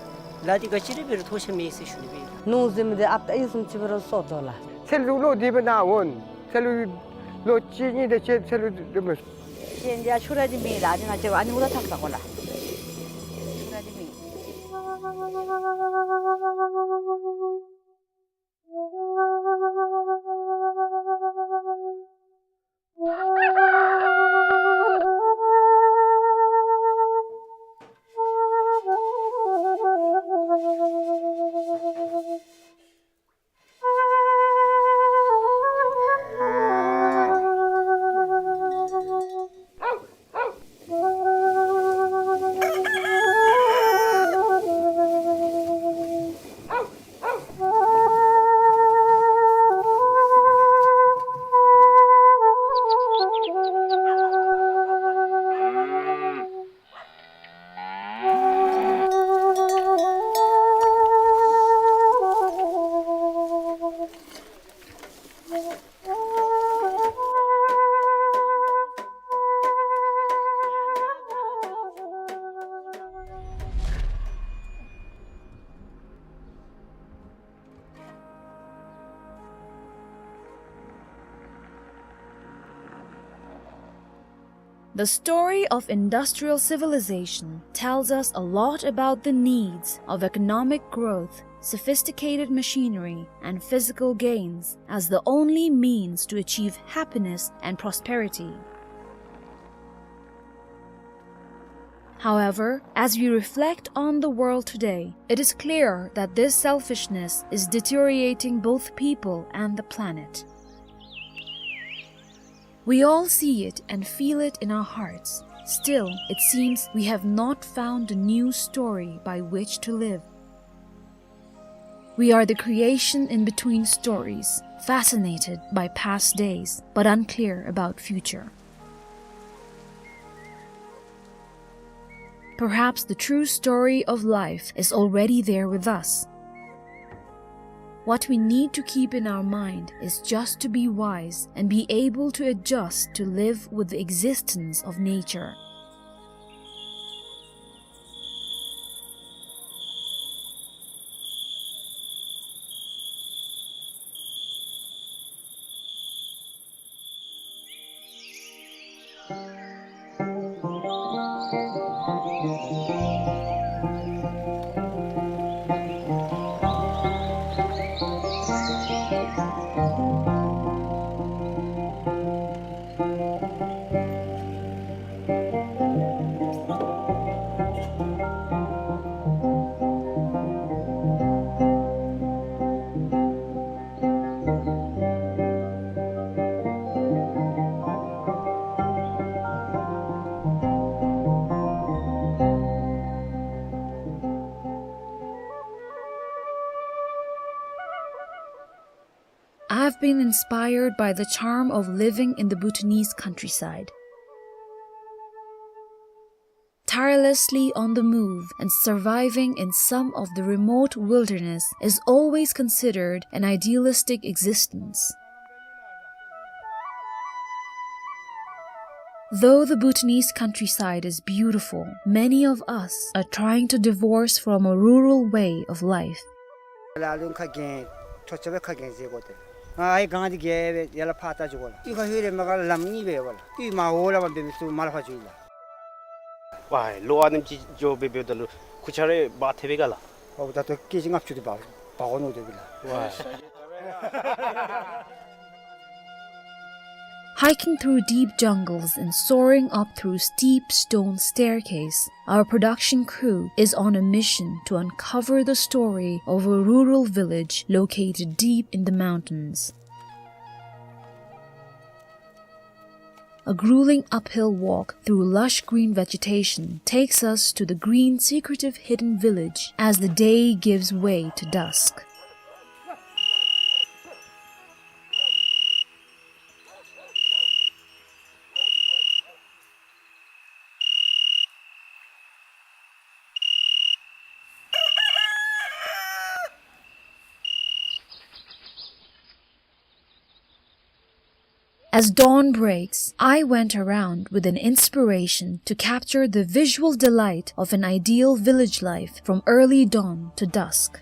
ལཱ་འདི་ག་ཅི་རེ་འབད་རུང་ཐོགས་ཆགས་མེད་ཟེར་ཞུ་ནི་སྦེ། ནུ་ཟེར་མི་འདི་ཨཔ་ཏ་ཨི་སུམ་ཅུ་པ་ར་སོ་དོ་ལགས། ཚལ་ལུ་ལོ་འདི་སྦེ་ན་འོང་། ཚལ་ལུ་ལོ་གཅིག་གཉིས་དེ་ཅིག་ཚལ་ལུ་འདི་སྦེ། ཤེས་འདི་ཡང་ཆུ་ར་འདི་མེད་ལགས། འདི་ང་བཅས་ཨ་ནི་འུ་ར་ཐབས་ས་གོ་ལགས། ཆུ་ར་འདི་མེད། The story of industrial civilization tells us a lot about the needs of economic growth, sophisticated machinery, and physical gains as the only means to achieve happiness and prosperity. However, as we reflect on the world today, it is clear that this selfishness is deteriorating both people and the planet. We all see it and feel it in our hearts. Still, it seems we have not found a new story by which to live. We are the creation in between stories, fascinated by past days, but unclear about future. Perhaps the true story of life is already there with us. What we need to keep in our mind is just to be wise and be able to adjust to live with the existence of nature. I've been inspired by the charm of living in the Bhutanese countryside. Tirelessly on the move and surviving in some of the remote wilderness is always considered an idealistic existence. Though the Bhutanese countryside is beautiful, many of us are trying to divorce from a rural way of life. ལ་ལུང་ཁ་གྱེས། ཐོ་ཆ་བའི་ཁ་གྱེས་ཟེར་གོ་ཏེ། ང་ཨའི་གང་དེ་གྱེས་པའི་ཡ་ལ་ཕར་ལྟ་བཅུག་གོ་ལ། ཡུལ་ཁ་ཧུད་རེ་མ་ག་ལམ་གཉིས་པའི་བ་ལ། ཡུལ་མ་འོ་ལ་མ་འབད་མི་སུ་མ་ལ་ཕ་བཅུག་ལ། ཝའི་ལོ་ཨ་ནེམ་ཅིག་འགྱོ་སྦེ་འབདཝ་ད་ལུ་ཁུ་ཆ་རེ་འབག་ཐེབས་པས་ག་ལགས། ཨོ་ད་ལྟོ་ཀེ་ཇི་ལྔ་བཅུ་དེ་འབག་འབག་འོང་ནུག་དེ་སྦེ་ལགས། ཝའི། Hiking through deep jungles and soaring up through steep stone staircase, our production crew is on a mission to uncover the story of a rural village located deep in the mountains. A grueling uphill walk through lush green vegetation takes us to the green, secretive, hidden village as the day gives way to dusk. As dawn breaks, I went around with an inspiration to capture the visual delight of an ideal village life from early dawn to dusk.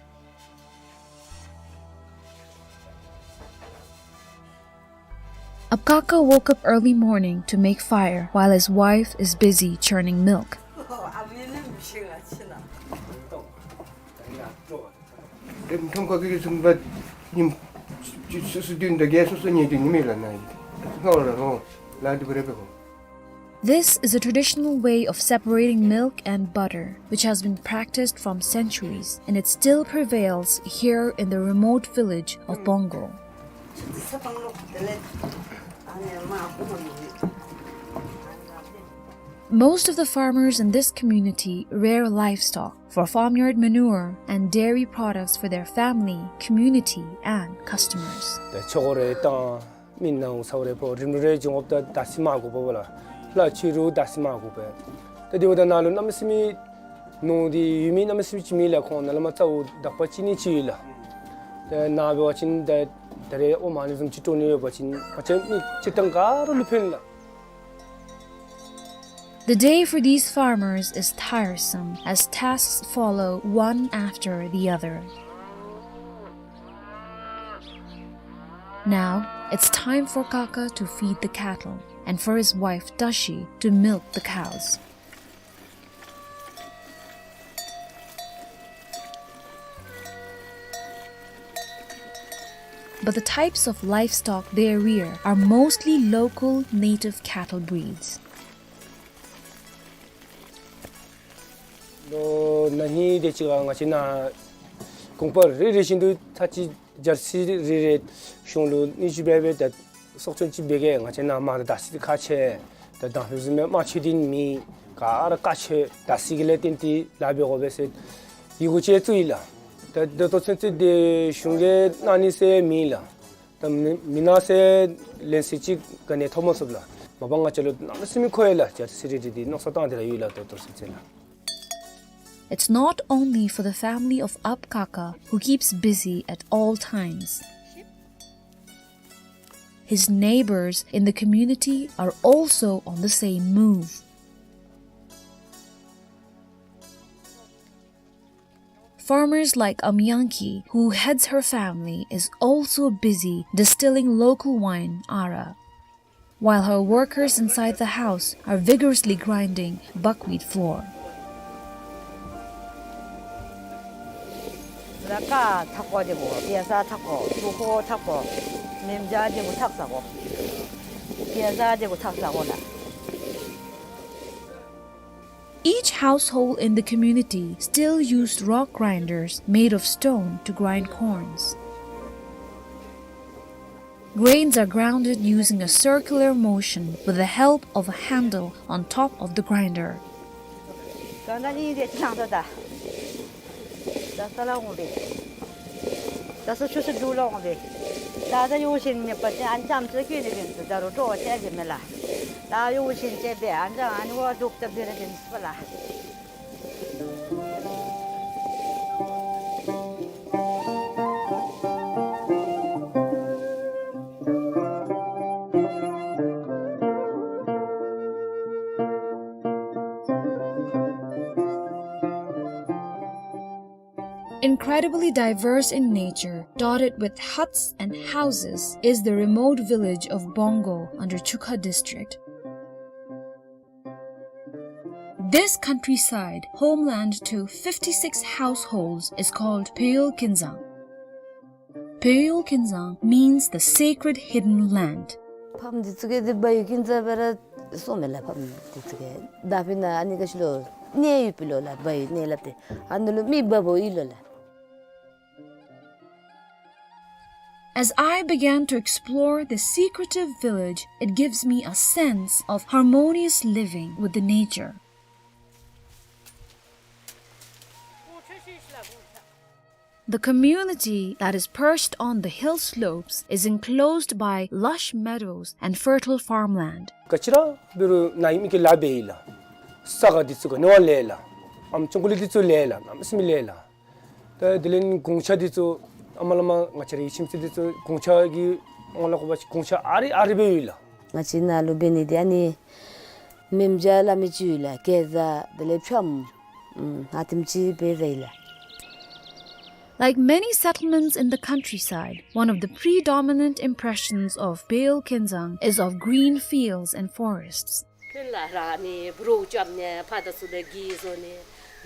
Abkaka woke up early morning to make fire while his wife is busy churning milk. This is a traditional way of separating milk and butter, which has been practiced from centuries, and it still prevails here in the remote village of Bongo. Most of the farmers in this community rear livestock for farmyard manure and dairy products for their family, community, and customers. ད་ཆོ་ག་རེ་བཏང་མི་ནང་ས་རེ་པོ་རིམ་རེ་འབྱུང་འོབ་ད་ད་སི་མ་གོ་པ་བ་ལ་ལ་ཆུ་རུ་ད་སི་མ་གོ་པ། ད་དེ་བ་ད་ན་ལུ་ན་མ་སི་མི་ནོ་དེ་ཡུལ་མི་ན་མ་སི་མི་ཅི་མི་ལ་ཁོང་ན་ལ་མ་ཚ་འུ་དག་པ་ཅི་ནི་ཅི་ལ། ད་ན་བེ་བ་ཅིན་ད་ད་རེ་ཨོ་མ་ནི་ཟུམ་ཅི་ཏོ་ནི་ཡོ་བ་ཅིན་ཨ་ཅེ་མི་ཅི་ཏང་ག་རུ་ལུ་ཕན་ལ། The day for these farmers is tiresome, as tasks follow one after the other. Now, it's time for Kaka to feed the cattle and for his wife Tashi to milk the cows. But the types of livestock they rear are mostly local native cattle breeds. ལོ་ན་ཧིང་དེ་ཅིག་ཁར་ང་བཅས་ནཱ་གོང་པ་རེ་རེ་བཞིན་དུ་ད་ཅི་ཇར་སི་རེ་རེ་གཞུང་ལུ་སྣུན་ཞུ་འབད་འབད་ད་སྲོག་སྐྱོན་ཅིག་འབད་གེ། ང་བཅས་ནཱ་མར་ད་ཟི་ཁག་ཆེ། ད་དང་ཕུ་ཟེར་མི་དམར་མཆོད་འདི་མེད། ག་ར་དཀར་མཆོད་ད་ཟི་གི་ལས་བརྟེན་ཏེ་ལཱ་འབད་དགོ་པས་ཟེར་ཡི་གུ་ཅིག་བཙུགས་ཡི་ལགས། ད་ད་ལྟོ་ཚུན་ཚོད་དེ་གཞུང་གིས་གནང་ནི་ཟེར་མེད་ལགས། ད་མི་མི་ནག་ཟེར་ལན་ཟེར་ཅིག་ག་ནི་ཐོབ་མ་ཚུགས་ལགས། མ་པ་ང་བཅས་ལུ་གནམ་མེད་ས་མེད་མཁོ་ཡི་ལགས། ཇར་སི་རེ་རེ་འདི་མནོ་བསམ་བཏང་སྟེ་ར་ཡོད་ལགས་ད་ལྟོ་ཚུན་ཚོད་ལགས། It's not only for the family of Ap Kaka, who keeps busy at all times. His neighbors in the community are also on the same move. Farmers like Amyangki, who heads her family, is also busy distilling local wine, Ara, while her workers inside the house are vigorously grinding buckwheat flour. ད་ཀར་འཐག་དགོ། དེ་གུ་གེ་ཟ་འཐག་དགོ། ཆུ་ཁོལ་འཐག་དགོ། མེ་མཇལ་དེ་གུ་འཐག་ཟ་དགོ། གེ་ཟ་དེ་གུ་འཐག་ཟ་དགོ་ལགས། Each household in the community still used rock grinders made of stone to grind corns. Grains are grounded using a circular motion with the help of a handle on top of the grinder. ད་ད་ནི་དེ་ཅི་ལང་ད་ད། ད་ས་ལ་འོང་པས། ད་ས་ཆུ་ས་འདུ་ལ་འོང་པས། ད་ད་ཡོ་བཞིན་མེད་པ་ཅིན་ཨ་ནི་རྐྱངམ་ཅིག་གི་ནི་བིན་ད་རུང་སྤྲོ་བ་ཆེ་གི་མེད་ལགས། ད་ཡོ་བཞིན་ཅིག་འབད་ཨ་ནི་ཨ་ནི་བ་འདུག་ད་འབད་ར་བིན་སྤ་ལགས། Incredibly diverse in nature, dotted with huts and houses, is the remote village of Bongo under Chukha district. This countryside, homeland to fifty-six households, is called Peyol Kinzang. Peyol Kinzang means the sacred hidden land. ཕམ་འདི་ཚུ་གིས་འདི་བལ་ཡུལ་ཀུན་རྫོབ་སྦེ་ར་སོང་མས་ལགས། ཕམ་འདི་ཚུ་གིས་ད་ཕི་ན་ཨ་ནི་ག་ཅི་ལོ་གནས་ཡོད་པས་ལོ་ལགས། བལ་ཡུལ་གནས་ལབ་སྟེ་ཨ་ནི་ལུ་མི་འབག་འབགཔ་ཨིན་ལོ་ལགས། As I began to explore the secretive village, it gives me a sense of harmonious living with the nature. The community that is perched on the hill slopes is enclosed by lush meadows and fertile farmland. ག་ཅི་ར་འབད་རུང་ནཱ་ཡོད་མི་གིས་ལཱ་འབད་ཡི་ལགས། ས་ག་འདི་ཚུ་ག་ནི་བ་ལེགས་ལགས། ཨམ་ཅོག་ཀུ་ལི་འདི་ཚུ་ལེགས་ལགས། གནམ་མེད་ས་མེད་ལེགས་ལགས། ད་དེ་ལས་གུང་ཆ་འདི་ཚུ་ཨ་མ་ལ་མ་ང་བཅས་རའི་ཁྱིམ་མཚེས་འདི་ཚུ་གུང་ཆ་གི་ཨ་མ་ལ་གོ་བ་ཅིན་གུང་ཆ་ཨ་རི་ཨ་རི་སྦེ་ཡོད་ལགས། ང་བཅས་ནཱ་ལུ་འབད་ནི་འདི་ཨ་ནི་མེ་མཇལ་སླབ་མི་ཅིག་ཡོད་ལགས། གེ་ཟ་དེ་ལས་ཕམ་ཨ་ཨ་དེམ་ཅིག་འབད་ཟ་ཡི་ལགས། Like many settlements in the countryside, one of the predominant impressions of Peyol Kinzang is of green fields and forests. ཁྱོད་ལ་ར་ནི་བུ་རོགས་རྐྱབ་ནི་ཕར་དང་ཚུར་ལུ་གི་བཟོ་ནི་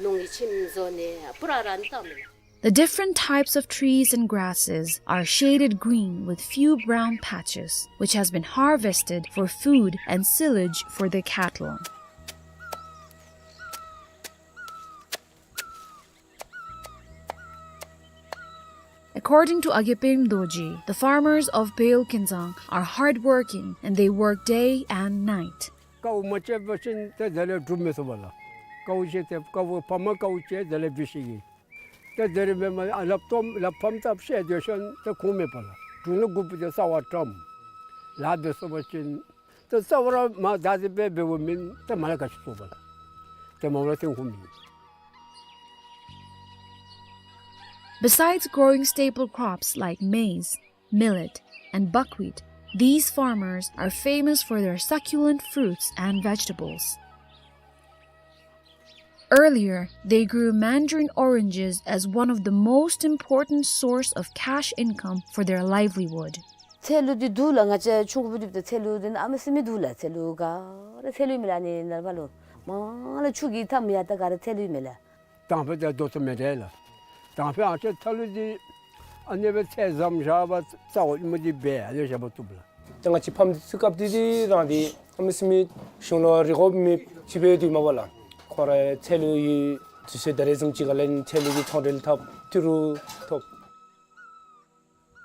ནོར་གྱི་ཁྱིམ་བཟོ་ནི་པུ་ར་ར་ནི་བཏང་མི་ལགས། The different types of trees and grasses are shaded green with few brown patches, which has been harvested for food and silage for their cattle. According to Agepem Dorji, the farmers of Peyol Kinzang are hardworking and they work day and night. ཀཝ་མ་བཅད་པ་ཅིན་ཏེ་དེ་ལས་འབྲུ་མི་ཐོབ་པས་ལགས། ཀཝ་བཅད་དེ་ཀཝ་ཕམ་ཀཝ་བཅད་དེ་ལས་འབྲུ་ཤེས་ཀྱི། ཏེ་དེ་རིམ་པ་མ་ལགཔ་ཐོམ་ལགཔ་ཕམ་ཐབས་ཤེས་དེ་ཤོན་ཏེ་ཁུངས་མེད་པས་ལགས། འབྲུ་ནི་དགུ་པོ་དེ་རྩ་བ་བཀྲམ། ལཱ་འབད་ཚུགས་པ་ཅིན་ཏེ་རྩ་བ་ར་མ་ད་དེ་སྦེ་འབདཝ་མེན། ཏེ་མ་ལ་ག་ཅི་ཚུགས་པས་ལགས། ཏེ་མ་ལ་ཏེ་ཁུངས་མེད། Besides growing staple crops like maize, millet, and buckwheat, these farmers are famous for their succulent fruits and vegetables. Earlier, they grew mandarin oranges as one of the most important source of cash income for their livelihood. ཚལ་ལུ་འདི་འདུག་ལགས། ང་བཅས་ཆུང་ཀུ་སྦེ་སྡོདཔ་ད་ཚལ་ལུ་འདི་གནམ་མེད་ས་མེད་འདུག་ལགས། ཚལ་ལུ་ག་ར་ཚལ་ལུ་ཨིན་མས་ལགས། ཨ་ནི་ནངས་པ་ལུ་མ་ལ་ཆུ་གི་མཐའམ་ཡར་ད་ག་ར་ཚལ་ལུ་ཨིན་མས་ལགས། དང་ཕུ་ད་རྡོ་ཐོབ་མི་འདྲ་ལགས། དང་ཕུ་ཨ་ཙི་ཐལ་ལུ་འདི་ཨ་ནི་སྦེ་ཚལ་ཟམ་བཞག་པ་ས་འོག་ཨིན་མས། འདི་སྦེ་ཨ་ནི་བཞག་པ་བཏུབ་ལགས། ད་ང་བཅས་ཕམ་འདི་ཚུ་སྐབས་འདི་འདི་རང་འདི་གནམ་མེད་ས་མེད་གཞུང་ལུ་རེ་སྐུལ་མི་ཅིག་སྦེ་སྡོད་མས་པ་ལགས། ཁོང་ར་ཚལ་ལུ་ཡོད་དུས་ཚོད་ད་རེས་བཟུམ་ཅིག་ཁར་ལས་ཚལ་ལུ་གི་ཚོང་འབྲེལ་འཐབ་ཏི་རུ་ཐོབ།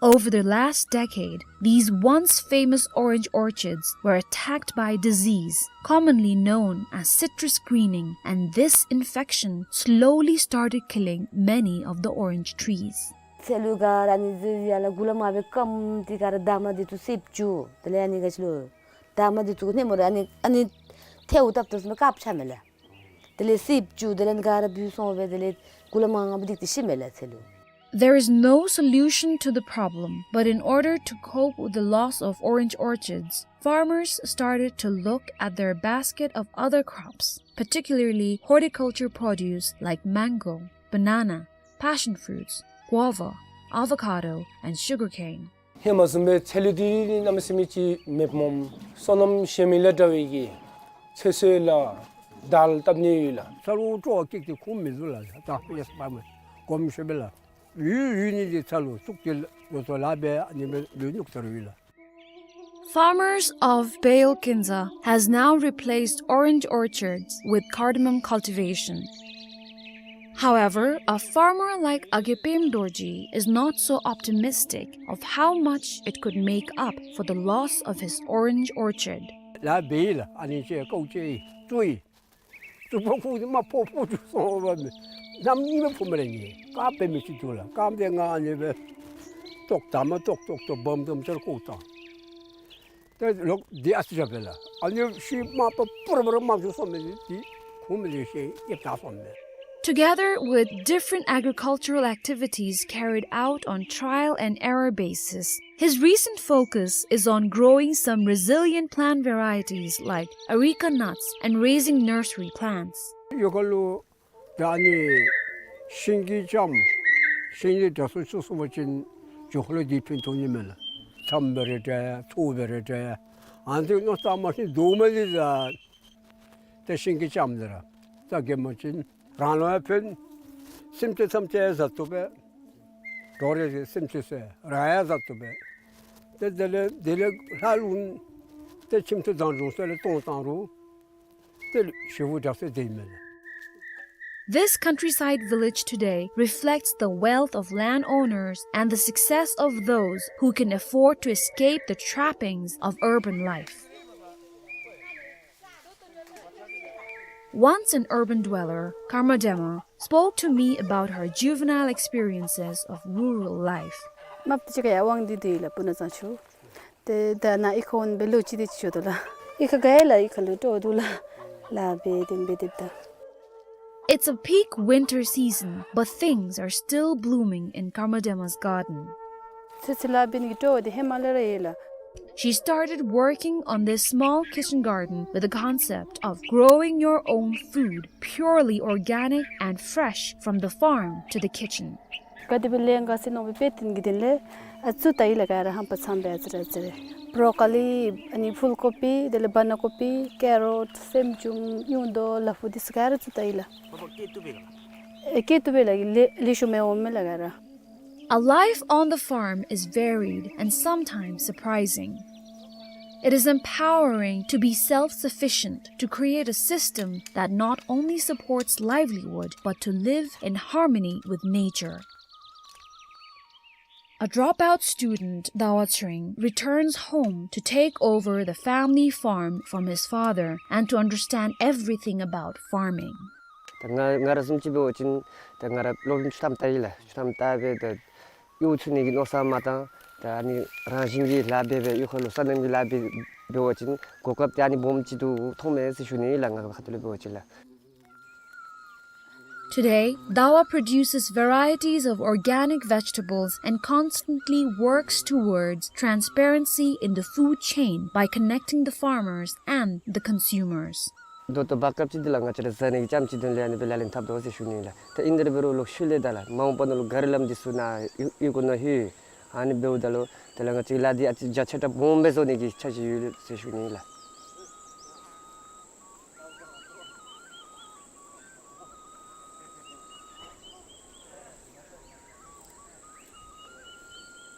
Over the last decade, these once famous orange orchards were attacked by disease, commonly known as citrus greening, and this infection slowly started killing many of the orange trees. ཚལ་ལུ་ག་ར་ཨ་ནི་ཟེར་ཡར་ལས་གུ་ལས་མར་སྦེ་སྐམ་སྟེ་ག་ར་འདབ་མ་འདི་ཚུ་སེརཔོ་བཅུག། དེ་ལས་ཨ་ནི་ག་ཅི་ལོ་འདབ་མ་འདི་ཚུ་ནེམ་ར་ཨ་ནི་ཨ་ནི་ཐལཝ་བཏབ་བཏབ་ས་ལུ་དཀརཔོ་ཆགས་མས་ལགས། དེ་ལས་སེརཔོ་བཅུག། དེ་ལས་ག་ར་བུད་སོང་སྦེ་དེ་ལས་གུ་ལས་མར་ངར་པོ་སྡིག་སྟེ་ཤི་མས་ལགས་ཚལ་ལུ། There is no solution to the problem, but in order to cope with the loss of orange orchards, farmers started to look at their basket of other crops, particularly horticulture produce like mango, banana, passion fruits, guava, avocado, and sugarcane. ཧེ་མ་བཟུམ་སྦེ་ཚལ་ལུ་འདི་གནམ་མེད་ས་མེད་ཅིག་མེདཔ་སྨོ། སོ་ནམ་གཞན་མི་ལས་དྲག་པའི་གི་ཚོད་བསྲེ་ལགས་དར་བཏབ་ནི་ཡོད་ལགས། ཚལ་ལུ་སྤྲོ་བ་སྐྱེས་ཏེ་ཁུངས་མི་འདུག་ལགས། ད་ཡེ་སྤར་མི་གོམས་ཤེས་པས་ལགས། ཡུལ་ཡུལ་ནི་འདི་ཚལ་ལུ་བཙུགས་ཏེ་ལོ་ཐོག་ལཱ་འབད་ཨ་ནི་སྦེ་ལུ་ཉུག་ཚར་ཡོད་ལགས། Farmers of Bale Kinza has now replaced orange orchards with cardamom cultivation. However, a farmer like Agepem Dorji is not so optimistic of how much it could make up for the loss of his orange orchard. ལཱ་འབད་ཡི་ལགས། ཨ་ནི་ཅིག་ཀོ་ཅིག་བཙུགས་ཡི། བཙུགས་པ་ཁུ་འདི་མར་ཕོག་ཕོག་འགྱོ་སོང་བ་མས། གནམ་མེད་ས་མེད་ཕོག་མས་ལགས། ངེ་ག་འབད་མི་ཅིག་འདུག་ལགས། ག་འབད་ང་ཨ་ནི་སྦེ་ཏོག་ད་མ་ཏོག་ཏོག་ཏོ་སྦོམ་སྦོམ་ཅིག་ར་བཀོག་བཏང་། ཏེ་ལོག་འདི་ཨ་ཙི་ར་འབད་ལགས། ཨ་ནི་ཤུལ་མ་པ་པུ་ར་པུ་ར་མར་འགྱོ་སོང་མས། འདི་ཁུངས་མེད་ལས་ཤེས་ཡེབ་ད་སོང་མས། Together with different agricultural activities carried out on trial and error basis, his recent focus is on growing some resilient plant varieties like areca nuts and raising nursery plants. ཡོ་ག་ལུ་ད་ཨ་ནི་ཤིང་གི་ལྕངམ་ཤིང་ལས་དྲག་སུ་ཚུ་སོང་པ་ཅིན་ཇོ་ཁོ་ལུ་འདི་ཕན་ཐོགས་ནི་མས་ལགས། ལྕངམ་འབད་རུང་འདྲ་ཚོད་འབད་རུང་འདྲ་ཨ་ནི་ཚུ་མནོ་བསམ་མ་ཤེས་དོ་མ་ལི་ལགས། ཏེ་ཤིང་གི་ལྕངམ་འདི་ར་ད་གེ་མ་ཅིན་རང་ལུ་ཡང་ཕན། སེམས་ཅན་ཐམས་ཅད་ཡང་བཟའ་བཏུབ་པས། འགྲོ་རེ་སེམས་ཅན་ཚུ་རང་ཡང་བཟའ་བཏུབ་པས། ཏེ་དེ་ལས་དེ་ལས་ལྷག་ལུ་ཏེ་ཁྱིམ་ཚུ་བཟང་བྱུང་ས་ལས་གཏོང་བཏང་རུང་ཏེ་ཞེ་པོ་དྲག་སྟེ་སྡོད་མས་ལགས། This countryside village today reflects the wealth of landowners and the success of those who can afford to escape the trappings of urban life. Once an urban dweller, Karma Dema spoke to me about her juvenile experiences of rural life. དམགཔ་འདི་ཅིག་ཁར་ཡར་དབང་འདུས་ཏེ་ཡོད་ལགས། སྤུ་ན་ཚང་ཆུ། ཏེ་ད་ནཱ་གཡུས་ཁར་འོང་སྦེ་ལོ་གཅིག་དེ་ཅིག་འགྱོ་དོ་ལགས། གཡུས་ཁར་ག་ཡང་ལགས་གཡུས་ཁར་ལུ་སྤྲོ་བ་འདུག་ལགས། ལཱ་འབད་དེ་འབད་དེ་ད། It's a peak winter season, but things are still blooming in Karma Dema's garden. ཚོད་བསྲེ་ལཱ་འབད་ནི་གི་སྤྲོ་བ་འདི་ཧེ་མ་ལས་ར་ཡོད་ལགས། She started working on this small kitchen garden with the concept of growing your own food, purely organic and fresh from the farm to the kitchen. ག་དེ་སྦེ་ལས་འགོ་བཙུགས་ནུག་པའི་དཔེ་སྟོན་གྱི་དོན་ལས་ཨ་ཙི་ད་ཡི་ལགས། ག་ར་ཧམ་པ་ཚངམ་སྦེ་ཨ་ཙི་ར་ཨ་ཙི་ར། བོ་རོ་ཀོ་ལི་ཨ་ནི་ཕུལ་ཀོ་པི་དེ་ལས་བན་ན་ཀོ་པི་ཀེ་རོཊ་སེམས་ཅུང་ཡུང་དོ་ལ་ཕུག་འདི་ཚུ་ག་ར་ཨ་ཙི་ད་ཡི་ལགས། ཨེ་སྐྱེ་བཏུབ་པས་ལགས། ལེགས་ཤོམ་སྦེ་འོངམ་མས་ལགས་ག་ར། A life on the farm is varied and sometimes surprising. It is empowering to be self-sufficient, to create a system that not only supports livelihood but to live in harmony with nature. A dropout student, Dawa Tsering, returns home to take over the family farm from his father and to understand everything about farming. ད་ང་ང་ར་བཟུམ་ཅིག་འབད་བ་ཅིན་ད་ང་ར་སློབ་རིམ་བཅུ་ཐམ་བལྟ་ཡི་ལགས། བཅུ་ཐམ་བལྟ་སྦེ་ད་གཡོག་ཚུགས་ནི་གི་མནོ་བསམ་མ་བཏང་། ད་ཨ་ནི་རང་བཞིན་གྱིས་ལཱ་འབད་སྦེ་གཡུས་ཁ་ལུ་སོ་ནམ་གྱི་ལཱ་འབད་འབད་བ་ཅིན་གོ་སྐབས་འདི་ཨ་ནི་སྦོམ་ཅིག་ཏུ་མཐོང་མས་ཟེར་ཞུ་ནི་ལགས། ང་གི་ཁ་ཐུག་ལས་འབད་བ་ཅིན་ལགས། Today, Dawa produces varieties of organic vegetables and constantly works towards transparency in the food chain by connecting the farmers and the consumers. ད་ལྟོ་བར་སྐབས་ཅིག་འདི་ལགས་ང་བཅས་ར་བཟའ་ནི་གི་ལྕངམ་ཅིག་དོན་ལས་ཨ་ནི་སྦེ་ལག་ལེན་འཐབ་དོ་ཟེར་ཞུ་ནི་ལགས། ད་ཨིན་དེ་འབད་རུང་ལོག་ཤུལ་ལས་ད་ལགས་མ་འོངས་པ་ནང་ལུ་ག་ར་ལམ་འདི་ཚུ་ནཱ་གཡུས་གཡུས་སྒོ་ནང་ལྷོད། ཨ་ནི་འབདཝ་ད་ལུ་དེ་ལས་ང་བཅས་ལཱ་འདི་ཨ་ཙི་རྒྱ་ཆེ་དྲགས་སྦོམ་སྦེ་བཟོ་ནི་གི་འཆར་གཞི་ཡོད་ཟེར་ཞུ་ནི་ལགས།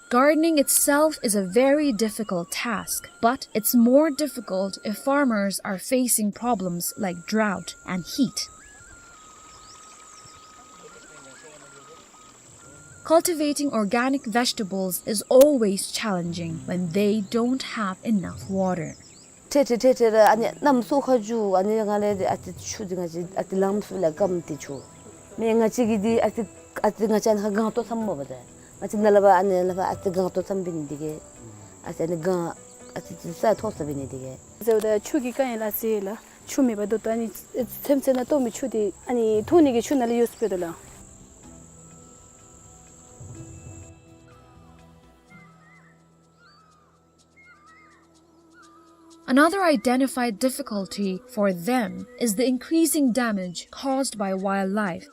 Gardening itself is a very difficult task, but it's more difficult if farmers are facing problems like drought and heat. Cultivating organic vegetables is always challenging when they don't have enough water. ཏེ་ཏེ་ཏེ་ཏེ་ར་ཨ་ནི་གནམ་སྲོ་ཁ་རྒྱུ་ཨ་ནི་ང་ལས་ཏེ་ཨ་ཙི་ཆུ་འདི་ང་བཅས་ཨ་ཙི་ལངམ་ཚུགས་ལགས་སྐམ་ཏེ་ཆུ། མེན་ང་བཅས་ཀྱི་འདི་ཨ་ཙི་ཨ་ཙི་ང་བཅས་ཨ་ནི་ཁར་སྒང་ཏོག་ཙམ་མ་པ་ཏེ། ང་བཅས་ནཱ་ལས་ཕར་ཨ་ནི་ལས་ཕར་ཨ་ཙི་སྒང་ཏོག་ཙམ་འབད་ནི་འདི་གིས་ཨ་ཙི་ཨ་ནི་སྒང་ཨ་ཙི་ཙི་ས་མཐོ་ས་འབད་ནི་འདི་གིས། ཟེརཝ་ད་ཆུ་གི་དཀའ་ངལ་ཨ་ཙི་ལགས། ཆུ་མེད་པར་ད་ལྟོ་ཨ་ནི་ཚེམ་ཚེ་ནང་གཏོར་མི་ཆུ་འདི་ཨ་ནི་འཐུང་ནི་གི་ཆུ་ནང་ལས་ཡོད་སུ་འབད་དོ་ལགས། Another identified difficulty for them is the increasing damage caused by wildlife.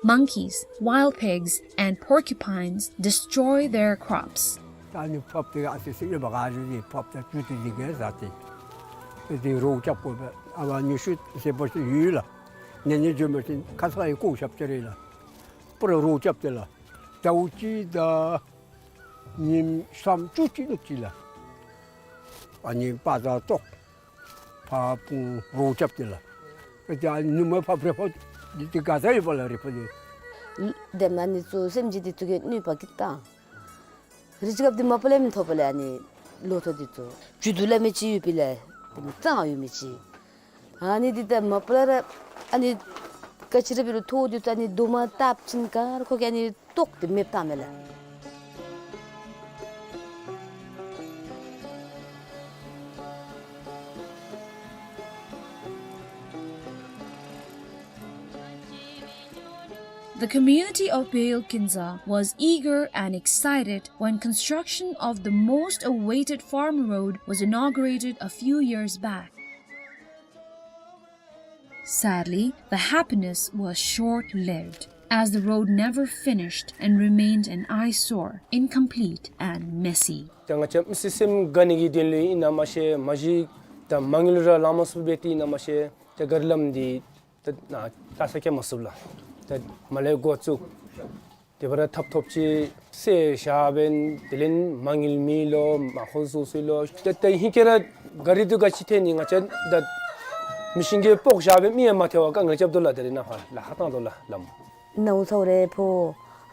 Monkeys, wild pigs, and porcupines destroy their crops. ད་ཨ་ནི་ཕབ་སྟེ་ཨ་ཙི་སེམས་ལས་བ་ག་ཟེར་ཏེ་ཕབ་སྟེ་ཆུ་དེ་འདི་གིས་ཟ་སྟེ། ཏེ་དེ་རོགས་རྐྱབ་དགོ་པས། ཨ་བ་ཉི་ཤུ་ཟེར་བ་ཅིན་ཡོད་ལགས། ནེ་ནེ་འགྱོ་མི་ཅིག་ཁ་ཚ་ཡི་ལྐོག་ཞབས་ཅིག་རེད་ལགས། པུ་ར་རོགས་རྐྱབ་སྟེ་ལགས། ཟླཝ་གཅིག་དང་ཉིནམ་སུམ་ཅུ་ཅིག་ནུབ་ཅིག་ལགས། ཨ་ནི་པ་ཛར་ཏོག་ཕར་སྤུངས་རོགས་རྐྱབ་སྟེ་ལགས། ཨ་ཙི་ཨ་ནི་ནུབ་མ་ཕབ་རེ་ཕབ་འདི་ཏེ་ག་ས་ཡོད་པ་ལགས་རེ་ཕབ་འདི། དེ་མ་ནི་ཚུ་སེམས་ཅན་འདི་ཚུ་གི་གནོད་པ་གི་བཏང་། རི་ཅིག་སྐབས་འདི་མ་པ་ལས་མི་ཐོབ་པ་ལས་ཨ་ནི་ལོ་ཐོག་འདི་ཚུ་རྒྱུ་དུ་ལ་མི་ཅིག་ཡོད་པའི་ལས་དེ་མི་གཙང་ཡོད་མི་ཅིག། ཨ་ནི་འདི་ད་མ་པ་ལས་ར་ཨ་ནི་ག་ཅི་ར་འབད་རུང་ཐོག་འདི་ཚུ་ཨ་ནི་རྡོག་མ་བཏབ་ཅིན་ག་ར་ཁོ་གིས་ཨ་ནི་བཏོག་སྟེ་མེདཔ་བཏངམ་མས་ལགས། The community of Beyol Kinza was eager and excited when construction of the most awaited farm road was inaugurated a few years back. Sadly, the happiness was short-lived, as the road never finished and remained an eyesore, incomplete and messy. ད་ང་བཅས་མི་སེར་སེམས་དགའ་ནི་གི་དོན་ལུ་ཨིན་ན་མ་ཤེས། མ་གཞི་ད་མ་དངུལ་ར་ལང་མ་ཚུགས་པས་ཏེ་ཨིན་ན་མ་ཤེས། ད་ག་རི་ལམ་འདི་ད་ནཱ་ལྟ་ས་སྐྱེལ་མ་ཚུགས་ལགས། ད་མ་ལས་འགོ་བཙུགས། དེ་བར་ཐབ་ཐོབ་ཅིག་སེལ་བཞག་པས། དེ་ལས་མ་དངུལ་མེད་ལོ། མ་ཁོ་སུ་སུ་ལོ། ད་ད་ཧིང་ཁྱེད་ར་ག་རི་འདི་ག་ཅི་ཐལ་ནི། ང་བཅས་ད་མི་ཤིང་གི་སྤོག་བཞག་པས། མི་ཡང་མ་ཐལ་བར་དཀའ་ངལ་རྐྱབ་དོ་ལགས། དེ་རིང་ནངས་པ་ལཱ་ཁག་བཏང་དོ་ལགས་ལམ། ནའུ་ཚ་བོ་རེ་ཕོ་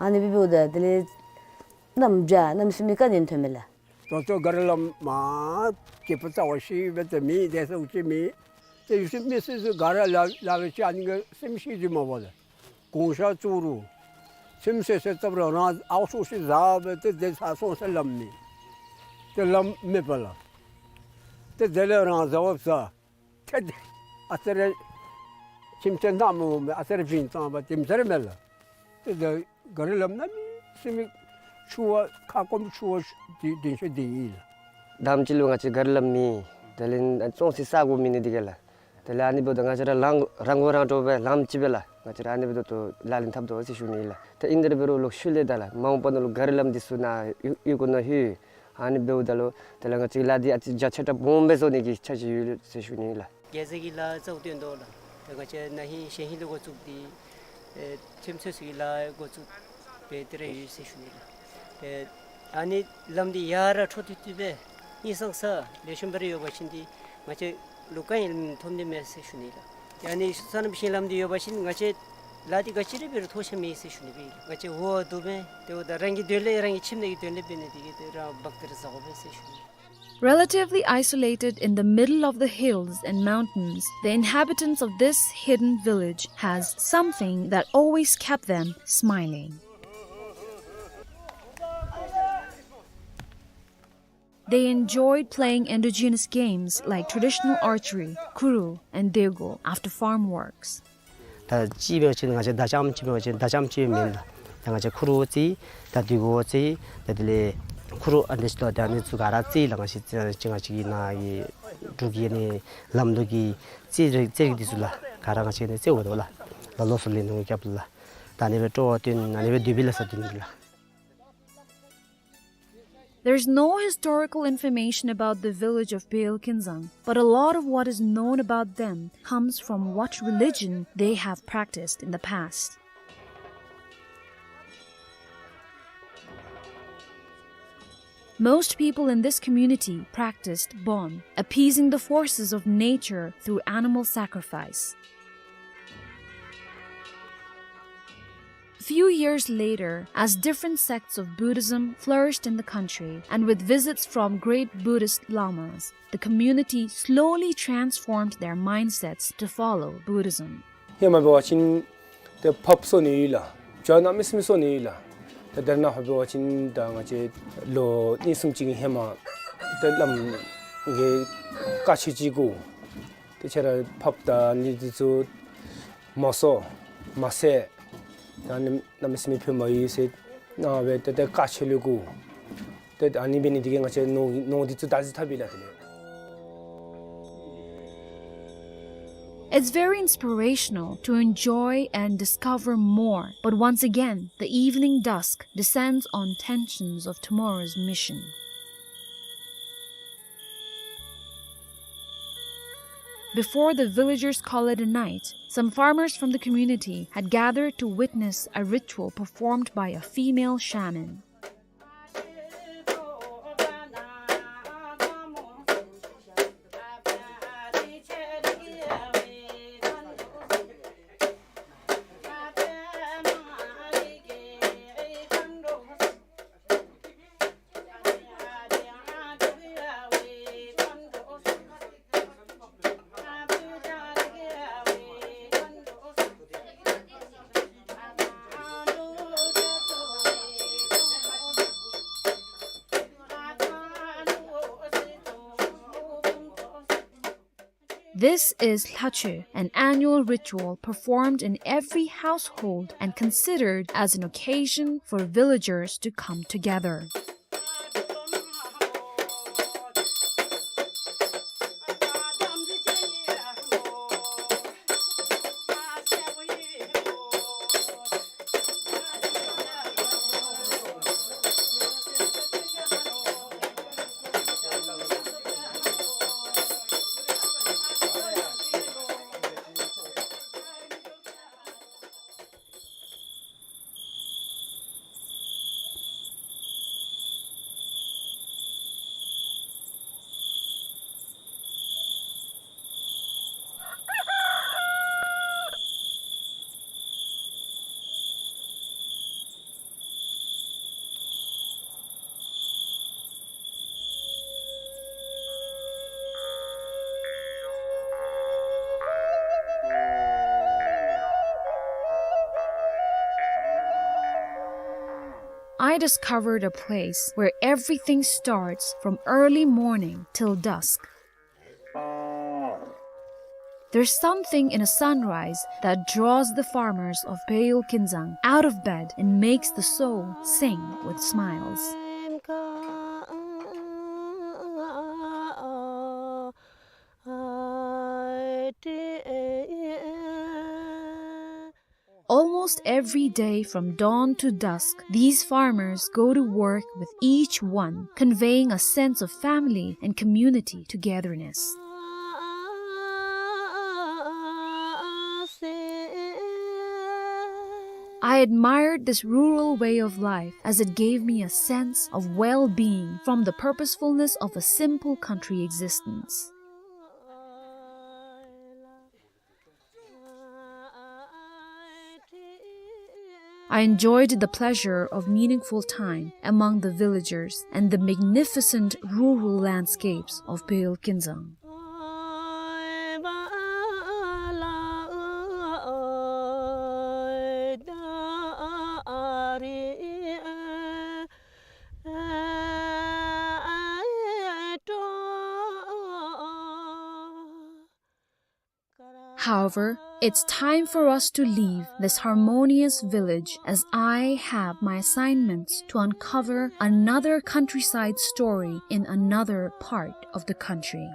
ཨ་ནི་སྦེ་འབདཝ་ད་དེ་ལས་གནམ་བྱཱར་གནམ་མེད་ས་མེད་དཀའ་ངལ་ཐོནམ་མས་ལགས། ད་ལྟོ་ག་རི་ལམ་མ་སྐྱིད་པོ་རྩ་བ་ཤེས་པས། ཏེ་མི་བདེ་སོང་ཅིག་མེད། ཏེ་ཡུལ་སྲིད་མི་སྲིད་སུ་ག་ར་ལ་ལ་བའི་ཅ་ནི་གི་སེམས་ཤེས་ཀྱི་མ་པ་ལགས། གུང་ཤ་བཙུགས་རུང་ཚེམ་སེ་སེ་བཏབ་རུང་རང་ཨའུ་ཤོ་ཤི་ཟ་བས། ཏེ་དེ་ཚ་སོང་ཟེར་ལམ་མེད། ཏེ་ལམ་མེད་པ་ལགས། ཏེ་དེ་ལས་རང་ཟ་བ་ཟ། ཏེ་དེ་ཨ་ཙི་རེ་ཁྱིམ་ཚང་ནང་མི་འོང་མས། ཨ་ཙི་རེ་བྱིན་བཏང་བ་དེམ་ཚར་མས་ལགས། ཏེ་དེ་ག་རི་ལམ་གནམ་མེད་ས་མེད་ཆུ་བ་ཁ་སྐོམ་ཆུ་བ་དེ་དེ་ཤོས་དེ་ཨིན་ལགས། དང་པ་ཅིག་ལུ་ང་བཅས་ག་རི་ལམ་མེད། དེ་ལས་བཙོང་སའི་ས་གོ་མེད་ནི་འདི་གིས་ལགས། དེ་ལས་ཨ་ནི་འབདཝ་ད་ང་བཅས་ར་རང་རང་མགོ་རང་འདྲོངས་སྦེ་ལམ་ཅིག་སྦེ་ལགས། ང་བཅས་ར་ཨ་ནི་སྦེ་ད་ལྟོ་ལག་ལེན་འཐབ་དོ་ཟེར་ཞུ་ནི་ལགས། ཏེ་ཨིན་དེ་ར་འབད་རུང་ལོག་ཤུལ་ལས་ད་ལགས་མ་འོངས་པ་ནང་ལུ་ག་རི་ལམ་འདི་ཚུ་ནཱ་ཡུལ་ཡུལ་གུ་ནང་ལྷོད། ཨ་ནི་འབདཝ་ད་ལུ་དེ་ལས་ང་བཅས་ལཱ་འདི་ཨ་ཙི་རྒྱ་ཆེ་དྲགས་སྦོམ་སྦེ་བཟོ་ནི་གི་འཆར་གཞི་ཡོད་ཟེར་ཞུ་ནི་ལགས། རྒྱལ་རྩེ་གི་ལཱ་རྩ་བ་བཏོན་དོ་ལགས། ད་ང་བཅས་ན་ཧིང་གཞེས་ཧིང་ལས་འགོ་བཙུགས་ཏེ་ཨེ་ཁྱིམ་མཚེས་ཚུ་གི་ལཱ་འགོ་བཙུགས་སྦེ་དེ་ར་ཡོད་ཟེར་ཞུ་ནི་ལགས། ཨེ་ཨ་ནི་ལམ་འདི་ཡར་ར་འཕྲོ་མཐུད་མཐུད་སྦེ་ཧིང་སངས་ས་ལེགས་ཤོམ་སྦེ་ར་ཡོད་པ་ཅིན་ཏེ་ང་བཅས་ལུ་དཀའ་ངལ་ཐོན་ནི་མས་ཟེར་ཞུ་ནི་ལགས། ཨ་ནི་སོ་ནམ་ཞིང་ལམ་འདི་ཡོད་པ་ཅིན་ང་བཅས་ལཱ་འདི་ག་ཅི་ར་འབད་རུང་ཐོགས་ཆགས་མེད་ཟེར་ཞུ་ནི་སྦེ་ང་བཅས་འོ་བ་བཏུབ་མས། དེ་འབདཝ་ད་རང་གི་དོན་ལས་རང་གི་ཁྱིམ་ནང་གི་དོན་ལས་འབད་ནི་འདི་གིས་ཏེ་རང་འབག་སྟེ་ར་ཟ་དགོ་པས་ཟེར་ཞུ་ནི། Relatively isolated in the middle of the hills and mountains, the inhabitants of this hidden village has something that always kept them smiling. They enjoyed playing indigenous games like traditional archery, kuru, and dego after farm works. ད་ཅིག་འབད་བ་ཅིན་ང་བཅས་མདའ་རྐྱངམ་ཅིག་འབད་བ་ཅིན་མདའ་རྐྱངམ་ཅིག་མེན་ལགས། ད་ང་བཅས་ཁུ་རུ་རྩེ། ད་དེ་གུ་རྩེ། ད་དེ་ལས་ཁུ་རུ་ཨ་ནི་ཅིག་ད་ཨ་ནི་ཚུ་ག་ར་རྩེ་ལགས། ང་བཅས་རྩེ་ང་བཅས་ཀྱི་ནཱ་གི་འབྲུག་གི་ཨ་ནི་ལམ་ལུ་གི་རྩེ་རིགས་རྩེ་རིགས་འདི་ཚུ་ལགས། ག་ར་ང་བཅས་ནི་རྩེ་འོང་དོ་ལགས། ལ་ལོ་སུ་ལས་ནུ་རྒྱབ་ལགས། ད་ཨ་ནི་སྦེ་སྤྲོ་བ་བཏོན་ཨ་ནི་སྦེ་དུས་བབ་ལ་ས་བཏོན་ནི་ལགས། There's no historical information about the village of Beyol Kinzang, but a lot of what is known about them comes from what religion they have practiced in the past. Most people in this community practiced Bon, appeasing the forces of nature through animal sacrifice. Few years later, as different sects of Buddhism flourished in the country, and with visits from great Buddhist lamas, the community slowly transformed their mindsets to follow Buddhism. ཧེ་མ་འབད་བ་ཅིན་ཏེ་ཕགཔ་གསོ་ནི་ཡོད་ལགས། བྱ་གནམ་མེད་ས་མེད་གསོ་ནི་ཡོད་ལགས། ཏེ་དེ་ནང་ཧ་འབད་བ་ཅིན་ད་ང་བཅས་ལོ་གཉིས་གསུམ་ཅིག་ཧེ་མ་ཏེ་བླམ་གིས་བཀའ་ཆོས་ཅིག་གོ། ཏེ་ཁྱེད་ར་ཕགཔ་དང་ཨ་ནི་འདི་ཚུ་མ་གསོ་མ་བསད། ད་ཨ་ནི་གནམ་མེད་ས་མེད་ཕན་མ་ཡོད་ཟེར་ཨ་ནི་སྦེ་ཏེ་ཏེ་བཀའ་ཆོས་ལས་གོ། ཏེ་ཨ་ནི་འབད་ནི་འདི་གིས་ང་བཅས་ནོར་ནོར་འདི་ཚུ་ད་ཟི་ཐབས་ལ་དེ་ལས། It's very inspirational to enjoy and discover more, but once again, the evening dusk descends on tensions of tomorrow's mission. Before the villagers call it a night, some farmers from the community had gathered to witness a ritual performed by a female shaman. This is Lhachoe, an annual ritual performed in every household and considered as an occasion for villagers to come together. I discovered a place where everything starts from early morning till dusk. There's something in a sunrise that draws the farmers of Beyol Kinzang out of bed and makes the soul sing with smiles. Almost every day from dawn to dusk, these farmers go to work with each one, conveying a sense of family and community togetherness. I admired this rural way of life as it gave me a sense of well-being from the purposefulness of a simple country existence. I enjoyed the pleasure of meaningful time among the villagers and the magnificent rural landscapes of Beyol Kinzang. However, it's time for us to leave this harmonious village, as I have my assignments to uncover another countryside story in another part of the country.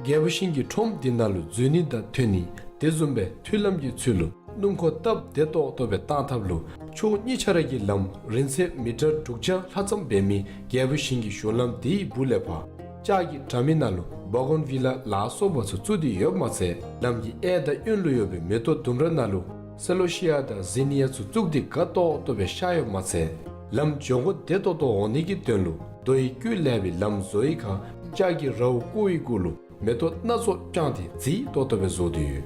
རྒྱལ་པོ་ཞིང་གི་ཁྲོམ་འདི་ནང་ལུ་འཛུལ་ནི་དང་ཐོན་ནི་དེ་བཟུམ་སྦེ་མཐུན་ལམ་གྱི་ཚུལ་ལུ་སྣུམ་འཁོར་སྟབས་བདེ་ཏོག་ཏོ་སྦེ་བཏང་ཐབས་ལུ་ཕྱོགས་གཉིས་ཆ་ར་གི་ལམ་རིང་ཚད་མི་ཊར་དྲུག་བརྒྱ་ལྷག་ཙམ་འབད་མི་རྒྱལ་པོ་ཞིང་གི་གཞུང་ལམ་དེའི་སྦུག་ལས་ཕར་ལྕགས་ཀྱི་དྲ་མིག་ནང་ལུ་བ་གོན་ཝི་ལ་ལ་སོགས་པ་ཚུ་བཙུགས་ཏེ་ཡོདཔ་མ་ཚད་ལམ་གྱི་གཡས་དང་གཡོན་ལུ་ཡོད་པའི་མེ་ཏོག་ལྡུམ་ར་ནང་ལུ་སེ་ལོ་ཤི་ཡ་དང་ཟི་ནི་ཡ་ཚུ་བཙུགས་ཏེ་དགའ་ཏོག་ཏོ་སྦེ་ཤར་ཡོདཔ་མ་ཚད་ལམ་འགྱོ་སྒོ་བདེ་ཏོག་ཏོ་འོང་ནི་གི་དོན་ལུ་རྡོ་ཡི་སྐུད་ལས་པའི་ལམ་བཟོ་ཡི་ཁར་ལྕགས་ཀྱི་རཝ་བརྐོ་བའི་གུ་ལུ་མེ་ཏོག་སྣ་ཚོགས་བཅངས་ཏེ་མཛེས་ཏོག་ཏོ་སྦེ་བཟོ་སྟེ་ཡོད།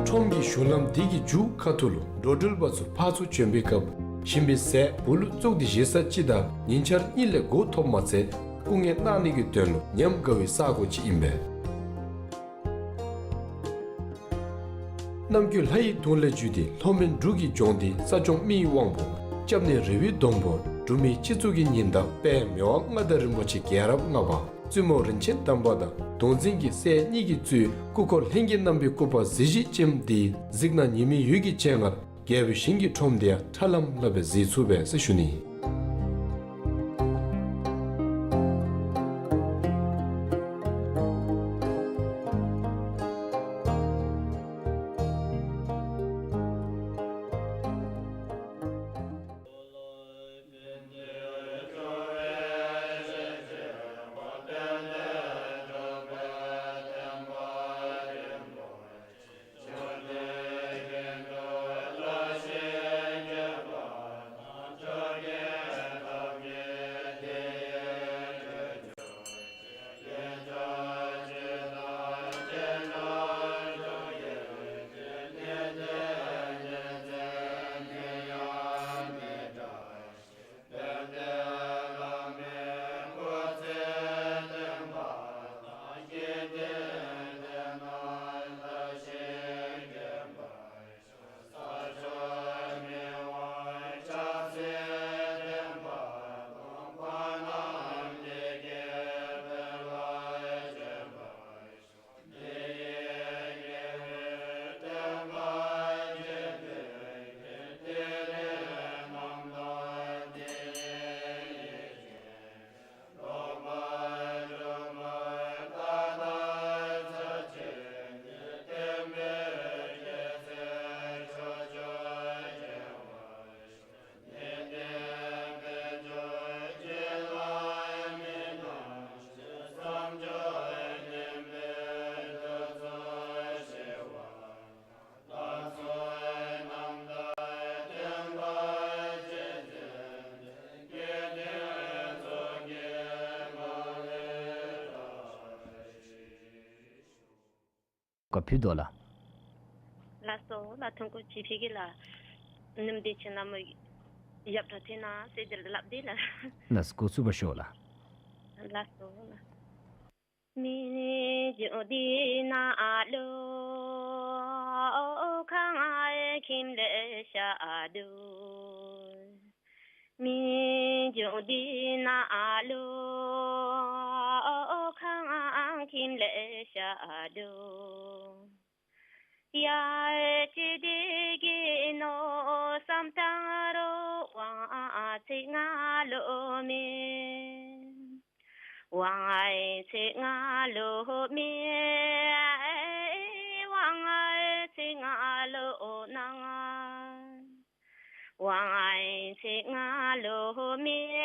ཁྲོམ་གྱི་གཞུང་ལམ་དེ་གི་མཇུག་ཁ་ཐུག་ལུ་འགྲོ་འགྲུལ་པ་ཚུ་ཕར་ཚུར་བྱོན་པའི་སྐབས་ཞིང་པའི་ཟས་སྦུག་ལུ་བཙུགས་ཏེ་བཞེས་ས་ཅིག་དང་ཉིན་འཆར་གཉིས་ལས་འགོ་ཐོབ་མ་ཚད་སྐུ་ངལ་གནང་ནི་གི་དོན་ལུ་ཉམས་དགའ་བའི་ས་གོ་ཅིག་ཨིན་པས། ནམ་རྒྱུན་ལྷ་ཡི་གདུང་ལས་བརྒྱུད་དེ་ལྷོ་མོན་འབྲུག་གི་ལྗོངས་འདི་ས་སྐྱོང་མི་ཡི་དབང་པོ་སྐྱབས་གནས་རི་བོའི་སྡོང་པོ་འབྲུག་མི་སྤྱི་གཙུག་གི་ཉི་ཟླ་དཔལ་མི་དབང་མངའ་བདག་རིན་པོ་ཆེ་རྒྱལ་རབས་ལྔ་པ་བཙུན་མོ་རིན་ཆེན་དམ་པ་དང་གདུང་འཛིན་གྱི་སྲས་གཉིས་ཀྱིས་གཙོས་སྐུ་འཁོར་ལྷན་རྒྱས་རྣམ་པའི་སྐུ་པར་གཟི་བརྗིད་ཅན་འདི་གཟིགས་ན་ཉི་མའི་འོད་ཀྱི་སྤྱན་སྔར་རྒྱལ་པོའི་ཞིང་གི་ཁྲོམ་འདི་ཡང་ཁྲ་ལམ་ལམ་སྦེ་གཟིགས་ཚུགས་པས་ཟེར་ཞུ་ནི། ག་ཕུལ་དོ་ལགས། ལགས་སོ་ལགས། ཐུགས་རྗེ་ཆེ་ཕུལ་གེ་ལགས། ནུམ་དེ་ཁྱེད་རྣམ་པ་ཡབ་ཁྲ་ཐོན་གནང་ཟེར་དེ་ལགས་དེ་ལགས། ལགས་སོ་འགོ་ཚུགས་པར་ཤོག་ལགས། ལགས་སོ་ལགས། མི་འགྱུར་འདི་ན་ལོ་ཁང་ཁྱིམ་ལས་ཤ་དུ། མི་འགྱུར་འདི་ན་ལོ་ཁང་ཁྱིམ་ལས་ཤ་དུ། ཡ་ཅི་དེ་གི་ནོ་བསམ་བཏང་རོ་དབང་ཚེ་ང་ལོ་མེ། དབང་ཚེ་ང་ལོ་མེ། དབང་ཚེ་ང་ལོ་ནང་། དབང་ཚེ་ང་ལོ་མེ།